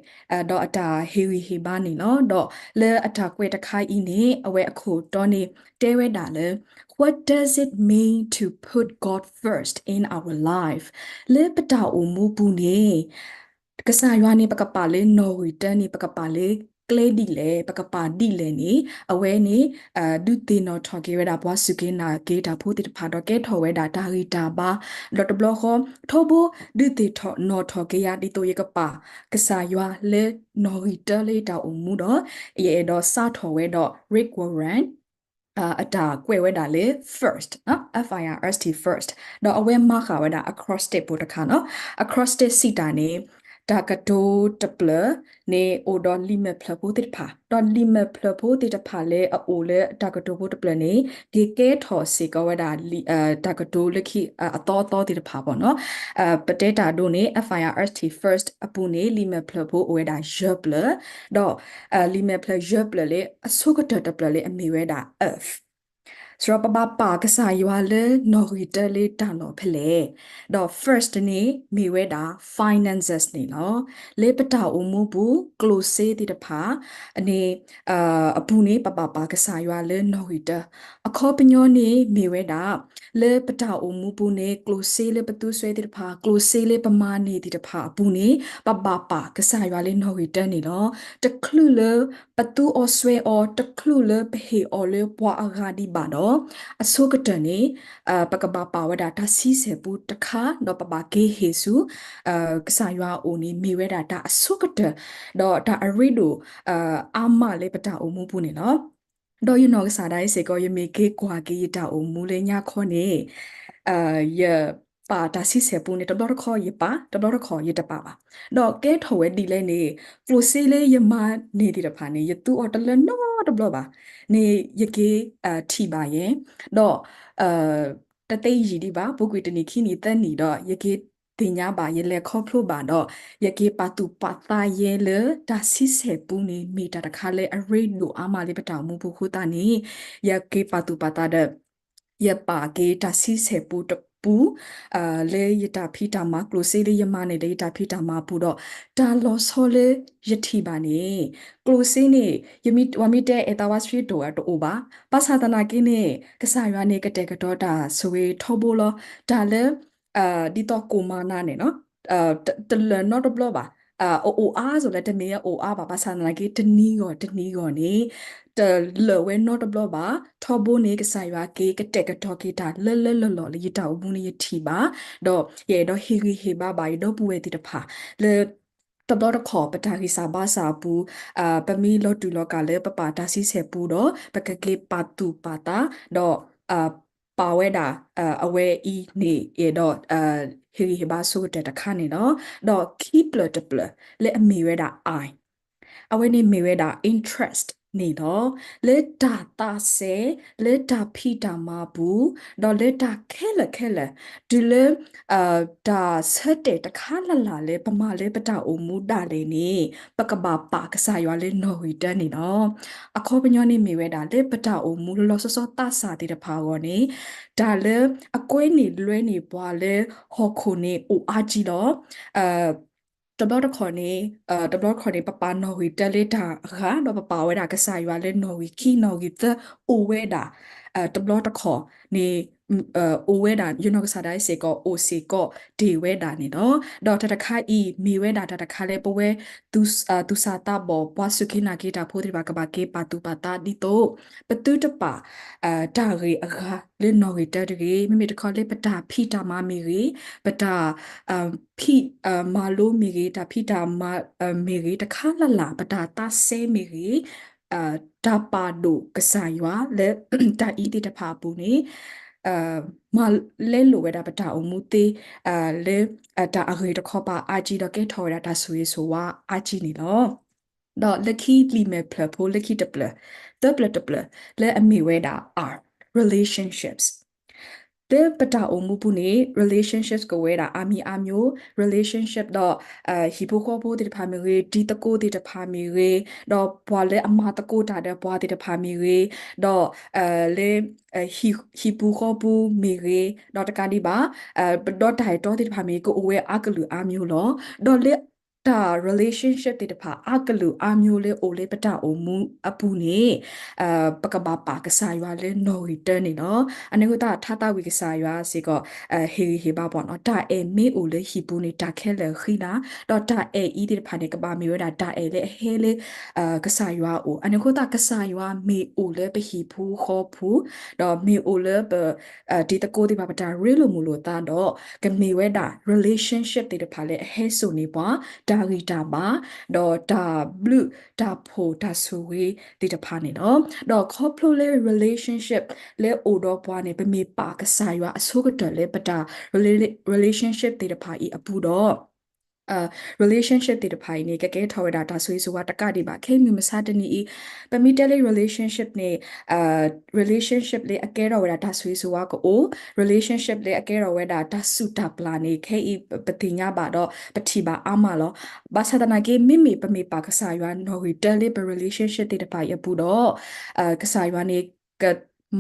ဒီးအတၢ်ဟ့ၣ်ဂံၢ်ဟ့ၣ်ဘါန့ၣ်လီၤ. ဒီးလၢအတၢ်ကွဲးတခါအံၤန့ၣ် အဝဲအခိၣ်တီန့ၣ် တဲဝဲဒၣ်လၢ What does it mean to put God first in our life? လၢပတၢ်အိၣ်မူပူၤန့ၣ် ကစၢ်ယွၤန့ၣ် ပကပာ်လၢနီၣ်ဂံၢ်တၢန့ၣ် ပကပာ်လၢကျဲဒ်လဲၣ်, ပကပာ်ဒ်လဲၣ်န့ၣ် အဝဲန့ၣ် ဒုးသ့ၣ်နီၣ်ထီၣ်က့ၤဝဲဒၣ် ပှၤစူၢ်က့ၤနာ်က့ၤတၢ်ဖိသ့ၣ်တဖၣ် ဒီးကဲထီၣ်ဝဲဒၣ်တၢ်ဂံၢ်တၢ်ဘါ, ဒီးတဘျီဃီ ထီဘိဒုးသ့ၣ်နီၣ်ထီၣ်က့ၤယၤ ဒ်သိးယကပာ်ကစၢ်ယွၤလၢနီၣ်ဂံၢ်တၢလၢယတၢ်အိၣ်မူဒီး ယအဲၣ်ဒိးစးထီၣ်ဝဲဒီး Rick Warren အတၢ်ကွဲးဝဲဒၣ်လၢ first, F I R S T, first, ဒီးအဝဲမၤဃာ်ဝဲဒၣ် acrostic ဖိတခါနီၤ. Acrostic စံးတၢ်န့ၣ် တၢ်ကတိၤတဖျၢၣ်န့ၣ် အိၣ်ဒီးလံာ်မဲာ်ဖျၢၣ်ဖိသ့ၣ်တဖၣ်, ဒီးလံာ်မဲာ်ဖျၢၣ်ဖိသ့ၣ်တဖၣ်လၢအအိၣ်လၢတၢ်ကတိၤဖိတဖျၢၣ်န့ၣ် က့ၤကဲထီၣ်စ့ၢ်ကီးဝဲဒၣ် တၢ်ကတိၤလၢခံအသီအသီသ့ၣ်တဖၣ်ဘၣ်နီၤ. ပတဲတၢ်ဒိန့ၣ် F I R S T, first အပူၤန့ၣ် လံာ်မဲာ်ဖျၢၣ်ဖိအိၣ်ဝဲဒၣ်ယဲၢ်ဖျၢၣ်, ဒီး လံာ်မဲာ်ဖျၢၣ်ယဲၢ်ဖျၢၣ်လၢအဆိကတၢၢ်တဖျၢၣ်လၢအမ့ၢ်ဝဲဒၣ် earth စရီပဘၣ်ပာ်ကစၢ်ယွၤလၢနီၣ်ဂံၢ်တၢလၢတၢ်လီၢ်ဖဲလဲၣ်, ဒီး first န့ၣ်မ့ၢ်ဝဲဒၣ် finances န့ၣ်လီၤ. လၢပတၢ်အိၣ်မူပူၤ ကျိၣ်စ့သ့ၣ်တဖၣ်န့ၣ် အပူၤန့ၣ် ပဘၣ်ပာ်ကစၢ်ယွၤလၢနီၣ်ဂံၢ်တၢ, အခီပညီန့ၣ်မ့ၢ်ဝဲဒၣ် လၢပတၢ်အိၣ်မူပူၤန့ၣ် ကျိၣ်စ့လၢပသူစွဲသ့ၣ်တဖၣ် ကျိၣ်စ့လၢပမၤန့ၢ်သ့ၣ်တဖၣ်အပူၤန့ၣ် ပဘၣ်ပာ်ကစၢ်ယွၤလၢနီၣ်ဂံၢ်တၢန့ၣ်လီၤ. တချုးလၢပသူအီၤစွဲအီၤ တချုးလၢပဟ့ၣ်အီၤလၢပှၤအဂၤဒံးဘၣ်ဒီး အဆိကတၢၢ်န့ၣ် ပကဘၣ်ပာ်ဝဲဒၣ်တၢ်ဆံဆဲၣ်ပူတခါ ဒီးပဘၣ်က့ၤဟ့ၣ်ဆူ ကစၢ်ယွၤအအိၣ်န့ၣ် မ့ၢ်ဝဲဒၣ်တၢ်အဆိကတၢၢ် ဒီးတၢ်အရ့ဒိၣ်အါမးလၢပတၢ်အိၣ်မူပူၤန့ၣ်လီၤ. ဒီးယနီၢ်ကစၢ်ဒၣ်အံၤစ့ၢ်ကီး ယမ့ၢ်က့ၤကွၢ်က့ၤယတၢ်အိၣ်မူလၢညါခီန့ၣ် ယပာ်တၢ်ဆံဆဲၣ်ပူန့ၣ် တဘျီတခီယပာ် တဘျီတခီယတပာ်ဘၣ်. ဒီးကဲထီၣ်ဝဲဒ်လဲၣ်န့ၣ် ကျိၣ်စ့လၢယမၤန့ၢ်သ့ၣ်တဖၣ်န့ၣ် ယသူအီၤတလၢနီတဘျီဘၣ်န့ၣ် ယက့ၤထံၣ်ဘၣ်ယဲ, ဒီး တသ့ယံာ်ဒံးဘၣ် ပူၤကွံာ်တနံၣ်ခံနံၣ်သၢနံၣ်ဒီး ယက့ၤသ့ၣ်ညါဘၣ် ယလဲၤခီဖျိဘၣ်ဒီး ယက့ၤပာ်သူၣ်ပာ်သးယဲလၢတၢ်ဆံဆဲၣ်ပူန့ၣ် မ့ၢ်တၢ်တခါလၢအရ့ဒိၣ်အါမးလၢပတၢ်အိၣ်မူပူၤအဃိသတးန့ၣ် ယက့ၤပာ်သူၣ်ပာ်သးဒီး ယပာ်က့ၤတၢ်ဆံဆဲၣ်ပူတပူ လၢယတၢ်ဖံးတၢ်မၤ ကျိၣ်စ့လၢယမၤန့ၢ်လၢယတၢ်ဖံးတၢ်မၤပူၤဒီး တၢ်လီၤဆီလၢယထံၣ်ဘၣ်န့ၣ် ကျိၣ်စ့န့ၣ် ယမ့ၢ် ပှၤမ့ၢ်တဲအဲၣ်သးဝါဆှံတအိၣ်တအိၣ်ဘၣ်. ဘၣ်ဆၣ်သနာ်က့န့ၣ် ကစၢ်ယွၤန့ၣ် ကတဲာ်ကတီၤတၢ်ဆိၣ်ဂ့ၤထီဘိလီၤ. တၢ်လၢ ဒ်သိးကိၣ်မၤနၤန့ၣ်နီၤ တလၢာ်နီတဘျီဘၣ်. အအိၣ်အါစိၤလၢတမ့ၢ်အအိၣ်အါဘၣ်. ဘၣ်ဆၣ်သနာ်က့ တနံၤဂီၢ်တနံၤဂီၢ်န့ၣ် တလၢာ်ဝဲနီတဘျီဘၣ်. ထီဘိန့ၣ် ကစၢ်ယွၤက့ၤကတဲာ်ကတီၤက့ၤတၢ်လၢလၢလီၢ်လီၢ်လၢယတၢ်အိၣ်မူန့ၣ်ယထံၣ်ဘၣ်, ဒီးယအဲၣ်ဒိးဟ့ၣ်ဂံၢ်ဟ့ၣ်ဘါဘၣ်ယဒီပုၢ်ဝဲၢ်သ့ၣ်တဖၣ် လၢ တဘျီတခီၣ် ပတၢ်ဂံၢ်စၢ်ဘါစၢ်အပူၤ ပမ့ၢ်လီၤတူာ်လီၤကာ်လၢပပာ်တၢ်ဆံဆဲၣ်ပူဒီး ပကက့ၤပာ်သူၣ်ပာ်သး ဒီး ပာ်ဝဲဒၣ် အဝဲအံၤန့ၣ် အဲၣ်ဒိး ဟ့ၣ်ဂံၢ်ဟ့ၣ်ဘါဆိကတၢၢ်တခါန့ၣ်လီၤ. ဒီးခံဖျၢၣ်တဖျၢၣ် လၢအမ့ၢ်ဝဲဒၣ် I အဝဲန့ၣ်မ့ၢ်ဝဲဒၣ် interest န့ၣ်လီၤ. လၢတၢ်သးစဲ လၢတၢ်ဖံးတၢ်မၤပူၤ ဒီးလၢတၢ်ခဲလၢာ်ခဲလၢာ် တုၤလၢ တၢ်ဆၢတဲာ်တခါလၢ်လၢ်လၢပမၤလၢပတၢ်အိၣ်မူဒၣ်လဲာ်န့ၣ် ပကဘၣ်ပာ်ကစၢ်ယွၤလၢနီၣ်ဂံၢ်တၢန့ၣ်လီၤ. အခီပညီန့ၣ်မ့ၢ်ဝဲဒၣ် လၢပတၢ်အိၣ်မူလီၤလီၤဆီဆီသးစၢ်သ့ၣ်တဖၣ်အဂီၢ်န့ၣ် တၢ်လၢအကွဲန့ၢ်လွဲန့ၢ်ပှၤလၢဟီၣ်ခိၣ်န့ၣ်အိၣ်အါကံလီၤ. တဘျီတခီၣ်န့ၣ် တဘျီတခီၣ်န့ၣ် ပပာ်နီၣ်ဂံၢ်တၢလၢတၢ်အဂၤ ဒီးပပာ်ဝဲဒၣ်ကစၢ်ယွၤလၢနီၣ်ဂံၢ်ခံနီၣ်ဂံၢ်သၢ အိၣ်ဝဲဒၣ် တဘျီတခီၣ်န့ၣ် အိၣ်ဝဲဒၣ် ယနီၢ်ကစၢ်ဒၣ်အံၤစ့ၢ်ကီး အိၣ်စ့ၢ်ကီးတ့ၢ်ဝဲဒၣ်န့ၣ်လီၤ. ဒီးတၢ်တခါအံၤ မ့ၢ်ဝဲဒၣ်တၢ်တခါလၢပဝဲ သူၣ်စၢ်သးဘီၣ် ပှၤစူၢ်က့ၤနာ်က့ၤတၢ်ဖိသ့ၣ်တဖၣ် ကဘၣ်က့ၤပာ်သူၣ်ပာ်သးဒ်သိး ပသုတပာ် တၢ်ဂ့ၢ်အဂၤလၢနီၣ်ဂံၢ်တၢတဂ့ၤ, မ့မ့ၢ်တခီလၢပတၢ်ဖံးတၢ်မၤမ့ၢ်ဂ့ၤ, ပတၢ် ဖံးမၤလိမ့ၢ်ဂ့ၤ, တၢ်ဖံးတၢ်မၤမ့ၢ်ဂ့ၤ, တခါလၢ်လၢ် ပတၢ်သးစဲမ့ၢ်ဂ့ၤ, တၢ်ပာ်ဒိၣ်ကစၢ်ယွၤလၢ တၢ်အံၤသ့ၣ်တဖၣ်အပူၤန့ၣ် မၤလဲလိာ်ဝဲဒၣ်ပတၢ်အိၣ်မူသ့ လၢ တၢ်အဂ့ၢ်တခီပၤအါကံ ဒီးကဲထီၣ်ဝဲဒၣ်တၢ်ဆိၣ်ဂ့ၤဆိၣ်ဝါအါကံန့ၣ်လီၤ. ဒီးလၢခံလံာ်မဲာ်ဖျၢၣ်ဖိလၢခံတဖျၢၣ်, သၢဖျၢၣ်တဖျၢၣ် လၢအမ့ၢ်ဝဲဒၣ် R, relationships. လၢပတၢ်အိၣ်မူပူၤန့ၣ် relationships ကအိၣ်ဝဲဒၣ် အါမံၤအါမျိုး relationship ဒီး ဟံၣ်ဖိဃီဖိသ့ၣ်တဖၣ်မ့ၢ်ဂ့ၤ, တံၤသကိးသ့ၣ်တဖၣ်မ့ၢ်ဂ့ၤ, ဒီးပှၤလၢအမၤသကိးတၢ်ဒီးပှၤသ့ၣ်တဖၣ်မ့ၢ်ဂ့ၤ, ဒီး လၢ ဟံၣ်ပူၤဃီပူၤမ့ၢ်ဂ့ၤ, ဒီးတကးဒံးဘၣ် ဒီးတၢ်အဲၣ်တီသ့ၣ်တဖၣ်မ့ၢ်ဂ့ၤ ကအိၣ်ဝဲအါကလုာ်အါမျိုးလီၤ. ဒီးလၢတၢ် relationship သ့ၣ်တဖၣ် အါကလုာ်အါမျိုးလၢအိၣ်လၢပတၢ်အိၣ်မူအပူၤန့ၣ် ပကဘၣ်ပာ်ကစၢ်ယွၤလၢနီၣ်ဂံၢ်တၢန့ၣ်လီၤ. အန့ၣ်အဃိသတး ထါသးဝံၣ်ကစၢ်ယွၤစ့ၢ်ကီး ဟ့ၣ်ဂံၢ်ဟ့ၣ်ဘါပှၤနီၤ, တၢ်အဲၣ်မ့ၢ်အိၣ်လၢဟံၣ်ပူၤန့ၣ် တၢ်ခဲလၢာ်ဃံလၤ, ဒီးတၢ်အဲၣ်အံၤသ့ၣ်တဖၣ်န့ၣ် ကဘၣ်မ့ၢ်ဝဲဒၣ်တၢ်အဲၣ်လၢအဟဲလၢ ကစၢ်ယွၤအအိၣ်. အန့ၣ်အဃိသတး ကစၢ်ယွၤမ့ၢ်အိၣ်လၢပဟံၣ်ဖိဃီဖိ, ဒီးမ့ၢ်အိၣ်လၢပ တံၤသကိးသ့ၣ်တဖၣ် ပတၢ်ရ့လိာ်မုာ်လိာ်သးဒီး ကမ့ၢ်ဝဲဒၣ် relationship သ့ၣ်တဖၣ်လၢအဟဲစိာ်န့ၢ်ပှၤ တၢ်ဂံၢ်တၢ်ဘါ, ဒီးတၢ်ဘျုးတၢ်ဖှိၣ်တၢ်ဆိၣ်ဂ့ၤသ့ၣ်တဖၣ်န့ၣ်လီၤ. ဒီးခီဖျိလၢ relationship လၢအိၣ်ဒီးပှၤန့ၣ် ပမ့ၢ်ပာ်ကစၢ်ယွၤအဆိကတၢၢ်လၢပတၢ် relationship သ့ၣ်တဖၣ်အံၤအပူၤဒီး relationship သ့ၣ်တဖၣ်အံၤန့ၣ် ကကဲထီၣ်ဝဲဒၣ်တၢ်ဆိၣ်ဂ့ၤဆိၣ်ဝါတကးဒံးဘၣ်. ခဲအံၤမုၢ်မဆါတနံၤအံၤ ပမ့ၢ်တဲလၢ relationship န့ၣ် relationship လၢအကဲထီၣ်ဝဲဒၣ်တၢ်ဆိၣ်ဂ့ၤဆိၣ်ဝါကအိၣ်, relationship လၢအကဲထီၣ်ဝဲဒၣ်တၢ်စူၢ်တၢ်ပျၢ်န့ၣ် ခဲအံၤပသ့ၣ်ညါဘၣ်ဒီး ပထံၣ်ဘၣ်အါမးလီၤ. ဘၣ်ဆၣ်သနာ်က့ မ့မ့ၢ်ပမ့ၢ်ပာ်ကစၢ်ယွၤနီၣ်ဂံၢ်တၢလၢပ relationship သ့ၣ်တဖၣ်အံၤအပူၤဒီး ကစၢ်ယွၤန့ၣ် က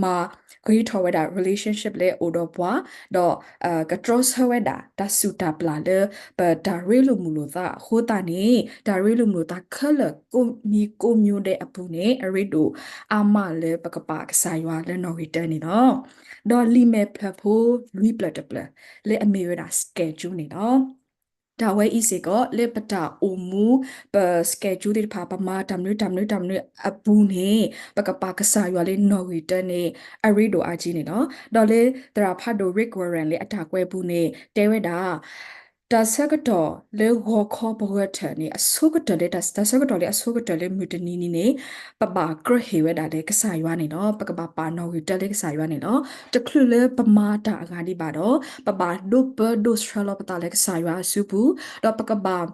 မၤဂ့ၤထီၣ်ဝဲဒၣ် relationship လၢအိၣ်ဒီးပှၤ, ဒီး ကတြီဆၢဝဲဒၣ် တၢ်စူၢ်တၢ်ပျၢ်လၢ ပတၢ်ရ့လိာ်မုာ်လိာ်သးအဃိသတးန့ၣ် တၢ်ရ့လိာ်မုာ်လိာ်သးခဲလၢာ် ကိးမံၤကိးမျိုးဒဲးအပူၤန့ၣ် အရ့ဒိၣ်အါမးလၢပကပာ်ကစၢ်ယွၤလၢနီၣ်ဂံၢ်တၢန့ၣ်လီၤ. ဒီးလံာ်မဲာ်ဖျၢၣ်ဖိလွံၢ်ဖျၢၣ်တဖျၢၣ် လၢအမ့ၢ်ဝဲဒၣ် schedule န့ၣ်လီၤ. တၢ်ဝဲအံၤစ့ၢ်ကီး လၢပတၢ်အိၣ်မူ ပ schedule သ့ၣ်တဖၣ် ပမၤတၢ်မနုၤတၢ်မနုၤတၢ်မနုၤအပူၤန့ၣ် ပကပာ်ကစၢ်ယွၤလၢနီၣ်ဂံၢ်တၢန့ၣ် အရ့ဒိၣ်အါက့န့ၣ်လီၤ. ဒီးလၢသရၣ်ဖးဒိၣ် Rick Warren လၢအတၢ်ကွဲးပူၤန့ၣ် တဲဝဲဒၣ် တၢ်ဆၢကတီၢ်လၢဂီၤခီပဂၢၢ်ထၢၣ်န့ၣ် အဆိကတၢၢ်လၢ တၢ်ဆၢကတီၢ်လၢအဆိကတၢၢ်လၢမုၢ်တနံၤန့ၣ်န့ၣ် ပဘၣ်ကြၢးဟ့ၣ်ဝဲဒၣ်လၢကစၢ်ယွၤန့ၣ်လီၤ. ပကဘၣ်ပာ်နီၣ်ဂံၢ်တၢလၢကစၢ်ယွၤန့ၣ်လီၤ. တချုးလၢပမၤတၢ်အဂၤဒံးဘၣ်ဒီး ပဘၣ်ဒိးပၢဒိးဆှၢလီၤပသးလၢကစၢ်ယွၤအစုပူၤ, ဒီးပကဘၣ်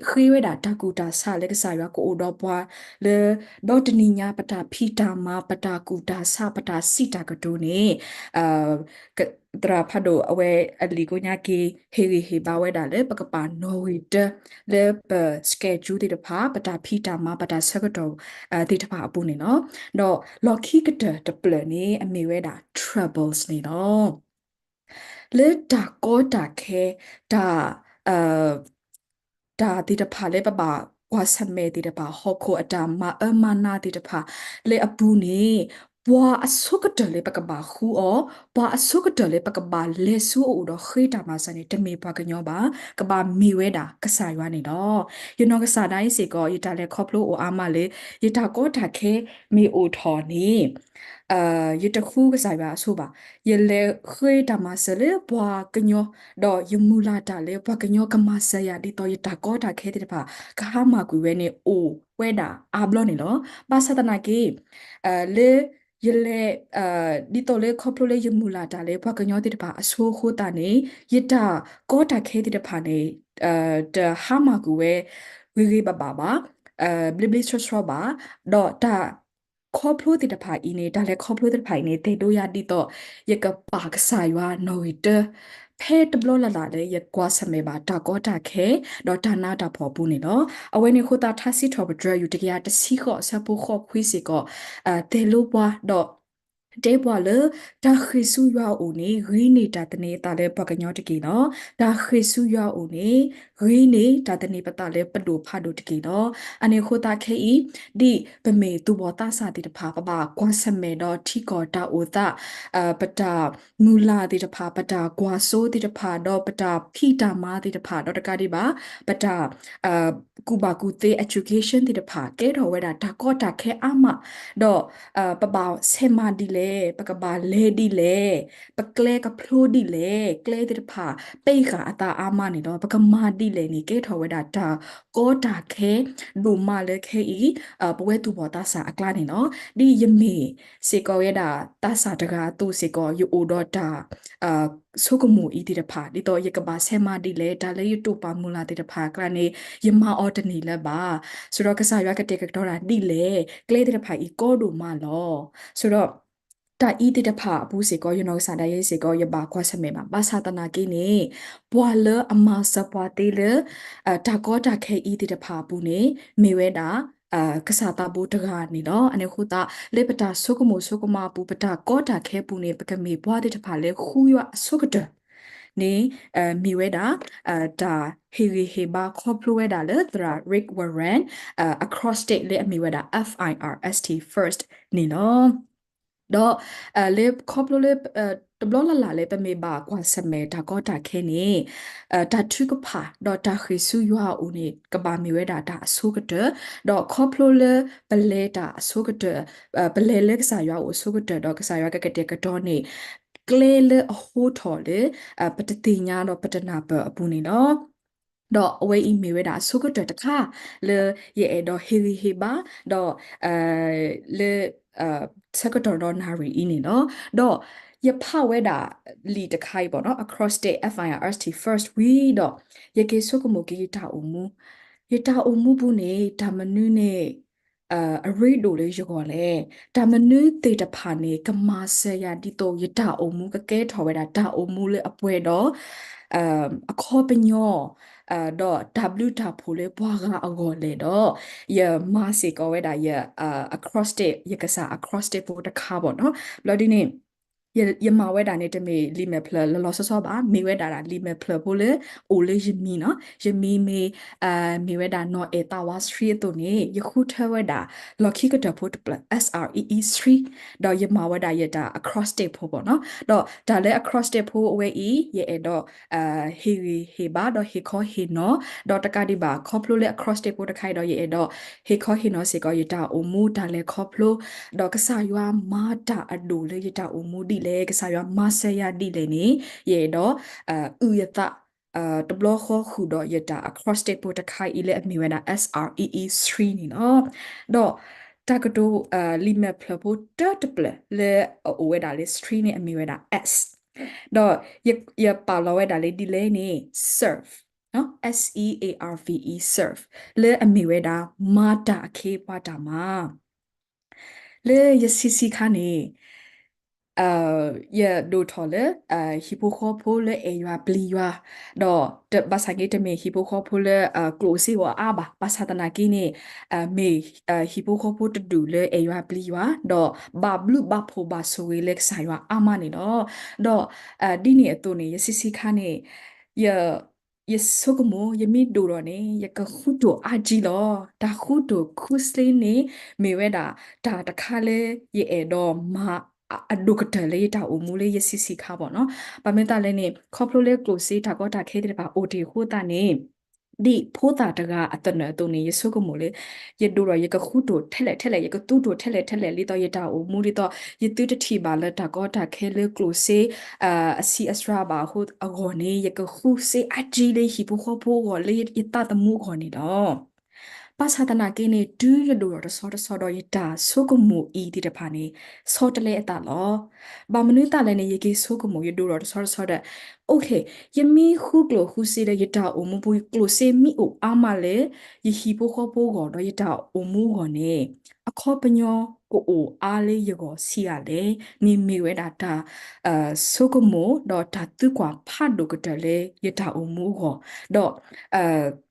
ဃ့ဝဲဒၣ်တၢ်ကူၣ်တၢ်ဆးလၢကစၢ်ယွၤကအိၣ်ဒီးပှၤလၢ ဒီတနံၤညါ ပတၢ်ဖံးတၢ်မၤ ပတၢ်ကူၣ်တၢ်ဆး ပတၢ်စံးတၢ်ကတိၤန့ၣ် သရၣ်ဖးဒိၣ်အဝဲအလံာ်ကိညါက့ၤ ဟ့ၣ်ဂံၢ်ဟ့ၣ်ဘါဝဲဒၣ်လၢ ပကပာ်နီၣ်ဂံၢ်တၢလၢပ schedule သ့ၣ်တဖၣ် ပတၢ်ဖံးတၢ်မၤ ပတၢ်ဆၢကတီၢ် သ့ၣ်တဖၣ်အပူၤန့ၣ်လီၤ. ဒီးလီၢ်ခံကတၢၢ်တဖျၢၣ်န့ၣ် အမ့ၢ်ဝဲဒၣ် troubles န့ၣ်လီၤ. လၢတၢ်ကီတၢ်ခဲ တၢ် တၢ်သ့ၣ်တဖၣ်လၢပဘၣ်ကွၢ်ဆၢၣ်မဲာ်သ့ၣ်တဖၣ် ဟီၣ်ခိၣ်အတၢ်မၤအၢမၤနးသ့ၣ်တဖၣ်လၢအပူၤန့ၣ် ပှၤအဆိကတၢၢ်လၢပကဘၣ်ဃုအီၤ, ပှၤအဆိကတၢၢ်လၢပကဘၣ်လဲၤဆူအအိၣ်ဒီးဃ့တၢ်မၤစၢၤန့ၣ် တမ့ၢ်ပှၤကညီဘၣ်, ကဘၣ်မ့ၢ်ဝဲဒၣ်ကစၢ်ယွၤန့ၣ်လီၤ. ယနီၢ်ကစၢ်ဒၣ်အံၤစ့ၢ်ကီး ယတၢ်လဲၤခီဖျိအိၣ်အါမးလၢ ယတၢ်ကီတၢ်ခဲမ့ၢ်အိၣ်ထီၣ်န့ၣ် ယတဃုကစၢ်ယွၤအဆိဘၣ်. ယလဲၤဃ့တၢ်မၤစၢၤလၢပှၤကညီ, ဒီးယမုၢ်လၢ်တၢ်လၢပှၤကညီကမၤစၢၤယၤ ဒ်သိးယတၢ်ကီတၢ်ခဲသ့ၣ်တဖၣ် ကဟါမၢ်ကွံာ်ဝဲန့ၣ် အိၣ်ဝဲဒၣ်အါဘျီန့ၣ်လီၤ. ဘၣ်ဆၣ်သနာ်က့ လၢယလဲၤ ဒ်သိးလၢခီဖျိလၢယမုၢ်လၢ်တၢ်လၢပှၤကညီသ့ၣ်တဖၣ်အဆိအဃိသတးန့ၣ် ယတၢ်ကီတၢ်ခဲသ့ၣ်တဖၣ်န့ၣ် တဟါမၢ်ကွံာ်ဝဲ ဂ့ၤဂ့ၤဘၣ်ဘၣ်ဘၣ်, ဘျ့ဘျ့ဆှီဆှီဘၣ်, ဒီးတၢ်ခီဖျိသ့ၣ်တဖၣ်အံၤန့ၣ် တၢ်လဲၤခီဖျိသ့ၣ်တဖၣ်အံၤန့ၣ် သ့ၣ်ဒိယၤဒ်သိး ယကပာ်ကစၢ်ယွၤနီၣ်ဂံၢ်တၢ ဖဲတဘျီလၢ်လၢ်လၢယကွၢ်ဆၢၣ်မဲာ်ဘၣ်တၢ်ကီတၢ်ခဲ ဒီးတၢ်နးတၢ်ဖှီၣ်အပူၤန့ၣ်လီၤ. အဝဲန့ၣ်အဃိသတး ထါစံးထီၣ်ပတြၢၤ ယူၢ်တကယၤတဆံဃိး အဆၢဖိဃိးခွံစ့ၢ်ကီး သ့ၣ်လိပှၤဒီး တဲပှၤလၢ တၢ်ဃ့ၢ်ဆူယွၤအအိၣ်န့ၣ် ဂ့ၤန့ၢ်တၢ်သန့ၤအသးလၢပှၤကညီတက့ၢ်လီၤ. တၢ်ဃ့ၢ်ဆူယွၤအအိၣ်န့ၣ် ဂ့ၤန့ၢ်တၢ်သန့ၤပသးလၢပဒိၣ်ဖးဒိၣ်တက့ၢ်လီၤ. အန့ၣ်အဃိသတးခဲအံၤ ဒ်ပမ့ၢ်သူၣ်ဘီၣ်သးစၢ်သ့ၣ်တဖၣ် ပဘၣ်ကွၢ်ဆၢၣ်မဲာ်ဒီးထံကီၢ်တၢ်အိၣ်သး ပတၢ်မုၢ်လၢ်သ့ၣ်တဖၣ် ပတၢ်ကွၢ်စိသ့ၣ်တဖၣ် ဒီးပတၢ်ဖံးတၢ်မၤသ့ၣ်တဖၣ် ဒီးတကးဒံးဘၣ် ပတၢ် ကူၣ်ဘၣ်ကူၣ်သ့ education သ့ၣ်တဖၣ် ကဲထီၣ်ဝဲဒၣ်တၢ်ကီတၢ်ခဲအါမး, ဒီး ပဘၣ်ဆဲးမၤဒ်လဲၣ်, ပကဘၣ်လဲၤဒ်လဲၣ်, ပကျဲကဖျိဒ်လဲၣ်, ကျဲသ့ၣ်တဖၣ် ပ့ၢ်ဃာ်အသးအါမးန့ၣ်လီၤ. ပကမၤဒ်လဲၣ်န့ၣ် ကဲထီၣ်ဝဲဒၣ်တၢ်ကီတၢ်ခဲ ဒိၣ်မးလၢခဲအံၤ ပဝဲသူၣ်ဘီၣ်သးစၢ်အကျါန့ၣ်လီၤ. ဒ်ယမ့ၢ်စ့ၢ်ကီးဝဲဒၣ်သးစၢ်တဂၤအသိးစ့ၢ်ကီး ယအိၣ်ဒီးတၢ် ဆိကမိၣ်အံၤသ့ၣ်တဖၣ် ဒ်သိးယကဘၣ်ဆဲးမၤဒ်လဲၣ်, တၢ်လၢယတိာ်ပာ်မုၢ်လၢ်သ့ၣ်တဖၣ်အကျါန့ၣ် ယမၤအီၤတန့ၢ်လၢၤဘၣ်. ဆိဒီးကစၢ်ယွၤကတဲာ်ကတီၤတၢ်ဒ်လဲၣ်, ကျဲသ့ၣ်တဖၣ်အံၤကီဒိၣ်မးလီၤ. ဆိဒီး တၢ်အံၤသ့ၣ်တဖၣ်အပူၤစ့ၢ်ကီး ယနီၢ်ကစၢ်ဒၣ်ယဲစ့ၢ်ကီး ယဘၣ်ကွၢ်ဆၢၣ်မဲာ်ဘၣ်. ဘၣ်ဆၣ်သနာ်က့န့ၣ် ပှၤလၢအမၤစၢၤပှၤသ့လၢ တၢ်ကီတၢ်ခဲအံၤသ့ၣ်တဖၣ်အပူၤန့ၣ် မ့ၢ်ဝဲဒၣ် ကစၢ်သးဘိတဂၤန့ၣ်လီၤ. အန့ၣ်အဃိသတး လၢပတၢ်ဆိကမိၣ်ဆိကမးအပူၤ ပတၢ်ကီတၢ်ခဲအပူၤန့ၣ် ပကမ့ၢ်ပှၤသ့ၣ်တဖၣ်လၢဃုယွၤအဆိကတၢၢ်န့ၣ် မ့ၢ်ဝဲဒၣ် တၢ်ဟ့ၣ်ဂံၢ်ဟ့ၣ်ဘါခီဖျိဝဲဒၣ်လၢသရၣ် Rick Warren acrostic လၢအမ့ၢ်ဝဲဒၣ် F I R S T first န့ၣ်လီၤ. ဒီး လၢခီဖျိလၢ တဘျီလၢ်လၢ်လၢပမ့ၢ်ဘၣ်ကွၢ်ဆၢၣ်မဲာ်တၢ်ကီတၢ်ခဲန့ၣ် တၢ်ထုကဖၣ်ဒီးတၢ်ဃ့ၢ်ဆူယွၤအအိၣ်န့ၣ် ကဘၣ်မ့ၢ်ဝဲဒၣ်တၢ်အဆိကတၢၢ်, ဒီးခီဖျိလၢပလဲၤတၢ်အဆိကတၢၢ် ပလဲၤလၢကစၢ်ယွၤအအိၣ်အဆိကတၢၢ် ဒီးကစၢ်ယွၤကကတဲာ်ကတီၤန့ၣ် ကျဲလၢအဟိထီၣ်လၢ ပတသ့ၣ်ညါဒီးပတနၢ်ပၢၢ်အပူၤန့ၣ်လီၤ. ဒီးအဝဲအံၤမ့ၢ်ဝဲဒၣ်အဆိကတၢၢ်တခါ လၢယအဲၣ်ဒိးဟ့ၣ်ဂံၢ်ဟ့ၣ်ဘါ ဒီး လၢ ဆၢကတီၢ်ဒီးနၣ်ရံၣ်အံၤန့ၣ်လီၤ. ဒီးယဖးဝဲဒၣ်လံာ်တခါအံၤဘၣ်နီၤ acrostic F I R S T first ဝံၤဒီး ယက့ၤဆိကမိၣ်က့ၤယတၢ်အိၣ်မူ, ယတၢ်အိၣ်မူပူၤန့ၣ် တၢ်မနုၤန့ၣ် အရ့ဒိၣ်လၢယဂီၢ်လဲၣ်. တၢ်မနုၤသ့ၣ်တဖၣ်န့ၣ် ကမၤစၢၤယၤဒ်သိးယတၢ်အိၣ်မူကကဲထီၣ်ဝဲဒၣ်တၢ်အိၣ်မူလၢအပှဲၤဒီး အခီပညီ ဒီးတၢ်ဘျုးတၢ်ဖှိၣ်လၢပှၤဂၤအဂီၢ်လဲၣ်ဒီး ယမၤစ့ၢ်ကီးဝဲဒၣ်ယ acrostic ယကစၢ် acrostic ဖိတခါဘၣ်နီၤ. ဘျီဒ်န့ၣ် ယမၤဝဲဒၣ်န့ၣ် တမ့ၢ်လံာ်မဲာ်ဖျၢၣ်လီၤလီၤဆီဆီဘၣ်, မ့ၢ်ဝဲဒၣ်ဒၣ်လံာ်မဲာ်ဖျၢၣ်ဖိလၢအိၣ်လၢယမံၤနီၤ. ယမံၤမ့ၢ် မ့ၢ်ဝဲဒၣ်နီၢ်အဲၣ်သးဝါ three အသိးန့ၣ် ယဃုထၢဝဲဒၣ် လီၢ်ခံကတၢၢ်ဖိတဖျၢၣ် S R E E three ဒီးယမၤဝဲဒၣ်ယတၢ် acrostic ဖိဘၣ်နီၤ. ဒီးတၢ်လၢ acrostic ဖိအဝဲအံၤ ယအဲၣ်ဒိး ဟ့ၣ်ဂံၢ်ဟ့ၣ်ဘါဒီးဟ့ၣ်ခီဟ့ၣ်နီၤ, ဒီးတကးဒံးဘၣ် ခီဖျိလၢ acrostic ဖိတခါအံၤဒီး ယအဲၣ်ဒိးဟ့ၣ်ခီဟ့ၣ်နီၤစ့ၢ်ကီးယတၢ်အိၣ်မူတၢ်လဲၤခီဖျိ, ဒီးကစၢ်ယွၤမၤတၢ်အဒိၣ်လၢယတၢ်အိၣ်မူဒ်လဲၣ်, ကစၢ်ယွၤမၤစၢၤယၤဒ်လဲၣ်န့ၣ် ယအဲၣ်ဒိး အုၣ်ယသး တဘျီဃီဃုာ်ဒီးယတၢ် acrostic ဖိတခါအံၤလၢအမ့ၢ်ဝဲဒၣ် S R E E three န့ၣ်လီၤ. ဒီးတၢ်ကတိၤ လံာ်မဲာ်ဖျၢၣ်ဖိတၢတဖျၢၣ်လၢအအိၣ်ဝဲဒၣ်လၢ three န့ၣ် အမ့ၢ်ဝဲဒၣ် S ဒီး ယပာ်လီၤဝဲဒၣ်လၢဒ်လဲၣ်န့ၣ် serve, S E A R V E, serve လၢအမ့ၢ်ဝဲဒၣ် မၤတၢ်အခ့အပှၤတၢ်မၤ လၢယဆံးဆံးခါန့ၣ် ယဒိၣ်ထီၣ်လၢ ဟံၣ်ဖိဃီဖိလၢအဲၣ်ယွၤပျံၤယွၤ, ဒီးဘၣ်ဆၣ်က့တမ့ၢ်ဟံၣ်ဖိဃီဖိလၢ ကျိၣ်စ့အီၤအါဘၣ်, ဘၣ်ဆၣ်သနာ်က့န့ၣ် မ့ၢ်ဟံၣ်ဖိဃီဖိတဒူၣ်လၢအဲၣ်ယွၤပျံၤယွၤ, ဒီးဘၣ်ဘျုးဘၣ်ဖှိၣ်ဘၣ်ဆိၣ်ဂ့ၤလၢကစၢ်ယွၤအါမးန့ၣ်လီၤ. ဒီးဒ်န့ၣ်အသိးန့ၣ် ယဆံးဆံးခါန့ၣ် ယ ယဆိကမိၣ် ယမ့ၢ်ဒိၣ်ထီၣ်န့ၣ် ယကဃူတိၢ်အါကံလီၤ. တၢ်ဃူတိၢ်ခူစ့န့ၣ် မ့ၢ်ဝဲဒၣ်တၢ်တခါလၢယအဲၣ်ဒိးမၤ အဒိၣ်ကတၢၢ်လၢယတၢ်အိၣ်မူလၢယဆံးဆံးခါဘၣ်နီၤ. ဘၣ်မနုၤသတးလဲၣ်န့ၣ် ခီဖျိလၢကျိၣ်စ့တၢ်ကီတၢ်ခဲသ့ၣ်တဖၣ်အိၣ်တ့ၢ်အဃိသတးန့ၣ် ဒ်ဖိသၣ်တဂၤအသနၢၣ်အသိးန့ၣ် ယဆိကမိၣ်လၢ ယဒိၣ်ထီၣ် ယကဃူတိၢ်ထဲလဲၣ်ထဲလဲၣ် ယကသူတိၢ်ထဲလဲၣ်ထဲလဲၣ် ဒ်သိးယတၢ်အိၣ်မူ ဒ်သိးယသုတထံၣ်ဘၣ်လၢတၢ်ကီတၢ်ခဲလၢကျိၣ်စ့ အဆံးအစှၤဘၣ်အဃိအဂီၢ်န့ၣ် ယကဃူစ့အါကံလၢယဟံၣ်ဖိဃီဖိအဂီၢ် လၢယသးသမူအဂီၢ်န့ၣ်လီၤ. ဘၣ်ဆၣ်သနာ်က့န့ၣ် တုၤယဒိၣ်ထီၣ်တဆီတဆီဒီး ယတၢ်ဆိကမိၣ်အံၤသ့ၣ်တဖၣ်န့ၣ် ဆီတလဲအသးလီၤ. ဘၣ်မနုၤသတးလဲၣ်န့ၣ် ယက့ၤဆိကမိၣ် ယဒိၣ်ထီၣ်တဆီတဆီဒီး အိၣ်ခ့ ယမ့ၢ်ဃူကျိၣ်ဃူစ့ဒီး ယတၢ်အိၣ်မူပူၤ ကျိၣ်စ့မ့ၢ်အိၣ်အါမးလၢ ယဟံၣ်ဖိဃီဖိအဂီၢ်ဒီးယတၢ်အိၣ်မူအဂီၢ်န့ၣ် အခီပညီကအိၣ်အါလၢယဂီၢ်ဆံးအါလဲၣ်န့ၣ် မ့ၢ်ဝဲဒၣ်တၢ် ဆိကမိၣ်ဒီးတၢ်သံကွၢ်ဖးဒိၣ်ကတၢၢ်လၢယတၢ်အိၣ်မူအဂီၢ်, ဒီး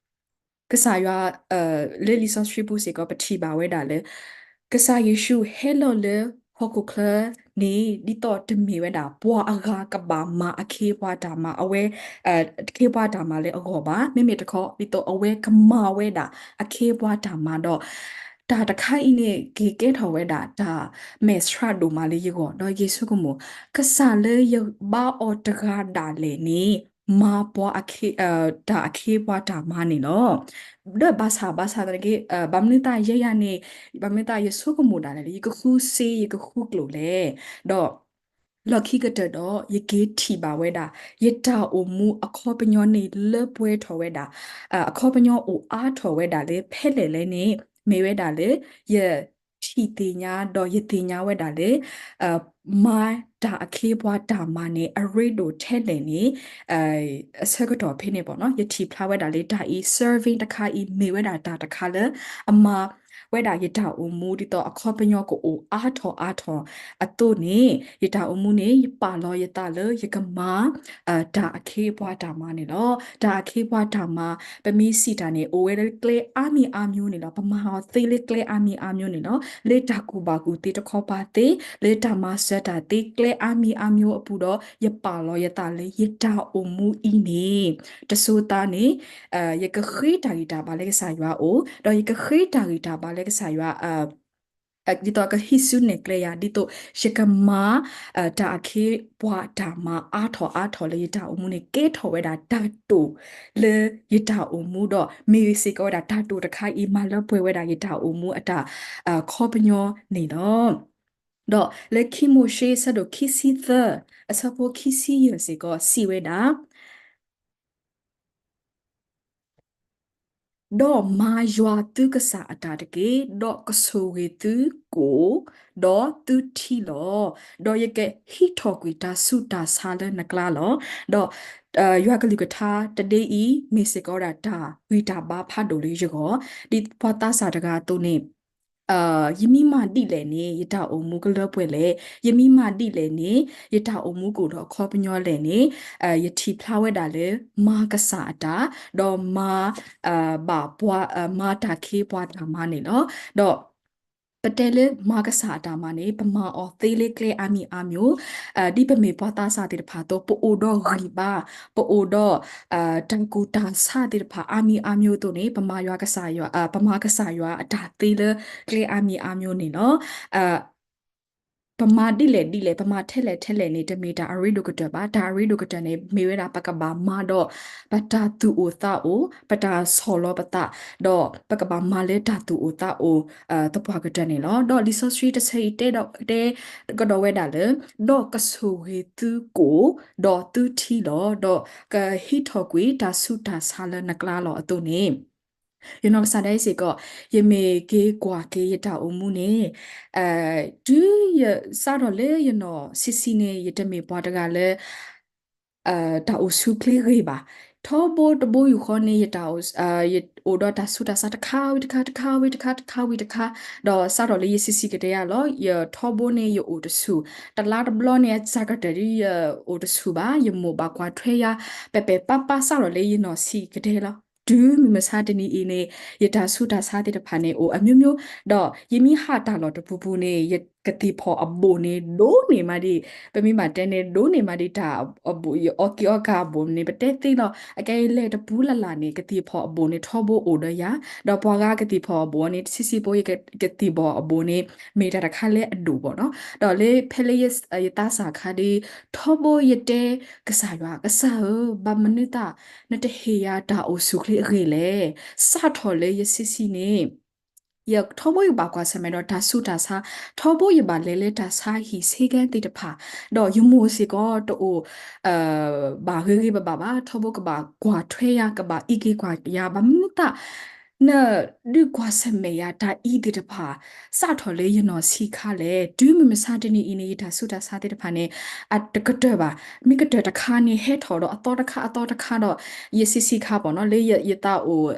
ကစၢ်ယွၤ လၢလံာ်စီဆှံပူၤစ့ၢ်ကီး ပထံၣ်ဘၣ်ဝဲဒၣ်လၢ ကစၢ်ယ့ၣ်ၡူးဟဲလီၤလၢဟီၣ်ခိၣ်ချၢန့ၣ် ဒ်သိးတမ့ၢ်ဝဲဒၣ် ပှၤအဂၤကဘၣ်မၤအခ့အပှၤတၢ်မၤ အဝဲ အခ့အပှၤတၢ်မၤလၢအဂီၢ်ဘၣ်. မ့မ့ၢ်တခီ ဒ်သိးအဝဲကမၤဝဲဒၣ်အခ့အပှၤတၢ်မၤဒီး တၢ်တခါအံၤန့ၣ် က့ၤကဲထီၣ်ဝဲဒၣ်တၢ်မဲာ်ဆှးဒိၣ်မးလၢယဂီၢ် ဒီးယဆိကမိၣ် ကစၢ်လၢယဘါအီၤတဂၤဒၣ်လဲာ်န့ၣ် မၤပှၤ တၢ်အခ့အပှၤတၢ်မၤန့ၣ်လီၤ. ဒီးဘၣ်ဆၣ် ဘၣ်ဆၣ်သနာ်က့ ဘၣ်မနုၤသးယဲယၤန့ၣ် ဘၣ်မနုၤသးယဆိကမိၣ်ဒၣ်လဲာ်လၢ ယကဃူစ့ ယကဃူကျိၣ်လဲၣ်. ဒီး လီၢ်ခံကတၢၢ်ဒီး ယက့ၤထံၣ်ဘၣ်ဝဲဒၣ် ယတၢ်အိၣ်မူအခီပညီန့ၣ် လၢပှဲၤထီၣ်ဝဲဒၣ် အခီပညီအိၣ်အါထီၣ်ဝဲဒၣ်လၢဖဲလဲၣ်လဲၣ်န့ၣ် မ့ၢ်ဝဲဒၣ်လၢ ယထံၣ်သ့ၣ်ညါဒီးယသ့ၣ်ညါဝဲဒၣ်လၢ မၤတၢ်အခ့အပှၤတၢ်မၤန့ၣ် အရ့ဒိၣ်ထဲလဲၣ်န့ၣ် အဆၢကတီၢ်ဖဲန့ၣ်ဘၣ်နီၤ ယထံၣ်ဖျါဝဲဒၣ်လၢတၢ်အံၤ serving တခါအံၤ မ့ၢ်ဝဲဒၣ်တၢ်တခါလၢ အမၤ ဝဲဒၣ်ယတၢ်အိၣ်မူ ဒ်သိးအခီပညီကအိၣ်အါထီၣ်အါထီၣ်အသိးန့ၣ် ယတၢ်အိၣ်မူန့ၣ် ယပာ်လီၤယသးလၢယကမၤ တၢ်အခ့အပှၤတၢ်မၤန့ၣ်လီၤ. တၢ်အခ့အပှၤတၢ်မၤ ပမ့ၢ်စံးတၢ်န့ၣ် အိၣ်ဝဲလၢကျဲအါမံၤအါမျိုးန့ၣ်လီၤ. ပမၤအီၤသ့လၢကျဲအါမံၤအါမျိုးန့ၣ်လီၤ. လၢတၢ်ကူၣ်ဘၣ်ကူၣ်သ့တခီပၤသ့, လၢတၢ်မၤစၢၤတၢ်သ့ ကျဲအါမံၤအါမျိုးအပူၤဒီး ယပာ်လီၤယသးလၢယတၢ်အိၣ်မူအံၤန့ၣ် တစိၤသးန့ၣ် ယကဃ့တၢ်ဂံၢ်တၢ်ဘါလၢကစၢ်ယွၤအအိၣ်, ဒီးယကဃ့တၢ်ဂံၢ်တၢ်ဘါလၢကစၢ်ယွၤ ဒ်သိးကဟံးစုနဲၣ်ကျဲယၤ ဒ်သိးယကမၤ တၢ်အခ့ပှၤတၢ်မၤအါထီၣ်အါထီၣ်လၢယတၢ်အိၣ်မူန့ၣ် ကဲထီၣ်ဝဲဒၣ်တၢ်တိာ်လၢယတၢ်အိၣ်မူဒီး မ့ၢ်စ့ၢ်ကီးဝဲဒၣ်တၢ်တိာ်တခါအံၤ မၤလၢပှဲၤဝဲဒၣ်ယတၢ်အိၣ်မူအတၢ်ခီပညီန့ၣ်လီၤ. ဒီးလၢခံမိၤၡ့ အဆၢဒိၣ်ခံဆံသၢ အဆၢဖိခံဆံယဲၢ်စ့ၢ်ကီး စံးဝဲဒၣ် ဒီးမၤယွၤသုကစၢ်အတၢ်တက့ၢ်, ဒီးကဆိၣ်ဂ့ၤသုကိၣ်, ဒီးသုထံလီၤ. ဒီးယကဟံးထီၣ်ကွံာ်တၢ်ဆူးတၢ်ဆါလၢနကျါလီၤ. ဒီး ယွၤကလုၢ်ကထါတဒ့အံၤ မ့ၢ်စ့ၢ်ကီးဝဲဒၣ်တၢ်ဂံၢ်တၢ်ဘါဖးဒိၣ်လၢယဂီၢ်, ဒ်ပှၤသးစၢ်တဂၤအသိးန့ၣ် ယမ့ၢ်မၤဒ်လဲၣ်န့ၣ် ယတၢ်အိၣ်မူကလၢပှဲၤလဲၣ်, ယမ့ၢ်မၤဒ်လဲၣ်န့ၣ် ယတၢ်အိၣ်မူကအိၣ်ဒီးအခီပညီလဲၣ်န့ၣ် ယထံၣ်ဖျါဝဲဒၣ်လၢ မၤကစၢ်အတၢ်, ဒီးမၤ ဘၣ်ပှၤ မၤတၢ်ခ့ပှၤတၢ်မၤန့ၣ်လီၤ. ဒီး ပတဲလၢမၤကစၢ်အတၢ်မၤန့ၣ် ပမၤအီၤသ့လၢကျဲအါမံၤအါမျိုး, ဒ်ပမ့ၢ်ပှၤသးစၢ်သ့ၣ်တဖၣ်အသိး ပအိၣ်ဒီးဂံၢ်ဘါ, ပအိၣ်ဒီး တၢ်ကူၣ်တၢ်ဆးသ့ၣ်တဖၣ်အါမံၤအါမျိုးအသိးန့ၣ် ပမၤယွၤကစၢ်ယွၤ ပမၤကစၢ်ယွၤအတၢ်သ့လၢကျဲအါမံၤအါမျိုးန့ၣ်လီၤ. ပမၤဒ်လဲၣ်ဒ်လဲၣ် ပမၤထဲလဲၣ်ထဲလဲၣ်န့ၣ် တမ့ၢ်တၢ်အရ့ဒိၣ်ကတၢၢ်ဘၣ်. တၢ်အရ့ဒိၣ်ကတၢၢ်န့ၣ် မ့ၢ်ဝဲဒၣ်ပကဘၣ်မၤဒီး ပတၢ်သူၣ်အိၣ်သးအိၣ်, ပတၢ်ဆီၣ်လီၤပသး, ဒီးပကဘၣ်မၤလၢတၢ်သူၣ်အိၣ်သးအိၣ် သပှၢ်ကတၢၢ်န့ၣ်လီၤ. ဒီးလံာ်စီဆှံတဆၢအံၤတဲဒီး တဲကဒီးဝဲဒၣ်လၢ ဒီးကဆိၣ်ဂ့ၤသုကိၣ်, ဒီးသုထံလီၤ, ဒီးကဟံးထီၣ်ကွံာ်တၢ်ဆူးတၢ်ဆါလၢနကျါလီၤအသိးန့ၣ် ယနီၢ်ကစၢ်ဒၣ်အံၤစ့ၢ်ကီး ယမ့ၢ်က့ၤကွၢ်က့ၤယတၢ်အိၣ်မူန့ၣ် တုၤယစးထီၣ်လၢယနီၢ်ဆံးဆံးန့ၣ် ယတမ့ၢ်ပှၤတဂၤလၢ တၢ်အိၣ်ဆူၣ်ချ့ဂ့ၤဘၣ်. ထီဘိတဘိယူၢ်ဃီန့ၣ် ယတၢ်အိၣ် ယအိၣ်ဒီးတၢ်ဆူးတၢ်ဆါတခါဝံၤတခါ တခါဝံၤတခါ တခါဝံၤတခါ, ဒီးစးထီၣ်လၢယဆံးဆံးကတၢၢ်ယၤလီၤ. ယထီဘိန့ၣ် ယအိၣ်တဆူၣ်, တလါတဘျီန့ၣ် အစှၤကတၢၢ်ဒ်ယအိၣ်တဆူၣ်ဘၣ်, ယမိၢ်ဘၣ်ကွၢ်ထွဲယၤ ပၣ်ပၣ်ပၣ်ပၣ် စးထီၣ်လၢယနီၢ်ဆံးကတၢၢ်လီၤ. တုၤမုၢ်မဆါတနံၤအံၤန့ၣ် ယတၢ်ဆူးတၢ်ဆါသ့ၣ်တဖၣ်န့ၣ် အိၣ်အမျိုးမျိုး, ဒီးယမ့ၢ်ဟးတၢ်လီၢ်တပူၤပူၤန့ၣ် ယကသံၣ်ဖီၣ်အဘိၣ်န့ၣ် ဒိၣ်န့ၢ်မးဒံး, ပမ့ၢ်ဘၣ်တဲန့ၣ် ဒိၣ်န့ၢ်မးဒံးတၢ်အဘိၣ်, ယအီက့ၤအီကၤအဘိၣ်န့ၣ် ပတဲသ့လီၤ. အကဲလဲၤတပူၤလၢ်လၢ်န့ၣ် ကသံၣ်ဖီၣ်အဘိၣ်န့ၣ် ထီဘိအိၣ်ဒီးယၤ, ဒီးပှၤဂၤကသံၣ်ဖီၣ်အဘိၣ်န့ၣ် ဆံးဆံးဖိ ယကသံၣ်ဖီၣ်အဘိၣ်န့ၣ် မ့ၢ်တၢ်တခါလၢအဒိၣ်ဘၣ်နီၤ. ဒီးလၢဖဲလၢယသးစၢ်ခါဒ် ထီဘိယတဲ ကစၢ်ယွၤ, ကစၢ်ဧၢ, ဘၣ်မနုၤသး နတဟ့ၣ်ယၤတၢ်အိၣ်ဆူၣ်ချ့အဂ့ၢ်လဲၣ်. စးထီၣ်လၢယဆံးဆံးန့ၣ် ယထီဘိယဘၣ်ကွၢ်ဆၢၣ်မဲာ်ဒီးတၢ်ဆူးတၢ်ဆါ, ထီဘိယဘၣ်လဲၤလၢတၢ်ဆါဟံၣ်ဆ့ကၤသ့ၣ်တဖၣ်, ဒီးယမိၢ်စ့ၢ်ကီးတအိၣ် ဘၣ်ဂ့ၤဂ့ၤဘၣ်ဘၣ်ဘၣ်, ထီဘိကဘၣ်ကွၢ်ထွဲယၤ, ကဘၣ်အံးက့ၤကွၢ်ယၤ, ဘၣ်မနုၤသး နဒုးကွၢ်ဆၢၣ်မဲာ်ယၤတၢ်အံၤသ့ၣ်တဖၣ် စးထီၣ်လၢယနီၢ်ဆံးခါလဲၣ်. တုၤမုၢ်မဆါတနံၤအံၤန့ၣ် ယတၢ်ဆူးတၢ်ဆါသ့ၣ်တဖၣ်န့ၣ် အတကတၢၢ်ဘၣ်. မ့ၢ်ကတၢၢ်တခါန့ၣ် ဟဲထီၣ်ဒီးအသီတခါအသီတခါဒီး ယဆံးဆံးခါဘၣ်နီၤ လၢယသးအိၣ်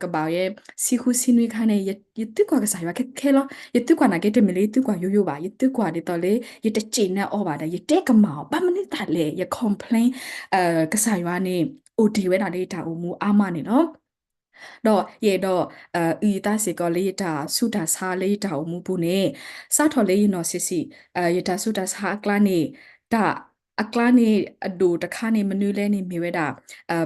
ကဘၣ်ဂဲၤ ဆံဃုဆံနွံခါန့ၣ် ယသုကွၢ်ကစၢ်ယွၤခဲခဲလီၤ. ယသုကွၢ်နာ်က့ တမ့ၢ်လၢယသုကွၢ်ယိယိဘၣ်, ယသုကွၢ်ဒ်သိးလၢ ယတစံးန့ၢ်အီၤဘၣ်ဒီး ယတဲကမၣ်အီၤ, ဘၣ်မနုၤသးလဲၣ် ယ complain ကစၢ်ယွၤန့ၣ် အိၣ်တ့ၢ်ဝဲဒၣ်လၢယတၢ်အိၣ်မူအါမးန့ၣ်လီၤ. ဒီးယအဲၣ်ဒိး အုၣ်ယသးစ့ၢ်ကီးလၢယတၢ်ဆူးတၢ်ဆါလၢယတၢ်အိၣ်မူပူၤန့ၣ် စးထီၣ်လၢယနီၢ်ဆံးဆံး ယတၢ်ဆူးတၢ်ဆါအကျါန့ၣ် တၢ်အကျါန့ၣ် အဒိၣ်တခါန့ၣ် မနုၤလဲၣ်န့ၣ် မ့ၢ်ဝဲဒၣ်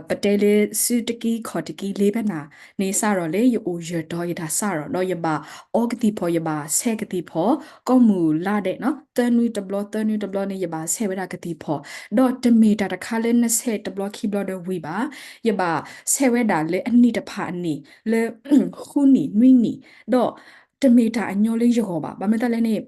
ပတဲလၢစုတကံခီၣ်တကံ လ့ပနၢ်န့ၣ် စးထီၣ်လၢယအိၣ်ယၢၤတီၤယတၢ်စးထီၣ် ဒီးယဘၣ်အီကသံၣ်ဖီၣ် ယဘၣ်ဆဲးကသံၣ်ဖီၣ် ကိးမုၢ်လါဒဲးနီၤ သၢနွံတဘျီ သၢနွံတဘျီန့ၣ် ယဘၣ်ဆဲးဝဲဒၣ်ကသံၣ်ဖီၣ် ဒီးတမ့ၢ်တၢ်တခါလၢနဆဲးတဘျီခံဘျီဒီးဝံၤဘၣ် ယဘၣ်ဆဲးဝဲဒၣ်လၢအနံၣ်တဖၣ်အန့ၣ် လၢ ဃုနံၣ်နွံနံၣ် ဒီးတမ့ၢ်တၢ်အညီလၢယဂီၢ်ဘၣ် ဘၣ်မနုၤသးလဲၣ်န့ၣ်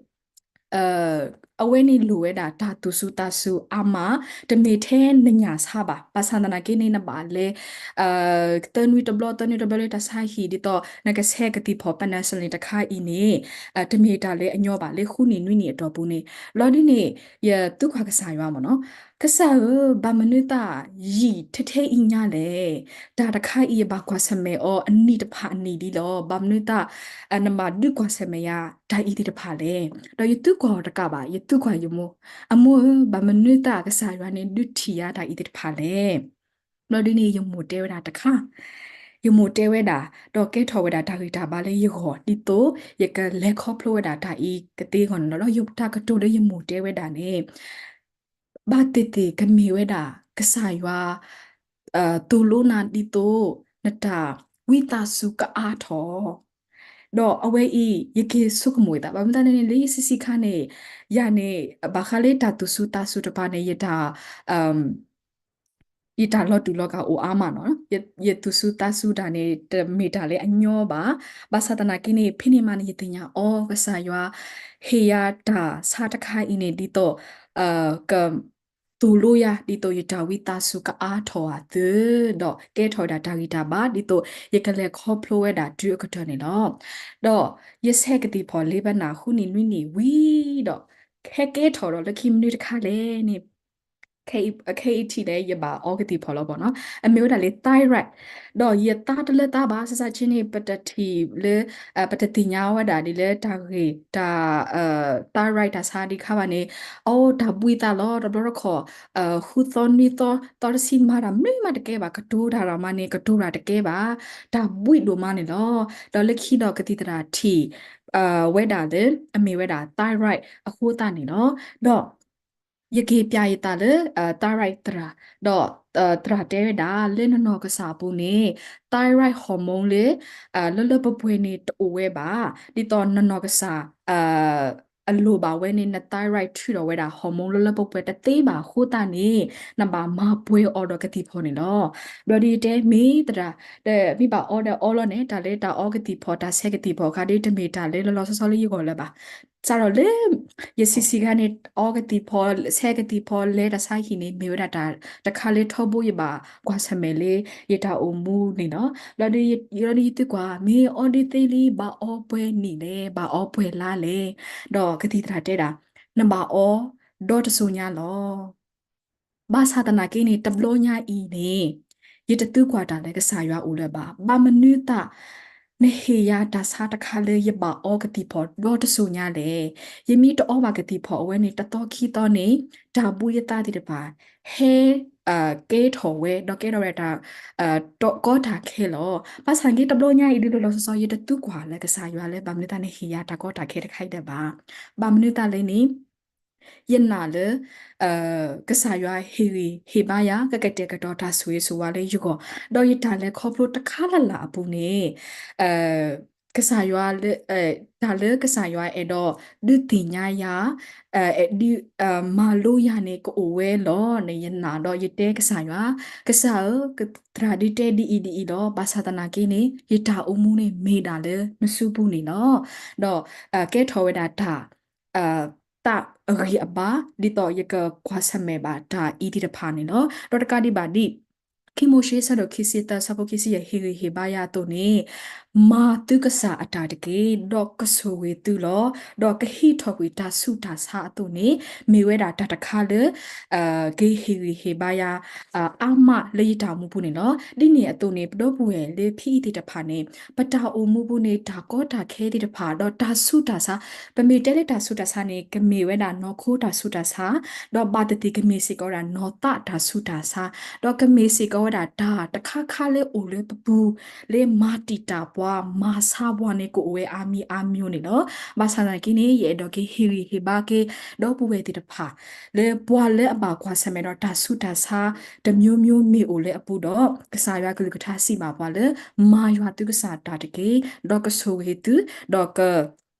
အဝဲန့ၣ်လိၣ်ဝဲဒၣ်တၢ်သူၣ်စူၤသးစူၤအါမး တမ့ၢ်ထဲနညၣ်ဆါဘၣ် ဘၣ်ဆၣ်သနာ်က့န့ၣ် နဘၣ်လဲၤ သၢနွံတဘျီ သၢနွံတဘျီလၢတၢ်ဆါဟံၣ် ဒ်သိးနကဆဲးကသံၣ်ဖီၣ် penicillin တခါအံၤန့ၣ် တမ့ၢ်တၢ်လၢအညီဘၣ် လၢဃုနံၣ်နွံနံၣ်အတီၢ်ပူၤန့ၣ် လီၤဒ်န့ၣ် ယသံကွၢ်ကစၢ်ယွၤမ့ၢ်နီၤ ကစၢ်ဧၢ, ဘၣ်မနုၤသးယံာ်ထဲထဲအံၤညါလဲၣ်. တၢ်တခါအံၤယဘၣ်ကွၢ်ဆၢၣ်မဲာ်အီၤအနံၣ်တဖၣ်အနံၣ်လံလီၤ. ဘၣ်မနုၤသး နဘၣ်ဒုးကွၢ်ဆၢၣ်မဲာ်ယၤတၢ်အံၤသ့ၣ်တဖၣ်လဲၣ်. ဒီးယသုကွၢ်အီၤတကးဘၣ်, ယသုကွၢ်ယမိၢ်, အမိၢ်ဧၢ, ဘၣ်မနုၤသးကစၢ်ယွၤန့ၣ်ဒုးထံၣ်ယၤတၢ်အံၤသ့ၣ်တဖၣ်လဲၣ်. ဘျီဒ်န့ၣ် ယမိၢ်တဲဝဲဒၣ်တခါ, ယမိၢ်တဲဝဲဒၣ်, ဒီးကဲထီၣ်ဝဲဒၣ်တၢ်ဂံၢ်တၢ်ဘါလၢယဂီၢ် ဒ်သိးယကလဲၤခီဖျိဝဲဒၣ်တၢ်အံၤကသ့အဂီၢ်န့ၣ်လီၤ. ဒီးတၢ်ကတိၤလၢယမိၢ်တဲဝဲဒၣ်န့ၣ် ဘၣ်သ့ၣ်သ့ၣ်ကမ့ၢ်ဝဲဒၣ် ကစၢ်ယွၤ သိၣ်လိနၤဒ်သိး နတၢ်ဝံသးစူၤကအါထီၣ်, ဒီးအဝဲအံၤ ယက့ၤဆိကမိၣ်အသး, ဘၣ်မနုၤသးန့ၣ်န့ၣ် လၢယဆံးဆံးခါန့ၣ် ယၤန့ၣ် ဘၣ်ဃးလၢတၢ်သူၣ်စူၤသးစူၤတပၤန့ၣ် ယတၢ် ယတၢ်လီၤတူာ်လီၤကာ်အိၣ်အါမးနီၤ. ယသူၣ်စူၤသးစူၤတၢ်န့ၣ် တမ့ၢ်တၢ်လၢအညီဘၣ်. ဘၣ်ဆၣ်သနာ်က့န့ၣ် ဖဲန့ၣ်မးန့ၣ် ယသ့ၣ်ညါအီၤ ကစၢ်ယွၤ ဟ့ၣ်ယၤတၢ်ဆါတခါအံၤန့ၣ် ဒ်သိး က သိၣ်လိယၤ ဒ်သိးယတၢ်ဝံသးစူၤကအါထီၣ်အသိး, ဒီးကဲထီၣ်ဝဲဒၣ်တၢ်ဂံၢ်တၢ်ဘါ ဒ်သိးယကလဲၤခီဖျိဝဲဒၣ်တုၤအကတၢၢ်န့ၣ်လီၤ. ဒီးယဆဲးကသံၣ်ဖီၣ်လ့ၤဘၣ်နၢ်ဃုနံၣ်နွံနံၣ်ဝံၤဒီး ဟဲကဲထီၣ်ဒီးလၢခံမနုၤတခါလဲၣ်န့ၣ် ခဲအံၤထံၣ်န့ၣ် ယဘၣ်အီကသံၣ်ဖီၣ်လီၤဘၣ်နီၤ, အမ့ၢ်ဝဲဒၣ်လၢ thyroid, ဒီးယသါတလၢသါဘၣ် စစချင်းန့ၣ် ပတထံၣ်လၢ ပတသ့ၣ်ညါဝဲဒၣ်ဒ်လၢတၢ်ဂ့ၢ် တၢ် thyroid တၢ်ဆါဒံးခါဘၣ်န့ၣ် အီတၢ်ဘှံးသးလီၤ တဘျီတခီၣ် ဃုသီနွံသီ သီတဆံမၤတၢ်မနုၤမးတကဲဘၣ် ကတိၤတၢ်ရၣ်မးန့ၣ် ကတိၤတၢ်တကဲဘၣ် တၢ်ဘှံးဒိၣ်မးန့ၣ်လီၤ. ဒီးလၢခံဒီးကသံၣ်သရၣ်ထံၣ် ဝဲဒၣ်လၢ အမ့ၢ်ဝဲဒၣ် thyroid အဃိသတးန့ၣ်လီၤ. ဒီး ယက့ၤပျးယသးလၢ thyroid သရၣ်, ဒီး သရၣ်တဲဝဲဒၣ် လၢနနီၢ်ကစၢ်အပူၤန့ၣ် thyroid hormone လၢ လၢလၢပှဲၤပှဲၤန့ၣ်တအိၣ်ဝဲဘၣ်, ဒ်သိးနနီၢ်ကစၢ် အလိၣ်ဘၣ်ဝဲန့ၣ် န thyroid ထုးထီၣ်ဝဲဒၣ် hormone လၢလၢပှဲၤပှဲၤတသ့ဘၣ်အဃိသတးန့ၣ် နဘၣ်မၤပှဲၤအီၤဒီးကသံၣ်ဖီၣ်န့ၣ်လီၤ. ဘျီဒ်ယတဲမ့ၢ်သရၣ် ဒီးမ့ၢ်ဘၣ်အီဒီးအီလီၤန့ၣ် တၢ်လၢတၢ်အီကသံၣ်ဖီၣ် တၢ်ဆဲးကသံၣ်ဖီၣ်အခါဒီး တမ့ၢ်တၢ်လၢလီၤလီၤဆီဆီလၢယဂီၢ်လၢၤဘၣ်. စးထီၣ်လၢ ယဆံးဆံးခါန့ၣ် အီကသံၣ်ဖီၣ် ဆဲးကသံၣ်ဖီၣ် လဲၤတၢ်ဆါဟံၣ်န့ၣ် မ့ၢ်ဝဲဒၣ်တၢ်တခါလၢထီဘိယဘၣ်ကွၢ်ဆၢၣ်မဲာ်လၢ ယတၢ်အိၣ်မူန့ၣ်လီၤ. ဘျီဒ်ယသုကွၢ် မ့ၢ်အီဒ်သ့လံ ဘၣ်အီပှဲၤနံၣ်လဲၣ် ဘၣ်အီပှဲၤလါလဲၣ်. ဒီးကသံၣ်သရၣ်တဲဒၣ် နဘၣ်အီ ဒီတစိၤညါလီၤ. ဘၣ်ဆၣ်သနာ်က့န့ၣ် တဘျီညါအံၤန့ၣ် ယတသံကွၢ်တၢ်လၢကစၢ်ယွၤအိၣ်လၢၤဘၣ်. ဘၣ်မနုၤသး နဟ့ၣ်ယၤတၢ်ဆါတခါလၢယဘၣ်အီကသံၣ်ဖီၣ်ဒီတစိၤညါလဲၣ်. ယမ့ၢ်တအီဘၣ်ကသံၣ်ဖီၣ်အဝဲန့ၣ် တသီခံသီန့ၣ် တၢ်ဘှံးယသးသ့ၣ်တဖၣ် ဟဲ ကဲထီၣ်ဝဲ ဒီးကဲထီၣ်ဝဲတၢ် ကီတၢ်ခဲလီၤ. ဘၣ်ဆၣ်က့တဘျီညါအံၤဒ်လီၤလီၤဆီဆီ ယတသံကွၢ်လၢကစၢ်ယွၤလၢ ဘၣ်မနုၤသးနဟ့ၣ်ယၤတၢ်ကီတၢ်ခဲတခါအံၤလၢၤဘၣ်. ဘၣ်မနုၤသးလဲၣ်န့ၣ် ယနာ်လၢ ကစၢ်ယွၤဟ့ၣ်ဂံၢ်ဟ့ၣ်ဘါယၤ ကကတဲာ်ကတီၤတၢ်ဆိၣ်ဂ့ၤဆိၣ်ဝါလၢယဂီၢ်, ဒီးယတၢ်လဲၤခီဖျိတခါလၢ်လၢ်အပူၤန့ၣ် ကစၢ်ယွၤလၢ တၢ်လၢကစၢ်ယွၤအဲၣ်ဒိးဒုးသ့ၣ်ညါယၤ အဲၣ်ဒိး မၤလိယၤန့ၣ် ကအိၣ်ဝဲလီၤန့ၣ် ယနာ်ဒီးယတဲကစၢ်ယွၤ, ကစၢ်ဧၢ, သရၣ်ဒုးတဲဒ်အံၤဒ်အံၤလီၤ. ဘၣ်ဆၣ်သနာ်က့န့ၣ် ယတၢ်အိၣ်မူန့ၣ်မ့ၢ်ဒၣ်လၢနစုပူၤန့ၣ်လီၤ. ဒီး ကဲထီၣ်ဝဲဒၣ်တၢ် သးအဂံၢ်အဘါ ဒ်သိးယကကွၢ်ဆၢၣ်မဲာ်ဘၣ်တၢ်အံၤသ့ၣ်တဖၣ်န့ၣ်လီၤ. ဒီးတကးဒံးဘၣ်ဒ် ခံမိၤၡ့ဆၢဒိၣ်ခံဆံသၢဆၢဖိခံဆံယဲၢ် ဟ့ၣ်ဂံၢ်ဟ့ၣ်ဘါယၤအသိးန့ၣ်, မၤသုကစၢ်အတၢ်တက့ၢ်, ဒီးကဆိၣ်ဂ့ၤသုလီၤ. ဒီးကဟံးထီၣ်ကွံာ်တၢ်ဆူးတၢ်ဆါအသိးန့ၣ်, မ့ၢ်ဝဲဒၣ်တၢ်တခါလၢ ကဟ့ၣ်ဂံၢ်ဟ့ၣ်ဘါယၤ အါမးလၢယတၢ်အိၣ်မူပူၤန့ၣ်လီၤ. ဒ်န့ၣ်အသိးန့ၣ် ပဒီပုၢ်ဝဲၢ်လၢဖဲအံၤသ့ၣ်တဖၣ်န့ၣ် ပတၢ်အိၣ်မူပူၤန့ၣ် တၢ်ကီတၢ်ခဲသ့ၣ်တဖၣ် ဒီးတၢ်ဆူးတၢ်ဆါ, ပမ့ၢ်တဲလၢတၢ်ဆူးတၢ်ဆါန့ၣ် ကမ့ၢ်ဝဲဒၣ်နီၢ်ခိတၢ်ဆူးတၢ်ဆါ, ဒီးဘၣ်သ့ၣ်သ့ၣ်ကမ့ၢ်စ့ၢ်ကီးဝဲဒၣ်နီၢ်သးတၢ်ဆူးတၢ်ဆါ, ဒီးကမ့ၢ်စ့ၢ်ကီးဝဲဒၣ်တၢ်တခါခါလၢအိၣ်လၢပပူၤ လၢမၤတံာ်တာ်ပှၤ မၤဆါပှၤန့ၣ် ကအိၣ်ဝဲအါမံၤအါမံၤန့ၣ်လီၤ. ဘၣ်ဆၣ်သနာ်က့န့ၣ် ယအဲၣ်ဒိးက့ၤဟ့ၣ်ဂံၢ်ဟ့ၣ်ဘါက့ၤ ဒီပုၢ်ဝဲၢ်သ့ၣ်တဖၣ် လၢပှၤလၢအဘၣ်ကွၢ်ဆၢၣ်မဲာ်ဒီးတၢ်ဆူးတၢ်ဆါ တမျိုးမျိုးမ့ၢ်အိၣ်လၢအပူၤဒီး ကစၢ်ယွၤကလုၢ်ကထါစံးဘၣ်ပှၤလၢ မၤယွၤသုကစၢ်တၢ်တက့ၢ်, ဒီးကဆိၣ်ဂ့ၤသု, ဒီးက ဟံး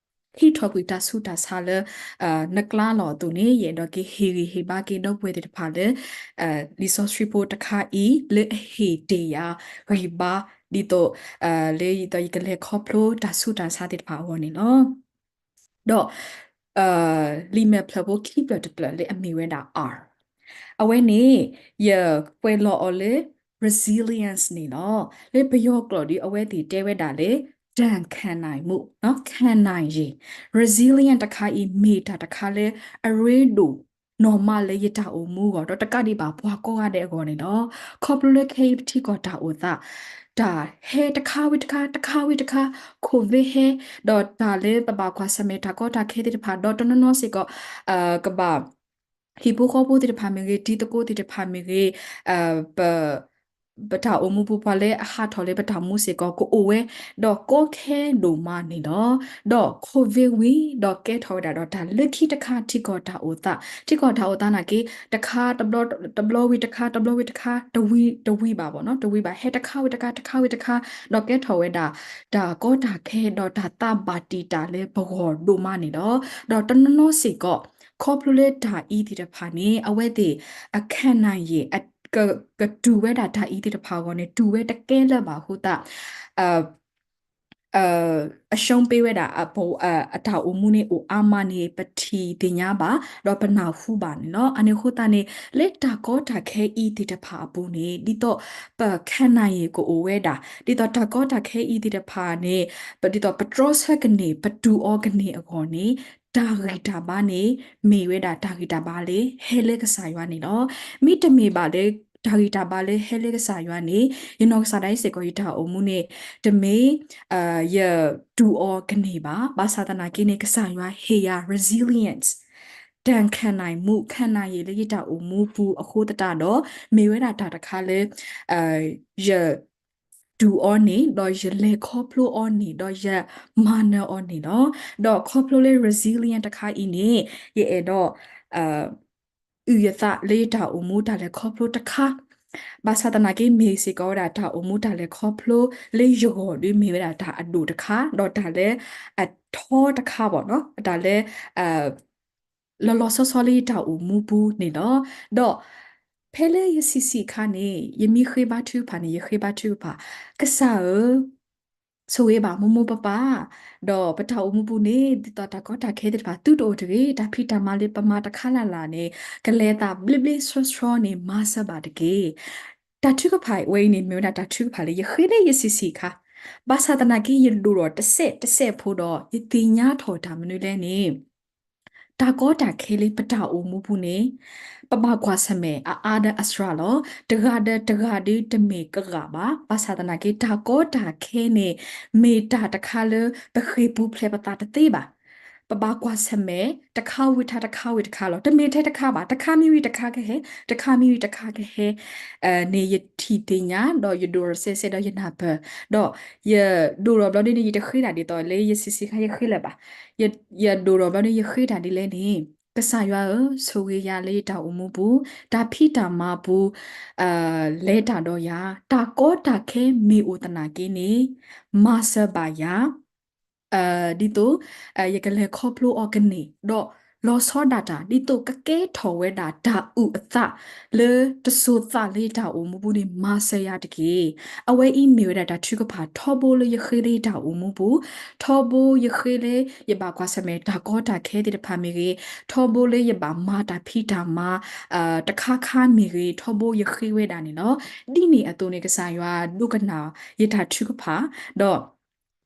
ထီၣ်ကွံာ်တၢ်ဆူးတၢ်ဆါလၢ နကျါလီၤအသိးန့ၣ် ယအဲၣ်ဒိးက့ၤဟ့ၣ်ဂံၢ်ဟ့ၣ်ဘါက့ၤဒီပုၢ်ဝဲၢ်သ့ၣ်တဖၣ်လၢ လံာ်စီဆှံဖိတခါအံၤ လၢအဟ့ၣ်တ့ၢ်ယၤဂံၢ်ဘါ ဒ်သိး လၢယကလဲၤခီဖျိတၢ်ဆူးတၢ်ဆါသ့ၣ်တဖၣ်အဂီၢ်န့ၣ်လီၤ. ဒီး လံာ်မဲာ်ဖျၢၣ်ဖိခံဖျၢၣ်တဖျၢၣ်လၢအမ့ၢ်ဝဲဒၣ် R အဝဲန့ၣ် ယကွဲးလီၤအီၤလၢ resilience န့ၣ်လီၤ. လၢပယီၤကျိာ်ဒီး အဝဲသ့ၣ်တဲဝဲဒၣ်လၢ တၢ်ခံနိုင်မှု, ခံနိုင်ရည်, resilience တခါအံၤ မ့ၢ်တၢ်တခါလၢအရ့ဒိၣ် နီၢ်မးလၢယတၢ်အိၣ်မူအဂီၢ် ဒီးတကးဒံးဘၣ်ပှၤကိးဂၤဒဲးအဂီၢ်န့ၣ်လီၤ. ခီဖျိလၢခဲအံၤပထံကီၢ်တၢ်အိၣ်သး တၢ်ဟဲတခါဝံၤတခါ တခါဝံၤတခါ COVID ဟဲ ဒီးတၢ်လၢပဘၣ်ကွၢ်ဆၢၣ်မဲာ်တၢ်ကီတၢ်ခဲသ့ၣ်တဖၣ် ဒီးတနီၤနီၤစ့ၢ်ကီး ကဘၣ် ဟံၣ်ဖိဃီဖိသ့ၣ်တဖၣ်မ့ၢ်ဂ့ၤ တံၤသကိးသ့ၣ်တဖၣ်မ့ၢ်ဂ့ၤ ပ ပတၢ်အိၣ်မူပူၤ ပှၤလၢအဟးထီၣ်လၢပတၢ်မူစ့ၢ်ကီး ကအိၣ်ဝဲ ဒီးကီခဲဒိၣ်မးန့ၣ်လီၤ. ဒီး COVID ဝံၤ ဒီးကဲထီၣ်ဝဲဒၣ်ဒီးတၢ်လၢခံတခါ ထံကီၢ်တၢ်အိၣ်သး ထံကီၢ်တၢ်အိၣ်သးနာ်က့ တခါတဘျီ တဘျီဝံၤတခါ တဘျီဝံၤတခါ တဝံၤ တဝံၤဘၣ်ပေါ့နော် တဝံၤဘၣ် ဟဲတခါဝံၤတခါ တခါဝံၤတခါ ဒီးကဲထီၣ်ဝဲဒၣ် တၢ်ကီတၢ်ခဲ ဒီးတၢ်သးဘၣ်တံာ်တာ်လၢပဂီၢ်ဒိၣ်မးန့ၣ်လီၤ. ဒီးတနီၤနီၤစ့ၢ်ကီး ခီဖျိလၢတၢ်အံၤသ့ၣ်တဖၣ်န့ၣ် အဝဲသ့ၣ် အခံနိုင်ရည် အ က ကတူၢ်ဝဲဒၣ်တၢ်အံၤသ့ၣ်တဖၣ်အဂီၢ်န့ၣ် တူၢ်ဝဲတကဲလၢၤဘၣ်အဃိသတး အ အ အရှုံးပေးဝဲဒၣ် အ အတၢ်အိၣ်မူန့ၣ်အိၣ်အါမးန့ၣ် ပထံၣ်သ့ၣ်ညါဘၣ် ဒီးပနၢ်ဟူဘၣ်န့ၣ်လီၤ. အန့ၣ်အဃိသတးန့ၣ် လၢတၢ်ကီတၢ်ခဲအံၤသ့ၣ်တဖၣ်အပူၤန့ၣ် ဒ်သိးပခံနိုင်ရည်ကအိၣ်ဝဲဒၣ် ဒ်သိးတၢ်ကီတၢ်ခဲအံၤသ့ၣ်တဖၣ်န့ၣ် ပ ဒ်သိးပတြီဆၢကန့ၢ် ပတူၢ်အီၤကန့ၢ်အဂီၢ်န့ၣ် တၢ်ဂံၢ်တၢ်ဘါန့ၣ် မ့ၢ်ဝဲဒၣ်တၢ်ဂံၢ်တၢ်ဘါလၢဟဲလၢကစၢ်ယွၤန့ၣ်လီၤ. မ့တမ့ၢ်ဘၣ်လၢ တၢ်ဂံၢ်တၢ်ဘါလၢဟဲလၢကစၢ်ယွၤန့ၣ် ယနီၢ်ကစၢ်ဒၣ်အံၤစ့ၢ်ကီး ယတၢ်အိၣ်မူန့ၣ် တမ့ၢ် ယတူၢ်အီၤကန့ၢ်ဘၣ်. ဘၣ်ဆၣ်သနာ်က့န့ၣ် ကစၢ်ယွၤဟ့ၣ်ယၤ resilience တၢ်ခံနိုင်မှု ခံနိုင်ရည် လၢယတၢ်အိၣ်မူပူၤအဃိသတးဒီး မ့ၢ်ဝဲဒၣ်တၢ်တခါလၢ ယတူၢ်အီၤန့ၣ် ဒီးယလဲၤခီဖျိအီၤန့ၣ် ဒီးယမၤနၢၤအီၤန့ၣ်လီၤ. ဒီးခီဖျိလၢ resilience တခါအံၤန့ၣ် ယအဲၣ်ဒိး အုၣ်ယသးလၢယတၢ်အိၣ်မူတၢ်လဲၤခီဖျိတခါ ဘၣ်ဆၣ်သနာ်က့ မ့ၢ်စ့ၢ်ကီးဝဲဒၣ်တၢ်အိၣ်မူတၢ်လဲၤခီဖျိလၢယဂီၢ်ဒီး မ့ၢ်ဝဲဒၣ်တၢ်အဒိၣ်တခါ ဒီးတၢ်လၢအထီတခါဘၣ်နီၤ တၢ်လၢ လီၤလီၤဆီဆီလၢယတၢ်အိၣ်မူပူၤန့ၣ်လီၤ. ဒီးဖဲလၢယဆံးဆံးအခါန့ၣ် ယမ့ၢ်ဃ့ဘါထုကဖၣ်န့ၣ် ယဃ့ဘါထုကဖၣ် ကစၢ်ဧၢ ဆိၣ်ဂ့ၤဘၣ်မိၢ်မိၢ်ပၢ်ပၢ် ဒီးပတၢ်အိၣ်မူပူၤန့ၣ် ဒ်သိးတၢ်ကီတၢ်ခဲသ့ၣ်တဖၣ် သုတအိၣ်တဂ့ၤ တၢ်ဖံးတၢ်မၤလၢပမၤတခါလၢ်လၢ်န့ၣ် ကလဲၤသးဘျ့ဘျ့ဆှီဆှီန့ၣ် မၤစၢၤဘၣ်တက့ၢ်. တၢ်ထုကဖၣ်ဝဲအံၤန့ၣ် မ့ၢ်ဝဲဒၣ်တၢ်ထုကဖၣ်လၢယဃ့လၢယဆံးဆံးအခါ ဘၣ်ဆၣ်သနာ်က့ ယဒိၣ်ထီၣ်တစဲးတစဲးဖိဒီး ယသ့ၣ်ညါထီၣ်တၢ်မနုၤလဲၣ်န့ၣ် တၢ်ကီတၢ်ခဲလၢပတၢ်အိၣ်မူပူၤန့ၣ် ပဘၣ်ကွၢ်ဆၢၣ်မဲာ်အအါဒီးအစှၤလီၤ. တဂၤဒီးတဂၤဒုတမ့ၢ်ကဂၤဘၣ်. ဘၣ်ဆၣ်သနာ်က့ တၢ်ကီတၢ်ခဲန့ၣ် မ့ၢ်တၢ်တခါလၢပဃ့ၢ်ပူၤဖျဲးပသးတသ့ဘၣ်. ပဘၣ်ကွၢ်ဆၢၣ်မဲာ် တခါဝံၤတခါ တခါဝံၤတခါလီၤ. တမ့ၢ်ထဲတခါဘၣ်. တခါမ့ၢ်ဝံၤတခါကဟဲ, တခါမ့ၢ်ဝံၤတခါကဟဲ န့ၣ် ယထံၣ်သ့ၣ်ညါ ဒီးယဒိၣ်ထီၣ်စဲးစဲးဒီးယနၢ်ပၢၢ်, ဒီးယဒိၣ်ထီၣ်ဘျီဒ်န့ၣ် ယတဃ့တၢ်ဒ်သိးလၢယဆံးဆံးခါယဃ့လၢၤဘၣ်. ယဒိၣ်ထီၣ်ဘျီဒ်န့ၣ် ယဃ့တၢ်ဒ်လဲၣ်န့ၣ်, ကစၢ်ယွၤဧၢ, ဆိၣ်ဂ့ၤယၤလၢယတၢ်အိၣ်မူပူၤ, တၢ်ဖံးတၢ်မၤပူၤ လဲၤတၢ်ဒီးယၤ, တၢ်ကီတၢ်ခဲမ့ၢ်အိၣ်သနာ်က့န့ၣ် မၤစၢၤဘၣ်ယၤ ဒ်သိး ယကလဲၤခီဖျိအီၤကန့ၢ်, ဒီးလီၤဆီဒၣ်တၢ် ဒ်သိးကကဲထီၣ်ဝဲဒၣ်တၢ်အုၣ်အသး လၢတစိၤသးလၢယတၢ်အိၣ်မူပူၤန့ၣ် မၤစၢၤယၤတက့ၢ်. အဝဲအံၤမ့ၢ်ဝဲဒၣ်တၢ်ထုကဖၣ်ထီဘိလၢယဃ့လၢယတၢ်အိၣ်မူပူၤ, ထီဘိယဃ့လၢယဘၣ်ကွၢ်ဆၢၣ်မဲာ်တၢ်ကီတၢ်ခဲသ့ၣ်တဖၣ်မ့ၢ်ဂ့ၤ, ထီဘိလၢယဘၣ်မၤတၢ်ဖံးတၢ်မၤ တခါခါမ့ၢ်ဂ့ၤ, ထီဘိယဃ့ဝဲဒၣ်န့ၣ်လီၤ. ဒ်န့ၣ်အသိးန့ၣ် ကစၢ်ယွၤဒိကနၣ်ယတၢ်ထုကဖၣ်, ဒီး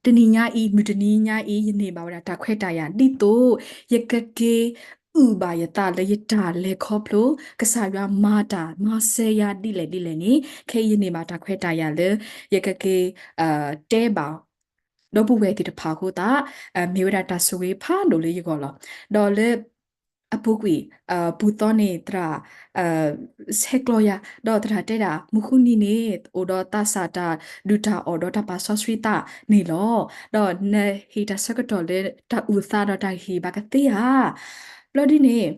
တနံၤညါအံၤ မုၢ်တနံၤညါအံၤ ယန့ၢ်ဘၣ်ဝဲဒၣ်တၢ်ခွဲးတၢ်ယာ် ဒ်သိး ယကက့ၤအုၣ်ဘၣ်ယသးလၢယတၢ်လဲၤခီဖျိ ကစၢ်ယွၤမၤတၢ်မၤစၢၤယၤဒ်လဲၣ်ဒ်လဲၣ်န့ၣ်, ခဲအံၤယန့ၢ်ဘၣ်တၢ်ခွဲးတၢ်ယာ်လၢ ယကက့ၤ တဲဘၣ် ဒီပုၢ်ဝဲၢ်သ့ၣ်တဖၣ်အဃိသတး မ့ၢ်ဝဲဒၣ်တၢ်ဆိၣ်ဂ့ၤဖးဒိၣ်လၢယဂီၢ်လီၤ. ဒီးလၢ အပူၤကွံာ် ပူၤသီန့ၣ် သရၣ် ဆဲးကျိးယၤ ဒီးသရၣ်တဲဒၣ် မုၢ်ဃုနံၤန့ၣ် အိၣ်ဒီးသးစၢ်တၢ်ဒုၣ်တၢ်အီၣ်ဒီးတၢ်ပာ်စီဆှံသးန့ၣ်လီၤ. ဒီးနဟ့ၣ်တၢ်ဆၢကတီၢ်လၢတၢ်အုၣ်သးဒီးတၢ်ဟ့ၣ်ဘၣ်ကသ့ဧါ. ဘျီဒ်န့ၣ်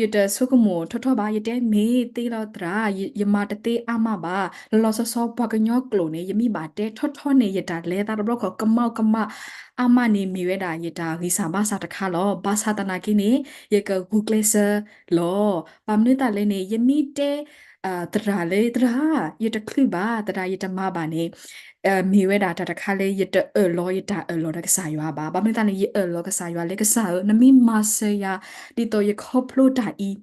ယတဆိကမိၣ်ထီထီဘၣ်, ယတဲမ့ၢ်သ့လီၤသရၣ်, ယမၤတသ့အါမးဘၣ်. လီၤလီၤဆီဆီပှၤကညီကျိာ်န့ၣ် ယမ့ၢ်ဘၣ်တဲထီထီန့ၣ် ယတၢ်လဲၤသးတဘျီခီၣ် ကမၣ်ကမၣ်အါမးန့ၣ် မ့ၢ်ဝဲဒၣ်ယတၢ်ဂံၢ်စၢ်ဘါစၢ်တခါလီၤ. ဘၣ်ဆၣ်သနာ်က့န့ၣ် ယကဂုာ်ကျဲးစၢးလီၤ. ဘၣ်မနုၤသးလဲၣ်န့ၣ် ယမ့ၢ်တဲ သရၣ်လၢ သရၣ် ယတချုးဘၣ်, သရၣ် ယတမၤဘၣ်န့ၣ် မ့ၢ်ဝဲဒၣ်တၢ်တခါလၢယတအၢၣ်လီၤယတၢ်အၢၣ်လီၤဒီးကစၢ်ယွၤဘၣ်. ဘၣ်မနုၤသးန့ၣ် ယအၢၣ်လီၤကစၢ်ယွၤလၢ ကစၢ်ဧၢ, နမ့ၢ်မၤစၢၤယၤ ဒ်သိးယခီဖျိတၢ်အံၤ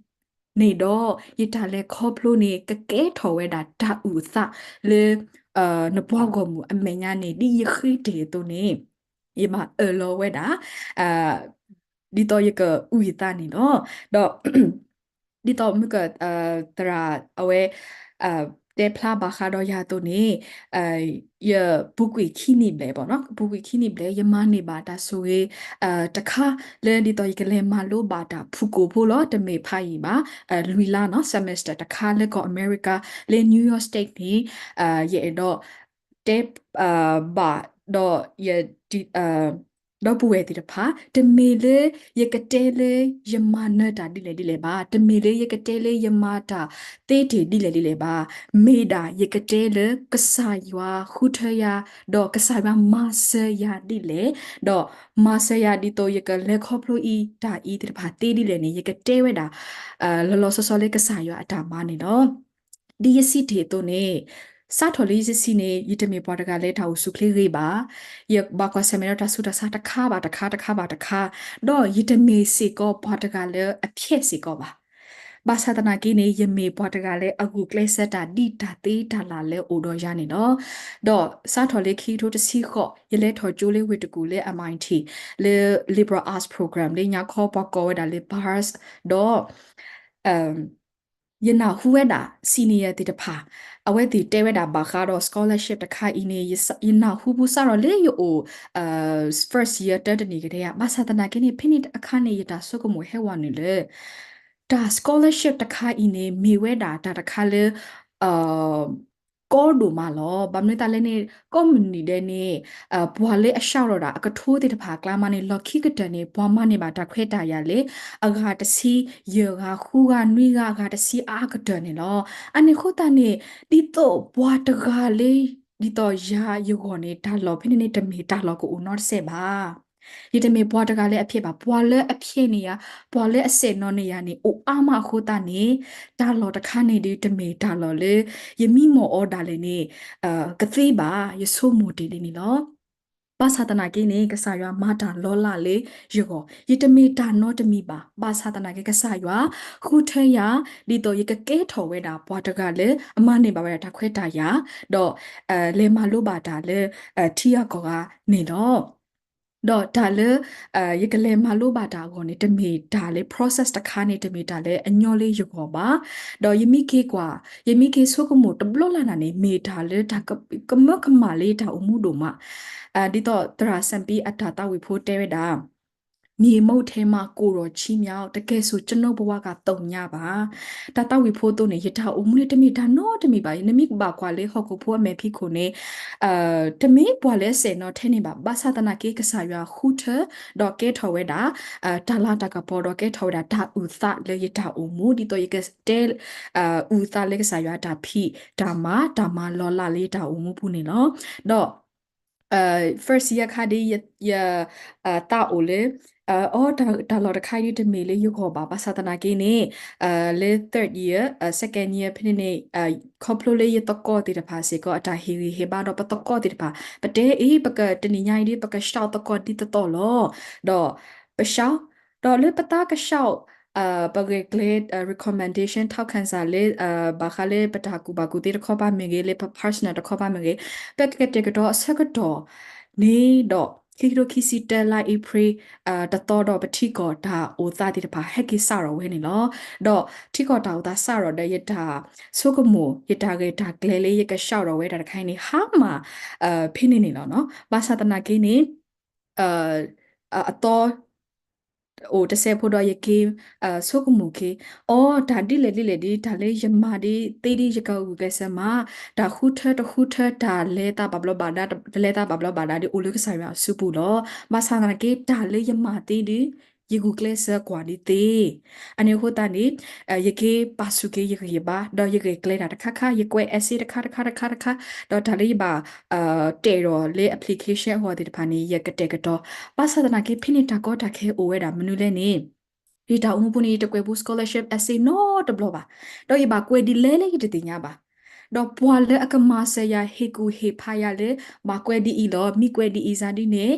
န့ၣ်ဒီး ယတၢ်လဲၤခီဖျိန့ၣ် ကကဲထီၣ်ဝဲဒၣ်တၢ်အုၣ်အသးလၢ နပှၤဂီၢ်မုၢ်အမဲာ်ညါန့ၣ် ဒ်ယဃ့တ့ၢ်အသိးန့ၣ် ယဘၣ်အၢၣ်လီၤဝဲဒၣ် ဒ်သိးယကအုၣ်ယသးန့ၣ်လီၤ. ဒီး ဒ်သိးမုၢ်က သရၣ်အဝဲ တဲဖျါဘၣ်ဃးဒီးယၤအသိးန့ၣ် ယပူၤကွံာ်ခံနံၣ်ဘျဲၣ်ဘၣ်နီၤ, ပူၤကွံာ်ခံနံၣ်ဘျဲၣ် ယမၤန့ၢ်ဘၣ်တၢ်ဆိၣ်ဂ့ၤ တခါလၢဒ်သိးယကလဲၤမၤလိဘၣ်တၢ်ဖုၣ်ကိာ်ဖိလီၤ. တမ့ၢ်ဖးယံာ်ဘၣ် လွံၢ်လါနီၤ semester တခါလၢကီၢ်အမဲရကၤ လၢ New York State န့ၣ် ယအဲၣ်ဒိး တဲ ဘၣ်ဒီးယ ဒီပုၢ်ဝဲၢ်သ့ၣ်တဖၣ် တမ့ၢ်လၢယကတဲလၢယမၤနၢၤတၢ်ဒ်လဲၣ်ဒ်လဲၣ်ဘၣ်, တမ့ၢ်လၢယကတဲလၢယမၤတၢ်သ့တ့ၢ်ဒ်လဲၣ်ဒ်လဲၣ်ဘၣ်, မ့ၢ်ဒၣ်ယကတဲလၢကစၢ်ယွၤဃုထၢယၤ, ဒီးကစၢ်ယွၤမၤစၢၤယၤဒ်လဲၣ်, ဒီးမၤစၢၤယၤဒ်သိးယကလဲၤခီဖျိအံၤတၢ်အံၤသ့ၣ်တဖၣ်သ့ဒ်လဲၣ်န့ၣ် ယကတဲဝဲဒၣ် လီၤလီၤဆီဆီလၢကစၢ်ယွၤအတၢ်မၤန့ၣ်လီၤ. ဒ်ယစံးတ့ၢ်အသိးန့ၣ် စးထီၣ်လၢယစံးန့ၣ် ယတမ့ၢ်ပှၤတဂၤလၢတၢ်အိၣ်ဆူၣ်ချ့ဂ့ၤဘၣ်. ယဘၣ်ကွၢ်ဆၢၣ်မဲာ်ဒီးတၢ်ဆူးတၢ်ဆါတခါဘၣ်တခါ တခါဘၣ်တခါ, ဒီးယတမ့ၢ်စ့ၢ်ကီးပှၤတဂၤလၢအဖျဲၣ်စ့ၢ်ကီးဘၣ်. ဘၣ်ဆၣ်သနာ်က့န့ၣ် ယမ့ၢ်ပှၤတဂၤလၢအဂုာ်ကျဲးစၢးတၢ်ဒ်တၢ်သ့တၢ်လၢ်လၢအိၣ်ဒီးယၤန့ၣ်လီၤ. ဒီးစးထီၣ်လၢခံကထိတဆံဃိး ယလဲၤထီၣ်ကၠိလၢဝ့ၢ်တကူၣ်လၢ M I T လၢ liberal arts program လၢညါခီပှၤကိးဝဲဒၣ်လၢ Bars ဒီး ယနၢ်ဟူဝဲဒၣ် senior သ့ၣ်တဖၣ် အဝဲသ့ၣ်တဲဝဲဒၣ်ဘၣ်ဃးဒီး scholarship တခါအံၤန့ၣ် ယနၢ်ဟူပူၤစးထီၣ်လၢယအိၣ် first year တၢတနံၣ်ကတည်းက ဘၣ်ဆၣ်သနာ်က့န့ၣ် ဖဲန့ၣ်အခါန့ၣ် ယတၢ်ဆိကမိၣ်ဟဲဝဲနုာ်လၢ တၢ် scholarship တခါအံၤန့ၣ် မ့ၢ်ဝဲဒၣ်တၢ်တခါလၢ ကီဒိၣ်မးလီၤ. ဘၣ်မနုၤသတးလဲၣ်န့ၣ် ကိးမုၢ်နံၤဒဲးန့ၣ် ပှၤလၢအဆှၢထီၣ်ဒၣ်အကထိသ့ၣ်တဖၣ်အကျါမးန့ၣ် လီၢ်ခံကတၢၢ်န့ၣ် ပှၤမၤန့ၢ်ဘၣ်တၢ်ခွဲးတၢ်ယာ်လၢ အဂၤတဆံ ယဲၢ်ဂၤ ဃုဂၤ နွံဂၤ အဂၤတဆံအါအကတၢၢ်န့ၣ်လီၤ. အန့ၣ်အဃိသတးန့ၣ် ဒ်သိးပှၤတဂၤလၢ ဒ်သိးယၤယဂီၢ်န့ၣ် တၢ်လီၢ်ဖဲန့ၣ်န့ၣ် တမ့ၢ်တၢ်လီၢ်ကအိၣ်နီတစဲးဘၣ်. ယတမ့ၢ်ပှၤတဂၤလၢအဖျဲၣ်ဘၣ်, ပှၤလၢအဖျဲၣ်န့ၢ်ယၤ, ပှၤလၢအစဲၣ်နီၤန့ၢ်ယၤန့ၣ် အိၣ်အါမးအဃိသတးန့ၣ် တၢ်လီၢ်တခါန့ၣ်ဒီး တမ့ၢ်တၢ်လီၢ်လၢ ယမံမီၢ်အီၤဒၣ်လဲာ်န့ၣ် ကသ့ဘၣ်, ယဆိကမိၣ်တ့ၢ်လံန့ၣ်လီၤ. ဘၣ်ဆၣ်သနာ်က့န့ၣ် ကစၢ်ယွၤမၤတၢ်လီၤလးလၢယဂီၢ်, ယတမ့ၢ်တၢ်နီတမံၤဘၣ်. ဘၣ်ဆၣ်သနာ်က့ ကစၢ်ယွၤဃုထၢယၤ ဒ်သိးယကကဲထီၣ်ဝဲဒၣ်ပှၤတဂၤလၢအမၤန့ၢ်ဘၣ်ဝဲဒၣ်တၢ်ခွဲးတၢ်ယာ်, ဒီး လဲၤမၤလိဘၣ်တၢ်လၢ ထံဂၤကီၢ်ဂၤန့ၣ်လီၤ. ဒီးတၢ်လၢ ယကလဲၤမၤလိဘၣ်တၢ်အဂီၢ်န့ၣ် တမ့ၢ်တၢ်လၢ process တခါန့ၣ် တမ့ၢ်တၢ်လၢအညီလၢယဂီၢ်ဘၣ်. ဒီးယမ့ၢ်က့ၤကွၢ်, ယမ့ၢ်က့ၤဆိကမိၣ်တဘျီလၢ်လၢ်န့ၣ် မ့ၢ်တၢ်လၢတၢ်ကမၢကမၣ်လၢယတၢ်အိၣ်မူဒိၣ်မး ဒ်သိးသရၣ်စၣ်ပံအတၢ်သးဝံၣ်ဖိတဲဝဲဒၣ် မြေမှုန့်ထဲမှာ ကိုယ်တော်ချီးမြှောက်, တကယ်ဆို ကျွန်ုပ်ဘဝက သုည ဘၣ်. တၢ်သးဝံၣ်ဖိအသိးန့ၣ် ယတၢ်အိၣ်မူန့ၣ် တမ့ၢ်တၢ်နီတမံၤဘၣ်. နမ့ၢ်ကဘၣ်ကွၢ်လၢဟီၣ်ခိၣ်ဖိအမဲာ်ဖံးခိၣ်န့ၣ် တမ့ၢ်ပှၤလၢအစဲၣ်နီၤထဲန့ၣ်ဘၣ်. ဘၣ်ဆၣ်သနာ်က့ ကစၢ်ယွၤဃုထၢ ဒီးကဲထီၣ်ဝဲဒၣ် တၢ်လၤတၢ်ကပီၤ ဒီးကဲထီၣ်ဝဲဒၣ်တၢ်အုၣ်သးလၢယတၢ်အိၣ်မူ ဒ်သိးယကတဲ အုၣ်သးလၢကစၢ်ယွၤအတၢ်ဖံးတၢ်မၤ တၢ်မၤလီၤလးလၢယတၢ်အိၣ်မူပူၤန့ၣ်လီၤ. ဒီး first year ခါဒ် ယ သးအိၣ်လၢ အီ တၢ်လီၢ်တခါအံၤဒ်တမ့ၢ်လၢယဂီၢ်ဘၣ်. ဘၣ်ဆၣ်သနာ်က့န့ၣ် လၢ third year, second year ဖဲန့ၣ်န့ၣ် ခီဖျိလၢယသကိးသ့ၣ်တဖၣ်စ့ၢ်ကီး အတၢ်ဟ့ၣ်ဂံၢ်ဟ့ၣ်ဘါဒီးပသကိးသ့ၣ်တဖၣ် ပတဲအံၤ ပကတနံၤညါအံၤဒ် ပက shout သကိးဒ်သိးသိးလီၤ. ဒီး ပ shout ဒီးလၢပသးက shout ပဂဲၤကျဲ recommendation ထောက်ခံစာ လၢ ဘၣ်ဃးလၢပတၢ်ကူၣ်ဘၣ်ကူၣ်သ့တခီပၤမ့ၢ်ဂ့ၤ လၢပ personal တခီပၤမ့ၢ်ဂ့ၤ ပကကတဲာ်ကတီၤအဆၢကတီၢ်န့ၣ်ဒီး ခံကထိခံဆံတၢ လါအ့ဖြ့ၣ် တသီဒီး ပထံကီၢ်တၢ်အိၣ်သးသ့ၣ်တဖၣ် ဟဲက့ၤစးထီၣ်ဝဲန့ၣ်လီၤ. ဒီးထံကီၢ်တၢ်အိၣ်သးစးထီၣ်ဒီး ယတၢ်ဆိကမိၣ် ယတၢ်ဂဲၤတၢ်ကျဲၤလၢယက shout ထီၣ်ဝဲဒၣ်တခါအံၤန့ၣ် ဟါမၢ် ဖဲန့ၣ်န့ၣ်လီၤ. ဘၣ်ဆၣ်သနာ်က့န့ၣ် အသီ အိၣ်တစဲးဖိဒီး ယက့ၤ ဆိကမိၣ်က့ၤ အီ တၢ်ဒ်လဲၣ်ဒ်လဲၣ်ဒ် တၢ်လၢယမၤဒ်သ့ဒ် ယကဂုာ်ကျဲးစၢးမၤ တၢ်ဃုထၢတဃုထၢ တၢ်လဲၤသးဘၣ်ဘျီးဘၣ်ဒါ တလဲၤသးဘၣ်ဘျီးဘၣ်ဒါဒ် အိၣ်လၢကစၢ်ယွၤအစုပူၤလီၤ. ဘၣ်ဆၣ်သနာ်က့ တၢ်လၢယမၤသ့ဒ် ယဂုာ်ကျဲးစၢးကွၢ်ဒ်သ့ အန့ၣ်အဃိသတးန့ၣ် ယက့ၤပာ်ဆူၣ်က့ၤယဂံၢ်ယဘါ ဒီးယဂဲၤကျဲၤတၢ်တခါခါ ယကွဲး essay တခါတခါတခါတခါ ဒီးတၢ်လၢယဘၣ် တဲာ်ဒီးလၢ application အဂီၢ်သ့ၣ်တဖၣ်န့ၣ် ယကတဲာ်ကတီၤ ဘၣ်ဆၣ်သနာ်က့ ဖဲန့ၣ်တၢ်ကီတၢ်ခဲအိၣ်ဝဲဒၣ်မနုၤလဲၣ်န့ၣ် ယတၢ်အိၣ်မူပူၤန့ၣ် ယတကွဲးဘူး scholarship essay နီတဘျီဘၣ်. ဒီးယဘၣ်ကွဲးဒ်လဲၣ်လၢယတသ့ၣ်ညါဘၣ်. ဒီးပှၤလၢအကမၤစၢၤယၤ ဟ့ၣ်ကူၣ်ဟ့ၣ်ဖးယၤလၢ ဘၣ်ကွဲးဒ်အံၤလီၤ မ့ၢ်ကွဲးဒ်အံၤစ့ၢ်ဒ်န့ၣ်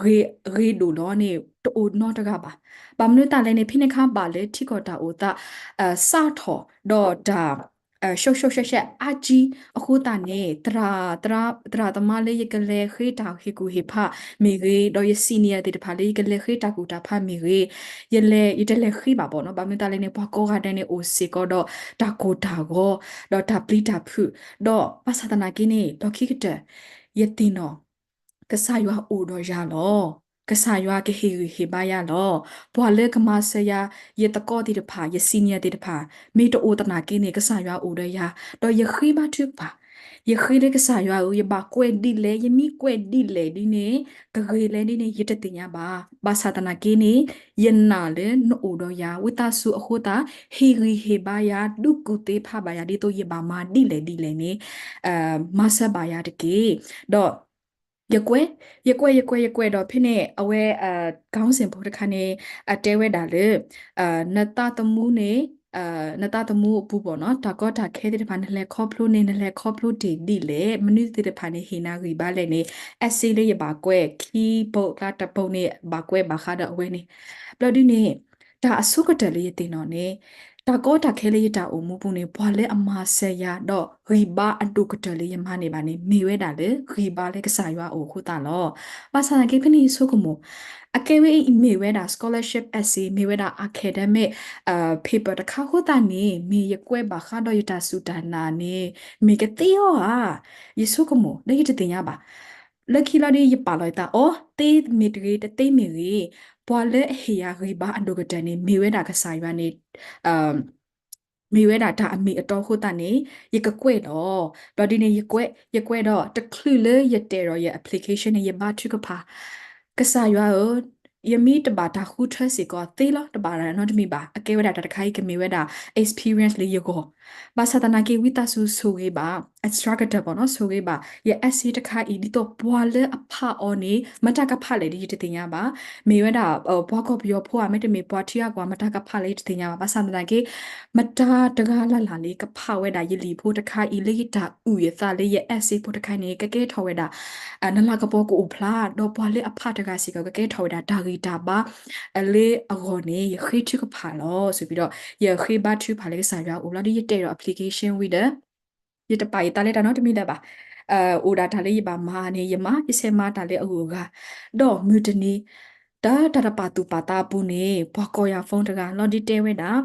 ဂ့ၤဒိၣ်လီၤန့ၣ် တအိၣ်နီတဂၤဘၣ်. ဘၣ်မနုၤသတးလဲၣ်န့ၣ် ဖဲန့ၣ်အခါဘၣ်လၢထံကီၢ်တၢ်အိၣ်သး စးထီၣ်ဒီးတၢ် ရှုပ်ရှုပ်ရှက်ရှက် အါကံ အဃိသတးန့ၣ် သရၣ် သရၣ် သရၣ်သမါလၢယကလဲၤဃ့တၢ်ဟ့ၣ်ကူၣ်ဟ့ၣ်ဖးမ့ၢ်ဂ့ၤ, ဒီးယ senior သ့ၣ်တဖၣ်လၢယကလဲၤဃ့တၢ်ကူၣ်တၢ်ဖးမ့ၢ်ဂ့ၤ, ယလဲၤ ယတလဲၤဃ့ဘၣ်ဘၣ်နီၤ, ဘၣ်မနုၤသးလဲၣ်န့ၣ် ပှၤကိးဂၤဒဲးန့ၣ် အိၣ်စ့ၢ်ကီးဒီးတၢ်ကိၢ်တၢ်ဂီၤ, ဒီးတၢ်ပျံၤတၢ်ဖုး, ဒီးဘၣ်ဆၣ်သနာ်က့န့ၣ် လီၢ်ခံကတၢၢ် ယသ့ၣ်နီၣ် ကစၢ်ယွၤအိၣ်ဒီးယၤလီၤ. ကစၢ်ယွၤကဟ့ၣ်ဂံၢ်ဟ့ၣ်ဘါယၤလီၤ. ပှၤလၢကမၤစၢၤယၤ, ယသကိးသ့ၣ်တဖၣ်, ယ senior သ့ၣ်တဖၣ်, မ့ၢ်တအိၣ်သနာ်က့န့ၣ် ကစၢ်ယွၤအိၣ်ဒီးယၤ, ဒီးယဃ့ဘါထုကဖၣ်, ယဃ့လၢကစၢ်ယွၤဧၢ, ယဘၣ်ကွဲးဒ်လဲၣ်, ယမ့ၢ်ကွဲးဒ်လဲၣ်ဒ်န့ၣ် ကဂ့ၤလဲၣ်ဒ်န့ၣ် ယတသ့ၣ်ညါဘၣ်. ဘၣ်ဆၣ်သနာ်က့န့ၣ် ယနာ်လၢနအိၣ်ဒီးယၤ, ဝံသးစူၤအဃိသတး ဟ့ၣ်ဂံၢ်ဟ့ၣ်ဘါယၤ, ဒုးကူၣ်သ့ဖးဘၣ်ယၤ ဒ်သိးယဘၣ်မၤဒ်လဲၣ်ဒ်လဲၣ်န့ၣ် မၤစၢၤဘၣ်ယၤတက့ၢ်. ဒီး ယကွဲး, ယကွဲး ယကွဲး ယကွဲးဒီး ဖဲန့ၣ် အဝဲ council ဖိတခါန့ၣ် အတဲဝဲဒၣ်လၢ နသးသမူန့ၣ် နသးသမူအပူၤဘၣ်နီၤ, တၢ်ကီတၢ်ခဲသ့ၣ်တဖၣ် နလဲၤခီဖျိန့ၣ် နလဲၤခီဖျိတ့ၢ်ဒ်လဲၣ်, မနုၤသ့ၣ်တဖၣ်န့ၣ် ဟ့ၣ်နၤဂံၢ်ဘါလဲၣ်န့ၣ် essay လၢယဘၣ်ကွဲး ခံပိာ်ကျါတပိာ်န့ၣ် ဘၣ်ကွဲးဘၣ်ဃးဒီးအဝဲန့ၣ် ဘျီဒ်န့ၣ် တၢ်အဆိကတၢၢ်လၢယသ့ၣ်နီၣ်န့ၣ် တၢ်ကီတၢ်ခဲလၢယတၢ်အိၣ်မူပူၤန့ၣ် ပှၤလၢအမၤစၢၤယၤ ဒီးဂံၢ်ဘါအဒိၣ်ကတၢၢ်လၢယမၤန့ၢ်ဘၣ်န့ၣ် မ့ၢ်ဝဲဒၣ်လၢဂံၢ်ဘါလၢကစၢ်ယွၤအအိၣ်အဃိသတးလီၤ. ဘၣ်ဆၣ်သနာ်က့ဖဲန့ၣ်ယဆိကမိၣ် အကဲဝဲအံၤမ့ၢ်ဝဲဒၣ် scholarship essay မ့ၢ်ဝဲဒၣ် academic paper တခါအဃိသတးန့ၣ် မ့ၢ်ယကွဲးဘၣ်ဃးဒီးယတၢ်စူၢ်တၢ်နာ်န့ၣ် မ့ၢ်ကသ့အီၤဧါ, ယဆိကမိၣ် ဒီးယတသ့ၣ်ညါဘၣ်. လၢခံလီၤဒီးယပာ်လီၤယသး အိ သ့မ့ၢ်တဂ့ၤ တသ့မ့ၢ်ဂ့ၤ, ပှၤလၢအဟ့ၣ်ယၤဂံၢ်ဘါအဒိၣ်ကတၢၢ်န့ၣ် မ့ၢ်ဝဲဒၣ်ကစၢ်ယွၤန့ၣ် မ့ၢ်ဝဲဒၣ်တၢ်အမ့ၢ်အတီအဃိသတးန့ၣ် ယကကွဲးလီၤ. ဘျီဒ်န့ၣ် ယကွဲး ယကွဲးဒီး တချုးလၢယတဲာ်ဒီးယ application န့ၣ် ယဘါထုကဖၣ် ကစၢ်ယွၤဧၢ, ယမ့ၢ်တဘၣ်တၢ်ဃုထၢစ့ၢ်ကီးသ့လီၤ, တဘၣ်နီတမံၤဘၣ်. အကဲဝဲဒၣ်တၢ်တခါအံၤကမ့ၢ်ဝဲဒၣ် experience လၢယဂီၢ်, ဘၣ်ဆၣ်သနာ်က့ ဝံသးစူၤဆိၣ်ဂ့ၤဘၣ် instructor ဘၣ်နီၤ, ဆိၣ်ဂ့ၤဘၣ် ယ essay တခါအံၤ ဒ်သိးပှၤလၢအဖးအီၤန့ၣ် မတၤကဖးလဲၣ်ဒီးယတသ့ၣ်ညါဘၣ်. မ့ၢ်ဝဲဒၣ် ပှၤကီၢ်ပယီၤဖိဧါ, မ့တမ့ၢ်ပှၤထံဂၤကီၢ်ဂၤ မတၤကဖးလဲၣ်ယတသ့ၣ်ညါဘၣ်. ဘၣ်ဆၣ်သနာ်က့ မတၤတဂၤလၢ်လၢ်လၢကဖးဝဲဒၣ်ယလံာ်ဖိတခါအံၤ လၢယတၢ်အုၣ်ယသးလၢယ essay ဖိတခါန့ၣ် ကကဲထီၣ်ဝဲဒၣ် နလၤကပီၤကအိၣ်ဖျါ, ဒီးပှၤလၢအဖးတဂၤစ့ၢ်ကီး ကကဲထီၣ်ဝဲဒၣ်တၢ်ဂံၢ်တၢ်ဘါ လၢအဂီၢ်န့ၣ် ယဃ့ထုကဖၣ်လီၤ. စံးဘျီဒီး ယဃ့ဘါထုကဖၣ်လၢကစၢ်ယွၤအအိၣ်လီၤဒီး ယတဲာ်ဒီး application ဝံၤဒီး ယတပာ်ယသးလၢတၢ်နီတမံၤလၢၤဘၣ်. အိၣ်ဒၣ်တၢ်လၢယဘၣ်မၤန့ၣ် ယမၤ ယဆဲးမၤတၢ်လၢအဂုၤအဂၤ, ဒီးမုၢ်တနံၤ တၢ်တၢ်တပာ်သူၣ်ပာ်သးအပူၤန့ၣ် ပှၤကိးယၤ phone တဂၤလီၤဒီးတဲဝဲဒၣ်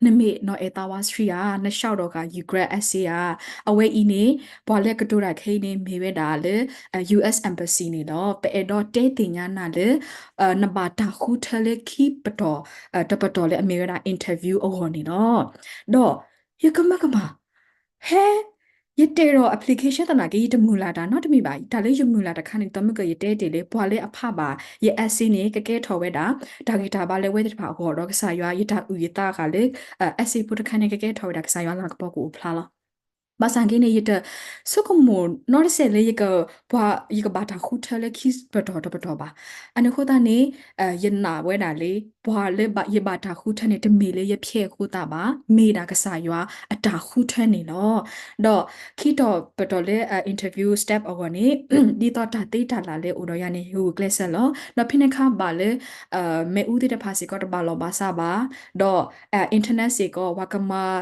နမ့ၢ်နီၢ်အဲၣ်သးဝါဆှံဧါ, န လျှောက် ဒီးဂၤ ယူၤကြဲၣ် essay ဧါ. အဝဲအံၤန့ၣ် ပှၤလၢကတိၤတၢ်ခဲအံၤန့ၣ် မ့ၢ်ဝဲဒၣ်လၢ US Embassy န့ၣ်လီၤ. ပအဲၣ်ဒိးတဲသ့ၣ်ညါနၤလၢ နဘၣ်တၢ်ဃုထၢလၢခံပတီၢ် တပတီၢ်လၢအမ့ၢ်ဝဲဒၣ် interview အဂီၢ်န့ၣ်လီၤ. ဒီးယကမၢကမၣ် ဟဲ ယတဲာ်ဒီး application သနာ်က့ ယတမုၢ်လၢ်တၢ်နီတမံၤဘၣ်. တၢ်လၢယမုၢ်လၢ်တခါန့ၣ် ဒ်သိးမုၢ်ကၢၢ်ယတဲတ့ၢ်လၢ ပှၤလၢအဖးဘၣ်ယ essay န့ၣ် ကကဲထီၣ်ဝဲဒၣ် တၢ်ဂံၢ်တၢ်ဘါလၢအဝဲသ့ၣ်တဖၣ်အဂီၢ်ဒီး ကစၢ်ယွၤ ယတၢ်အုၣ်ယသးအဂၤလၢ essay ဖိတခါန့ၣ် ကကဲထီၣ်ဝဲဒၣ် ကစၢ်ယွၤလၤကပီၤကအိၣ်ဖျါလီၤ. ဘၣ်ဆၣ်က့န့ၣ် ယတဆိကမိၣ်နီတစဲးလၢယက ပှၤ ယကဘၣ်တၢ်ဃုထၢလၢခံပတီၢ်တပတီၢ်ဘၣ်. အန့ၣ်အဃိသတးန့ၣ် ယနာ်ဝဲဒၣ်လၢ ပှၤလၢယဘၣ်တၢ်ဃုထၢန့ၣ် တမ့ၢ်လၢယဖျဲၣ်အဃိသတးဘၣ်, မ့ၢ်ဒၣ်ကစၢ်ယွၤအတၢ်ဃုထၢန့ၣ်လီၤ. ဒီးခံတီၤပတီၢ်လၢ interview step အဂီၢ်န့ၣ် ဒ်သိးတၢ်သ့တၢ်လၢ်လၢအိၣ်ဒီးယၤန့ၣ် ဂုာ်ကျဲးစၢးလီၤ. ဒီးဖဲန့ၣ်အခါဘၣ်လၢ မ့ၣ်အူသ့ၣ်တဖၣ်စ့ၢ်ကီးတဘၣ်လီၢ်ဘၣ်စးဘၣ်, ဒီး internet စ့ၢ်ကီး ပှၤကမၤ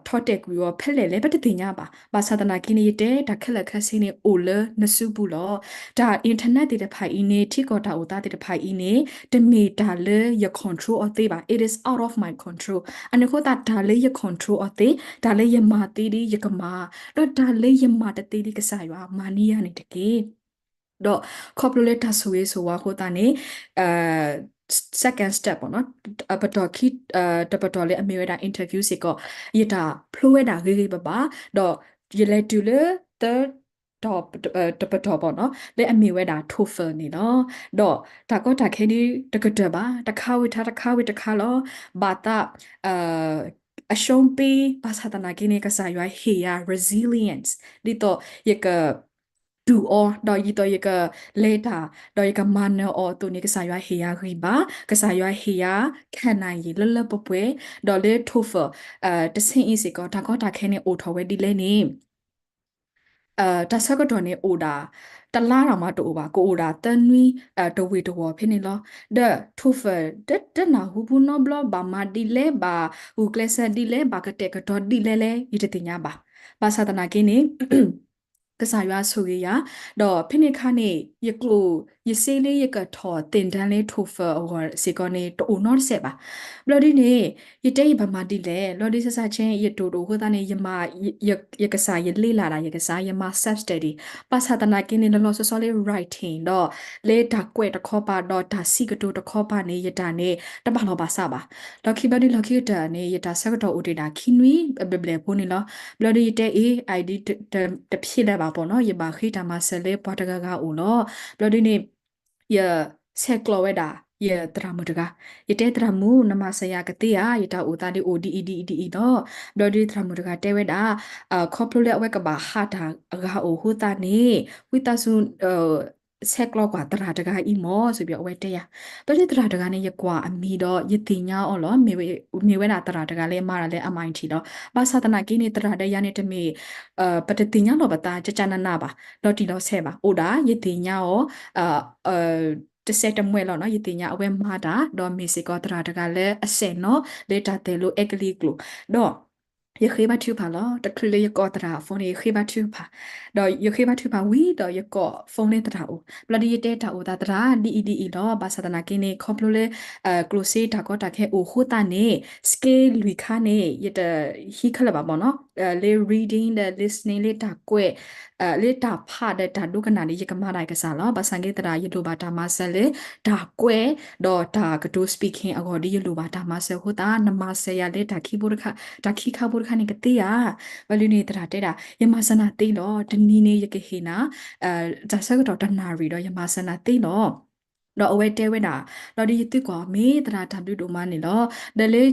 ထီၣ်တဲာ်ကွံာ်အီၤဖဲလဲၣ်လဲၣ် ပတသ့ၣ်ညါဘၣ်. ဘၣ်ဆၣ်သနာ်က့န့ၣ် ယတဲတၢ်ခဲလၢာ်ခဲဆ့န့ၣ် အိၣ်လၢနစုပူၤလီၤ. တၢ် internet သ့ၣ်တဖၣ်အံၤန့ၣ် ထံကီၢ်တၢ်အိၣ်သးသ့ၣ်တဖၣ်အံၤန့ၣ် တမ့ၢ်တၢ်လၢယ control အီၤသ့ဘၣ်. It is out of my control. အန့ၣ်အဃိသတး တၢ်လၢယ control အီၤသ့, တၢ်လၢယမၤသ့ဒ်ယကမၤ, ဒီးတၢ်လၢယမၤတသ့ဒ်ကစၢ်ယွၤမၤန့ၢ်ယၤန့ၣ်တက့ၢ်. ဒီးခီဖျိလၢတၢ်ဆိၣ်ဂ့ၤဆိၣ်ဝါအဃိသတးန့ၣ် second step ပတီၢ်ခံ တပတီၢ်လၢအမ့ၢ်ဝဲဒၣ် interview စ့ၢ်ကီး ယတၢ်ဖျိဝဲဒၣ်ဂ့ၤဂ့ၤဘၣ်ဘၣ်, ဒီးယလဲၤတုၤလၢ third တီၤ တပတီၢ်ပတီၢ်နီၤ လၢအမ့ၢ်ဝဲဒၣ် TOEFL န့ၣ်လီၤ. ဒီးတၢ်ကီတၢ်ခဲဒ်တကတၢၢ်ဘၣ်, တခါဝံၤတခါ တခါဝံၤတခါလီၤ. ဘၣ်သး အရှုံးပေး ဘၣ်ဆၣ်သနာ်က့န့ၣ် ကစၢ်ယွၤဟ့ၣ်ယၤ resilience ဒ်သိးယက တူၢ်အီၤ, ဒီးဒ်သိးယကလဲၤတၢ်, ဒီးယကမၤနၢၤအီၤအသိးန့ၣ် ကစၢ်ယွၤဟ့ၣ်ယၤဂံၢ်ဘါ, ကစၢ်ယွၤဟ့ၣ်ယၤ ခံနိုင်ရည် လၢလၢပှဲၤပှဲၤ, ဒီးလၢ TOEFL တဆင့်အံၤစ့ၢ်ကီး တၢ်ကီတၢ်ခဲန့ၣ်အိၣ်ထီၣ်ဝဲဒ်လဲၣ်န့ၣ် တၢ်ဆၢကတီၢ်န့ၣ်အိၣ်ဒၣ် တလါဒီးမးတအိၣ်ဘၣ်, ကအိၣ်ဒၣ်သၢနွံ တဝ့ၢ်တဝီၤဖဲန့ၣ်လီၤ. ဒီးထိၣ်ဖၢၣ် တနၢ်ဟူပူၤနီတဘျီ ဘၣ်မၤဒ်လဲၣ် ဘၣ်ဂုာ်ကျဲးစၢးဒ်လဲၣ် ဘၣ်ကတဲာ်ကတီၤဒ်လဲၣ်လဲၣ် ယတသ့ၣ်ညါဘၣ်. ဘၣ်ဆၣ်သနာ်က့န့ၣ် ကစၢ်ယွၤဆိၣ်ဂ့ၤယၤ, ဒီးဖဲန့ၣ်အခါန့ၣ် ယကျိၣ် ယစ့လၢယကထီၣ်သ့ၣ်ဒၢလၢထိၣ်ဖၢၣ်အဂီၢ်စ့ၢ်ကီးန့ၣ် တအိၣ်နီတစဲးဘၣ်. ဘျီဒ်န့ၣ် ယတဲယဘၣ်မၤဒ်လဲၣ်, ဘျီဒ်စစါဆ့ ယတိၣ်တအိၣ်အဃိသတးန့ၣ် ယမၤ ယကစၢ် ယလေ့လာတာ ယကစၢ် ယမၤ self study ဘၣ်ဆၣ်သနာ်က့န့ၣ် လီၤလီၤဆီဆီလၢ writing ဒီး လၢတၢ်ကွဲးတခီပၤ ဒီးတၢ်စံးကတိၤတခီပၤန့ၣ် ယတၢ်န့ၣ် တဘၣ်လီၤဘၣ်စးဘၣ်. ဒီးခံဘျီဒ်လီၢ်ခံကတၢၢ်န့ၣ် ယတၢ်ဆၢကတီၢ်အိၣ်တ့ၢ်ဒၣ်ခံနွံဘျဲၣ်ဘျဲၣ်ဖိန့ၣ်လီၤ. ဘျီဒ်ယတဲအ့ၣ် အအံၤဒ်တဖျ့လၢၤဘၣ်ပီၢ်နီၤ, ယဘၣ်ဃ့တၢ်မၤစၢၤလၢပှၤတဂၤဂၤအိၣ်လီၤ. ဘျီဒ်န့ၣ် ယဆဲးကျိးဝဲဒၣ် ယသရၣ်မုၣ်တဂၤ, ယတဲသရၣ်မုၣ် နမၤစၢၤယၤကသ့ဧါ, ယတၢ်အိၣ်သးဒ်အိၣ်ဒ်အံၤဒ်အံၤဒ်အံၤလီၤ. ဘျီဒ်သရၣ်မုၣ်တဂၤတဲဝဲဒၣ် ခီဖျိလၢအဝဲကဘၣ်ဟးတၢ်အဂၤအိၣ်အဃိသတးန့ၣ် ဝံသးစူၤ ဆဲးကျိးကွၢ်သရၣ်တဂၤအံၤမၢ် စံးဘၣ်အဝဲတဲယၤ. ဘျီဒ်သရၣ်တဂၤန့ၣ် ယကွၢ်အမံၤဒီးယသ့ၣ်ညါအီၤလီၤ. မ့ၢ်ဝဲဒၣ်သရၣ်တဂၤလၢအမၤတၢ်လၢ MIT လီၤ. ဘၣ်ဆၣ်သနာ်က့န့ၣ် သရၣ်ဒီးယၤန့ၣ်တမ့ၢ် ပတသ့ၣ်ညါလီၤပသး ကကနနးဘၣ် လီၤတံၢ်လီၤဆဲးဘၣ်. အိၣ်ဒၣ်ယသ့ၣ်ညါအီၤ တစဲးတမှဲလီၤနီၤ, ယသ့ၣ်ညါအဝဲမၤတၢ် ဒီးမ့ၢ်စ့ၢ်ကီးသရၣ်တဂၤလၢအစဲးနီၤလၢတၢ်သိၣ်လိအကလံၤကျိာ်, ဒီး ယဃ့ဘါထုကဖၣ်လီၤ. တချုးလၢယကိးသရၣ်အ phone န့ၣ် ယဃ့ဘါထုကဖၣ်, ဒီးယဃ့ဘါထုကဖၣ်ဝံၤဒီးယကိး phone လၢသရၣ်အအိၣ်, ဘျီဒ်ယတဲတၢ်အိၣ်သးသရၣ် ဒ်အံၤဒ်အံၤလီၤ. ဘၣ်ဆၣ်သနာ်က့န့ၣ် ခီဖျိလၢ ကျိၣ်စ့တၢ်ကီတၢ်ခဲအိၣ်အဃိသတးန့ၣ် skill လွံၢ်ခါန့ၣ် ယတဟံးခဲလၢာ်ဘၣ်မၢ်နီၤ, လၢ reading ဒီး listening လၢတၢ်ကွဲး လၢတၢ်ဖးဒီးတၢ်ဒိကနၣ်န့ၣ် ယကမၤဒၣ်ကစၢ်လီၤ. ဘၣ်ဆၣ်က့သရၣ် ယလိၣ်ဘၣ်တၢ်မၤစၢၤလၢ တၢ်ကွဲး ဒီးတၢ်ကတိၤ speaking အဂီၢ်ဒ်ယလိၣ်ဘၣ်တၢ်မၤစၢၤအဃိသတး နမၤစၢၤယၤလၢတၢ်ခံဘိတခါ, တၢ်ခံခါဘိတခါန့ၣ်ကသ့ဧါ. ဘျီဒ်န့ၣ်သရၣ်တဲဒၣ် ယမၤစၢၤနၤသ့လီၤ. တနံၤန့ၣ် ယကဟ့ၣ်နၤ တၢ်ဆၢကတီၢ်တနၣ်ရံၣ်ဒီးယမၤစၢၤနၤသ့လီၤ. ဒီးအဝဲတဲဝဲဒၣ် ဘျီဒ်ယသံကွၢ် မ့ၢ်သရၣ်တၢ်ဘျုးဒိၣ်မးန့ၣ်လီၤ. ဒီးလၢ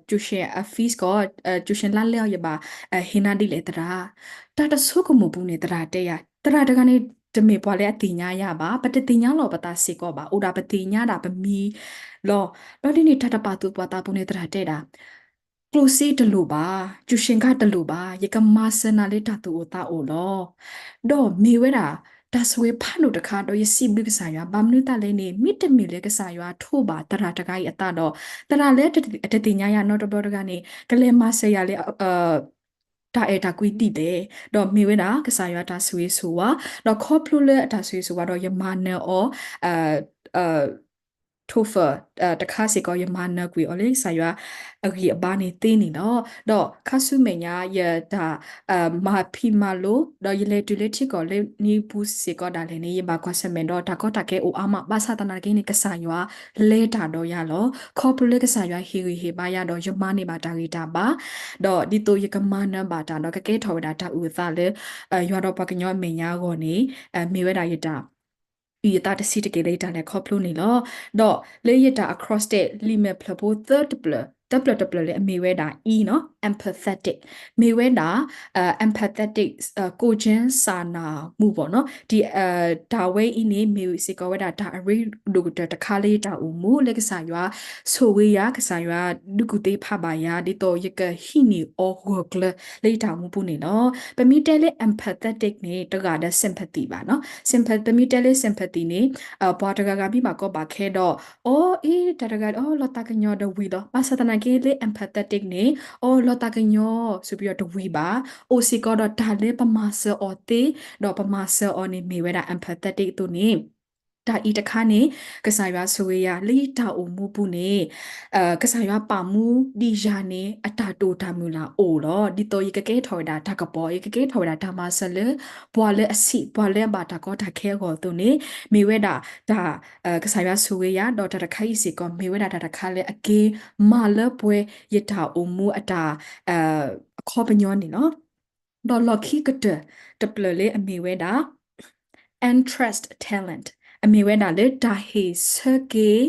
ကျူၣ်စ့အ fees ကီး ကျူၣ်စ့လါလဲအီၤ ယဘၣ်ဟ့ၣ်နၤဒ်လဲၣ်သရၣ်. တၢ်တဆိကမိၣ်ပူၤန့ၣ် သရၣ်တဲယၤ သရၣ်တဂၤန့ၣ် တမ့ၢ်ပှၤလၢအသ့ၣ်ညါယၤဘၣ်, ပတသ့ၣ်ညါလီၤပသးစ့ၢ်ကီးဘၣ်, အိၣ်ဒၣ်ပသ့ၣ်ညါဒၣ်ပမံၤလီၤ. ဘျီဒ်န့ၣ် တၢ်တပာ်သူၣ်ပာ်သးပူၤန့ၣ် သရၣ်တဲဒၣ် ကျိၣ်စ့တလိၣ်ဘၣ်, ကျူၣ်စ့ခါတလိၣ်ဘၣ်, ယကမၤစၢၤနၤလၢတၢ်သူၣ်အိၣ်သးအိၣ်လီၤ. ဒီးမ့ၢ်ဝဲဒၣ် တၢ်ဆိၣ်ဂ့ၤဖးဒိၣ်တခါ ဒီးယစံးဘျုးကစၢ်ယွၤ, ဘၣ်မနုၤသတးလဲၣ်န့ၣ် မ့တမ့ၢ်လၢကစၢ်ယွၤထိးဘၣ်သရၣ်တဂၤအံၤအသးဒီး သရၣ်လၢတသ့ၣ်ညါယၤနီတဘျီတဂၤန့ၣ် ကလဲၤမၤစၢၤယၤလၢ တၢ်အဲၣ်တၢ်ကွံဒ်လဲၣ်, ဒီးမ့ၢ်ဝဲဒၣ်ကစၢ်ယွၤတၢ်ဆိၣ်ဂ့ၤဆိၣ်ဝါ, ဒီးခီဖျိလၢအတၢ်ဆိၣ်ဂ့ၤဆိၣ်ဝါဒီးယမၤနၢၤအီၤ ထိၣ်ဖၢၣ် တခါစ့ၢ်ကီး ယမၤနၢၤကွံာ်အီၤလၢကစၢ်ယွၤအဂံၢ်အဘါန့ၣ်သ့န့ၣ်လီၤ. ဒီးခါဆူမဲာ်ညါ ယတၢ်မၤဖံးမၤလိ ဒီးယလဲၤတုၤလၢထံကီၢ်လၢနံၤပူၤစ့ၢ်ကီးဒၣ်လဲာ်န့ၣ် ယဘၣ်ကွၢ်ဆၢၣ်မဲာ်ဒီးတၢ်ကီတၢ်ခဲအိၣ်အါမး, ဘၣ်ဆၣ်သနာ်က့န့ၣ် ကစၢ်ယွၤလဲၤတၢ်ဒီးယၤလီၤ. ခီဖျိလၢကစၢ်ယွၤဟ့ၣ်ဂံၢ်ဟ့ၣ်ဘါယၤဒီး ယမၤန့ၢ်ဘၣ်တၢ်ဂံၢ်တၢ်ဘါ, ဒီးဒ်သိးယကမၤနၢၤဘၣ်တၢ်ဒီးကကဲထီၣ်ဝဲဒၣ်တၢ်အုၣ်အသးလၢ ယွၤဒီးပှၤကညီအမဲာ်ညါအဂီၢ်န့ၣ် မ့ၢ်ဝဲဒၣ်ယတၢ် အုၣ်အသးတဆံးတက့ၢ်လၢယတၢ်လဲၤခီဖျိန့ၣ်လီၤ. ဒီးလၢယတၢ် acrostic လံာ်မဲာ်ဖျၢၣ်ဖိသၢတဖျၢၣ်, သၢဖျၢၣ်တဖျၢၣ်လၢအမ့ၢ်ဝဲဒၣ် E နီၤ, empathetic မ့ၢ်ဝဲဒၣ် empathetic ကိုယ်ချင်းစာနာမှု ပေါ့နော်, ဒီး တၢ်ဝဲအံၤန့ၣ် မ့ၢ်စ့ၢ်ကီးဝဲဒၣ်တၢ်အရ့ဒိၣ်ကတၢၢ်တခါလၢယတၢ်အိၣ်မူ လၢကစၢ်ယွၤဆိၣ်ဂ့ၤယၤ, ကစၢ်ယွၤဒုးကူၣ်သ့ဖးဘၣ်ယၤ ဒ်သိးယကဟံးန့ၢ်အီၤဂၢၢ်ကျၢၤလၢယတၢ်အိၣ်မူပူၤန့ၣ်လီၤ. ပမ့ၢ်တဲလၢ empathetic န့ၣ် တဂၤဒီး sympathy ဘၣ်နီၤ. Sympa- ပမ့ၢ်တဲလၢ sympathy န့ၣ် ပှၤတဂၤဂၤမ့ၢ်ဘၣ်ကီဘၣ်ခဲဒီး အီ အ့ တၢ်တဂၤ အီ လီၤသးကညီၤဒီးဝံၤလီၤ. ဘၣ်ဆၣ်သနာ်က့လၢ empathetic န့ၣ် အီ လီၤသးကညီၤ စံးပယီၤတဝံၤဘၣ်, အိၣ်စ့ၢ်ကီးဒီးတၢ်လၢပမၤစၢၤအီၤသ့, ဒီးပမၤစၢၤအီၤန့ၣ် မ့ၢ်ဝဲဒၣ် empathetic အသိးန့ၣ် တၢ်အံၤတခါန့ၣ် ကစၢ်ယွၤဆိၣ်ဂ့ၤယၤ လၢယတၢ်အိၣ်မူပူၤန့ၣ် ကစၢ်ယွၤပာ်မူဒံးယၤန့ၣ် အတၢ်တိာ်တၢ်မုၢ်လၢ်အိၣ်လီၤ. ဒ်သိးယကကဲထီၣ်ဝဲဒၣ်တၢ်ကပီၤ, ယကကဲထီၣ်ဝဲဒၣ်တၢ်မၤစၢၤလၢ ပှၤလၢအဆံး ပှၤလၢအဘၣ်တၢ်ကီတၢ်ခဲအဂီၢ်အသိးန့ၣ် မ့ၢ်ဝဲဒၣ်တၢ် ကစၢ်ယွၤဆိၣ်ဂ့ၤယၤ ဒီးတၢ်တခါအံၤစ့ၢ်ကီး မ့ၢ်ဝဲဒၣ်တၢ်တခါလၢအက့ၤမၤလၢပှဲၤယတၢ်အိၣ်မူအတၢ် အခီပညီန့ၣ်လီၤ. ဒီးလီၢ်ခံကတၢၢ်တဖျၢၣ်လၢအမ့ၢ်ဝဲဒၣ် interest talent အမ့ၢ်ဝဲဒၣ်လၢတၢ်ဟ့ၣ်ဆၢက့ၤ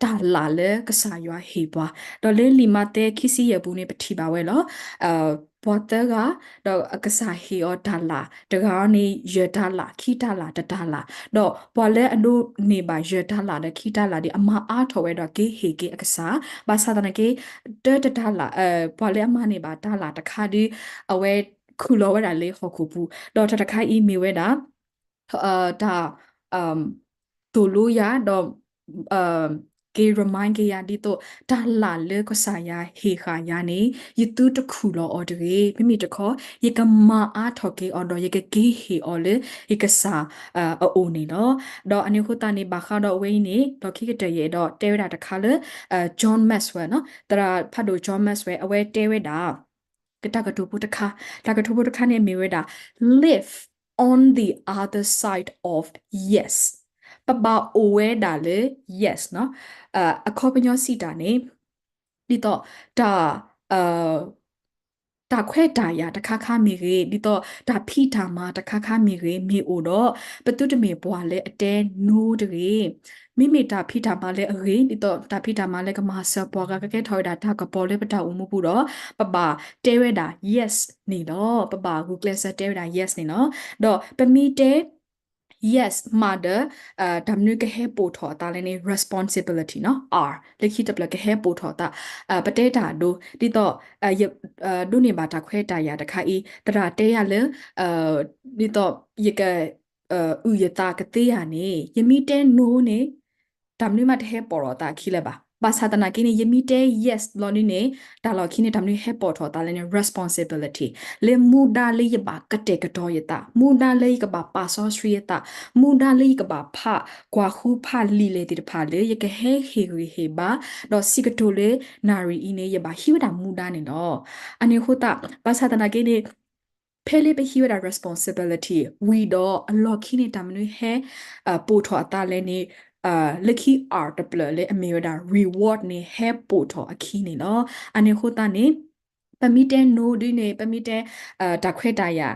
တၢ်လၢ်လၢကစၢ်ယွၤဟ့ၣ်ပှၤ, ဒီးလၢလံာ်မးသဲခံဆံယဲၢ်ပူၤန့ၣ် ပထံၣ်ဘၣ်ဝဲလီၤ. ပှၤသၢဂၤ ဒီးအကစၢ်ဟ့ၣ်အီၤတၢ်လၢ်, တဂၤန့ၣ် ယဲၢ်တၢ်လၢ်, ခံတၢ်လၢ်, တတၢ်လၢ်, ဒီးပှၤလၢအဒိးန့ၢ်ဘၣ်ယဲၢ်တၢ်လၢ်ဒီးခံတၢ်လၢ်ဒီး အမၤအါထီၣ်ဝဲဒီးက့ၤဟ့ၣ်က့ၤအကစၢ်, ဘၣ်ဆၣ်သနာ်က့ တၢတတၢ်လၢ်, ပှၤလၢအမၤန့ၢ်ဘၣ်တၢ်လၢ်တခါဒီး အဝဲ ခူၣ်လီၤဝဲဒၣ်လၢဟီၣ်ခိၣ်ပူၤ, ဒီးတၢ်တခါအံၤမ့ၢ်ဝဲဒၣ် တၢ် သိၣ်လိယၤ ဒီး က့ၤ remind က့ၤယၤ ဒ်သိး တၢ်လၢ်လၢကစၢ်ယွၤဟ့ၣ်ဃာ်ယၤန့ၣ် ယသုတခူၣ်လီၤအီၤတဂ့ၤ. မ့မ့ၢ်တခီ ယကမၤအါထီၣ်က့ၤအီၤ ဒီးယကက့ၤဟ့ၣ်အီၤလၢ ယကစၢ်အအိၣ်န့ၣ်လီၤ. ဒီးအန့ၣ်အဃိသတးန့ၣ် ဘၣ်ဃးဒီးအဝဲအံၤန့ၣ် လီၢ်ခံကတၢၢ်ယအဲၣ်ဒိးတဲဝဲဒၣ်တခါလၢ John Maxwell နီၤ, သရၣ်ဖးဒိၣ် John Maxwell အဝဲတဲဝဲဒၣ် တၢ်ကတိၤဖိတခါ, တၢ်ကတိၤဖိတခါန့ၣ်မ့ၢ်ဝဲဒၣ် live on the other side of yes. ပဘၣ်အိၣ်ဝဲဒၣ်လၢ yes နီၤ, အခီပညီစံးတၢ်န့ၣ် ဒ်သိး တၢ် တၢ်ခွဲးတၢ်ယာ်တခါခါမ့ၢ်ဂ့ၤ, ဒ်သိးတၢ်ဖံးတၢ်မၤတခါခါမ့ၢ်ဂ့ၤ မ့ၢ်အိၣ်ဒီး ပသုတမ့ၢ်ပှၤလၢအတဲ no တဂ့ၤ. မ့မ့ၢ်တၢ်ဖံးတၢ်မၤလၢအဂ့ၤ, ဒ်သိးတၢ်ဖံးတၢ်မၤလၢကမၤစၢၤပှၤဂၤ ကကဲထီၣ်ဝဲဒၣ်တၢ်ကပီၤလၢပတၢ်အိၣ်မူပူၤဒီး ပဘၣ်တဲဝဲဒၣ် yes န့ၣ်လီၤ. ပဘၣ်ဂုာ်ကျဲးစၢးတဲဝဲဒၣ် yes န့ၣ်လီၤ. ဒီးပမ့ၢ်တဲ yes မးဒီး တၢ်မနုၤကဟဲပိာ်ထီၣ်အသးလဲၣ်န့ၣ် responsibility နီၤ, R လၢခံတဖျၢၣ်ကဟဲပိာ်ထီၣ်အသး, ပတဲတၢ်အဒိ ဒ်သိး ဒိးန့ၢ်ဘၣ်တၢ်ခွဲးတၢ်ယာ်တခါအံၤ သရၣ်တဲယၤလၢ ဒ်သိးယက အုၣ်ယသးကသ့ဧါန့ၣ် ယမ့ၢ်တဲ no န့ၣ် တၢ်မနုၤမးတဟဲပိာ်ထီၣ်အသးအခံလၢၤဘၣ်. ဘၣ်ဆၣ်သနာ်က့န့ၣ် ယမ့ၢ်တဲ yes လီၤဒ်န့ၣ် တၢ်လီၢ်ခံန့ၣ် တၢ်မနုၤဟဲပိာ်ထီၣ်အသးလဲၣ်န့ၣ် responsibility လၢမူဒါလၢယဘၣ်ကတဲာ်ကတီၤယသး, မူဒါလၢယကဘၣ်ပာ်စီဆှံယသး, မူဒါလၢယကဘၣ်ဖးကွၢ်ဃုဖးလံာ်လဲၢ်သ့ၣ်တဖၣ်လၢ ယကဟဲဟ့ၣ်ဂံၢ်ဟ့ၣ်ဘါ ဒီးစံးကတိၤလၢနၣ်ရံၣ်အံၤန့ၣ် ယဘၣ်ဟံးဝဲဒၣ်မူဒါန့ၣ်လီၤ. အန့ၣ်အဃိသတး ဘၣ်ဆၣ်သနာ်က့န့ၣ် ဖဲလၢပဟံးဝဲဒၣ် responsibility ဝံၤဒီး အလီၢ်ခံန့ၣ် တၢ်မနုၤဟဲ ပိာ်ထီၣ်အသးလဲၣ်န့ၣ် လၢခံ R တဖျၢၣ်လၢအမ့ၢ်ဝဲဒၣ် reward န့ၣ် ဟဲပိာ်ထီၣ်အခံန့ၣ်လီၤ. အန့ၣ်အဃိသတးန့ၣ် ပမ့ၢ်တဲ no ဒ်န့ၣ် ပမ့ၢ်တဲ တၢ်ခွဲးတၢ်ယာ်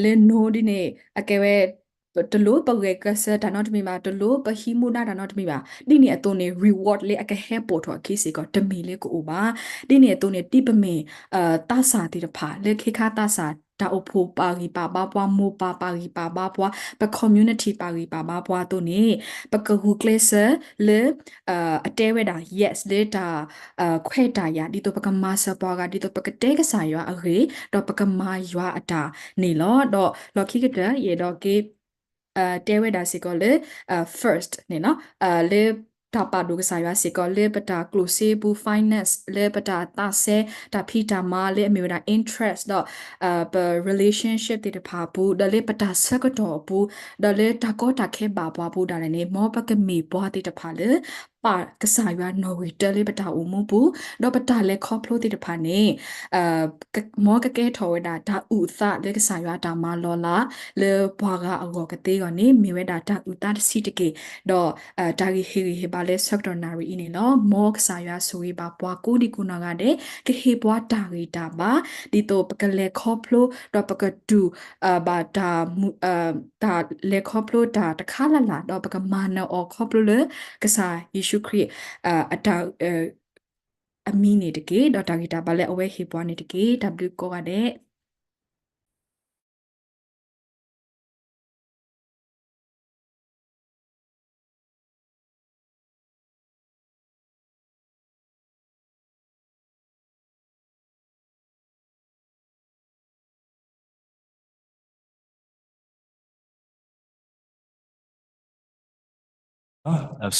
လၢ no ဒ်န့ၣ် အကဲဝဲ တလိၣ်ပဂဲၤကျဲးစၢးတၢ်နီတမံၤဘၣ်, တလိၣ်ပဟံးမူဒါတၢ်နီတမံၤဘၣ်, ဒ်န့ၣ်အသိးန့ၣ် reward လၢအကဟဲပိာ်ထီၣ်အခံစ့ၢ်ကီး တမ့ၢ်လၢကအိၣ်ဘၣ်. ဒ်န့ၣ်အသိးန့ၣ် ဒ်ပမ့ၢ် သးစၢ်သ့ၣ်တဖၣ် လၢခ့ခါသးစၢ် တၢ်အိၣ်ဖှိၣ်ပာ်ဂံၢ်ပာ်ဘါပှၤ, မိၢ်ပၢ်ပာ်ဂံၢ်ပာ်ဘါပှၤ, ပ community ပာ်ဂံၢ်ပာ်ဘါပှၤအသိးန့ၣ် ပကဂုာ်ကျဲးစၢးလၢ အတဲဝဲဒၣ် yes လၢတၢ် ခွဲးတၢ်ယာ် ဒ်သိးပကမၤစၢၤပှၤဂၤ ဒ်သိးပကတဲကစၢ်ယွၤအဂ့ၢ် ဒီးပကမၤယွၤအတၢ်န့ၣ်လီၤ. ဒီးလီၢ်ခံကတၢၢ် ယအဲၣ်ဒိးက့ၤ တဲဝဲဒၣ်စ့ၢ်ကီးလၢ first န့ၣ်လီၤ, လၢတၢ်ပာ်ဒိၣ်ကစၢ်ယွၤစ့ၢ်ကီး လၢပတၢ်ကျိၣ်စ့ပူၤ finance လၢပတၢ်သးစဲ တၢ်ဖံးတၢ်မၤ လၢအမ့ၢ်ဝဲဒၣ် interest ဒီး ပ relationship သ့ၣ်တဖၣ်အပူၤ ဒီးလၢပတၢ်ဆၢကတီၢ်အပူၤ ဒီးလၢတၢ်ကီတၢ်ခဲဘၣ်ပှၤပူၤဒၣ်လဲာ်န့ၣ် မ်ပကမ့ၢ်ပှၤသ့ၣ်တဖၣ်လၢ ပာ်ကစၢ်ယွၤနီၣ်ဂံၢ်တၢလၢပတၢ်အိၣ်မူပူၤ, ဒီးပတၢ်လဲၤခီဖျိသ့ၣ်တဖၣ်န့ၣ် မ်ကကဲထီၣ်ဝဲဒၣ်တၢ်အုၣ်သးလၢကစၢ်ယွၤအတၢ်မၤလီၤလး လၢပှၤဂၤအဂီၢ်ကသ့အဂီၢ်န့ၣ် မ့ၢ်ဝဲဒၣ်တၢ်အုၣ်သးတဆံးတက့ၢ်, ဒီး တၢ်ဂ့ၢ်ဟ့ၣ်ဂံၢ်ဟ့ၣ်ဘါလၢဆၢကတီၢ်နၣ်ရံၣ်အံၤန့ၣ်လီၤ. မ်ကစၢ်ယွၤဆိၣ်ဂ့ၤဘၣ်ပှၤကိးဒံကိးနီၢ်ဂၤဒဲး ကဟ့ၣ်ပှၤတၢ်ဂံၢ်တၢ်ဘါ ဒ်သိးပကလဲၤခီဖျိ ဒီးပကတူၢ် ဘၣ်တၢ် တၢ်လဲၤခီဖျိတၢ်တခါလၢ်လၢ် ဒီးပကမၤနၢၤအီၤခီဖျိလၢ ကစၢ်ယ့ၣ်ၡူးခရံာ် အတၢ် အမံၤန့ၣ်တက့ၢ်, ဒီးတၢ်ဂံၢ်တၢ်ဘါလၢအဝဲဟ့ၣ်ပှၤန့ၣ်တက့ၢ်. တၢ်ဘျုးကိးဂၤဒဲး.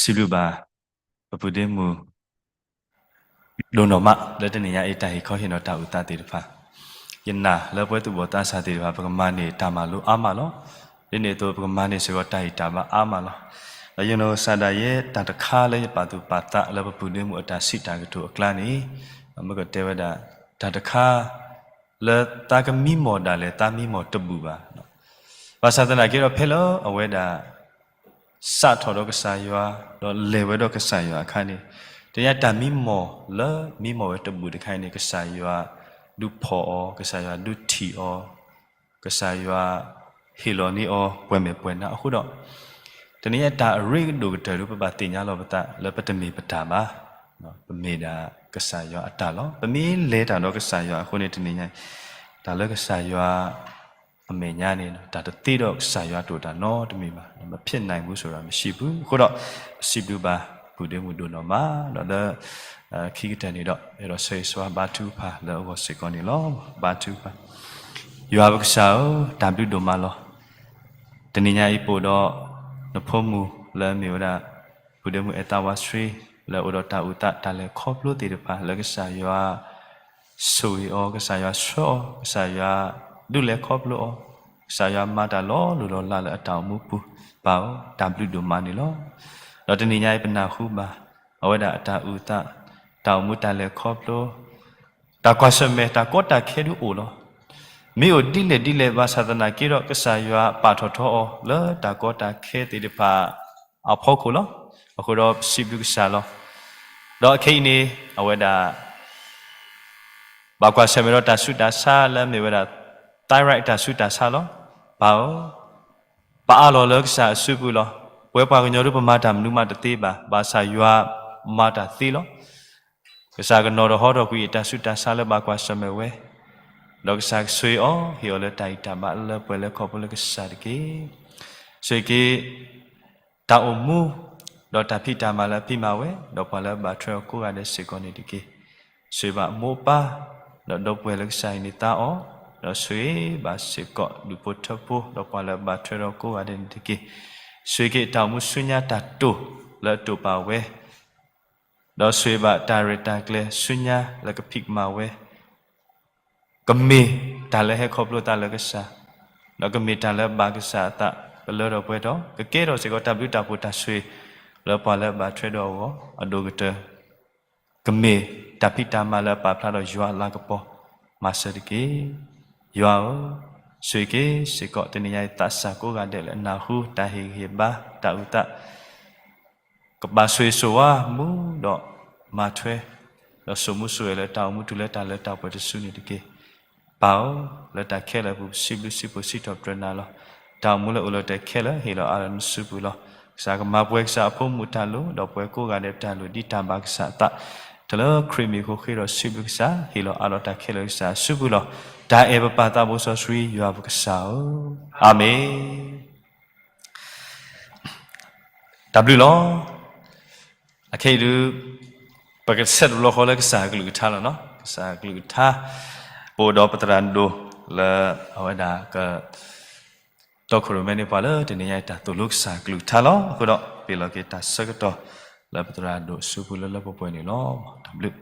စံးဘျုးဘၣ် ပပုၢ်ဒ့မုၣ် ဒိၣ်နီၢ်မး လၢတနံၤညါအံၤ တၢ်ဟ့ၣ်ခီဟ့ၣ်နီၤတၢ်အုၣ်သးသ့ၣ်တဖၣ်, ယနာ်လၢပဝဲသူၣ်ဘီၣ်သးစၢ်သ့ၣ်တဖၣ် ပကမၤန့ၢ်တၢ်မၤလိအါမးလီၤ. ဒ်န့ၣ်အသိး ပကမၤန့ၢ်စ့ၢ်ကီးတၢ်ဂံၢ်တၢ်ဘါအါမးလီၤ. ဒီးယနီၢ်ကစၢ်ဒၣ်ယဲ တၢ်တခါလၢယပာ်သူၣ်ပာ်သးလၢပပုၢ်ဒ့မုၣ်အတၢ်စံးတၢ်ကတိၤအကျါန့ၣ် မ့ၢ်ကတဲဝဲဒၣ် တၢ်တခါ လၢသးကမံမီၢ်ဒၣ်လဲာ် သးမံမီၢ်တဘူၣ်ဘၣ်. ဘၣ်ဆၣ်သနာ်က့ဒီး ဖဲလၢအဝဲဒၣ် စးထီၣ်ဒီးကစၢ်ယွၤ ဒီးလဲၤဝဲဒီးကစၢ်ယွၤအခါန့ၣ် တနံၤညါတၢ်မံမီၢ်လၢမံမီၢ်ဝဲတဘူၣ်တခါအံၤန့ၣ် ကစၢ်ယွၤဒုးဖီၣ်အီၤ, ကစၢ်ယွၤဒုးထံၣ်အီၤ, ကစၢ်ယွၤဟ့ၣ်လီၤန့ၢ်အီၤပှဲၤမဲာ်ပှဲၤနါအဃိဒီး တနံၤညါတၢ်အရ့ဒိၣ်ကတၢၢ်ဒုး ပဘၣ်သ့ၣ်ညါလီၤပသးလၢပတမ့ၢ်ပတၢ်ဘၣ်, ပမ့ၢ်ဒၣ်ကစၢ်ယွၤအတၢ်လီၤ. ပမ့ၢ်လဲၤတၢ်ဒီးကစၢ်ယွၤအဃိန့ၣ် တနံၤညါ တၢ်လၢကစၢ်ယွၤ အမဲာ်ညါန့ၣ် တၢ်တသ့ဒီးကစၢ်ယွၤတအိၣ်တၢ်နီတမံၤဘၣ်, မဖြစ်နိုင်ဘူးဆိုတာ မရှိဘူး. အဃိဒီး စံးဘျုးဘၣ် ပုၢ်ဒ့မုၣ်ဒိၣ်နီၢ်မး ဒီးလၢ ခံကတၢၢ်န့ၣ်ဒီး အဲၣ်ဒိးဆၢဂ့ၤဆၢဝါဘါထုကဖၣ်လၢအဂီၢ်စ့ၢ်ကီးန့ၣ်လီၤ. ဘါထုကဖၣ် ယွၤပကစၢ်ဧၢ, တၢ်ဘျုးဒိၣ်မးလီၤ. တနံၤညါအံၤပအိၣ်ဒီး နဖိမုၣ်လၢအမ့ၢ်ဝဲဒၣ် ပုၢ်ဒ့မုၣ်အဲၣ်သးဝါဆှံ လၢအိၣ်ဒီးတၢ်အိၣ်သးတၢ်လဲၤခီဖျိသ့ၣ်တဖၣ် လၢကစၢ်ယွၤဆိၣ်ဂ့ၤအီၤ, ကစၢ်ယွၤဆှၢအီၤ, ကစၢ်ယွၤဒုးလဲၤခီဖျိအီၤ, ကစၢ်ယွၤမၤတၢ်လီၤလိၢ်လီၤလးလၢအတၢ်အိၣ်မူပူၤ ပၢ်ဧၢ, တၢ်ဘျုးဒိၣ်မးန့ၣ်လီၤ. ဒီးတနံၤညါအံၤပနၢ်ဟူဘၣ် အဝဲဒၣ်အတၢ်အိၣ်သး, တၢ်အိၣ်မူတၢ်လဲၤခီဖျိ တၢ်ကွၢ်ဆၢၣ်မဲာ်တ�်ကီတၢ်ခဲဒုးအိၣ်လီၤ. မ့ၢ်အိၣ်ဒ်လဲၣ်ဒ်လဲၣ်ဘၣ်ဆၣ်သနာ်က့ဒီး ကစၢ်ယွၤပာ်ထီၣ်ထီအီၤလၢတၢ်ကီတၢ်ခဲသ့ၣ်တဖၣ်အဖီခိၣ်လီၤ. အဃိဒီးပစံးဘျုးကစၢ်လီၤ. ဒီးခဲအံၤန့ၣ် အဝဲဒၣ် ဘၣ်ကွၢ်ဆၢၣ်မဲာ်ဒီးတၢ်ဆူးတၢ်ဆါလၢအမ့ၢ်ဝဲဒၣ် thyroid တၢ်ဆူးတၢ်ဆါလီၤ. ပၢ်ဧၢ, ပအးလီၤလၢကစၢ်အစုပူၤလီၤ. ပဝဲပှၤကညီဒုးပမၤတၢ်မနုၤမးတသ့ဘၣ်, ဘၣ်ဆၣ်ယွၤမၤတၢ်သ့လီၤ. ကစၢ်ကနီၤဒီးဟီထီၣ်ကွံာ်အတၢ်ဆူးတၢ်ဆါလၢဘၣ်ကွၢ်ဆၢၣ်မဲာ်ဝဲ, ဒီးကစၢ်ကဆိၣ်ဂ့ၤအီၤ ဟ့ၣ်အီၤလၢတၢ်ဂံၢ်တၢ်ဘါလၢပှဲၤလၢခီဖျိလၢကစၢ်တက့ၢ်. ဆိၣ်ဂ့ၤက့ၤ တၢ်အိၣ်မူ ဒီးတၢ်ဖံးတၢ်မၤလၢအဖံးမၤဝဲ, ဒီးပှၤလၢဘၣ်ထွဲအီၤကိးဂၤဒဲးစ့ၢ်ကီးန့ၣ်တက့ၢ်. ဆိၣ်ဂ့ၤဘၣ်မိၢ်ပၢ် ဒီးဒီပုၢ်ဝဲၢ်လၢကစၢ်ဟ့ၣ်န့ၢ်သါအီၤ, ဒီးဆိၣ်ဂ့ၤဘၣ်စ့ၢ်ကီးဒူၣ်ဖိထၢဖိ ဒီးပှၤလၢဘၣ်ထွဲဒီးကိးဂၤဒဲးန့ၣ်တက့ၢ်. ဆိၣ်ဂ့ၤက့ၤတၢ်အိၣ်မူဆူညါတၢ်တိာ်လၢအတိာ်ပာ်ဝဲ, ဒီးဆိၣ်ဂ့ၤဘၣ်တၢ်ရဲၣ်တၢ်ကျဲၤဆူညါလၢကဖံးကမၤဝဲ ကမ့ၢ်တၢ်လၢဟဲခီဖျိသးလၢကစၢ်, ဒီးကမ့ၢ်တၢ်လၢဘၣ်ကစၢ်အသးကလၢထီၣ်ပှဲၤထီၣ်, ကကဲထီၣ်စ့ၢ်ကီးတၢ်ဘျုးတၢ်ဖှိၣ်တၢ်ဆိၣ်ဂ့ၤ လၢပှၤလၢဘၣ်ထွဲဒီးအဂီၢ်အဒိၣ်ကတၢၢ်, ကမ့ၢ်တၢ်ဖံးတၢ်မၤလၢအပာ်ဖျါဒီးယွၤအလၤကပီၤမၤစၢၤတက့ၢ်. ယွၤဧၢ, ဆိၣ်ဂ့ၤက့ၤစ့ၢ်ကီးတနံၤညါအံၤသးစၢ်ကိးဂၤဒဲးလၢအနၢ်ဟူတၢ်ဟ့ၣ်ဂံၢ်ဟ့ၣ်ဘါ တၢ်အုၣ်သး ကဘၣ်ဆိၣ်ဂ့ၤဆိၣ်ဝါမူဒီးမၤထွဲ, ဒီးစိာ်မူစိာ်ဂဲၤလၢတၢ်အိၣ်မူတုၤလၢတၢ်လၢတၢ်ပှဲၤတစုန့ၣ်တက့ၢ်. ပၢ်ဧၢ, လၢတၢ်ခဲလၢာ်အပူၤ ပစံးဘျုးစံးဖှိၣ်စံးထီၣ်ပတြၢၤနၤလီၤ. တၢ်အိၣ်မူလၢအိၣ်လၢတၢ်ခဲလၢာ် ဟ့ၣ်လီၤအါလီၤနစုပူၤလီၤ. ကစၢ်ကမၤပှဲၤကစၢ်အဖိမုၣ်တၢ်လိၤ ဒီးပှဲၤကိးဂၤဒဲးတၢ်လိၤ ဒ်တၢ်ဘၣ်ကစၢ်အသး တၢ်လၢခရံာ်မံၤအဃိ ဃ့ဒီးစံးဘျုးကစၢ် ဟ့ၣ်လီၤအါလီၤတၢ်ခဲလၢာ်ကစၢ်အစုပူၤလီၤ. တၢ်အဲၣ်ပပၢ်သးဘိစီဆှံယွၤပကစၢ်ဧၢ, အၤမ့ၣ်. တၢ်ဘျုးလီၤ. အခဲအံၤဒုး ပကဆဲးတဘျီဃီလၢကစၢ်အကလုၢ်ကထါလီၤနီၤ. ကစၢ်အကလုၢ်ကထါ ပအိၣ်ဒီးပသရၣ်ဒိၣ်လၢအဝဲဒၣ်က တီခိၣ်ရိၣ်မဲန့ၢ်ပှၤလၢတနံၤညါအံၤ တၢ်သိၣ်လိကစၢ်အကလုၢ်ကထါလီၤ. အဃိဒီး ပ့ၤလီၤက့ၤတၢ်ဆၢကတီၢ်လၢပသရၣ်ဒိၣ်အစုပူၤလၢလၢပှဲၤပှဲၤန့ၣ်လီၤ. တၢ်ဘျုး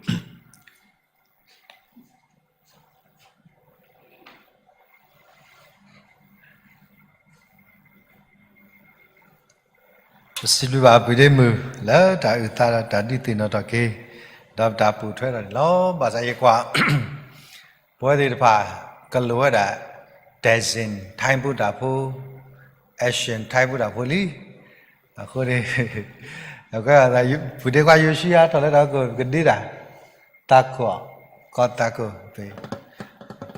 ပစံးဘျုးဘၣ်ပုၢ်ဒ့မုၣ်လၢတၢ်အုၣ်သးဒီးတၢ်ဒုးသ့ၣ်နီၣ်ထီၣ်က့ၤ ဒီးပတၢ်ပိာ်ထွဲထီၣ်န့ၣ်လီၤ. ဘၣ်ဆၣ်ယကွၢ် ပဝဲသ့ၣ်တဖၣ် ကလိၣ်ဝဲဒၣ် dancing ထါဖိတၢ်ဖိ, action ထါဖိတၢ်ဖိလံ. အဃိန့ၣ် အဃိ ပုၢ်ဒ့ခွါယိၤၡူယါထီၣ်လၢတၢ်ကိး ပကဒ့တၢ် သးခိၣ်, ကီၢ်သးခိၣ်,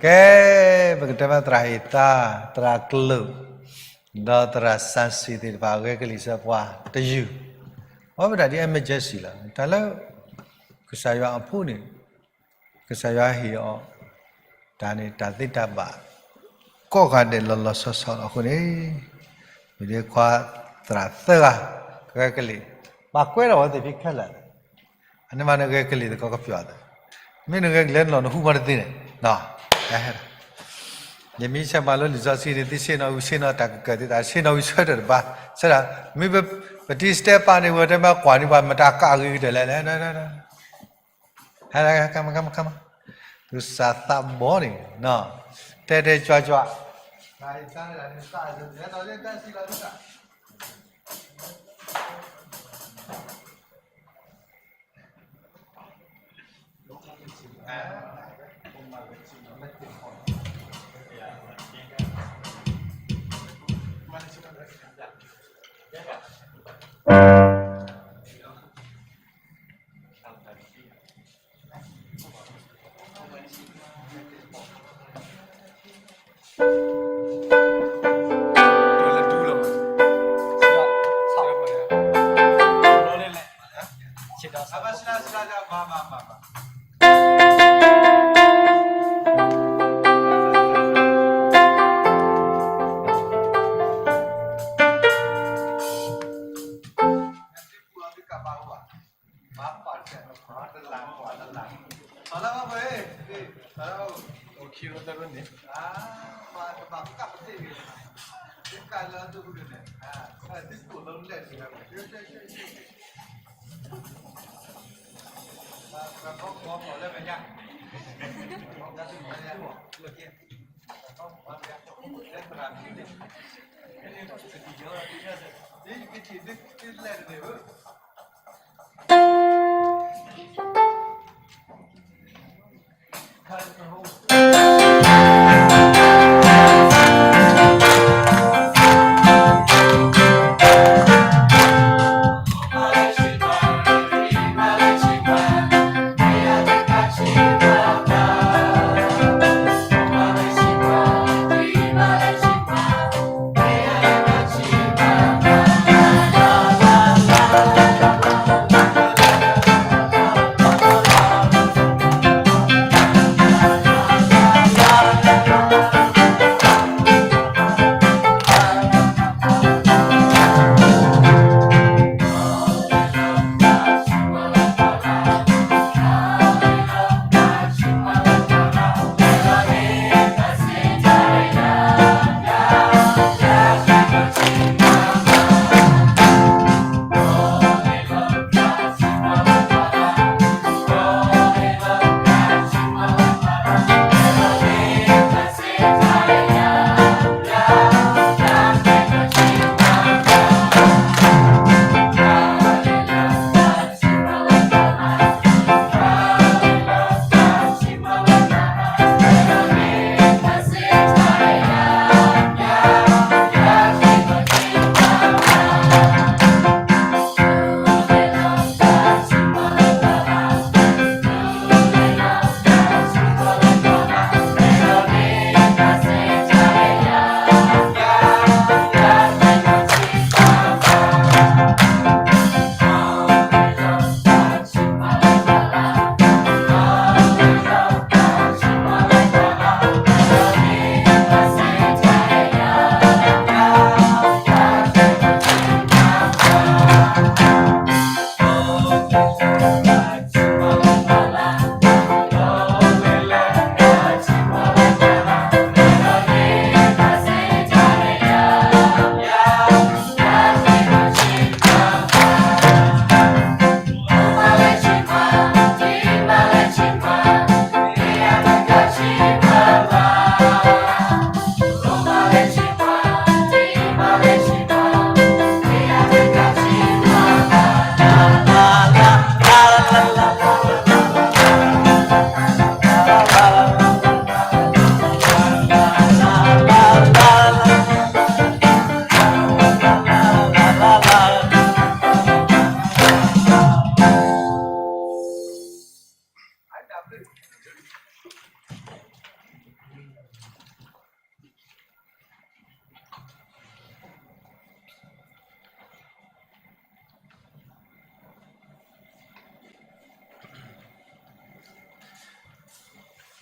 ကဲ ပကတဲမ့ၢ်သရၣ်ဟ့ၣ်သါ, သရၣ်ကျိာ်, ဒီးသရၣ်စၣ်စံၣ်သ့ၣ်တဖၣ် အဂဲၤကလံၣ်စၢၤပှၤတယုၢ်, အဝဲဒၣ်ဒ် emergency လီၤ. တၢ်လၢ ကစၢ်ယွၤအဖိန့ၣ် ကစၢ်ယွၤဟ့ၣ်အီၤ တၢ်န့ၣ်တၢ်သ့တၢ်ဘၣ် ကိးဂၤဒဲးလီၤလီၤဆီဆီလီၤ. အဃိန့ၣ် ပုၢ်ဒ့ခွါသရၣ်သၢဂၤ ဂဲၤကလံၣ်, ဘၣ်ကွဲဒီးအဝဲသ့ၣ်ဖဲခဲလၢာ်, အန့ၣ်မးနဂဲၤကလံၣ်သကိးကပျီၤသး, မ့ၢ်နဂဲၤကလံၣ်လီၤ နဟူမးတသ့န့ၣ်, ယမ့ၢ်ဆဲးမၤလိလံာ်စီဆှံန့ၣ် သုဆ့ၣ်နီၤဝံၤဆ့ၣ်နီၤတၢ်ကကၢၤသ့ၣ်တဖၣ် ဆ့ၣ်နီၤဝံၤဆၢထၢၣ်တဘၣ်, ဆၢဒၣ် မ့ၢ်ပ ပတံၤစတဲပာ်န့ၣ် ဝဲတဲမ့ၢ်ကွၢ်န့ၢ်ပှၤ မတၤကးဂ့ၤကတၢၢ်လဲၣ်လဲၣ်, ဟဲ come on, come on, come on, သုစၢ်သးဘီန့ၣ် တဲတဲကွၢ်ကွၢ်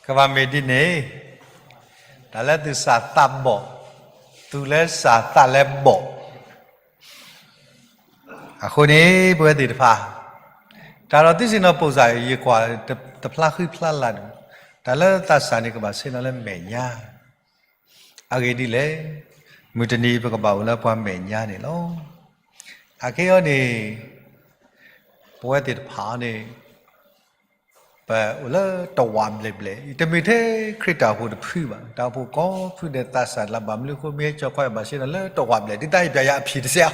ကဘၣ်မ့ၢ်ဒ်န့ၣ်, တၢ်လၢသုစၢ်သးဘီၣ်, သုလၢစၢ်သးလဲၤဘီၣ်. အဃိန့ၣ် ပဝဲသ့ၣ်တဖၣ်, တၢ်ဒီးသုစ့ၢ်နီၤပိာ်စၢ် ယကွၢ်တဖျါဃံဖျါလၤန့ၣ်, တၢ်လၢသးစၢ်န့ၣ် ကဘၣ်ဆ့ၣ်နီၤလၢမဲာ်ညါ. အဂ့ၢ်ဒ်လဲၣ်, မုၢ်တနံၤပကဘၣ်အိၣ်လၢပှၤမဲာ်ညါန့ၣ်လီၤ. အခဲအံၤန့ၣ် ပဝဲသ့ၣ်တဖၣ်န့ၣ် ပအိၣ်လၢတဝးဘျဲၣ်ဘျဲၣ်, တမ့ၢ်ထဲခရံာ်တၢ်အိၣ်ဖှိၣ်တဖုဘၣ်, တၢ်အိၣ်ဖှိၣ်ကိးဖုဒဲးသးစၢ်လၢ ဘၣ်မနုၤအဃိ မ့ၢ်ဟဲကၠီၤခီ ဘၣ်ဆ့ၣ်နီၤလၢတဝးဘျဲၣ်, ဒ်တၢ်အံၤပျဲယၤအဖံးတစဲး,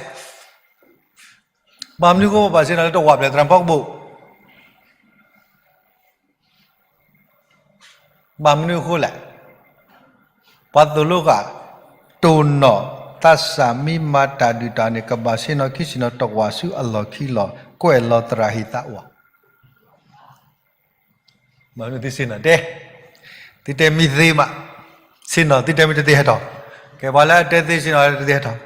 ဘၣ်မနုၤအဃိ ဘၣ်ဆ့ၣ်နီၤလၢတဝးဘျဲၣ် သရၣ်ဖီကဘိၣ် ဘၣ်မနုၤအဃိလဲၣ်. ပှၤသိၣ်လိဃာ် တိၢ်နီၣ်သးစၢ်မ့ၢ်မၤတၢ်ဒုၣ်တၢ်န့ၣ် ကဘၣ်ဆ့ၣ်နီၤခံဆ့ၣ်နီၤတဝးဆူအလီၢ်ခံလီၤ, ကွဲးလီၤသရၣ်ဟ့ၣ်သးဝး. မ့ၢ်သုဆ့ၣ်နီၤတဲ, သုတဲမ့ၢ်သ့မး, ဆ့ၣ်နီၤ, သုတဲမ့ၢ်တသ့ဟဲထီၣ်, ကဲ ပှၤလၢအတဲသ့ဆ့ၣ်နီၤတသ့ဟဲထီၣ်.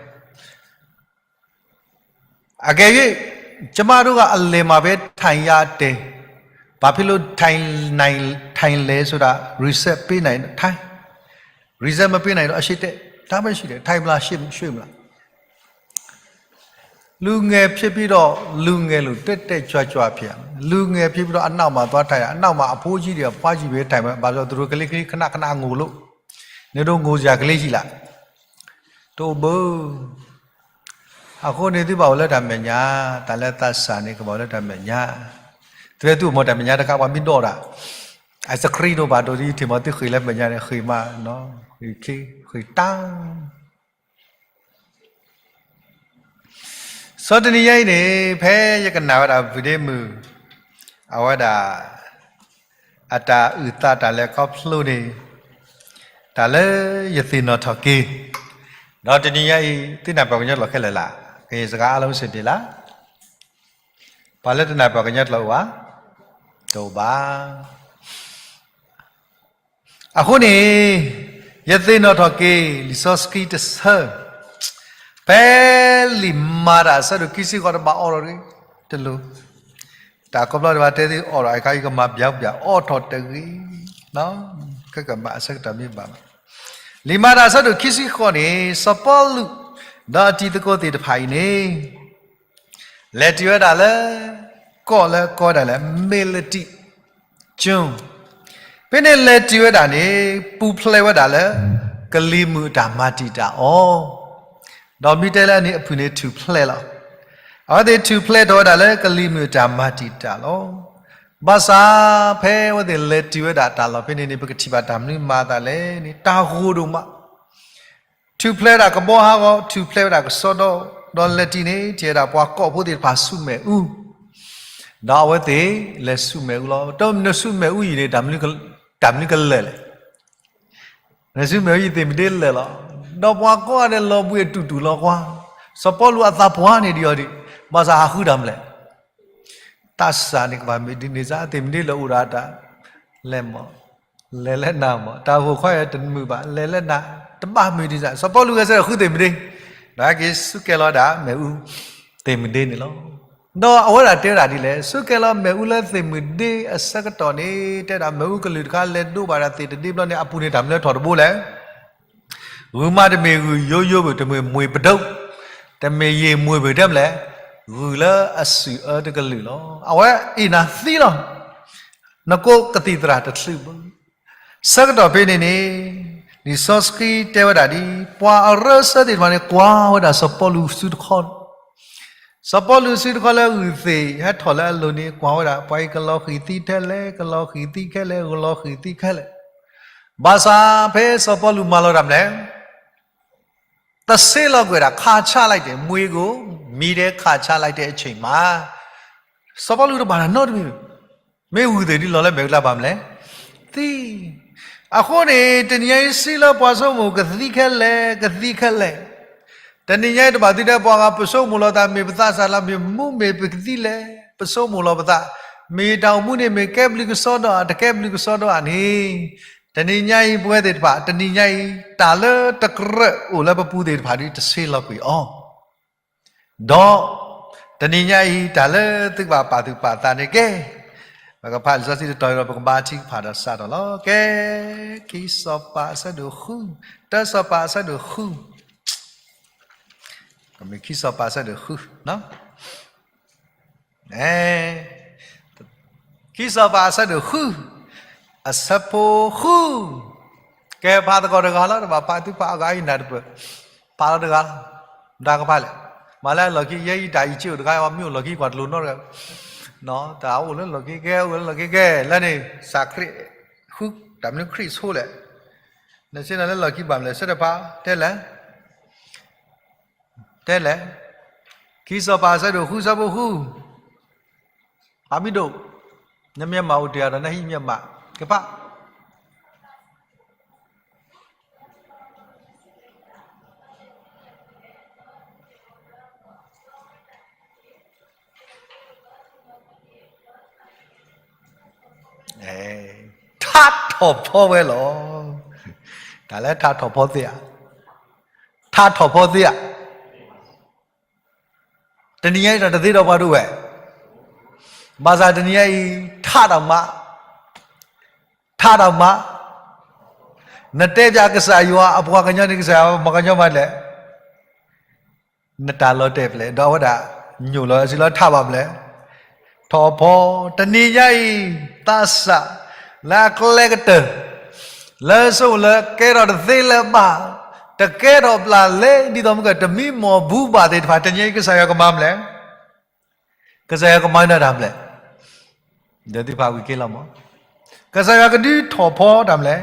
အကဲ ယမါတို့က အလဲၤမှာပဲ ထိုင်ရတယ်, ဘာဖြစ်လို့ ထိုင်လဲဆိုတာ reset ပေးနိုင်, ထိုင်, reset မပေးနိုင်တော့ အရှေ့တက်, ဒါပဲရှိတယ်, ထိုင်မလား, ရှေ့ရွှေ့မလား. လူငယ်ဖြစ်ပြီးတော့ လူငယ်လို တက်တက်ကြွကြွဖြစ်ရမယ်, လူငယ်ဖြစ်ပြီးတော့ အနောက်မှာသွားထိုင်ရ, အနောက်မှာ အဖိကြီးတွေ အဖွားကြီးတွေ ထိုင်မယ်, ဘာလို့လဲဆိုတော့ သူတို့ကလေးကလေး ခဏခဏငိုလို့, နင်တို့ငိုစရာကလေးရှိလား. တအိၣ်ဘၣ်. အဃိန့ၣ်သုဘၣ်အိၣ်လၢတၢ်မဲာ်ညါ, တၢ်လၢသးစၢ်န့ၣ် ကဘၣ်အိၣ်လၢတၢ်မဲာ်ညါ. သုဝဲသုအိၣ်မ့ၢ်တၢ်မဲာ်ညါတခါ ပှၤမ့ၢ်ဒိးတၢ် ice cream ဒိၣ်ဘၣ်ဒိၣ်ဒ်ထံၣ်မီၤသုဃ့ၢ်လၢမဲာ်ညါန့ၣ် ဃ့ၢ်မး, ဃ့ၢ်ခ့ ဃ့ၢ်တၢ် ဆီတနံၤညါအံၤန့ၣ် ဖဲယကနၣ်ဝဲဒၣ် video မုၢ် အဝဲဒၣ် အတၢ်အုၣ်သးတၢ်လဲၤခီဖျိန့ၣ် တၢ်လၢယသ့ၣ်နီၣ်ထီၣ်က့ၤ, ဒီးတနံၤညါအံၤ သုနၢ်ပၢၢ်ကညီကျိာ်ခဲလၢာ်လၢ်, ကယဲၢ်စကားအားလုံးစင်ပြေလား, ပှၤလၢတနၢ်ပၢၢ်ကညီကျိာ်အိၣ်ဧါ, တအိၣ်ဘၣ်. အဃိန့ၣ် ယသ့ၣ်နီၣ်ထီၣ်က့ၤ လံာ်စီဆှံတဆၢ, ဖဲလံာ်မၤတၢ်အဆၢဒိၣ်ခံဆံဃိး တဘၣ်အိးထီၣ်တဂ့ၤ, တလိၣ်, တၢ်ခီဖျိတဘၣ်တဲသ့အိးထီၣ်အခါ ယကမၤပျီပျီ အိးထီၣ်တဂ့ၤ, ကကမၤအဆၢကတီၢ်မ့ၢ်ဘၣ်ဘၣ်. လံာ်မၤတၢ်အဆၢဒိၣ်ခံဆံဃိးန့ၣ် စီၤပီလူး ဒီးအတံၤသကိးသ့ၣ်တဖၣ်အံၤန့ၣ် လဲၤတုၤဝဲဒၣ်လၢ ကီၢ်လၢကိးဝဲဒၣ်လၢ Melite John, ဖဲန့ၣ်လဲၤတုၤဝဲဒၣ်န့ၣ် ပူၤဖျဲးဝဲဒၣ်လၢ ကလံၤမုၢ်အတၢ်မၤတံာ်တာ်အီၤ, ဒီးမ့ၢ်တဲလၢအန့ၣ်အဖုၣ်န့ၣ် ထူၣ်ဖျဲးလီၤ. အဝဲသ့ၣ်ထူၣ်ဖျဲးထီၣ်ဝဲဒၣ်လၢကလံၤမုၢ်အတၢ်မၤတံာ်တာ်လီၤ. ဘၣ်ဆၣ်ဖဲအဝဲသ့ၣ်လဲၤတုၤဝဲဒၣ်တၢ်လီၢ်ဖဲန့ၣ်န့ၣ် ပကထံၣ်ဘၣ်တၢ်မနုၤမၤအသးလဲၣ်န့ၣ် တၢ်ဂိၢ်ဒိၣ်မး ထူၣ်ဖျဲးဝဲဒၣ်ကဘီဟးဂီၤ ထူၣ်ဖျဲးဝဲဒၣ်ကစီဒီ ဒီးလဲၤတုၤန့ၣ် ထံၣ်ဝဲဒၣ်ပှၤကီၢ်ဖိသ့ၣ်တဖၣ်ဆူမဲာ်အူ, ဒီးအဝဲသ့ၣ်လဲၤဆူမဲာ်အူလီၤ. တၢ်မနုၤဆူမဲာ်အူအံၤန့ၣ် တၢ်မနုၤကလဲၣ်လဲၣ်. နဆူမဲာ်အူအံၤသ့ၣ်မုၢ်ဒ့လဲၣ်လီၤ. ဒီးပှၤကိးဂၤဒဲးလီၤဘှံးအတူၢ်တူၢ်လီၤကွၢ်, စီၤပီလူးအသးပှၢ်န့ၣ်ဒံးအီၤဒံး, ဘၣ်ဆၣ်ဟးဃုတၢ်မနုၤလဲၣ်. သးစၢ်န့ၣ်ကဘၣ်မ့ၢ်ဒ်န့ၣ်စ့ၢ် သ့ၣ်မုၢ်ဒ့လဲၤအိၣ်ဒီးတၢ်, လဲၤမး, လဲၤလၢနၤမး, တၢ်ဂိၢ်ခီယဲတမုာ်ဘၣ်, လဲၤလၢနၤ, တဘၣ်မ့ၢ်ဒ်န့ၣ်စ့ၢ် စီၤပီလူးဂဲၤဆၢထၢၣ်ဃုသ့ၣ်မုၢ်ဒ့, ဒီးဟဲက့ၤဆူကဲလီၤဝဲဒၣ်မဲာ်အူ သ့ၣ်မုၢ်ဒ့န့ၣ်လီၤ. ဒီးအဝဲဒၣ်တဲဝဲဒၣ်ဒ်လဲၣ်, ဆူကဲလီၤမဲာ်အူလၢသ့ၣ်မုၢ်ဒ့အဆၢကတီၢ်န့ၣ် တဲဒၣ်မဲာ်အူကလုာ်တခါလဲၤဒိးဘၣ်ဒီးသ့ၣ်တဒ့ဘျီန့ၣ် အပူၤန့ၣ်တၢ်မနုၤထီၣ်တဘိလဲၣ်. ဂုၢ်မးတမ့ၢ်ဂုၢ်ယိယိဘၣ်, တမ့ၢ်မွ့ၢ်ပဒိၣ်, တမ့ၢ်ယ့ၢ်မွ့ၢ်ဘၣ် တဲမလဲၣ်, ဂုၢ်လၢအစုၣ်အၢတကလုာ်လီၤ. အဝဲအ့ၣ်နၤသံလီၤ. နကိးကသံၣ်သရၣ်တချုးဘၣ်. ဆၢကတီၢ်ဖဲန့ၣ်န့ၣ် လံာ်စီဆှံတဲဝဲဒၣ်ဒ် ပှၤအရၢစၢၤသ့ၣ်တဖၣ်န့ၣ် ကွၢ်ဝဲဒၣ်စီၤပီလူးစုတခီ, စီၤပီလူးစုတခီလၢဂုၢ်သ့ၣ် ဟဲထီၣ်လၢအလိၤန့ၣ် ကွၢ်ဝဲဒၣ် ပှၤအံၤကလီၤဃံၤသံထဲလဲၣ်, ကလီၤဃံၤသံခဲလဲၣ်, ကလီၤဃံၤသံခဲလဲၣ်. ဘၣ်ဆၣ်ဖဲစီၤပီလူးမၤလီၤတၢ်မနုၤလဲၣ် တဆ့လီၤကွံာ်ဒၣ် ခးချလိုက်တဲ့ မြွေကို မီးထဲခးချလိုက်တဲ့အချိန်မှာ စီၤပီလူးတဘၣ်တၢ်နီတမံၤ, မ့ၢ်ဂုၢ်သ့ၣ်ဒ်လီၤလၢမဲာ်အူလၢ်ဘၣ်မနုၤလဲၣ်, သံ. အဃိန့ၣ် တနံၤညါအံၤ စံးလၢပှၤဆိကမိၣ် ကသံခဲလၢာ်, ကသံခဲလၢာ်. တနံၤညါအံၤ တဘၣ်သံဒီးပှၤဂၤ ပဆိကမိၣ်လီၤသး မ့ၢ်ပသးစၢ်လီၤ မ့ၢ်မူမ့ၢ်ပကသံလဲၣ်, ပဆိကမိၣ်လီၤပသး, မ့ၢ်တၢ်အိၣ်မူန့ၣ် မ့ၢ်ကဲဘျုးကစီဒီဧါ, တကဲဘျုးကစီဒီဧါန့ၣ် တနံၤညါအံၤ ပဝဲသ့ၣ်တဖၣ် တနံၤညါအံၤ တၢ်လၢတကြၢးအိၣ်လၢပပူၤသ့ၣ်တဖၣ်ဒ် တဆ့လီၤကွံာ်အီၤ, ဒီး တနံၤညါအံၤ တၢ်လၢသုကဘၣ်ပာ်သူၣ်ပာ်သးန့ၣ်ကဲ, ပကဖးလံာ်စီဆှံတတီၤဒီး ပကဘါထုကဖၣ်ဒီးစးထီၣ်လီၤ. ကဲ, ခံစီၤပၤအဆၢဒိၣ်ဃု, တၢ်စီၤပၤအဆၢဒိၣ်ဃု, ခံစီၤပၤအဆၢဒိၣ်ဃု ခံစီၤပၤအဆၢဒိၣ်ဃု, အဆၢဖိဃု, ကဲဖးသကိးတဂၤလီၤ, တဘၣ်ဖးသုဖးအဂၤအံၤနၢ်တပၢၢ်, ဖးလီၤတဂၤလီၤ, မတၤကဖးလဲၣ်, မၤလၢအလီၢ်ခံ ယဲယတၢ်အံၤက့အိၣ်တဂၤ, မ့ၢ်အိၣ်လီၢ်ခံကွၢ်တလိၤနီတဂၤ, တၢ်အိၣ်လၢလီၢ်ခံကဲ, အိၣ်လၢလီၢ်ခံကဲ, လၢန့ၣ် စၢ်ခရံာ်ဃု, တၢ်မနုၤခရံာ်ဆိလဲၣ်, နဆ့ၣ်နီၤလၢလီၢ်ခံဘၣ်မလဲၣ်, ဆၢတဖး, တဲလဲၣ် တဲလဲၣ်, ခံစီၤပၤအဆၢဒိၣ်ဃု ဆၢဖိဃု, ဖးမံၤဒိၣ်, နမျက်မှောက်အိၣ်တ့ၢ်ဒီး နဟံၣ်မျက်မှောက်, ကဖး ထးထီၣ်ဖီဝဲလီၤ. တၢ်လၢထးထီၣ်ဖီသ့ဧါ, ထးထီၣ်ဖီသ့ဧါ. တနံၤညါအံၤ တၢ်တသ့ဒီးပှၤဒိၣ်ဝဲ, ဘၣ်ဆၣ်တနံၤညါအံၤ ထးတၢ်မး, ထးတၢ်မး, နတဲပၠးကစၢ်ယွၤအပှၤကညီန့ၣ် ကစၢ်ယွၤမၤကညီမးလဲၣ်, နတၢ်လီၤတဲာ်ဖျဲး ဒီးအဝဲဒၣ် ညိၣ်လီၤအစုလီၤထးဘၣ်မးလဲၣ်, ထီၣ်ဖီ, တနံၤညါအံၤ သးစၢ် လၢအကျဲကတၢၢ် လၢစိလၢကဲထီၣ်တသ့လၢၤဘၣ်, တကဲထီၣ်ပျၢ်လဲၤ ဒ်သိးမုၢ်က တမံမီၢ်ဘူးဘၣ်သ့ၣ်တဖၣ် တနံၤအံၤကစၢ်ယွၤကမၤမလဲၣ်. ကစၢ်ယွၤကမၤနၢၤတၢ်မလဲၣ်. ဒီးသုဖးဝံၤက့လီၤမး, ကစၢ်ယွၤကဒုးထီၣ်ဖီတၢ်မလဲၣ်.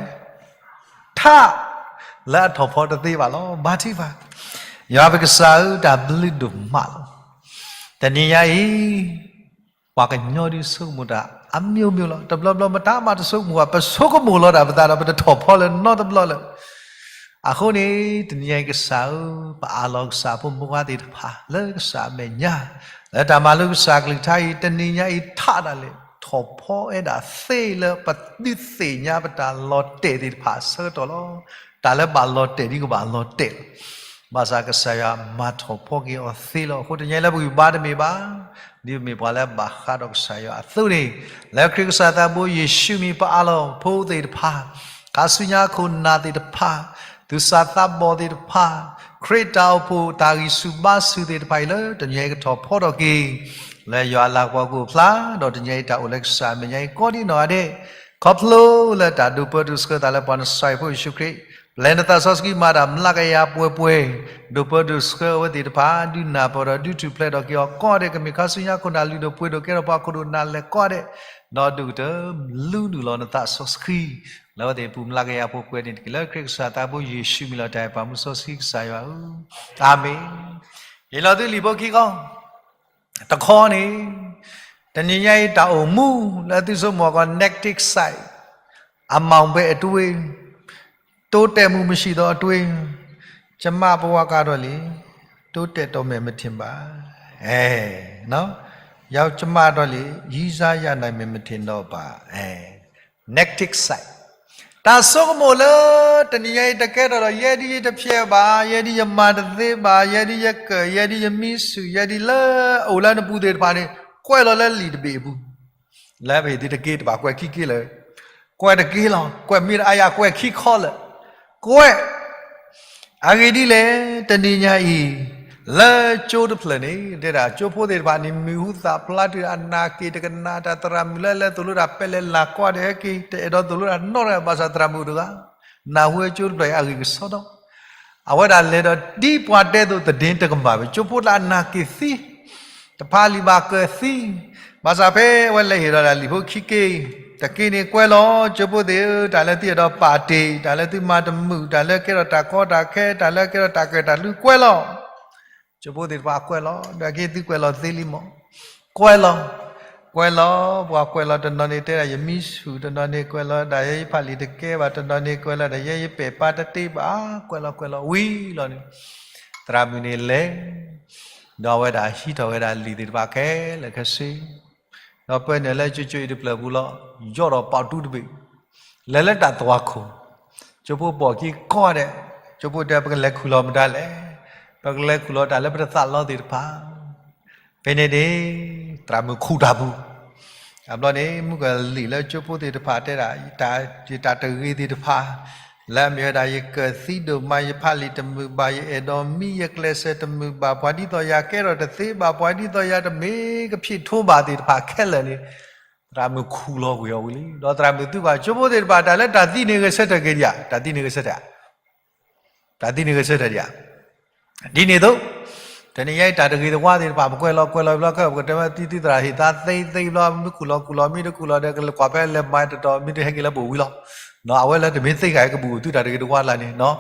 ထး လၢအထီၣ်ဖီတသ့ဘၣ်လီၤ. ဘါထုကဖၣ်, ယွၤပကစၢ်ဧၢ, တၢ်ဘျုးဒိၣ်မးလီၤ. တနံၤညါအံၤ ပှၤကညီဒုးဆိကမိၣ်တၢ်အမျိုးမျိုးလီၤ. တဘျီဘျီမတၤမးတဆိကမိၣ်ဘၣ်, ပဆိကမိၣ်လီၤတၢ်ပသးဒီး ပတထီၣ်ဖီလၢၤနီတဘျီလၢၤ. အဃိန့ၣ် တနံၤညါအံၤကစၢ်ဧၢ, ပအးလီၤကစၢ်ဖိမုၣ်ဖိခွါသ့ၣ်တဖၣ် လၢကစၢ်အမဲာ်ညါ, လၢတၢ်မၤလိကစၢ်ကလုၢ်ကထါအံၤ တနံၤညါအံၤထးဒၣ်လဲာ် ထီၣ်ဖီဝဲဒၣ်သ့လၢပဒုးသ့ၣ်ညါပတၢ်လီၤတဲာ်သ့ၣ်တဖၣ်အဆၢကတီၢ်လီၤ. တၢ်လၢဘၣ်လီၤတဲာ်ဒ်ကဘၣ်လီၤတဲာ်လီၤ. ဘၣ်ဆၣ်ကစၢ်ယွၤမၤထီၣ်ဖီက့ၤအီၤသ့လီၤ. အဃိတနံၤညါအံၤလၢပဂံၢ်ဘါတမ့ၢ်ဘၣ်, ဒ်ပမ့ၢ်ပှၤလၢဘၣ်ဃးဒီးကစၢ်ယွၤအသိးန့ၣ်, လၢခရံာ်ကစၢ်သးဘိယ့ၣ်ၡူးမံၤ ပအးလီၤဖိသ့ၣ်တဖၣ်, ခါဆူညါခိၣ်နၢ်သ့ၣ်တဖၣ်, သူၣ်စၢ်သးဘီၣ်သ့ၣ်တဖၣ်, ခရံာ်တၢ်အိၣ်ဖှိၣ်တၢ်ဂံၢ်ဆူၣ်ဘါဆူၣ်သ့ၣ်တဖၣ်အံၤလၢ တနံၤညါအံၤကထီၣ်ဖီထီၣ်က့ၤ လၢယွၤအလၤကပီၤကအိၣ်ဖျါ, ဒီးတနံၤညါအံၤတၢ်အိၣ်လၢကစၢ်အမဲာ်ညါအံၤကိးဒံနီၢ်ဂၤဒဲး, ခီဖျိလၢတၢ်ဒိးပၢဒိးဆှၢသးလၢပှၤနစၤရ့းဖိယ့ၣ်ၡူးခရံာ်, ပျဲနသးစီဆှံမၤတၢ်မျးကယၤပှဲၤပှဲၤ, ဒိးပၢဒိးဆှၢအဝဲသ့ၣ်တဖၣ်, ဒုးနၢ်ပၢၢ်ဒီးဒုးထူၣ်ဖျဲးထီၣ်က့ၤအီၤကိးဂၤဒဲး, ကမ့ၢ်ခါဆူညါခိၣ်နၢ်လုၢ်ဒိၣ်ပှ့ၤဒိၣ်ကဲထီၣ်ပှၤခိၣ်ဒိၣ်နၢ်လဲၢ်ကိးဂၤဒဲး, ဒီးဒုးကတၢၢ်လူဒုၣ်လီၤနသးစီဆှံ လၢအဝဲသ့ၣ်အပူၤမျးကယၤပှဲၤပှဲၤန့ၣ်တက့ၢ်. လၢခရံာ်ကစၢ်သးဘိယ့ၣ်ၡူးမံၤလီၤတၢ်အဲၣ်ပာ်မူစီဆှံကစၢ်ယွၤဧၢ, အၤမ့ၣ်. ယလီၤသုလံာ်ဖိခံခီ, တခီန့ၣ်, တနံၤညါအံၤတၢ်အိၣ်မူ လၢသုဆိကမိၣ်ကီး negative side, အမှောင်ဘက်အတွေး, တိုးတက်မှုမရှိသောအတွေး, ကျွန်မဘဝကတော့လေ, တိုးတက်တော့မယ်မထင်ပါ, အဲ, ရောက်ကျွန်မတော့လေ, ရင်းစားရနိုင်မယ်မထင်တော့ပါ, အဲ, negative side. တၢ်ဆိကမိၣ်လၢ တနံၤညါအံၤတကဲထီၣ်ဒီး ယဲဒ်ယတဖျဲးဘၣ်, ယဲဒ်ယမၤတသ့ဘၣ်, ယဲဒ်ယကၢၢ်, ယဲဒ်ယမံဆူၣ်, ယဲဒ်လၢအအိၣ်လၢနပူၤသ့ၣ်တဖၣ်န့ၣ် ကွဲးလီၤလၢလံာ်တဘ့ၣ်အပူၤ, လၢပဟ့ၣ်သုတက့တဘၣ်ကွဲးခံက့လၢာ်, ကွဲးတက့လီၤ, ကွဲးမ့ၢ်တအါယၤကွဲးခံခီလၢာ်, ကွဲး အဂ့ၢ်ဒ်လဲၣ်, တနံၤညါအံၤ, လၢကၠိတဖျၢၣ်န့ၣ် တဲဒၣ်ကၠိဖိသ့ၣ်တဖၣ်န့ၣ် မံၤဟူသၣ်ဖျါတုၤအနၢ်က့ၤတကနၣ်တၢ်, သရၣ်မုၣ်လၢလဲၤသိၣ်လိတၢ် ပဲလဲၤလၢ်ကွၢ်ဒီးဟဲက့ၤ တအဲၣ်ဒိးသိၣ်လိတၢ်နီတဂၤ ဘၣ်ဆၣ်သရၣ်မုၣ်တဂၤ နၢ်ဟူဝဲကၠိတဖျၢၣ်အံၤအဂ့ၢ်ကစီဒီ, အဝဲဒၣ်လဲၤဒီးဒ်ပှၤတဲသိးသဒ့တကမၣ်ဘၣ်, ကၠိဖိလၢအနၢ်က့ၤသံ တဖးလံာ်ဘၣ်ကၢၢ်သံ, ဘၣ်ဆၣ်ဖဲအဝဲလဲၤဟ့ၣ်ဒီးတၢ်လံာ်ဖိခံက့ၤ, တက့ၢ်န့ၣ်ကွဲးလီၤ, ကၠိဖိသ့ၣ်ဧၢ, တၢ်လၢသုအဲၣ်ဒိးပာ်တ့ၢ်, တၢ်လၢသုမၤတမုာ်, တၢ်လၢကဲထီၣ်တၢ်ကီတၢ်ခဲ, တၢ်လၢကဲထီၣ်တၢ်ကၢၣ်တၢ်လူကွဲးလီၤ. ကၠိဖိသ့ၣ်တဖၣ်ကွဲးလီၤ, ဒီးက့ၤသုကွဲးလီၤသ့လံမး, ကွဲးလီၤ, ကွဲးလီၤ, ပှၤကွဲးလီၤတနီၤန့ၣ်တဲဒၣ်ယမံဆူၣ်, တနီၤန့ၣ်ကွဲးလီၤဒၣ်ယဲယဖးလံာ်တကဲဘၣ်, တနီၤန့ၣ်ကွဲးလီၤဒၣ်ယဲယပဲာ်ပၢ်တတ့ဘၣ်, ကွဲးလီၤကွဲးလီၤဝံၤလီၤန့ၣ်, သရၣ်မုၣ်န့ၣ်လဲၤ ဒီးအဝဲဒၣ်ဟံးထီၣ်ဝဲဒၣ်လံာ်သ့ၣ်တဖၣ်ခဲလၢာ်ခဲဆ့, ဒီးပၢနုာ်လၢကၠိကၠိအံၤတဖျၢၣ်ပူၤလီၤ, ယီၢ်ဒီးပာ်တူတဘ့ၣ်, လဲၤလၢတၢ်သွၣ်ခိၣ်, ကၠိဖိပိာ်ခံကိးဂၤဒဲး, ကၠိဖိတဲပကလဲၤခူၣ်လီၤမတၤလဲၣ်, ပကလဲၤခူၣ်လီၤတၢ်လၢပတသးလီသ့ၣ်တဖၣ်, ဖဲန့ၣ်န့ၣ် သရၣ်မုၣ်ခူၣ်တၢ်ပူၤ, အဘျီန့ၣ် မုၢ်ကလံၣ်လၢကၠိဖိသ့ၣ်တဖၣ်တဲဒၣ်, ယတၢ်တဂ့ၤသ့ၣ်တဖၣ် လၢအမ့ၢ်ဝဲဒၣ် ယကၢၢ်သံဒိၣ်မး, ယဖးလံာ်တမုာ်ဘၣ်, ယအဲၣ်ဒိးမံ, ယကျဲးစၢးတမုာ်ဘၣ်, ပှၤဒ်သိးယၤကဲထီၣ်တသ့ဘၣ်, ပှၤဒ်သိးယၤတမ့ၢ်ကဖံးထိးဘၣ်သ့ၣ်တဖၣ်ခဲလၢာ်န့ၣ်, သရၣ်မုၣ်ခူၣ်လီၤကွံာ်အီၤဝံၤလံ, ဒီးသရၣ်မုၣ်သုဘၣ်ကၠိဖိသ့ၣ်တဖၣ် တၢ်လၢတၢ်သံန့ၣ်ဂဲၤဆၢထၢၣ်က့ၤဒံးဧါ, တၢ်သံန့ၣ်ဂဲၤဆၢထၢၣ် တၢ်သံန့ၣ်ဂဲၤဆၢထၢၣ်ဒံးဧါ. ဒ်န့ၣ်အသိး, တနံၤညါအံၤတၢ်တဂ့ၤတဝါသ့ၣ်တဖၣ် ပကွဲးလီၤကွဲးလီၤဘျီခဲ ပကတဲဝဲသုသုသရၣ်ဟ့ၣ်သါသ့သ့ဘျီ မ့ၢ်ခူၣ်လီၤခူၣ်လီၤ မ့ၢ်တခူၣ်လီၤဒီး ကလဲၤကွၢ်ဖဲလဲၤမၤတတီၤ မ့ၢ်တဟဲက့ၤလၢပအိၣ်ဝံၤလီၤ. အဝဲလၢတမ့ၢ်သ့ဂၤကဘူၣ်သုတၢ်တဂ့ၤတဝါလၢန့ၣ်,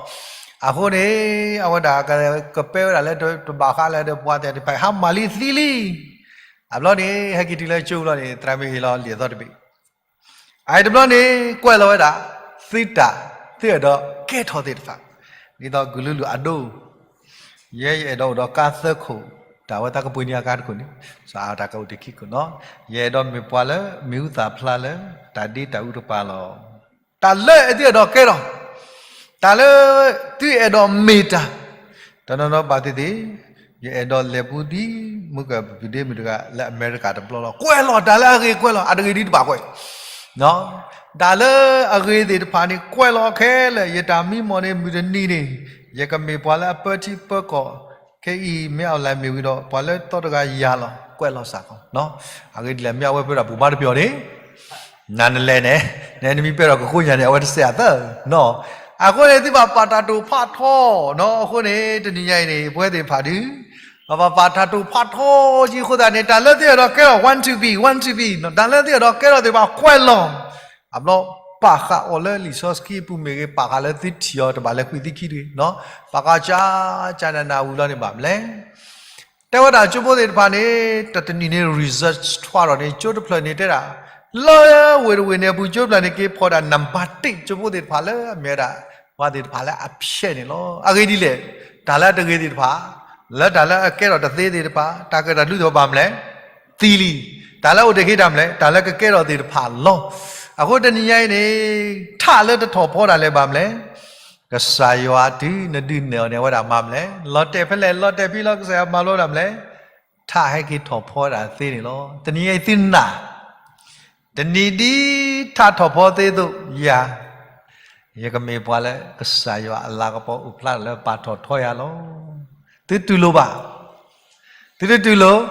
အဃိန့ၣ် အဝဲဒၣ်ကပဲဝဲဒၣ်လၢတဘၣ်ဃးလၢဒီးပှၤသ့ၣ်တဖၣ် ဟါမၢ်လံသံလံ. အဘျီန့ၣ် ဟဲက့ၤတုၤလၢကၠိဘျီန့ၣ် သရၣ်မုၣ်ဟ့ၣ်လီၤလံာ်အသီတဘ့ၣ် အအံၤတဘျီန့ၣ် ကွဲးလီၤဝဲဒၣ် သုတၢ် သုအဲၣ်ဒိးကဲထီၣ်သ့ၣ်တဖၣ်, ဒ်သိးကလုာ်လုၢ်အဒိ, ယဲယအဲၣ်ဒိးအိၣ်ဒီးကါသၢခိၣ်, တၢ်ဝဲသးကပှ့ၤန့ၢ်အကါတခိၣ်န့ၣ်, စးတၢ်ကအိၣ်တခံခိၣ်နီၤ, ယအဲၣ်ဒိးမ့ၢ်ပှၤလၢ မ့ၣ်အူသၣ်ဖျါလၢ တၢ်ဒ့တၢ်အူတပၤလီၤ. တၢ်လၢသုအဲၣ်ဒိးကဲထီၣ်, တၢ်လၢ သုအဲၣ်ဒိးမ့ၢ်တၢ်, တနီၤနီၤဘၣ်သ့ၣ်သ့ၣ်, ယအဲၣ်ဒိးလဲၤပူၤဒ် မုၢ်ကၢ်ပဒ့မုၣ်တဂၤလၢအမဲရကၤတဘျီလီၤ. ကွဲးလီၤတၢ်လၢအဂ့ၤကွဲးလီၤ, အတဂ့ၤဒ်တဘၣ်ကွဲး တၢ်လၢအဂ့ၤသ့ၣ်တဖၣ်န့ၣ် ကွဲးလီၤခဲလၢာ်, ယတၢ်မံမီၢ်န့ၣ် မုၢ်တနံၤန့ၣ် ယကမ့ၢ်ပှၤလၢအပၢထံပၢကီၢ်, ခဲအံၤမ့ၢ်အီၣ်လဲၣ်မ့ၢ်ဝံၤဒီး ပှၤလၢသီတဂၤယၤလီၤ, ကွဲးလီၤစ့ၢ်ကီး, အဂ့ၢ်ဒ်လဲၣ် မ့ၢ်အဝဲပၢဒီးပူၤမါတပျီၤန့ၣ်, နၤနလဲၤန့ၣ်, နမ့ၢ်ပဲဒီးကဃိညါန့ၣ် အဝဲတစဲးအသၢနီၤ အဃိန့ၣ် သုဘၣ်ပာ်တၢ်တိာ်ဖးထီနီၤ. အဃိန့ၣ် တနံၤညါအံၤန့ၣ် ပဝဲသ့ၣ်တဖၣ်ဒုး ပဘၣ်ပာ်တၢ်တိာ်ဖးထီက့ၤအဃိသတးန့ၣ် တၢ်လၢသုအဲၣ်ဒိးကဲထီၣ် want to be, want to be တၢ်လၢသုအဲၣ်ဒိးကဲထီၣ်သ့ၣ်တဖၣ် ကွဲးလီၤ. အဘျီ ပာ်ဃာ်အီၤလၢလံာ်စီဆှံအပူၤမ့ၢ်ဂ့ၤ, ပာ်ဃာ်လၢသုထံၣ်အီၤတဘၣ်လဲၤဃုာ်သုခံတဂ့ၤနီၤ. ပာ်ဃာ်ကၠးကၠးနးနးဝံၤလီၤန့ၣ်ဘၣ်မလဲၣ်. တဲဝဲဒၣ်ကၠိဖိသ့ၣ်တဖၣ်န့ၣ် တနံၤန့ၣ် research ထွါထီၣ်န့ၣ် ကၠိတဖျၢၣ်န့ၣ်တဲဒၣ် လၢဝ့ၢ်တဝ့ၢ်န့ၣ်အပူၤ ကၠိတဖျၢၣ်န့ၣ် က့ၤဖီၣ်ဒၣ် နံပါတ်တစ် ကၠိဖိသ့ၣ်တဖၣ်လၢအမ့ၢ်ဝဲဒၣ် ပှၤသ့ၣ်တဖၣ်လၢအဖျဲးန့ၣ်လီၤ. အဂ့ၢ်ဒ်လဲၣ်, တၢ်လၢအတဂ့ၤသ့ၣ်တဖၣ်, လၢတၢ်လၢအကဲထီၣ်တသ့သ့ၣ်တဖၣ်, တၢ်ကဲထီၣ်တလုသ့ၣ်တဖၣ်ဘၣ်မလဲၣ်, သံလံ. တၢ်လၢအအိၣ်တ့ၢ်က့ၤတၢ်မလဲၣ်, တၢ်လၢကကဲထီၣ်သ့ၣ်တဖၣ်လီၤ. အဃိတနံၤညါအံၤန့ၣ် ထးလၢတထီၣ်ဖီဒၣ်လဲာ်ဘၣ်မလဲၣ်, ကစၢ်ယွၤတုၤနဒုးနဲၣ်အီၤန့ၣ် အဝဲဒၣ်မၤမလဲၣ်. လီၤတဲာ်ဖဲလဲၣ် လီၤတဲာ်ဖဲလီၤ ကစၢ်ယွၤမၤလိဒၣ်မလဲၣ်, ထးဟဲက့ၤထီၣ်ဖီဒၣ်သ့န့ၣ်လီၤ. တနံၤညါအံၤသုနာ်, တနံၤဒ်ထးထီၣ်ဖီသ့သိး ယၤ, ယကမ့ၢ်ပှၤလၢကစၢ်ယွၤအလၤကပီၤအိၣ်ဖျါထီၣ်လၢပာ်ထီၣ်ထီယၤလီၤ. သုတူၢ်လိာ်ဘၣ်, သုတတူၢ်လိာ်,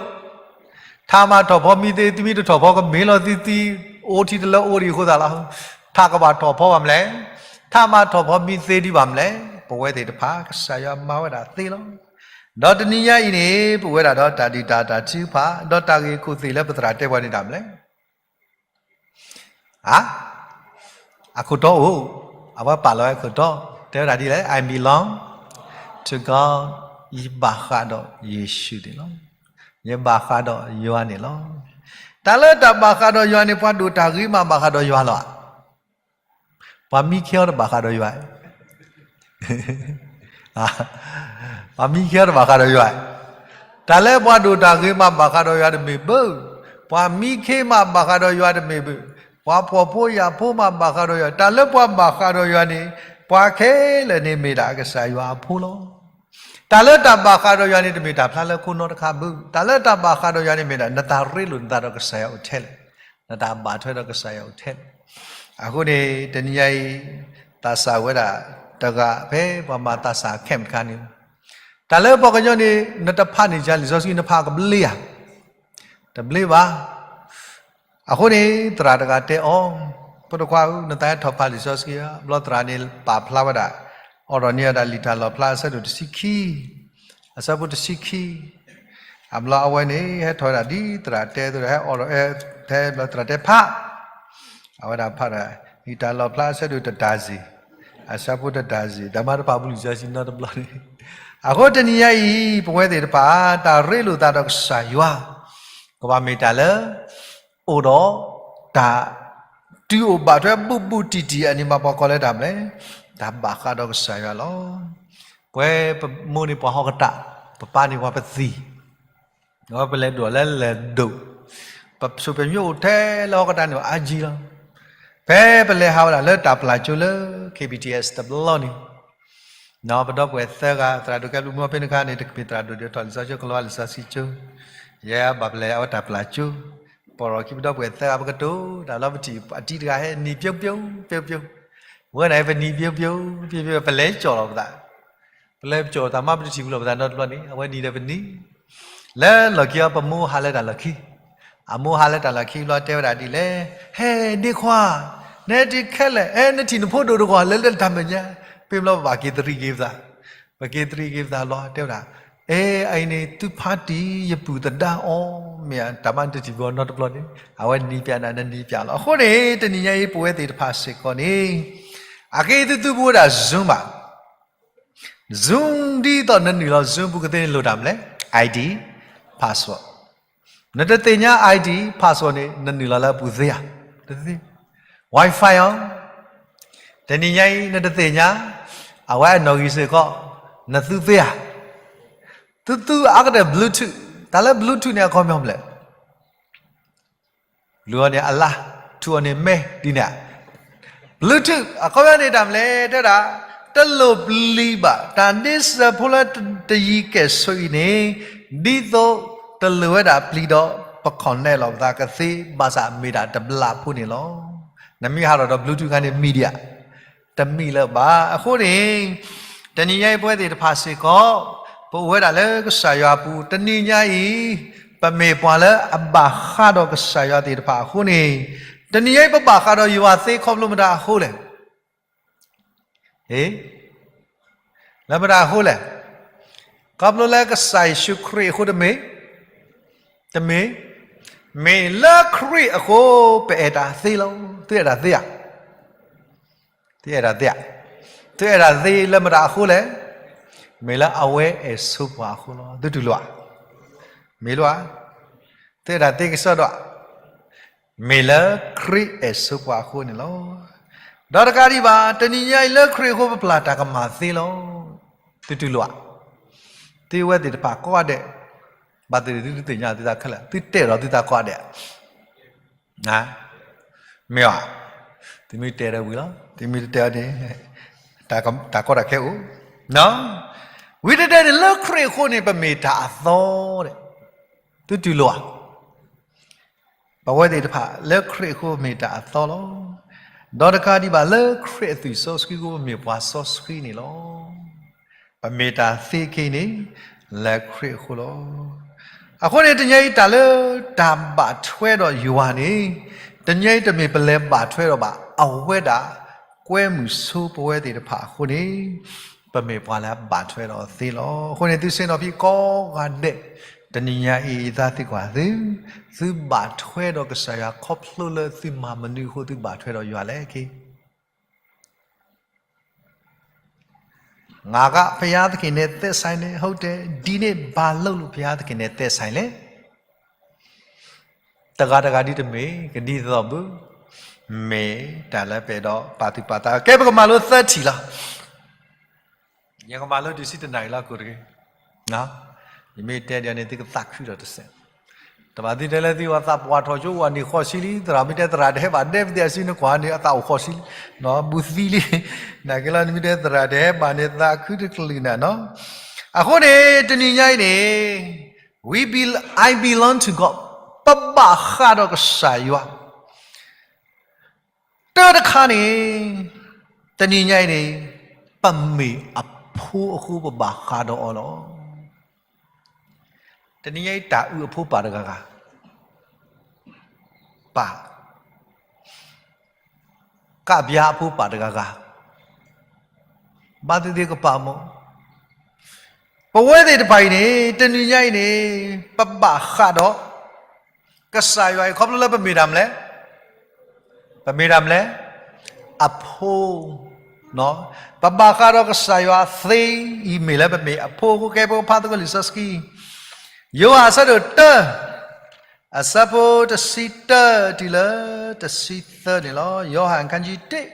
ထးမးထီၣ်ဖီမံသ့, သုမံတထီၣ်ဖီကမ့ၢ်လီၤသုသံ, အိၣ်ထံတလၢအိၣ်ဒံးအဃိသတးလီၤ. ထးကဘၣ်ထီၣ်ဖီဘၣ်မလဲၣ်, ထးမးထီၣ်ဖီမံသ့ဒံးဘၣ်မလဲၣ်, ပဝဲသ့ၣ်တဖၣ် ကစၢ်ယွၤမၤဝဲဒၣ်သ့လီၤ. ဒီးတနံၤညါအံၤန့ၣ် ပဝဲဒၣ်ဒီးတၢ်ဒုၣ်တၢ်တၢ်ထုကဖၣ်, ဒီးတၢ်ဂ့ၢ်ခိၣ်သ့ၣ်လၢပသရၣ်တဲပှၤန့ၣ်တၢ်မလဲၣ် အခိၣ်တီအိၣ်, အဝဲပာ်လီၤဝဲခိၣ်တီ, တဲဝဲဒၣ်ဒ်လဲၣ်, I belong to God, ယဘၣ်ဃးဒီးယ့ၣ်ၡူးန့ၣ်လီၤ. ယဘၣ်ဃးဒီးယွၤန့ၣ်လီၤ. တၢ်လၢတၢ်ဘၣ်ဃးဒီးယွၤန့ၣ် ပှၤဒိၣ်တၢ်ဂ့ၤမးဘၣ်ဃးဒီးယွၤလီၤ. ပှၤမံခ့အီၤတဘၣ်ဃးဒီးယွၤ ပှၤမံခ့အီၤတဘၣ်ဃးဒီးယွၤ, တၢ်လၢပှၤဒိၣ်တၢ်ဂ့ၤမးဘၣ်ဃးဒီးယွၤတမ့ၢ်ဘၣ်, ပှၤမံခ့မးဘၣ်ဃးဒီးယွၤတမ့ၢ်ဘၣ်, ပှၤဖှီၣ်ဖိယာ်ဖိမးဘၣ်ဃးဒီးယွၤ, တၢ်လၢပှၤဘၣ်ဃးဒီးယွၤန့ၣ် ပှၤခဲလၢာ်န့ၣ်မ့ၢ်ဒၣ်ကစၢ်ယွၤအဖိလီၤ. တၢ်လၢတၢ်ဘၣ်ဃးဒီးယွၤန့ၣ် တမ့ၢ်တၢ်ဖျါလၢခိနီတခါဘၣ်, တၢ်လၢတၢ်ဘၣ်ဃးဒီးယွၤန့ၣ်မ့ၢ်ဒၣ် နသးရ့လိာ်နသးဒီးကစၢ်ယွၤအိၣ်ထဲလဲၣ်, နတၢ်ဘၣ်ထွဲဒီးကစၢ်ယွၤအိၣ်ထဲလဲၣ်. အဃိန့ၣ် တနံၤညါအံၤ သးစၢ်ဝဲဒၣ်တဂၤဖဲပှၤမၤသးစၢ်ခဲမုၢ်တခါန့ၣ်, တၢ်လၢပှၤကညီန့ၣ် နတဖးန့ၢ်ကလံာ်စီဆှံ နဖးကဘျ့ဧါ, တဘျ့ဘၣ်. အဃိန့ၣ် သရၣ်တဂၤတဲအီၤ, ဖိတခွါဧၢ, နသးဟဲထီၣ်ဖးလံာ်စီဆှံဧါ, ဘျီသရၣ်န့ၣ်ပာ်ဖျါဝဲဒၣ်, အိးထီၣ်န့ၢ်ဝဲဒၣ်လံာ်တၢ်လီၣ်ဖျါအဆၢဒိၣ်တဆံခံ, အဆၢဖိတဆံခံ, အဘျီအဝဲန့ၣ် ဟဲထီၣ်ဝဲဒၣ်ဒ်သရၣ်တဲအသိးဒီး ဟဲအိးထီၣ်, ဖဲဘျီသရၣ်တဲဖး, အဝဲဒၣ်ဖးဒီး လံာ်တၢ်လီၣ်ဖျါအဆၢဒိၣ်တဒါစ့ၢ်, အဆၢဖိတဒါစ့ၢ်, တၢ်မၤတဖၣ်ပူၤလံာ်စီဆှံနီတဘျီန့ၣ်, အဃိတနံၤညါအံၤ ပဝဲသ့ၣ်တဖၣ် တၢ်ရ့လိာ်သးဒီးကစၢ်ယွၤ ကဘၣ်မ့ၢ်တၢ်လၢ အိၣ်ဒီးတၢ် တုၤအိၣ်ဘၣ်ထွဲဘူးဘူးတံၢ်တံၢ်အန့ၣ် ဘၣ်ပှၤကိးလၢတၢ်မလဲၣ်, တၢ်ဘၣ်ဃးဒီးကစၢ်ယွၤလီၤ. ပဝဲပမိၢ်န့ၣ်ပှၤဟီၣ်ကတၢၢ်, ပပၢ်န့ၣ်ပှၤပသံၣ်, အဝဲပလဲၤဒိၣ်လၢလဲၤဒိၣ်, ပဆိးပမိၢ်အိၣ်ထဲလၢဟီၣ်ကတၢၢ်န့ၣ်အါကံလီၤ. ဖဲပလဲၤဟးဝဲဒၣ်လၢတၢ်ပျၢ်ကၠိလၢ ခ့ပံၣ်ထံၣ်အဲး တဘျီန့ၣ် နီၢ်ပဒီပုၢ်ဝဲၢ်သၢဂၤ သရၣ်ဒိၣ်ကဲဘျုးမီဖဲန့ၣ်အခါန့ၣ် တကမ့ၢ်သရၣ်ဒိၣ်ဒ်ထီၣ်လံာ်စီဆှံ ကလီၤလံာ်စီဆှံကၠိ, ယဲဘၣ်ပလဲၤအဝဲတၢ်ပျၢ်ကၠိ, ပလီၢ်ခံပဒီပုၢ်ဝဲၢ်သၢဂၤပကတိၤတၢ်လီၤပထံၣ် အတံၤတဂၤဟဲနံၤပျိပျိ ပျိပျိ, ဝဲဒၣ်ဟဲပနံၤပျိပျိ ပျိပျိ ပလဲၤကၠီၣ်လီၤပသး, ပလဲၤကၠီၣ်တၢ်မၤပတထံၣ်ဝံၤလီၤပသးနီတဘျီန့ၣ် အဝဲနံၤဒီးပနံၤ လၢလီၢ်ခံအီၤ ပမိၢ်ဟးလၢတၢ်လီၢ်ခံ, အမိၢ်ဟးလၢတၢ်လီၢ်ခံဘျီတဲဝဲဒၣ်ဒ်လဲၣ်, ဟဲဒ့ခွါ, နဟဲတုၤခဲလၢာ်, အဲ နထံၣ်နဖိဒိၣ်တဂီၢ်လၢလၢတၢ်မဲာ်ညါ, ပ့ၤဘျီပဘၣ်က့ၤသရံးက့ၤပသး, ပက့ၤသရံးက့ၤပသးဘျီတဲဝဲဒၣ်, အဲ အအံၤန့ၣ် သုဖါတံၢ်ယပုၢ်သဒါအီၤ, မ့ၢ်ဧါ, တၢ်မၤတထံၣ်ပှၤနီတဘျီန့ၣ် အဝဲနံၤပျးနၤ နနံၤပျးလီၤ. အဃိန့ၣ် တနံၤညါအံၤ ပဝဲသ့ၣ်တဖၣ်စ့ၢ်ကီးန့ၣ် အက့ၤသုသူပဝဲဒၣ် Zoom ဘၣ် Zoom ဒ်သိးနနုာ်လီၤ Zoom ပူၤကသ့န့ၣ်လိၣ်တၢ်မလဲၣ်, ID, password. နတသ့ၣ်ညါ ID, password န့ၣ် နနုာ်လီၤလၢအပူၤသ့ဧါ, တသ့, Wi-Fi အီၤ, တနံၤညါအံၤ နတသ့ၣ်ညါ အဝဲအနီၣ်ဂံၢ်စ့ၢ်ကီး နသူသ့ဧါ, သုသူအါကတၢၢ် Bluetooth, တၢ်လၢ Bluetooth န့ၣ် အခီပညီမလဲၣ် လူၤအီၤန့ၣ်အလါ, ထူးအီၤန့ၣ်မဲ, ဒ်န့ၣ်ဧါ. Bluetooth အခီပညီန့ၣ်တၢ်မလဲၣ်, တဲဝဲဒၣ်, တလိၣ်ပျံၤဘၣ်, တၢ်ဒ့စၢၤဖိလၢတယံၤကဲၣ်ဆိးအံၤန့ၣ်, ဒ်သိးတလိၣ်ဝဲဒၣ်ပျံၤဒီး ပ connect လီၤပသးကသ့, ဘၣ်ဆၣ်မ့ၢ်ဒၣ်တဘျးဖိန့ၣ်လီၤ. နမ့ၢ်ဟးထီၣ်ဒီး Bluetooth ခါန့ၣ် မံဒံးဧါ တမံၤလၢၤဘၣ်. အဃိန့ၣ် တနံၤညါအံၤပဝဲသ့ၣ်တဖၣ်စ့ၢ်ကီး ပအိၣ်ဝဲဒၣ်လၢကစၢ်ယွၤအပူၤ, တနံၤညါအံၤ ပမ့ၢ်ပှၤလၢအဘၣ်ဃးဒီးကစၢ်ယွၤသ့ၣ်တဖၣ်အဃိန့ၣ်, တနံၤညါအံၤပဘၣ်ဃးဒီးယွၤသ့ခီဖျိမတၤအဃိလဲၣ်. ဟ့, လၢမတၤအဃိလဲၣ်. ခီဖျိလၢကစၢ်ယ့ၣ်ၡူးခရံာ်အဃိတမ့ၢ်, တမ့ၢ်, မ့ၢ်လၢခရံာ်အဃိ ပအဲၣ်တၢ်သ့လီၤ. သုအဲၣ်တၢ်သ့ဧါ. သုအဲၣ်တၢ်သ့ဧါ. သုအဲၣ်တၢ်သ့လၢမတၤအဃိလဲၣ်. မ့ၢ်လၢအဝဲအဲၣ်ဆိပှၤအဃိလီၤ. သုတူၢ်လိာ်ဧါ. မ့ၢ်လီၤဧါ. သုအဲၣ်တၢ်သ့ကစီဒီဧါ. မ့ၢ်လၢခရံာ်အဲၣ်ဆိပှၤအဃိန့ၣ်လီၤ. ဒီးတကးဒံးဘၣ် တနံၤညါအံၤလၢခရံာ်အဃိ ပပျၢ်တၢ်ကမၣ်သ့လီၤ. သုတူၢ်လိာ်ဧါ. သုဝဲသ့ၣ်တဖၣ်ကိးဂၤဒဲး, ဘၣ်သ့ၣ်သုတသ့ၣ်ညါသုသးခဲလၢာ်, သုတဲဒီးသုသးကိးဂၤဒဲး. မ့ၢ်ဧါ. သုမ့ၢ်တဲဒီးဝံၤလီၤ, သုမ့ၢ်တတဲအီၤန့ၣ် တၢ်ကီတၢ်ခဲအိၣ်. ဝံၤတဲတဲန့ၣ် လၢခရံာ်အဃိန့ၣ် ပမ့ၢ်တၢ်အသီဒီး, သုတူၢ်လိာ်ဧါ. ပဝဲသ့ၣ်တဖၣ် လၢခရံာ်အဃိပမ့ၢ်တၢ်အသီလီၤ. ဒီးတကးဒံးဘၣ် လၢခရံာ်အသွံၣ်စီဆှံအဃိ ပမ့ၢ်ပှၤစီဆှံန့ၣ်လီၤ. ပမ့ၢ်တၢ်သ့ခဲအံၤန့ၣ် လၢခရံာ်အဃိလီၤ. အဃိန့ၣ် တနံၤညါအံၤ တၢ်လၢတၢ်ဘၣ်ထွဲဒီးယွၤန့ၣ် တနံၤညါအံၤ တမ့ၢ်ပလဲၤဘၣ်ထွဲဒီးဘၣ်, အဝဲဒၣ်ကွဲမုာ်ဆိပဝဲသ့ၣ်တဖၣ်အဃိန့ၣ် ပမ့ၢ်ပှၤလၢအဘၣ်ထွဲဒီးသ့လီၤ. အဃိန့ၣ် သုဆ့ၣ်နီၤဖံးကိးဂၤဒဲး, တနံၤညါအံၤ ယသးသံကွၢ်သု, သုဘၣ်ထွဲဒီးကစၢ်ယွၤခီဖျိလၢသုမၤမနုၤအဃိ သုဘၣ်ထွဲဒီးယွၤလဲၣ်. ငါက ဘုရားသခင်နဲ့ သက်ဆိုင်တယ်, ဟုတ်တယ်, ဒီနေ့ဘာလုပ်လို့ ဘုရားသခင်နဲ့ သက်ဆိုင်လဲ. တဂၤတဂၤဒ်တမ့ၢ်, ကဒ်သိးဘၣ်, မ့ၢ်တၢ်လၢပအဲၣ်ဒိးပာ်သူၣ်ပာ်သး, ကဲ ပကမၤလိသၢထံၣ်လီၤ. ယကမၤလိတုၤဆံတနၣ်ရံၣ်လီၤ ကိးတဂ့ၤ. ယမ့ၢ်တဲဒ်န့ၣ် သုကသးခုဒီးတစဲး, တဘၣ်သုတဲလၢသုအသးပှၢ်ထီၣ်ကၠိ အိၣ်န့ၢ်ဃိးဆံလံ, သရၣ်မ့ၢ်တဲသရၣ်တဟဲဘၣ်ဒဲး ပသ့ၣ်အစုနကွၢ်န့ၣ် အသးအိၣ်ဃိးဆံလံ, ဘူးသံလံ, နာ်က့လီၤ နမ့ၢ်တဲသရၣ်တဟဲဘၣ်န့ၣ် သးခုတကလုာ်နၤနီၤ. အဃိန့ၣ် တနံၤညါအံၤန့ၣ် we be, I belong to God, ပဘၣ်ဃးဒီးကစၢ်ယွၤ တၢ်တခါန့ၣ်, တနံၤညါအံၤန့ၣ်, ပမ့ၢ်အဖိအဃိပဘၣ်ဃးဒီးအီၤလီၤ. တနံၤညါအံၤ တၢ်အုးအဖိပာ်တဂၤဂၤ, ပာ်, ကးဘျါအဖိပာ်တဂၤဂၤ, ဘၣ်သ့ၣ်သ့ၣ်ကပာ်မီၢ်, ပဝဲသ့ၣ်တဖၣ်အံၤန့ၣ် တနံၤညါအံၤန့ၣ် ပဘၣ်ဃးဒီး ကစၢ်ယွၤအံၤ ခီဖျိလၢပမ့ၢ်တၢ်မနုၤလဲၣ်, ပမ့ၢ်တၢ်မနုၤလဲၣ်, အဖိ, ပဘၣ်ဃးဒီးကစၢ်ယွၤသ့အံၤ မ့ၢ်လၢပမ့ၢ်အဖိအဃိ ကဲ ပကဖးသကိးလံာ်စီဆှံ, ယိၤဟၣ်အဆၢဒိၣ်တၢ, အဆၢဖိတဆံတၢတုၤလၢတဆံသၢန့ၣ်လီၤ. ယိၤဟၣ် ခန်းကြီးတစ်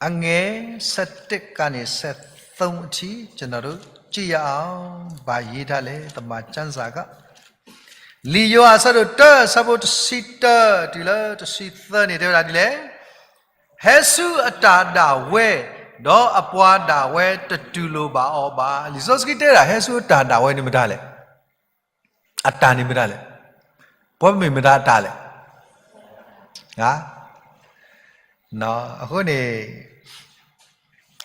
အငယ်ဆယ့်တစ်ကနေဆယ့်သုံးအထိ ကျွန်တော်တို့ကြည့်ရအောင်, ဘာရေးထားလဲ, သမ္မာကျမ်းစာက လံာ်ယိၤဟၣ်အဆၢဒိၣ်တၢ အဆၢဖိတဆံတၢတုၤလၢတဆံသၢန့ၣ် တဲဝဲဒၣ်ဒ်လဲၣ်, ဟဲဆူအတၢ်ဒၣ်ဝဲ, ဒီးအပှၤဒၣ်ဝဲတတူၢ်လိာ်ဘၣ်အီၤဘၣ်. လံာ်စီဆှံတဲဒၣ် ဟဲဆူအတၢ်ဒၣ်ဝဲန့ၣ်မတၤလဲၣ်, အတၢ်န့ၣ်မတၤလဲၣ်, ပဝဲမ့ၢ်မတၤအတၢ်လဲၣ်. အဃိန့ၣ်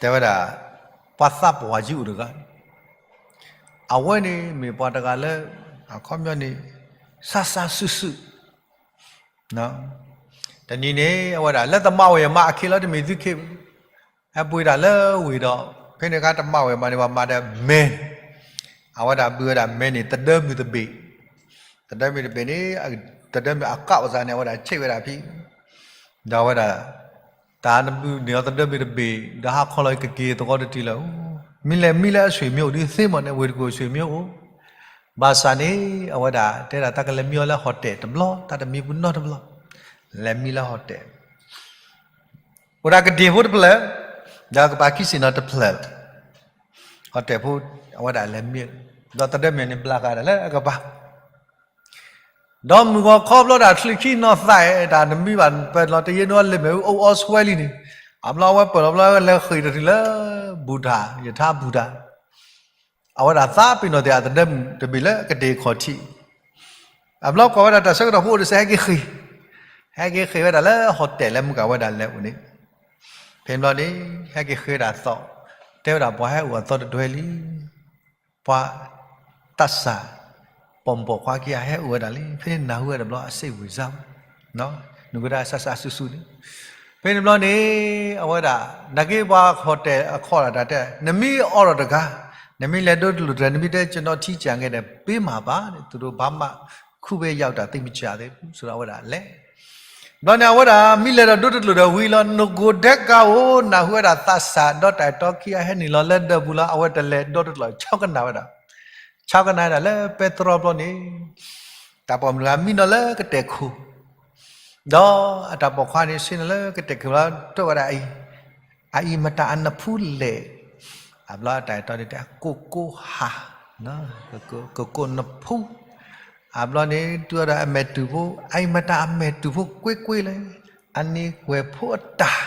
တဲဝဲဒၣ် ပှၤသးပှၢ်ယုၢ်အိၣ်တဂၤ, အဝဲန့ၣ်မ့ၢ်ပှၤတဂၤလၢ အခီပညီန့ၣ် စးစးစုၣ်စုၣ်, တနံၤန့ၣ် အဝဲဒၣ်လၢသမါဝဲၢ်မါအခ့လီၤ, တမ့ၢ်သုခ့, ဟဲပှ့ၤတၢ်လၢဝ့ၢ်ဒီး ဖဲန့ၣ်အခါ သမါဝဲၢ်မါန့ၣ် ပှၤမၤဒီးမဲ, အဝဲဒၣ်ဘုးဝဲဒၣ်မဲန့ၣ် သဒၢမုၢ်တဘ့ၣ်, သဒၢမုၢ်တဘ့ၣ်န့ၣ်, သဒၢမုၢ်အကးအသးန့ၣ် အဝဲဒၣ်ဆံးဝဲဒၣ်ဖံး, ဒီးအဝဲဒၣ် တၢ်နဘုးန့ၢ်အီၤသဒၢမုၢ်တဘ့ၣ် ဒီးဟးခီလီၤကက့ၤသဝီတထံၣ်လၢၤ, မ့ၢ်လဲၤမံလၢအဆွေမျိုးဒုးသ့မးန့ၣ် ဝ့ၢ်တကူၣ်အဆွေမျိုးအိၣ်, ဘၣ်ဆၣ်န့ၣ် အဝဲဒၣ်တဲဒၣ် တၢ်ကလဲၤမံအီၤလၢ hotel တဘျီ, တၢ်တမံပူၤနီတဘျီ, လဲၤမံလၢ hotel အိၣ်ဒၣ်ကဒ့ၣ်ဖိတဖျၢၣ်, ဒီးကပၤခံစ့ၣ်နီၤတဖျၢၣ်, hotel ဖိ အဝဲဒၣ်လဲၤမံ, ဒီးသဒၢမုၢ်န့ၣ်ဘျးဃာ်ဒၣ်လၢအကပၤ, ဒီးမုၢ်ဂီၤခီဘျီဒၣ် ချုးခံနီၤသးအဲၣ်တၢ်တမံဘၣ် ပၢၢ်လီၤတယ့ၢ်နီၤ လဲၤမ့ၣ်အူအီၣ်အီဆွဲလံန့ၣ်, အဘျီအဝဲပၢၢ်လီၤဘျီ လဲၤဃ့ၢ်တထံၣ်လၢ ဘူၣ်တၢ် ယထါဘူၣ်တၢ်, အဝဲဒၣ်သးပ့ၤနီၣ်သ့ၣ်အသဒၢမုၢ်တဘ့ၣ်လၢကဒ့ၣ်ခီၣ်ထံး, အဘျီကွၢ်ဝဲဒၣ်တၢ်ဆၢကတီၢ်ဖိအိၣ်တစဲး ဟဲက့ၤဃ့ၢ်, ဟဲက့ၤဃ့ၢ်ဝဲဒၣ်လၢ hotel လၢမုၢ်ကဝဲဒၣ်လဲၤအိၣ်န့ၣ်, ဖဲဘျီန့ၣ် ဟဲက့ၤဃ့ၢ်ဝဲဒၣ်အသီ, တဲဝဲဒၣ်ပှၤဟဲအိၣ်အသီတဒွဲလံ ပှၤသးစၢ် ပိာ်မုၣ်ပိာ်ခွါခံဂၤဟဲအိၣ်ဝဲဒၣ်လံ, ဖဲန့ၣ်နၢ်ဟူဝဲတဘျီ အစိတ်ဝင်စား, နကဒၣ်စးစးဆူၣ်ဆူၣ်န့ၣ်, ဖဲန့ၣ်ဘျီန့ၣ် အဝဲဒၣ် နာ်က့ပှၤဟီၣ်တဲၣ်အခီၣ်ဒၣ်တၢ်တဲ နမ့ၢ်အိးထီၣ်တဂၤ, နမ့ၢ်လဲၤဒိတလိၣ်တဂၤ နမ့ၢ်တဲ ကျွန်တော် ထီးကျန်ခဲ့တယ် ပေးမှာပါ န့ၣ် သူတို့ဘာမှ ခုပဲရောက်တာ သိပ်မကြာသေးဘူး ဆိုတော့ အဝဲဒၣ်လဲၤ ဘျီန့ၣ် အဝဲဒၣ် မ့ၢ်လဲၤဒီးဒိတလိၣ်ဒီးဝံၤလီၤ နကိးဒဲကၤဧိၤ နၢ်ဟူဝဲဒၣ်သးစၢ် ဒီးတၢ်အဲၣ်တီခံဂၤဟဲနုာ်လီၤလၢဒၢးပူၤလီၤ အဝဲတလဲၤဒိတလိၣ် ဆီကနၣ်ဝဲဒၣ် ဆီကနၣ်ဝဲဒၣ်လၢပဲတြီဘျီန့ၣ် တၢ်ပိာ်မုၣ်တဂၤမံနီၤလၢကတဲာ်ခိၣ် ဒီးအတၢ်ပိာ်ခွါန့ၣ် ဆ့ၣ်နီၤလၢကတဲာ်ခိၣ်လီၤ တိၢ်ဝဲဒၣ်အံၤ, အအံၤမတၤအနဖူလဲၣ်, အဘျီတၢ်အဲၣ်တီန့ၣ်တဲ ကိၢ်ကိၢ်ဟး, ကကိၢ်နဖူ, အဘျီန့ၣ် တုၤဝဲဒၣ်အမဲာ်တူၢ်ဖိ, အအံၤမတၤအမဲာ်တူၢ်ဖိကွ့ကွ့လဲၣ်, အန့ၣ်ဝဲၢ်ဖိအတၢ်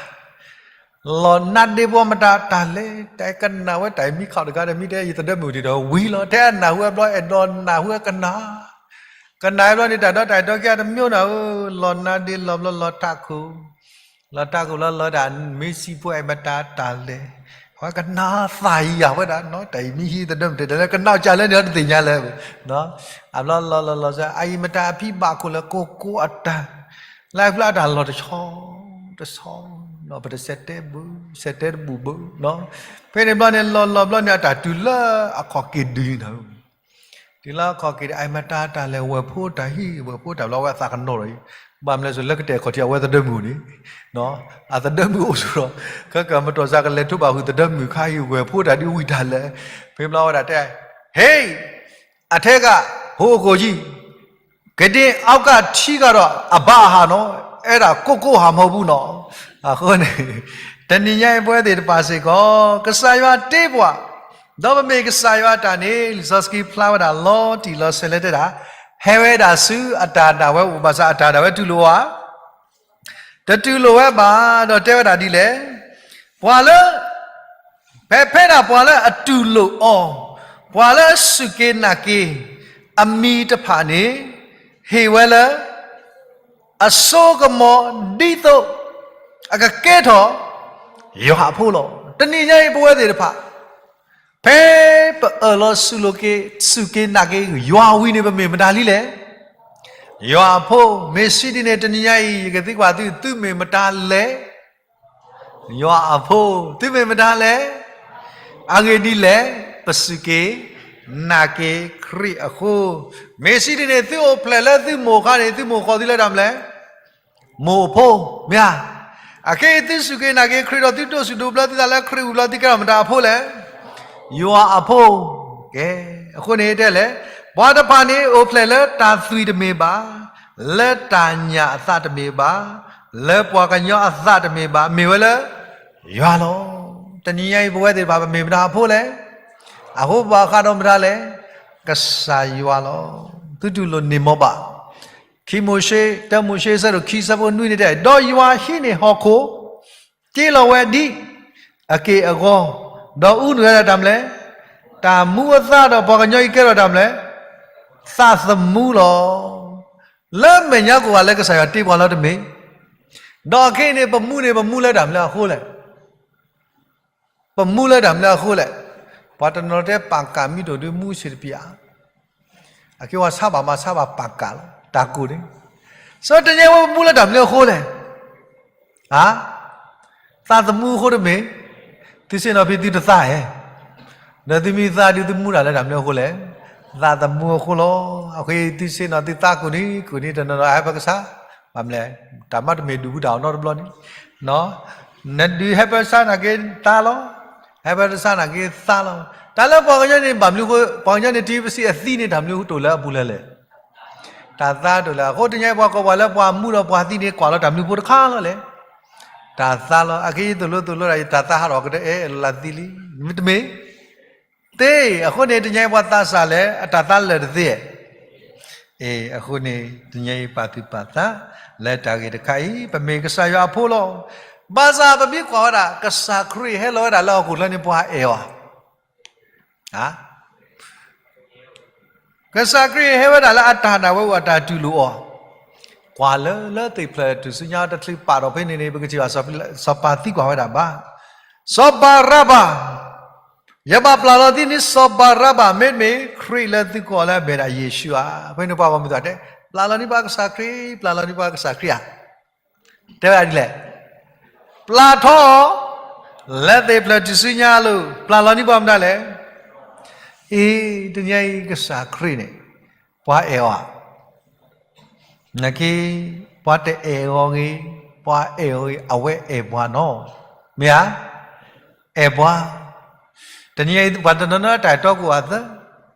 လီၤနါဒ့ဘီမတၤတၢ်လဲၣ်, တၢ်ကနၣ်ဝဲတၢ်အံၤမံခီၣ်တဂၤဒီး မ့ၢ်တဲယသဒၢမုၣ်ဒံးဒီးဝံၤလီၤ, ထဲအနၢ်ဟူအဘျီအဲၣ်ဒိးနၢ်ဟူအကနၣ်, ကနၣ်အဘျီန့ၣ် တၢ်ဒီတၢ်အဲၣ်တီခံဂၤတမံနီၤဧၢ, လီၤနါဒ့လီၤဘျီလီၤထးခိၣ်, လီၤထးခိၣ်လီၤလီၤဒၣ် မ့ၢ်စံးဖိအံၤမတၤတၢ်လဲၣ်, အဝဲကနၣ်သးယံၤယၤဝဲဒၣ်နီၤ, တၢ်အံၤမ့ၢ်ဟံးသဒၢမုၣ်တဲာ်တဲာ်လၢကနၣ်ကၢ်လၢန့ၣ် တသ့ၣ်ညါလၢၤ, အဘျီလီၤလီၤလီၤလီၤ အအံၤမတၤအဖံဘၣ်ခိၣ်လၢကိၢ်ကိၢ်အတၢ် လၢအဖျါအတၢ်လီၤတဆီတဆီ, ပတစဲးတဲဘၣ်, စဲးတဲတဘူၣ်ဘၣ်, ဖဲန့ၣ်ဘျီန့ၣ် လီၤလီၤဘျီန့ၣ် အတၢ်တုၤလၢအခီၣ်က့ၤဒုးန့ၣ်, တုၤလၢအခီၣ်က့ၤဒီး အအံၤမတၤတၢ်လဲၣ်, ဝဲၢ်ဖိတၢ်ဟံၣ်, ဝဲၢ်ဖိတၢ်ဘျီဝဲအသးကနီၤလီၤအံၤ, ဘၣ်မနုၤလဲၣ် လၢကတဲာ်ခီၣ်ထံးအဝဲသဒၢမုၣ်န့ၣ်, အသဒၢမုၣ်အိၣ်ဆိးဒီး, ခဲကမတီၢ်စ့ၢ်ကလဲၤထိးဘၣ်ဃုာ်သဒၢမုၣ်ခါအံၤ ဝဲၢ်ဖိတၢ်ဒုးဝံၣ်တၢ်လဲၣ်, ဖဲဘျီဝဲဒၣ်တဲ, ဟ့ၣ် အထဲက ဟိအခိၣ်ယံၤ, ကဒ့အီကထံကဒီးအဘၣ်အဟးနီၤ, အဲၣ်ဒိးကိၢ်ကိၢ်ဟးမီၢ်ပူၤနီၤ, အဃိန့ၣ်, တနံၤညါအံၤပဝဲသ့ၣ်တဖၣ်စ့ၢ်ကီး, ကစၢ်ယွၤတ့ပှၤ, ဒီးပမ့ၢ်ကစၢ်ယွၤအတၢ်န့ၣ် လံာ်စီဆှံဖျါဝဲဒၣ်လီၤတံၢ်လီၤဆဲးလၢတဲဒၣ်, ဟဲဝဲဒၣ်ဆူအတၢ်ဒၣ်ဝဲအိၣ်ဘၣ်ဆၣ် အတၢ်ဒၣ်ဝဲတူၢ်လိာ်ဧါ တတူၢ်လိာ်ဝဲဘၣ်, ဒီးတဲဝဲဒၣ်ဒ်လဲၣ်, ပှၤလၢ, ဖဲဖဲဒၣ်ပှၤလၢအတူၢ်လိာ်အီၤ, ပှၤလၢအစူၢ်က့ၤနာ်က့ၤ, အမံၤတဖၣ်န့ၣ်, ဟ့ၣ်ဝဲလၢ, အစိကမီၤဒ်သိး, အကကဲထီၣ်, ယွၤအဖိလီၤ. တနံၤညါအံၤပဝဲသ့ၣ်တဖၣ် ဖဲပအၢၣ်လီၤစူၢ်လိာ်က့ၤ, စူၢ်က့ၤနာ်က့ၤယွၤဝံၤန့ၣ် ပမ့ၢ်မတၤလံလဲၣ်. ယွၤအဖိ, မ့ၢ်စံးဒ်န့ၣ် တနံၤညါအံၤ ယကသံကွၢ်သု, သုမ့ၢ်မတၤလဲၣ်. ယွၤအဖိ, သုမ့ၢ်မတၤလဲၣ်. အဂ့ၢ်ဒ်လဲၣ်, ပစူၢ်က့ၤနာ်က့ၤခရံာ်အဃိ, မ့ၢ်စံးဒ်န့ၣ် သုအိၣ်ဖျဲၣ်လၢသုမိၢ်အခါန့ၣ် သုမိၢ်ဃီသုလၢတၢ်မနုၤလဲၣ် မိၢ်အဖိ, မ့ၢ်ဧါ. အခဲအံၤသုစူၢ်က့ၤနာ်က့ၤခရံာ်ဒီး သုဒိးစူၣ်ဒိးဘျၢသုသးလၢခရံာ်ဝံၤဘျီ သုကဲထီၣ်မတၤအဖိလဲၣ်. ယွၤအဖိ, ကဲ, အဃိန့ၣ်တဲလဲၣ်, ပှၤတဖၣ်န့ၣ်အိၣ်ဖျဲၣ်လၢတၢ်သွံၣ်တမ့ၢ်ဘၣ်, လၢတၢ်ညၣ်အသးတမ့ၢ်ဘၣ်, လၢပှၤကညီအသးတမ့ၢ်ဘၣ်, မ့ၢ်ဝဲလၢ, ယွၤလီၤ. တနံၤညါအံၤပဝဲသ့ၣ်တဖၣ် ပမ့ၢ်မတၤအဖိလဲၣ်. အဃိပဘၣ်ဃးဒီးမတၤလဲၣ်. ကစၢ်ယွၤလီၤ. သုတူၢ်လိာ်န့ၢ်မီၤဘၣ် ခံမိၤၡ့, တၢမိၤၡ့ အဆၢဒိၣ်ခံ အဆၢဖိနွံန့ၣ်တဲ, ဒီးယွၤဟံးန့ၢ်ဟီၣ်ခိၣ်, တ့လီၤဝဲဒ်အက့ၢ်အဂီၤ, ဒီးအူနုာ်ဝဲဒၣ်တၢ်မနုၤလဲၣ်. တၢ်မူအသးဒီးပှၤကညီအံၤကဲထီၣ်တၢ်မနုၤလဲၣ်. သးသမူလီၤ. လၢမဲာ်ညါကိးဂၤလၢကစၢ်ယွၤတ့ပှၤလီၤတမ့ၢ်, ဒီးအခဲအံၤန့ၣ် ပမူန့ၣ် ပမူလၢတၢ်မနုၤအဃိလဲၣ်. ပမူလၢတၢ်မနုၤအဃိလဲၣ်. ပှၤတနီၤတဲပာ်ကၢ်မံၤဒိၣ်ဒုးမူဆံးတပျၢ်ဧါ. အကဲဝဲဆါဘၣ်မၤဆါဘၣ်ပာ်ကၢ်လီၤ တၢ်ကိၢ်န့ၣ်. စီတနံၤညါဝဲပမူလၢတၢ်မနုၤအဃိလဲၣ်. ဧါ. သးသမူအဃိတမ့ၢ်, သုဆ့ၣ်နီၤဖဲသုတသါဧါ. ဒီးသုမ့ၢ်သါဒုးသုမူတၢ်လၢတၢ်မနုၤအဃိလဲၣ်. သးသမူအဃိလီၤ. အဃိသုဆ့ၣ်နီၤသုသါကိၢ်န့ၣ် ကိၢ်န့ၣ်တနီၤနီၤဟဲဖဲကစၢ်, ဘၣ်မနုၤလဲၣ်, တၢ်မၤတမ့ၢ်ဒုးဘူးတၢ်အီၤနီတဘျီန့ၣ် နဒုးဟဲဖဲကစၢ်နာ်က့သါလီၤ. ဟဲဖဲကစၢ်နာ်က့သါလီၤ. တၢ်လၢပှၤကညီန့ၣ် ဘၣ်မနုၤအဃိ ပှၤကညီန့ၣ် ထံပစံးအသံန့ၣ် တၢ်မနုၤအဃိတိၢ်လၢအပူၤလဲၣ်လဲၣ်. တၢ်သါတိၢ်လၢအဃိ တနံၤညါအံၤပှၤကိးပှၤလၢပှၤမူဒီးပှၤသံန့ၣ် ကွၢ်လီၤတၢ်မနုၤဖိတခါလီၤလဲၣ်. တၢ်သါလီၤ. အခဲအံၤသိၣ်လိသိၣ်လိဒၣ်အံၤ တၢ်သါဟးထီၣ်ကတၢၢ်အဲၣ်လီၤလၢသံလံ. မ့တမ့ၢ် သ့, အဃိန့ၣ် တနံၤညါအံၤပှၤသးစၢ်လဲၣ်, အတၢ်သါလၢာ်တသ့. အ့, အဃိန့ၣ် တနံၤညါအံၤပာ်သူၣ်ပာ်သး လၢတၢ်ဂ့ၢ်တခါအံၤ ပမ့ၢ်ကစၢ်ယွၤအဖိလီၤ. ဘၣ်ဆၣ်ပမ့ၢ်ကွၢ်ဝဲဒၣ် ကစၢ်ခရံာ်ဟဲလီၤဝဲဒၣ်လၢဟီၣ်ခိၣ်ချၢန့ၣ် ပှၤအဲၣ်အီၤဧါ. ကစၢ်ခရံာ်ဟဲဝဲဒၣ်လၢအတၢ်ဒၣ်ဝဲအိၣ်အတၢ်တူၢ်လိာ်အီၤ, ကွၢ်လၢလၢသ့ၣ်ဖျၢၣ်ထူၣ်စုညါတချုးပာ်ထီၣ်ဖဲန့ၣ်န့ၣ် ပကထံၣ်ဘၣ် စီၤပၤသံကွၢ်ဝဲဒၣ်ဘၣ်, စီၤဘၤရဘၤ, ယဘၣ်ပျၢ်လီၤသုန့ၣ် စီၤဘၤရဘၤ မ့တမ့ၢ် ခရံာ်လၢသုကိးလၢအမ့ၢ်ဒၣ်ယ့ၣ်ၡူးဧါ. ဖဲန့ၣ်ပှၤဂီၢ်မုၢ်သးတဲ, ပျၢ်လီၤန့ၢ်ပှၤကစၢ်ခရံာ်, ပျၢ်လီၤန့ၢ်ပှၤကစၢ်ခရံာ်ဧါ. တဲဝဲဒၣ်ဒ်လဲၣ်. ပျၢ်ထီၣ်အီၤ လၢသ့ၣ်ဖျၢၣ်ထူၣ်စုညါအလိၤ, ပျၢ်လီၤန့ၢ်ပှၤမတၤလဲၣ်. အ့, တနံၤအံၤကစၢ်ခရံာ်န့ၣ် ပှၤအဲၣ်အီၤဧါ. နာ်က့ ပှၤတအဲၣ်အီၤဂ့ၤ, ပှၤအဲၣ်အီၤဂ့ၤ, အဝဲအဲၣ်ပှၤနီၤ, မ့ၢ်ဧါ. အဲၣ်ပှၤ. တနံၤအံၤ ပှၤတနီၤနီၤတၢ်အဲၣ်တီကအိၣ်အသး,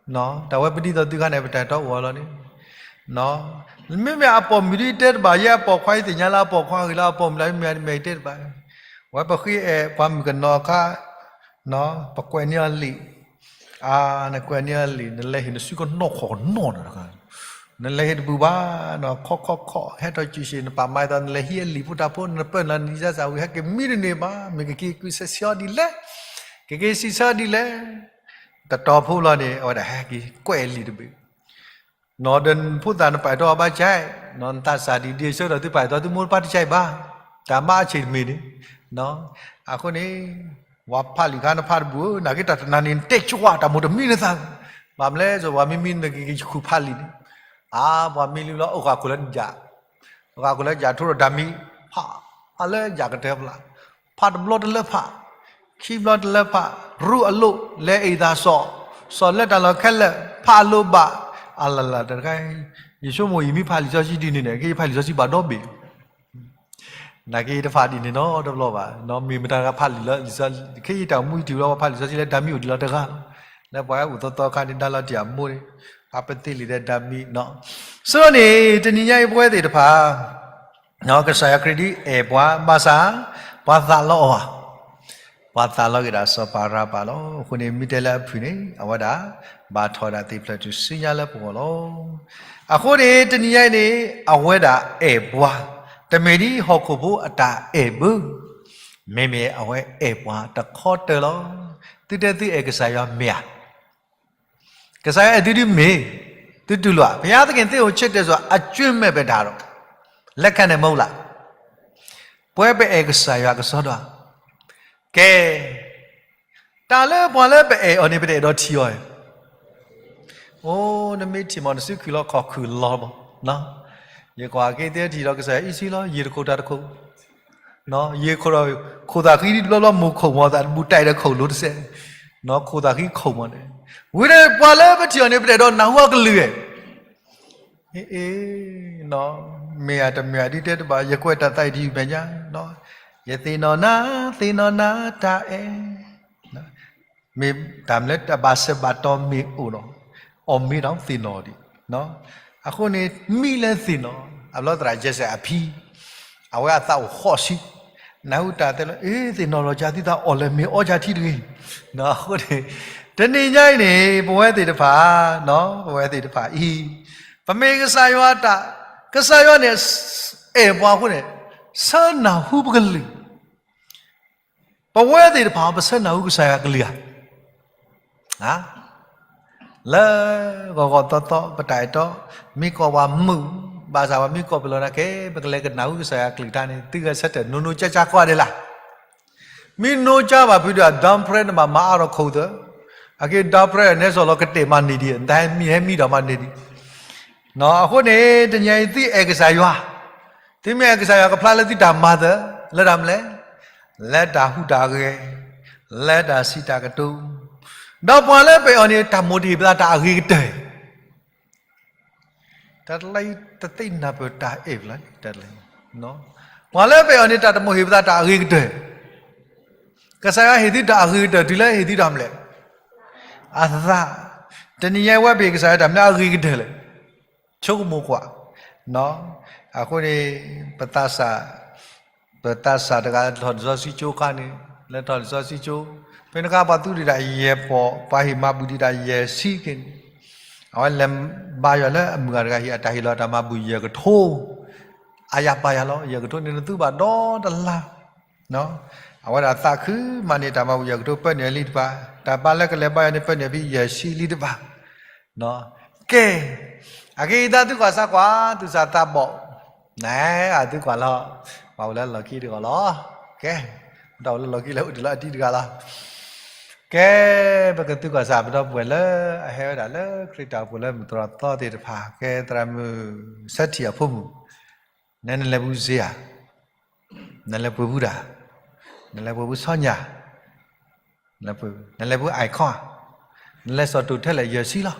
တၢ်ဝဲပဒ်သိးသုခါန့ၣ် ပတၢ်အဲၣ်တီကအိၣ်အီၤလီၤန့ၣ်, မ့မ့ၢ်အပိာ်မုၣ်ဒ်တဲတဘၣ်, ယဲအပိာ်ခွါအံၤသ့ၣ်ညါလၢအပိာ်ခွါဂ့ၤလၢအပိာ်မုၣ်လၢ မ့ၢ်အတမ့ၢ်အံၤတဲတဘၣ်. ဝဲပဃ့အဲၣ်ပှၤမုၣ်ကနီၤအခါ, ပကွဲးန့ၢ်အီၤလံာ်, အါ, နကွဲးန့ၢ်အီၤလံာ် နလဲၤဟ့ၣ်နစုကနီၢ်ခီၣ်ကနီၢ်န့ၣ်တခါ, နလဲၤဟ့ၣ်တဘူၣ်ဘၣ်, ခီၣ်ခီၣ်ခီၣ် ဟဲထီၣ်စူၤစ့ၢ် နပာ်မၤအသး နလဲၤဟံးအလံာ်ဖိတၢ်ဖိ နပၢၢ်နၤနံၣ်စၢ်စၢ်ဝံၤ ဟဲက့ၤမံတန့ၢ်ဘၣ်, မ့ၢ်ကက့ၤကွံာ်ဆဲးဆံးအီၤဒ်လဲၣ်, ကက့ၤစံးဆၢအီၤဒ်လဲၣ်, တတီၤဖိလီၤန့ၣ် အဝဲဒၣ်ဟဲက့ၤကွဲးလံာ်တဘ့ၣ် နီၢ်ဒီးဖိသၣ်နပာ်အဲၣ်တီအီၤဘၣ်ကဲ, နသးစၢ်ဒ်ဒ်ဆၢကတီၢ်သုပာ်အဲၣ်တီသုမိၢ်တပၢ်တကဲဘၣ်, တၢ်မၤအဆံးတမ့ၢ်န့ၣ်, အဃိန့ၣ်, ပှၤဖးလံာ်ခါနဖးတဘူၣ်ဧၢ, နာ်က့တၢ်တနၤန့ၣ် နတဲကၠွတၢ်မိၢ်တမံနသး, ဘၣ်မနုၤလဲၣ် ပှၤမံမံနကက့ၤယဃုဖးလံာ်န့ၣ်, အါ, ပှၤမံလံလီၤ အိၣ်ဃာ်ခိၣ်လၢနယၣ် အဃိလၢယၣ်ထိဒီးဒၤမံ, ဖးလၢယၣ်ကတၢၢ်ဖျါ, ဖးတဘျီတလၢဖး, ခံဘျီတလၢဖး, ရူအလိၣ် လဲၤအ့ၣ်သးစီၤ, စီၤလၢတၢ်လီၢ်ခဲလၢာ်, ဖးအလိၣ်ဘၣ်, အလလတခါ, ယဆိကမိၣ်ယမ့ၢ်ဖးလံာ်စီဆှံဒ်န့ၣ်န့ၣ် ကယဖးလံာ်စီဆှံဘၣ်ဒီဘ့ၣ် နာ်က့တဖးဒ်န့ၣ်နီတဘျီဘၣ်, မ့ၢ်မတၤတဂၤဖးလံာ်လၢ ခ့ယတၢ်မူယတုၤလီၤ ပှၤဖးလံာ်စီဆှံလၢဒၤမံအိၣ်ဒံးလီၤတဂၤလီၤ, လၢပှၤအိၣ်သီသီခါန့ၣ် ဒါလီၤတံၢ်အမိၢ်န့ၣ်, ပှၤပသ့လံာ်ဒီးဒၤမံနီၤ, ဆိန့ၣ် တနံၤညါအံၤပဝဲသ့ၣ်တဖၣ် ကစၢ်ယွၤခရံာ်ဒ်အဲၣ်ပှၤဘၣ်ဆၣ်, ပှၤသးလီအီၤဧါ, ပှၤသးလီက့ၤဒၣ်စီၤပၤရၤပၤလီၤ. အဃိန့ၣ် မ့ၢ်တဲလၢအဖုၣ်န့ၣ် အဝဲဒၣ် ဘၣ်ထီၣ်ဒၣ်သ့ၣ်ဖျၢၣ်ထူၣ်စုညါလၢပဂီၢ်လီၤ. အဃိန့ၣ် တနံၤညါအံၤန့ၣ် အဝဲဒၣ်အဲၣ်ပှၤ, တမ့ၢ်ဒ်ဟီၣ်ခိၣ်ဖိအတၢ်အဲၣ်ဘၢ, မ့မ့ၢ်အဝဲအဲၣ်ပှၤတခီတၢၢ်လီၤ. သုတဲသုအဲၣ်ကစၢ်ယွၤမ့ၢ်ဧါ. ကစၢ်ယွၤအဲၣ်သုဒ်မ့ၢ်, သုတူၢ်လိာ်ဧါ. ဘုရားသခင်သင့်ကိုချစ်တယ်ဆိုတာ အကြွင်းမဲ့ပဲဒါတော့, လက်ခံတယ်မဟုတ်လား. ပဝဲပအဲၣ်ကစၢ်ယွၤကစီဒီဧါ. ကဲ, တၢ်လၢပှၤလၢပအဲၣ်အီၤန့ၣ် ပတအဲၣ်ဒိးထံၣ်အီၤ, အိ, နမ့ၢ်ထံၣ်မး နစုခုၣ်လီၤခီၣ်ခုၣ်လီၤမး, ယကွၢ်က့ၤသ့ထံၣ်ဒီးကစၢ်ယွၤအံၤဆံလီၤ ယံာ်တခိၣ်တၢ်တခိၣ် ယံာ်ခိၣ်ဒီး, ခိၣ်သၣ်ဃံတဘျီဘျီမိၢ်ခိၣ်မး သးတဘူၣ်တၢ်အံၤဒီးခိၣ်လိၤတစဲး, ခိၣ်သၣ်ဃံခိၣ်မးန့ၣ်, ဝံၤဒီးပှၤလၢပထံၣ်အီၤန့ၣ် ပတအဲၣ်ဒိးနၢ်ဟူအကလုၢ်ဧါ. မ့ၢ်ဧါတမ့ၢ်ဧါဒ်တဲတဘၣ် ယကွဲးတၢ်သးအံၤတယုၢ်မဲာ်ညါ, ယသ့ၣ်နီၣ်နၤ, သ့ၣ်နီၣ်နၤတၢ်အဲၣ် မ့ၢ်တၢ်မနုၤလၢအဘၣ်စဲးဘၣ်တီၤမ့ၢ်အိၣ်ဒီး, အီၣ်မ့ၢ်ဒီးသ့ၣ်နီၣ်ဒံး, အဃိန့ၣ် မံလၢသ့ၣ်နီၣ်, အဘျီသရၣ်ယဲစဲးအဖံ, အဝဲအသးအိၣ်ဃိးဆံ, နၢ်ဟူတၢ်တဲလၢ အ့ သ့ၣ်နီၣ်လီၤကၢ်သုသးအီၣ်လၢမ့ၢ်အီၣ်ကၢ်ထံတဂ့ၤ, အဃိန့ၣ်, တနံၤညါအံၤန့ၣ် ပဝဲသ့ၣ်တဖၣ်, ပဝဲသ့ၣ်တဖၣ်အံၤ, ပမ့ၢ်ကစၢ်ယွၤတၢ်, ကစၢ်ယွၤန့ၣ်, အဲၣ်ပှၤအဃိန့ၣ်, ဆၢနၢ်ဟူပကလုၢ် ပဝဲသ့ၣ်တဖၣ် ပဆၢနၢ်ဟူကစၢ်ယွၤကလုၢ်ဧါ. လၢဂီၤဂီၤသီသီ ပတၢ်အဲၣ်တီ, မ့ၢ်ကိးပှၤမုာ်, ဘၣ်ဆၣ်ပှၤမ့ၢ်ကိးပလီၢ်နာ်က့ ပကလဲၤကနၢ်ဟူကစၢ်ယွၤကလုၢ်ကထါန့ၣ် သုဂဲၤဆၢထၢၣ် နိၢ်နိၢ်ကၠါကၠါကွၢ်ဒံးလၢ်. မ့ၢ်နိၢ်ကၠါဘၣ်ဖုးဒီး dump ဖရဲတဘၣ်မၤအါထီၣ်ခိၣ်သၢ, အက့ dump ဖရဲန့ၣ် စီၤလီၤကတဲာ်မၤန့ၢ်ဒံး, တဟဲမံဟဲမံဒီးမၤန့ၢ်ဒံး. အဃိန့ၣ် တနံၤအံၤသုအဲၣ်ကစၢ်ယွၤ, သုမ့ၢ်အဲၣ်ကစၢ်ယွၤကဖျါလၢသုတၢ်မၤသၢ, လၢတၢ်မနုၤလဲၣ်, လၢတၢ်ဟူးတၢ်ဂဲၤ, လၢတၢ်စံးတၢ်ကတိၤ, ဒီးပှၤလၢပအဲၣ်အီၤန့ၣ် တၢ်မိၣ်တဟ့ၣ်ပသးတၢ်အဂ့ၤကတၢၢ် တၢ်တလၢအံၤ တသ့ၣ်နၢ်ပၢၢ်တၢ်အဲၣ်ပလီၢ်, တၢ်တလၢအံၤ, ပှၤလၢပအဲၣ်အီၤန့ၣ် တၢ်တမိၣ်ဟ့ၣ်ပသးတၢ်အဂ့ၤကတၢၢ်, ကစၢ်ယွၤဟ့ၣ်သုတၢ်အဂ့ၤကတၢၢ် တုၤလၢဟ့ၣ်သုတၢ်မနုၤလဲၣ်, အသး, တနံၤညါအံၤဝဲပဟ့ၣ်ကစၢ်ယွၤတၢ်မနုၤအဂ့ၤကတၢၢ်လဲၣ်, ဆိကမိၣ်ကွၢ်, အဃိန့ၣ်, ပသးစၢ်, ပသးစၢ်တဂၤလဲၤထီၣ်လံာ်စီဆှံကၠိအခါန့ၣ်, လဲၤထီၣ်လံာ်စီဆှံကၠိ, ဖဲန့ၣ်အခါပှၤသူဒံးဒၣ်ယဲၢ်ပီၢ်, ပှၤဟ့ၣ်မၤဘူၣ်ဒံးဒၣ်ယဲၢ်ဆံက့န့ၣ်, အဝဲလဲၤဘါယွၤလၢအမုၢ်ဂၤတဂၤဟံၣ် အတၢ်ဟ့ၣ်လီၤတၢ်မၤဘူၣ်ယဲၢ်ကထိ အါယၤပာ်ယၤလီၤ, ယဲၢ်ကထိန့ၣ်နသူဘၣ်ဒီတလါ, အဝဲဒၣ်သးခုမၤန့ၢ်တၢ်မၤဘူၣ်ယဲၢ်ကထိ ပၢနုာ်လံတပၤ, တၢ်ဘါလၢကလဲၤဘါယွၤန့ၣ် ပၢနုာ်ဖဲယဲၢ်ဆံလံတပၤ, ကဲ, အက့ၢ်အံၤသးသုကွၢ်စၢ်ကွၢ် သူၣ်စၢ်သးဘီၣ်, နသုကွၢ်လီၤ, ပှၤအိၣ်လၢလီၢ်ခံတဂၤလီၤ, ကဲ, တၢ်အိၣ်လၢလီၢ်ခံလၢအိၣ်တ့ၢ်လီၤအတံၤတဂၤလီၤ, ကဲ, ပကသုကွၢ်စၢ်ပဒီပုၢ်ဝဲၢ်လၢအဟဲဝဲဒၣ်လၢခရံာ်တၢ်အိၣ်ဖှိၣ်လၢမုၢ်တြီၢ်သီသ့ၣ်တဖၣ်, ကဲသရၣ်မုၣ်, ဆၢထံၣ်အဖိမုၣ်, နနလဲၤပူၤစ့ဧါ, နလဲၤပှ့ၤပူၤတၢ်, နလဲၤပှ့ၤပူၤဆီညၣ်, နလဲၤပှ့ၤ icon, နလဲၤစိာ်တိာ်ထဲလဲၣ် ယဲၢ်ဆံလီၤ.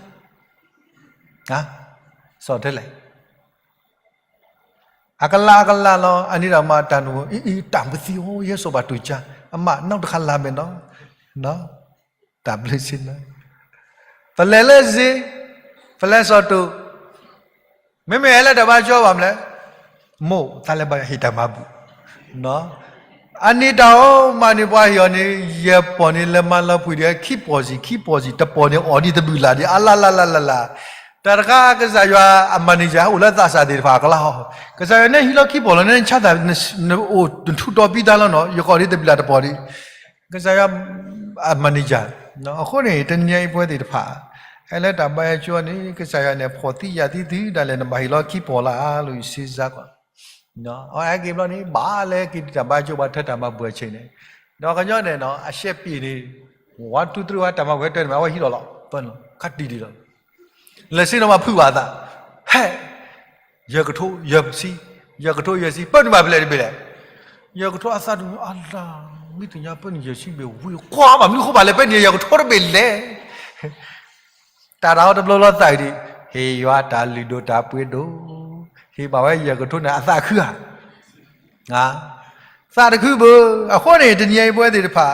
စိာ်ထဲလဲၣ် အကလးအကလးလီၤ. အန့ၣ်ဒီးမၤတၢ်နအိၣ် အံၤ အံၤ တၢ်မသံအိၣ် ယဲစိာ်ဘၣ်တိာ်ကါ, အမး နီၢ်တခါလါမဲာ်နီၤ, တၢ်ဘျုးစ့ၢ်နီၤ. ပလဲၤလၢစ့, ပလဲၤစိာ်တိာ်, မ့မ့ၢ်ဟဲလၢတၢ်ဘါကၠိဘၣ်မလဲၣ်, မိၢ်သးလဲၤဘၣ်ဟ့ၣ်တၢ်မၤဘူၣ် အန့ၣ်တၢ်အိၣ်မးန့ၣ် ပှၤဟ့ၣ်အီၤန့ၣ် ယဲၢ်ပီၢ်န့ၣ် လဲၤမၤလီၤပှံာ်ဒီး ခံပီၢ်စံၣ် ခံပီၢ်စံၣ် တပီၢ်န့ၣ် အီၣ်ဒံးတဘျုးလၢ်ဒံး အလၢ်လၢ်လၢ်လၢ်လၢ်. တၢ်တခါကစၢ်ယွၤအ manager အိၣ်လၢသးစၢ်သ့ၣ်တဖၣ်အကျါဟီ, ကစၢ်ယွၤန့ၣ်ဟံးလီၤခံပီၢ်လီၤ နဆါသး နအိၣ်နထူးတီၤပံသါလီၤနီၤ ယကအီၣ်ဒံးတဘျုးလၢ်တပီၢ်ဒံး ကစၢ်ယွၤအ manager. အဃိန့ၣ် တနံၤအံၤပဝဲသ့ၣ်တဖၣ် ဟဲလၢတၢ်ဘါယွၤကၠိန့ၣ် ကစၢ်ယွၤန့ၣ် ဖှီၣ်သံယာ်သံသုဒၣ်လဲာ် နဘၣ်ဟ့ၣ်လီၤခံပီၢ်လၢ်လၢယစ့စါကွၢ်. အဟဲက့ၤဘျီန့ၣ် ဘၣ်လဲၤက့ၤတၢ်ဘါကၠိပှၤထၢတၢ်မၤဘူၣ်အဆ့ၣ်န့ၣ်, ဒီးကညီန့ၣ်နီၤ အရှဲပ့ၤန့ၣ် ဝါတူတြ့ဝါတၢ်မၤဘူၣ်ဟဲတၢ်န့ၣ်မး အဝဲဟံးလီၤလီၤ ခးတံၢ်ဒံးလီၤ. လဲၤစ့နီၤမးဖုးဘၣ်အသး, ဟဲ ယဲၢ်ကထိယဲၢ်ဆံ, ယဲၢ်ကထိယဲၢ်ဆံ ပၢနုာ်ဘၣ်ဖဲလဲၣ်တဘ့ၣ်လဲၣ်. ယဲၢ်ကထိအသးဒူၣ် အလၤ မ့ၢ်သ့ၣ်ညါပၢနုာ်ယဲၢ်ဆံဘ့ၣ်ဝံၤ ကွၢ်ဘၣ်မနုၤဃိဘၣ်လဲၣ် ပၢနုာ်ယဲၢ်ကထိတဘ့ၣ်လဲၣ်. တၢ်တၢ်အီၤတဘျီလီၤသးအံၤဒံး, ဟ့ၣ်ယွၤတၢ်လုၢ်ဒိၣ်တၢ်ပှ့ၤဒိၣ်, ဟ့ၣ်ဘၣ်ဝဲယဲၢ်ကထိန့ၣ် အသးခုဧါ. သးတခုဘၣ်. အဃိန့ၣ် တနံၤအံၤပဝဲသ့ၣ်တဖၣ်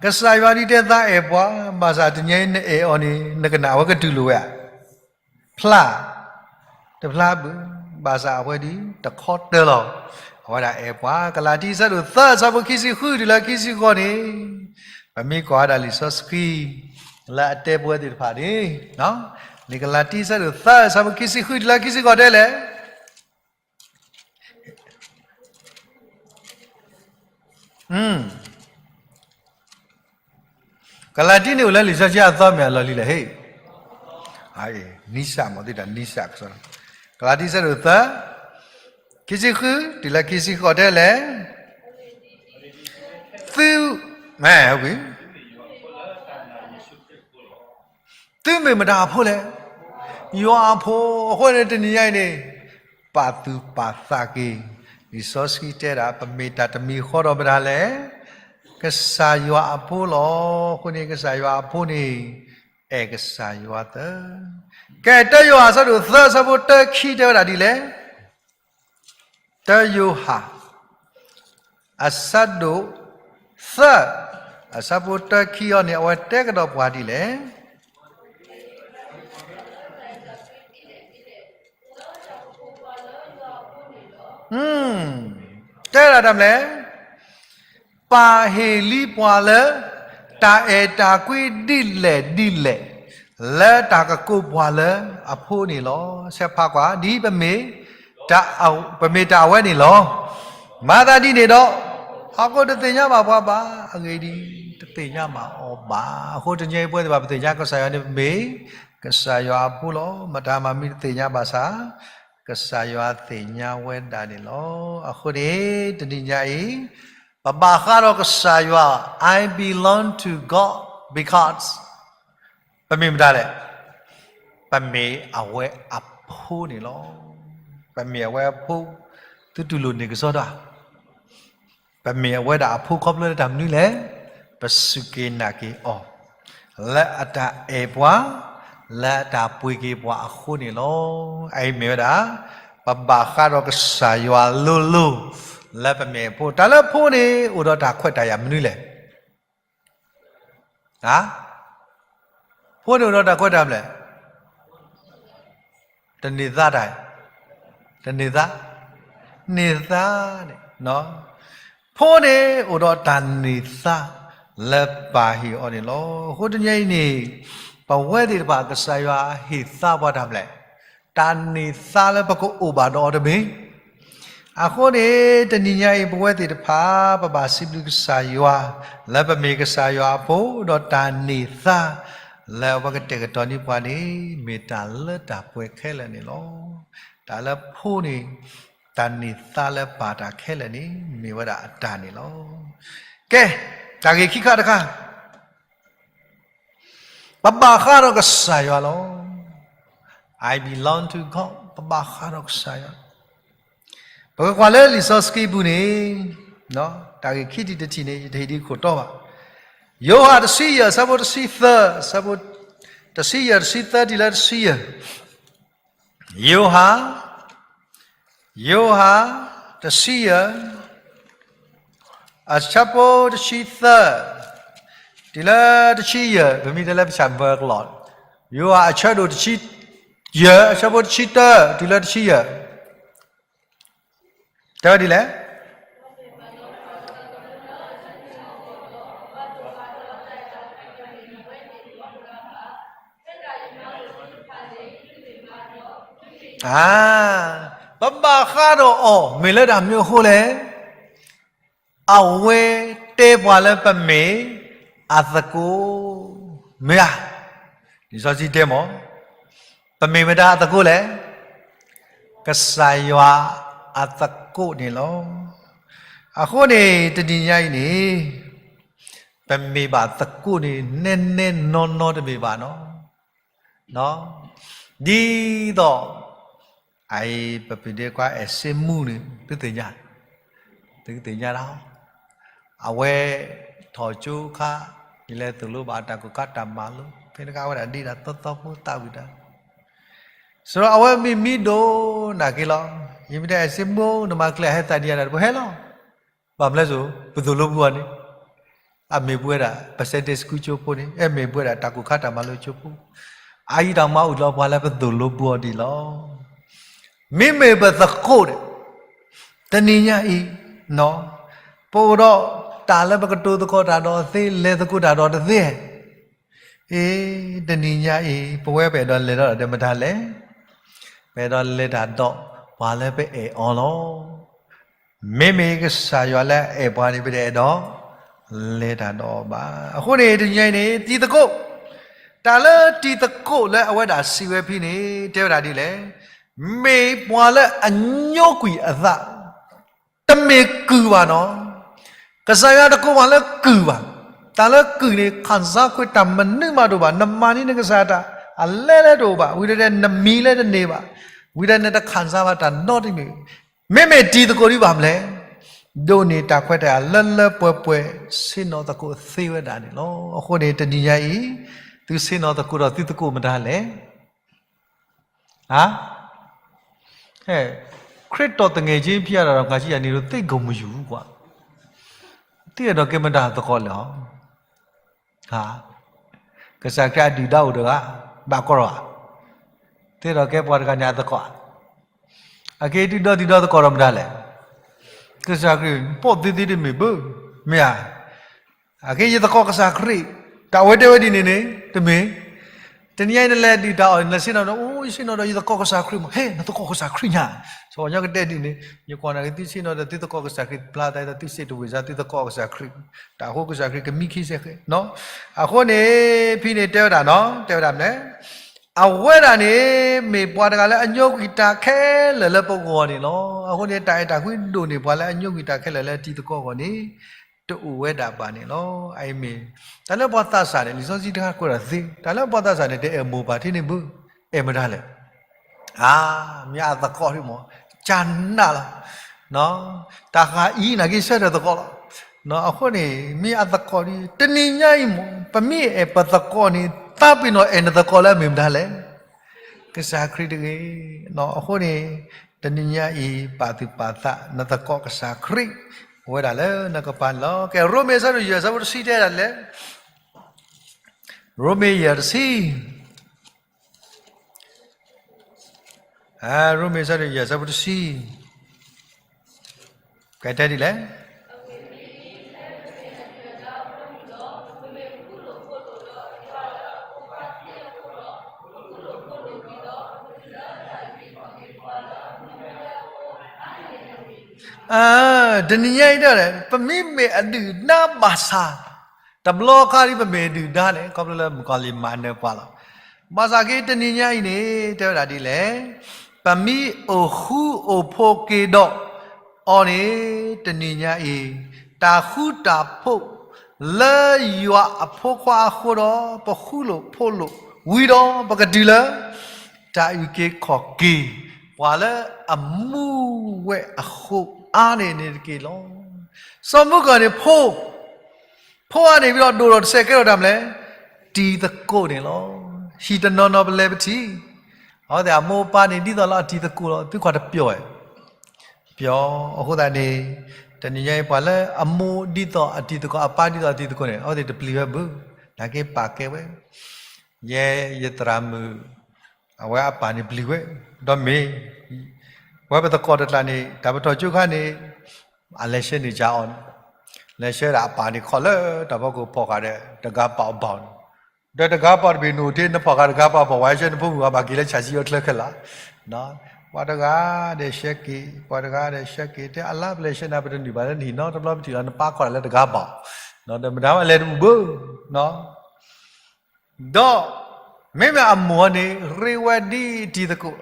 ကစၢ်ယွၤဒ်တဲသးအဲၣ်ပှၤ, ဘၣ်ဆၣ်တနံၤအံၤနအဲၣ်အီၤန့ၣ် နကနၣ်အဝဲကတူၢ်လိာ်ဝဲဧါ. ဖျါ, တဖျါဘၣ်. ဘၣ်ဆၣ်အဝဲဒ်တခီတၢၤလီၤ. အဝဲဒၣ်အဲၣ်ပှၤ, ကလၤတံ အဆၢဒိၣ်သၢ အဆၢဖိခံဆံဃုတုၤလၢခံဆံဃိးန့ၣ်, ပမ့ၢ်ကွၢ်ဝဲဒၣ်လံာ်စီဆှံ လၢအတဲပဝဲသ့ၣ်တဖၣ်န့ၣ်, လံာ်ကလၤတံ အဆၢဒိၣ်သၢ အဆၢဖိခံဆံဃုတုၤလၢခံဆံဃိးတဲလဲၣ်. ကလၤတံန့ၣ်အိၣ်လၢလံာ်စီဆှံအသီမ့ၢ်အလီၢ်လံၤလဲၣ်ဟ့ၣ်. နံစၢ်မ့ၢ်သ့တၢ်နံစၢ်ကစီ, ကလၤတံဆၢဒိၣ်သၢ, ခံဆံဃု တုၤလၢခံဆံဃိးတဲလဲၣ်. သု, မ့ၢ်, သုမ့ၢ်မတၤအဖိလဲၣ်. ယွၤအဖိ. အဃိန့ၣ်တနံၤညါအံၤန့ၣ် ပာ်သူၣ်ပာ်သးက့ၤ, လံာ်စီဆှံတဲဒၣ် ပမ့ၢ်တၢ်တမံၤဃီဒီးမတၤလဲၣ်. ကစၢ်ယွၤအဖိလီၤ. အဃိန့ၣ် ကစၢ်ယွၤအဖိန့ၣ် အဲၣ်ကစၢ်ယွၤသၢ. ကဲ တၢယိၤဟၣ်အဆၢဒိၣ်သၢ အဆၢဖိတၢခံတဲဝဲဒၣ်ဒ်လဲၣ်. တၢယိၤဟၣ် အဆၢဒိၣ်သၢ အဆၢဖိတၢခံအံၤန့ၣ် အဝဲတဲကဒီးပှၤဒ်လဲၣ်. တဲဒၣ်တၢ်မနုၤလဲၣ်. ပၢ်ဟ့ၣ်လံပှၤလၢ တၢ်အဲၣ်တၢ်ကွံဒ်လဲၣ်ဒ်လဲၣ် လၢတၢ်ကကိးပှၤလၢအဖိန့ၣ်လီၤ. ဆဲးဖးကွၢ် ဒ်ပမ့ၢ် ပမ့ၢ်တၢ်အဝဲန့ၣ်လီၤ. မၤသးဒ်န့ၣ်ဒီး အဃိတသ့ၣ်ညါဘၣ်ပှၤဘၣ်. အဂ့ၢ်ဒ်အံၤ, တသ့ၣ်ညါဘၣ်အီၤဘၣ်. အဃိတနံၤအံၤပဝဲသ့ၣ်တဖၣ် ပသ့ၣ်ညါကစၢ်ယွၤန့ၣ် ပမ့ၢ်ကစၢ်ယွၤအဖိလီၤ. မတၤမၤမံတသ့ၣ်ညါဘၣ်ဆၣ် ကစၢ်ယွၤသ့ၣ်ညါဝဲဒၣ်န့ၣ်လီၤ. အဃိန့ၣ် တနံၤညါအံၤ ပဘၣ်ဃးဒီးကစၢ်ယွၤ I belong to God because ပမ့ၢ်မတၤလဲၣ်. ပမ့ၢ်အဝဲအဖိန့ၣ်လီၤ. ပမ့ၢ်အဝဲအဖိ, သုတူၢ်လိာ်န့ၢ်ကစီဒီဧါ. ပမ့ၢ်အဝဲဒၣ်အဖိခီဖျိလၢတၢ်မနုၤလဲၣ်. ပစူၢ်က့ၤနာ်က့ၤအီၤ လၢအတၢ်အဲၣ်ပှၤ, လၢအတၢ်ပှ့ၤက့ၤပှၤအဃိန့ၣ်လီၤ. အအံၤမ့ၢ်ဝဲဒၣ် ပဘၣ်ဃးဒီးကစၢ်ယွၤလိၤလိၤ လၢပမ့ၢ်အဖိ, တၢ်လၢဖိန့ၣ် အိၣ်ဒီးတၢ်ခွဲးတၢ်ယာ်မနုၤလဲၣ်. ဖိန့ၣ်အိၣ်ဒီးတၢ်ခွဲးတၢ်ယာ်မနုၤလဲၣ်. တန့ၢ်သါတၢ်, တန့ၢ်သါ, န့ၢ်သါန့ၣ်, ဖိန့ၣ်အိၣ်ဒီးတၢ်န့ၢ်သါ လၢပၢ်ဟ့ၣ်အီၤန့ၣ်လီၤ. အဃိတနံၤအံၤန့ၣ် ပဝဲသ့ၣ်တဖၣ် ကစၢ်ယွၤဟ့ၣ်သါပှၤတၢ်မနုၤလဲၣ်. တၢ်န့ၢ်သါလၢပကအိၣ်ဘၣ်ဒီးအီၤတမ့ၢ် အဃိန့ၣ် တနံၤညါအံၤ ပဝဲသ့ၣ်တဖၣ် ပဘၣ်စံးဘျုးကစၢ်ယွၤ လၢပမ့ၢ်ကစၢ်ယွၤအဖိ, ဒီးတၢ်န့ၢ်သါ လၢအဝဲကတဲာ်ကတီၤန့ၢ်ပှၤန့ၣ် မ့ၢ်တၢ်လၢတၢ်ပှဲၤခဲလၢာ်န့ၣ်လီၤ. တၢ်လၢဖိန့ၣ် တၢ်န့ၢ်သါလၢပၢ်တၢ်ခဲလၢာ်န့ၣ် မ့ၢ်ဝဲဒၣ်အတၢ်န့ၣ်လီၤ. ကဲ, တၢ်ဂ့ၢ်ခံခါတခါ ပဘၣ်ဃးဒီးကစၢ်ယွၤလီၤ. I belong to God, ပဘၣ်ဃးဒီးကစၢ်ယွၤ. ပကကွၢ်လၢလံာ်စီဆှံပူၤန့ၣ်, တၢ်ဂ့ၢ်ခံထံၣ်တထံၣ်န့ၣ် ယတဟ့ၣ်ဒံးခိၣ်တီဘၣ်. ယိၤဟၣ်တဆံယဲၢ် အဆၢဖိတဆံသၢ, အဆၢဖိတဆံယဲၢ် တဆံသၢတုၤလၢတဆံယဲၢ်. ယိၤဟၣ်, ယိၤဟၣ် တဆံယဲၢ် အဆၢဖိတဆံသၢ တုၤလၢတဆံယဲၢ်, ပမ့ၢ်တဲလၢပဆၣ်မုၢ်ပှဲၤကလီၢ်, ယိၤဟၣ်အဆၢဒိၣ်တဆံယဲၢ် အဆၢဖိတဆံတၢ တုၤလၢတဆံယဲၢ်, တဲဝဲဒ်လဲၣ်. ပဘၣ်ဃးဒီးအီၤ မ့ၢ်လၢတၢ်မနုၤအဃိလဲၣ်. အဝဲတဲပှၤလၢပမ့ၢ်အသကိး, မ့ၢ်ဧါ. လံာ်စီဆှံတဲမ့ၢ် ပမ့ၢ်မတၤအသကိးလဲၣ်. ကစၢ်ယွၤအသကိးန့ၣ်လီၤ. အဃိန့ၣ် တနံၤညါအံၤန့ၣ် ပမ့ၢ်ဘၣ်သကိးန့ၣ် နဲနဲနီၢ်နီၢ်တမ့ၢ်ဘၣ်နီၤ. ဒ်သိး အအံၤ ပပုၢ်ဒ့ခွါအဲၣ်စ့မူန့ၣ် သုသ့ၣ်ညါ, သုသ့ၣ်ညါဒၣ်, အဝဲထီၣ်ကၠိခါ ယလဲၤသိၣ်လိဘၣ်တၢ်ကိၢ်ခါတၢ်မၤလိ ဖဲန့ၣ်အခါ အဝဲဒၣ်ဒ့တၢ်သီသီဖိသးဝံၣ်တၢ်, စရီအဝဲမ့ၢ်မံဒိၣ်နာ်က့လီၤ. ယမ့ၢ်တဲအဲၣ်စ့မူ နမၤကျဲအဟဲသးဒံးယၤဒီး ပဟဲလီၤ. ဘၣ်မနုၤလဲၣ်စိၤ ပသိၣ်လိပှၤန့ၣ် အမ့ၢ်ပဝဲဒၣ် ပ Sunday School ကၠိဖိန့ၣ် အဲၣ်မ့ၢ်ပဝဲဒၣ်တၢ်ကိၢ်ခါတၢ်မၤလိကၠိဖိ, အအံၤတၢ်မၤအိၣ်လီၤပှၤလၢပသိၣ်လိပှၤဒံးလီၤ. မ့မ့ၢ်ပသကိးဒီး တနံၤညါအံၤ ပအိၣ်ဒီးတၢ်လၢပကတိၤသကိးတၢ်ဒီးသ့ လဲၤသကိးတၢ်ဒီးတသ့, အ့ တနံၤညါအံၤ ပဝဲပအဲၣ်ဒိးလဲၤဒီးတၢ်ဒီးမတၤလဲၣ်. ပအဲၣ်ဒိးလဲၤတၢ်ဒီးပှၤလၢပအဲၣ်အီၤလီၤ. မ့မ့ၢ်ကစၢ်ယွၤလၢအအဲၣ်ပှၤန့ၣ် ပတအဲၣ်ဒိးလဲၤတၢ်ဒီးအီၤဘၣ်. အဃိန့ၣ် တနံၤညါအံၤန့ၣ် တံၤသကိး, တၢ်လၢတံၤသကိးလၢအဝဲဒၣ်စံးဝဲဖဲန့ၣ် တဲဝဲဒၣ်ဒ်လဲၣ်. မ့ၢ်ပှၤလၢအညိကွံာ်အသး တမ့ၢ်ကုၢ်ဘၣ်နီၤ. ကစၢ်ယွၤတကိးပှၤလၢကုၢ်ဘၣ်. တၢ်လၢကုၢ်န့ၣ် ခံစားခွင့်တၢ်မနုၤမးတအိၣ်ဘၣ်. နမၤန့ၢ်နကစၢ်တၢ် အလဲလဲတအိၣ်ဘၣ်. ဝံၤဒီးနမံၤလၢတန့ၢ်ဘၣ်. ဝံၤဒီးနတခံစားဘၣ်တၢ်နီတမံၤ. မ့မ့ၢ်တံၤသကိးဒ်ဘၣ်မနုၤလဲၣ်. ဒိးန့ၢ်တၢ်ခွဲးတၢ်ယာ်လၢလၢပှဲၤပှဲၤ ဆ့ၣ်နီၤသကိးသ့ဝဲဒၣ်န့ၣ်လီၤ. အဃိန့ၣ် တနံၤညါအံၤ သုဆ့ၣ်နီၤသကိးဒီးသုသကိးမတၤလဲၣ်. ဟါ, ခရစ်တော်သူငယ်ချင်းဖြစ်ရတာတော့ ငါကြည့်ရနေလို့ သိပ်ကိုမယူဘူးကွာ. သ့ၣ်အဲၣ်ဒိးကဲမတၤသကိးလဲၣ်. ဟါ, ကစၢ်ခရံာ်အဒုၣ်ဒါအိၣ်တဂၤ, ဘၣ်ကီရီၤဧါ. သ့ၣ်အဲၣ်ဒိးကဲပှၤတဂၤန့ၣ်အသကိးဧါ. အက့ၤဒုၣ်ဒါဒုၣ်ဒါသကိးဒီးမတၤလဲၣ်. ကစၢ်ခရံာ် ပိာ်သ့သ့တမ့ၢ်ဘၣ်, မ့ၢ်ဧါ. အက့ၤယသကိးကစၢ်ခရံာ်, တၢ်အဝဲတဲဝဲဒ်န့ၣ်န့ၣ် တမ့ၢ်. တနံၤညါအံၤနလဲၤဒုၣ်တၢ်အီၣ် နလဲၤဆ့ၣ်နီၤဒီး အိၣ် ယဆ့ၣ်နီၤဒီးယသကိးကစၢ်ခရံာ်မး, ဟဲ နသကိးကစၢ်ခရံာ်ညါ. စီၤပီလူးကတဲဒ်န့ၣ်, ယကွၢ်နာ်က့ သုဆ့ၣ်နီၤဒီးသုသကိးကစၢ်ခရံာ် ဖျါသးဒီးသုစ့ၣ်တဝ့ၢ်စါ သုသကိးကစၢ်ခရံာ်, တၢ်အဃိကစၢ်ခရံာ်ကမံခံစဲးဃဲ, အဃိန့ၣ် ဖဲန့ၣ်တဲဝဲဒၣ်နီၤ, တဲဝဲဒၣ်မနုၤလဲၣ်. အဝဲဒၣ်န့ၣ် မ့ၢ်ပှၤတဂၤလၢအညိကွံာ်တၢ်ခဲလၢာ်လၢပဂီၢ်န့ၣ်လီၤ. အဃိန့ၣ် တၢ်အဲၣ်တၢ်ကွံဒိၣ်န့ၢ်ပှၤလၢအညိကွံာ်တၢ်ခဲလၢာ်လၢတံၤသကိးအဂီၢ်န့ၣ် တအိၣ်ဝဲဒၣ်ဘၣ်န့ၣ်လီၤ. အအံၤမ့ၢ် တၢ်လၢပှၤသးစၢ်န့ၣ် လံာ်စီဆှံတခါကွဲးဒီးသ့, တၢ်လၢပှၤသးစၢ်န့ၣ် တအဲၣ်မိၢ်ပၢ်ထဲန့ၣ်ဘၣ်, အဲၣ်မတၤလဲၣ်. အါ, မ့ၢ်အသကိးဒ်မး, ကနၣ်လီၤ. တၢ်ဃာ်အံၤနာ်က့ဆၢထၢၣ်သကိးလီၤ. အဃိန့ၣ် မ့ၢ်အသကိးဒ် တနံၤညါအံၤမး ပမ့ၢ်အဲၣ်ပသကိးန့ၣ် သးပ့ၤနီၣ်အဲၣ်နသကိးလၢအမ့ၢ်မတၤလဲၣ်. ကစၢ်ခရံာ်တဂ့ၤ. အဃိန့ၣ် တနံၤညါအံၤ ပာ်သူၣ်ပာ်သး နသကိးကစၢ်ခရံာ် အိၣ်ဝဲဒၣ်လၢနကပၤန့ၣ်လီၤ. ကဲ ရိမ့ၤအဆၢဒိၣ်ယဲၢ် အဆၢဖိတဆံတဲဒ်လဲၣ်. ရိမ့ၤယဲၢ်တဆံ, ရိမ့ၤအဆၢဒိၣ်ယဲၢ် အဆၢဖိတဆံ ကတဲဒ်လဲၣ်. တနံၤညါအံၤဒၣ်လဲာ် ပမ့မ့ၢ်အဒုၣ်ဒါဘၣ်ဆၣ်, တဘျီခါဒ်ပမ့ၢ်အဒုၣ်ဒါန့ၣ် ခီဖျိလၢမုၣ်ကီၤလံၤမၤနၢၤပှၤလီၤ. ဘၣ်ဆၣ်က့ တနံၤညါအံၤန့ၣ် တဲဝဲဒၣ်ဒ်လဲၣ်, ပမ့ၢ်အိၣ်ဃူအိၣ်ဖိးက့ၤဒီးအီၤန့ၣ် တနံၤညါအံၤ တၢ်ဃူတၢ်ဖိးလၢယွၤအဖိခွါအဃိဒီး ပဃူလိာ်ဖိးလိာ်ဝံၤဒီး ပကတုၤလၢ တၢ်အုၣ်က့ၤခီၣ်က့ၤ ပှၤလၢအမူဝဲအဃိအါန့ၢ်န့ၣ်တက့ၢ်လီၤ. စီၤမုၣ်ကီၢ်န့ၣ်ဖိ, ဖိဧါန့ၣ်ဒီးဒိၣ်ထီၣ်တစဲးကဲထီၣ်တၢ်မနုၤလဲၣ်, တံၤသကိးန့ၣ်လီၤ. ဟံၣ်တနီၤနီၤပလဲၤပထံၣ်, အဝဲသ့ၣ်အမိၢ်အပၢ်န့ၣ် ဒ်သိးလၢအတံၤသကိးလီၤ, သုကွၢ်တပျီၢ်ဝဲ, ပျီၢ်. အဃိသတးန့ၣ် တနံၤညါအံၤ ပှၤလၢအမိၢ်ဒ်သိးအတံၤသကိး အပၢ်ဒ်သိးအတံၤသကိးန့ၣ် အဝဲသ့ၣ်တပျံၤဝဲဘၣ်, နာ်က့ပာ်ကဲဝဲ ယဲယသရၣ်မုၣ် အဝဲအပၢ်န့ၣ်ပျံၤဝဲ, ဒီးမ့ၢ် ပဝဲပသကိးတကျါန့ၣ် တၢ်ပထီၣ်ကၠိခါန့ၣ် အလဲၤဆှၢန့ၢ်ကၠၢအီၤန့ၣ်, လဲၤဆှၢဒၣ်အပၢ်န့ၣ်ခီလၢတၢ်ဖီခိၣ်ဖီၣ်ဃာ်ဒီး တဂၤပာ်အီၤဘၣ်န့ၣ်, ဒီးတဂၤပာ်တဘ့ၣ်နအိၣ်ထဲ နဖီၣ်ဃာ်တဂၤပာ်ဖီၣ်ဝဲဆှၢ နဖိမုၣ်အဘၣ်က့ၤလၢဆၣ်ဆံအီၤချၢခဲလၢာ်, ပှၤတဂၤဒီးဆှၢက့ၤ ပှၤတဂၤဒီးဆှၢက့ၤ တဲအလါပလဲၤဆှၢနၤ ပတနုာ်ဘၣ်လၢနဟံၣ်နီတဘျီ ပထံၣ်လီၤနပၢ်ခီဒၣ်လၢတဂၤပာ်အီၤ, ဒီးမတၤမလဲၤတဘူၣ်ဘၣ် ဒီး မ့မ့ၢ်အမိၢ်န့ၣ် ရ့ဝဲဒ်တံၤသကိး,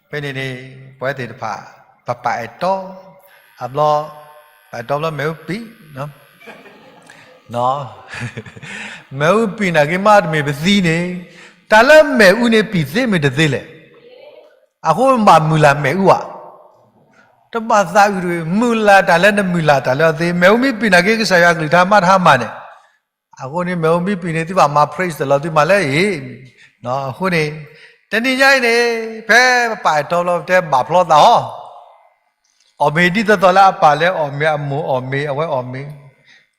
ဖဲန့ၣ်န့ၣ် ပဝဲသ့ၣ်တဖၣ် ပပာ်အဲၣ်တီ, အဘျီ ပာ်အဲၣ်တီဘျီမ့ၣ်အူပံာ်, မ့ၣ်အူပံာ်နာ်က့မ့ၢ်တမ့ၢ်ပသံန့ၣ်, တၢ်လၢမ့ၣ်အူန့ၣ်ပံာ်သ့မ့ၢ်တသ့လဲၣ်, အဃိဘၣ်မုၢ်လၢ်မ့ၣ်အူဧါ, တဘၣ်သးအုးတဂ့ၤ, မုၢ်လၢ်တၢ်လၢနမုၢ်လၢ်တၢ်လၢအသ့, မ့ၣ်အူမ့ၢ်ပံာ်နာ်က့ ကစၢ်ယွၤအကလုၢ်ကထါမ့ၢ်တဟါမၢ်န့ၣ်, အဃိန့ၣ် မ့ၣ်အူမ့ၢ်ပံာ်န့ၣ် သုဘၣ်မၤ praise the Lord သုမၤလၢအံၤ, အဃိန့ၣ် တနံၤညါအံၤန့ၣ် ဖဲပပာ်အဲၣ်တီဘျီ ပတဲဘၣ်ဖျီသးအီၤ, အီၣ်မ့ၤဒ်သိးသိးလၢအပၢ်လဲၤအီၣ်မ့ၤ အမိၢ်အီၣ်မ့ၤ အဝဲအီၣ်မ့ၤ,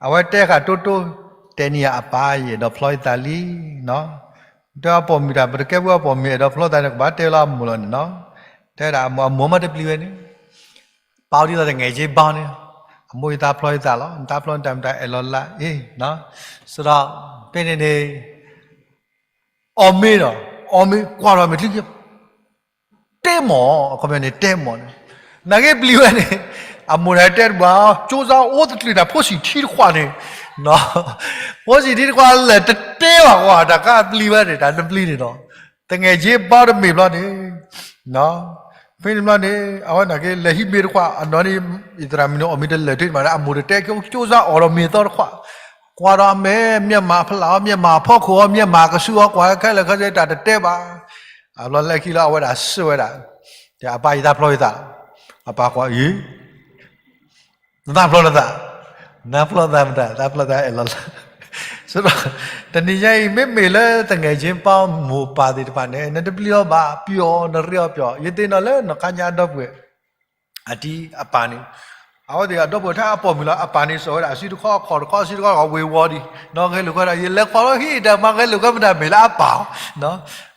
အဝဲတဲဃာ်တိတိ, တဲန့ၢ်ယၤအပၢ် ယအဲၣ်ဒိးဖျီယသးလံ, တဲအပိာ်မုၣ်တၢ် ပတကဲဝဲအပိာ်မုၣ် အဲၣ်ဒိးဖျီသးန့ၣ် ကဘၣ်တဲလၢအမိၢ်လီၤန့ၣ်နီၤ, တဲဒၣ်အမိၢ် အမိၢ်မ့ၢ်တပျံၤဝဲန့ၣ် ပာ်အီၤဒ်သိးတငဲၢ်ကၠ့ဘါန့ၣ်, အမိၢ်ယသးဖျီယသးလီၤ, နသးဖျီနတၢ်မတၤ အဲၣ်လီၤလၢအံၤ, စဒီး ဖဲန့ၣ်န့ၣ် အီၣ်မ့ၤဒီး အီၣ်မ့ၤကွၢ်ထီၣ်မ့ၢ်ချံက့ၤ, တဲမီၢ်, အခီပညီန့ၣ် တဲမီၢ်န့ၣ်, နာ်က့ပျံၤဝဲန့ၣ်, အမိၢ်န့ၣ်တဲတဘၣ်, ကၠိစါအိၣ်တချုးန့ၣ် ဖိဆံၣ်ထံတခွးန့ၣ်, ဖိဆံၣ်ထံတခွးလဲၣ် တတဲဘၣ်ကွၢ် တၢ်ကပျံၤဝဲန့ၣ် တၢ်နပျံၤန့ၣ်ဒီး, တငဲၢ်ကၠ့ဘါတမ့ၢ်ဘျီန့ၣ် ဖဲန့ၣ်ဘျီန့ၣ် အဝဲနာ်က့လဲၤဟံးမ့ၤတခွး အနီၢ်န့ၣ် ယသရၣ်မုၣ်န့ၣ် အီၣ်မ့ၤတလၢာ်ထွဲမး အမိၢ်တတဲကၠိစါအီၣ်ဒီးမ့ၤသီတခွး, ကွၢ်ဒီးအမဲာ် မျက်မှောက် ဖျးအီၤ မျက်မှောက် ဖီခိၣ်အီၤ မျက်မှောက် ကဆူအီၤ ကွၢ်ခဲလၢာ်ခဲဆ့ တၢ်တတဲဘၣ်, အဘျီလၢခံလၢအဝဲဒၣ်စံးဝဲဒၣ်, တဲအပၢ် ယသးဖျီယသး, အပၢ်ကွၢ်အံၤ နသးဖျီနသး, နဖျီသးမတၤ သးဖျီသးအဲၣ်လီၤလၢ, စဒီး တနံၤညါအံၤ မ့မ့ၢ်လၢတငဲၢ်ကၠ့ဘါမိၢ်ပၢ်သ့ၣ်တဖၣ်န့ၣ် နတပျံၤအီၤဘၣ် ပျီၢ် နရ့အီၤပျီၢ် ယသ့ၣ်နီၣ်လၢနီၢ်ကါညါအဒီပုၢ်ဝဲၢ် အတံၤအပၢ်န့ၣ်, အဝဲသ့ၣ်အဒီပုၢ်ဝဲၢ်ထဲအပိာ်မုၣ်လီၤ အပၢ်န့ၣ်စိာ်ဝဲဒၣ်အစုတခီ အခီၣ်တခီ အစုတခီ အဝ့ၤဝီၤဒံး နီၢ်ဂဲၤလိာ်ကွဲဒီး ယလဲၤခီလီၤဟံၣ်တၢ်မၤဂဲၤလိာ်ကွဲမတၤမ့ၢ်လၢအပၢ်,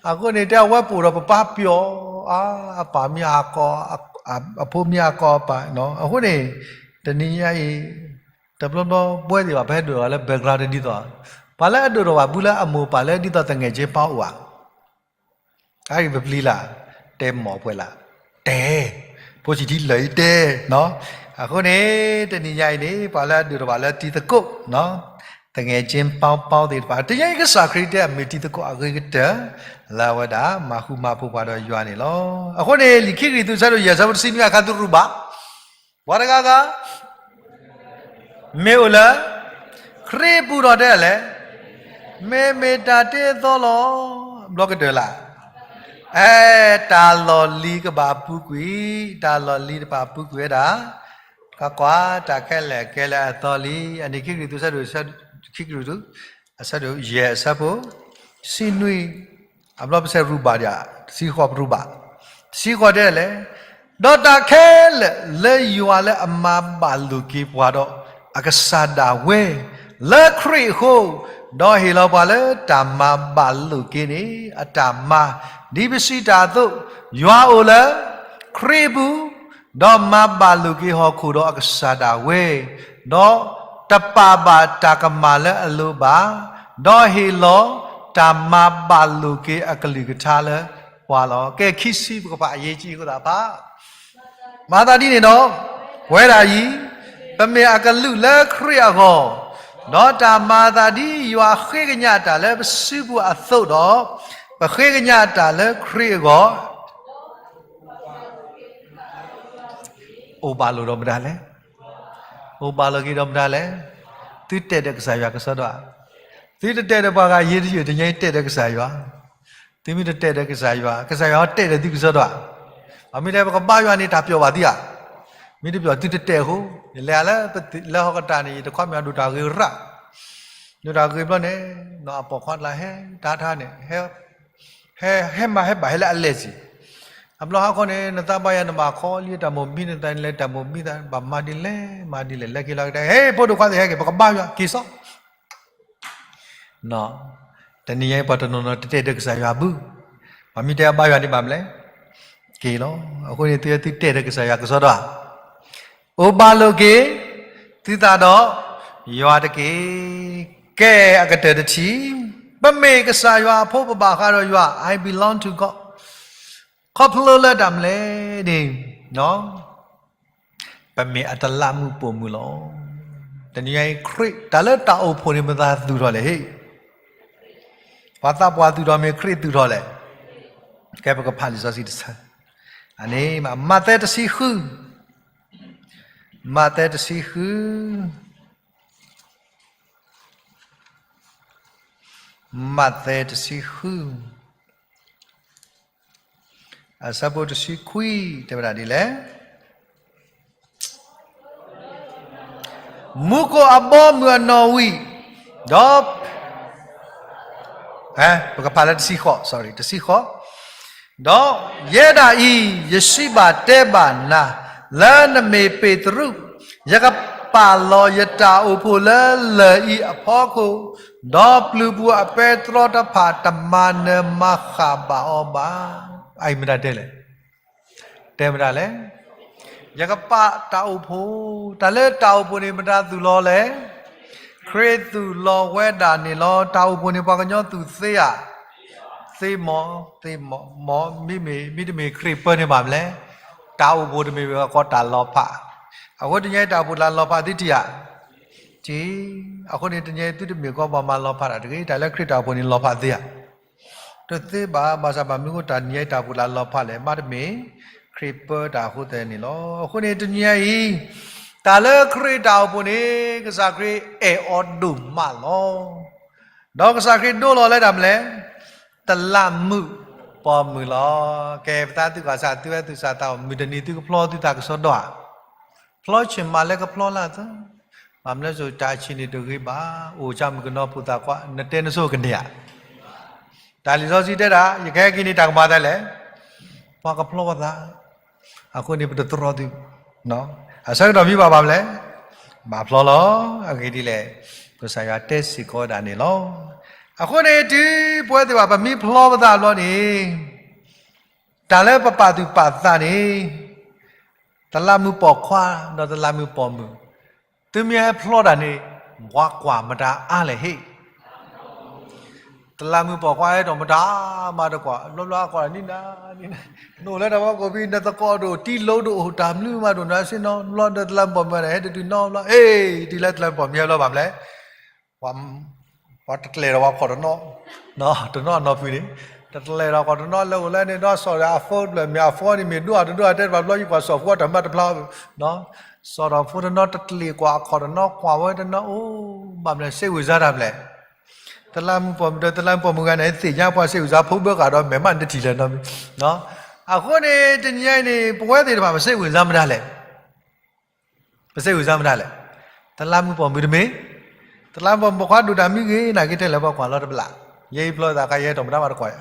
အဃိန့ၣ် တဲအဝဲပိာ်ဒီးပပၢ်ပျီၢ်, အပၢ်မ့ၢ်အကီ အဖိမ့ၢ်အကီအပၢ်, အဃိန့ၣ် တနံၤညါအံၤ တဘျီဘျီပဝဲသ့ၣ်ဘၣ် ပဟဲဒိၣ်ထီၣ်ဘၣ်လၢ background တဒ်သိး, ပှၤလၢအဒိၣ်ထီၣ်ဘၣ်ဘုလၢအမိၢ်ပၢ်လၢဒ်သိးတငဲၢ်ကၠ့ဘါအိၣ်ဧါ အအံၤပပျံၤလၢ်, တဲမီၢ်ပှဲၤလၢ်, တဲ, ဖိဆံၣ်ထံလၢာ်အံၤတဲ, အဃိန့ၣ် တနံၤညါအံၤန့ၣ် ပှၤလၢအဒိၣ်ထီၣ်ဘၣ်လၢတံၤသကိး, တငဲၢ်ကၠ့ဘါဘါသ့ၣ်တဖၣ် တနံၤညါအံၤကစၢ်ခရံာ်တဲအမ့ၢ်တံၤသကိးအဂ့ၤကတၢၢ်, လၢအဝဲဒၣ်မၤဃူမၤဖိးပှၤဒီးယွၤန့ၣ်လီၤ. အဃိန့ၣ် လံာ်ခံကရံၣ်သူးဆၢဒိၣ်ယဲၢ်ဆၢဖိတဆံနွံအခါ သုရူၢ်ဘၣ် ပှၤတဂၤဂၤ မ့ၢ်အိၣ်လၢ ခရံာ်အပူၤဒီးတဲလဲၣ်, မ့မ့ၢ်တၢ်တ့အသီလီၤ. ဘျီကတၢၢ်လၢ်, အဲ တၢ်လီၢ်လံၤကဘၣ်ပူၤကွံာ်, တၢ်လီၢ်လံၤတဖၣ်ပူၤကွံာ်ဝဲဒၣ်, ကွၢ်ကွၢ်, တၢ်ခဲလၢာ်ကဲလၢအသီလံ. အန့ၣ်ခံကရံၣ်သူးဆၢဒိၣ်, ခံကရံၣ်သူး အဆၢဒိၣ်ယဲၢ်အဆၢဖိ တဆံနွံ, အဘျီပဆဲးရူၢ်ဘၣ်ဒံး, တဆံဃိးပရူၢ်ဘၣ်, တဆံဃိးတဲလဲၣ်, ဒီးတၢ်ခဲလၢာ်လၢယွၤလၢအမၤဘၣ်လိာ်က့ၤပှၤဒီးအကစၢ်ဒၣ်ဝဲ လၢခရံာ်အဃိ, ဒီးဟ့ၣ်လီၤပှၤလၢတၢ်မၤဘၣ်လိာ်က့ၤန့ၣ် အတၢ်မၤ, ဒ်ပစံးတၢ်အသိး, ယွၤအိၣ်လၢ ခရံာ်အပူၤ, ဒီးမၤဘၣ်လိာ်က့ၤဟီၣ်ခိၣ်ဒီးအကစၢ်ဒၣ်ဝဲ, ဒီးတပာ်ဘၣ်တၢ်ကမၣ်လၢအလိၤဘၣ်, ဒီးဟ့ၣ်လီၤတၢ်မၤဘၣ်လိာ်က့ၤအကလုၢ်ကထါလၢပှၤလီၤ. ကဲ ခံဆံပကဖးအရေးကြီးအဃိသတးဖး မၤသးဒ်န့ၣ်ဒီး, ပဝဲဒၣ်အံၤ, ပမ့ၢ်အကလူးလၢခရံာ်အဂီၢ်, ဒီးတၢ်မၤအသးဒ်ယွၤဃ့ကညးတၢ်လၢပစုပူၤအသိးဒီး, ပဃ့ကညးတၢ်လၢခရံာ်အဂီၢ် အိၣ်ဘၣ်လိာ်ဒီးမတၤလဲၣ်. အိၣ်ဘၣ်လိာ်က့ၤဒီးမတၤလဲၣ်. သုတဲာ်ဒီးကစၢ်ယွၤကစီဒီဧါ. သုတတဲာ်ဒီးပှၤဂၤယ့ၢ်တယုၢ် တနံၤအံၤတဲာ်ဒီးကစၢ်ယွၤ. သုမ့ၢ်တတဲာ်ဒီးကစၢ်ယွၤ ကစၢ်ယွၤတဲာ်ဒီးသုကစီဒီဧါ. အမ့ၢ်တဲပကဘါယွၤန့ၣ် တၢ်ပျီၢ်ဘၣ်သုဧါ. မ့ၢ်တပျီၤသုတတဲာ်အဃိ, ယလဲၤလၢ လၢဟီၣ်ကတၢၢ်န့ၣ် ယတခီမ့ၢ်အဒိၣ်တၢ်ဂ့ၤရၣ်, ဒိၣ်တၢ်ဂ့ၤဘျီန့ၣ်, အပိာ်ခွါတလၢဟဲတၢ်ထါန့ၣ်, ဟဲမၤဟဲဘၣ်ဟဲလၢအလဲၤစ့ၢ်, အဘျီဟးခီန့ၣ် နသးဘါယွၤနဘၣ်ခီလံတၢ်မိၢ်မံနသးန့ၣ်လဲၤတၢ်မိၢ်မံသး ဘၣ်မၤဒ်လဲၣ်မၤဒ်လဲၣ် လဲၤက့ၤလီၤကတဲ ဟဲဖိဒိၣ်ခွါသ့ၣ်ဟဲက့ၤ ပကဘါယွၤက့ၤစီ တနံၤညါအံၤပှၤတနီၤနီၤတတဲာ်ဒီးကစၢ်ယွၤဘု, ပှၤမ့ၢ်တဲအဘါယွၤန့ၣ်ဘၣ်မလဲၣ်, က့ၤလီၤ. အဃိန့ၣ်သုသုတဲာ်ဒီးကစၢ်ယွၤကစီဒီဧါ, အိၣ်ဘၣ်လိာ်က့ၤသုသးဒီးယွၤတက့ၢ်. ကဲအကတၢၢ်တထံၣ်, ပမ့ၢ်ကစၢ်ယွၤအဖိပဘၣ်ဃးဒီးယွၤ I belong to God, ခီဖျိလၢတၢ်မလဲၣ်န့ၣ် ပမ့ၢ်အတလးမူးပိာ်မုၣ်လီၤ. တနံၤညါအံၤခရံာ် တၢ်လၢတၢ်အိၣ်ဖှိၣ်န့ၣ် မတၤသူၣ်ထီၣ်လဲၣ်ဟ့ၣ်, ပှၤသးပှၢ်သူၣ်ထီၣ်မ့ၢ်ခရံာ်သူၣ်ထီၣ်လဲၣ်. ကဲပကဖးလံာ်စီဆှံတဆၢ, အန့ၣ် မးသဲတဆံဃု, မးသဲတဆံဃု, မးသဲတဆံဃု အဆၢဖိတဆံခွံ တဲဝဲဒၣ်ဒ်လဲၣ်, မူခိၣ်အဘီအမုၢ်အနီၣ်ဝံၤ, ဒီး ပကဖးလၢတဆံဃိး, တဆံဃိး, ဒီးယဲဒၣ်အံၤ ယစံးဘၣ်တဲဘၣ်နၤ, လၢနမ့ၢ်ပ့းတရူး, ယကပာ်လီၤယတၢ်အိၣ်ဖှိၣ်လၢလၢၢ်အံၤအဖီခိၣ်, ဒီးပျုၤပူၤအပဲတြီတဖၣ်တမၤနၢၤမၤဃၣ်ဘၣ်အီၤဘၣ်. အအံၤမတၤတဲလဲၣ်, တဲမတၤလဲၣ်, ယကပာ်တၢ်အိၣ်ဖှိၣ်, တၢ်လၢတၢ်အိၣ်ဖှိၣ်န့ၣ် မတၤသူၣ်လီၤလဲၣ်, ခရံာ်သူၣ်လီၤဝဲဒၣ်န့ၣ်လီၤ. တၢ်အိၣ်ဖှိၣ်န့ၣ် ပှၤကညီသူၣ်သ့ဧါ, သ့မီၤ, သ့မီၤ, မ့မ့ၢ် မ့တမ့ၢ်ခရံာ်ပၢန့ၢ်ဘၣ်မလဲၣ်, တၢ်အိၣ်ဖှိၣ်တမ့ၢ်ဝဲအကီတၢ်လီၤဖး, အဃိတနံၤညါအံၤတၢ်အိၣ်ဖှိၣ်လၢလီၤဖးသုထံၣ်ဧါ, ထံၣ်, အဃိန့ၣ်တနံၤညါအံၤသုတမ့ၢ်ကီပှၤမၤလီၤဖးတၢ်တဂ့ၤ, တၢ်လၢခရံာ်တၢ်အိၣ်ဖှိၣ်န့ၣ်လီၤဖးသ့ဧါ, တသ့ဘၣ်, ဘၣ်ဆၣ်ဘၣ်မနုၤအဃိတၢ်နံၤညါအံၤတၢ်အိၣ်ဖှိၣ်လၢလီၤဖးလဲၣ်, မ့တမ့ၢ် ခရံာ်ပၢတၢ်အဃိသတးန့ၣ်လီၤ. အဃိန့ၣ်တနံၤညါအံၤ တၢ်လၢခရံာ်တၢ်အိၣ်ဖှိၣ်န့ၣ် ကစၢ်ခရံာ်အဲၣ်အီၤဒိၣ်မးလီၤ. ဒီးကစၢ်ခရံာ်ဒိလီၤလၢတၢ်မနုၤလဲၣ်, တလးမူးပိာ်မုၣ်လီၤ. ကဲပသးသုကွၢ်စၢ် သုဝဲသူၣ်စၢ်သးအိၣ် မုၢ်တနံၤသုကဖျီသုသးကစီဒီဧါ, ဖျီဆ့ၣ်မးလၢကဖျီလၢ်သၢ, ဘၣ်မနုၤလဲၣ်စိၤ တၢ်ဆံးန့ၣ်တဂ့ၤဘၣ်, အိၣ်ဆၣ်မုၢ်ကနီၤဖိသၣ်ခွါ နတဲနဆိကန့ၢ်ဧါ. တၢ်လံာ်စီဆှံတဲဒၣ် ယကဟဲက့ၤန့ၣ် တၢ်ကမၤသးလဲၣ်, ပှၤကဖျီပသး, အဃိန့ၣ်ပတတြီသု, အဆၢကတီၢ်မံဘၣ်ဘၣ်မနုၤလဲၣ်, ဘၣ်ဖျီလီၤ. အဂ့ၢ်ဒ်လဲၣ်, ကစၢ်ယွၤတဲစ့ၢ်ကီးဝဲဒၣ်န့ၣ်လီၤ. အဃိန့ၣ်တုၤပဝဲသ့ၣ်တဖၣ် ပမ့ၢ်ဖျီပသးဘျီန့ၣ် တၢ်လၢပပာ်သူၣ်ပာ်သးန့ၣ် တလးမူးပိာ်ခွါ ဒီးတလးမူးပိာ်မုၣ်, သုမ့ၢ်ဟဲဖျီတၢ်န့ၣ် ပှၤကွၢ်မတၤအါလဲၣ်ဟ့ၣ်, တလးမူးပိာ်ခွါဟဲထီၣ်မတၤမးတကွၢ်, ဘျီဘျီအကွၢ်နံၤနၤနံၤနၤ, နအိၣ်လၢတၢ်ဖီခိၣ်ဖဲ နသကိးဒိၣ် တံလိၤဒိၣ် တၢ်မနုၤမးဒိၣ် နၤဆ့ၣ်နီၤ ဘျီဒီးတလးမူးပိာ်မုၣ်န့ၣ် ဟဲတတုၤနီၤဘျီ အ့ၣ် တုၤလၢတလးမူးပိာ်မုၣ်ဟဲဘျီဘၣ်မနုၤလဲၣ်, ပှၤတကျဲၤဒီးပှၤခီၣ်တနီၤ, တနီၤအနီၢ်ဖုန့ၣ်, တကျဲၤဒီးခီၣ်တနီၤလၢအိၣ်လၢန့ၣ် ဒီးစီၤဒီးအဖိတဖျၢၣ် မ့ၢ်အဖိန့ၣ် မ့ၢ်ဒိၣ်အတဒိၣ်အတဲတဖၣ်ဘျီ ယကွၢ်စီၤဖိအတၢ်မၤတဖျါ, စီၤဒီးဖိတနီၤတကျဲၤကွၢ်အခီၣ်တနီၤ ကွၢ်ဝဲတနီၤအိၣ်, ဘၣ်မနုၤလဲၣ် စ့ဝံၤစါတၢ်မနုၤလဲၣ်, တလးမူးပိာ်မုၣ်ဒီးတလးမူးပိာ်မုၣ်ဂၤန့ၣ် သ့ၣ်ညါပှၤစ့ဝံၤစါဖိဘၢဃာ်ဒီး မဲာ်မးနတထံၣ်လၢၤနီတမံၤ, အဃိန့ၣ် တနံၤညါအံၤန့ၣ် ပဝဲသ့ၣ်တဖၣ် ပစ့ဝံၤစါမတၤလဲၣ် ပစ့ဝံၤစါမတၤလဲၣ်, တလးမူးပိာ်မုၣ်တမ့ၢ်, တလးမူးပိာ်မုၣ်ပိာ်ခွါဒိၣ်တၢ်မံဂ့ၤ နာ်က့တဲလၢပှၤကွၢ်လီၤတဘျီ, ယဲအံၤဖျီသးခါယဲထီၣ်မတၤမးတကွၢ်,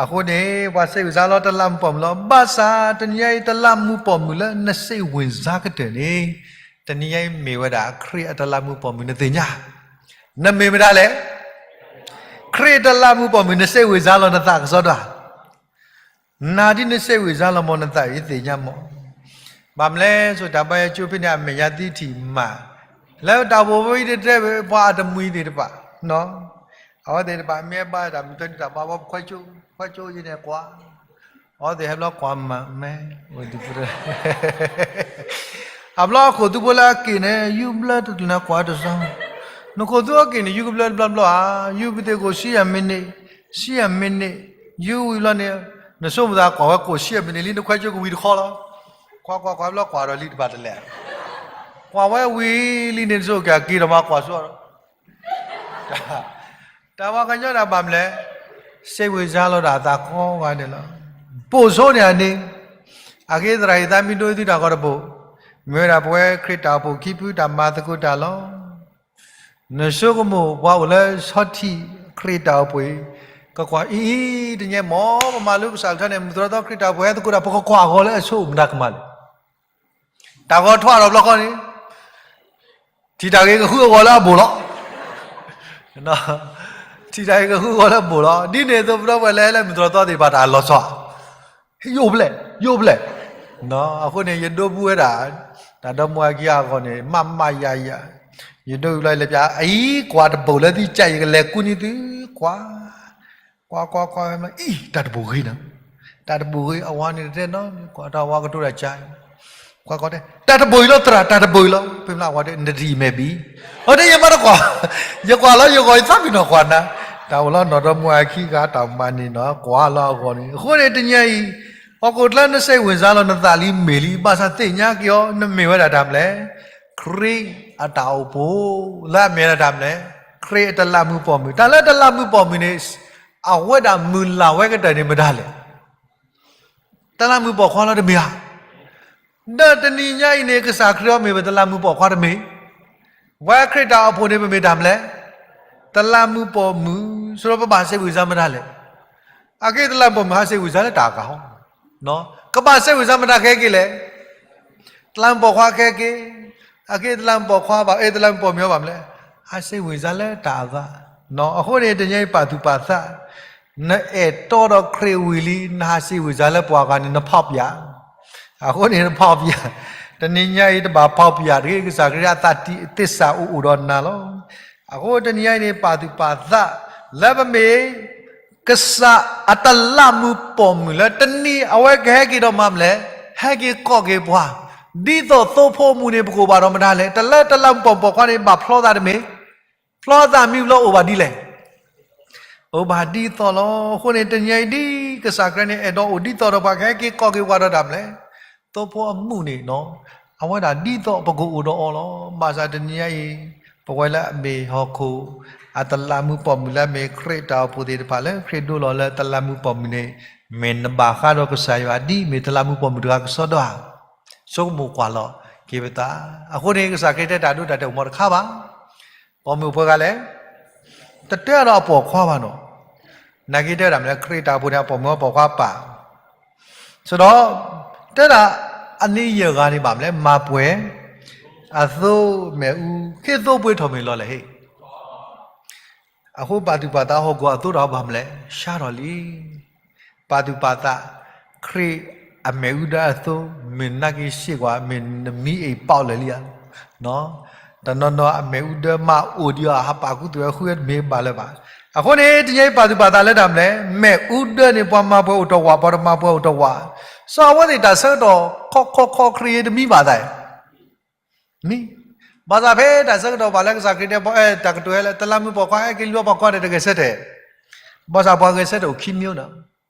အဃိန့ၣ် ပှၤစ့ဝံၤစါလီၤတလးမူးပိာ်မုၣ်လီၤ, ဘၣ်ဆၣ်တနံၤညါအံၤ တလးမူးပိာ်မုၣ်လၢနစ့ဝံၤစါကတၢၢ်န့ၣ်, တနံၤညါအံၤမ့ၢ်ဝဲဒၣ် ခရံာ်အတလးမူးပိာ်မုၣ်နသ့ၣ်ညါ, နမ့ၢ်မတၤလဲၣ်, ခရံာ်အတလးမူးပိာ်မုၣ် နစ့ဝံၤစါလီၤနသးကစီဒီဧါ နၤဒ်နစ့ဝံၤစါလီၤမး နသးအံၤသ့ၣ်ညါမး, ဘၣ်မနုၤလဲၣ် ဆိတၢ်ဘါယွၤကၠိဖဲန့ၣ် အမဲာ်ညါသုထံၣ်မး, လၢတၢ်အိၣ်ဖှိၣ်ဖိအံၤတတဲဝဲ ပှၤအတမှံၤသ့ၣ်တဖၣ်, အဝဲသ့ၣ်တဖၣ်မ့ၢ်ဘါတၢ်မုၢ်တနံၤတၢ်ဘါဘီ ခွဲးကၠိ ခွဲးကၠိယဲန့ၣ်ကွၢ်, အဝဲသ့ၣ်ဟဲဘျီကွၢ်မးမဲ, အဘျီအခိၣ်သူဖိလၢအက့ၢ်န့ၣ် ယူးဘျၢတတုၤနၤကွၢ်တစၢ်, နခိၣ်သူအက့ၢ်န့ၣ် ယူးကဘျၢတဘျီဘျီဧါ, ယူးပသ့ၣ်ခိၣ်ဆံယဲၢ်မံးနံး, ဆံယဲၢ်မံးနံး, ယူးဝံၤဘျီန့ၣ်, နဆိကမိၣ်သးကွၢ်ဝဲခိၣ်ဆံယဲၢ်မံးနံးလံ နခွဲးကၠိကဝံၤတခီလီၤ, ကွၢ်ကွၢ်ကွၢ်ဘျီကွၢ်ဒီးလံတဘၣ်တလဲၣ်, ကွၢ်ဝဲဝံၤလံန့ၣ် နဆိကမိၣ်က့ၤက့ၤဒီးမၤကွၢ်ဆိဒီး တၢ်ပှၤကညီတၢ်ဘၣ်မနုၤလဲၣ်, စ့ဝံၤစါလီၤဒၣ်အသးကိးဂၤဒဲးလီၤ. ပိာ်ဆိန့ၣ်အန့ၣ်, အက့သရၣ်အံၤသးမံဒိသုတၢ်ဂီၤတဘိး, မ့ၢ်ဝဲဒၣ်ပဝဲခရံာ်တၢ်အိၣ်ဖှိၣ်ခံဖုတၢ်မၤသကိးတၢ်လီၤ. နဆိကမိၣ်ပှၤအိၣ်လၢဆီထံးခရံာ်တၢ်အိၣ်ဖှိၣ်အံၤ, ကကွၢ်အံၤအံၤ တနံၤအံၤမ့ၢ်ပမၤလိကစၢ်အကလုၢ်န့ၣ် မုၢ်တြီၢ်သီခရံာ်တၢ်အိၣ်ဖှိၣ်ဟဲသကိးတၢ် ပကကွၢ်အဂီၤလၢအဆိ မတၤကမၣ်လဲၣ်. တၢ်ဂီၤထွါထီၣ်ဘျီဃီန့ၣ် ထံၣ်တၢ်ဂ့ၤကဟုအဂီၤလၢအဘိၣ်လီၤ. ထံၣ်တၢ်ဂ့ၤကဟုအဂီၤလၢအဘိၣ်လီၤ. ဒ်န့ၣ်အသိး ပဒီပုၢ်ဝဲၢ်လၢဟဲလၢမုၢ်တြီၢ်သီသ့ၣ်တဖၣ် တၢ်လီၤဆီဧါ, ယအိၣ်ဖျဲၣ် ယအိၣ်ဖျဲၣ်. အဃိန့ၣ် ယဒိးဘူးဝဲဒၣ် တၢ်ဒီမါဝၤခံဂၤအဂီၢ်န့ၣ် မးမးယၤယၤ, ယဒိးအံၤဘျီ ယလဲၤပျး အံၤ ကွၢ်တဘိၣ်လၢသုကဲး ယကလဲၤကူန့ၢ်သု, ကွၢ် ကွၢ်ကွၢ်ကွၢ် အံၤ တၢ်တဘိၣ်ဂ့ၤနီၤ, တၢ်တဘိၣ်ဂ့ၤ အဝၤန့ၣ်တဲနီၤ ကွၢ်တၢ်ဝၤကတိၤတၢ်ကါ ကွၢ်ကွၢ်တဲ တၢ်တဘိၣ်အံၤလီၤသရၣ် တၢ်တဘိၣ်အံၤလီၤ. ဖဲမ့ၢ်လၢအဝၤတဲ နတယံာ်မဲာ်ဘံၣ်, အတဲ ယမၤတကွၢ်, ယကွၢ်လီၤယဂီၢ် ယသးပ့ၤနီၣ်ကွၢ်နၤ, တၢ်အိၣ်လီၤနီၢ်ဒီမါဝၤခံဂၤ တၢ်မၤန့ၣ်နီၤ ကွၢ်လီၤအဂီၢ်န့ၣ်. အဃိန့ၣ် တနံၤအံၤ ဟီၣ်ခိၣ်ချၢနစဲးဝံၢ်စါလီၤ နသးလံမ့ၢ်လံ ဘၣ်ဆၣ်သ့ၣ်ညါက့ၤအီၤ နမ့ၢ်ဝဲဒၣ်တၢ်မနုၤလဲၣ်, ခရံာ်အတၢ်အိၣ်ဖှိၣ် လၢအမ့ၢ်ဝဲဒၣ်တၢ်မနုၤလဲၣ်, ခရံာ်အတလးမူးပိာ်မုၣ်. တၢ်လၢတလးမူးပိာ်မုၣ်န့ၣ် အဝဲဒၣ်မုၢ်လၢ်ဝဲကတၢၢ်န့ၣ်မတၤလဲၣ်, တလးမူးပိာ်ခွါလီၤတမ့ၢ်ဧါ. ဒီးတနံၤညါအံၤန့ၣ် ကစၢ်ခရံာ်အီၤမ့ၢ်ပတလးမူးပိာ်ခွါတမ့ၢ်, ပဝဲခရံာ်တၢ်အိၣ်ဖှိၣ်န့ၣ် ပမ့ၢ်တၢ်မနုၤလဲၣ်, တလးမူးပိာ်မုၣ်, ဆိဒီးပဘၣ်စဲးဝံၢ်စါမတၤလဲၣ်. အက့တလးမူးပိာ်မုၣ် ဟးစဲးဝံၢ်စါလၢတၢ်အဂၤဟီ, ကဘၣ်စဲးဝံၢ်စါမတၤကဟဲက့ၤလဲၣ်. တလးမူးပိာ်ခွါကဟဲက့ၤ, အက့တလးမူးပိာ်ခွါဘၣ် အဲ တလးမူးပိာ်မုၣ်အီၤဘၣ်မနုၤလဲၣ်, ဟးစဲးဝံၢ်စါလၢတၢ်အဂၤ. အဃိန့ၣ် တနံၤအံၤပာ်သူၣ်ပာ်သး, နအဲၣ်တီဒီးခရံာ်ဝံၤလံ နဟးစဲးဝံၢ်စါလၢပှၤဂၤန့ၣ် နဖီၣ်ပယၣ်, အဃိန့ၣ် နဖီၣ်ပယၣ်, တနံၤညါအံၤတဘၣ်ဖီၣ်ပယၣ်တဂ့ၤ, ကစၢ်ခရံာ်အသးတံၢ်သ့ၣ်စၢ်အိၣ်အိၣ်ဒီးနၤလီၤ. အဃိတနံၤညါအံၤန့ၣ် ပာ်သူၣ်ပာ်သး လၢပမ့ၢ် ကစၢ်အတလးမူးပိာ်မုၣ်လၢတနံၤအဝဲကဟဲက့ၤဒီးမၤမနုၤလဲၣ်, ဟဲက့ၤကိးက့ၤပှၤ, ဒ်သိးသိဖိမုၣ်န့ၣ် ပကအိၣ်ဘၣ်ဒီးမတၤလဲၣ်. တလၢတလးမူးပိာ်မုၣ်ပိာ်ခွါန့ၣ် ဘၣ်ဖျီသးတမ့ၢ်, ဖျီသးမံဘျီအိၣ်ဘၣ်ဒ်လဲၣ်, အိၣ်ဘၣ်ဒ်သိးလီၤ. အဃိန့ၣ် တနံၤညါအံၤဒ်ကစၢ်ခရံာ်န့ၣ် အဲၣ်ဒိးအိၣ်ဒ်သိးဒီးပှၤ ကဟဲက့ၤကိးက့ၤပှၤဒီးတၢ်မနုၤလဲၣ်, သိဖိအမုၣ်န့ၣ်နီၤ, အဝဲဒၣ်ဒ်သိးပကအိၣ်ဒီးအီၤလီၤ. ဘၣ်ဆၣ်တနံၤညါအံၤ ပဝဲလၢအမ့ၢ်ဟီၣ်ခိၣ် အတလးမူးပိာ်မုၣ်လၢအမ့ၢ်ခရံာ်တၢ်အိၣ်ဖှိၣ်သ့ၣ်တဖၣ်လၢခရံာ်ဒိလီၤလၢတလးမူးပိာ်မုၣ်န့ၣ်, မ့ၢ်နဘၣ်ဃးဒီးကစၢ်ယွၤဒ်မ့ၢ်တလးမူးပိာ်မုၣ်တဂၤကစီဒီဧါ, ဆိကမိၣ်ကွၢ်လီၤက့ၤပသး. အဃိန့ၣ် ကစၢ်ခရံာ်တဲတၢ်ဒိတၢ်တဲာ်အိၣ်မီတခါဘၣ်. ပိာ်မုၣ်ပှဲၤဂၤလဲၣ်, တတဲအါဒီးအပိာ်ခွါဘၣ်နီၤ. နာ်က့တဲဝဲဒၣ်မနုၤလဲၣ်, ခရံာ်တၢ်အိၣ်ဖှိၣ်န့ၣ် အပိာ်မုၣ်အပိာ်ခွါပာ် ဆိဒီး တဲဒၣ် အနံၤယဲၢ်ဂၤန့ၣ်ဘၣ်မနုၤလဲၣ်, မၤပှဲၤ အသိမ့ၣ်အူ, ဃ့သိပှ့ၤထီၣ်မ့ၢ်လီၤလဲၣ်ဟ့ၣ်. အဃိပာ်သူၣ်ပာ်သးဟီၣ်ခိၣ်အသိတၢ်ဘၣ်မနုၤလဲၣ်, ဆါထီၣ်လံ. ပာ်သူၣ်ပာ်သး ခရံာ်အမ့ၣ်အူဒၢအသိ မ့ၢ်နက့ၤစ့ၢ်ကီး မ့ၢ်နမံအ့ၣ်ပီးလၢာ်လံဧါ. တနီၤနီၤအမ့ၣ်အူဒၢမးအိၣ်ဒံးအီၤ ဟးပာ်ခူသူၣ်ဝဲဃုဝဲတမ့ၢ်ဘၣ်လၢၤဘၣ်. အဃိန့ၣ် တနံၤအံၤပာ်သူၣ်ပာ်သးလၢတၢ်မနုၤလဲၣ်, မ့ၣ်အူဒၢန့ၣ် ပှၤမၤပှဲၤအိၣ်တဝာ် ပှၤတမၤပှဲၤအိၣ်တဝာ်. စီၤအဝဲသ့ၣ်တၢ်ဆၢကတီၢ် ခီခီခီခရံာ်တမံဘၣ်သး မံ, ဘၣ်ဆၣ်ဖဲတၢ်ဆၢကတီၢ်ဘၣ်လၢကစၢ်ခရံာ်တဲ ပအဲၣ်တၢ်ကတိၤဟဲလၢ တလးမူးပိာ်ခွါဟဲက့ၤလူၤပှၤကွၢ်ဒီးတဂဲၤဆၢထၢၣ်, ဘၣ်ဆၣ်ပှၤဂဲၤဆၢထၢၣ်အိၣ်ခံမံၤဒီး,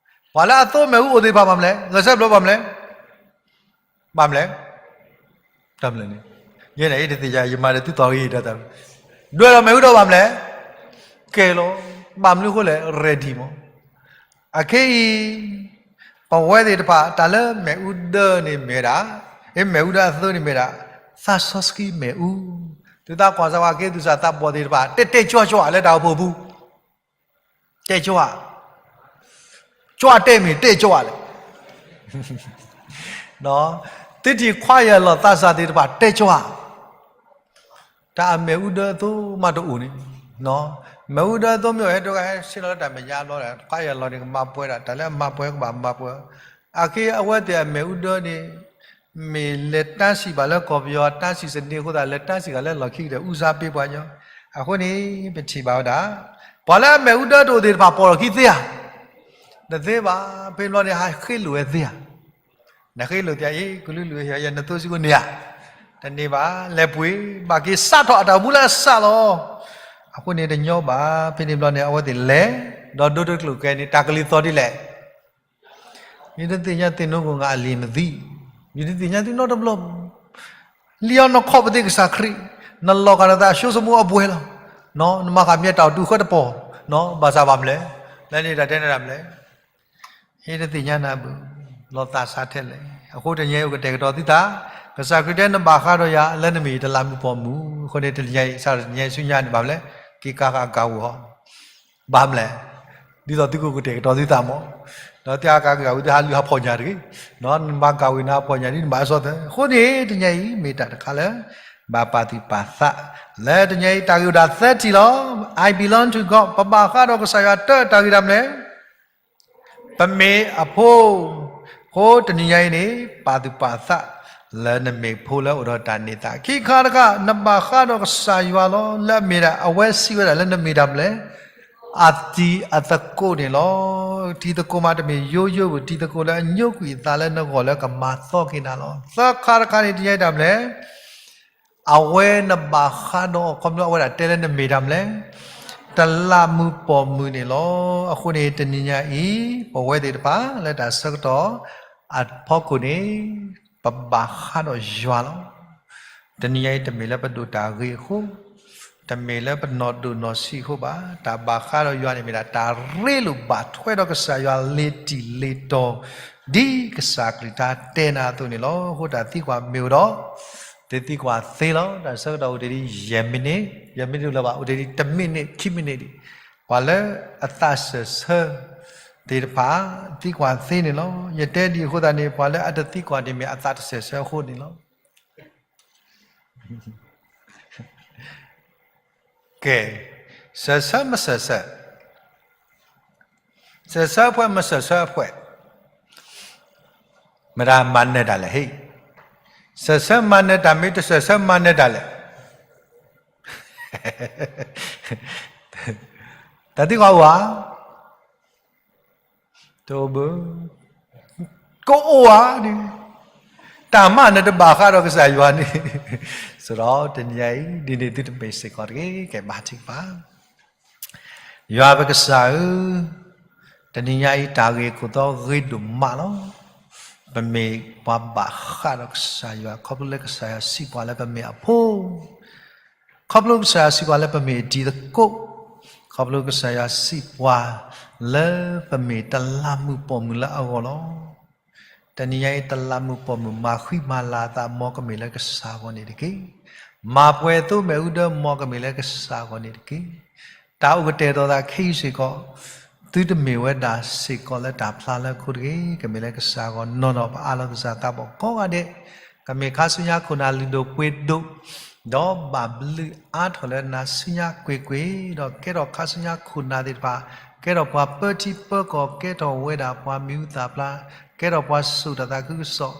ပှၤလၢအသိမ့ၣ်အူအိၣ်သ့ၣ်တဖၣ်ဘၣ်မနုၤလဲၣ်, ဂဲၤဆၢထၢၣ်ဘျီဘၣ်မနုၤလဲၣ်, ဘၣ်မနုၤလဲၣ်, တၢ်မနုၤလဲၣ်န့ၣ်, ယဲန့ၣ်အံၤတသ့ၣ်ညါ ယမၤဒီးသုသီၣ်ဂံၢ်ဒီးတၢ်, ဒွဲၣ်ဒီးမ့ၣ်အူဒၢဘၣ်မနုၤလဲၣ်, ကဲလီၤ, ဘၣ်မနုၤအဃိလဲၣ် ready မး အခဲအံၤ ပဝဲသ့ၣ်တဖၣ် တၢ်လၢမ့ၣ်အူဒၢန့ၣ်မ့ၢ်ဒၣ်, မ့ၣ်အူဒၢအသိန့ၣ်မ့ၢ်ဒၣ်, သးစီဆှံမ့ၣ်အူ, သုသးကွၢ်စၢၤဝဲက့ၤ သူၣ်စၢ်သးဘီၣ်သ့ၣ်တဖၣ် တဲတဲကၠွကၠွလၢတၢ်အိၣ်ဖှိၣ်ပူၤ, တဲကၠွ, ကၠွတဲမ့ၢ်တဲကၠွလဲၣ် သုထံၣ်ခွါယၢ်လီၤ သးစၢ်သ့ၣ်တဖၣ် တဲကၠွဧါ, တၢ်အမ့ၣ်အူဒၢအသိမးတအိၣ်န့ၣ်, မ့ၣ်အူဒၢအသိမ့ၢ်အိၣ် ဟဲဒိဂၤဟဲဆ့ၣ်နီၤလၢတၢ်မဲာ်ညါဘျီဒီး ခွါယၢ်လီၤန့ၣ် ကမၤပှဲၤဒၣ် တၢ်လၢအမၤပှဲၤကဘၣ်မၤပှဲၤ, အခဲအံၤအဝဲသ့ၣ်အမ့ၣ်အူဒၢန့ၣ် မ့ၢ်လဲၤတၢ်စံးဘၣ်လၢကီၢ်ပယီၤတၢ်စံးစန့ၣ်အဃိသတး လဲၤတၢ်စံးဂၤလၢလီၢ်ခံကတၢၢ် ဦးစားပေးပှၤကညီ, အဃိန့ၣ် ပထံၣ်ဘၣ်ဝဲဒၣ် ပှၤလၢအမ့ၣ်အူဒၢတအိၣ်သ့ၣ်တဖၣ် ပိာ်ထီၣ်ခံသ့ဧါ, တသ့ဘၣ်, ဖဲဘျီန့ၣ် ဟးဃ့လိာ်ဝဲသ့ဧါ နဃ့လိာ်သ့ဧါအံၤ ကလုာ်လုာ်ဟ့ၣ်ယဲ နသိစ့ၢ်ကီးန့ၣ်ဧါ, တန့ၢ်ဘၣ်, လဲၤပှ့ၤ ဘၣ်က့ၤစးထီၣ်အတၢ်အိၣ်မူလၢအစးလီၤ. အဃိန့ၣ်တညီဘၣ်, ဖဲန့ၣ်ဘျီန့ၣ် အဝဲသ့ၣ်လဲၤ, ဒီးဒိတကျိၤကဲန့ၣ် တၢ်ကလုၢ်သီၣ်ဒ်လဲၣ်, ယတသ့ၣ်ညါသ့ၣ်နီၣ်ကီၢ် ငါအလံာ်မသံ, ယတသ့ၣ်ညါသုနီတဘျီ လံအီၤ နခီၣ်ပသ့ၣ်ကစၢ်ခရံာ်, နလီၤဂာ်နသးအစိအမူအပှဲၤလီၤ, နမၤဃာ်မ့ၢ်တၢ်အိၣ်တူၢ်ဃၢတပီၤ, ဘၣ်ဆၣ်ဘၣ်မနုၤလဲၣ်, လၢန့ၣ်တၢ်တဲန့ၣ်တၢ်မနုၤလဲၣ်, ဟ့ၣ်တသ့ၣ်ညါနၤဘၣ်, လီၤသးစးထဲလဲၣ်, အဃိတနံၤအံၤကတဲာ်ကတီၤသုသး, ကစၢ်ခရံာ်တဲ နဘၣ်ဃးဒီးယၤလၢနမ့ၢ်တလးမူးပိာ်မုၣ်. အဃိန့ၣ် တနံၤညါအံၤ စးထီၣ်တနံၤညါအံၤဆူညါန့ၣ် ဘၣ်မနုၤလဲၣ်, က့ၤကၤဃာ်အကၤဝံၤဟီ, ဘၣ်မနုၤလဲၣ်, ဒ်သိးသုကအိၣ်ကတဲာ်ကတီၤသုသးမး, ဒီးသုဟးကၤကၤဝံၤ သုဟးလုၢ်ဟးဖီၣ်ညၣ်တဂ့ၤ, နဘၣ်ကၤဝံၤနဟးဖီၣ်ညၣ်ဒ်နဘၣ်အၢစီသၢ. အဃိန့ၣ် တနံၤညါအံၤ မ့ၢ်တၢ်တခါလၢ ဘၣ်ပာ်သူၣ်ပာ်သး, လၢတနံၤညါအံၤ တၢ်ဂ့ၢ်အိၣ်ဒၣ်သၢထံၣ်လီၤ. I belong to God, ပဘၣ်ဃးဒီးကစၢ်ယွၤ. တၢ်တၢ်ဂ့ၢ်ဒၣ်မနုၤလဲၣ်, ပမ့ၢ်အဖိ, အဃိတနံၤညါအံၤန့ၣ် ပာ်သူၣ်ပာ်သး လၢနမ့ၢ်ဖိလၢအိၣ်ဒီးတၢ်န့ၢ်သါ. ခံခါတခါ နဘၣ်ဃးဒီးကစၢ်ယွၤလီၤ. လၢအမ့ၢ်ဒၣ် အဝဲစံးဝဲဒၣ်လၢနမ့ၢ်တၢ်မနုၤလဲၣ်, အတံၤအသကိးန့ၣ်လီၤ. တံၤသကိးမးတမ့ၢ်ယိယိဘၣ်, တံၤသကိးလၢအညိကွံာ်အသးလၢနဂီၢ်လၢကမၤသီက့ၤနၤလီၤ. သၢခါတခါန့ၣ် တနံၤညါအံၤတၢ်မနုၤလဲၣ်, အဝဲနဘၣ်ဃးဒီး ခီဖျိအဝဲဒၣ်တဲလၢနမ့ၢ်တၢ်မနုၤလဲၣ်, တလးမူးပိာ်မုၣ်န့ၣ်လီၤ. အဃိန့ၣ် တနံၤညါအံၤ ပဝဲသ့ၣ်တဖၣ်လၢတၢ်ဆၢကတီၢ်အဖီခိၣ်န့ၣ် ပဘၣ်ဃးဒီးယွၤလီၤ. တနံၤညါအံၤ တမ့ၢ်လၢပဒိၣ်တၢ်ဂ့ၤအဃိ, တမ့ၢ်လၢပနီၢ်ဒိၣ်နီၢ်ဆံးအဃိဘၣ်. တၢ်ဘၣ်ဃးဒီးယွၤန့ၣ်မ့ၢ်ဒၣ် တၢ်ရ့လိာ်ဘၣ်ထွဲဒီးကစၢ်ယွၤလ့ၤတံၢ်လ့ၤတီၤ, ဒ်ကစၢ်ခရံာ်တဲနၤအသိးန့ၣ်လီၤ. အဃိတၢ်သံကွၢ်မ့ၢ်အိၣ်ဒီး တသံကွၢ်သ့လီၤ. တၢ်ဆၢကတီၢ်အိၣ်တ့ၢ်ဒ်ယဲၢ်မံးနံး, ယဲၢ်မံးနံးတအိၣ်လၢၤဘၣ်, အိၣ်တ့ၢ်ဒ်တမံးနံး, ခံမံးနံးဒံး. ပှၤလၢအသးစၢၢ်ဆၢသ့ၣ်တဖၣ် သံကွၢ်သ့န့ၣ်လီၤ. ယတဲဒ်အဃိသတးန့ၣ် ပှၤလၢအတသံကွၢ်န့ၣ် မ့ၢ်အသးတစၢၢ်ဆၢအဃိန့ၣ်လီၤ. ကဲ, စၢၢ်ဆၢမစၢၢ်ဆၢ, စၢၢ်ဆၢအဖှဲၣ်မစၢၢ်ဆၢအဖှဲၣ်, မတၤမၤနၢၤတၢ်လဲၣ်ဟ့ၣ်, စၢၢ်ဆၢမၤနၢၤတၢ်မ့ၢ်တစၢၢ်ဆၢမၤနၢၤတၢ်လဲၣ်. တၢ်သံကွၢ်အိၣ်ဧါ, တအိၣ်ဘၣ်, ကအိၣ်ဧါန့ၣ်, တၢ်မၤနၢၤတဘၣ်ဃးဒီးကစၢ်ယွၤန့ၣ်, စရီတနံၤညါအံၤ ဒ်န့ၣ်သုတမ့ၢ်စ့ၢ်ကီးတဂ့ၤ, ကဲဘါထုကဖၣ်. ယွၤပကစၢ်ဧၢ, တနံၤညါအံၤတၢ်ဂ့ၢ်ခိၣ်သီဂ့ၤဒိၣ်မးလီၤ. ပမ့ၢ်ပှၤဘၣ်ဃးဒီးကစၢ်ယွၤ ခီဖျိလၢကစၢ်ယွၤစံးပှၤလၢပမ့ၢ်အဖိ ခီဖျိကစၢ်ယွၤစံးပှၤလၢပမ့ၢ်အတံၤသကိး, ခီဖျိကစၢ်ယွၤစံးပှၤလၢပမ့ၢ်တလးမူးပိာ်မုၣ်လၢအဂီၢ်လီၤ. တနံၤညါအံၤတလးမူးပိာ်မုၣ်မၤဃံမၤလၤအသး မ်ကမ့ၢ်လၢကစၢ်အဂီၢ်န့ၣ်တက့ၢ်. မၤပှဲၤသိမဲာ်အူဒၢ မ်ကမ့ၢ်လၢကစၢ်အဂီၢ်န့ၣ်တက့ၢ်. တၢ်အိၣ်ကတဲာ်ကတီၤသးခဲအံၤစ့ၢ်ကီး သုတမ့ၢ်ဝဲဒၣ်စ့ၢ်ကီးလၢတၢ်ဖျါလၢအခိၣ်တဂ့ၤ, ကမ့ၢ်လၢကစၢ်အဂီၢ်နီၢ်နီၢ်. ပအးလီၤကစၢ်သးဘီၣ်ကိးဂၤဒဲး, ကမ့ၢ်ခါဆူညါခိၣ်နၢ်လုၢ်ဒိၣ်ပှ့ၤဒိၣ်, ဒီးဘၣ်ဘျုးအါထီၣ်လၢနၤဆူညါကွ့ၢ်ကွ့ၢ်, ဒီးကဲထီၣ်ခါဆူညါခိၣ်နၢ်သ့ၣ်တဖၣ်, ကဲထီၣ်ပှၤပၢထံပၢကီၢ်, ကဲထီၣ်ဝဲဒၣ်ပှၤမံၤဟူသၣ်ဖျါ, ကဲထီၣ်ပှၤစိာ်တၢ်သးခုကစီၣ်,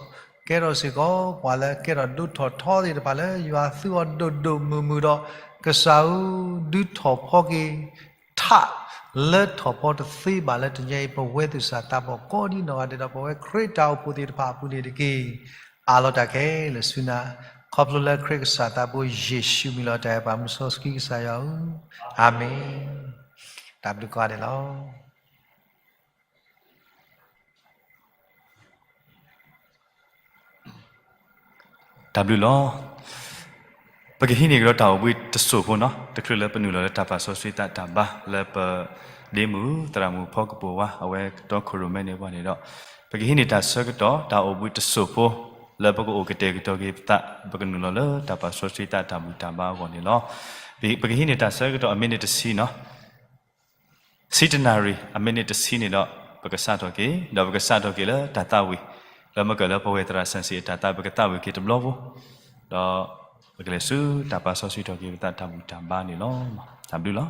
ကဲထီၣ်စ့ၢ်ကီးပှၤလၢကဲထီၣ်ဒိၣ်ထီၣ်ထီသ့ၣ်တဖၣ်လၢယွၤသူအီၤဒိၣ်ဒိၣ်မုၢ်မုၢ်ဒီး, ကစၢ်ဧၢ, ဒုးထီၣ်ဖီက့ၤ ထးလၢထီၣ်ဖီတသ့ဘၣ်လၢတနံၤအံၤ ပဝဲသူၣ်စၢ်သးဘီၣ်ကိးဒ်နီၢ်ဂၤဒဲးဒီး ပဝဲခရံာ်တၢ်အိၣ်ဖှိၣ်သ့ၣ်တဖၣ်အပူၤန့ၣ်တက့ၢ်. အးလီၤတၢ်ခဲလၢာ်ဆူနၤ, ခီဖျိလၢခရံာ်ကစၢ်သးဘိယ့ၣ်ၡူးမံၤလီၤ. တၢ်အဲၣ်ပှၤမူစီဆှံကစၢ်ယွၤဧၢ, အၤမ့ၣ်. တၢ်ဘျုးကိးဂၤဒဲးလီၤ. တၢ်ဘျုးလီၤ. ပကဟံးန့ၢ်ကဒီးတၢ်အိၣ်ဘှံးတစိၢ်ဖိနီၤ, တချုးလၢပနုာ်လီၤလၢတၢ်ပာ်စီဆှံသးတၢ်ဘါ လၢပဒ့မုၣ်သရၣ်မုၣ်ဖီကပိာ်ဝါ အဝဲကတီခိၣ်ရိၣ်မဲန့ၢ်ပှၤန့ၣ်ဒီး, ပကဟံးန့ၢ်တၢ်ဆၢကတီၢ် တၢ်အိၣ်ဘှံးတစိၢ်ဖိ လၢပကအိၣ်ကတဲာ်ကတီၤက့ၤပသး ပကနုာ်လီၤလၢတၢ်ပာ်စီဆှံသးတၢ်ဘူၣ်တၢ်ဘါအဂီၢ်န့ၣ်လီၤ. ပကဟံးန့ၢ်တၢ်ဆၢကတီၢ်အမံးနံးတဆံနီၤ. ဆံတနၣ်ရံၣ် အမံးနံးတဆံန့ၣ်ဒီး ပကစးထီၣ်က့ၤ, ဒီးပကစးထီၣ်က့ၤလၢတၢ်သးဝံၣ်, လၢမ့ၢ်ကၢၢ်လၢပဝဲသရၣ်စၢ်စံးအတၢ်သး ပကသးဝံၣ်က့ၤတဘျီဖိ, ဒီးပကလဲၤဆူတၢ်ပာ်စီဆှံထီၣ်က့ၤပသးတၢ်ဘူၣ်တၢ်ဘါန့ၣ်လီၤ. တၢ်ဘျုးလီၤ.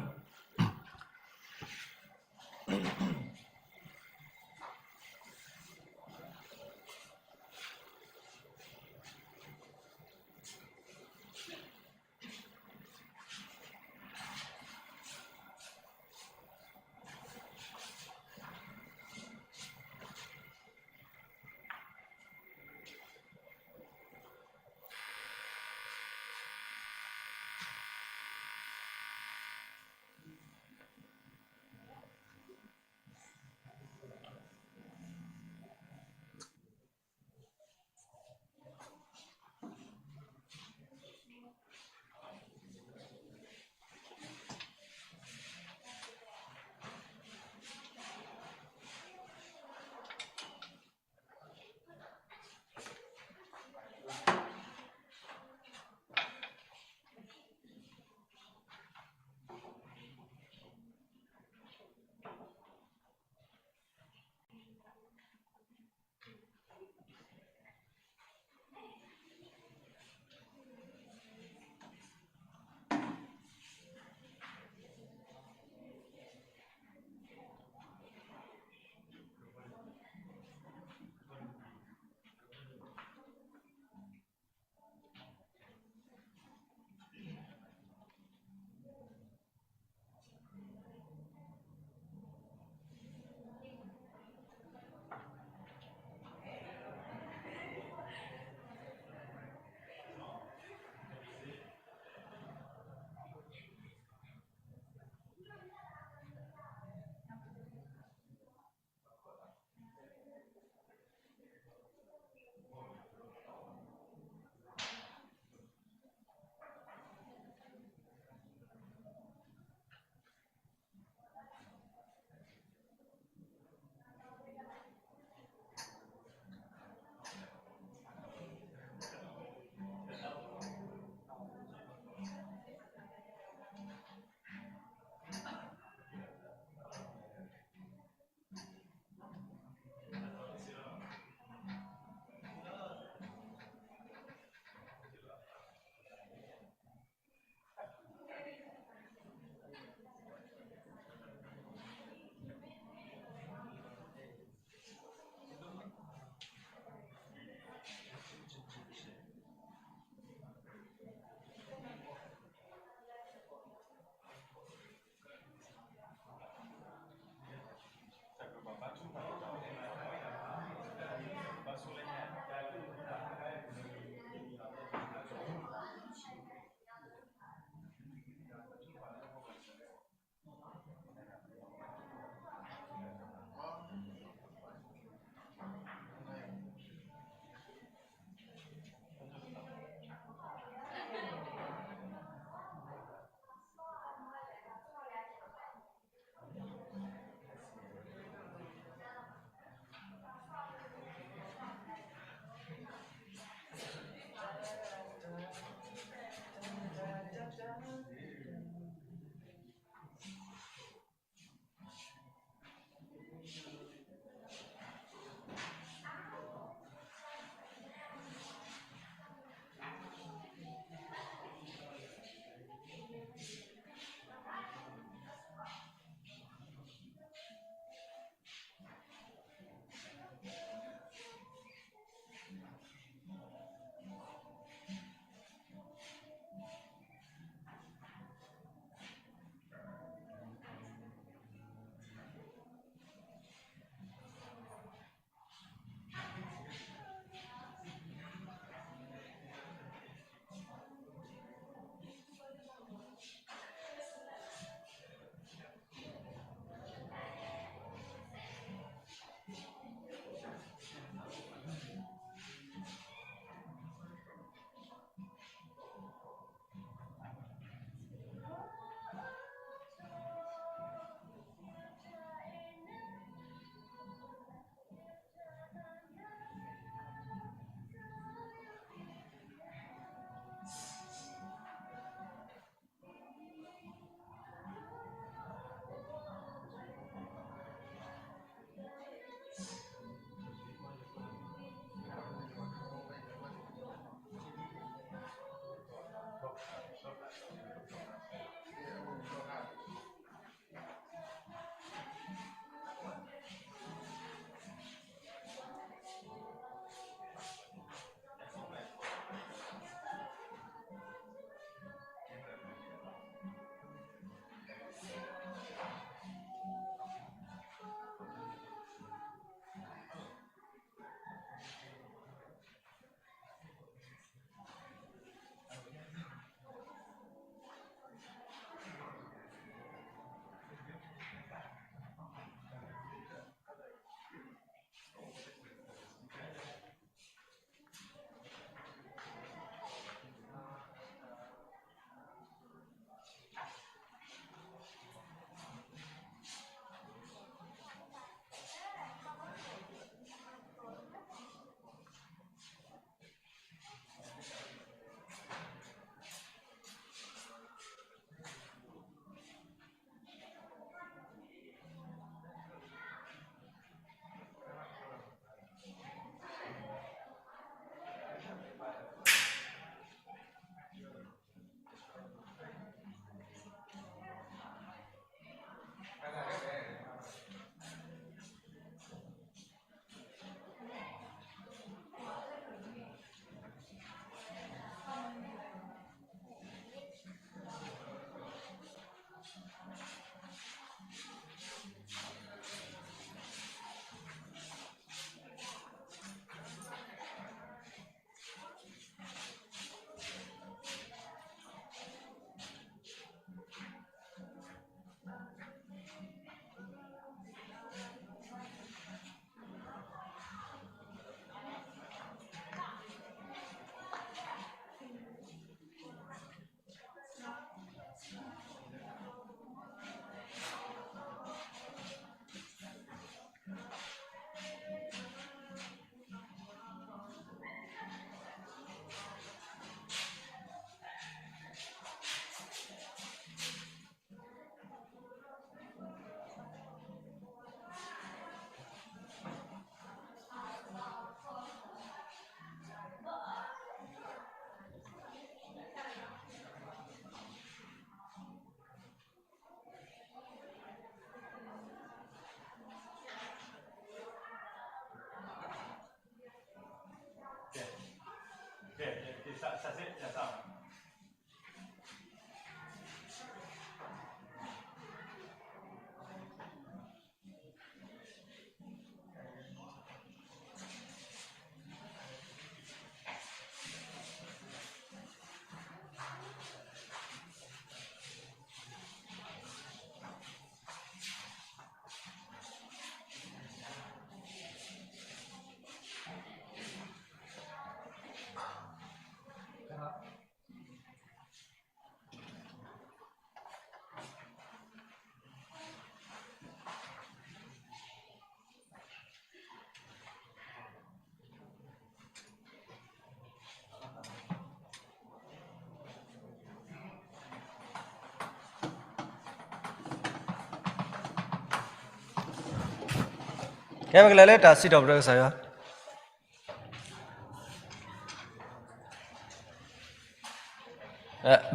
ကဲ ပကလဲၤလၢတၢ်စံးထီၣ်ပတြၢၤကစၢ်ယွၤ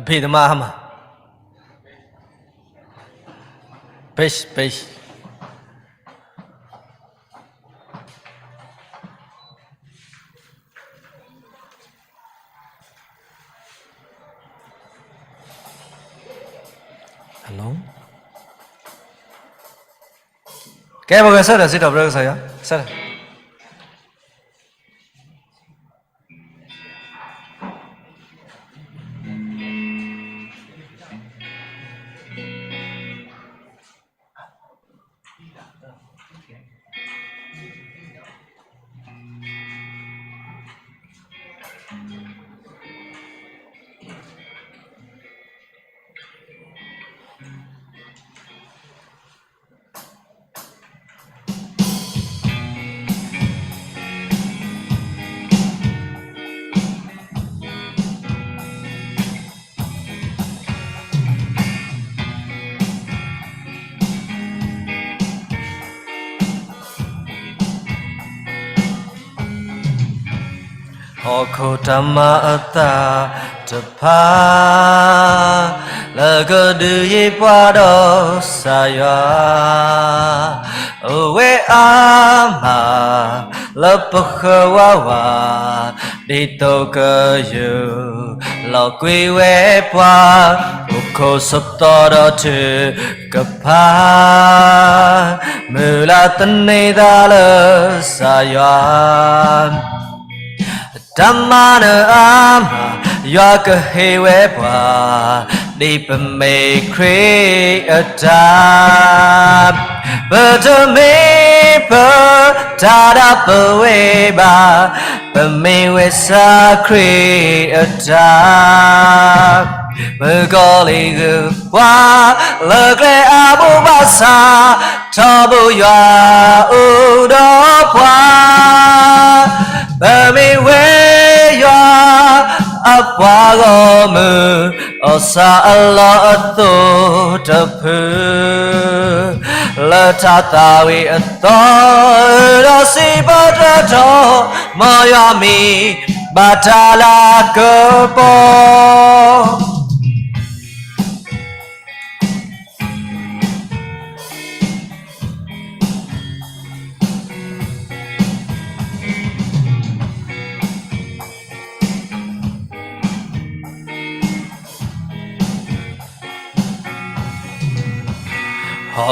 ဘ့ၣ်သမါအါမး ပ့ၢ် ပ့ၢ် ကဲ ပကဆၢထၢၣ်စံးထီၣ်ပတြၢၤကစၢ်ယွၤ ဆၢထၢၣ် ဟီၣ်ခိၣ်တၢ်မၤအသးတဖၣ် လၢကဒုးယံၤပှၤဒီးကစၢ်ယွၤ အိၣ်ဝဲအါမး လၢပဃၢၤဝးဝး ဒ်သိးကယူၢ်လီၤကွံာ်ဝဲပှၤ အိၣ်ခိးဆိးသီဒီးထုကဖၣ် မုၢ်လၢ်သန့ၤသးလၢကစၢ်ယွၤ တၢ်မၤနၢၤအါမး ယွၤကဟ့ၣ်ဝဲပှၤ ဒ်ပမ့ၢ်ခရံာ်အတၢ် ပတမ့ၢ်ပတၢ်ဒၣ်ပဝဲဘၣ် ပမ့ၢ်ဝဲစၢ်ခရံာ်အတၢ် မုၣ်ကီၤလံၢ်ဂုာ်ပှၤ လၢကျဲအါဘိဘၣ်ဆၣ် ထီဘိယွၤအိၣ်ဒီးပှၤ ပမ့ၢ်ဝဲယွၤအပှၤဂီၢ်မုၢ် အီၣ်ဆၣ်အလီၢ်အသိးတဖု လၢတၢ်သၣ်ဝံၤအသီ ဒီးစံးပတြၢၤထီၣ် မ်ယွၤမံၤ ဘၣ်တၢ်လၤကပီၤ ဟီ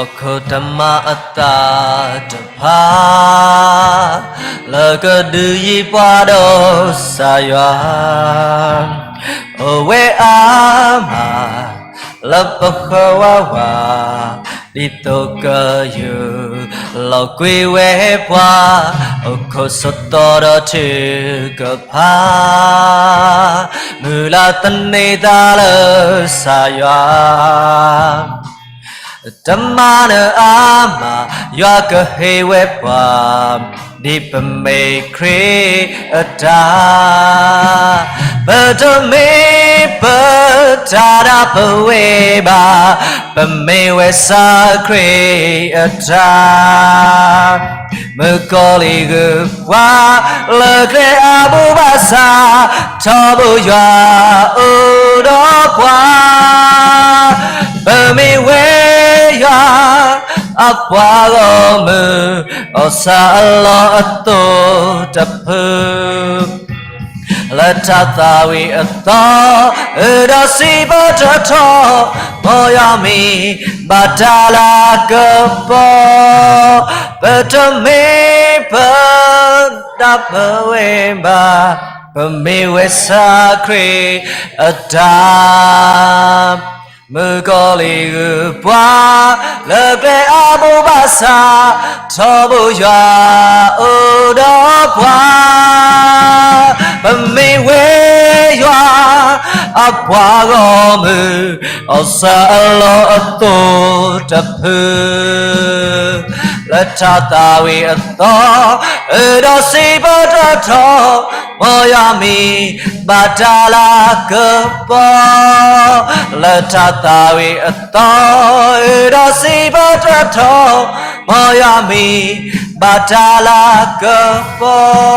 ၣ်ခိၣ်တၢ်မၤအသးတဖၣ် လၢကဒုးယံၤပှၤဒီးကစၢ်ယွၤ အိၣ်ဝဲအါမး လၢပဃၢၤဝးဝး ဒ်သိးကယူၢ်လီၤကွံာ်ဝဲပှၤ အိၣ်ခိးဆိးသီဒီးထုကဖၣ် မုၢ်လၢ်သန့ၤသးလၢကစၢ်ယွၤ တၢ်မၤနၢၤအါမး ယွၤကဟ့ၣ်ဝဲပှၤ ဒ်ပမ့ၢ်ခရံာ်အတၢ် ပတမ့ၢ်ပတၢ်ဒၣ်ပဝဲဘၣ် ပမ့ၢ်ဝဲစၢ်ခရံာ်အတၢ် မုၣ်ကီၤလံၢ်ဂုာ်ပှၤ လၢကျဲအါဘိဘၣ်ဆၣ် ထီဘိယွၤအိၣ်ဒီးပှၤ ပမ့ၢ်ဝဲယွၤအပှၤဂီၢ်မုၢ် အီၣ်ဆၣ်အလီၢ်အသိးတဖု လၢတၢ်သၣ်ဝံၤအသီ, အၢဒီးစံးဘၣ်တထီ, မ်ယွၤမံၤဘၣ်တၢ်လၤကပီၤ, ပတမ့ၢ်ပဒၣ်ပဝဲဘၣ်, ပမ့ၢ်ဝဲစၢ်ခရံာ်အတၢ် မုၣ်ကီၤလံၢ်ဂုာ်ပှၤ လၢကျဲအါဘိဘၣ်ဆၣ်, ထီဘိယွၤအိၣ်ဒီးပှၤ, ပမ့ၢ်ဝဲယွၤအပှၤဂီၢ်မုၢ်, အီၣ်စၢအလီၢ်အသိးတဖု လၢတၢ်သၣ်ဝံၤအသီ, အၢဒီးစံးဘၣ်တထီ, မ်ယွၤမံၤဘၣ်တၢ်လၤကပီၤ, လၢတၢ်သၣ်ဝံၤအသီ, အၢဒီးစံးဘၣ်တထီ, မ်ယွၤမံၤဘၣ်တၢ်လၤကပီၤ.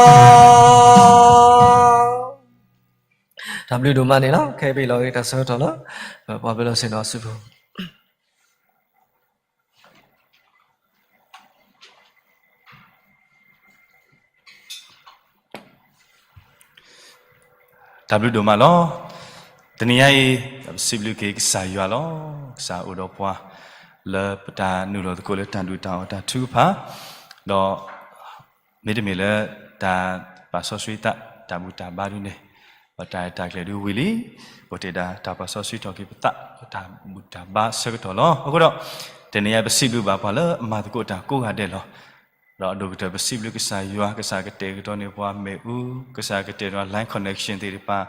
တၢ်ဘျုးဒိၣ်မးန့ၣ်လီၤ. ခဲအံၤပဟ့ၣ်လီၤက့ၤတၢ်ဆၢကတီၢ်လၢ ပပှၤပၢၤလီၢ်ဆ့ၣ်နီၤအစုပူၤ တၢ်ဘျုးဒိၣ်မးလီၤ. တနံၤညါအံၤ ပစံးဘျုးက့ၤကစၢ်ယွၤလီၤ. ကစၢ်အိၣ်ဒီးပှၤ လၢပတၢ်နုာ်လီၤသကိးလၢတၢ်ဒုၣ်တၢ်အီၣ်တၢ်ထုကဖၣ်, ဒီး မ့တမ့ၢ်လၢတၢ်ပာ်စီဆှံသး တၢ်ဘူၣ်တၢ်ဘါဒုန့ၣ်, ပတၢ်ရဲၣ်တၢ်ကျဲၤဒုဝံၤလံ, ပတ့ၢ်ဒၣ်တၢ်ပာ်စီဆှံထီၣ်က့ၤပသး လၢတၢ်ဘူၣ်တၢ်ဘါအဆၢကတီၢ်လီၤ. အဃိဒီး တနံၤညါပစံးဘျုးဘၣ်ပှၤလၢအမၤသကိးတၢ်ကိးဂၤဒဲးလီၤ. ဒီးအဒိၣ်ကတၢၢ်ပစံးဘျုးကစၢ်ယွၤ, ကစၢ်ကတဲာ်ကတီၤန့ၢ်ပှၤမ့ၣ်အူ, ကစၢ်ကတဲာ်ကတီၤ line connection သ့ၣ်တဖၣ်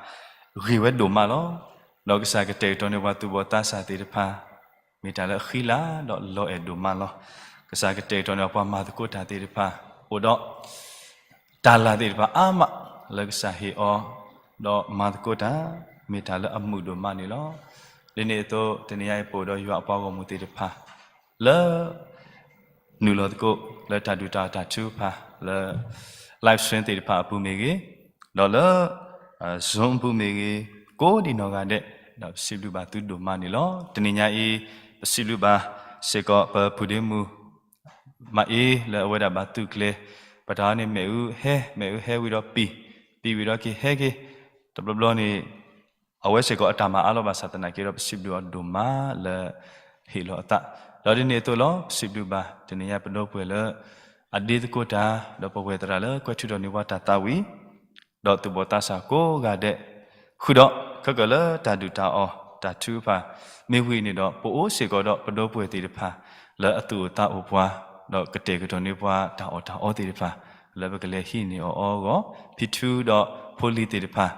ဂ့ၤဝဲဒိၣ်မးလီၤ. ဒီးကစၢ်ကတဲာ်ကတီၤန့ၢ်ပှၤသူၣ်ဘီၣ်သးစၢ်သ့ၣ်တဖၣ် မ့ၢ်တၢ်လၢအဃံလၤ ဒီးလီၤအဲၣ်ဒိၣ်မးလီၤ. ကစၢ်ကတဲာ်ကတီၤန့ၢ်ပှၤမၤသကိးတၢ်သ့ၣ်တဖၣ် အိၣ်ဒီး တၢ်လၤသ့ၣ်တဖၣ်အါမး လၢကစၢ်ဟ့ၣ်အီၤ ဒီးမၤသကိးတၢ် မ့ၢ်တၢ်လၢအမုာ်ဒိၣ်မးန့ၣ်လီၤ. ဒ်န့ၣ်အသိး တနံၤညါအံၤပအိၣ်ဒီးယွၤအပှၤဂီၢ်မုၢ်သ့ၣ်တဖၣ် လၢ နုာ်လီၤသကိး လၢတၢ်ဒုၣ်တၢ်အီၣ်တၢ်ထုကဖၣ် လၢ live stream သ့ၣ်တဖၣ်အပူၤမ့ၢ်ဂ့ၤ, ဒီးလၢ Zoom အပူၤမ့ၢ်ဂ့ၤ, ကိးဒံနီၢ်ဂၤဒဲး ဒီးပစံးဘျုးဘၣ်သုဒိၣ်မးန့ၣ်လီၤ. တနံၤညါအံၤ ပစံးဘျုးဘၣ်စ့ၢ်ကီး ပပုၢ်ဒ့မုၣ် မၤအ့ လၢအဝဲဒၣ်ဘၣ်သုးကျဲၤ ပတၢ်အီၤန့ၣ် မ့ၣ်အူဟဲ, မ့ၣ်အူဟဲဝံၤဒီးပံာ်, ပံာ်ဝံၤဒီးက့ၤဟဲက့ၤ, တဘျီဘျီန့ၣ် အဝဲစ့ၢ်ကီးအတၢ်မၤအါလီၤဘၣ်ဆၣ်သနာ်က့ဒီး ပစံးဘျုးအီၤဒိၣ်မးလၢ ဟ့ၣ်လီၤအသး, ဒီးဒ်န့ၣ်အသိးလီၤ. ပစံးဘျုးဘၣ် တနံၤညါပဒီပုၢ်ဝဲၢ်လၢ အဒ့သကိးတၢ်, ဒီးပဝဲၢ်သရၣ်လၢကွဲးထုးထီၣ်န့ၢ်ပှၤတၢ်သးဝံၣ်, ဒီးသူၣ်ဘီၣ်သးစၢ်ကိးဂၤဒဲး, ဃုာ်ဒီးခဲကၢၣ်လၢတၢ်ဒုၣ်တၢ်အီၣ်တၢ်ထုကဖၣ် မ့ၢ်ဝံၤန့ၣ်ဒီး ပအိၣ်စ့ၢ်ကီးဒီးပဒီပုၢ်ဝဲၢ်သ့ၣ်တဖၣ် လၢအသူၣ်အိၣ်သးအိၣ်ပှၤ, ဒီးကတဲာ်ကတီၤန့ၢ်ပှၤတၢ်အီၣ်တၢ်အီသ့ၣ်တဖၣ် လၢပကလဲၤဟံးန့ၢ်အီၤအီအဂီၢ်, ဖံထူဒီးဖိလံၤသ့ၣ်တဖၣ်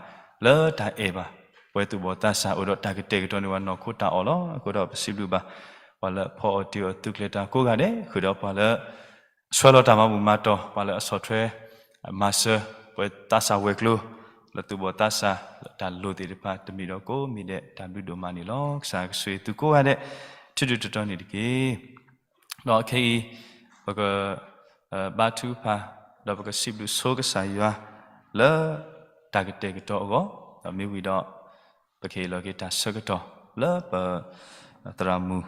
လၢတၢ်အဲၣ်ဘၣ် ပဝဲသူၣ်ဘီၣ်သးစၢ်အိၣ်ဒီးတၢ်ကတဲာ်ကတီၤန့ၢ်ပှၤနီၢ်ခိတၢ်အီၣ်လီၤ. အဃိဒီးပစံးဘျုးဘၣ် ပှၤလၢဖီအီၣ်တ့ၤအီၣ်သုးကျဲၤတၢ်ကိးဂၤဒဲး, ဃုာ်ဒီးပှၤလၢ ဆှၢလီၤတၢ်မၤဘူၣ်မၤတီၢ်, ပှၤလၢအဆီၣ်ထွဲ မၤစၢၤ ပဝဲသးစၢ်ဝဲၤကျိၤ လၢသူၣ်ဘီၣ်သးစၢ် လၢတၢ်လိၣ်သ့ၣ်တဖၣ် တမံၤဒီးကိးမံၤဒဲး တၢ်ဘျုးဒိၣ်မးန့ၣ်လီၤ. ကစၢ်ကဆိၣ်ဂ့ၤသုကိးဂၤဒဲး ထူထူတီတီန့ၣ်တက့ၢ်. ဒီးခဲအံၤ ပက ဘါထုကဖၣ် ဒီးပကစံးဘျုးဆိကစၢ်ယွၤ လၢ တၢ်ကတဲာ်ကတီၤအဂီၢ်, ဒီးမ့ၢ်ဝံၤဒီး ပကဟ့ၣ်လီၤက့ၤတၢ်ဆၢကတီၢ် လၢပ သရၣ်မုၣ်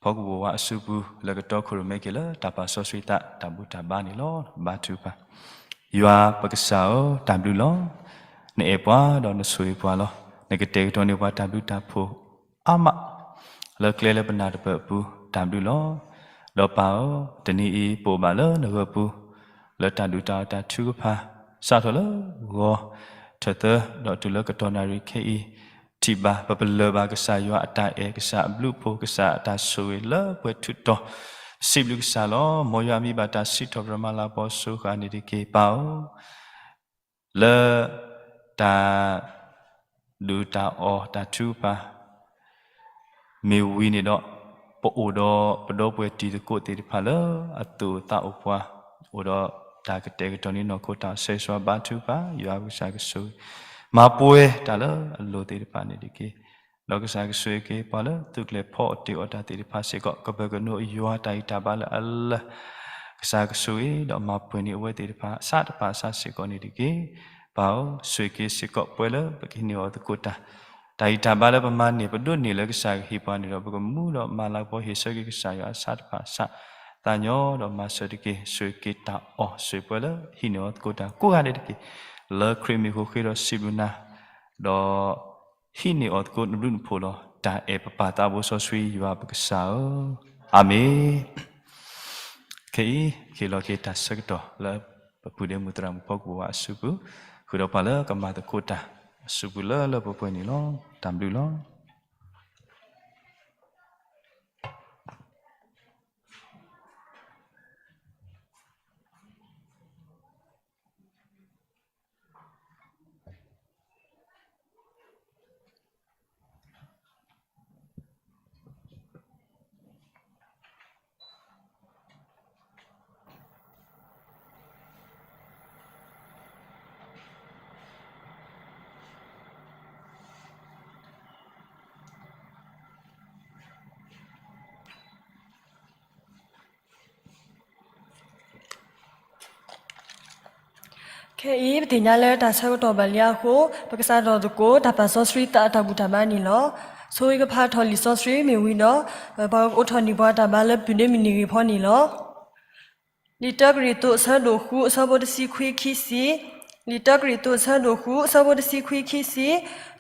ဖီကဝီၤဝါအစုပူၤ လၢကတီခိၣ်ရိၣ်မဲက့ၤလၢ တၢ်ပာ်စီဆှံသး တၢ်ဘူၣ်တၢ်ဘါန့ၣ်လီၤ. ဘါထုကဖၣ်, ယွၤပကစၢ်ဧၢ, တၢ်ဘျုးလီၤ. နအဲၣ်ပှၤဒီးနဆိၣ်ဂ့ၤပှၤလီၤ. နကတဲာ်ကတီၤန့ၢ်ပှၤတၢ်ဘျုးတၢ်ဖှိၣ်အါမး လၢကျဲလၢပနၢ်တပၢၢ်အပူၤ တၢ်ဘျုးလီၤ. ဒီးပၢ်ဧၢ, တနံၤအံၤပအိၣ်ဘၣ်လၢနဂၢၢ်ပူၤ လၢတၢ်ဒုၣ်တၢ်အီၣ်တၢ်ထုကဖၣ် စးထီၣ်လၢဂီၤ ထၢၣ်သၢ ဒီးတုၤလၢကတီၢ်နၣ်ရံၣ်ခဲအံၤ ထံၣ်ဘၣ် ပပလၢၢ်ဘၣ်ကစၢ်ယွၤအတၢ်အဲၣ်, ကစၢ်အဘျုးအဖှိၣ်, ကစၢ်အတၢ်ဆိၣ်ဂ့ၤလၢပှဲၤထူးတီၤ, ပစံးဘျုးကစၢ်လီၤ. မ်ယွၤမံၤဘၣ်တၢ်စံးထီၣ်ပတြၢၤမၤလၤကပီၤအစိၤဃၣ်န့ၣ်တက့ၢ် ပၢ်ဧၢ, လၢ တၢ် ဒုၣ်တၢ်အီၣ်တၢ်ထုကဖၣ် မ့ၢ်ဝံၤန့ၣ်ဒီး ပအိၣ်ဒီးပဒီပုၢ်ဝဲၢ်တံၤသကိးသ့ၣ်တဖၣ်လၢအသူၣ်အိၣ်သးအိၣ်ပှၤ, အိၣ်ဒီးတၢ်ကတဲာ်ကတီၤန့ၢ်နီၢ်ခိတၢ်ဆၢဂ့ၤဆၢဝါဘါထုကဖၣ်, ယွၤကစၢ်ကဆိၣ်ဂ့ၤ မၤပှဲၤတၢ်လၢအလိၣ်သ့ၣ်တဖၣ်န့ၣ်တက့ၢ်. ဒီးကစၢ်ကဆိၣ်ဂ့ၤက့ၤပှၤလၢသူၣ်ကျဲၤဖီအီၣ်တ့ၤအီၣ်တၢ်သ့ၣ်တဖၣ်စ့ၢ်ကီး, ကပၢၤကနိးယွၤတၢ်ဂံၢ်တၢ်ဘါလၢအလၢာ်, ကစၢ်ကဆိၣ်ဂ့ၤဒီးမၤပှဲၤန့ၢ်အဝဲသ့ၣ်တဖၣ် အဆးတဖၣ်အဆးစ့ၢ်ကီးန့ၣ်တက့ၢ်. ပၢ်ဧၢ, ဆိၣ်ဂ့ၤက့ၤစ့ၢ်ကီးပှၤလၢပကဟံးန့ၢ်အီၤသကိးတၢ်, တၢ်ဂံၢ်တၢ်ဘါလၢပမၤန့ၢ် ပဒိးန့ၢ်လၢကစၢ်ကဟ့ၣ်ပှၤန့ၣ်ဒီး ပကမူဒီးမၤလၤကပီၤဟ့ၣ်ဆၢက့ၤကစၢ်ယွၤအဆးတဖၣ်အဆး, သးညီဒီးမၤစၢၤတက့ၢ်. ဆိၣ်ဂ့ၤက့ၤတၢ်အီၣ်ဆိၣ်ဂ့ၤပှဲၤလၢဟံးန့ၢ်အီၤသကိးတၢ်ကိးဂၤဒဲးတက့ၢ်. လၢခရံာ်မံၤအဃိဃ့ဒီးစံးဘျုးနၤ, ဒီးဟံးန့ၢ်အီၤသကိးနဘျုးနဖှိၣ်ဒီး တၢ်အဲၣ်ပပၢ်သးဘိစီဆှံယွၤပကစၢ်ဧၢ, အၤမ့ၣ်. ခဲအံၤ ဟ့ၣ်လီၤက့ၤတၢ်ဆၢကတီၢ်လၢ ပပုၢ်ဒ့မုၣ်သရၣ်မုၣ်ဖီကဝီၤအစုပူၤ, ဃုာ်ဒီးပှၤလၢကမၤသကိးတၢ်အစုပူၤလၢလၢပှဲၤပှဲၤန့ၣ်လီၤ. တၢ်ဘျုးလီၤ. ခဲအံၤ ပသ့ၣ်ညါလၢတၢ်ဆၢကတီၢ်ဘၣ်လံအဃိ, ပကစးထီၣ်သကိး တၢ်ပာ်စီဆှံသးအတၢ်ဘူၣ်တၢ်ဘါန့ၣ်လီၤ. ဆိၣ်ဂ့ၤကဖးထီၣ်လံာ်စီဆှံမ့ၢ်ဝံၤဒီး, ပှၤကအိးထီၣ်န့ၢ်ပှၤတၢ်ဘါလၢပုၢ်ဒ့မုၣ်န့ၣ်ဂ့ၤဖီန့ၣ်လီၤ. လံာ်တၢကရံၣ်သူး အဆၢဒိၣ်ဃု အဆၢဖိတဆံခွံ ခံဆံ, လံာ်တၢကရံၣ်သူး အဆၢဒိၣ်ဃု အဆၢဖိတဆံခွံ ခံဆံ,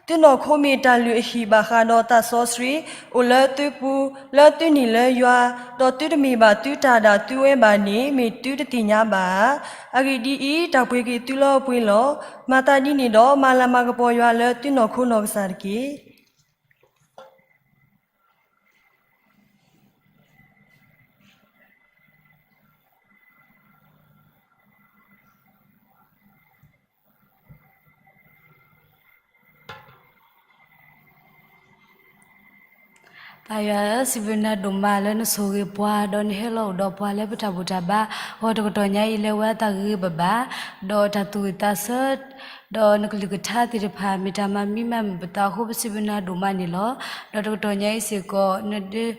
သုနီၢ်ခိမ့ၢ်တၢ်လုၢ်အဟံၣ်ဘၣ်ဃးဒီးသးစီဆှံ အိၣ်လၢသုပူၤ, လၢသုန့ၢ်လၢယွၤ, ဒီးသုတမ့ၢ်ဘၣ်သုတၢ်ဒၣ်သုဝဲဘၣ်န့ၣ် မ့ၢ်သုတသ့ၣ်ညါဘၣ်ဧါ. အဂ့ၢ်ဒ်အံၤ, တၢ်ပှ့ၤက့ၤသုလၢအပှ့ၤလီၤ. မၤသးဒ်န့ၣ်ဒီး မၤလၤမၤကပီၤယွၤလၢသုနီၢ်ခိနီၢ်ကစၢ်တက့ၢ်. ပၢ်ယွၤဧၢ, စံးဘျုးနၤဒိၣ်မးလၢနဆိၣ်ဂ့ၤပှၤ, ဒီးနဟဲလီၤအိၣ်ဒီးပှၤလၢပတၢ်ဘူၣ်တၢ်ဘါအဂီၢ် တကတီၢ်ညါအံၤ လၢဝဲအသးဂ့ၤဂ့ၤဘၣ်ဘၣ်, ဒီးတၢ်သူၣ်ဝံၣ်သးဆၢ ဒီးနကလုၢ်ကထါသ့ၣ်တဖၣ် မ့ၢ်တၢ်မၤမံမၤမုာ်ပသးအဃိ ပစံးဘျုးနၤဒိၣ်မးန့ၣ်လီၤ. ဒီးတကတီၢ်ညါအံၤစ့ၢ်ကီး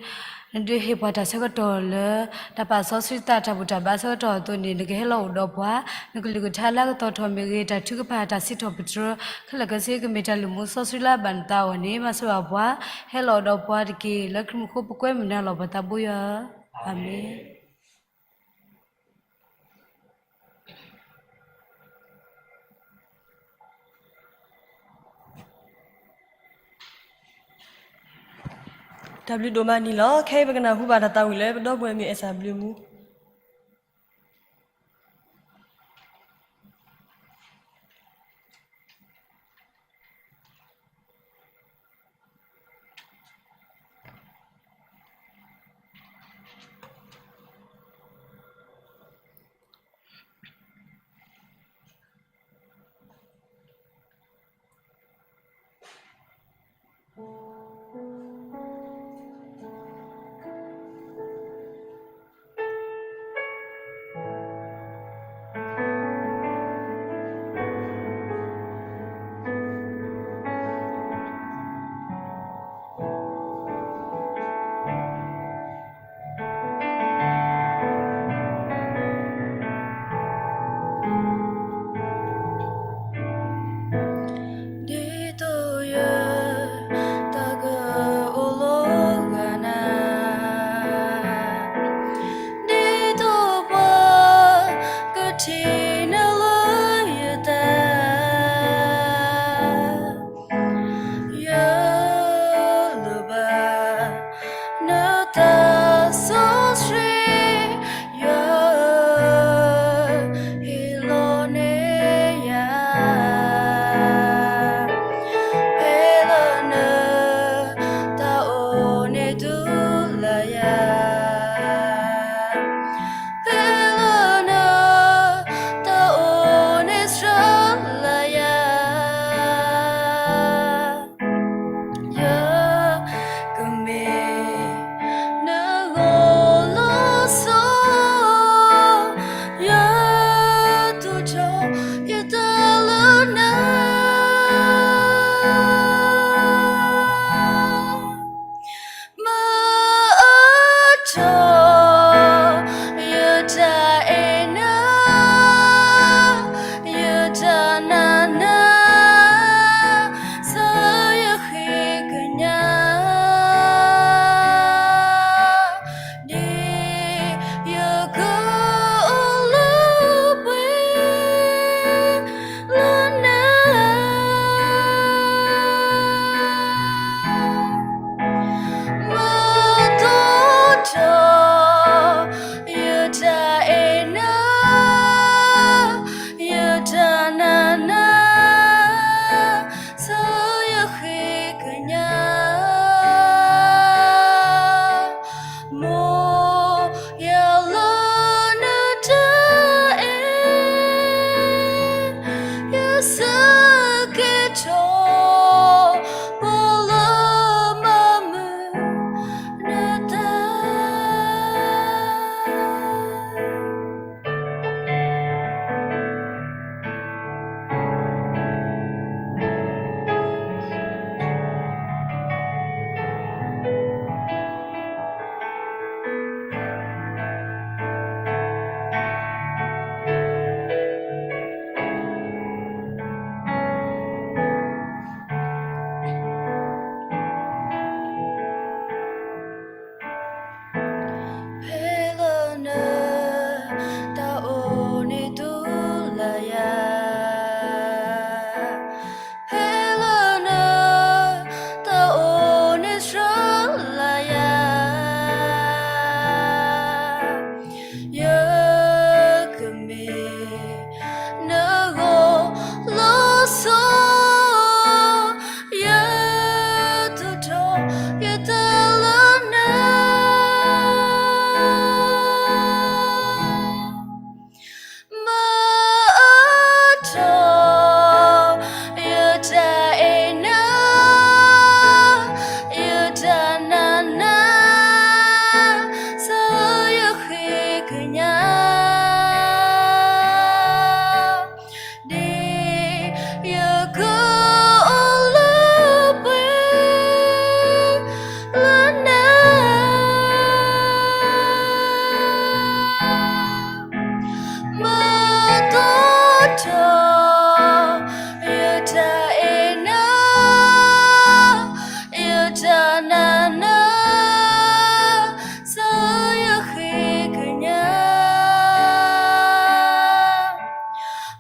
နဒုးဟ့ၣ်ပှၤတၢ်ဆၢကတီၢ်လၢ တၢ်ပာ်စီဆှံသးတၢ်ဘူၣ်တၢ်ဘါဆၢကတီၢ်အသိးန့ၣ် နကဟဲလီၤအိၣ်ဒီးပှၤ, နကလုၢ်ကထါလၢအကသီၣ်ထီၣ်မ့ၢ်ဂ့ၤ, တၢ်ထုကဖၣ်တၢ်စံးထီၣ်ပတြၢၤ ခဲလၢာ်ခဲဆ့ ကမ့ၢ်တၢ်လုၢ်မူစီဆှံလၢအဘၣ်နသးအဂီၢ်န့ၣ် မၤစၢၤဘၣ်ပှၤ, ဟဲလီၤအိၣ်ဒီးပှၤတက့ၢ်. လၢခရံာ်မံၤအဃိ ပကွဲမုာ်နၤလီၤ ပသးဘိယွၤဧၢ, အၤမ့ၣ်. တၢ်ဘျုးဒိၣ်မးန့ၣ်လီၤ. ခဲအံၤပကနၢ်ဟူဘၣ်တၢ်သးဝံၣ်လၢပဒီပုၢ်ဝဲၢ်မုၣ်အဲၣ်စၢ်ဘျုးမူ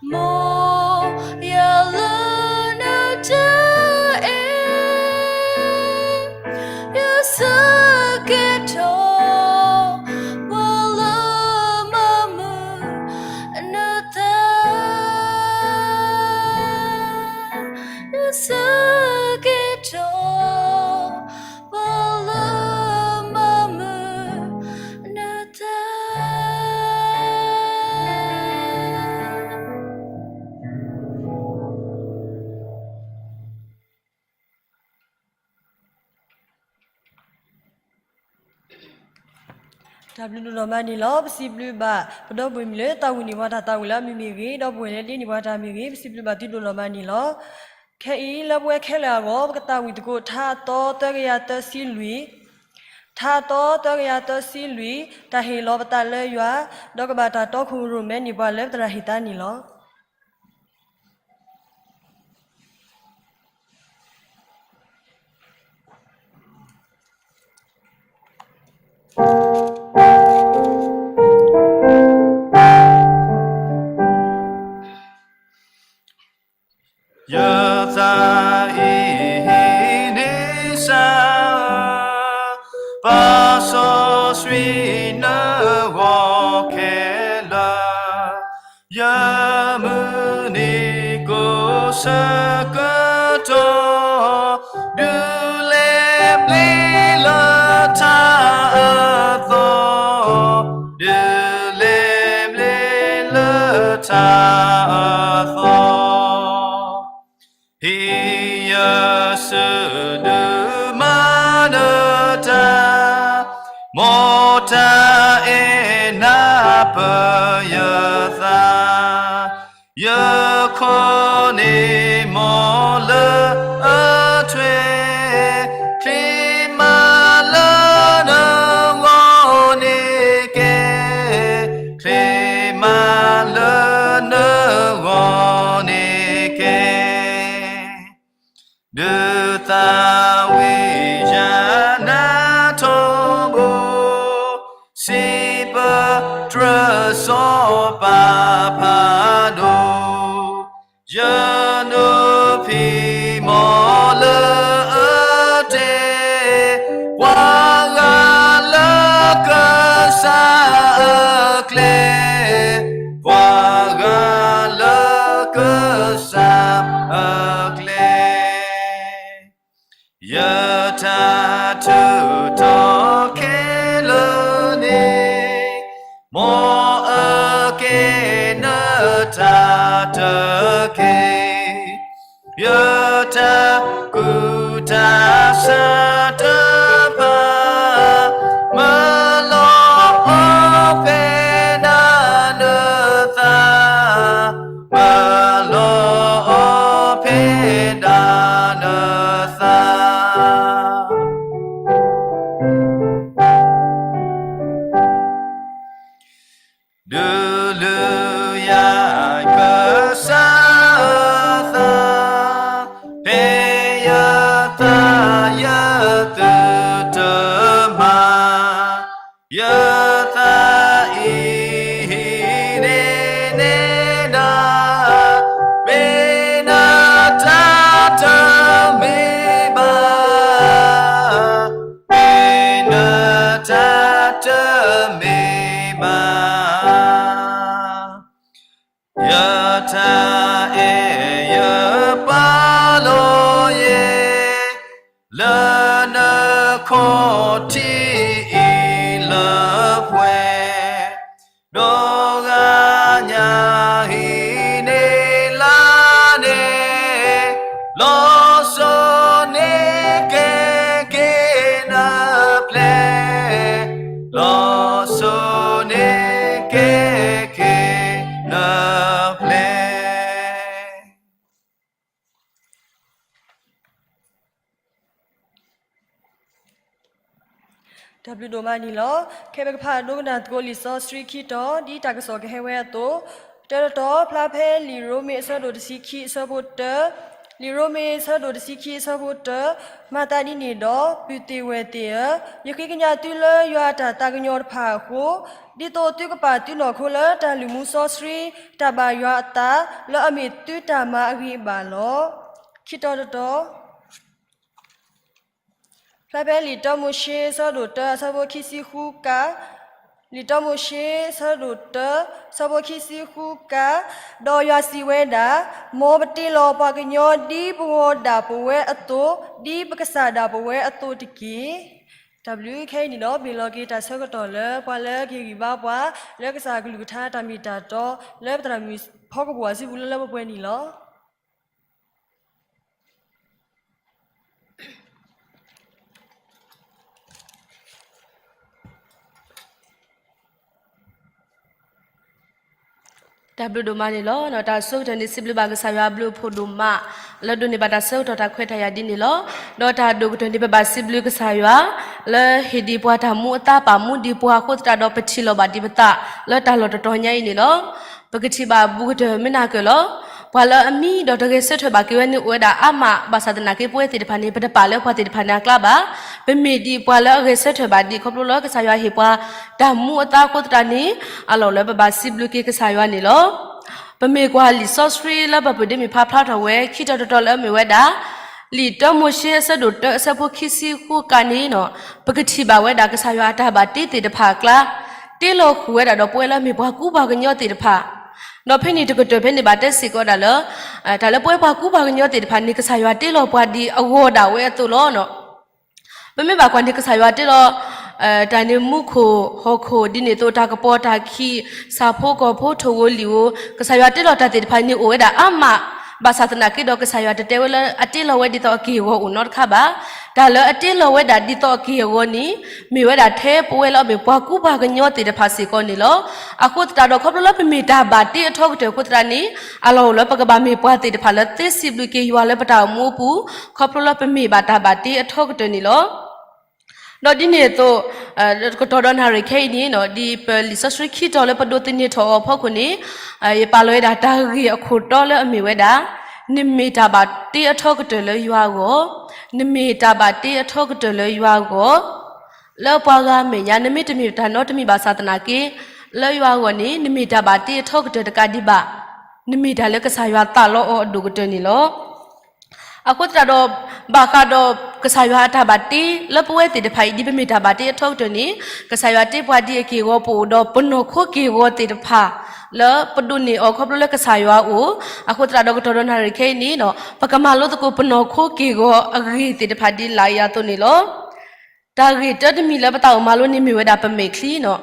မ်ယလၢနတအဲၣ် ယဆၢကတီၢ် ပှၤလၢမၤမုာ်နသး ယဆၢကတီၢ် ပှၤလၢမၤမုာ်နသး. တၢ်ဘျုးဒိၣ်နီၢ်မးန့ၣ်လီၤ. ပစံးဘျုးဘၣ် ပဒီပုၢ်ဝဲၢ်မုၣ်လၢသးဝံၣ်န့ၢ်ပှၤတၢ်သးဝံၣ်လၢအမုာ်မ့ၢ်ဂ့ၤ, ဒီပုၢ်ဝဲၢ်လၢဒ့န့ၢ်ပှၤတၢ်မ့ၢ်ဂ့ၤ, ပစံးဘျုးဘၣ်သုဒိၣ်နီၢ်မးန့ၣ်လီၤ. ခဲအံၤလၢပဝဲခဲလၢာ်အဂီၢ် ပကသးဝံၣ်သကိး ထါအသီသၢကယၤသၢဆံလွံၢ်, ထါအသီသၢကယၤသၢဆံလွံၢ်, တၢ်ဟ့ၣ်လီၤပသးလၢယွၤ, ဒီးကဘၣ်တၢ်တီခိၣ်ရိၣ်မဲန့ၢ်ပှၤလၢပသရၣ်ဟ့ၣ်သါန့ၣ်လီၤ. ယသးအံၤဟံးန့ၢ်စၢ်, ပာ်စီဆှံနဂီၢ်ခဲလၢာ်, ယမုၢ်နံၤကိးဆၢကတီၢ်, ဒုးလဲၤဘျ့လၢထါအသီ, ဒုးလဲၤဘျ့လၢထါအသီ, ဟံးယစုဒုးမၤနၢၤတၢ်, မ်တၢ်အဲၣ်နၢ်ပၢၢ်ယသး, ယခိၣ်န့ၣ်မီၤလၢအထွဲ, ချံမၤလၢနဂီၢ်န့ၣ်ကဲ, ချံမၤလၢနဂီၢ်န့ၣ်ကဲ. ဒုးသးဝံၣ်ယၤနၤထီဘိ, စံးပတြၢၤစီၤပၤဖးဒိၣ်, ယနိဖံးမီၤလၢအတဲ, ပှၤဂၤလၢကစၢ်အကျဲ, ပှၤဂၤလၢကစၢ်အကျဲ, ယတၢ်ထုးထီၣ်ခဲလၢာ်န့ၣ်, မ်အကဲနတၢ်တက့ၢ်. ယတၢ်ကူၣ်တၢ်ဆးတဖၣ်, မၤလီၤအီၤဖဲဒၣ်နသး, မၤလီၤအီၤဖဲဒၣ်နသး. ဒုးလုၢ်ယၤကစၢ်အသး, ဖဲယသးယသုတမၤ, ယသးအံၤဟံးန့ၢ်နၤ, မ့ၢ်နတၢ်တမ့ၢ်ဘၣ်, မ့ၢ်နတၢ်တမ့ၢ်ဘၣ်. ယတၢ်အဲၣ်ယပာ်လီၤယဲ, လၢနခီၣ်ထံးအံၤလၢပှဲၤ, ဒီးဂၤညါဟံးန့ၢ်လါန့ၣ်, လီၤစိၤန့ၣ်ကဲက့ၤနၤဖျဲး, လီၤစိၤန့ၣ်ကဲက့ၤနၤဖျဲး. တၢ်ဘျုးဒိၣ်မးန့ၣ်လီၤ. ခဲပကဖးဒိကနၣ်သကိးလံာ်စီဆှံခံတီၤ ဒ်တၢ်ကစီၣ်ကဟဲဝဲအသိး, တၢတတီၤ ဖျါဖဲလံာ်ရိမ့ၤအဆၢဒိၣ်တဆံခံအဆၢဖိတၢ, လံာ်ရိမ့ၤအဆၢဒိၣ်တဆံခံအဆၢဖိတၢ, မၤသးဒ်န့ၣ်ဒီး, ပုၢ်သ့ၣ်ဝဲၢ်သ့ၣ်ဧၢ, ယဃ့ကညးသုလၢယွၤအတၢ်သးကညီၤတဖၣ်အဃိ, ဒ်သိးသုကပာ်သုနီၢ်ခိလၢတၢ်လုၢ်မူစီဆှံ, တၢ်ဘၣ်ယွၤအသး, လၢအမ့ၢ်သုတၢ်မၤအဂ့ၤအဘၣ်လီၤ. ခံတီၤတတီၤ ဖျါဖဲလံာ်တၢမိၤၡ့အဆၢဒိၣ်တၢအဆၢဖိခံဆံဃုက, လံာ်တၢမိၤၡ့အဆၢဒိၣ်တၢ အဆၢဖိခံဆံဃုက, ဒီးယွၤစံးဝဲဒၣ်, မ်ပတ့လီၤပှၤကညီဒ်ပဂီၤဒၣ်ပဝဲအသိး, ဒ်ပကစၢ်ဒၣ်ပဝဲအသိးတက့ၢ်. တၢ်ဘျုးခဲအံၤန့ၣ်ဒီး မ့ၢ်လီၤက့ၤတၢ်ဆၢကတီၢ်လၢပှၤလၢကဟ့ၣ်ဂံၢ်ဘါပှၤ လၢကစၢ်အကလုၢ်ကထါတၢ်မ့ၢ်တၢ်တီ လၢပသရၣ်မုၣ်ဖီကပူၤအစုပူၤလၢလၢပှဲၤပှဲၤန့ၣ်လီၤ. တၢ်ဘျုးဒိၣ်မးန့ၣ်လီၤ. တၢ်ဆိကတၢၢ်န့ၣ် စံးဘျုးဘၣ်ကစၢ်ယွၤအဘျုးအဖှိၣ်ဒိၣ်မး လၢဒိးန့ၢ်ဘၣ်တၢ်ဆၢကတီၢ်တၢ်ခွဲးတၢ်ယာ်ဒ်န့ၣ်လီၤ. ဒီးတၢ်ဒိၣ်ကတၢၢ်န့ၣ် ပဘၣ်စံးဘျုးကစၢ်ယွၤ လၢဟ့ၣ်ဒံးပှၤတၢ်မူအသါ ပာ်မူဒံးပှၤအဃိသတးဒီး ပထံၣ်လိာ်ဘၣ်ဒံးပသး လၢတၢ်လီၢ်တတီၤညါအံၤန့ၣ်လီၤ. ပကထံၣ်ဘၣ်ဘူးကတၢၢ်မ့ၢ်နာ်က့ၤလီၤ. ပှၤလၢအမံဒီးတဂဲၤဆၢထၢၣ်ဘၣ်က့ၤဝဲန့ၣ်အိၣ်ဝဲဒၣ်အါမး ဘၣ်ဆၣ်သနာ်က့ ပဝဲသ့ၣ်တဖၣ်န့ၣ် ပတပာ်လၢပှၤသ့ၣ်တဖၣ်န့ၣ်အကျါဘၣ်. ပမ့ၢ်ဒံးပှၤလၢအဂဲၤဆၢထၢၣ်ဘၣ်ဒံး ခီဖျိလၢကစၢ်ယွၤဟ့ၣ်ပှၤတၢ်မူအသါအဃိသတးန့ၣ် အလီၢ်လၢပဘၣ်စံးဘျုးက့ၤကစၢ်ယွၤန့ၣ်လီၤ. ပမ့ၢ်ကွၢ်လံာ်စီဆှံလၢပပဒ့မ့ၢ်ဖးဖျါထီၣ်ဝဲ ခံတီၤတတီၤလၢအမ့ၢ်ဝဲဒၣ် လံာ်တၢမိၤၡ့အဆၢဒိၣ်တၢအဆၢဖိခံဆံဃုကါန့ၣ် ပကထံၣ်ဘၣ်ဝဲဒၣ်ကစၢ်ယွၤအတၢ်ဘၣ်တ့သ့ၣ်တဖၣ်အကျါ တ့လီၤဃုာ်ဝဲဒၣ်ဒီးပဝဲလၢအမ့ၢ်ပှၤကူပှၤကညီသ့ၣ်တဖၣ်. ဒီးဖဲန့ၣ်တကတၢၢ်ဖဲန့ၣ်ဘၣ်တဲစ့ၢ်ကီးဝဲဒၣ်လၢ တၢ်လၢပဝဲပှၤကူပှၤကညီသ့ၣ်တဖၣ်န့ၣ် ကစၢ်ယွၤတ့လီၤပှၤဒ်အဂီၤဒၣ်ဝဲအသိးလီၤ. ပမ့ၢ်ဘၣ်ကွၢ်န့ၣ် ကစၢ်ယွၤတ့လီၤ တၢ်န့ၣ်မူခိၣ်ဟီၣ်ခိၣ် ဒ်န့ၣ်အသိးတၢ်ကပီၤတၢ်ခံး ဆၣ်ဖိကီၢ်ဖိ ထိၣ်ဧိၤလံာ်ဧိၤ ကစၢ်ယွၤတ့လီၤတၢ်သ့ၣ်တဖၣ်န့ၣ်အိၣ်ဝဲဒၣ်အါမး, ဘၣ်ဆၣ်သနာ်က့ဒီး ကစၢ်ယွၤတတဲဝဲလၢအတ့လီၤဝဲဒ်သိးအက့ၢ်အဂီၤအိၣ်နီတခါဘၣ်. တၢ်လၢအတ့လီၤဝဲဒၣ်ဒ်သိးအက့ၢ်အဂီၤန့ၣ် မ့ၢ်ဝဲဒၣ်ထဲပဝဲလၢအမ့ၢ်ပှၤကူပှၤကညီသ့ၣ်တဖၣ်စ့ၢ်ကီးန့ၣ်လီၤ. အဃိသတးဒီး ခီဖျိလၢပမ့ၢ်တၢ်ဘၣ်တ့အထီကတၢၢ်အဃိသတးန့ၣ် အလီၢ်အိၣ်လၢပကဘၣ်မ့ၢ်ပှၤသ့ၣ်တဖၣ်လၢသ့စံးဘျုးက့ၤယွၤလၢပတၢ်အိၣ်မူအပူၤ ခီဖျိလၢပမ့ၢ်ဘၣ်တၢ်ဘၣ်တ့အထီကတၢၢ်န့ၣ်လီၤ. ဒီးဒ်န့ၣ်အသိး ကတီၢ်ဒီးနၣ်ရံၣ်ခဲအံၤန့ၣ် ဒ်ပလံာ်စီဆှံခံတီၤလၢပဒိးသန့ၤထီၣ်အီၤအဖီခိၣ်န့ၣ် ယပာ်လီၤဝဲဒၣ်တၢ်ဂ့ၢ်အခိၣ်တီလၢအမ့ၢ်ဝဲဒၣ် နမ့ၢ်တၢ်ဘၣ်တ့အထီကတၢၢ်လၢယွၤအဂီၢ်, နမ့ၢ်တၢ်ဘၣ်တ့အထီကတၢၢ်လၢယွၤအဂီၢ်, လၢပှၤဂၤအမဲာ်ညါ နမ့ၢ်တမ့ၢ်တၢ်နီတမံၤဘၣ်ဆၣ်သနာ်က့ လၢယွၤအဂီၢ်န့ၣ် နမ့ၢ်တၢ်ဘၣ်တ့အထီကတၢၢ်တကးဒံးဘၣ်, နမ့ၢ်တၢ်လၢကစၢ်ယွၤသးလီအီၤအဒိၣ်ကတၢၢ်န့ၣ်လီၤ. အဃိသတးဒီး ဘၣ်ဃးဒီးကစၢ်ယွၤအတၢ်ဘၣ်တ့လၢပဝဲသ့ၣ်တဖၣ်အံၤ ဒ်ပမ့ၢ်တၢ်ဘၣ်တ့အထီကတၢၢ်န့ၣ် ကစၢ်ယွၤတ့ပှၤဒ်အက့ၢ်အဂီၤ ပအိၣ်ဒီးပနီၢ်ခိက့ၢ်ဂီၤသ့ၣ်တဖၣ် လၢပဒိးန့ၢ်အီၤခီဖျိလၢကစၢ်ယွၤအအိၣ်, အဃိသတးဒီးကတီၢ်ဒီးနၣ်ရံၣ်ခဲအံၤန့ၣ် ပကမၤလိသကိးပနီၢ်ခိက့ၢ်ဂီၤအဂ့ၢ်သ့ၣ်တဖၣ်ဒ်လာ်အံၤအသိးန့ၣ်လီၤ. တၢ်ဂ့ၢ်တၢတမံၤလၢပသးအိၣ်မၤလိန့ၣ်မ့ၢ်ဝဲဒၣ်ပမဲာ်ချံန့ၣ်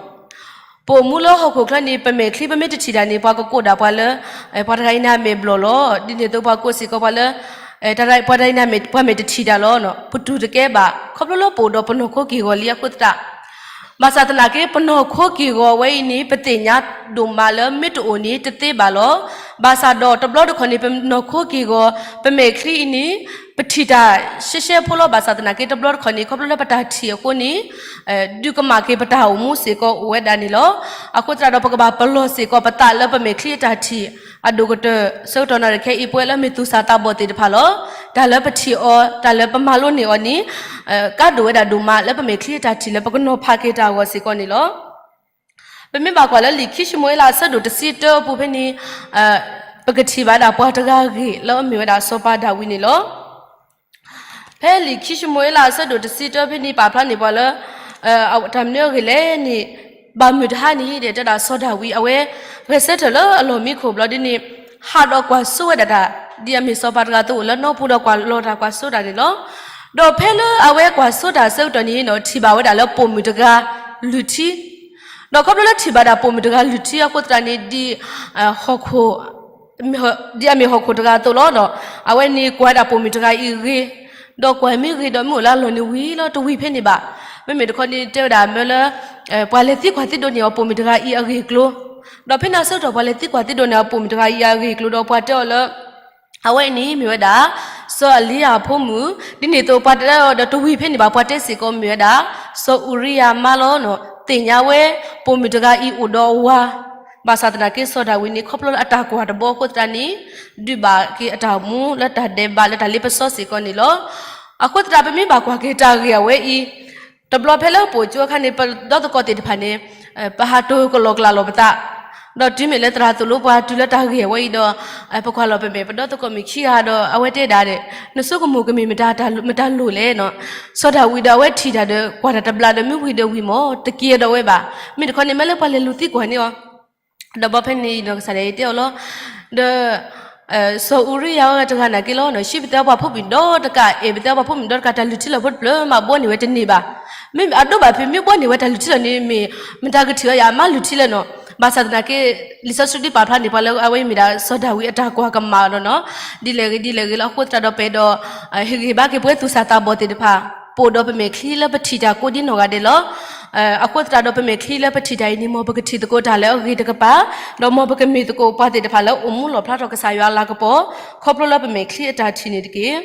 ပအိၣ်မူလၢဟီၣ်ခိၣ်ချၢန့ၣ် ပမဲာ်ချံပမ့ၢ်တထံၣ်တၢ်န့ၣ် ပှၤကကိးဒၣ်ပှၤလၢ ပှၤတဂၤအံၤန့ၣ်အမဲာ်ဘျီၣ်လီၤ. ဒ်န့ၣ်အသိးပှၤကိးစ့ၢ်ကီးပှၤလၢ ပှၤတဂၤအံၤန့ၣ် ပှၤမဲာ်တထံၣ်တၢ်လီၤ. ပတူၢ်တကဲဘၣ် ခီဖျိလၢပအိၣ်ဒီးပနီၢ်ခိက့ၢ်ဂီၤလံအဃိသတး ဘၣ်ဆၣ်သနာ်က့ ပနီၢ်ခိက့ၢ်ဂီၤဝဲအံၤန့ၣ် ပသ့ၣ်ညါဒိၣ်မးလၢမ့ၢ်တအိၣ်န့ၣ် တသ့ဘၣ်လီၤ. ဘၣ်ဆၣ်ဒီးတဘျီတခီၣ်န့ၣ် ပနီၢ်ခိက့ၢ်ဂီၤ ပမဲာ်ချံအံၤန့ၣ် ပထံၣ်တၢ်ရှဲရှဲဖိလီၤ. ဘၣ်ဆၣ်သနာ်က့ တဘျီတခီၣ်န့ၣ် ခီဖျိလၢပတၢ်ထံၣ်အဃိန့ၣ် ဒုးကမၣ်က့ၤပတၢ်အိၣ်မူစ့ၢ်ကီးအိၣ်ဝဲဒၣ်န့ၣ်လီၤ. အဃိသတးဒီး ပကဘၣ်ပလီၢ်စ့ၢ်ကီးပသးလၢပမဲာ်ချံအတၢ်ထံၣ်အဒိၣ်ကတၢၢ် ဆၢကတီၢ်နၣ်ရံၣ်ခဲအံၤ ပဝဲလၢမ့ၢ်သူၣ်စၢ်သးဘီၣ်သ့ၣ်တဖၣ်လီၤ. တၢ်လၢပထံၣ်အီၤ တၢ်လၢပမၤလိန့ၢ်အီၤန့ၣ် ကါဒိၣ်ဝဲဒၣ်ဒိၣ်မးလၢပမဲာ်ချံအတၢ်ထံၣ်လၢပကနီၤဖးက့ၤတၢ်အဂီၢ်စ့ၢ်ကီးန့ၣ်လီၤ. ပမ့ၢ်ဘၣ်ကွၢ်လၢလံာ်ခံၡမူၤအ့လးအဆၢဒိၣ်တဆံတၢအပူၤဖဲန့ၣ် ပကထံၣ်ဘၣ်ဒၣ်ပှၤတဂၤအဂ့ၢ်လၢအမ့ၢ်ဝဲဒၣ်စီၤပၤဒၤဝံးန့ၣ်လီၤ. ဖဲလံာ်ခံၡမူၤအ့လးအဆၢဒိၣ်တဆံတၢဖဲန့ၣ် ပာ်ဖျါန့ၢ်ပှၤလၢ တၢ်မနုၤအဂ့ၢ်လဲၣ်န့ၣ် ဘၣ်မုၢ်တဟါန့ၣ် တဲဒၣ်စီၤဒၤဝံး အဝဲဂဲၤဆၢထၢၣ်လၢအလီၢ်မံခိၣ်ဘျီဒ်န့ၣ် ဟးဒီးကွၢ်စိဝဲဒၣ်တၢ် ဒ်အမ့ၢ်စီၤပၤတဂၤအသိးအိၣ်လၢနီပူၤဒီးကွၢ်လီၤတၢ်ကွၢ်စိတၢ်န့ၣ်လီၤ. ဒီးဖဲလၢအဝဲကွၢ်စိတၢ်အဆၢကတီၢ်န့ၣ် ထံၣ်ဘၣ်ဝဲဒၣ်လၢပိာ်မုၣ်တဂၤလုၢ်ထံ ဒီးခီဖျိလၢထံၣ်ဘၣ်ဒၣ်ပိာ်မုၣ်တဂၤလုၢ်ထံအဃိသတးန့ၣ် ဒ် ဟီၣ်ခိၣ် ဒ်အမ့ၢ်ဟီၣ်ခိၣ်တဂၤအသိးလီၤ. အဝဲန့ၣ်ကွၢ်ဝဲဒၣ်ပိာ်မုၣ်တဂၤအံၤအဂ့ၢ်, ဒီးကွၢ်မ့ၢ်ဂ့ၤဒီးမ့ၢ်အိၣ်လၢအလီၢ်န့ၣ်ဝံၤလီၤ တဝံၤဖဲန့ၣ်ဘၣ်. မ့မ့ၢ်တခီန့ၣ်တဲဝဲဒၣ်မၢလၢ ပှၤလဲၤသံကွၢ်သံဒိးန့ၢ်အီၤပိာ်မုၣ်တဂၤအံၤအဂ့ၢ်အကျိၤ, ဒီးဖဲန့ၣ်အဆၢကတီၢ်ပှၤလဲၤသံကွၢ်သံဒိးန့ၢ်အီၤပိာ်မုၣ်တဂၤအံၤအဂ့ၢ်အကျိၤဒီးပှၤတဲအီၤလၢ အဝဲအံၤန့ၣ်မ့ၢ်ဝဲဒၣ် စီၤအလံယၤအဖိမုၣ်, ဒ်န့ၣ်အသိးပှၤတဲအီၤဒီးတဝံၤဖဲန့ၣ်ဘၣ် ပှၤတဲစ့ၢ်ကီးမ့ၢ်ဝဲဒၣ် စီၤအူရံယၤမါလီၤ. သ့ၣ်ညါဝဲ ပိာ်မုၣ်တဂၤအံၤအိၣ်ဒီးအဝၤ ဘၣ်ဆၣ်သနာ်က့စီၤဒၤဝံးန့ၣ် ခီဖျိလၢအတၢ်ကွၢ်တဘီအဃိသတးန့ၣ် ဒုးဘၣ်က့ၤအတၢ်အိၣ်မူလၢတၢ်ဒဲးဘးလၢတၢ်လ့ပစီစ့ၢ်ကီးန့ၣ်လီၤ. အဃိသတးပမ့ၢ်ဘၣ်ကွၢ်က့ၤတၢ်ဂ့ၢ်အဝဲအံၤ တဘျီဖဲလၢပအိၣ်ကၠိအခါန့ၣ် ပဒီသကိးသ့ၣ်တဖၣ်န့ၣ် ပဟးတိၤကလီကလးလီၤပသး, ဒီးတုၤမ့ၢ်လၢသရၣ်သိၣ်လိပှၤတုၤလၢတၢ်ဂ့ၢ်အဝဲအံၤဒီး ပကွၢ်လီၤပမဲာ်ပဒီသကိးမ့ၢ်ခံဂၤဒီး အဝဲတဲဒၣ်ဒဲး နဆိကမိၣ်ကမ့ၢ်မတၤတၢ်လိၣ်လဲၣ်နီၤ. စီၤဒၤဝံးဒီးအဝဲထံၣ်တၢ်ဒီး ကွၢ်တၢ်တဘျီဒီးမ့ၢ်ဝံၤဒီးဝံၤမ့ၢ်တကဲဒီးဝဲဘၣ်. မ့ၢ်တခီန့ၣ် မ့ၢ်လၢပှၤလဲၤလူၤသံကွၢ်န့ၢ်အီၤ ဒီးဘီဖဲန့ၣ်နီၤ ကစၢ်ဒၣ်အံၤတဲအီၤလီၤ. ဒီး စီၤအူရံယၤဝဲတဂၤနာ်က့လီၤနီၤ ဟံးပသဲပှၤဖိမုၣ်ဒီတကး အဲၣ်ပသဲပှၤဖိမုၣ်ဒီတကး တၢ်လုၢ်ထံလီၢ်ဖိတဖျၢၣ်မး ဘှီန့ၢ်ဝဲတန့ၢ်ဘၣ်. မ့ၢ်အဒိဘၣ်ဖဲမ့ၢ်ဘှီန့ၢ်ဝဲတၢ်လုၢ်ထံလီၢ်န့ၣ် မ့ၢ်မတၤကထံၣ်အီၤယၤ အမါလုၢ်ထံလၢနီၤ. ဘၣ်ဆၣ်သနာ်က့ လံာ်စီဆှံဒ်ပာ်ဖျါန့ၣ် ပှၤလၢအဝဲအံၤမ့ၢ်ဒၣ်စီၤဒၤဝံးအတၢ်ကွၢ်ကမၣ်ဒီးနီၤ ဒ်လဲၣ်ဂ့ၤဒ်လဲၣ်ဂ့ၤလၢအဃိသတးဒီးပအဲၣ်ဒိး ဟ့ၣ်ဂံၢ်ဘါက့ၤပဝဲသူၣ်စၢ်သးဘီၣ်သ့ၣ်တဖၣ် ပအိၣ်ဒီးပမဲာ်ချံလၢပထံၣ်တၢ်ကိးဒ်နီၢ်ဂၤဒဲးလီၤ. အဃိသတးဒီးပမဲာ်ချံလၢပထံၣ်တၢ်အံၤန့ၣ် မ်ပကထံၣ်သကိးတၢ်လၢအဂ့ၤတကပၤ, ဒီးမ်ပကမ့ၢ်သကိးပှၤသ့ၣ်တဖၣ်လၢအိၣ်မူလီၣ်ဖျါထီၣ်ကစၢ်ယွၤအလၤကပီၤ ခီဖျိလၢပမဲာ်ချံအတၢ်ထံၣ်န့ၣ်တက့ၢ်.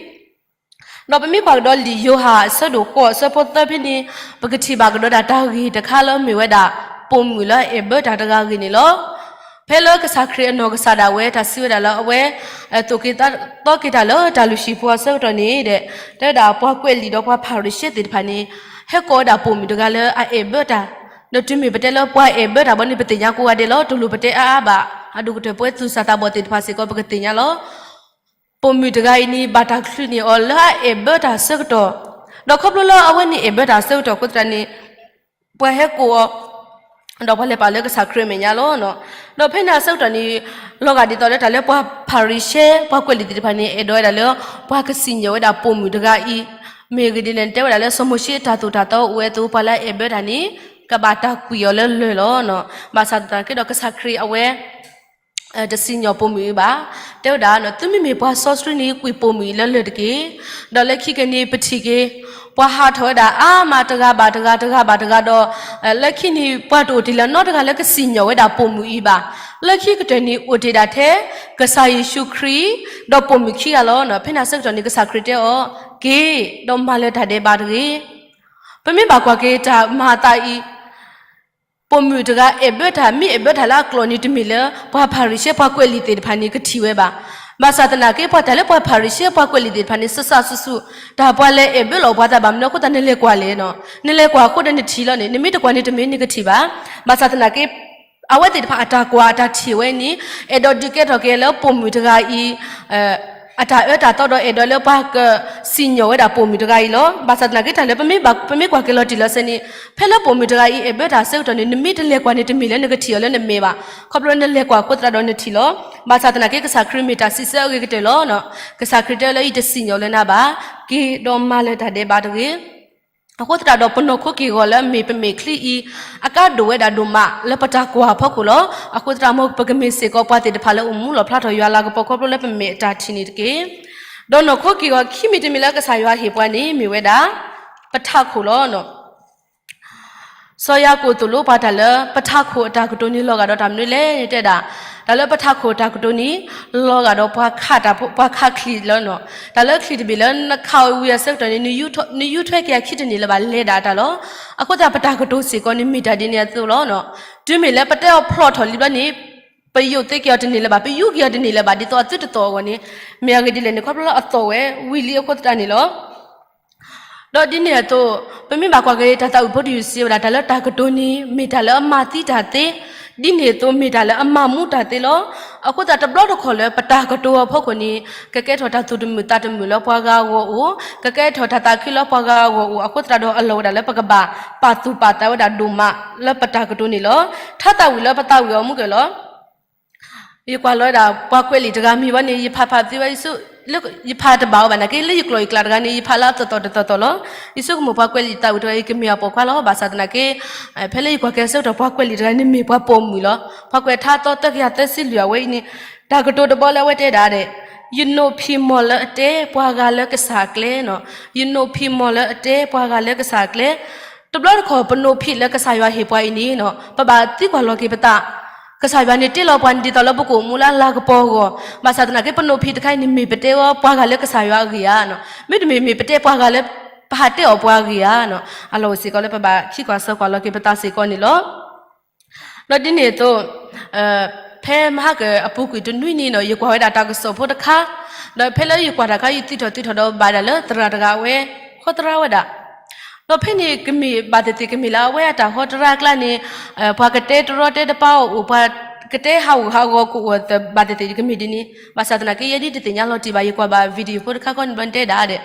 ဒီးပမ့ၢ်ကွၢ်ကဒီးလံာ်ယိၤဟၣ်အဆၢဒိၣ်ဃိးအဆၢဖိသၢဖဲန့ၣ် ပကထံၣ်ဘၣ်ကဒီးဒၣ်တၢ်ဂ့ၢ်တခါလၢအမ့ၢ်ဝဲဒၣ် ပိာ်မုၣ်လၢအအဲၣ်ဘၢတၢ်တဂၤအဂ့ၢ်န့ၣ်လီၤ. ဖဲလၢကစၢ်ခရံာ်အနီၢ်ကစၢ်ဒၣ်ဝဲ တၢ်စံးဝဲဒၣ်လၢအဝဲ သိၣ်က့ၤသီက့ၤတၢ်လၢတၢ်လုၢ်ဟံၣ်ဖိအဆၢကတီၢ်န့ၣ်ဒီး တဲဝဲဒၣ်ပှၤကွဲးလံာ်ဒီးပှၤဖၤရံၤၡဲသ့ၣ်တဖၣ်န့ၣ် ဟဲကိးဝဲဒၣ်ပိာ်မုၣ်တဂၤလၢအအဲၣ်ဘၢတၢ်, ဒီးတုၤမ့ၢ်ပတဲလၢပှၤအဲၣ်ဘၢတၢ်ဘီန့ၣ် ပသ့ၣ်ညါကိးဂၤဒဲးလီၤ. တလိၣ်ပတဲအါအါဘၣ်, အဒိၣ်ကတၢၢ်ပဝဲသူၣ်စၢ်သးဘီၣ်သ့ၣ်တဖၣ်စ့ၢ်ကီး ပကသ့ၣ်ညါလီၤ. ပိာ်မုၣ်တဂၤအံၤန့ၣ် ဘၣ်တၢ်ချုးန့ၢ်အီၤလၢအအဲၣ်ဘၢတၢ်အဆၢကတီၢ်, ဒီးခီဖျိလၢအဝဲန့ၣ်အဲၣ်ဘၢတၢ်အဆၢကတီၢ်အဃိသတးန့ၣ် ပှၤဟဲကိးအီၤ ဒီးပှၤလဲၤပာ်လၢကစၢ်ခရံာ်အမဲာ်ညါလီၤ. ဒီးဖဲန့ၣ်အဆၢကတီၢ်န့ၣ် လီၤဂာ်ဒ်သိးလၢတၢ်လၢပှၤဖၤရံၤၡဲ ပှၤကွဲးလံာ်သ့ၣ်တဖၣ်န့ၣ် အဲၣ်ဒိးဝဲဒၣ်လၢ ပှၤကစံၣ်ညီၣ်ဝဲဒၣ်ပိာ်မုၣ်တဂၤအံၤ, မ့ၢ်ဂ့ၢ်ဒ်လဲၣ်န့ၣ် တဲဝဲဒၣ်လၢစီၤမိၤၡ့အတၢ်သိၣ်တၢ်သီအိၣ်ဝဲအသိး ပှၤလၢအအဲၣ်ဘၢတၢ်န့ၣ် ကဘၣ်တၢ်ကွံာ်အီၤလၢလၢၢ်လီၤ. ဘၣ်ဆၣ်သနာ်က့ဒီးကစၢ်ခရံာ်အဝဲ တစံၣ်ညီၣ်ပိာ်မုၣ်အံၤဘၣ်. တဲဝဲဒၣ် သုမ့မ့ၢ်ပှၤစီဆှံန့ၣ် ကွံာ်ပိာ်မုၣ်အံၤလၢလၢၢ်တက့ၢ်. ဒီးလၢခံက့ၤန့ၣ် ပထံၣ်က့ၤ ပှၤဟးထီၣ်ဝဲဒၣ်အါမးတဂၤဘၣ်တဂၤ တဂၤဘၣ်တဂၤဒီး လၢခံန့ၣ် ပှၤတအိၣ်တ့ၢ်လၢၤနီတဂၤလၢကစံၣ်ညီၣ်ဝဲဒၣ်ပိာ်မုၣ်အံၤဘၣ်. လၢခံကတၢၢ်န့ၣ် အိၣ်တ့ၢ်ဒၣ်ထဲ ကစၢ်ယ့ၣ်ၡူးခရံာ် ဒီးပိာ်မုၣ်ခံဂၤလီၤ. ဖဲန့ၣ်အဆၢကတီၢ်န့ၣ် ကစၢ်ခရံာ်တဲအီၤ က့ၤ ဒီးမၤလၢၤတၢ်ဒဲးဘးတဂ့ၤ. ပမ့ၢ်ဘၣ်ကွၢ်က့ၤတၢ်မၤအသးအံၤ ပိာ်မုၣ်တဂၤအဲၣ်ဘၢတၢ် မ့ၢ်အဲၣ်ဘၢတၢ်လၢအကျိာ်န့ၣ် တမ့ၢ်လၢပှၤဖၤရံၤၡဲ ပှၤကွဲးလံာ်သ့ၣ်တဖၣ်န့ၣ် ကထံၣ်ဝဲဘၣ်. ဘၣ်ဆၣ်သနာ်က့ ပှၤတၢ်လၢပှၤဖၤရံၤၡဲ ပှၤကွဲးလံာ်သ့ၣ်တဖၣ်န့ၣ် စစၢ်ဆူၣ်ဆူၣ် တၢ်ပှၤလဲၤအဲၣ်ဘၢလီၤပှၤသးဘၣ်မနုၤအဃိသတး နလဲၤကွၢ်လဲၣ်နီၤ. နလဲၤကွၢ်အဃိဒီးနထံၣ်လီၤန့ၣ် နမ့ၢ်တကွၢ်န့ၣ် တမ့ၢ်နကထံၣ်ဘၣ်. ဘၣ်ဆၣ်သနာ်က့ အဝဲသ့ၣ်တဖၣ်အတၢ်ကွၢ်အတၢ်ထံၣ်ဝဲန့ၣ် အဲၣ်ဒိးဒုးကဲထီၣ်က့ၤလၢပိာ်မုၣ်တဂၤအံၤ အတၢ်အၢတၢ်သီဒီးအဲၣ်ဒိးလၢပှၤကစံၣ်ညီၣ်ဝဲဒၣ်ပိာ်မုၣ်တဂၤအံၤလီၤ. ဘၣ်ဆၣ်သနာ်က့တၢ်လၢပမ့ၢ်ဘၣ် ပမ့ၢ်ကွၢ်က့ၤလီၤတံၢ်လီၤဆဲးန့ၣ် ဖဲလၢပိာ်မုၣ်တဂၤအံၤအဲၣ်ဘၢတၢ်အဆၢကတီၢ်န့ၣ် နမ့ၢ်တလဲၤကွၢ်န့ၣ် တမ့ၢ်လၢနကထံၣ်အီၤလၢနမဲာ်ဘၣ်. ခီဖျိနလဲၤကွၢ်အဃိသတးဒီးနထံၣ်လီၤ. ဘၣ်ဆၣ်သနာ်က့ကစၢ်ခရံာ်မ့ၢ်တၢ်စံးဆၢအဂ့ၤကတၢၢ်လီၤ. ကစၢ်ခရံာ်တဲလၢအံၤတစံၣ်ညီၣ်လၢနၤဘၣ်. က့ၤဒီးမၤလၢၤတၢ်ဒဲးဘးတဂ့ၤ. အဃိသတးဒီးပနီၢ်ခိက့ၢ်ဂီၤလၢအမ့ၢ်ပမဲာ်ချံအံၤ အကါဒိၣ်ဝဲဒၣ်ဒိၣ်မးလၢပတၢ်ကွၢ်အဖီခိၣ်လီၤ. အဃိသတးမ်ပကမ့ၢ်စ့ၢ်ကီးပှၤသ့ၣ်တဖၣ်လၢအိၣ်မူလီၣ်ဖျါထီၣ်ယွၤလၤကပီၤခီဖျိလၢပမဲာ်အတၢ်ထံၣ်န့ၣ်တက့ၢ်. ဒီးနီၢ်ခိက့ၢ်ဂီၤခံမံၤတမံၤလၢကစၢ်ယွၤဟ့ၣ်ပှၤန့ၣ် မ့ၢ်ဝဲဒၣ် ပထးခိၣ်လီၤ. စီၤယၤကိာ်သိၣ်လိပှၤတၢ်လၢ ပထးခိၣ်အတၢ်ကတိၤန့ၣ်လီၤဂာ်ဒီးတၢ်မနုၤလဲၣ်န့ၣ်တဲဒၣ်, တၢ်လၢပထးခိၣ်အတၢ်ကတိၤန့ၣ် လီၤဂာ်ဒီးပှၤခးချံးလီၤ. တၢ်လၢချံးတဘ့ၣ်လၢနခးအီၤဝံၤအဆၢကတီၢ်န့ၣ် နယူးထွဲက့ၤအခံတန့ၢ်လၢၤဘၣ် လဲၤဒၣ်အတၢ်လီၤ. အဃိသတးပတၢ်ကတိၤစ့ၢ်ကီးန့ၣ်မ့ၢ်တၢ်ဒ်န့ၣ်အသိးလီၤ. တုၤမ့ၢ်လၢပတဲအီၤဖျိးထီၣ်လံဘျီန့ၣ် ပယိာ်သ့က့ၤအီၤတန့ၢ်လၢၤဘၣ်, ပယူးက့ၤအီၤတန့ၢ်လၢၤဘၣ်, ဒ်သိးအသုတသီၣ်အဂီၢ်န့ၣ်, မ့ၢ်အဂ့ၢ်ဒ်လဲၣ်န့ၣ် ခီဖျိလၢအသီၣ်ဝဲဝံၤလံအဃိသတးန့ၣ်လီၤ. ဒီးဒ်န့ၣ်အသိး, ပမ့ၢ်ဘၣ်ကွၢ်က့ၤတၢ်သးဝံၣ်ဖိတယုၢ်စံးဝဲဒၣ် တၢ်လၢတၢ်ကတိၤန့ၣ် မ့ၢ်တၢ်လၢအမၤသံတၢ်သ့, ဒ်န့ၣ်အသိးမ့ၢ်တၢ်လၢအမၤမူတၢ်သ့လီၤ. အဃိသတးတဘျီတခီၣ်လၢပတၢ်ကတိၤအဖီခိၣ်န့ၣ်, ကကဲထီၣ်တၢ်သူၣ်တမုာ်သးတမုာ်လၢပှၤဂၤအဂီၢ်အိၣ်, ကကဲထီၣ်တၢ်သးခုလၢပှၤဂၤအဂီၢ်အိၣ်, အဃိသတးဒီးအလီၢ်ဝဲဒၣ်လၢပကဘၣ်ပာ်သူၣ်ပာ်သးဝဲဒၣ်ဒိၣ်မးလၢပတၢ်ကတိၤန့ၣ်လီၤ. ထါသးဝံၣ်လၢပသးဝံၣ်အီၤမူကဲၢ်လီၤ. ယကွၢ်လီၤဝဲဒၣ် ပှၤကွဲးလံာ်တဂၤမံၤဝဲန့ၣ် ယဖးဖးသ့ဝဲ ယဖးတဘၣ်အီၤဘၣ်နာ်က့ လၢယကျိာ်ယကျးတဂၤန့ၣ် ယဖးလၢအသီၣ်သီၣ်တသီၣ်သီၣ်လီၤ. ယဆိကမိၣ်ပှၤကွဲးလံာ်သးဝံၣ်တဂၤအံၤ ကမ့ၢ်အပိာ်ခွါလီၤ. ဘၣ်ဆၣ်သနာ်က့ ဖဲလၢယကွၢ်က့ၤအဆၢကတီၢ် ပှၤကွဲးလံာ်တဂၤန့ၣ်မ့ၢ်ပှၤပိာ်မုၣ်လီၤ. ပှၤကွဲးထါသီသၢကယၤသၢဆံလွံၢ်အဝဲအံၤန့ၣ် တၢ်ကတိၤတဘီလၢအဝဲတဲဒၣ်ဒဲး, ယနိးဖံးမီၢ်လၢအတဲပှၤဂၤလၢကစၢ်အကျဲနီၤ, ယနိးဖံးမီၢ်လၢအတဲပှၤဂၤလၢကစၢ်အကျဲ တဘျီတခီၣ် ပနိးဖံးလၢကစၢ်ယွၤဟ့ၣ်ပှၤအံၤန့ၣ်နီၤ ပဘၣ်သံကွၢ်လီၤက့ၤပသး, ကစၢ်ယွၤန့ၣ်တ့လီၤပှၤန့ၣ်ဒ်သိးလၢပကအိၣ်မူလၢအလၤကပီၤအဂီၢ်, ဘၣ်ဆၣ်သနာ်က့ ပနိးဖံးတခါအံၤန့ၣ် မ့ၢ်ပတဲအီၤပှၤဂၤလၢကစၢ်ယွၤအဂ့ၢ်ဧါ, မ့တမ့ၢ်မ့ၢ်ပတဲပှၤဂၤလၢ ပဟးတဲအီၤပှၤအဂ့ၢ်ဧါ. အလီၢ်အိၣ်စ့ၢ်ကီးလၢပဘၣ်သံကွၢ်ဆၢကွၢ်လီၤက့ၤပသးစ့ၢ်ကီးန့ၣ်လီၤ. ဒီးဒ်န့ၣ်အသိး ဖဲမဟါကအပူၤကွံာ်တနွံန့ၣ်နီၤ ယကွၢ်ဝဲဒၣ်တၢ်ကစီၣ်ဖိတခါ, ဒီးဖဲလၢယကွၢ်တၢ်ခါ ယသံထီၣ်သံထီၣ်ဒီးဘၣ်ဒၣ်လၢသရၣ်တဂၤအဝဲ ဟီသရၣ်ဝဲဒၣ် ဒီးဖဲန့ၣ်ကမ့ၢ်ဘၣ်သ့ၣ်သ့ၣ်ကမ့ၢ်လၢအဝဲအတၢ်ဟီသရၣ်အကျါန့ၣ် ပှၤကတဲတရီတဲတပါအီၤအိၣ် ပှၤကတဲဟးဂူာ်ဟးဂီၤကအိၣ် ဘၣ်သ့ၣ်သ့ၣ်ကမ့ၢ်ဒ်န့ၣ် ဘၣ်ဆၣ်သနာ်က့ ယဲဒ်တသ့ၣ်ညါလီၤတံၢ်ဘၣ် ယကွၢ်ဘၣ် video ဖိတခါခီန့ၣ်ဘျီတဲဒၣ်ဒီး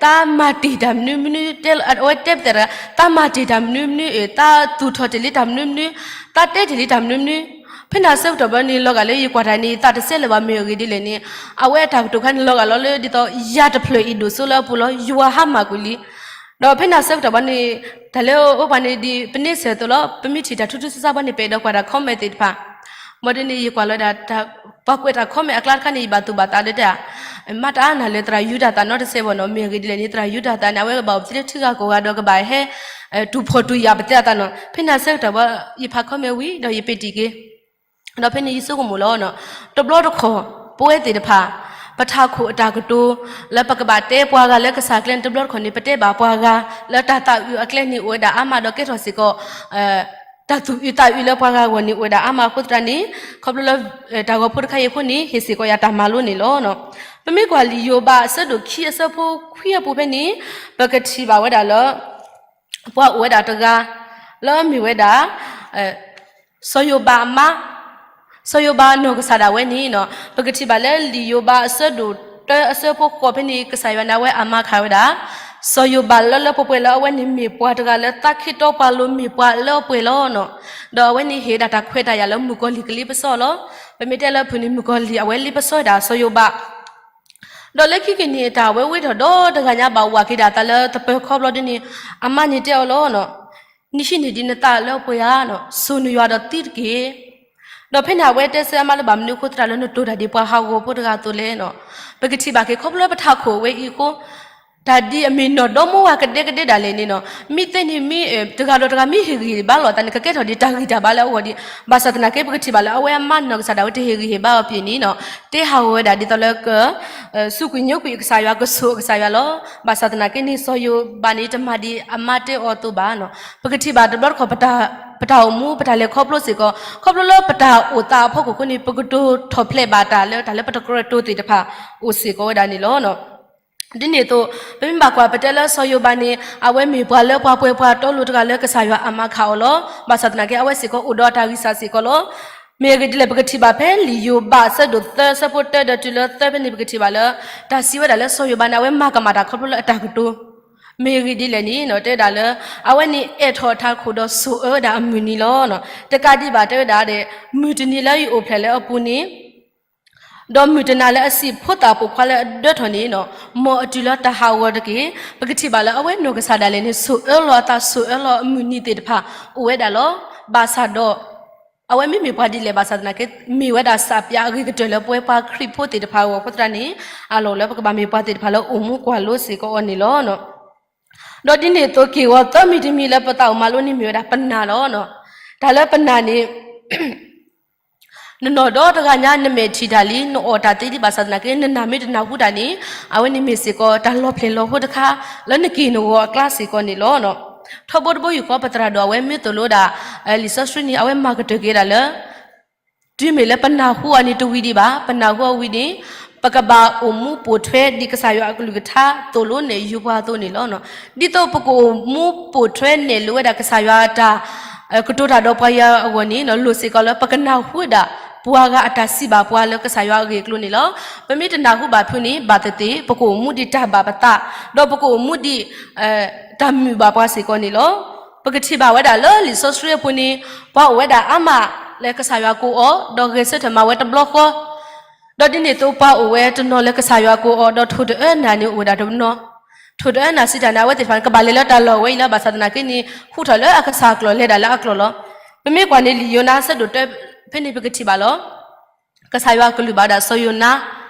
သးမၤတ့ၢ်တၢ်မနုၤမနုၤ အဝဲတဲပသဲးတဂၤ သးမၤတ့ၢ်တၢ်မနုၤမနုၤ သးသူၣ်ထီၣ်တ့ၢ်လံတၢ်မနုၤမနုၤ သးတဲတ့ၢ်လံတၢ်မနုၤမနုၤ ဖဲန့ၣ်အဆၢကတီၢ်ဘျီန့ၣ် လီၤဂာ်လၢယကွၢ်တၢ်န့ၣ် ယသးတစဲးလၢၤဘၣ် မ့ၢ်အဂ့ၢ်ဒ်လဲၣ်န့ၣ် အဝဲအတၢ်ကတိၤခါန့ၣ် လီၤဂာ်လီၤလၢဒ်သိး ယၤတဖျၢၣ်အံၤဒိၣ်စိလၢအပူၤလီၤ ယွၤဟါမၢ်ကွံာ်လံ ဒီးဖဲန့ၣ်အဆၢကတီၢ်ဘျီန့ၣ် တၢ်လၢအအိၣ်ပှၤန့ၣ်ဒ်ပန့ဆၢၣ်အသိးလီၤ ပမ့ၢ်ထံၣ်တၢ်ထူထူဆါဆါဘျီန့ၣ် ပအဲၣ်ဒိးကွၢ်တၢ် comment သ့ၣ်တဖၣ် ဘၣ်ဒ်န့ၣ် ယကွၢ်လီၤဝဲဒၣ် ပှၤကွဲးတၢ် comment အကျါတခါန့ၣ် ယဘၣ်သူၣ်ဘၣ်သးဒီးတဲ မၤတၢ်အါနၢ်လၢသရၣ်ယူဒၤသးနီတစဲးဘၣ်နီၤ မ့ၢ်အဂ့ၢ်ဒ်လဲၣ်န့ၣ် သရၣ်ယူဒၤသးန့ၣ် အဝဲကဘၣ်အိၣ်ပသ့လၢထံဂၤကီၢ်ဂၤဒီးကဘၣ်ဟဲ တူၢ်ဖှီၣ်တူၢ်ယာ်ပသဲအသးနီၤ ဖဲန့ၣ်အဆၢကတီၢ်ဘျီ ယဖး comment ဝံၤ ဒီးယပ့ၤတံၢ်က့ၤ ဒီးဖဲန့ၣ်ယဆိကမိၣ်လီၤ တဘျီတခီၣ် ပဝဲသ့ၣ်တဖၣ် ပထးခိၣ်အတၢ်ကတိၤ လၢပကဘၣ်တဲပှၤဂၤလၢကစၢ်ကျဲန့ၣ် တဘျီတခီၣ်န့ၣ် ပတဲဘၣ်ပှၤဂၤ လၢတၢ်သးအုးအကျဲန့ၣ် အိၣ်ဝဲဒၣ်အါမးဒီးကဲထီၣ်စ့ၢ်ကီး တၢ်သူၣ်အုးသးအုးလၢပှၤဂၤအဂီၢ်န့ၣ် အိၣ်ဝဲဒၣ်အါမးအဃိသတးန့ၣ် ခီဖျိလၢ တၢ်ဂီၤဖိတခါအံၤအဃိန့ၣ် ဟ့ၣ်စ့ၢ်ကီးယၤတၢ်မၤလိန့ၣ်လီၤ. ပမ့ၢ်ကွၢ်လံာ်ယိၤဘးအဆၢဒိၣ်ခံအဆၢဖိခွံအပူၤဖဲန့ၣ် ပကထံၣ်ဘၣ်ဝဲဒၣ်လၢ ပှၤအိၣ်ဝဲဒၣ်တဂၤ လၢအမ့ၢ်ဝဲဒၣ် စီၤယိၤဘးအမါ စီၤယိၤဘးနီၢ်ကစၢ်ဒၣ်ဝဲန့ၣ် ပကထံၣ်ဘၣ်လၢလံာ်ယိၤဘးအဆၢဒိၣ်တၢအဆၢဖိဃိးဖဲန့ၣ် ကစၢ်ယွၤန့ၣ်အဝဲအမါခးဝဲဒၣ် စီၤယိၤဘးလၢလၢပှဲၤပှဲၤလၢအဝဲန့ၣ်မ့ၢ်ပှၤတဂၤလၢသးခ့တီပှၤလိၤမ့ၢ်ပှၤလၢအပှဲၤလီၤ. ဒီးအဝဲန့ၣ်ဟ့ၣ်ဝဲဒၣ်တၢ်ခွဲးတၢ်ယာ်လၢမုၣ်ကီၤလံၢ်ကလ့ပစီလီၤ. ပမ့ၢ်တဲလၢဖုၣ်န့ၣ် မုၣ်ကီၤလံၢ်အဝဲလ့ပစီဝဲဒၣ်စီၤယိၤဘး ဒီးလၢခံက့ၤန့ၣ် တၢ်ဝဲဝံၤထီၣ်ဒီတဂၤညါဘၣ်ဝးက့ၤဒၣ်အသးလၢသပၢၤခီဘျီဒ်န့ၣ် အမါန့ၣ်တဲအီၤလီၤ. နဟံးန့ၢ်ဒံးနသးလၢအပှဲၤဧါ, စိာ်နယွၤဒီးသံတက့ၢ်. ဒီးဖဲန့ၣ်အဝဲတဲဆၢအမါလၢဘၣ်မနုၤအဃိသတးလၢနတိၢ်တၢ်ဒ်ပှၤဟးဂီၤဖိတဂၤအသိးလဲၣ်နီၤ. ပကထံၣ်ဘၣ်က့ၤခီဖျိလၢပထးခိၣ်အဝဲအံၤအဃိ တၢ်ဒ်အမ့ၢ်နီၢ်ဒီမါဝၤကဒဲကဒဲဒၣ်လဲာ်န့ၣ်နီၤ မ့ၢ်သ့န့ၣ်မ့ၢ် တဂၤဒီးတဂၤမ့ၢ်ဟ့ၣ်ဂံၢ်ဟ့ၣ်ဘါလိာ်အသးန့ၣ် ကကဲထီၣ်ဒံးတၢ်ဂံၢ်တၢ်ဘါလၢအဂီၢ်ဒံး ဘၣ်ဆၣ်သနာ်က့ ပကထံၣ်ဘၣ်လၢအဝဲအမါနီၢ်ကစၢ်ဒၣ်ဝဲတဟ့ၣ်ဂံၢ်ဟ့ၣ်ဘါအီၤပ့ၤန့ၣ်နီၤ တဲဟးဂီၤဝဲဒၣ်ဒ်သိးလၢက စူးကွံာ်ညိကွံာ်ကစၢ်ယွၤ ကဆိၣ်အကစၢ်ယွၤလီၤ. ဘၣ်ဆၣ်သနာ်က့န့ၣ် စီၤယိၤဘးန့ၣ် တမၤဒံးအမါတဲအီၤအသိးဘၣ်နီၤ. ပကထံၣ်ဘၣ်တဘျီတခီၣ် ပတၢ်အိၣ်မူ ပတၢ်လဲၤခီဖျိစ့ၢ်ကီး ခီဖျိလၢပတၢ်အိၣ်သးအဖီခိၣ်အဃိန့ၣ် ပကတိၤထီၣ်ဖျဲးဘၣ်တၢ်လၢတၢ်လၢပတကြၢးတိၤသ့ၣ်တဖၣ် အိၣ်စ့ၢ်ကီးဝဲဒၣ်န့ၣ်လီၤ. ဒ်န့ၣ်အသိး ပမ့ၢ်ဘၣ်ကွၢ်ပတဲလၢစီၤယိၤဘးန့ၣ် အဝဲမ့ၢ်ပှၤလၢပှၤပှဲၤပှၤတီလိၤတဂၤလၢကစၢ်ယွၤအမါခးအီၤလီၤ. ဘၣ်ဆၣ်သနာ်က့ အဝဲစ့ၢ်ကီးအိၣ်ဒီးတၢ်ဂံၢ်စၢ်စ့ၢ်ကီးလီၤ. မ့ၢ်အဂ့ၢ်ဒ်လဲၣ် ပကထံၣ်ဘၣ်ဖဲလံာ်ယိၤဘးအဆၢဒိၣ်သၢ အဆၢဖိတၢဒီးတုၤလၢသၢဖဲန့ၣ် ပကထံၣ်ဘၣ်လၢ တၢ်စံးဝဲဒၣ်လၢစီၤယိၤဘးန့ၣ် အဝဲမၤကမၣ်တၢ်ခီဖျိလၢအတၢ်ကတိၤ မ့ၢ်အဂ့ၢ်ဒ်လဲၣ်န့ၣ် တဲဒၣ်လၢ အဝဲန့ၣ်အဲၣ်ထီၣ်အထးခိၣ်ဒီးဆိၣ်အၢဝဲဒၣ်အမုၢ်နံၤလီၤ. တကးဒံးဘၣ်တဲဝဲဒၣ်ဒီး မုၢ်တနံၤလၢယအိၣ်ဖျဲၣ်လၢအပူၤန့ၣ် ဒီးမုၢ်တနၤလၢအစံးဖိသၣ်ပိာ်ခွါလၢအဒၢထီၣ်န့ၣ်နီၤ မ်အတုၤလၢတၢ်ဟးဂီၤတက့ၢ်. ပကထံၣ်ဘၣ်လၢအဝဲနီၢ်ကစၢ်ဒၣ်လဲာ်န့ၣ် ဆိၣ်အၢလီၤအသးဆိၣ်အၢလီၤအမုၢ်နံၤသ့ၣ်တဖၣ်အိၣ်ဝဲဒၣ်လီၤ. ဘၣ်ဆၣ်ဒီး အဝဲမ့မ့ၢ်ပှၤဒ်လဲၣ်ဘၣ်ဆၣ်သနာ်က့ မ့ၢ်ဝဲဒၣ်စၢ်ပၠးအဂ့ၤကတၢၢ်လၢပဝဲပှၤခရံာ်ဖိသ့ၣ်တဖၣ်အဂီၢ်အဃိသတးန့ၣ် အလီၢ်လၢပကဘၣ်မ့ၢ်ပှၤသ့ၣ်တဖၣ်လၢအိၣ်မူကွၢ်လိစ့ၢ်ကီးအီၤန့ၣ်လီၤ. ဒီးဒ်န့ၣ်အသိးက့ၢ်ဂီၤသၢမံၤတမံၤလၢပသးအိၣ်မၤလိန့ၣ်မ့ၢ်ဝဲဒၣ်ပနာ်လီၤ. တၢ်လၢပနာ်န့ၣ် နနီၢ်ဒီတဂၤညါ နမဲာ်ထံၣ်တၢ်လံ နအီၣ်တၢ်သ့လံဘၣ်ဆၣ်သနာ်က့ နနာ်မ့ၢ်တနၢ်ဟူတၢ်န့ၣ် အဝဲန့ၣ်မ့ၢ်စ့ၢ်ကီးတၢ်လီၤဖျဲၣ်လီၤဟိတခါ လၢနက့ၢ်နဂီၤအကျါစ့ၢ်ကီးန့ၣ်လီၤ. ထီဘိတဘိယူၢ်ဃီ ပသရၣ်ဒိၣ်အဝဲမ့ၢ်သိၣ်လိဒၣ် လံာ်စီဆှံန့ၣ် အဝဲမၤကတၢၢ်က့ၤဒၣ်လၢ တုၤမ့ၢ်လၢပနၢ်ဟူအီၤန့ၣ်တဝံၤဒံးဘၣ် ပနၢ်ဟူအီၤဝံၤန့ၣ် ပကဘၣ်အိၣ်မူပိာ်ထွဲဒ်ကစၢ်ယွၤအကလုၢ်ကထါသိၣ်လိနဲၣ်ယုာ်ပှၤအသိးန့ၣ်လီၤ. ဒ်သိးပကအိၣ်မူပိာ်ထွဲနဲၣ်လိဝဲဒၣ်ကစၢ်ယွၤအတၢ် ကတိၤတၢ်ဒီးပှၤဂၤအဂီၢ်န့ၣ် လိၣ်စ့ၢ်ကီးလၢပကနၢ်ဟူဝဲဒၣ် ပှၤဂၤအတၢ်စံးဘၣ်ပှၤလၢကစၢ်ယွၤအဂ့ၢ်အကျိၤန့ၣ်လီၤ. ပမ့ၢ်တနၢ်ဟူဘၣ်ဖုးန့ၣ် ဘၣ်သ့ၣ်သ့ၣ် ပကအိၣ်မူဒံးတၢ်ဘၣ်ပသး ဒီးပကအိၣ်မူဒံး တၢ်မုာ်ဘၣ်ပှၤစ့ၢ်ကီးန့ၣ်လီၤ. ပကထံၣ်ဘၣ်ဝဲဒၣ်လၢလံာ်စီဆှံအပူၤန့ၣ် ပှၤအိၣ်ဝဲဒၣ်အါမးလၢကစၢ်ယွၤကိးအီၤ ဒီးဂဲၤဆၢထၢၣ်မၤဝဲတဘျီဃီ ဒီးဒ်န့ၣ်အသိးပှၤအိၣ်ဝဲတနီၤလၢကစၢ်ယွၤကိးအီၤ ဒီးထိၣ်တအၢနၢ်န့ၣ်အိၣ်ဝဲဒၣ်တနီၤ ထိၣ်တအၢနၢ်စံးတၢ်န့ၣ် အဝဲသ့ၣ်တဖၣ်န့ၣ် ကဘၣ်လဲၤလၢတၢ်လီၢ်ဝဲအံၤလီၤ. ဘၣ်ဆၣ်သနာ်က့န့ၣ် ဟူးထီၣ်လၢအကစၢ်အကျိာ် လဲၤဒၣ်လၢအကျိာ်လီၤ. ပမ့ၢ်ကွၢ်န့ၣ် လံာ်ယိၤနါအဆၢဒိၣ်တၢ ဖဲန့ၣ်ပကထံၣ်ဘၣ်လီၤ. ကစၢ်ယွၤကလုၢ်ဘၣ်ဝဲဒၣ်စီၤယိၤနါ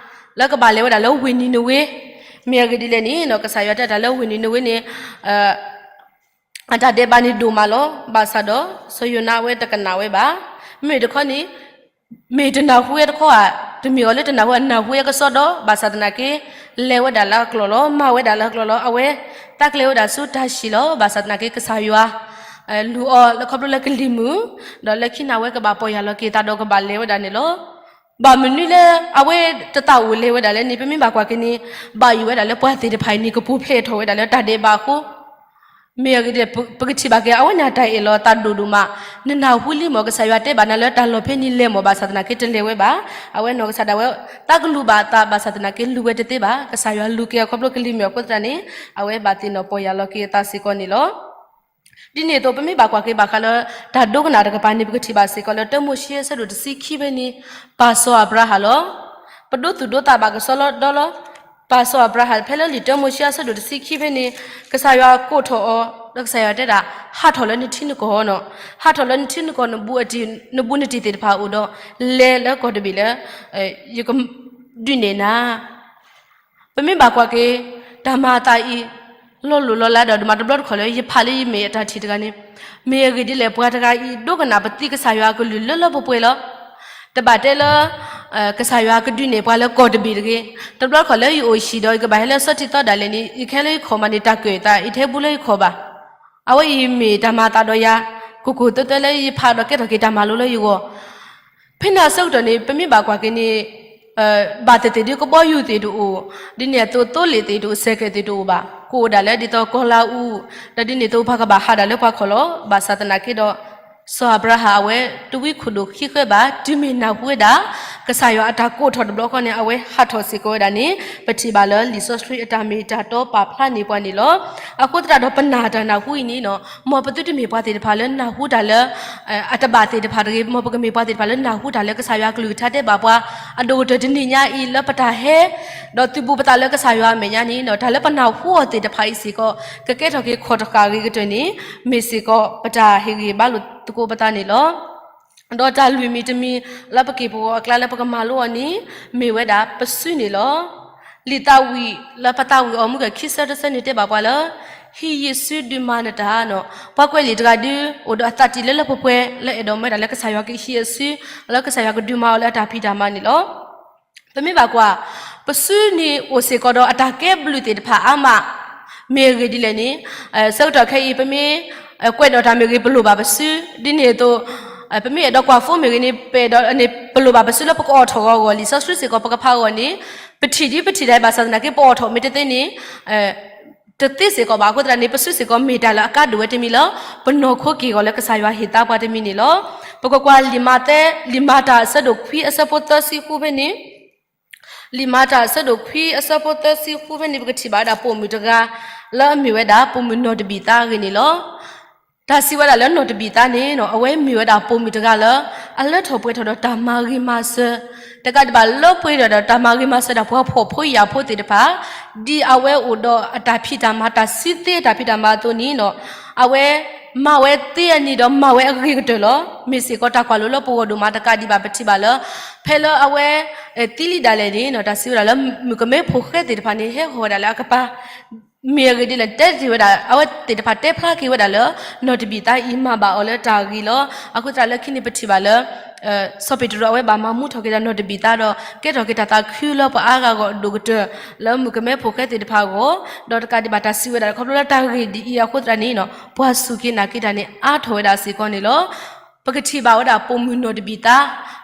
လၢကဘၣ်လဲၤဝဲဒၣ်လၢဝ့ၢ်နံၤနဝ့ မ့ၢ်အဂ့ၢ်ဒ်လဲၣ်န့ၣ် ကစၢ်ယွၤတဲတၢ်လၢဝ့ၢ်နံၤနဝ့န့ၣ် အတၢ်ဒဲးဘးန့ၣ်ဒိၣ်မးလီၤ. ဘၣ်ဆၣ်ဒီး စီၤယိၤနါအဝဲတကနၣ်ဝဲဘၣ်. မ့မ့ၢ်တခီန့ၣ် မ့ၢ်တနၢ်ဟူဝဲတခီဧါ, တမ့ၢ်အီၤလၢတနၢ်ဟူ အနၢ်ဟူဝဲကစီဒီ ဘၣ်ဆၣ်သနာ်က့ လဲၤဝဲဒၣ်လၢအကျိာ်လီၤ. မၤဝဲဒၣ်လၢအကျိာ်လီၤ. အဝဲသးကျဲဝဲဒၣ်ဆူတၢ်ဟံၣ်လီၤ. ဘၣ်ဆၣ်သနာ်က့ ကစၢ်ယွၤ လူၤအီၤလၢခီဖျိလၢကလံၤမုၢ်, ဒီးလၢခံန့ၣ်အဝဲကဘၣ်ပီၢ်ယၢ်လီၤက့ၤသးဒီးကဘၣ်လဲၤဝဲဒၣ်န့ၣ်လီၤ. ဘၣ်မနုၤလၢအဝဲတသးအိၣ်လဲၤဝဲဒၣ်လဲၣ်န့ၣ် ပမ့ၢ်ဘၣ်ကွၢ်က့ၤန့ၣ် ဘၣ်ယိၣ်ဝဲဒၣ်လၢပှၤသ့ၣ်တဖၣ်အံၤန့ၣ် ကပူၤဖျဲးထီၣ်ဝဲဒၣ်လၢတၢ်ဒဲးဘးအဃိ မ့ၢ်အဂ့ၢ်ဒ်လဲၣ် ပကထံၣ်ဘၣ်က့ၤ အဝဲန့ၣ်အတၢ်အဲၣ်လီၤသးဒိၣ်ဒိၣ်မး, နနၢ်ဟူလံမ့ၢ် ကစၢ်ယွၤတဲဘၣ်နၤလၢတၢ်လီၢ်ဖဲန့ၣ်လဲၤမ့ၢ် ဘၣ်ဆၣ်သနာ်က့တလဲၤဝဲဘၣ်. အဝဲနီၢ်ကစၢ်ဒၣ်ဝဲ သးကလူၤဘၣ်အသး ဘၣ်ဆၣ်သနာ်က့လူၤဝဲတသ့ဘၣ်. ကစၢ်ယွၤလူၤက့ၤအီၤခီဖျိကလံၤမုၢ်အဃိသတးန့ၣ် အဝဲဘၣ်သ့ၣ်နီၣ်ပီၢ်ယၢ်လီၤက့ၤအသးစ့ၢ်ကီးန့ၣ်လီၤ. ဒ်န့ၣ်အသိး ပမ့ၢ်ဘၣ်ကွၢ်က့ၤဘၣ်ဃးလၢ တၢ်ဒိကနၣ်တကပၤန့ၣ် ပကထံၣ်ဘၣ်စ့ၢ်ကီးလၢ တၢမိၤၡ့အဆၢဒိၣ်တဆံခံဖဲန့ၣ် ပၢ်စီၤအၤဘြၤဟၣ်လီၤ. ပဒိသူၣ်ဒိသးဘၣ်ကစီဒီလီၤ. ပၢ်စီၤအၤဘြၤဟၣ် ဖဲလၢလံာ်တၢမိၤၡ့အဆၢဒိၣ်တဆံခံဖဲန့ၣ် ကစၢ်ယွၤကိးထီၣ်အီၤ ဒီးကစၢ်ယွၤတဲဒၣ် ဟးထီၣ်လၢနထံနကီၢ်နီၤ, ဟးထီၣ်လၢနထံနကီၢ် နဘူးနတံၢ်သ့ၣ်တဖၣ်အအိၣ်ဒီး လဲၤလၢကီၢ်တဘ့ၣ်လၢ ယကဒုးနဲၣ်နၤ ပမ့ၢ်ဘၣ်ကွၢ်က့ၤ တၢ်မၤအသးအံၤ လီၤလိၢ်လီၤလးဒီး ဒ်မးတဘျီတခီၣ်လၢယဖးလၢယမဲာ်အတၢ်ထံၣ်တဂၤန့ၣ် မ့ၢ်အဂ့ၢ်ဒ်လဲၣ် ပှၤတဂၤအံၤ ဒိကနၣ်ပသံကစၢ်ယွၤအကလုၢ်လၢလၢပှဲၤပှဲၤလီၤ. တဘၣ်တဲလၢ ကစၢ်ယွၤကဒုးနဲၣ်ပှၤလၢကီၢ်တဘ့ၣ်တဂ့ၤ, တဘျီတခီၣ်လၢယအိၣ်ဟံၣ်ဒီး ယကဘၣ်ဟဲလၢစီထံသီဒၣ်လဲာ်န့ၣ် ယကဟဲလၢယခီၣ်မးန့ၣ် တၢ်ကၢၣ်သး ယတဟဲဘူးလၢယခီၣ်ဘၣ်. အဝဲအံၤမ့ၢ်တၢ်မၤအသးဒီးယၤ ကိၢ်ကိၢ်သၢသၢလၢယဖးဒီးကဲထီၣ်က့ၤတၢ်မၤလိလၢယဂီၢ် ဖဲန့ၣ်အဆၢကတီၢ်န့ၣ် ပမ့ၢ်ဘၣ်ကွၢ်က့ၤန့ၣ် ဘၣ်သ့ၣ်သ့ၣ်ဒ်ကဘီယူၤသ့ၣ်တအိၣ်, ဒ်န့ၣ်အသိးသိလ့ၣ်သ့ၣ်တအိၣ် စဲးကဲးသ့ၣ်တအိၣ်ဘၣ်, ကအိၣ်ဒၣ်လၢဒ်သိးကီၤလၤအူ, ဒီးဒ်န့ၣ်အသိးပှၤကဘၣ်ဟးဒၣ်လၢပှၤခီၣ်လီၤ. ဘၣ်ဆၣ်သနာ်က့ဒီး စီၤအၤဘြၤဟၣ်အဝဲတဝံခိၣ်ဒိၣ်ခံဃၢဘၣ်, တုၤမ့ၢ်နၢ်ဟူဝဲဒၣ် ကစၢ်ယွၤအတၢ်ကိးထီၣ်တဘျီဃီန့ၣ် အဝဲဟးထီၣ်စ့ၢ်ကီးဝဲဒၣ်န့ၣ် ပထံၣ်ဘၣ်လၢလံာ်စီဆှံအတၢ်မ့ၢ်တၢ်တီပာ်ဖျါန့ၢ်ပှၤန့ၣ်လီၤ. အဃိသတးဒီးပနာ်တၢ်နၢ်ဟူအံၤန့ၣ် မ်ပသုတမ့ၢ်ပှၤသ့ၣ်တဖၣ်လၢနၢ်ဟူတၢ်လၢ အတဘၣ်သ့ၣ်တဖၣ်တဂ့ၤ, မ်ပကမ့ၢ်ပှၤသ့ၣ်တဖၣ်လၢနၢ်ဟူတၢ်လၢကစၢ်ယွၤကလုၢ်ကထါတဲဘၣ်ပှၤ အဒိၣ်ကတၢၢ်တနံၤညါအံၤလၢပတၢ်ဟဲ ဒီးသုးဘူးပသးလၢကစၢ်ယွၤအမဲာ်ညါန့ၣ် တၢ်လၢပနၢ်ဟူအီၤသ့ၣ်တဖၣ်အံၤစ့ၢ်ကီး ကကဲထီၣ်က့ၤခီၣ်တဃၣ်အဂ့ၤကတၢၢ်န့ၣ် မ့ၢ်စ့ၢ်ကီးပတၢ်ဟ့ၣ်ဂံၢ်ဘါလိာ်သကိးပသးန့ၣ်လီၤ. ဒီးတၢ်လွံၢ်မံၤတမံၤလၢပက့ၢ်ပဂီၤအကျါလၢပကမၤလိအီၤန့ၣ် မ့ၢ်ဝဲဒၣ်ပစုန့ၣ်လီၤ. လံာ်သးဝံၣ်လၢပသးဝံၣ်အီၤမူကခံဆၢတဆၢန့ၣ်တဲဘၣ်ပှၤလၢ ဟံးယ့ၣ်စုဒုးမၤနတၢ်နီၤ, ပှၤကွဲးလံာ်တဂၤဒုး အိၣ်ဒီးအသးတံၢ်လၢလၢပှဲၤပှဲၤလၢအဲၣ်ဒိးမၤဝဲဒၣ်လၢကစၢ်ယွၤကဟံးအစု လၢကစၢ်ယွၤကဒုးမၤအီၤလၢအတၢ်ဖံးတၢ်မၤန့ၣ်လီၤ. ပမ့ၢ်ဘၣ်ကွၢ် ပစုန့ၣ်အိၣ်စ့ၢ်ကီးဒီးအတၢ်ကဲဘျုးသ့ၣ်တဖၣ်အါမး, မ့ၢ်အဂ့ၢ်ဒ်လဲၣ်န့ၣ် ဆၢကတီၢ်ခဲအံၤ ပမ့ၢ် ကွဲးဒီးတၢ်မ့ၢ်ဂ့ၤ ပလိၣ်ဘၣ်ပစု, ဒ်န့ၣ်အသိး ပမ့ၢ်အဲၣ်ဒိးကွၢ် phone မ့ၢ်ဂ့ၤန့ၣ် ပအဲၣ်ဒိးန့ၣ် ပလိၣ်ဘၣ်ပစုလၢပကအိးထီၣ်ဂီၤအဂီၢ် လံာ်စီဆှံစ့ၢ်ကီးပကဖးအဂီၢ်န့ၣ် ပထံၣ်ဒ်ပထံၣ်ဒၣ် ဘၣ်ဆၣ်သနာ်က့ ပအိးထီၣ်မ့ၢ်တသ့န့ၣ် တသ့စ့ၢ်ကီးဘၣ်. အဃိသတးန့ၣ် ပစုစ့ၢ်ကီးမ့ၢ်တၢ်လၢအကါဒိၣ်ဝဲတမံၤလၢ ပနီၢ်ခိက့ၢ်ဂီၤလၢကစၢ်ယွၤဟ့ၣ်သါပှၤတမံၤန့ၣ်လီၤ. ပကကွၢ်လံာ်မၤသဲ လံာ်မၤတၢ်အဆၢဒိၣ်ခွံအဆၢဖိသၢဆံဃုဖဲန့ၣ် လံာ်မၤတၢ်အဆၢဒိၣ်ခွံအဆၢဖိသၢဆံဃုဖဲန့ၣ် ပကထံၣ်ဘၣ်ဝဲဒၣ်ပိာ်မုၣ်တဂၤ လၢအမ့ၢ်ဝဲဒၣ်ပိာ်မုၣ်နီၢ်တဘံၣ်သါအဂ့ၢ်န့ၣ်လီၤ. တၢ်စံးဝဲဒၣ်လၢနီၢ်တဘံၣ်သါန့ၣ် အဝဲမ့ၢ်ဝဲဒၣ်ပိာ်မုၣ်တဂၤလၢ အလၢထီၣ်ပှဲၤထီၣ်ဒီးတၢ်မၤဂ့ၤမၤစၢၤ တကးဒံးဘၣ်လၢပှဲၤထီၣ်ဒီးတၢ်မၤဂ့ၤမၤစၢၤဒၣ်ပှၤဖှီၣ်ဖိယာ်ဖိသ့ၣ်တဖၣ် ဒ်အဝဲအိၣ်ဒီးအတၢ်ဖံးတၢ်မၤ တၢ်စုသ့အတၢ်ဖံးတၢ်မၤအသိးန့ၣ် အဝဲမၤဝဲသ့အနံၤဒီးမၤဝဲအဂ့ၤကတၢၢ်လီၤ. မ့ၢ်စ့ၢ်ကီးတၢ်ကွၢ်လိလၢပဂီၢ်ဒိၣ်မး တကးဒံးဘၣ်ပထံၣ်ဘၣ်လၢ ဖဲလၢအဝဲသံလံဒၣ်လဲာ်န့ၣ် တၢ်စံးဝဲဒၣ်လၢမုၣ်ကမဲဖိဃဲသ့ၣ်တဖၣ်န့ၣ် ဟဲဟီၣ်ဝဲဒၣ်လၢအကပၤ မ့ၢ်အဂ့ၢ်ဒ်လဲၣ် တဲတ့ၢ်ဝဲဒၣ် အဝဲသ့ၣ်တဖၣ်တဲဖျါက့ၤဝဲဒၣ်လၢ နီၢ်တဘံၣ်သါအံၤမၤဘၣ်အီၤလၢတၢ်ဂ့ၤလီၤ. အဃိသတးလၢခံန့ၣ်ပထံၣ်ဘၣ်လၢ စီၤပ့းတရူးအဝဲဘၣ်မၤမူထီၣ်က့ၤဒီးနီၢ်တဘံၣ်သါဒီး ကဲထီၣ်က့ၤတၢ်သးခုလၢပှၤအါဂၤအဂီၢ်အဒိၣ်ကတၢၢ် လၢမုၣ်ကမဲဖိဃဲသ့ၣ်တဖၣ်အဂီၢ် ဒီးတကးဒံးဘၣ်တၢ်စံးဝဲဒၣ်ခီဖျိလၢတၢ်ဂ့ၢ်ဒ်အံၤအဃိသတးန့ၣ် ပှၤစူၢ်က့ၤနာ်က့ၤတၢ်န့ၣ် အါထီၣ်ဝဲဒၣ်စ့ၢ်ကီးန့ၣ်လီၤ. ပကထံၣ်ဘၣ်ဝဲဒၣ်ပိာ်မုၣ်နီၢ်တဘံၣ်သါ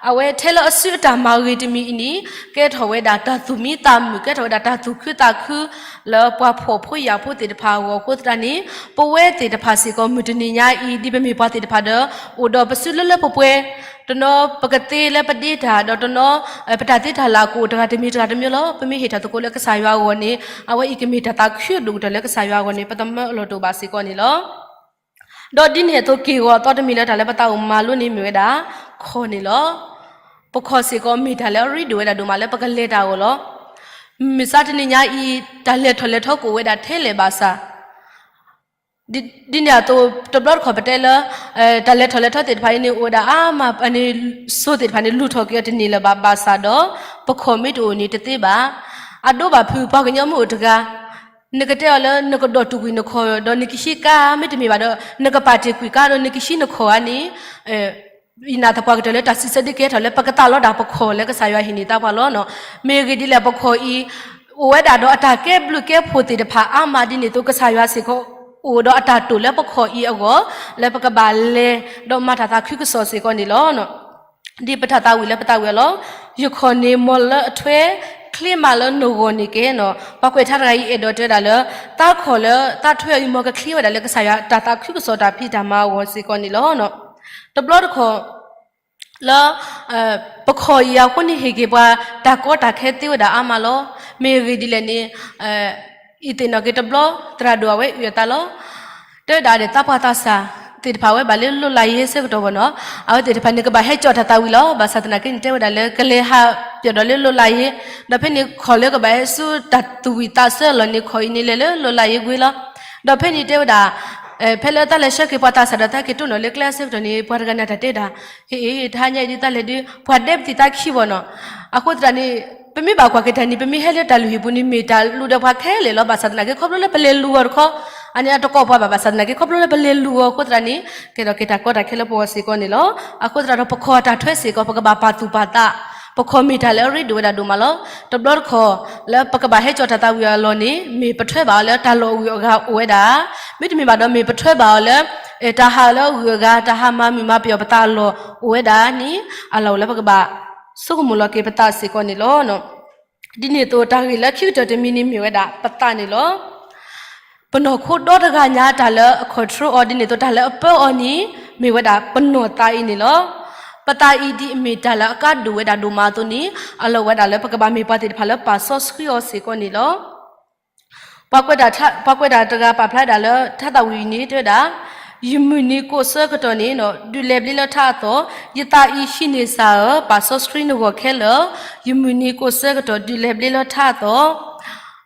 အဝဲထဲလၢအစုအတၢ်မၤဂ့ၤတမံၤအံၤန့ၣ် ကဲထီၣ်ဝဲဒၣ်တၢ်သူၣ်မံသးမုာ် ကဲထီၣ်ဝဲဒၣ်တၢ်သူၣ်ခုသးခု လၢပှၤဖှီၣ်ဖိယာ်ဖိသ့ၣ်တဖၣ်အဂီၢ်အဃိသတးန့ၣ် ပဝဲသ့ၣ်တဖၣ်စ့ၢ်ကီးမုၢ်တနံၤညါအံၤ ဒ်ပမ့ၢ်ပှၤသ့ၣ်တဖၣ်ဒီး အိၣ်ဒီးပစုလၢလၢပှဲၤပှဲၤ တနီၤပကသ့လၢပဒ့တၢ် ဒီးတနီၤ ပတၢ်သ့တၢ်လၢ်ကအိၣ်တဂၤတမံၤတဂၤတမံၤလီၤ. ပမ့ၢ်ဟ့ၣ်တၢ်သကိးလၢကစၢ်ယွၤအဂီၢ်န့ၣ် အဝဲအံၤကမ့ၢ်တၢ်သးခုအဒိၣ်ကတၢၢ်လၢကစၢ်ယွၤအဂီၢ်န့ၣ် ပသမၢအလီၢ်တအိၣ်ဘၣ်စ့ၢ်ကီးန့ၣ်လီၤ. ဒီးဒ်န့ၣ်အသိးက့ၢ်ဂီၤအသီတမံၤလၢတၢ်လၢပသးအိၣ်မၤလိန့ၣ်မ့ၢ်ဝဲဒၣ် ခီၣ်န့ၣ်လီၤ. ပခီၣ်စ့ၢ်ကီးမ့ၢ်တၢ်လၢအရ့ဒိၣ်ဝဲဒၣ်ဒိၣ်မးလၢပကလဲၤတၢ်အဂီၢ်လီၤ. မုၢ်မဆါတနံၤညါအံၤ တၢ်လဲၤထီၣ်လဲၤထီကအိၣ်ဝဲဒၣ်ထဲလဲၣ်ဘၣ်ဆၣ် ဒ်န့ၣ်အသိး တဘျီတခီၣ်ပတဲလၢ တၢ်လဲၤထီၣ်လဲၤထီသ့ၣ်တဖၣ်အံၤန့ၣ် အိၣ်ဝဲဒၣ်အါမး စိၤသ့ၣ်တဖၣ်န့ၣ် လူၤထီၣ်က့ၤအီၤတန့ၢ်လၢၤဘၣ် ဘၣ်ဆၣ်ဒီး ပခီၣ်မ့ၢ်တအိၣ်န့ၣ်တသ့ဘၣ်. အဒိဘၣ်ဖုးပှၤကညီမုၣ်အိၣ်တဂၤ နကတဲအီၤလၢနကဒိၣ်တုာ်ကွံာ်နခီၣ်ဒီးနကဟံးကါ မ့တမ့ၢ်ဘၣ်ဒီး နကပာ်တ့ၢ်ကွံာ်ကါဒီးနကဟံးနခီၣ်ဧါန့ၣ် ယနာ်သပှၢ်ကတၢၢ်လၢတၢ်စံးဆၢဒ်ကဲထီၣ်လၢ ပကသးလီဒၣ်ပခီၣ်လၢကစၢ်ယွၤဟ့ၣ်န့ၢ်သးပှၤလီၤ. မ့ၢ်အဂ့ၢ်ဒ်လဲၣ် ပခီၣ်အံၤ အိၣ်ဝဲဒၣ်ဒီးအတၢ်ကဲဘျုးကဲဖှိၣ်သ့ၣ်တဖၣ်အါမးဒ်န့ၣ်အသိး ကစၢ်ယွၤစ့ၢ်ကီး အိၣ်ဒီးအတၢ်တိာ်လၢပခီၣ်အံၤအဂီၢ် လၢပကဘၣ်လဲၤဒီးမၤတၢ်သးခုကစီၣ်စ့ၢ်ကီးန့ၣ်လီၤ. ဒ်ပတၢ်သးဝံၣ်လၢပသးဝံၣ်အီၤလီၤ. ယခီၣ်န့ၣ် မီၢ်လၢအထွဲ ချ့မးလၢနဂီၢ်န့ၣ်ကဲနီၤ. ပှၤကွဲးထါတဂၤအံၤအဲၣ်ဒိးတဲဝဲဒၣ်လၢ သးခီၣ်လၢသးထွဲအံၤ မီၢ်ကချ့ဝဲဒၣ်လၢကစၢ်ယွၤတၢ်သးခုကစီၣ်တၢ်ဖံးတၢ်မၤအဂီၢ်စ့ၢ်ကီးန့ၣ်လီၤ. တဘျီတခီၣ် လၢ ပခီၣ်အံၤအဃိန့ၣ် ဟ့ၣ်က့ၤပှၤတၢ်ကီတၢ်ခဲသ့ဝဲဒၣ်အါမးလီၤ. မ့ၢ်အဂ့ၢ်ဒ်လဲၣ်န့ၣ် အံၤသ့ၣ်နီၣ်က့ၤတဘျီ သရၣ်ဒိၣ်အဝဲအုၣ်အသးလီၤ. တဲဝဲဒၣ်ဒီးသးပှၢ်သးစၢ်သ့ၣ်တဖၣ်ဝဲဘၣ်လၢလိၣ်လၢယ့ၤဆၢကတီၢ်ဘၣ်နီၤ. အဝဲသ့ၣ်တဖၣ်န့ၣ် ကဘၣ်ဟဲကၠီၣ်တၢ်သးဝံၣ်လီၤ. ဘၣ်ဆၣ်သနာ်က့န့ၣ် တဲဝဲဒၣ်လၢကလဲၤဟးပၠီၣ်ဒီးလၢလိၣ်လၢယ့ၤ, ဒီးဖဲန့ၣ်ခီၣ်လၢကဘၣ်ဟဲဆူတၢ်သူၣ်ဝံၣ်သးဆၢအလီၢ်န့ၣ် ခီၣ်အံၤန့ၣ်လဲၤလၢလိၣ်လၢယ့ၤကွ့လီၤ. ဒီးဖဲန့ၣ်တဲဝဲဒၣ် ဖဲလၢတၢ်လဲၤဆှၢက့ၤပှၤသးစၢ်ဒီးတၢ်က့ၤတိၢ်နီၣ်လၢကျဲအဆၢကတီၢ်န့ၣ် ပှၤတဂၤန့ၣ်တၢ်တဲဒၣ် ဟ့ၣ်အ့ၣ် တဟါညါအံၤဒ်တၢ်လဲၤဒုး ပှၤဒဲးပသံးသးခံဘၣ်နီၤ. အဃိသတးန့ၣ် ပမ့ၢ်ဘၣ်ကွၢ်က့ၤတၢ်န့ၣ် ပမ့ၢ်ဟဲလၢတၢ်လုၢ်ဟံၣ်ပူၤန့ၣ် မ့ၢ်တၢ်လူဒီးပှၤခဲလၢာ်လီၤ. ဘၣ်ဆၣ်သနာ်က့ ခီဖျိလၢပလဲၤလူၤအီၤတခီ အန့ၣ်အတကိးပှၤဘၣ်. ဘၣ်ဆၣ်သနာ်က့ ခီဖျိလၢပလဲၤလူၤအီၤအဃိသတးန့ၣ် ကဲထီၣ်က့ၤတၢ်ကီတၢ်ခဲလၢပဂီၢ်စ့ၢ်ကီးန့ၣ်လီၤ. အဃိသတးဒီး ပခီၣ်အတၢ်ထွဲစ့ၢ်ကီး ပကဘၣ်ပာ်သူၣ်ပာ်သး, ပခီၣ်မ့ၢ်တၢ်လၢအရ့ဒိၣ်ဝဲဒၣ်ဒိၣ်မးလီၤ. တဘျီတခီၣ် လၢပကဘၣ်ဟဲကၠီၣ်တၢ်သးဝံၣ်အလီၢ်န့ၣ် မ့ၢ်ပထွဲဘၣ်အီၤလၢတၢ်လီၢ်အဂုၤအဂၤအိၣ်ဝဲဒၣ်, မ့တမ့ၢ်ဘၣ်ဒီး မ့ၢ်ပထွဲဘၣ်အီၤလၢ တၢ်ဟးလၢအဂုၤအဂၤ တၢ်ဟးမၤမုာ်မၤပယီၤပသးအလီၢ်အိၣ်ဝဲဒၣ်န့ၣ် အလီၢ်အိၣ်လၢပကဘၣ်ဆိကမိၣ်လီၤက့ၤပသးစ့ၢ်ကီးန့ၣ်လီၤ. ဒ်န့ၣ်အသိး တၢ်ဂ့ၢ်လၢခံကတၢၢ်တမံၤန့ၣ်မ့ၢ်ဝဲဒၣ် ပသးန့ၣ်လီၤ. ပနီၢ်ခိဒီတဂၤညါ တၢ်လၢအ control အီၤ ဒ်န့ၣ်အသိး တၢ်လၢအပၢအီၤန့ၣ် မ့ၢ်ဝဲဒၣ်ပနီၢ်သးအံၤန့ၣ်လီၤ. ပသးအံၤဒ်အမ့ၢ်တၢ်လၢအကါဒိၣ်ဝဲဒၣ်ဒိၣ်မးအသိးန့ၣ် အလီၢ်ဝဲဒၣ်လၢပကဘၣ်မ့ၢ်ပှၤသ့ၣ်တဖၣ်လၢပာ်စီဆှံအီၤစ့ၢ်ကီးန့ၣ်လီၤ. ပှၤကွဲးတၢ်တဂၤပာ်ဖျါဒၣ်လၢထါသးဝံၣ်အံၤန့ၣ် တဲဝဲဒၣ်, ယမုၢ်နံၤကိးဆၢကတီၢ်န့ၣ် ဒုးလဲၤဘျ့လၢထါအသီၣ်, ယသးအံၤဟံးန့ၢ်စၢ်ဧၢ, ပာ်စီဆှံနဂီၢ်ခဲလၢာ်, ယမုၢ်နံၤကိးဆၢကတီၢ် ဒုးလဲၤဘျ့လၢထါအသီၣ်.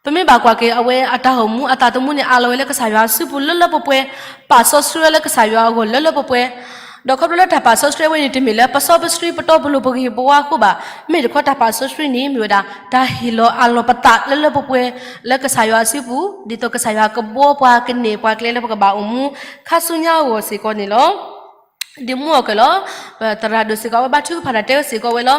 ပမ့ၢ်ဘၣ်ကွၢ်က့ၤ အဝဲအတၢ်အိၣ်မူအသးသမူန့ၣ် အးလီၤဝဲလၢကစၢ်ယွၤအစုပူၤလၢလၢပှဲၤပှဲၤ, ပာ်စီဆှံဝဲလၢကစၢ်ယွၤအဂီၢ်လၢလၢပှဲၤပှဲၤ ဒီးခီဖျိလၢတၢ်ပာ်စီဆှံဝဲန့ၣ် တမ့ၢ်လၢပစီပဆှံပတီပလိၤပဂ့ၤပဝါအဃိဘၣ်. မ့ၢ်တခီတၢ်ပာ်စီဆှံန့ၣ် မ့ၢ်ဝဲဒၣ် တၢ်ဟ့ၣ်လီၤအးလီၤပသးလၢလၢပှဲၤပှဲၤ လၢကစၢ်ယွၤအစုပူၤ ဒ်သိးကစၢ်ယွၤကဘှီပှၤကန့ၢ်ပှၤကျဲလၢပကဘၣ်အိၣ်မူခါဆူညါအဂီၢ်စ့ၢ်ကီးန့ၣ်လီၤ. ဒ်မူအီၣ်ကၢၢ်လီၤ. ပသရၣ်ဒိၣ်စ့ၢ်ကီး အဝဲဘါထုကဖၣ်တၢ်တဲဝဲစ့ၢ်ကီးဝဲလီၤ.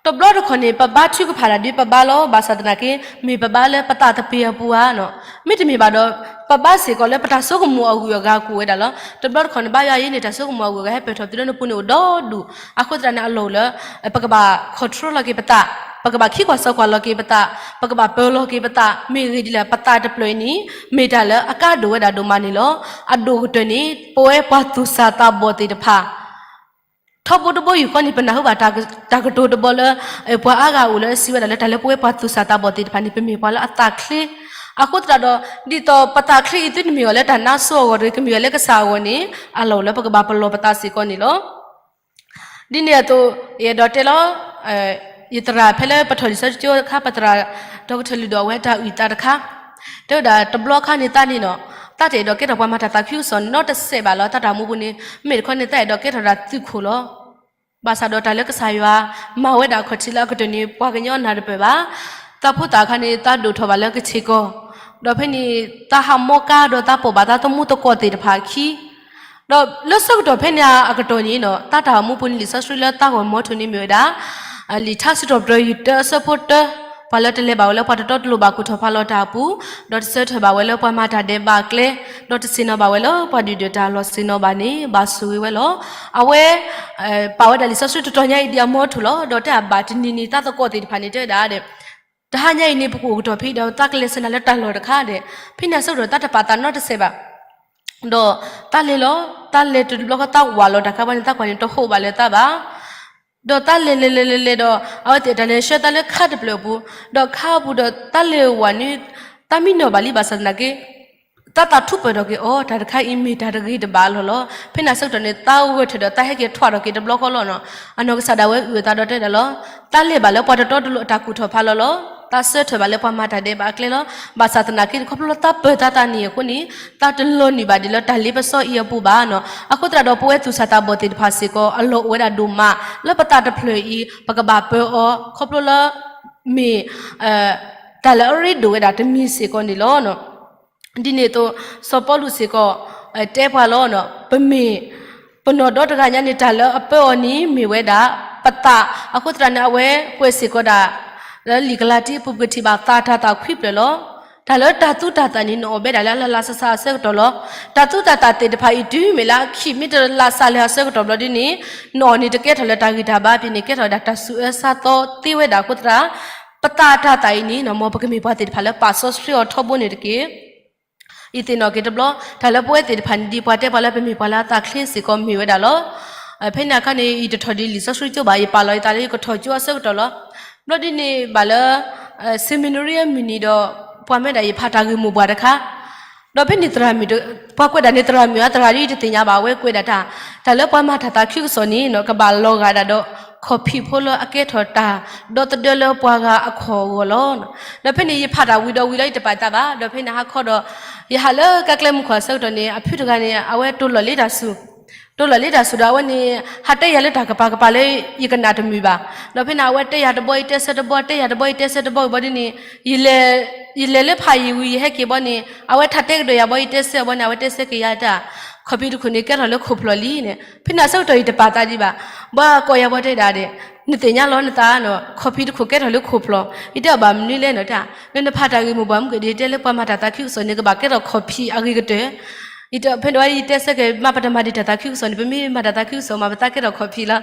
တဘျီတခီၣ်န့ၣ် ပဘါထုကဖၣ်တၢ်ဒ်ပဘါလီၤ. ဘၣ်ဆၣ်သနာ်က့ မ့ၢ်ပဘါလၢပသးတပ့ၤအပူၤဧါနီၤ. မ့တမ့ၢ်ဘၣ်ဒီး ပဘါစ့ၢ်ကီးလၢပတၢ်ဆိကမိၣ်အဂုၤအဂၤကအိၣ်ဝဲဒၣ်လီၤ. တဘျီတခီၣ်န့ၣ် ဘါယွၤအံၤန့ၣ် တၢ်ဆိကမိၣ်အဂုၤအဂၤဟဲပၢၢ်ထီၣ်သုလၢနပူၤန့ၣ်အိၣ်ဒီဒူၣ်. အဃိသတးန့ၣ် အလီၢ်အိၣ်လၢ ပကဘၣ် control လီၤက့ၤပသး, ပကဘၣ်ခံကွၢ်ဆၢကွၢ်လီၤက့ၤပသး, ပကဘၣ်ပၢၤလီၤက့ၤပသး. မ့ၢ်ဂ့ၢ်ဒ်လဲၣ် ပသးတဖျၢၣ်အံၤန့ၣ် မ့ၢ်တၢ်လၢအကါဒိၣ်ဝဲဒၣ်ဒိၣ်မးန့ၣ်လီၤ. အဒိၣ်ကတၢၢ်န့ၣ် ပဝဲပှၤသူၣ်စၢ်သးဘီၣ်သ့ၣ်တဖၣ် ထီဘိတဘိယူၢ်ဃီန့ၣ် ပနၢ်ဟူဘၣ်တၢ်ကတိၤတဘီလၢ ပှၤအါဂၤအိၣ်လၢအစံးဝဲဒၣ်လၢ တၢ်လၢပဝဲပှၤသူၣ်စၢ်သးဘီၣ်သ့ၣ်တဖၣ်န့ၣ် ပမ့ၢ်ပှၤလၢအသးချ့. အဃိသတးဒီး ဒ်သိးပသးချ့အံၤသုတမ့ၢ်အီၤလၢတၢ်နါစီအဂီၢ်တဂ့ၤ, ကမ့ၢ်အီၤလၢကစၢ်အဂီၢ်န့ၣ် အလီၢ်အိၣ်လၢပကဘၣ်ပလီၢ်ပသးစ့ၢ်ကီးန့ၣ်လီၤ. ဒ်န့ၣ်အသိး ယအဲၣ်ဒိးတဲလီၤ ယသရၣ်ဖဲလၢပထီၣ်လံာ်စီဆှံကၠိအခါ ပသရၣ် ဒီကထၢၣ်လုၢ်ဒိၣ်အဝဲတၢ်အုၣ်သးတခါ တဲဝဲဒၣ်တဘျီခါန့ၣ်သးန့ၣ်နီၤ, သးတအဲၣ်ဒိးကဲထီၣ်ပှၤမၤတၢ်သးခုကစီၣ်နီတစဲးဘၣ်လီၤ. သးတၢ်မူပူၤန့ၣ် မ့ၢ်တခီန့ၣ် သးအဲၣ်ဒိးကဲထီၣ်ဒၣ်သုးခိၣ်လီၤ. ဘၣ်ဆၣ်ဒီးတၢ်လၢကစၢ်ယွၤမၤဝဲဒၣ်အခီၣ်ထံးလၢအကတၢၢ်န့ၣ် ပှၤကညီနၢ်တပၢၢ်ဘၣ်. သးဖိသၣ်အခါန့ၣ် သးဒိၣ်ထီၣ်ဘၣ်လၢကဆ့ၣ်ကီၢ်, ဒီးဖဲန့ၣ် သးဟးမီကါဒီးသးပိာ်ဘၣ်သးသမူသကိးသ့ၣ်တဖၣ်အခံ ဒီးလၢဆၢကတီၢ်ဖဲန့ၣ်အကတီၢ်န့ၣ်နီၤ, သးတၢ်အိၣ်မူပူၤန့ၣ် လံာ်စီဆှံလၢသးဂီၢ်မီထိၣ်န့ၣ်မ့ၢ်ဝဲဒၣ် လံာ်ထါစံးထီၣ်ပတြၢၤ ယုၢ်တၢအဆၢဖိတၢ, ပှၤလၢတလဲၤဘၣ်ဝဲလၢပှၤတတီတလိၤဘၣ်ကူၣ်ထီၣ်ဖးလီၤတၢ်အပူၤ, ဒီးတဆၢထၢၣ်ဘၣ်ဝဲလၢပှၤမၤတၢ်ဒဲးဘးအကျဲ, ဒီးတဆ့ၣ်နီၤဘၣ်ဝဲလၢပှၤဒုၣ်ဒွဲၣ်တၢ်လီၢ်ဆ့ၣ်နီၤဘၣ်န့ၣ် ဘၣ်ဆိၣ်ဂ့ၤဝဲလီၤ. အဝဲ ပာ်ဝဲဒၣ်လံာ်စီဆှံတတီၤညါအံၤဒ်အမီထိၣ်လီၤ. ဒီးတဲအဘၣ်တနံၤန့ၣ် သးသကိးသ့ၣ်တဖၣ်န့ၣ် တဲဝဲဒၣ်ဒီး တဟါညါအံၤန့ၣ် ပကအိၣ်ကတီၢ်ဖဲဒီး သးကလဲၤဆှၢနၤလၢတၢ်လီၢ်တခါဒီး ဖဲန့ၣ်အဆၢကတီၢ် သးတပာ်သးနီတစဲးဘၣ်. ဒီးသးလဲၤလီၤ, သးလဲၤတုၤတဘျီဃီ သးဝးလီၤတၢ်ခါဘၣ်န့ၣ် သးကွၢ်န့ၣ် တဟိးဘၣ်လၢၤသးဘၣ်. ဒီးသးလဲၤလဲၤလဲၤလဲၤလဲၤဒီး အဝဲသ့ၣ်တၢ်လဲၤဆှၢသးလၢခါတဖျၢၣ်အပူၤ, ဒီးခါအပူၤဒီးသးလဲၤဝးန့ၣ် သးမံနီၣ်ဘၣ်လံ ဘၣ်ဆၣ်သနာ်က့ သးသးထူးပၢၢ်ထီၣ်က့ၤအီၤ တၢ်တခါအံၤမ့ၢ်တၢ်တဂ့ၤတဘၣ်လီၤလီၤ. ဖဲန့ၣ်အဆၢကတီၢ်န့ၣ် သးဂၢၢ်ထၢၣ်ဒီးသးဟဲက့ၤထွးထီၣ်က့ၤတဘျီဃီလီၤနီၤ. အနီၢ်ကစၢ်ဒၣ်ဝဲအုၣ်အသးဒီးတဲဒၣ်လီၤ, သးလဲၤဘၣ်လၢပှၤတတီတလိၤအတၢ်ကူၣ်ထီၣ်ဖးလီၤလီၤ. သးဆၢထၢၣ်ဘၣ်လၢပှၤမၤတၢ်ဒဲးဘးအကျဲလီၤ. ဘၣ်ဆၣ်သနာ်က့ ခီဖျိလၢသးပၢၤသးသးန့ၣ်အဃိန့ၣ် သးတလီၤနုာ်ဘၣ်ဒ်လၢတၢ်လ့ပစီအံၤအပူၤဘၣ်နီၤ. အဃိသတးဒီး ပဝဲသူၣ်စၢ်သးဘီၣ်သ့ၣ်တဖၣ်စ့ၢ်ကီး အလီၢ်အိၣ်ဝဲဒၣ်ဒိၣ်မး လၢပသးတဖျၢၣ်အံၤ ပကဘၣ်ပၢအီၤ ခီဖျိလၢ မ့ၢ် တၢ်လၢအရ့ဒိၣ်ဝဲဒၣ်တမံၤစ့ၢ်ကီးန့ၣ်လီၤ. ဒ်န့ၣ်အသိး စီၤပီလူးစ့ၢ်ကီး တဲပှၤလီၤ, ပမ့ၢ် ပနီၢ်ဒီတဂၤညါန့ၣ် တၢ်လၢအပၢအီၤန့ၣ် မ့ၢ်ဝဲဒၣ် ပသး, အဃိသတးန့ၣ် အဝဲကွဲးစ့ၢ်ကီးဒၣ် လၢလံာ်ကလၤတံအပူၤ ပကထံၣ်ဘၣ်သးတၢ်သးခွံဖျၢၣ်လီၤ. တၢ်လၢတၢ်သူၣ်တၢ်သးန့ၣ် နအီၣ်ဘဲဒၣ်လၢအလၢ်လၢ်ဆးဆးအဆၢကတီၢ်လီၤ. တၢ်သူၣ်တၢ်သးသ့ၣ်တဖၣ်အံၤ တုၤမ့ၢ်လၢအခံးမ့ၢ်တလၢ်ဆးလၢအဆၢကတီၢ်ဘျီဒ်န့ၣ်, နအီၣ်န့ၣ်တကဲထီၣ်လၢတၢ်ဂံၢ်တၢ်ဘါ, ဖဲန့ၣ်ကဲထီၣ်ဝဲဒၣ်တၢ်စူၢ်အၢစါသီသ့ဝဲဒၣ်အဃိသတး, ပသးတၢ်သးအံၤန့ၣ် မ်ပကမ့ၢ်ပှၤသ့ၣ်တဖၣ်လၢပာ်စီဆှံအီၤထီဘိန့ၣ်တက့ၢ်. ယသ့ၣ်နီၣ်က့ၤတဘျီ, တၢ်လၢပဝဲသ့ၣ်တဖၣ်န့ၣ် ဒ်ပှၤတဲပှၤလၢပမ့ၢ်ပှၤလၢအသးချ့စ့ၢ်ကီးမ့ၢ်ဝဲဒၣ်လီၤ. ဖဲန့ၣ်အခါန့ၣ် ယတထီၣ်ဒ်လံာ်စီဆှံကၠိဘၣ်, ယပာ်လီၤယသးလၢယကထီၣ်ကၠိအဆၢကတီၢ်လီၤ. ဘျီဒ်န့ၣ်ဘၣ်လၢ seminary အမုၢ်နံၤဒီး ပှၤမ့ၢ်ဒၣ်ယဖးတၢ်ဂ့ၢ်မိၢ်ပှၢ်တခါ, ဒီးဖဲန့ၣ်သရၣ်မုၣ်, ပှၤကွဲးဒၣ်န့ၣ်သရၣ်မုၣ်ဧါ သရၣ်ဒ်ယတသ့ၣ်ညါဘၣ်, အဝဲကွဲးဒၣ်တၢ်, တၢ်လၢပှၤမၤတၢ်သးခုကစီၣ်န့ၣ် ကဘၣ်လီၤဂာ်ဒၣ်ဒီး ခီၣ်ဖံးဖိလၢအကဲထီၣ်တၢ်ဒီသဒၢလၢပှၤဂၤအခီၣ်အဂီၢ်လီၤ. ဒီးဖဲန့ၣ်ယဖးတၢ်ဝံၤဒီးဝံၤလီၤ ယတပာ်သးဘၣ်. ဒီးဖဲန့ၣ်ဟါခီဒီး ယဟးလၢကါကျဲမုၢ်ခီၣ်အဆၢကတီၢ်န့ၣ် အဖုတဂၤန့ၣ် အဝဲတိၢ်လီၢ်လံတၢ်ဆူၣ်, တိၢ်လီၢ်လံတၢ်ဆူၣ်ဒီး အဝဲန့ၣ် ဟးတဲယၤလၢတၢ်ကပၤကပၤလၢယကနၣ်တမုာ်ဘၣ်. ဒီးဖဲန့ၣ် အဝဲတဲယၤတဘီ ယတဲဆၢတဘီ, တဲယၤတဘီ ယတဲဆၢတဘီဘျီဒ်န့ၣ်, ယလဲၤလၢဖးယံၤဝံၤ ယဟဲက့ၤဘီန့ၣ် အဝဲထးတဲကဒီးယၤဘီ ယတဲဆၢဘီန့ၣ် အဝဲတဲဆၢက့ၤယၤတၢ်, ခီၣ်ဖံးတခိၣ်န့ၣ် ကဲထီၣ်လၢခိၣ်ဖျီၣ်လံန့ၣ်. ဖဲန့ၣ်အဆၢကတီၢ်ယတပာ်သးဒံးဘၣ်. ဘၣ်ကိးယၤဘီတဲဒၣ်ဒီး, နသ့ၣ်ညါလီၤနသး, ခီၣ်ဖံးတခိၣ်ကဲထီၣ်လၢခိၣ်ဖျီၣ်, ယတဲအီၤဘၣ်မနုၤလဲၣ်နီၤတၢ်, နနဖးတၢ်ဂ့ၢ်မိၢ်ပှၢ်မုၢ်ကဒ့တဲလၢပှၤမၤတၢ်သးခုကစီၣ်န့ၣ် ကဘၣ်ကဲထီၣ်ခီၣ်ဖံးအဂ့ၤကတၢၢ်. ယတဲဖဲန့ၣ်ဝဲ ယတဲဆၢက့ၤ မ့ၢ်ပတမၤဒံးတၢ်သးခုကစီၣ်န့ၣ် ပမ့ၢ်မၤတၢ်သးခုကစီၣ်မး ပသးကဲထီၣ်ခီၣ်ဖံးလီၤ.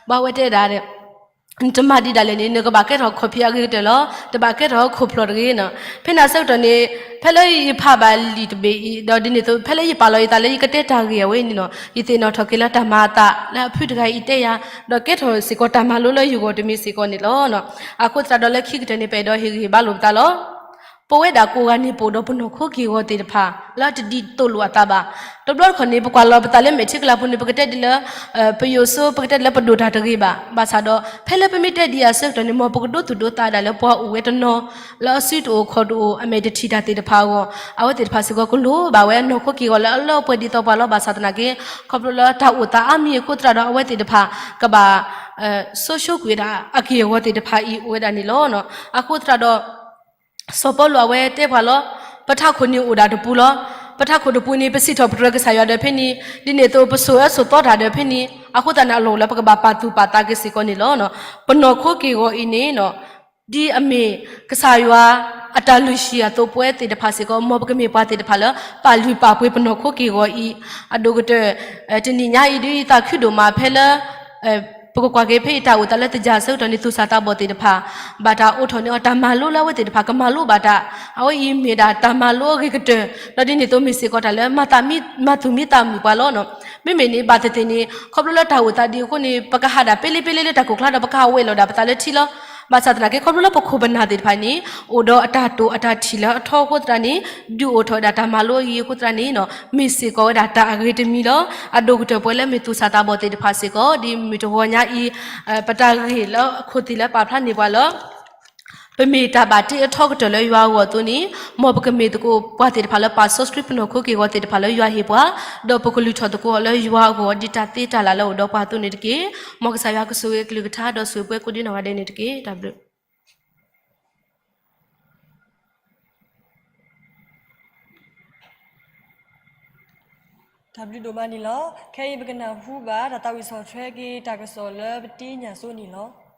ဘၣ်ဝဲတဲဒၣ်ဒီး နတမၤဒံးဒၣ်လဲာ်န့ၣ် နကဘၣ်ကဲထီၣ်ခီၣ်ဖံးအဂ့ၤကတၢၢ်လီၤ, တဘၣ်ကဲထီၣ်ခိၣ်ဖျီၣ်တဂ့ၤနီၤ. ဖဲန့ၣ်အဆၢကတီၢ်န့ၣ် ဖဲလၢယဖးဘၣ်လံာ်တဘ့ၣ်အံၤ ဒီးဒ်န့ၣ်အသိး ဖဲလၢယပာ်လီၤယသးလၢယကတဲတၢ်ဂ့ၢ်အဝဲန့ၣ်နီၤ ယသ့ၣ်နီၣ်ထီၣ်က့ၤလၢတၢ်မၤအသးလၢအဖုတဂၤအံၤတဲယၤ, ဒီးကဲထီၣ်စ့ၢ်ကီးတၢ်မၤလိလၢယဂီၢ်တမံၤစ့ၢ်ကီးန့ၣ်လီၤ. အဃိသတးဒီးလၢခံကတၢၢ်န့ၣ် ပအဲၣ်ဒိးဟ့ၣ်ဂံၢ်ဟ့ၣ်ဘါလိာ်ပသးလီၤ. ပဝဲဒၣ်ကိးဂၤန့ၣ် ပအိၣ်ဒီးပနီၢ်ခိက့ၢ်ဂီၤသ့ၣ်တဖၣ် လၢတဒ်သိးလိာ်အသးဘၣ်. တဘျီတခီၣ်န့ၣ် ပကွၢ်လီၤပသးလၢမဲာ်ထံကလၤပူၤန့ၣ် ပကတဲဒ်လၢ ပယိာ်စိ ပကတဲဒ်လၢပဒိၣ်တၢ်တဂ့ၤဘၣ်. ဘၣ်ဆၣ်ဒီး ဖဲလၢပမ့ၢ်တဲဒ်အံၤအဆၢကတီၢ်န့ၣ် မ်ပကဒိသူၣ်ဒိသးဒၣ်လၢပှၤအိၣ်ဝဲတနီၤ လၢအစုတအိၣ်ခီၣ်တအိၣ် အမဲာ်တထံၣ်တၢ်သ့ၣ်တဖၣ်အဂီၢ်, အဝဲသ့ၣ်တဖၣ်စ့ၢ်ကီးကလိၣ်ဘၣ်ဝဲနီၢ်ခိက့ၢ်ဂီၤလၢအလၢအပှဲၤဒ်သိးပှၤလီၤ. ဘၣ်ဆၣ်သနာ်က့ ခီဖျိလၢတၢ်အိၣ်သးအါမံၤအဃိသတးဒီး အဝဲသ့ၣ်တဖၣ်ကဘၣ် ဆိဆိကွံာ်ဝဲဒၣ်အက့ၢ်အဂီၤသ့ၣ်တဖၣ်အံၤအိၣ်ဝဲဒၣ်န့ၣ်လီၤ. အဃိသတးဒီး စီၤပီလူးအဝဲတဲပှၤလီၤ, ပထးခိၣ်န့ၣ်အိၣ်ဒၣ်တပူၤလီၤ. ပထးခိၣ်တပူၤန့ၣ် ပစံးထီၣ်ပတြၢၤကစၢ်ယွၤဒီးဖဲန့ၣ်, ဒ်န့ၣ်အသိးပဆိၣ်အၢဆိၣ်သီတၢ်ဒီးဖဲန့ၣ်, အဃိသတးန့ၣ် အလီၢ်အိၣ်လၢပကဘၣ်ပာ်သူၣ်ပာ်သးက့ၤစ့ၢ်ကီးန့ၣ်လီၤ. ပနီၢ်ခိက့ၢ်ဂီၤအံၤန့ၣ် ဒ်အမ့ၢ်ကစၢ်ယွၤအတၢ်လုၢ်ဟံၣ်အသိး ပဝဲသ့ၣ်တဖၣ်စ့ၢ်ကီး မ်ပကမ့ၢ်ပှၤသ့ၣ်တဖၣ်လၢ ပာ်လုၢ်ပာ်ပှ့ၤပနီၢ်ခိက့ၢ်ဂီၤအံၤ, အဒိၣ်ကတၢၢ် တနံၤညါအံၤဒ်ယသးခုဒိၣ်မးဖဲလၢ ပကကွၢ်က့ၤဖဲအံၤတၢ်အိၣ်သးလၢသယၤအဆၢကတီၢ်န့ၣ် သူၣ်စၢ်သးဘီၣ်သ့ၣ်တဖၣ် ဘၣ်တၢ်အိးထီၣ်န့ၢ်အီၤတၢ်မၤလိလၢအဝဲသ့ၣ်တဖၣ်ကမၤလိဘၣ်တၢ်, အဝဲအံၤမ့ၢ်ဒၣ်တၢ်မၤလိအဂ့ၤကတၢၢ်, ဒီးဒ်န့ၣ်အသိးမ့ၢ်စ့ၢ်ကီးတၢ်လၢ မၤသူၣ်မံသးမုာ်ပှၤလီၤ. မ့မ့ၢ်န့ၣ် ဘၣ်သ့ၣ်သ့ၣ်န့ၣ် ခီဖျိလၢတၢ်အိၣ်သးဒ်အဃိန့ၣ် ပကဟးဒၣ်ပ့လ့ပ့လ့လၢတၢ်ခိၣ်ကျါဒီး ပကဟးဝဲလီၤဒၣ်ပသးလၢထံလီၤ. ဘၣ်ဆၣ်သနာ်က့ ခီဖျိလၢပခိၣ်ပနၢ်သ့ၣ်တဖၣ်န့ၣ် အိၣ်ဒီးအတၢ်တိာ်အတၢ်ထံၣ်လၢအထီအဃိသတးန့ၣ် ဒုးအိၣ်ထီၣ်ဝဲဒၣ်တၢ်မၤလိအံၤအဃိသတးန့ၣ် မ့ၢ်စ့ၢ်ကီးဝဲဒၣ်တၢ်အဂ့ၤတမံၤလီၤ. အဒိၣ်ကတၢၢ်ပဝဲလၢမ့ၢ်သူၣ်စၢ်သးဘီၣ်သ့ၣ်တဖၣ်စ့ၢ်ကီး ဒ်မုၢ်တဂီၤညါအံၤ ပတၢ်ဂ့ၢ်လၢအခိၣ်သ့ၣ်လၢပာ်ဖျါန့ၢ်ပှၤလၢ ပမ့ၢ်တၢ်ဘၣ်တ့အထီကတၢၢ်လၢယွၤအဂီၢ်အသိးန့ၣ် မ်ပကမ့ၢ်သကိးပှၤသ့ၣ်တဖၣ်လၢပာ်စီဆှံပနီၢ်ခိက့ၢ်ဂီၤသ့ၣ်တဖၣ်လၢယွၤဟ့ၣ်ပှၤ, ဒီးပကလုၢ်ထီၣ်သကိးအီၤလၢယွၤအဂီၢ် ဒ်တၢ်သ့တၢ်လၢ်လၢအအိၣ်ဒီးပှၤအသိးန့ၣ်တက့ၢ်. မ်ကစၢ်ယွၤကဆိၣ်ဂ့ၤအကလုၢ်ကထါ ဒီးဆိၣ်ဂ့ၤပှၤကိးဒ်နီၢ်ဂၤဒဲးန့ၣ်တက့ၢ်. တၢ်ဘျုး တၢ်ဘျုးဒိၣ်မးန့ၣ်လီၤ. ခဲအံၤပကနၢ်ဟူဘၣ် တၢ်သးဝံၣ်ဆီၣ်ထွဲက့ၤတၢ်ကစီၣ်လၢပတ့ညၣ်စိန့ၣ်လီၤ. လၢ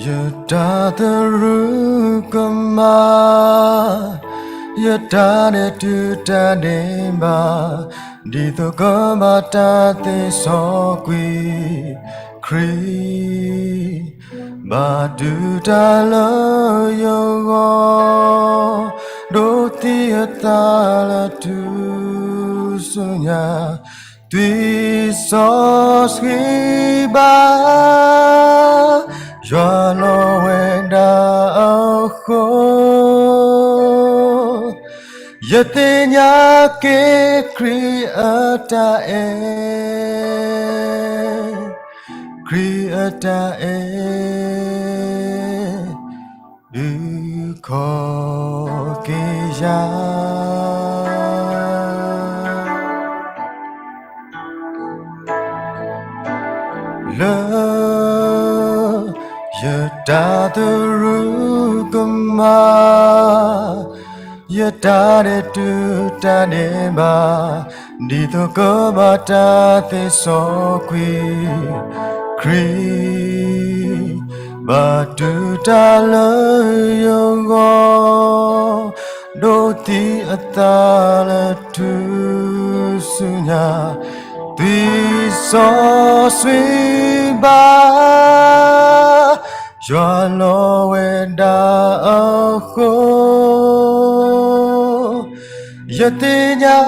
ယတၢ်သရူးကမၣ် ယတၢ်ဒဲးတူၢ်တၢ်ဒဲးဘး, ဒ်သိးကဘၣ်တၢ်သ့စီကွံာ်, ခရံာ် ဘၣ်တူၢ်တၢ်လၢယဂီၢ်, ဒိးသံအသးလၢထူၣ်စုညါ, သွံၣ်စီဆှံဘၣ် ယွၤလီၤဝဲဒၣ်အဃိ, ယသ့ၣ်ညါက့ၤခရံာ်အတၢ်အဲၣ်, ခရံာ်အတၢ်အဲၣ် အုၣ်ခီၣ်က့ၤယၤ လၢယတၢ်သရူးကမၣ်, ယတၢ်ဒဲးတူၢ်တၢ်ဒဲးဘး, ဒ်သိးကဘၣ်တၢ်သ့စီကွံာ်, ခရံာ် ဘၣ်တူၢ်တၢ်လၢယဂီၢ်, ဒိးသံအသးလၢထူၣ်စုညါ, သွံၣ်စီဆှံဘၣ် ယွၤလီၤဝဲဒၣ်အဃိ, ယသ့ၣ်ညါ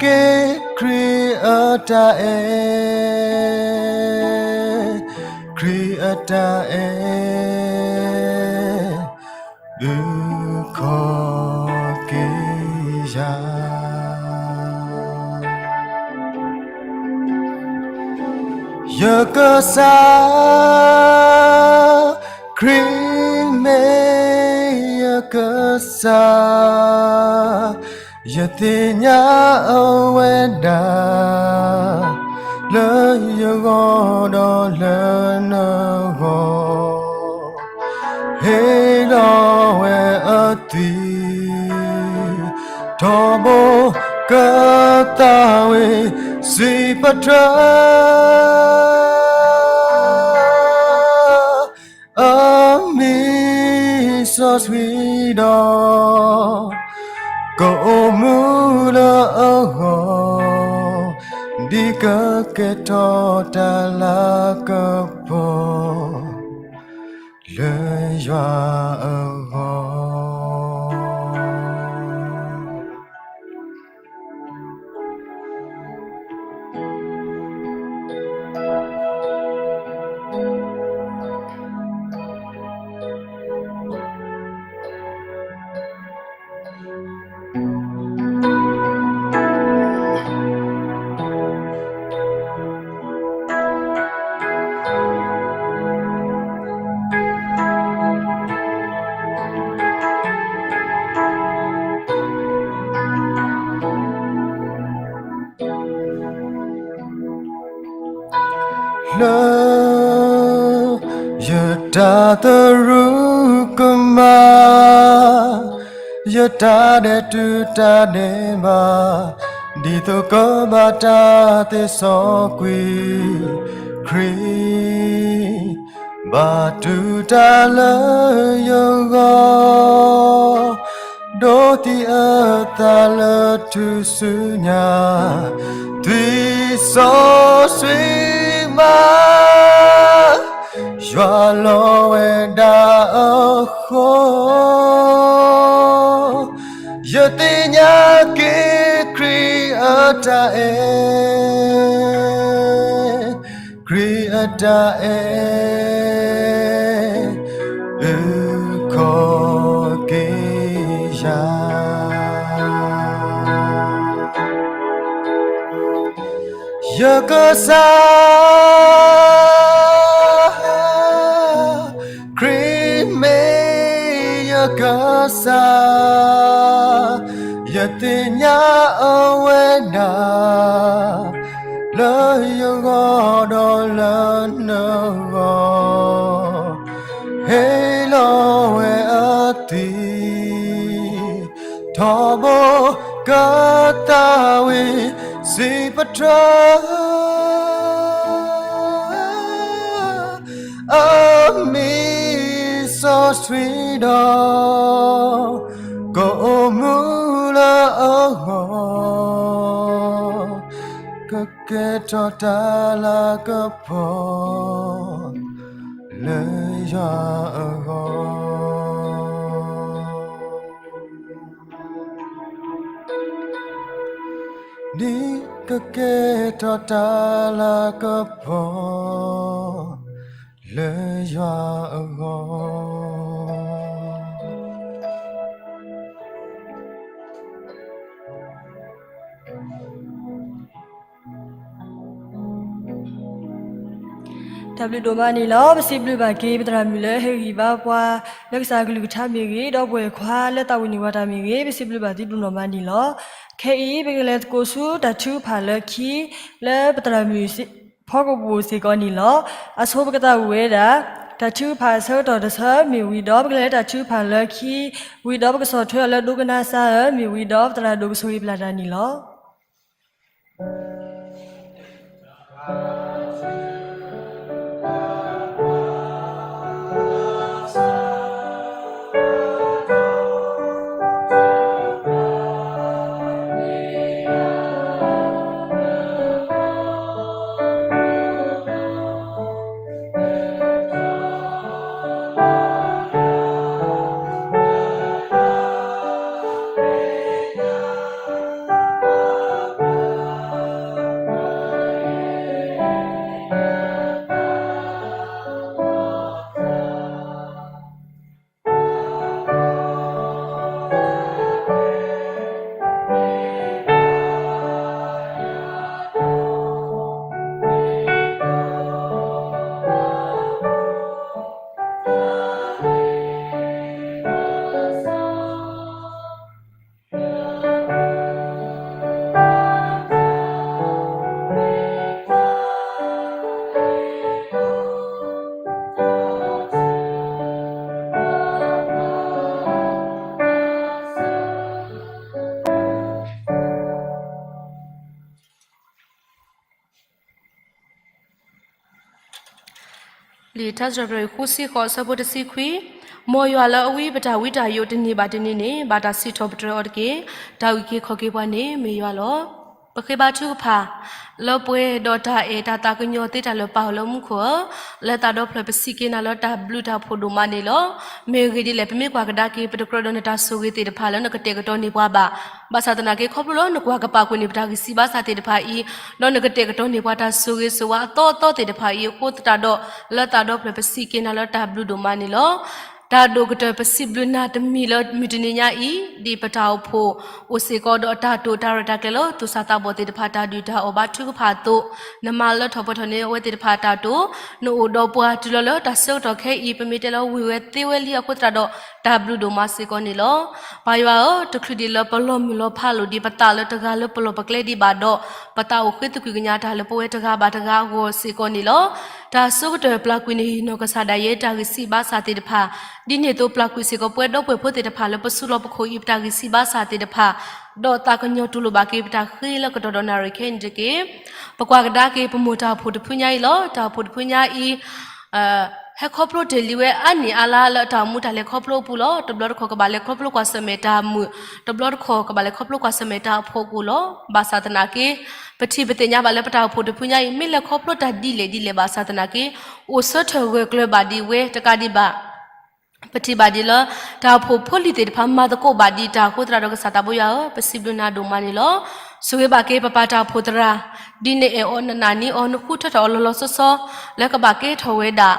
က့ၤခရံာ်အတၢ်အဲၣ်, ခရံာ်အတၢ်အဲၣ် အုၣ်ခီၣ်က့ၤယၤ ယကစၢ်, ခရံာ်မ့ၢ်ယကစၢ်, ယသ့ၣ်ညါအဝဲဒၣ် လၢယဂီၢ်ဒီးလၢနဂီၢ်, ဟ့ၣ်လီၤဝဲအသွံၣ် ထီဘိကသးဝံၣ် စံးပတြၢၤ အမံၤစီဆှံဒီး ကအိၣ်မူလၢအဂီၢ်, ဒ်ကကဲထီၣ်တၢ်လၤကပီၤ လၢယွၤအဂီၢ်. လၢယတၢ်သရူးကမၣ်, ယတၢ်ဒဲးတူၢ်တၢ်ဒဲးဘး, ဒ်သိးကဘၣ်တၢ်သ့စီကွံာ်, ခရံာ် ဘၣ်တူၢ်တၢ်လၢယဂီၢ်, ဒိးသံအသးလၢထူၣ်စုညါ, သွံၣ်စီဆှံဘၣ် ယွၤလီၤဝဲဒၣ်အဃိ, ယသ့ၣ်ညါက့ၤခရံာ်အတၢ်အဲၣ်, ခရံာ်အတၢ်အဲၣ် အုၣ်ခီၣ်က့ၤယၤ ယကစၢ်, ခရံာ်မ့ၢ်ယကစၢ်, ယသ့ၣ်ညါအဝဲဒၣ် လၢယဂီၢ်ဒီးလၢနဂီၢ်, ဟ့ၣ်လီၤဝဲအသွံၣ် ထီဘိကသးဝံၣ် စံးပတြၢၤ အမံၤစီဆှံဒီး ကအိၣ်မူ ကဲထီၣ်တၢ်လၤကပီၤ လၢယွၤအဂီၢ်, ဒ်ကကဲထီၣ်တၢ်လၤကပီၤ လၢယွၤအဂီၢ်. တၢ်ဘျုးဒိၣ်မးန့ၣ်လီၤ. ပစံးဘျုးဘၣ်က့ၤ ပသရၣ်မုၣ်လၢဟ့ၣ်ဂံၢ်ဘါပှၤ လၢကစၢ်အကလုၢ်ကထါမ့ၢ်ဂ့ၤ, ဒီးပဝဲၢ်ခွါလၢသးဝံၣ်န့ၢ်ဝဲတၢ်မ့ၢ်ဂ့ၤ, ပစံးဘျုးဘၣ်သုဒိၣ်နီၢ်မးန့ၣ်လီၤ. ခဲအံၤ ပကလဲၤသကိးဆူတၢ်ထုကဖၣ်လၢခံ လၢပသရၣ်မုၣ်ဖီကပိာ်စ့ၢ်ကီးန့ၣ်လီၤ. အဆိပကသးဝံၣ်ဝဲဒၣ် တၢ်ထုကဖၣ်အဆၢကတီၢ်တဆၢမ့ၢ်ဝံၤဒီး ပကလဲၤလၢတၢ်ထုကဖၣ်လၢခံ ဝံၤဒီးပကဆီၣ်ထွဲအီၤလၢဒိကနၣ်စါဧၢ မ့ၢ်ဝံၤဒီးပသရၣ်ဒိၣ်ကဆိၣ်ဂ့ၤပျၢ်တၢ်န့ၣ်လီၤ. လံာ်ထါစံးထီၣ်ပတြၢၤ ဃုဆံဃိး အဆၢဖိတဆံခွံ, မ်ယွၤလၢအဝံပတၢ်ဝံတၢ်ယိးတနံၤဘၣ်တနံၤန့ၣ် ဘၣ်တၢ်စံးထီၣ်ပတြၢၤအီၤတက့ၢ်. တၢ်အုၣ်က့ၤခီၣ်က့ၤပှၤန့ၣ်မ့ၢ်ယွၤလီၤ. ပဃ့ဘါထုကဖၣ် လၢပှဲၤဒီးတၢ်အဲၣ်တၢ်သးကညီၤသ့တၢ်လၢပၢ်အိၣ်လၢမူခိၣ်ဧၢ, လၢသးဒီဖျၢၣ်ပစံးက့ၤနၤလၢတၢ်ဘျုးတၢ်ဖှိၣ်ဒိၣ်မးန့ၣ်လီၤ. မ့ၢ်အဂ့ၢ်ဒ်လဲၣ် ပမ့ၢ်ကွၢ်ကဒါက့ၤ ပတကြၢးဒီးနတၢ်ဆိၣ်ဂ့ၤသ့ၣ်တဖၣ်လၢနကတဲာ်ကတီၤန့ၢ်ပှၤဘၣ်. ဘၣ်ဆၣ်သနာ်က့ ခီဖျိလၢနကွၢ်ကပာ်ကွံာ်န့ၢ်ပတၢ်ဂံၢ်စၢ်ဘါစၢ်သ့ၣ်တဖၣ်အံၤ, ဒီးနကတဲာ်ကတီၤန့ၢ်ပှၤတၢ်ဆိၣ်ဂ့ၤဆိၣ်ဝါအသီအသီသ့ၣ်တဖၣ်အံၤအဃိသတးဒီး, လၢသးဒီဖျၢၣ်ပစံးက့ၤနၤလၢတၢ်ဘျုးဒိၣ်မးန့ၣ်လီၤ. တၢ်ဒိၣ်ကတၢၢ်ပစံးဘျုးနၤတမံၤလၢမုၢ်တနံၤညါအံၤ, ဒ်ပတၢ်အိၣ်ဖှိၣ်အိၣ်စ့ၢ်ကီးဒီးအတၢ်တိာ်တၢ်ရဲၣ်တၢ်ကျဲၤလၢသူၣ်စၢ်သးဘီၣ်သ့ၣ်တဖၣ် တၢ်ဒုၣ်တၢ်အီၣ်ဘါထုကဖၣ်အသိး, နမၤလၢထီၣ်ပှဲၤထီၣ်န့ၢ်အဝဲသ့ၣ်တဖၣ်အတၢ်တိာ်, နအိၣ်ဒီးပှၤတုၤလီၤလၢတၢ်ဆၢကတီၢ်ခဲအံၤ ပမ့ၢ်တဲလၢဝံၤဝဲသ့ဝဲလံအဃိသတးဒီး, တၢ်ဘျုးဒိၣ်မးစ့ၢ်ကီးန့ၣ်လီၤ. ပၢ်ယွၤဧၢ, တချုးဒံးလၢပလီၤမုၢ်လီၤဖးလိာ်ဒံးပသးလၢတဂၤလၢပလီၢ်ပကျဲဒံးဘၣ်ဒီး, ပသးအိၣ်ဃ့သကွံၢ်ကညးတၢ်လၢပဝဲတဂၤဘၣ်တဂၤအဂီၢ်စ့ၢ်ကီးန့ၣ်လီၤ. တၢ်ဆိကတၢၢ်ပျၢ်ကွံာ်န့ၢ်နီၢ်ကစၢ်ဒၣ်ယဲတၢ်ဂံၢ်စၢ်ဘါစၢ်သ့ၣ်တဖၣ်, ဒ်န့ၣ်အသိးပျၢ်ကွံာ်စ့ၢ်ကီးပဝဲဒီပုၢ်ဝဲၢ်ဖိသ့ၣ်တဖၣ်လၢပဆူလီၢ်ပခိၣ်အံၤပတၢ်ဂံၢ်စၢ်ဘါစၢ်သ့ၣ်တဖၣ်, ဒီးသးကညီၤတူၢ်လိာ်ဘၣ်က့ၤပတၢ်ဃ့လၢကတီၢ်ဒီးနၣ်ရံၣ်ခဲအံၤန့ၣ်တက့ၢ်. ပကွၢ်ကဒါက့ၤပမိၢ်တၢ်အိၣ်ဖှိၣ်တဖုညါအံၤလီၤ. တၢ်အိၣ်ဖှိၣ်တဖုညါအံၤ ဟဲခီဖျိတ့ၢ်လံဝဲအါနံၣ်အါလါလၢအတၢ်အိၣ်မူတၢ်လဲၤခီဖျိအပူၤလီၤ. တဘျီတခီၣ်ကဘၣ်လဲၤခီဖျိကွၢ်ဆၢၣ်မဲာ်တၢ်မုာ်, တဘျီတခီၣ်ကဘၣ်လဲၤခီဖျိကွၢ်ဆၢၣ်မဲာ်တၢ်အဖှီၣ်အပူၤလီၤ. ဘၣ်ဆၣ်သနာ်က့ ပထံၣ်ပသ့ၣ်ညါဘၣ်လၢပတၢ်အိၣ်ဖှိၣ်တဖုညါအံၤ မ့ၢ်လဲၤခီဖျိတၢ်ဒ်လဲၣ်ဒ်လဲၣ်ဘၣ်ဆၣ်သနာ်က့ အိၣ်ဆၢထၢၣ်ဂၢၢ်ကျၢၤဘၣ်ဒံးဝဲတကးဒံးဘၣ် ပထံၣ်ဘၣ်ဒံးလၢ တၢ်အိၣ်ဖှိၣ်ဖိလံၤသ့ၣ်တဖၣ်မၤသကိးဘၣ်ဒံးတၢ်အဃိသတးဒီး ကစၢ်သးဘိယွၤဧၢ, ပစံးဘျုးနၤဒိၣ်မးန့ၣ်လီၤ. ဆိၣ်ဂ့ၤဘၣ်က့ၤပပၢ်တၢ်အိၣ်ဖှိၣ်သရၣ်, ဒ်နအဲၣ်အီၤနနာ်န့ၢ်အီၤ နဃုထၢထီၣ်အီၤလီၤလီၤဆီဆီ လၢကဘၣ်ကဲထီၣ်ဝဲဒၣ်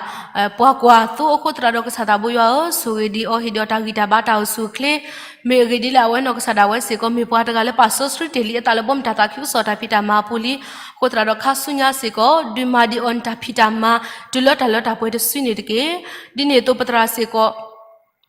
ပှၤကွၢ်သိအဃိသတးဒီး ကစၢ်သးဘိယွၤဧၢ, ဆိၣ်ဂ့ၤဒံးအီၤ ဟ့ၣ်ဒံးအီၤတၢ်ဂံၢ်တၢ်ဘါတၢ်အိၣ်ဆူၣ်အိၣ်ချ့, မ့ၢ်အဂ့ၢ်ဒ်လဲၣ် အဝဲနီၢ်ကစၢ်ဒၣ်ဝဲစ့ၢ်ကီး မ့ၢ်ပှၤတဂၤလၢပာ်စီဆှံတ့ၢ်လံအသးလၢဘီမုၢ်တၢ်သးခုကစီၣ်တၢ်ဖံးတၢ်မၤအပူၤလံ, အဃိသတးဒီးခါဆူညါစ့ၢ်ကီး ဒုးမၤဒံးအီၤနတၢ်ဖံးတၢ်မၤ တုၤလၢတၢ်လၢတၢ်ပှဲၤတစုန့ၣ်တက့ၢ်. ဒ်န့ၣ်အသိးပသရၣ်စ့ၢ်ကီး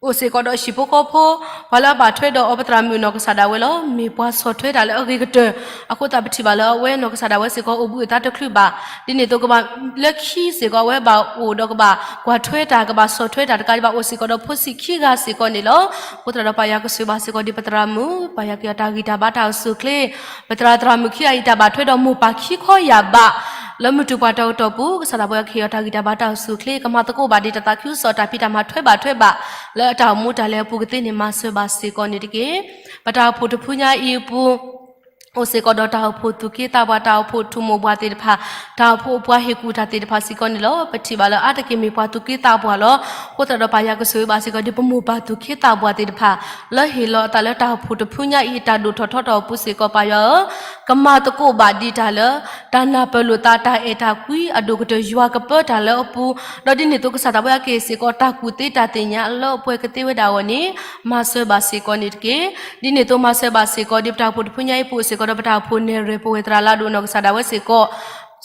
အိၣ်စ့ၢ်ကီးဒီးဟံၣ်ဖိဃီဖိ, ပှၤလၢအဘၣ်ထွဲဒီးအီၤပသရၣ်မုၣ်နီၢ်ကစၢ်ဒၣ်ဝဲလီၤ. မ့ၢ်ပှၤဆီၣ်ထွဲတၢ်လၢအဂ့ၤကတၢၢ်, အဃိသတးပထံၣ်ဘၣ်လၢအဝဲနီၢ်ကစၢ်ဒၣ်ဝဲစ့ၢ်ကီး အိၣ်ဘှံးအိၣ်သါတချုးဘၣ်. ဒ်န့ၣ်အသိးကဘၣ်လၢခံစ့ၢ်ကီး အဝဲဘၣ်အိၣ်ဒီးကဘၣ်ကွၢ်ထွဲတၢ် ကဘၣ်ဆီၣ်ထွဲတၢ်တကးဒံးဘၣ် အိၣ်စ့ၢ်ကီးဒီးဖိဆံးခံဂၤစ့ၢ်ကီးန့ၣ်လီၤ. အဃိသတးဒီးပၢ်ယွၤကဆိၣ်ဂ့ၤဘၣ်စ့ၢ်ကီးဒ်ပသရၣ်မုၣ်, ပၢ်ယွၤကဟ့ၣ်အီၤတၢ်ဂံၢ်တၢ်ဘါတၢ်အိၣ်ဆူၣ်အိၣ်ချ့, ပသရၣ်သရၣ်မုၣ်ခံဂၤအံၤ တၢ်ဘၣ်ထွဲဒီးမိၢ်ပၢ်ခံခီယၢ်ဘး လၢမုၢ်တူၢ်ပှၢ်တၢ်ကတီၢ်ပူၤ ကစၢ်သးဘိယွၤကဟ့ၣ်အီၤတၢ်ဂံၢ်တၢ်ဘါတၢ်အိၣ်ဆူၣ်အိၣ်ချ့, ကမၤသကိးဘၣ်ဒံးတၢ်သးခုကစီၣ်တၢ်ဖံးတၢ်မၤထွဲဘၣ်ထွဲဘၣ် လၢအတၢ်အိၣ်မူတၢ်လဲၤအပူၤကသ့န့ၣ် မၤစၢၤဘၣ်စ့ၢ်ကီးန့ၣ်တက့ၢ်. ပတၢ်အိၣ်ဖှိၣ်တဖုညါအံၤအပူၤ အိၣ်စ့ၢ်ကီးဒီးတၢ်အိၣ်ဖှိၣ်သူၣ်က့သးပှၢ်, တၢ်အိၣ်ဖှိၣ်ထူၣ်မိၢ်ပှၢ်သ့ၣ်တဖၣ်, တၢ်အိၣ်ဖှိၣ်ပှၤဟ့ၣ်ကူၣ်တၢ်သ့ၣ်တဖၣ်စ့ၢ်ကီးန့ၣ်လီၤ. ပထံၣ်ဘၣ်လၢအါတက့ၢ်မ့ၢ်ပှၤသူၣ်က့သးပှၢ်လီၤ. အဃိသတးဒီးပၢ်ယွၤကဆိၣ်ဂ့ၤဘၣ်စ့ၢ်ကီး ဒ်ပမိၢ်ပၢ်သူၣ်က့သးပှၢ်သ့ၣ်တဖၣ် လၢဟ့ၣ်လီၤအသးလၢတၢ်အိၣ်ဖှိၣ်တဖုညါအံၤ တၢ်ဒိၣ်ထီၣ်ထီထီၣ်အပူၤစ့ၢ်ကီး ပၢ်ယွၤဧၢ, ကမၤသကိးဘၣ်ဒံးတၢ်လၢ တၢ်နၢ်ပၢၢ်လိာ်သး တၢ်အဲၣ်တၢ်ကွံ အဒိၣ်ကတၢၢ်ယွၤကပၢတၢ်လၢအပူၤ, ဒီးဒ်န့ၣ်အသိးကစၢ်သးပှၢ်ကဟ့ၣ်စ့ၢ်ကီး တၢ်ကူၣ်သ့တၢ်သ့ၣ်ညါလၢအပှဲၤကသ့ဝဲဒၣ်အဂီၢ်န့ၣ် မၤစၢၤဘၣ်စ့ၢ်ကီးန့ၣ်တက့ၢ်. ဒ်န့ၣ်အသိးမၤစၢၤဘၣ်စ့ၢ်ကီး ဒ်ပတၢ်အိၣ်ဖှိၣ်တဖုညါအံၤအပူၤစ့ၢ်ကီးဒီး ပတၢ်အိၣ်ဖှိၣ်နဲၣ်ရွဲၣ်ပဝဲသရၣ်လၢအဒိၣ်နီၢ်ကစၢ်ဒၣ်ဝဲစ့ၢ်ကီး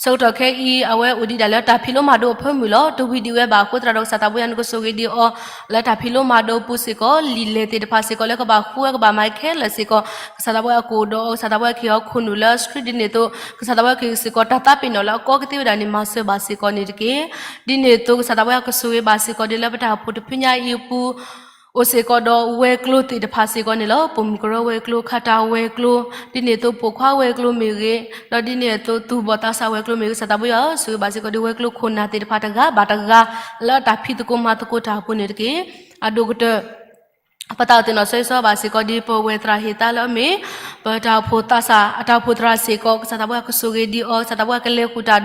ဆၢကတီၢ်ခဲအံၤ အဝဲအိၣ်ဒံးဒၣ်လၢတၢ်ဖံးလိမၤဒိးအဖၢမုၢ်လီၤ. တဝံၤဒံးဝဲဘၣ်အဃိသတးဒီး ကစၢ်သးပှၢ်ယွၤနကဆိၣ်ဂ့ၤဒံးအီၤ လၢတၢ်ဖံးလိမၤဒိးအပူၤစ့ၢ်ကီး လံာ်လဲၢ်သ့ၣ်တဖၣ်စ့ၢ်ကီးလၢကဘၣ်ဃုဝဲကဘၣ်မၤခဲလၢာ်စ့ၢ်ကီး ကစၢ်သးပှၢ်ကအိၣ်ဒီးအီၤ ကစၢ်သးပှၢ်ကဟ့ၣ်အီၤခိၣ်နူာ်လၢ street ဒ်န့ၣ်အသိး ကစၢ်သးပှၢ်ကဟ့ၣ်စ့ၢ်ကီး တၢ်သးပ့ၤနီၣ်လၢအကီကသ့ဝဲဒၣ်န့ၣ် မၤစၢၤဘၣ်စ့ၢ်ကီးန့ၣ်တက့ၢ်. ဒ်န့ၣ်အသိးကစၢ်သးပှၢ်ကဆိၣ်ဂ့ၤဘၣ်စ့ၢ်ကီးဒ်လၢပတၢ်အိၣ်ဖှိၣ်တဖုညါအံၤအပူၤ အိၣ်စ့ၢ်ကီးဒီးဝဲၤကျိၤသ့ၣ်တဖၣ်စ့ၢ်ကီးန့ၣ်လီၤ. ပိာ်မုၣ်ကရၢဝဲၤကျိၤ ခးတၢ်ဝဲၤကျိၤ ဒ်န့ၣ်အသိးပိာ်ခွါဝဲၤကျိၤမ့ၢ်ဂ့ၤ, ဒီးဒ်န့ၣ်အသိးသူၣ်ဘီၣ်သးစၢ်ဝဲၤကျိၤမ့ၢ်ဂ့ၤ ကစၢ်သးပှၢ်ယွၤဧၢ ဆိၣ်ဂ့ၤဘၣ်စ့ၢ်ကီးဒ်ဝဲၤကျိၤခိၣ်နၢ်သ့ၣ်တဖၣ်တဂၤဘၣ်တဂၤ လၢတၢ်ဖံးသကိးမၤသကိးတၢ်အပူၤန့ၣ်တက့ၢ်. အဒိၣ်ကတၢၢ် ပသးအိၣ်သ့ၣ်နီၣ်ဆၢဂ့ၤဆၢဝါဘၣ်စ့ၢ်ကီးဒ်ပဝဲသရၣ်ဟ့ၣ်သါလၢအမ့ၢ် ပတၢ်အိၣ်ဖှိၣ်သးစၢ် အတၢ်အိၣ်ဖှိၣ်သရၣ်စ့ၢ်ကီး ကစၢ်သးပှၢ်ကဆိၣ်ဂ့ၤဒံးအီၤ ကစၢ်သးပှၢ်ကလဲၤဃုာ်တၢ်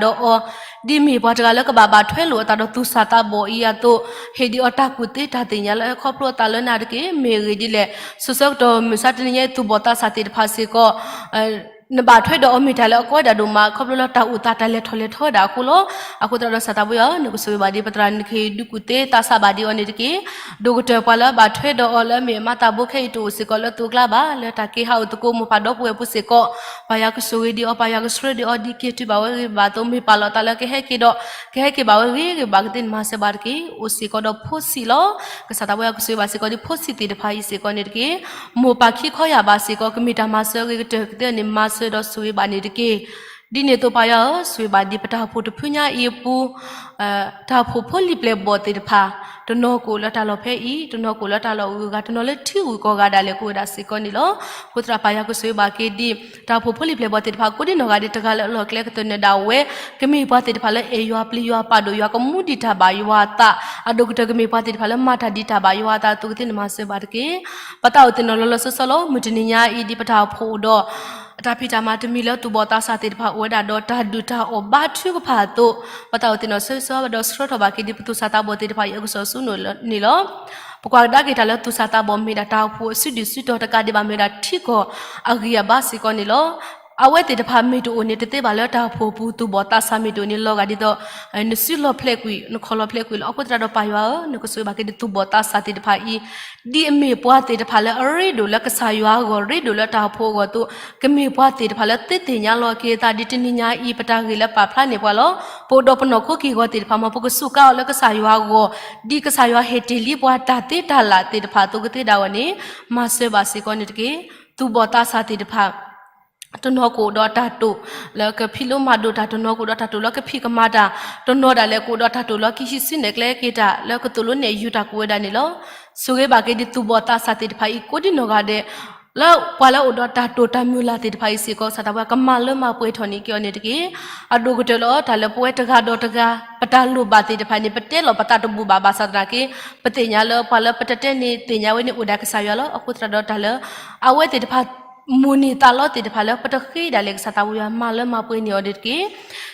ဒီးအီၤ ဒ်မ့ၢ်ပှၤတဂၤလၢကဘၣ်ဘၣ်ထွဲလိာ်အသးဒီးသူၣ်စၢ်သးဘီၣ်အံၤအသိး ဟ့ၣ်ဒံးအီၤတၢ်ကူၣ်သ့တၢ်သ့ၣ်ညါလၢအဟဲခီဖျိအသးလၢနၤတက့ၢ်. မ့ၢ်ဂ့ၢ်ဒ်လဲၣ် စိၤဆၢကတီၢ်မုၢ်ဆါတနံၤညါအံၤ သူၣ်ဘီၣ်သးစၢ်သ့ၣ်တဖၣ်စ့ၢ်ကီး နဘၣ်ထွဲဒီးအီၤမ့ၢ်တၢ်လၢအကီဝဲဒၣ်ဒိၣ်မး ခီဖျိလၢတၢ်အိၣ်သးတၢ်လဲၤထီၣ်လဲၤထီဝဲဒၣ်အဃိလီၤ. အဃိသတးဒီးကစၢ်သးပှၢ်ယွၤဧၢ နကဆိၣ်ဂ့ၤဘၣ်ဒ်ပသရၣ် နကဟ့ၣ်ဒုးကူၣ်သ့သးစၢ်ဘၣ်ဒံးအီၤန့ၣ်တက့ၢ်. ဒိၣ်ကတၢၢ်ပှၤလၢအဘၣ်ထွဲဒီးအီၤလၢအမ့ၢ်အမါသးဘိခဲအံၤ တအိၣ်စ့ၢ်ကီးလၢသုးကျါဘၣ် လၢတၢ်က့ၤဟးအိၣ်သကိးမိၢ်ပၢ်ဒီပုၢ်ဝဲၢ်အပူၤစ့ၢ်ကီး ပၢ်ယွၤကဆိၣ်ဂ့ၤဒံးအီၤ ပၢ်ယွၤကဆှၢဒံးအီၤ ဒ်က့ၤတုၤဘၣ်ဝဲဂ့ၤဘၣ်အသိး မ့ၢ်ပာ်လီၤသးလၢကဟဲက့ၤဒီး ကဟဲက့ၤဘၣ်ဝဲဂ့ၤဂ့ၤဘၣ်ကသ့န့ၣ် မၤစၢၤဘၣ်တက့ၢ်. အိၣ်စ့ၢ်ကီးဒီးဖိဆံးလီၤ. ကစၢ်သးပှၢ်ယွၤကဆိၣ်ဂ့ၤဘၣ်စ့ၢ်ကီးဒ်ဖိဆံးသ့ၣ်တဖၣ်အံၤစ့ၢ်ကီးန့ၣ်တက့ၢ်. မိၢ်ပၢ်ခံခီယာ်ဘၣ်စ့ၢ်ကီး ကမ့ၢ်တၢ်မၤစၢၤအဂ့ၤကတၢၢ်ကသ့န့ၣ် မၤစၢၤဒီးဆိၣ်ဂ့ၤဘၣ်န့ၣ်တက့ၢ်. ဒ်န့ၣ်အသိးပၢ်ယွၤဧၢ ဆိၣ်ဂ့ၤဘၣ်ဒ်ပတၢ်အိၣ်ဖှိၣ်တဖုညါအံၤအပူၤ တၢ်အိၣ်ဖှိၣ်ဖိလံၤပျဲၢ်ဘီၣ်သ့ၣ်တဖၣ် တနီၤကအိၣ်လၢတၢ်လီၢ်ဖဲအံၤ တနီၤကအိၣ်လၢတၢ်လီၢ်ဂုၤဂၤ တနီၤလၢထံဂုၤကီၢ်ဂၤဒၣ်လဲာ်ကအိၣ်ဝဲဒၣ်စ့ၢ်ကီးန့ၣ်လီၤ. အဃိသတးပၢ်ယွၤကဆိၣ်ဂ့ၤဘၣ်က့ၤဒ် တၢ်အိၣ်ဖှိၣ်ဖိလံၤပျဲၢ်ဘီၣ်သ့ၣ်တဖၣ် ကိးဒံနီၢ်ဂၤဒဲး တဂၤလၢအလီၢ်ကျဲကသနၢၣ်ဒၣ်ဝဲ ကမ့ၢ်ပှၤသ့ၣ်တဖၣ်လၢအဲၣ်ယွၤပျံၤယွၤပာ်ဒိၣ်ယွၤ ကမူဒံးတၢ်ဘၣ်ယွၤအသး အဒိၣ်ကတၢၢ်ကမ့ၢ်ပှၤသ့ၣ်တဖၣ်လၢမၤတၢ်ဒံးတၢ်ဘၣ်ယွၤအသးအသိးကသ့န့ၣ် မၤစၢၤဘၣ်တက့ၢ်. ပသးအိၣ်သ့ၣ်နီၣ်လီၤလီၤဆီဆီလီၤ. မုၢ်တနံၤညါအံၤဒ်ပတၢ်အိၣ်ဖှိၣ်အိၣ်ဒီး တၢ်ဖံးတၢ်မၤတမံၤလၢသူၣ်ဘီၣ်သးစၢ်သ့ၣ်တဖၣ်အိၣ်ဝဲဒၣ်ဒီး တၢ်ဒုၣ်တၢ်အီၣ်ဘါထုကဖၣ်အသိး ပသးအိၣ်သ့ၣ်နီၣ်ဆၢဂ့ၤဆၢဝါဘၣ်ဒီးဆှၢထီၣ်ဘၣ်က့ၤဒ်ပသူၣ်စၢ်သးဘီၣ်သ့ၣ်တဖၣ်အံၤအကစီၣ်ဆူနအိၣ်န့ၣ်လီၤ. ပကွၢ်ကဒါက့ၤတၢ်လၢသူၣ်စၢ်သးဘီၣ်မ့ၢ်ဒၣ်တၢ်အိၣ်ဖှိၣ်အစုဒုၣ်စုတီၤတကးဒံးဘၣ် မ့ၢ်ဝဲဒၣ်ထံကီၢ်အဂံၢ်အဘါစ့ၢ်ကီးန့ၣ်လီၤ. အဝဲသ့ၣ်တဖၣ်မ့ၢ်တအိၣ်န့ၣ် တသ့ဘၣ်လၢတၢ်အိၣ်ဖှိၣ်အပူၤ သူၣ်ဘီၣ်သးစၢ်မ့ၢ်တအိၣ်န့ၣ် လီၤဂာ်ဒ်သိး နစုလီၢ်ဖျဲးကွံာ် နခီၣ်လီၢ်ဖျဲးကွံာ်လီၤ. အဃိသတးဒီးပၢ်ယွၤဧၢ နကဆိၣ်ဂ့ၤဘၣ်က့ၤဒ်သူၣ်ဘီၣ်သးစၢ်သ့ၣ်တဖၣ်အံၤ ဒ်အမ့ၢ်ပှၤသ့ၣ်တဖၣ်လၢအရ့ဒိၣ်လၢကစၢ်ယွၤအဂီၢ် ရ့ဒိၣ်လၢတၢ်အိၣ်ဖှိၣ်အဂီၢ်အသိး ကမ့ၢ်ပှၤသ့ၣ်တဖၣ်လၢသ့သ့ၣ်ညါလီၤက့ၤအသး ဒ်တနံၤညါအံၤ ပတၢ်ဂ့ၢ်လၢပာ်ဖျါန့ၢ်ပှၤလီၤ. ပအိၣ်ဒီးပနီၢ်ခိက့ၢ်ဂီၤသ့ၣ်တဖၣ် မ်ပကစူးကါအီၤလၢကစၢ်ယွၤအဂီၢ် ဒ်ကစၢ်ယွၤဟ့ၣ်တ့ၢ်လံပှၤတၢ်သ့တၢ်လၢ်သ့ၣ်တဖၣ်အသိးကသ့ဒၣ်ဝဲန့ၣ် မၤစၢၤဘၣ်စ့ၢ်ကီးန့ၣ်တက့ၢ်. သူၣ်ဘီၣ်သးစၢ်သ့ၣ်တဖၣ် တနီၤကအိၣ်ဒီးတၢ်တိာ်လၢကဖံးလိမၤဒိးတၢ်, တနီၤကအိၣ်ဒီးတၢ်တိာ်လၢကဖံးကမၤတၢ်, တနီၤဒၣ်လဲာ်ကအိၣ်ဒီးတၢ်တိာ်လၢကဟံးစုနဲၣ်ကျဲက့ၤတၢ် လၢကသိၣ်လိနဲၣ်ယူၤတၢ်ကအိၣ်ဝဲဒၣ်န့ၣ်လီၤ. ဆိၣ်ဂ့ၤဘၣ်က့ၤဒ်သူၣ်ဘီၣ်သးစၢ်သ့ၣ်တဖၣ်အံၤ ကိးဒံနီၢ်ဂၤဒဲး လၢပှၤလၢအအိၣ်ဒီးတၢ်တိာ်တၢ်မုၢ်လၢ်သ့ၣ်တဖၣ်အံၤစ့ၢ်ကီး ကစၢ်သးပှၢ်ကမၤလၢမၤပှဲၤထီၣ်န့ၢ်က့ၤအီၤန့ၣ်တက့ၢ်. အဒိၣ်ကတၢၢ်လၢတၢ်လၢပဝဲတဂၤဒီးတဂၤ ပတၢ်လိၣ်ဘၣ်သ့ၣ်တဖၣ်န့ၣ် ပတဲလီၤပသးတဘူၣ်ဘၣ် ဘၣ်ဆၣ်သနာ်က့ ပသ့ၣ်ညါလၢပှၤလၢပတတဲန့ၣ် သ့ၣ်ညါဝဲန့ၣ်အိၣ်ဒၣ်ကစၢ်ယွၤလီၤ. အဃိသတးဒီးတၢ်လၢ အဝဲသ့ၣ်တဖၣ် မုၢ်နံၤသးလီသ့ၣ်တဖၣ်လၢ ပတဃ့ဒၣ်လဲာ် ကစၢ်သးပှၢ်ယွၤမၤလၢမၤပှဲၤန့ၢ်အီၤန့ၣ်တက့ၢ်.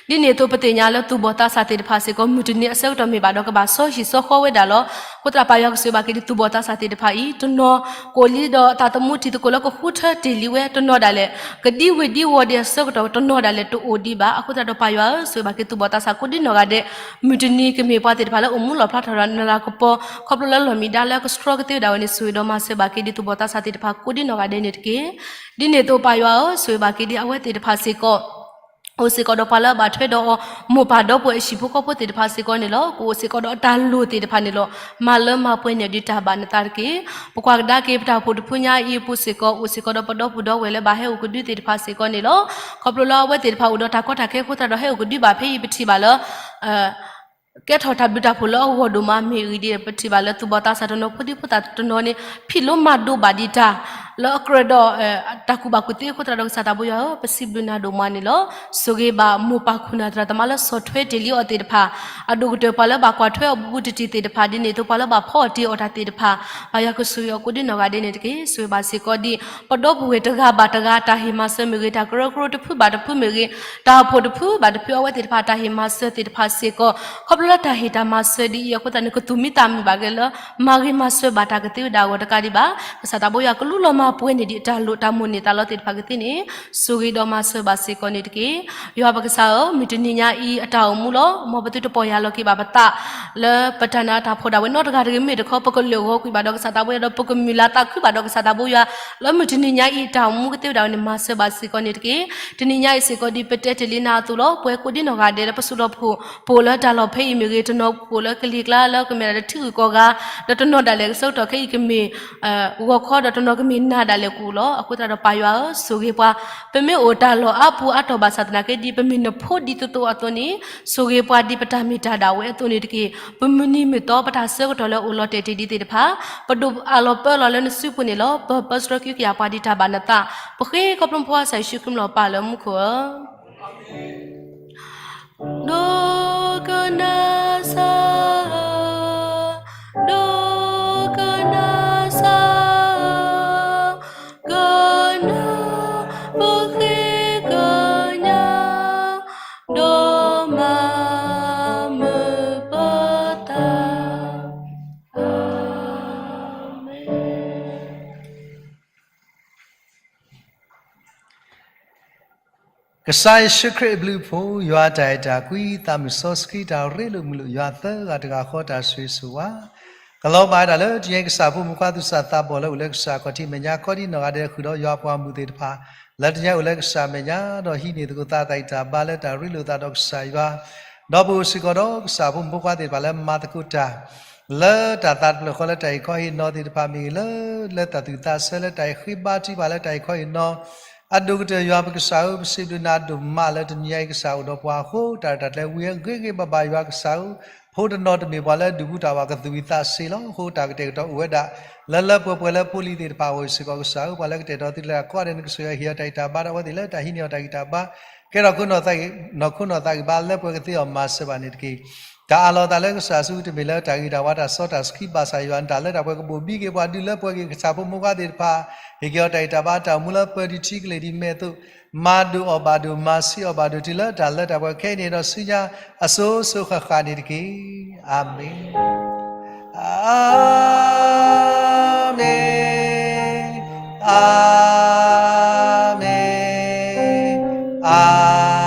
ဒ်န့ၣ်အသိးပသ့ၣ်ညါလၢသူၣ်ဘီၣ်သးစၢ်သ့ၣ်တဖၣ်စ့ၢ်ကီး မုၢ်တနံၤအဆၢကတီၢ်မ့ၢ်ဘၣ်ဒီးကဘၣ်စီဟံၣ်စီဃီဝဲဒၣ်လီၤ. အဃိသတးပၢ်ယွၤကဆိၣ်ဂ့ၤဘၣ်က့ၤဒ်သူၣ်ဘီၣ်သးစၢ်သ့ၣ်တဖၣ်အံၤ တနီၤကအိၣ်လံဒီးတၢ်သမူထံသကိးလၢကဃုထၢတ့ၢ်လံဝဲ တနီၤဒၣ်လဲာ် ကဒံဝ့ၢ်ဒံဝီၤဒံးအဆၢကတီၢ် တနီၤဒၣ်လဲာ်တအိၣ်ဒံးဘၣ်. အဃိသတးဒီးပၢ်ယွၤဧၢ ဆိၣ်ဂ့ၤဘၣ်က့ၤသူၣ်ဘီၣ်သးစၢ်ကိးဒံနီၢ်ဂၤဒဲး မုၢ်တနံၤကမ့ၢ်ပှၤသ့ၣ်တဖၣ်လၢအိၣ်မူလီၣ်ဖျါထီၣ်ဒီးနၤလၤကပီၤ ခီဖျိလၢလီၢ်မံၤဒါလၢအကဆှီကသ့ဝဲဒၣ်ဝဲန့ၣ် ဆိၣ်ဂ့ၤဒီးမၤစၢၤဘၣ်က့ၤဒ်သူၣ်ဘီၣ်သးစၢ်သ့ၣ်တဖၣ်ကိးဒံနီၢ်ဂၤဒဲးန့ၣ်တက့ၢ်. ဒ်န့ၣ်အသိးပၢ်ယွၤဧၢ ဆိၣ်ဂ့ၤဘၣ်က့ၤဒ်အဝဲသ့ၣ်တဖၣ်စ့ၢ်ကီး အိၣ်စ့ၢ်ကီးဒီးပှၤလၢအဘၣ်ထွဲဒီးအီၤ မိၢ်ပၢ်ဒီပုၢ်ဝဲၢ်ဟံၣ်ဖိဃီဖိသ့ၣ်တဖၣ်စ့ၢ်ကီးန့ၣ်လီၤ. ကအိၣ်စ့ၢ်ကီးဒီးအတၢ်လိၣ်သ့ၣ်တဖၣ်န့ၣ်လီၤ. မၤလၢမၤပှဲၤန့ၢ်ဒ်တၢ်ဘၣ်နသးတက့ၢ်. ပကွၢ်ကဒါက့ၤပတၢ်အိၣ်ဖှိၣ်တဖုညါအံၤအပူၤစ့ၢ်ကီး အိၣ်စ့ၢ်ကီးဒီးပဒီပုၢ်ဒီဝဲၢ်လၢဘၣ်ဟဲအိၣ်ကဒုသ့ၣ်တဖၣ်စ့ၢ်ကီးန့ၣ်လီၤ. ခီဖျိလၢအဝဲသ့ၣ်တဖၣ်အိၣ်ဒီးတၢ်ကီတၢ်ခဲအဃိသတးဒီးဟဲအိၣ်ကဒုဘၣ်ဖဲအံၤ ပထံၣ်ဘၣ်လၢ ကဲထီၣ်တၢ်ဘျုးတၢ်ဖှိၣ်လၢအဂီၢ်ဒိၣ်မး မ့ၢ်အဂ့ၢ်ဒ် ပထံၣ်ဘၣ်လၢသူၣ်ဘီၣ်သးစၢ်တနီၤ ဖိဒံဖိသၣ်တနီၤန့ၣ် ဖံးလိမၤဒိးဘၣ်ဒံးတၢ် လၢအကြၢးဒီး တၢ်ကူၣ်ဘၣ်ကူၣ်သ့အဃိသတးဒီး ကစၢ်သးဘိယွၤဧၢ, ပစံးဘျုးနၤဒိၣ်မးန့ၣ်လီၤ. ဆိၣ်ဂ့ၤဘၣ်မိၢ်ပၢ်ခိၣ်နၢ်သရၣ်သမါလၢဆီၣ်ထွဲတ့ၢ်လံအီၤသ့ၣ်တဖၣ်, အဒိၣ်ကတၢၢ်ပှၤလၢဘၣ်ကွၢ်ထွဲအီၤဘူးဘူးတံၢ်တံၢ်သ့ၣ်တဖၣ်, ဒ်န့ၣ်အသိးပှၤလၢဘၣ်ဖီအီၣ်တ့ၢ်အီၣ်တၢ်သ့ၣ်တဖၣ်, ဘၣ်ယွၤကဆိၣ်ဂ့ၤအီၤကိးဒ်နီၢ်ဂၤဒဲးန့ၣ်တက့ၢ်. ဆိၣ်ဂ့ၤဘၣ်စ့ၢ်ကီးဒ် ပဒီပုၢ်ဝဲၢ်တဂၤဘၣ်တဂၤ တၢ်ဟ့ၣ်မၤစၢၤမ့ၢ်ဂ့ၤ, တၢ်ကရၢကရိတဖုဘၣ်တဖုမ့ၢ်ဂ့ၤ, တၢ်အိၣ်ဖှိၣ်တဖုဘၣ်တဖု အဝဲသ့ၣ်တဖၣ်တၢ်ဟ့ၣ်မၤစၢၤသ့ၣ်တဖၣ်စ့ၢ်ကီး, ခီဖျိလၢတၢ်ဟ့ၣ်တၢ်မၤစၢၤဒ်အံၤအဃိသတးန့ၣ် ကသူၣ်မံသးမုာ်ဘၣ်က့ၤလၢ မၤဂ့ၤမၤစၢၤဘၣ်တၢ်ကသ့ဝဲဒၣ်အဂီၢ်တကးဒံးဘၣ်. ကစၢ်သးဘိယွၤကလူလီၤမၤပှဲၤန့ၢ်ဒံးအတၢ်လိၣ်တၢ်မိၣ်န့ၢ်သးလီသ့ၣ်တဖၣ်ကသ့န့ၣ်, ဆိၣ်ဂ့ၤဒီးမၤစၢၤဘၣ်စ့ၢ်ကီးန့ၣ်တက့ၢ်. ယွၤပကစၢ်ဧၢ, မုၢ်တနံၤညါအံၤအတၢ်အိၣ်မူလီၤ. မ်ပသုတပီၢ်ယၢ်လီၤက့ၤဘၣ်ပသး လၢပတၢ်နာ်တၢ်ဖှီၣ်ဒၣ်ဝဲနီတဂၤတဂ့ၤမ့ၢ်တခီ, ပကလၢာ်ဂီၤကွံာ်ဘၣ်ဒီးကစၢ်သးဘိယွၤဒီး ပကမုၢ်လၢ်သးခုဘၣ်ဒီးကစၢ်သးဘိယွၤ လၢမုၢ်တနံၤညါအံၤအတၢ်အိၣ်မူကသ့ဝဲဒၣ်န့ၣ် မၤစၢၤဘၣ်စ့ၢ်ကီးန့ၣ်တက့ၢ်. တနံၤညါအံၤစ့ၢ်ကီးဒ်ပတဲတ့ၢ်လံနၤအသိးလီၤ. ပှၤကိးဒ်နီၢ်ဂၤဒဲးလၢပစိၤလီၤပှီၢ်, ပအိၣ်လၢတၢ်လီၢ်ဖဲအံၤမ့ၢ်ဂ့ၤ, တနီၤပအိၣ်လၢကလံၤကျါလၢကမ့ၢ်ဒၣ်လၢထံဂုၤကီၢ်ဂၤ, ဒီးတနီၤဒၣ်လဲာ်ကဆၢကတီၢ်ခဲအံၤကမ့ၢ် ဂီၤခီဒီးတနီၤကမ့ၢ်နၤဒၣ်လဲာ်ကအိၣ်လီၤ. အဃိသတးဒီးပၢ်ယွၤဧၢ, ဆိၣ်ဂ့ၤပှၤ, ပမ့ၢ်အိၣ်တၢ်လီၢ်အါပူၤအါတီၢ်ဘၣ်ဆၣ်သနာ်က့ ဒ်ပမ့ၢ်နဖိဒ်သိးသိးအသိးန့ၣ်, ဆိၣ်ဂ့ၤပှၤဒ်ပတၢ်မ့ၢ်တၢ်ဒၣ်ဝဲအသိးန့ၣ်တက့ၢ်. ပမုၢ်နံၤမုၢ်သီ ပတၢ်ဆၢကတီၢ်လၢအိၣ်လီၤတဲာ်တ့ၢ်ဒံးသ့ၣ်တဖၣ်, ပဒိၣ်အးလီၤပၢလီၤလၢနစုပူၤန့ၣ်လီၤ. ပပၢဆှၢကဟုကယာ်ပှၤဒ်တၢ်ဘၣ်နသး, ပဃ့ခီဖျိမုၢ်ဖိခွါကစၢ်ယ့ၣ်ၡူးခရံာ်လီၤပၢ်လၢမူခိၣ်ဧၢ. ဒိကနၣ်စၢ်ဧၢ, ဒိကနၣ်စၢ်ဧၢ, ကနၣ်ပဃ့ကညး, ဒိးမၤမုာ်ပသး. အၤမ့ၣ်. ကစၢ်ယ့ၣ်ၡူးခရံာ်အဘျုးအဖှိၣ်, ယွၤအတၢ်အဲၣ်တၢ်ကွံ, သးမုၢ်စီဆှံ, တၢ်ရ့လိာ်မုာ်လိာ်, ယွၤသၢဂၤတဂၤဃီတၢ်ဆိၣ်ဂ့ၤဆိၣ်ဝါ, ကလီၤဘၣ်ဝဲဒၣ်လၢတနံၤညါကစၢ်ဖိမုၣ်ဖိခွါသူၣ်စၢ်သးဘီၣ်လၢအိၣ်လၢကစၢ်ခီၣ်ထံးမဲာ်ညါခီဒ်နီၢ်ဂၤဒဲးဃုာ်ဒီးယွၤပှၤမုၣ်သ့ၣ်တဖၣ်, လၢတနံၤညါအိၣ်လၢကစၢ်မဲာ်ညါ, ဒီးဟံးန့ၢ်သကိးသးတၢ်ဂံၢ်တၢ်ဘါလၢတၢ်ရ့လိာ်သးဒီးကစၢ်ယွၤ, ဒီးပအိၣ်စ့ၢ်ကီးဒီးကစၢ်ဖိမုၣ်ဖိခွါသ့ၣ်တဖၣ်လၢမၤသကိးတၢ် လၢတၢ်သးတဖျၢၣ်ဃီလၢတၢ်ဟ့ၣ်ခီဟ့ၣ်နီၤသ့ၣ်တဖၣ်မ့ၢ်ဂ့ၤ, လၢ လၢတၢ်သူၣ်သးဆၢလၢတၢ်ဟ့ၣ်ဃ့ဘါထုကဖၣ်လၢတၢ်ဟ့ၣ်ခီဟ့ၣ်နီၤ, အဒိၣ်ကတၢၢ်ယွၤပကစၢ်ဧၢ, ပစံးဘျုးနၤဒိၣ်မးလၢတနံၤညါအံၤကစၢ်အိၣ်ဒီးပှၤအဃိ, တၢ်ရဲၣ်တၢ်ကျဲၤဝံၤအဂ့ၤဂ့ၤဘၣ်ဘၣ်ယွၤကစၢ်ဧၢ, ဖိတနီၤတမ့ၢ်ပှၤလၢဒုးဘူးတၢ်ဘၣ်ကသူၣ်ဝံၤသးဆံးလီၤ. အဃိတၢ်ကတဲာ်ကတီၤအိၣ်ဝဲဒၣ် လၢလၢပှဲၤပှဲၤလၢဖိလံၤသ့ၣ်တဖၣ်အဂီၢ်စ့ၢ်ကီးကစၢ်ဧၢ, ပှၤလၢကတဲာ်ကတီၤသ့လၢအကိးဂၤဒဲးန့ၣ် ကဆိၣ်ဂ့ၤဟ့ၣ်အီၤတၢ်ဂံၢ်တၢ်ဘါဒီးအဝဲသ့ၣ်လၢတၢ်ဟံးန့ၢ်အီၤတၢ်ဂံၢ်တၢ်ဘါ, ကဲထီၣ်ခိနီၢ်သးဂံၢ်, နီၢ်ခိနီၢ်သးဂံၢ်ဘါလၢပှဲၤကသ့အီၤမၤစၢၤဘၣ်န့ၣ်တက့ၢ်. တၢ်အးလီၤသးလၢကစၢ်ဆူတမ့ၢ်လၢတၢ်ဂ့ၤတၢ်ဝါတၢ်စီတၢ်ဆှံဘၣ်ဆၣ်ယွၤနတၢ်လၢတၢ်ပှဲၤကဘိၣ်ဘံက့ၤပှၤဒုးလၢပှဲၤက့ၤကစၢ်ဖိမုၣ်ဖိခွါသ့ၣ်တဖၣ်, ဟ့ၣ်က့ၤအီၤတၢ်ဂံၢ်တၢ်ဘါတၢ်အိၣ်မူလၢပၢၤဒံးထံကလ့ၢ်ဒံးမဲာ်အသိး, မၤဒိၣ်အီၤဘၣ်ဒိၣ်မၤဆံးအီၤဘၣ်ဒိၣ်တုၤလၢတၢ်လၢတၢ်ပှဲၤခဲအံၤန့ၣ်ဒီးဆူညါအစိၤစိၤဃၣ်ဃၣ်န့ၣ်တက့ၢ်. အၤမ့ၣ်. အၤမ့ၣ်, အၤမ့ၣ်, အၤမ့ၣ်.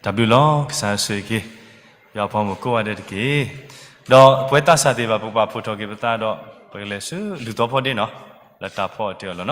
တၢ်ဘျုးလီၤ. ကစၢ်ဆိၣ်ဂ့ၤက့ၤ ယွၤအဖိမုၣ်ကိးဂၤဒဲးတက့ၢ်. ဒီးပဝဲသးစၢ်သ့ၣ်တဖၣ် ပကဘၣ်ဖှိၣ်ထီၣ်က့ၤပသးဒီး ပကလဲၤဆူလုၢ်သီဖီဒ့နီၤ, လၢတၢ်ဖီအီၣ်တ့ၢ်အီၣ်လီၤ.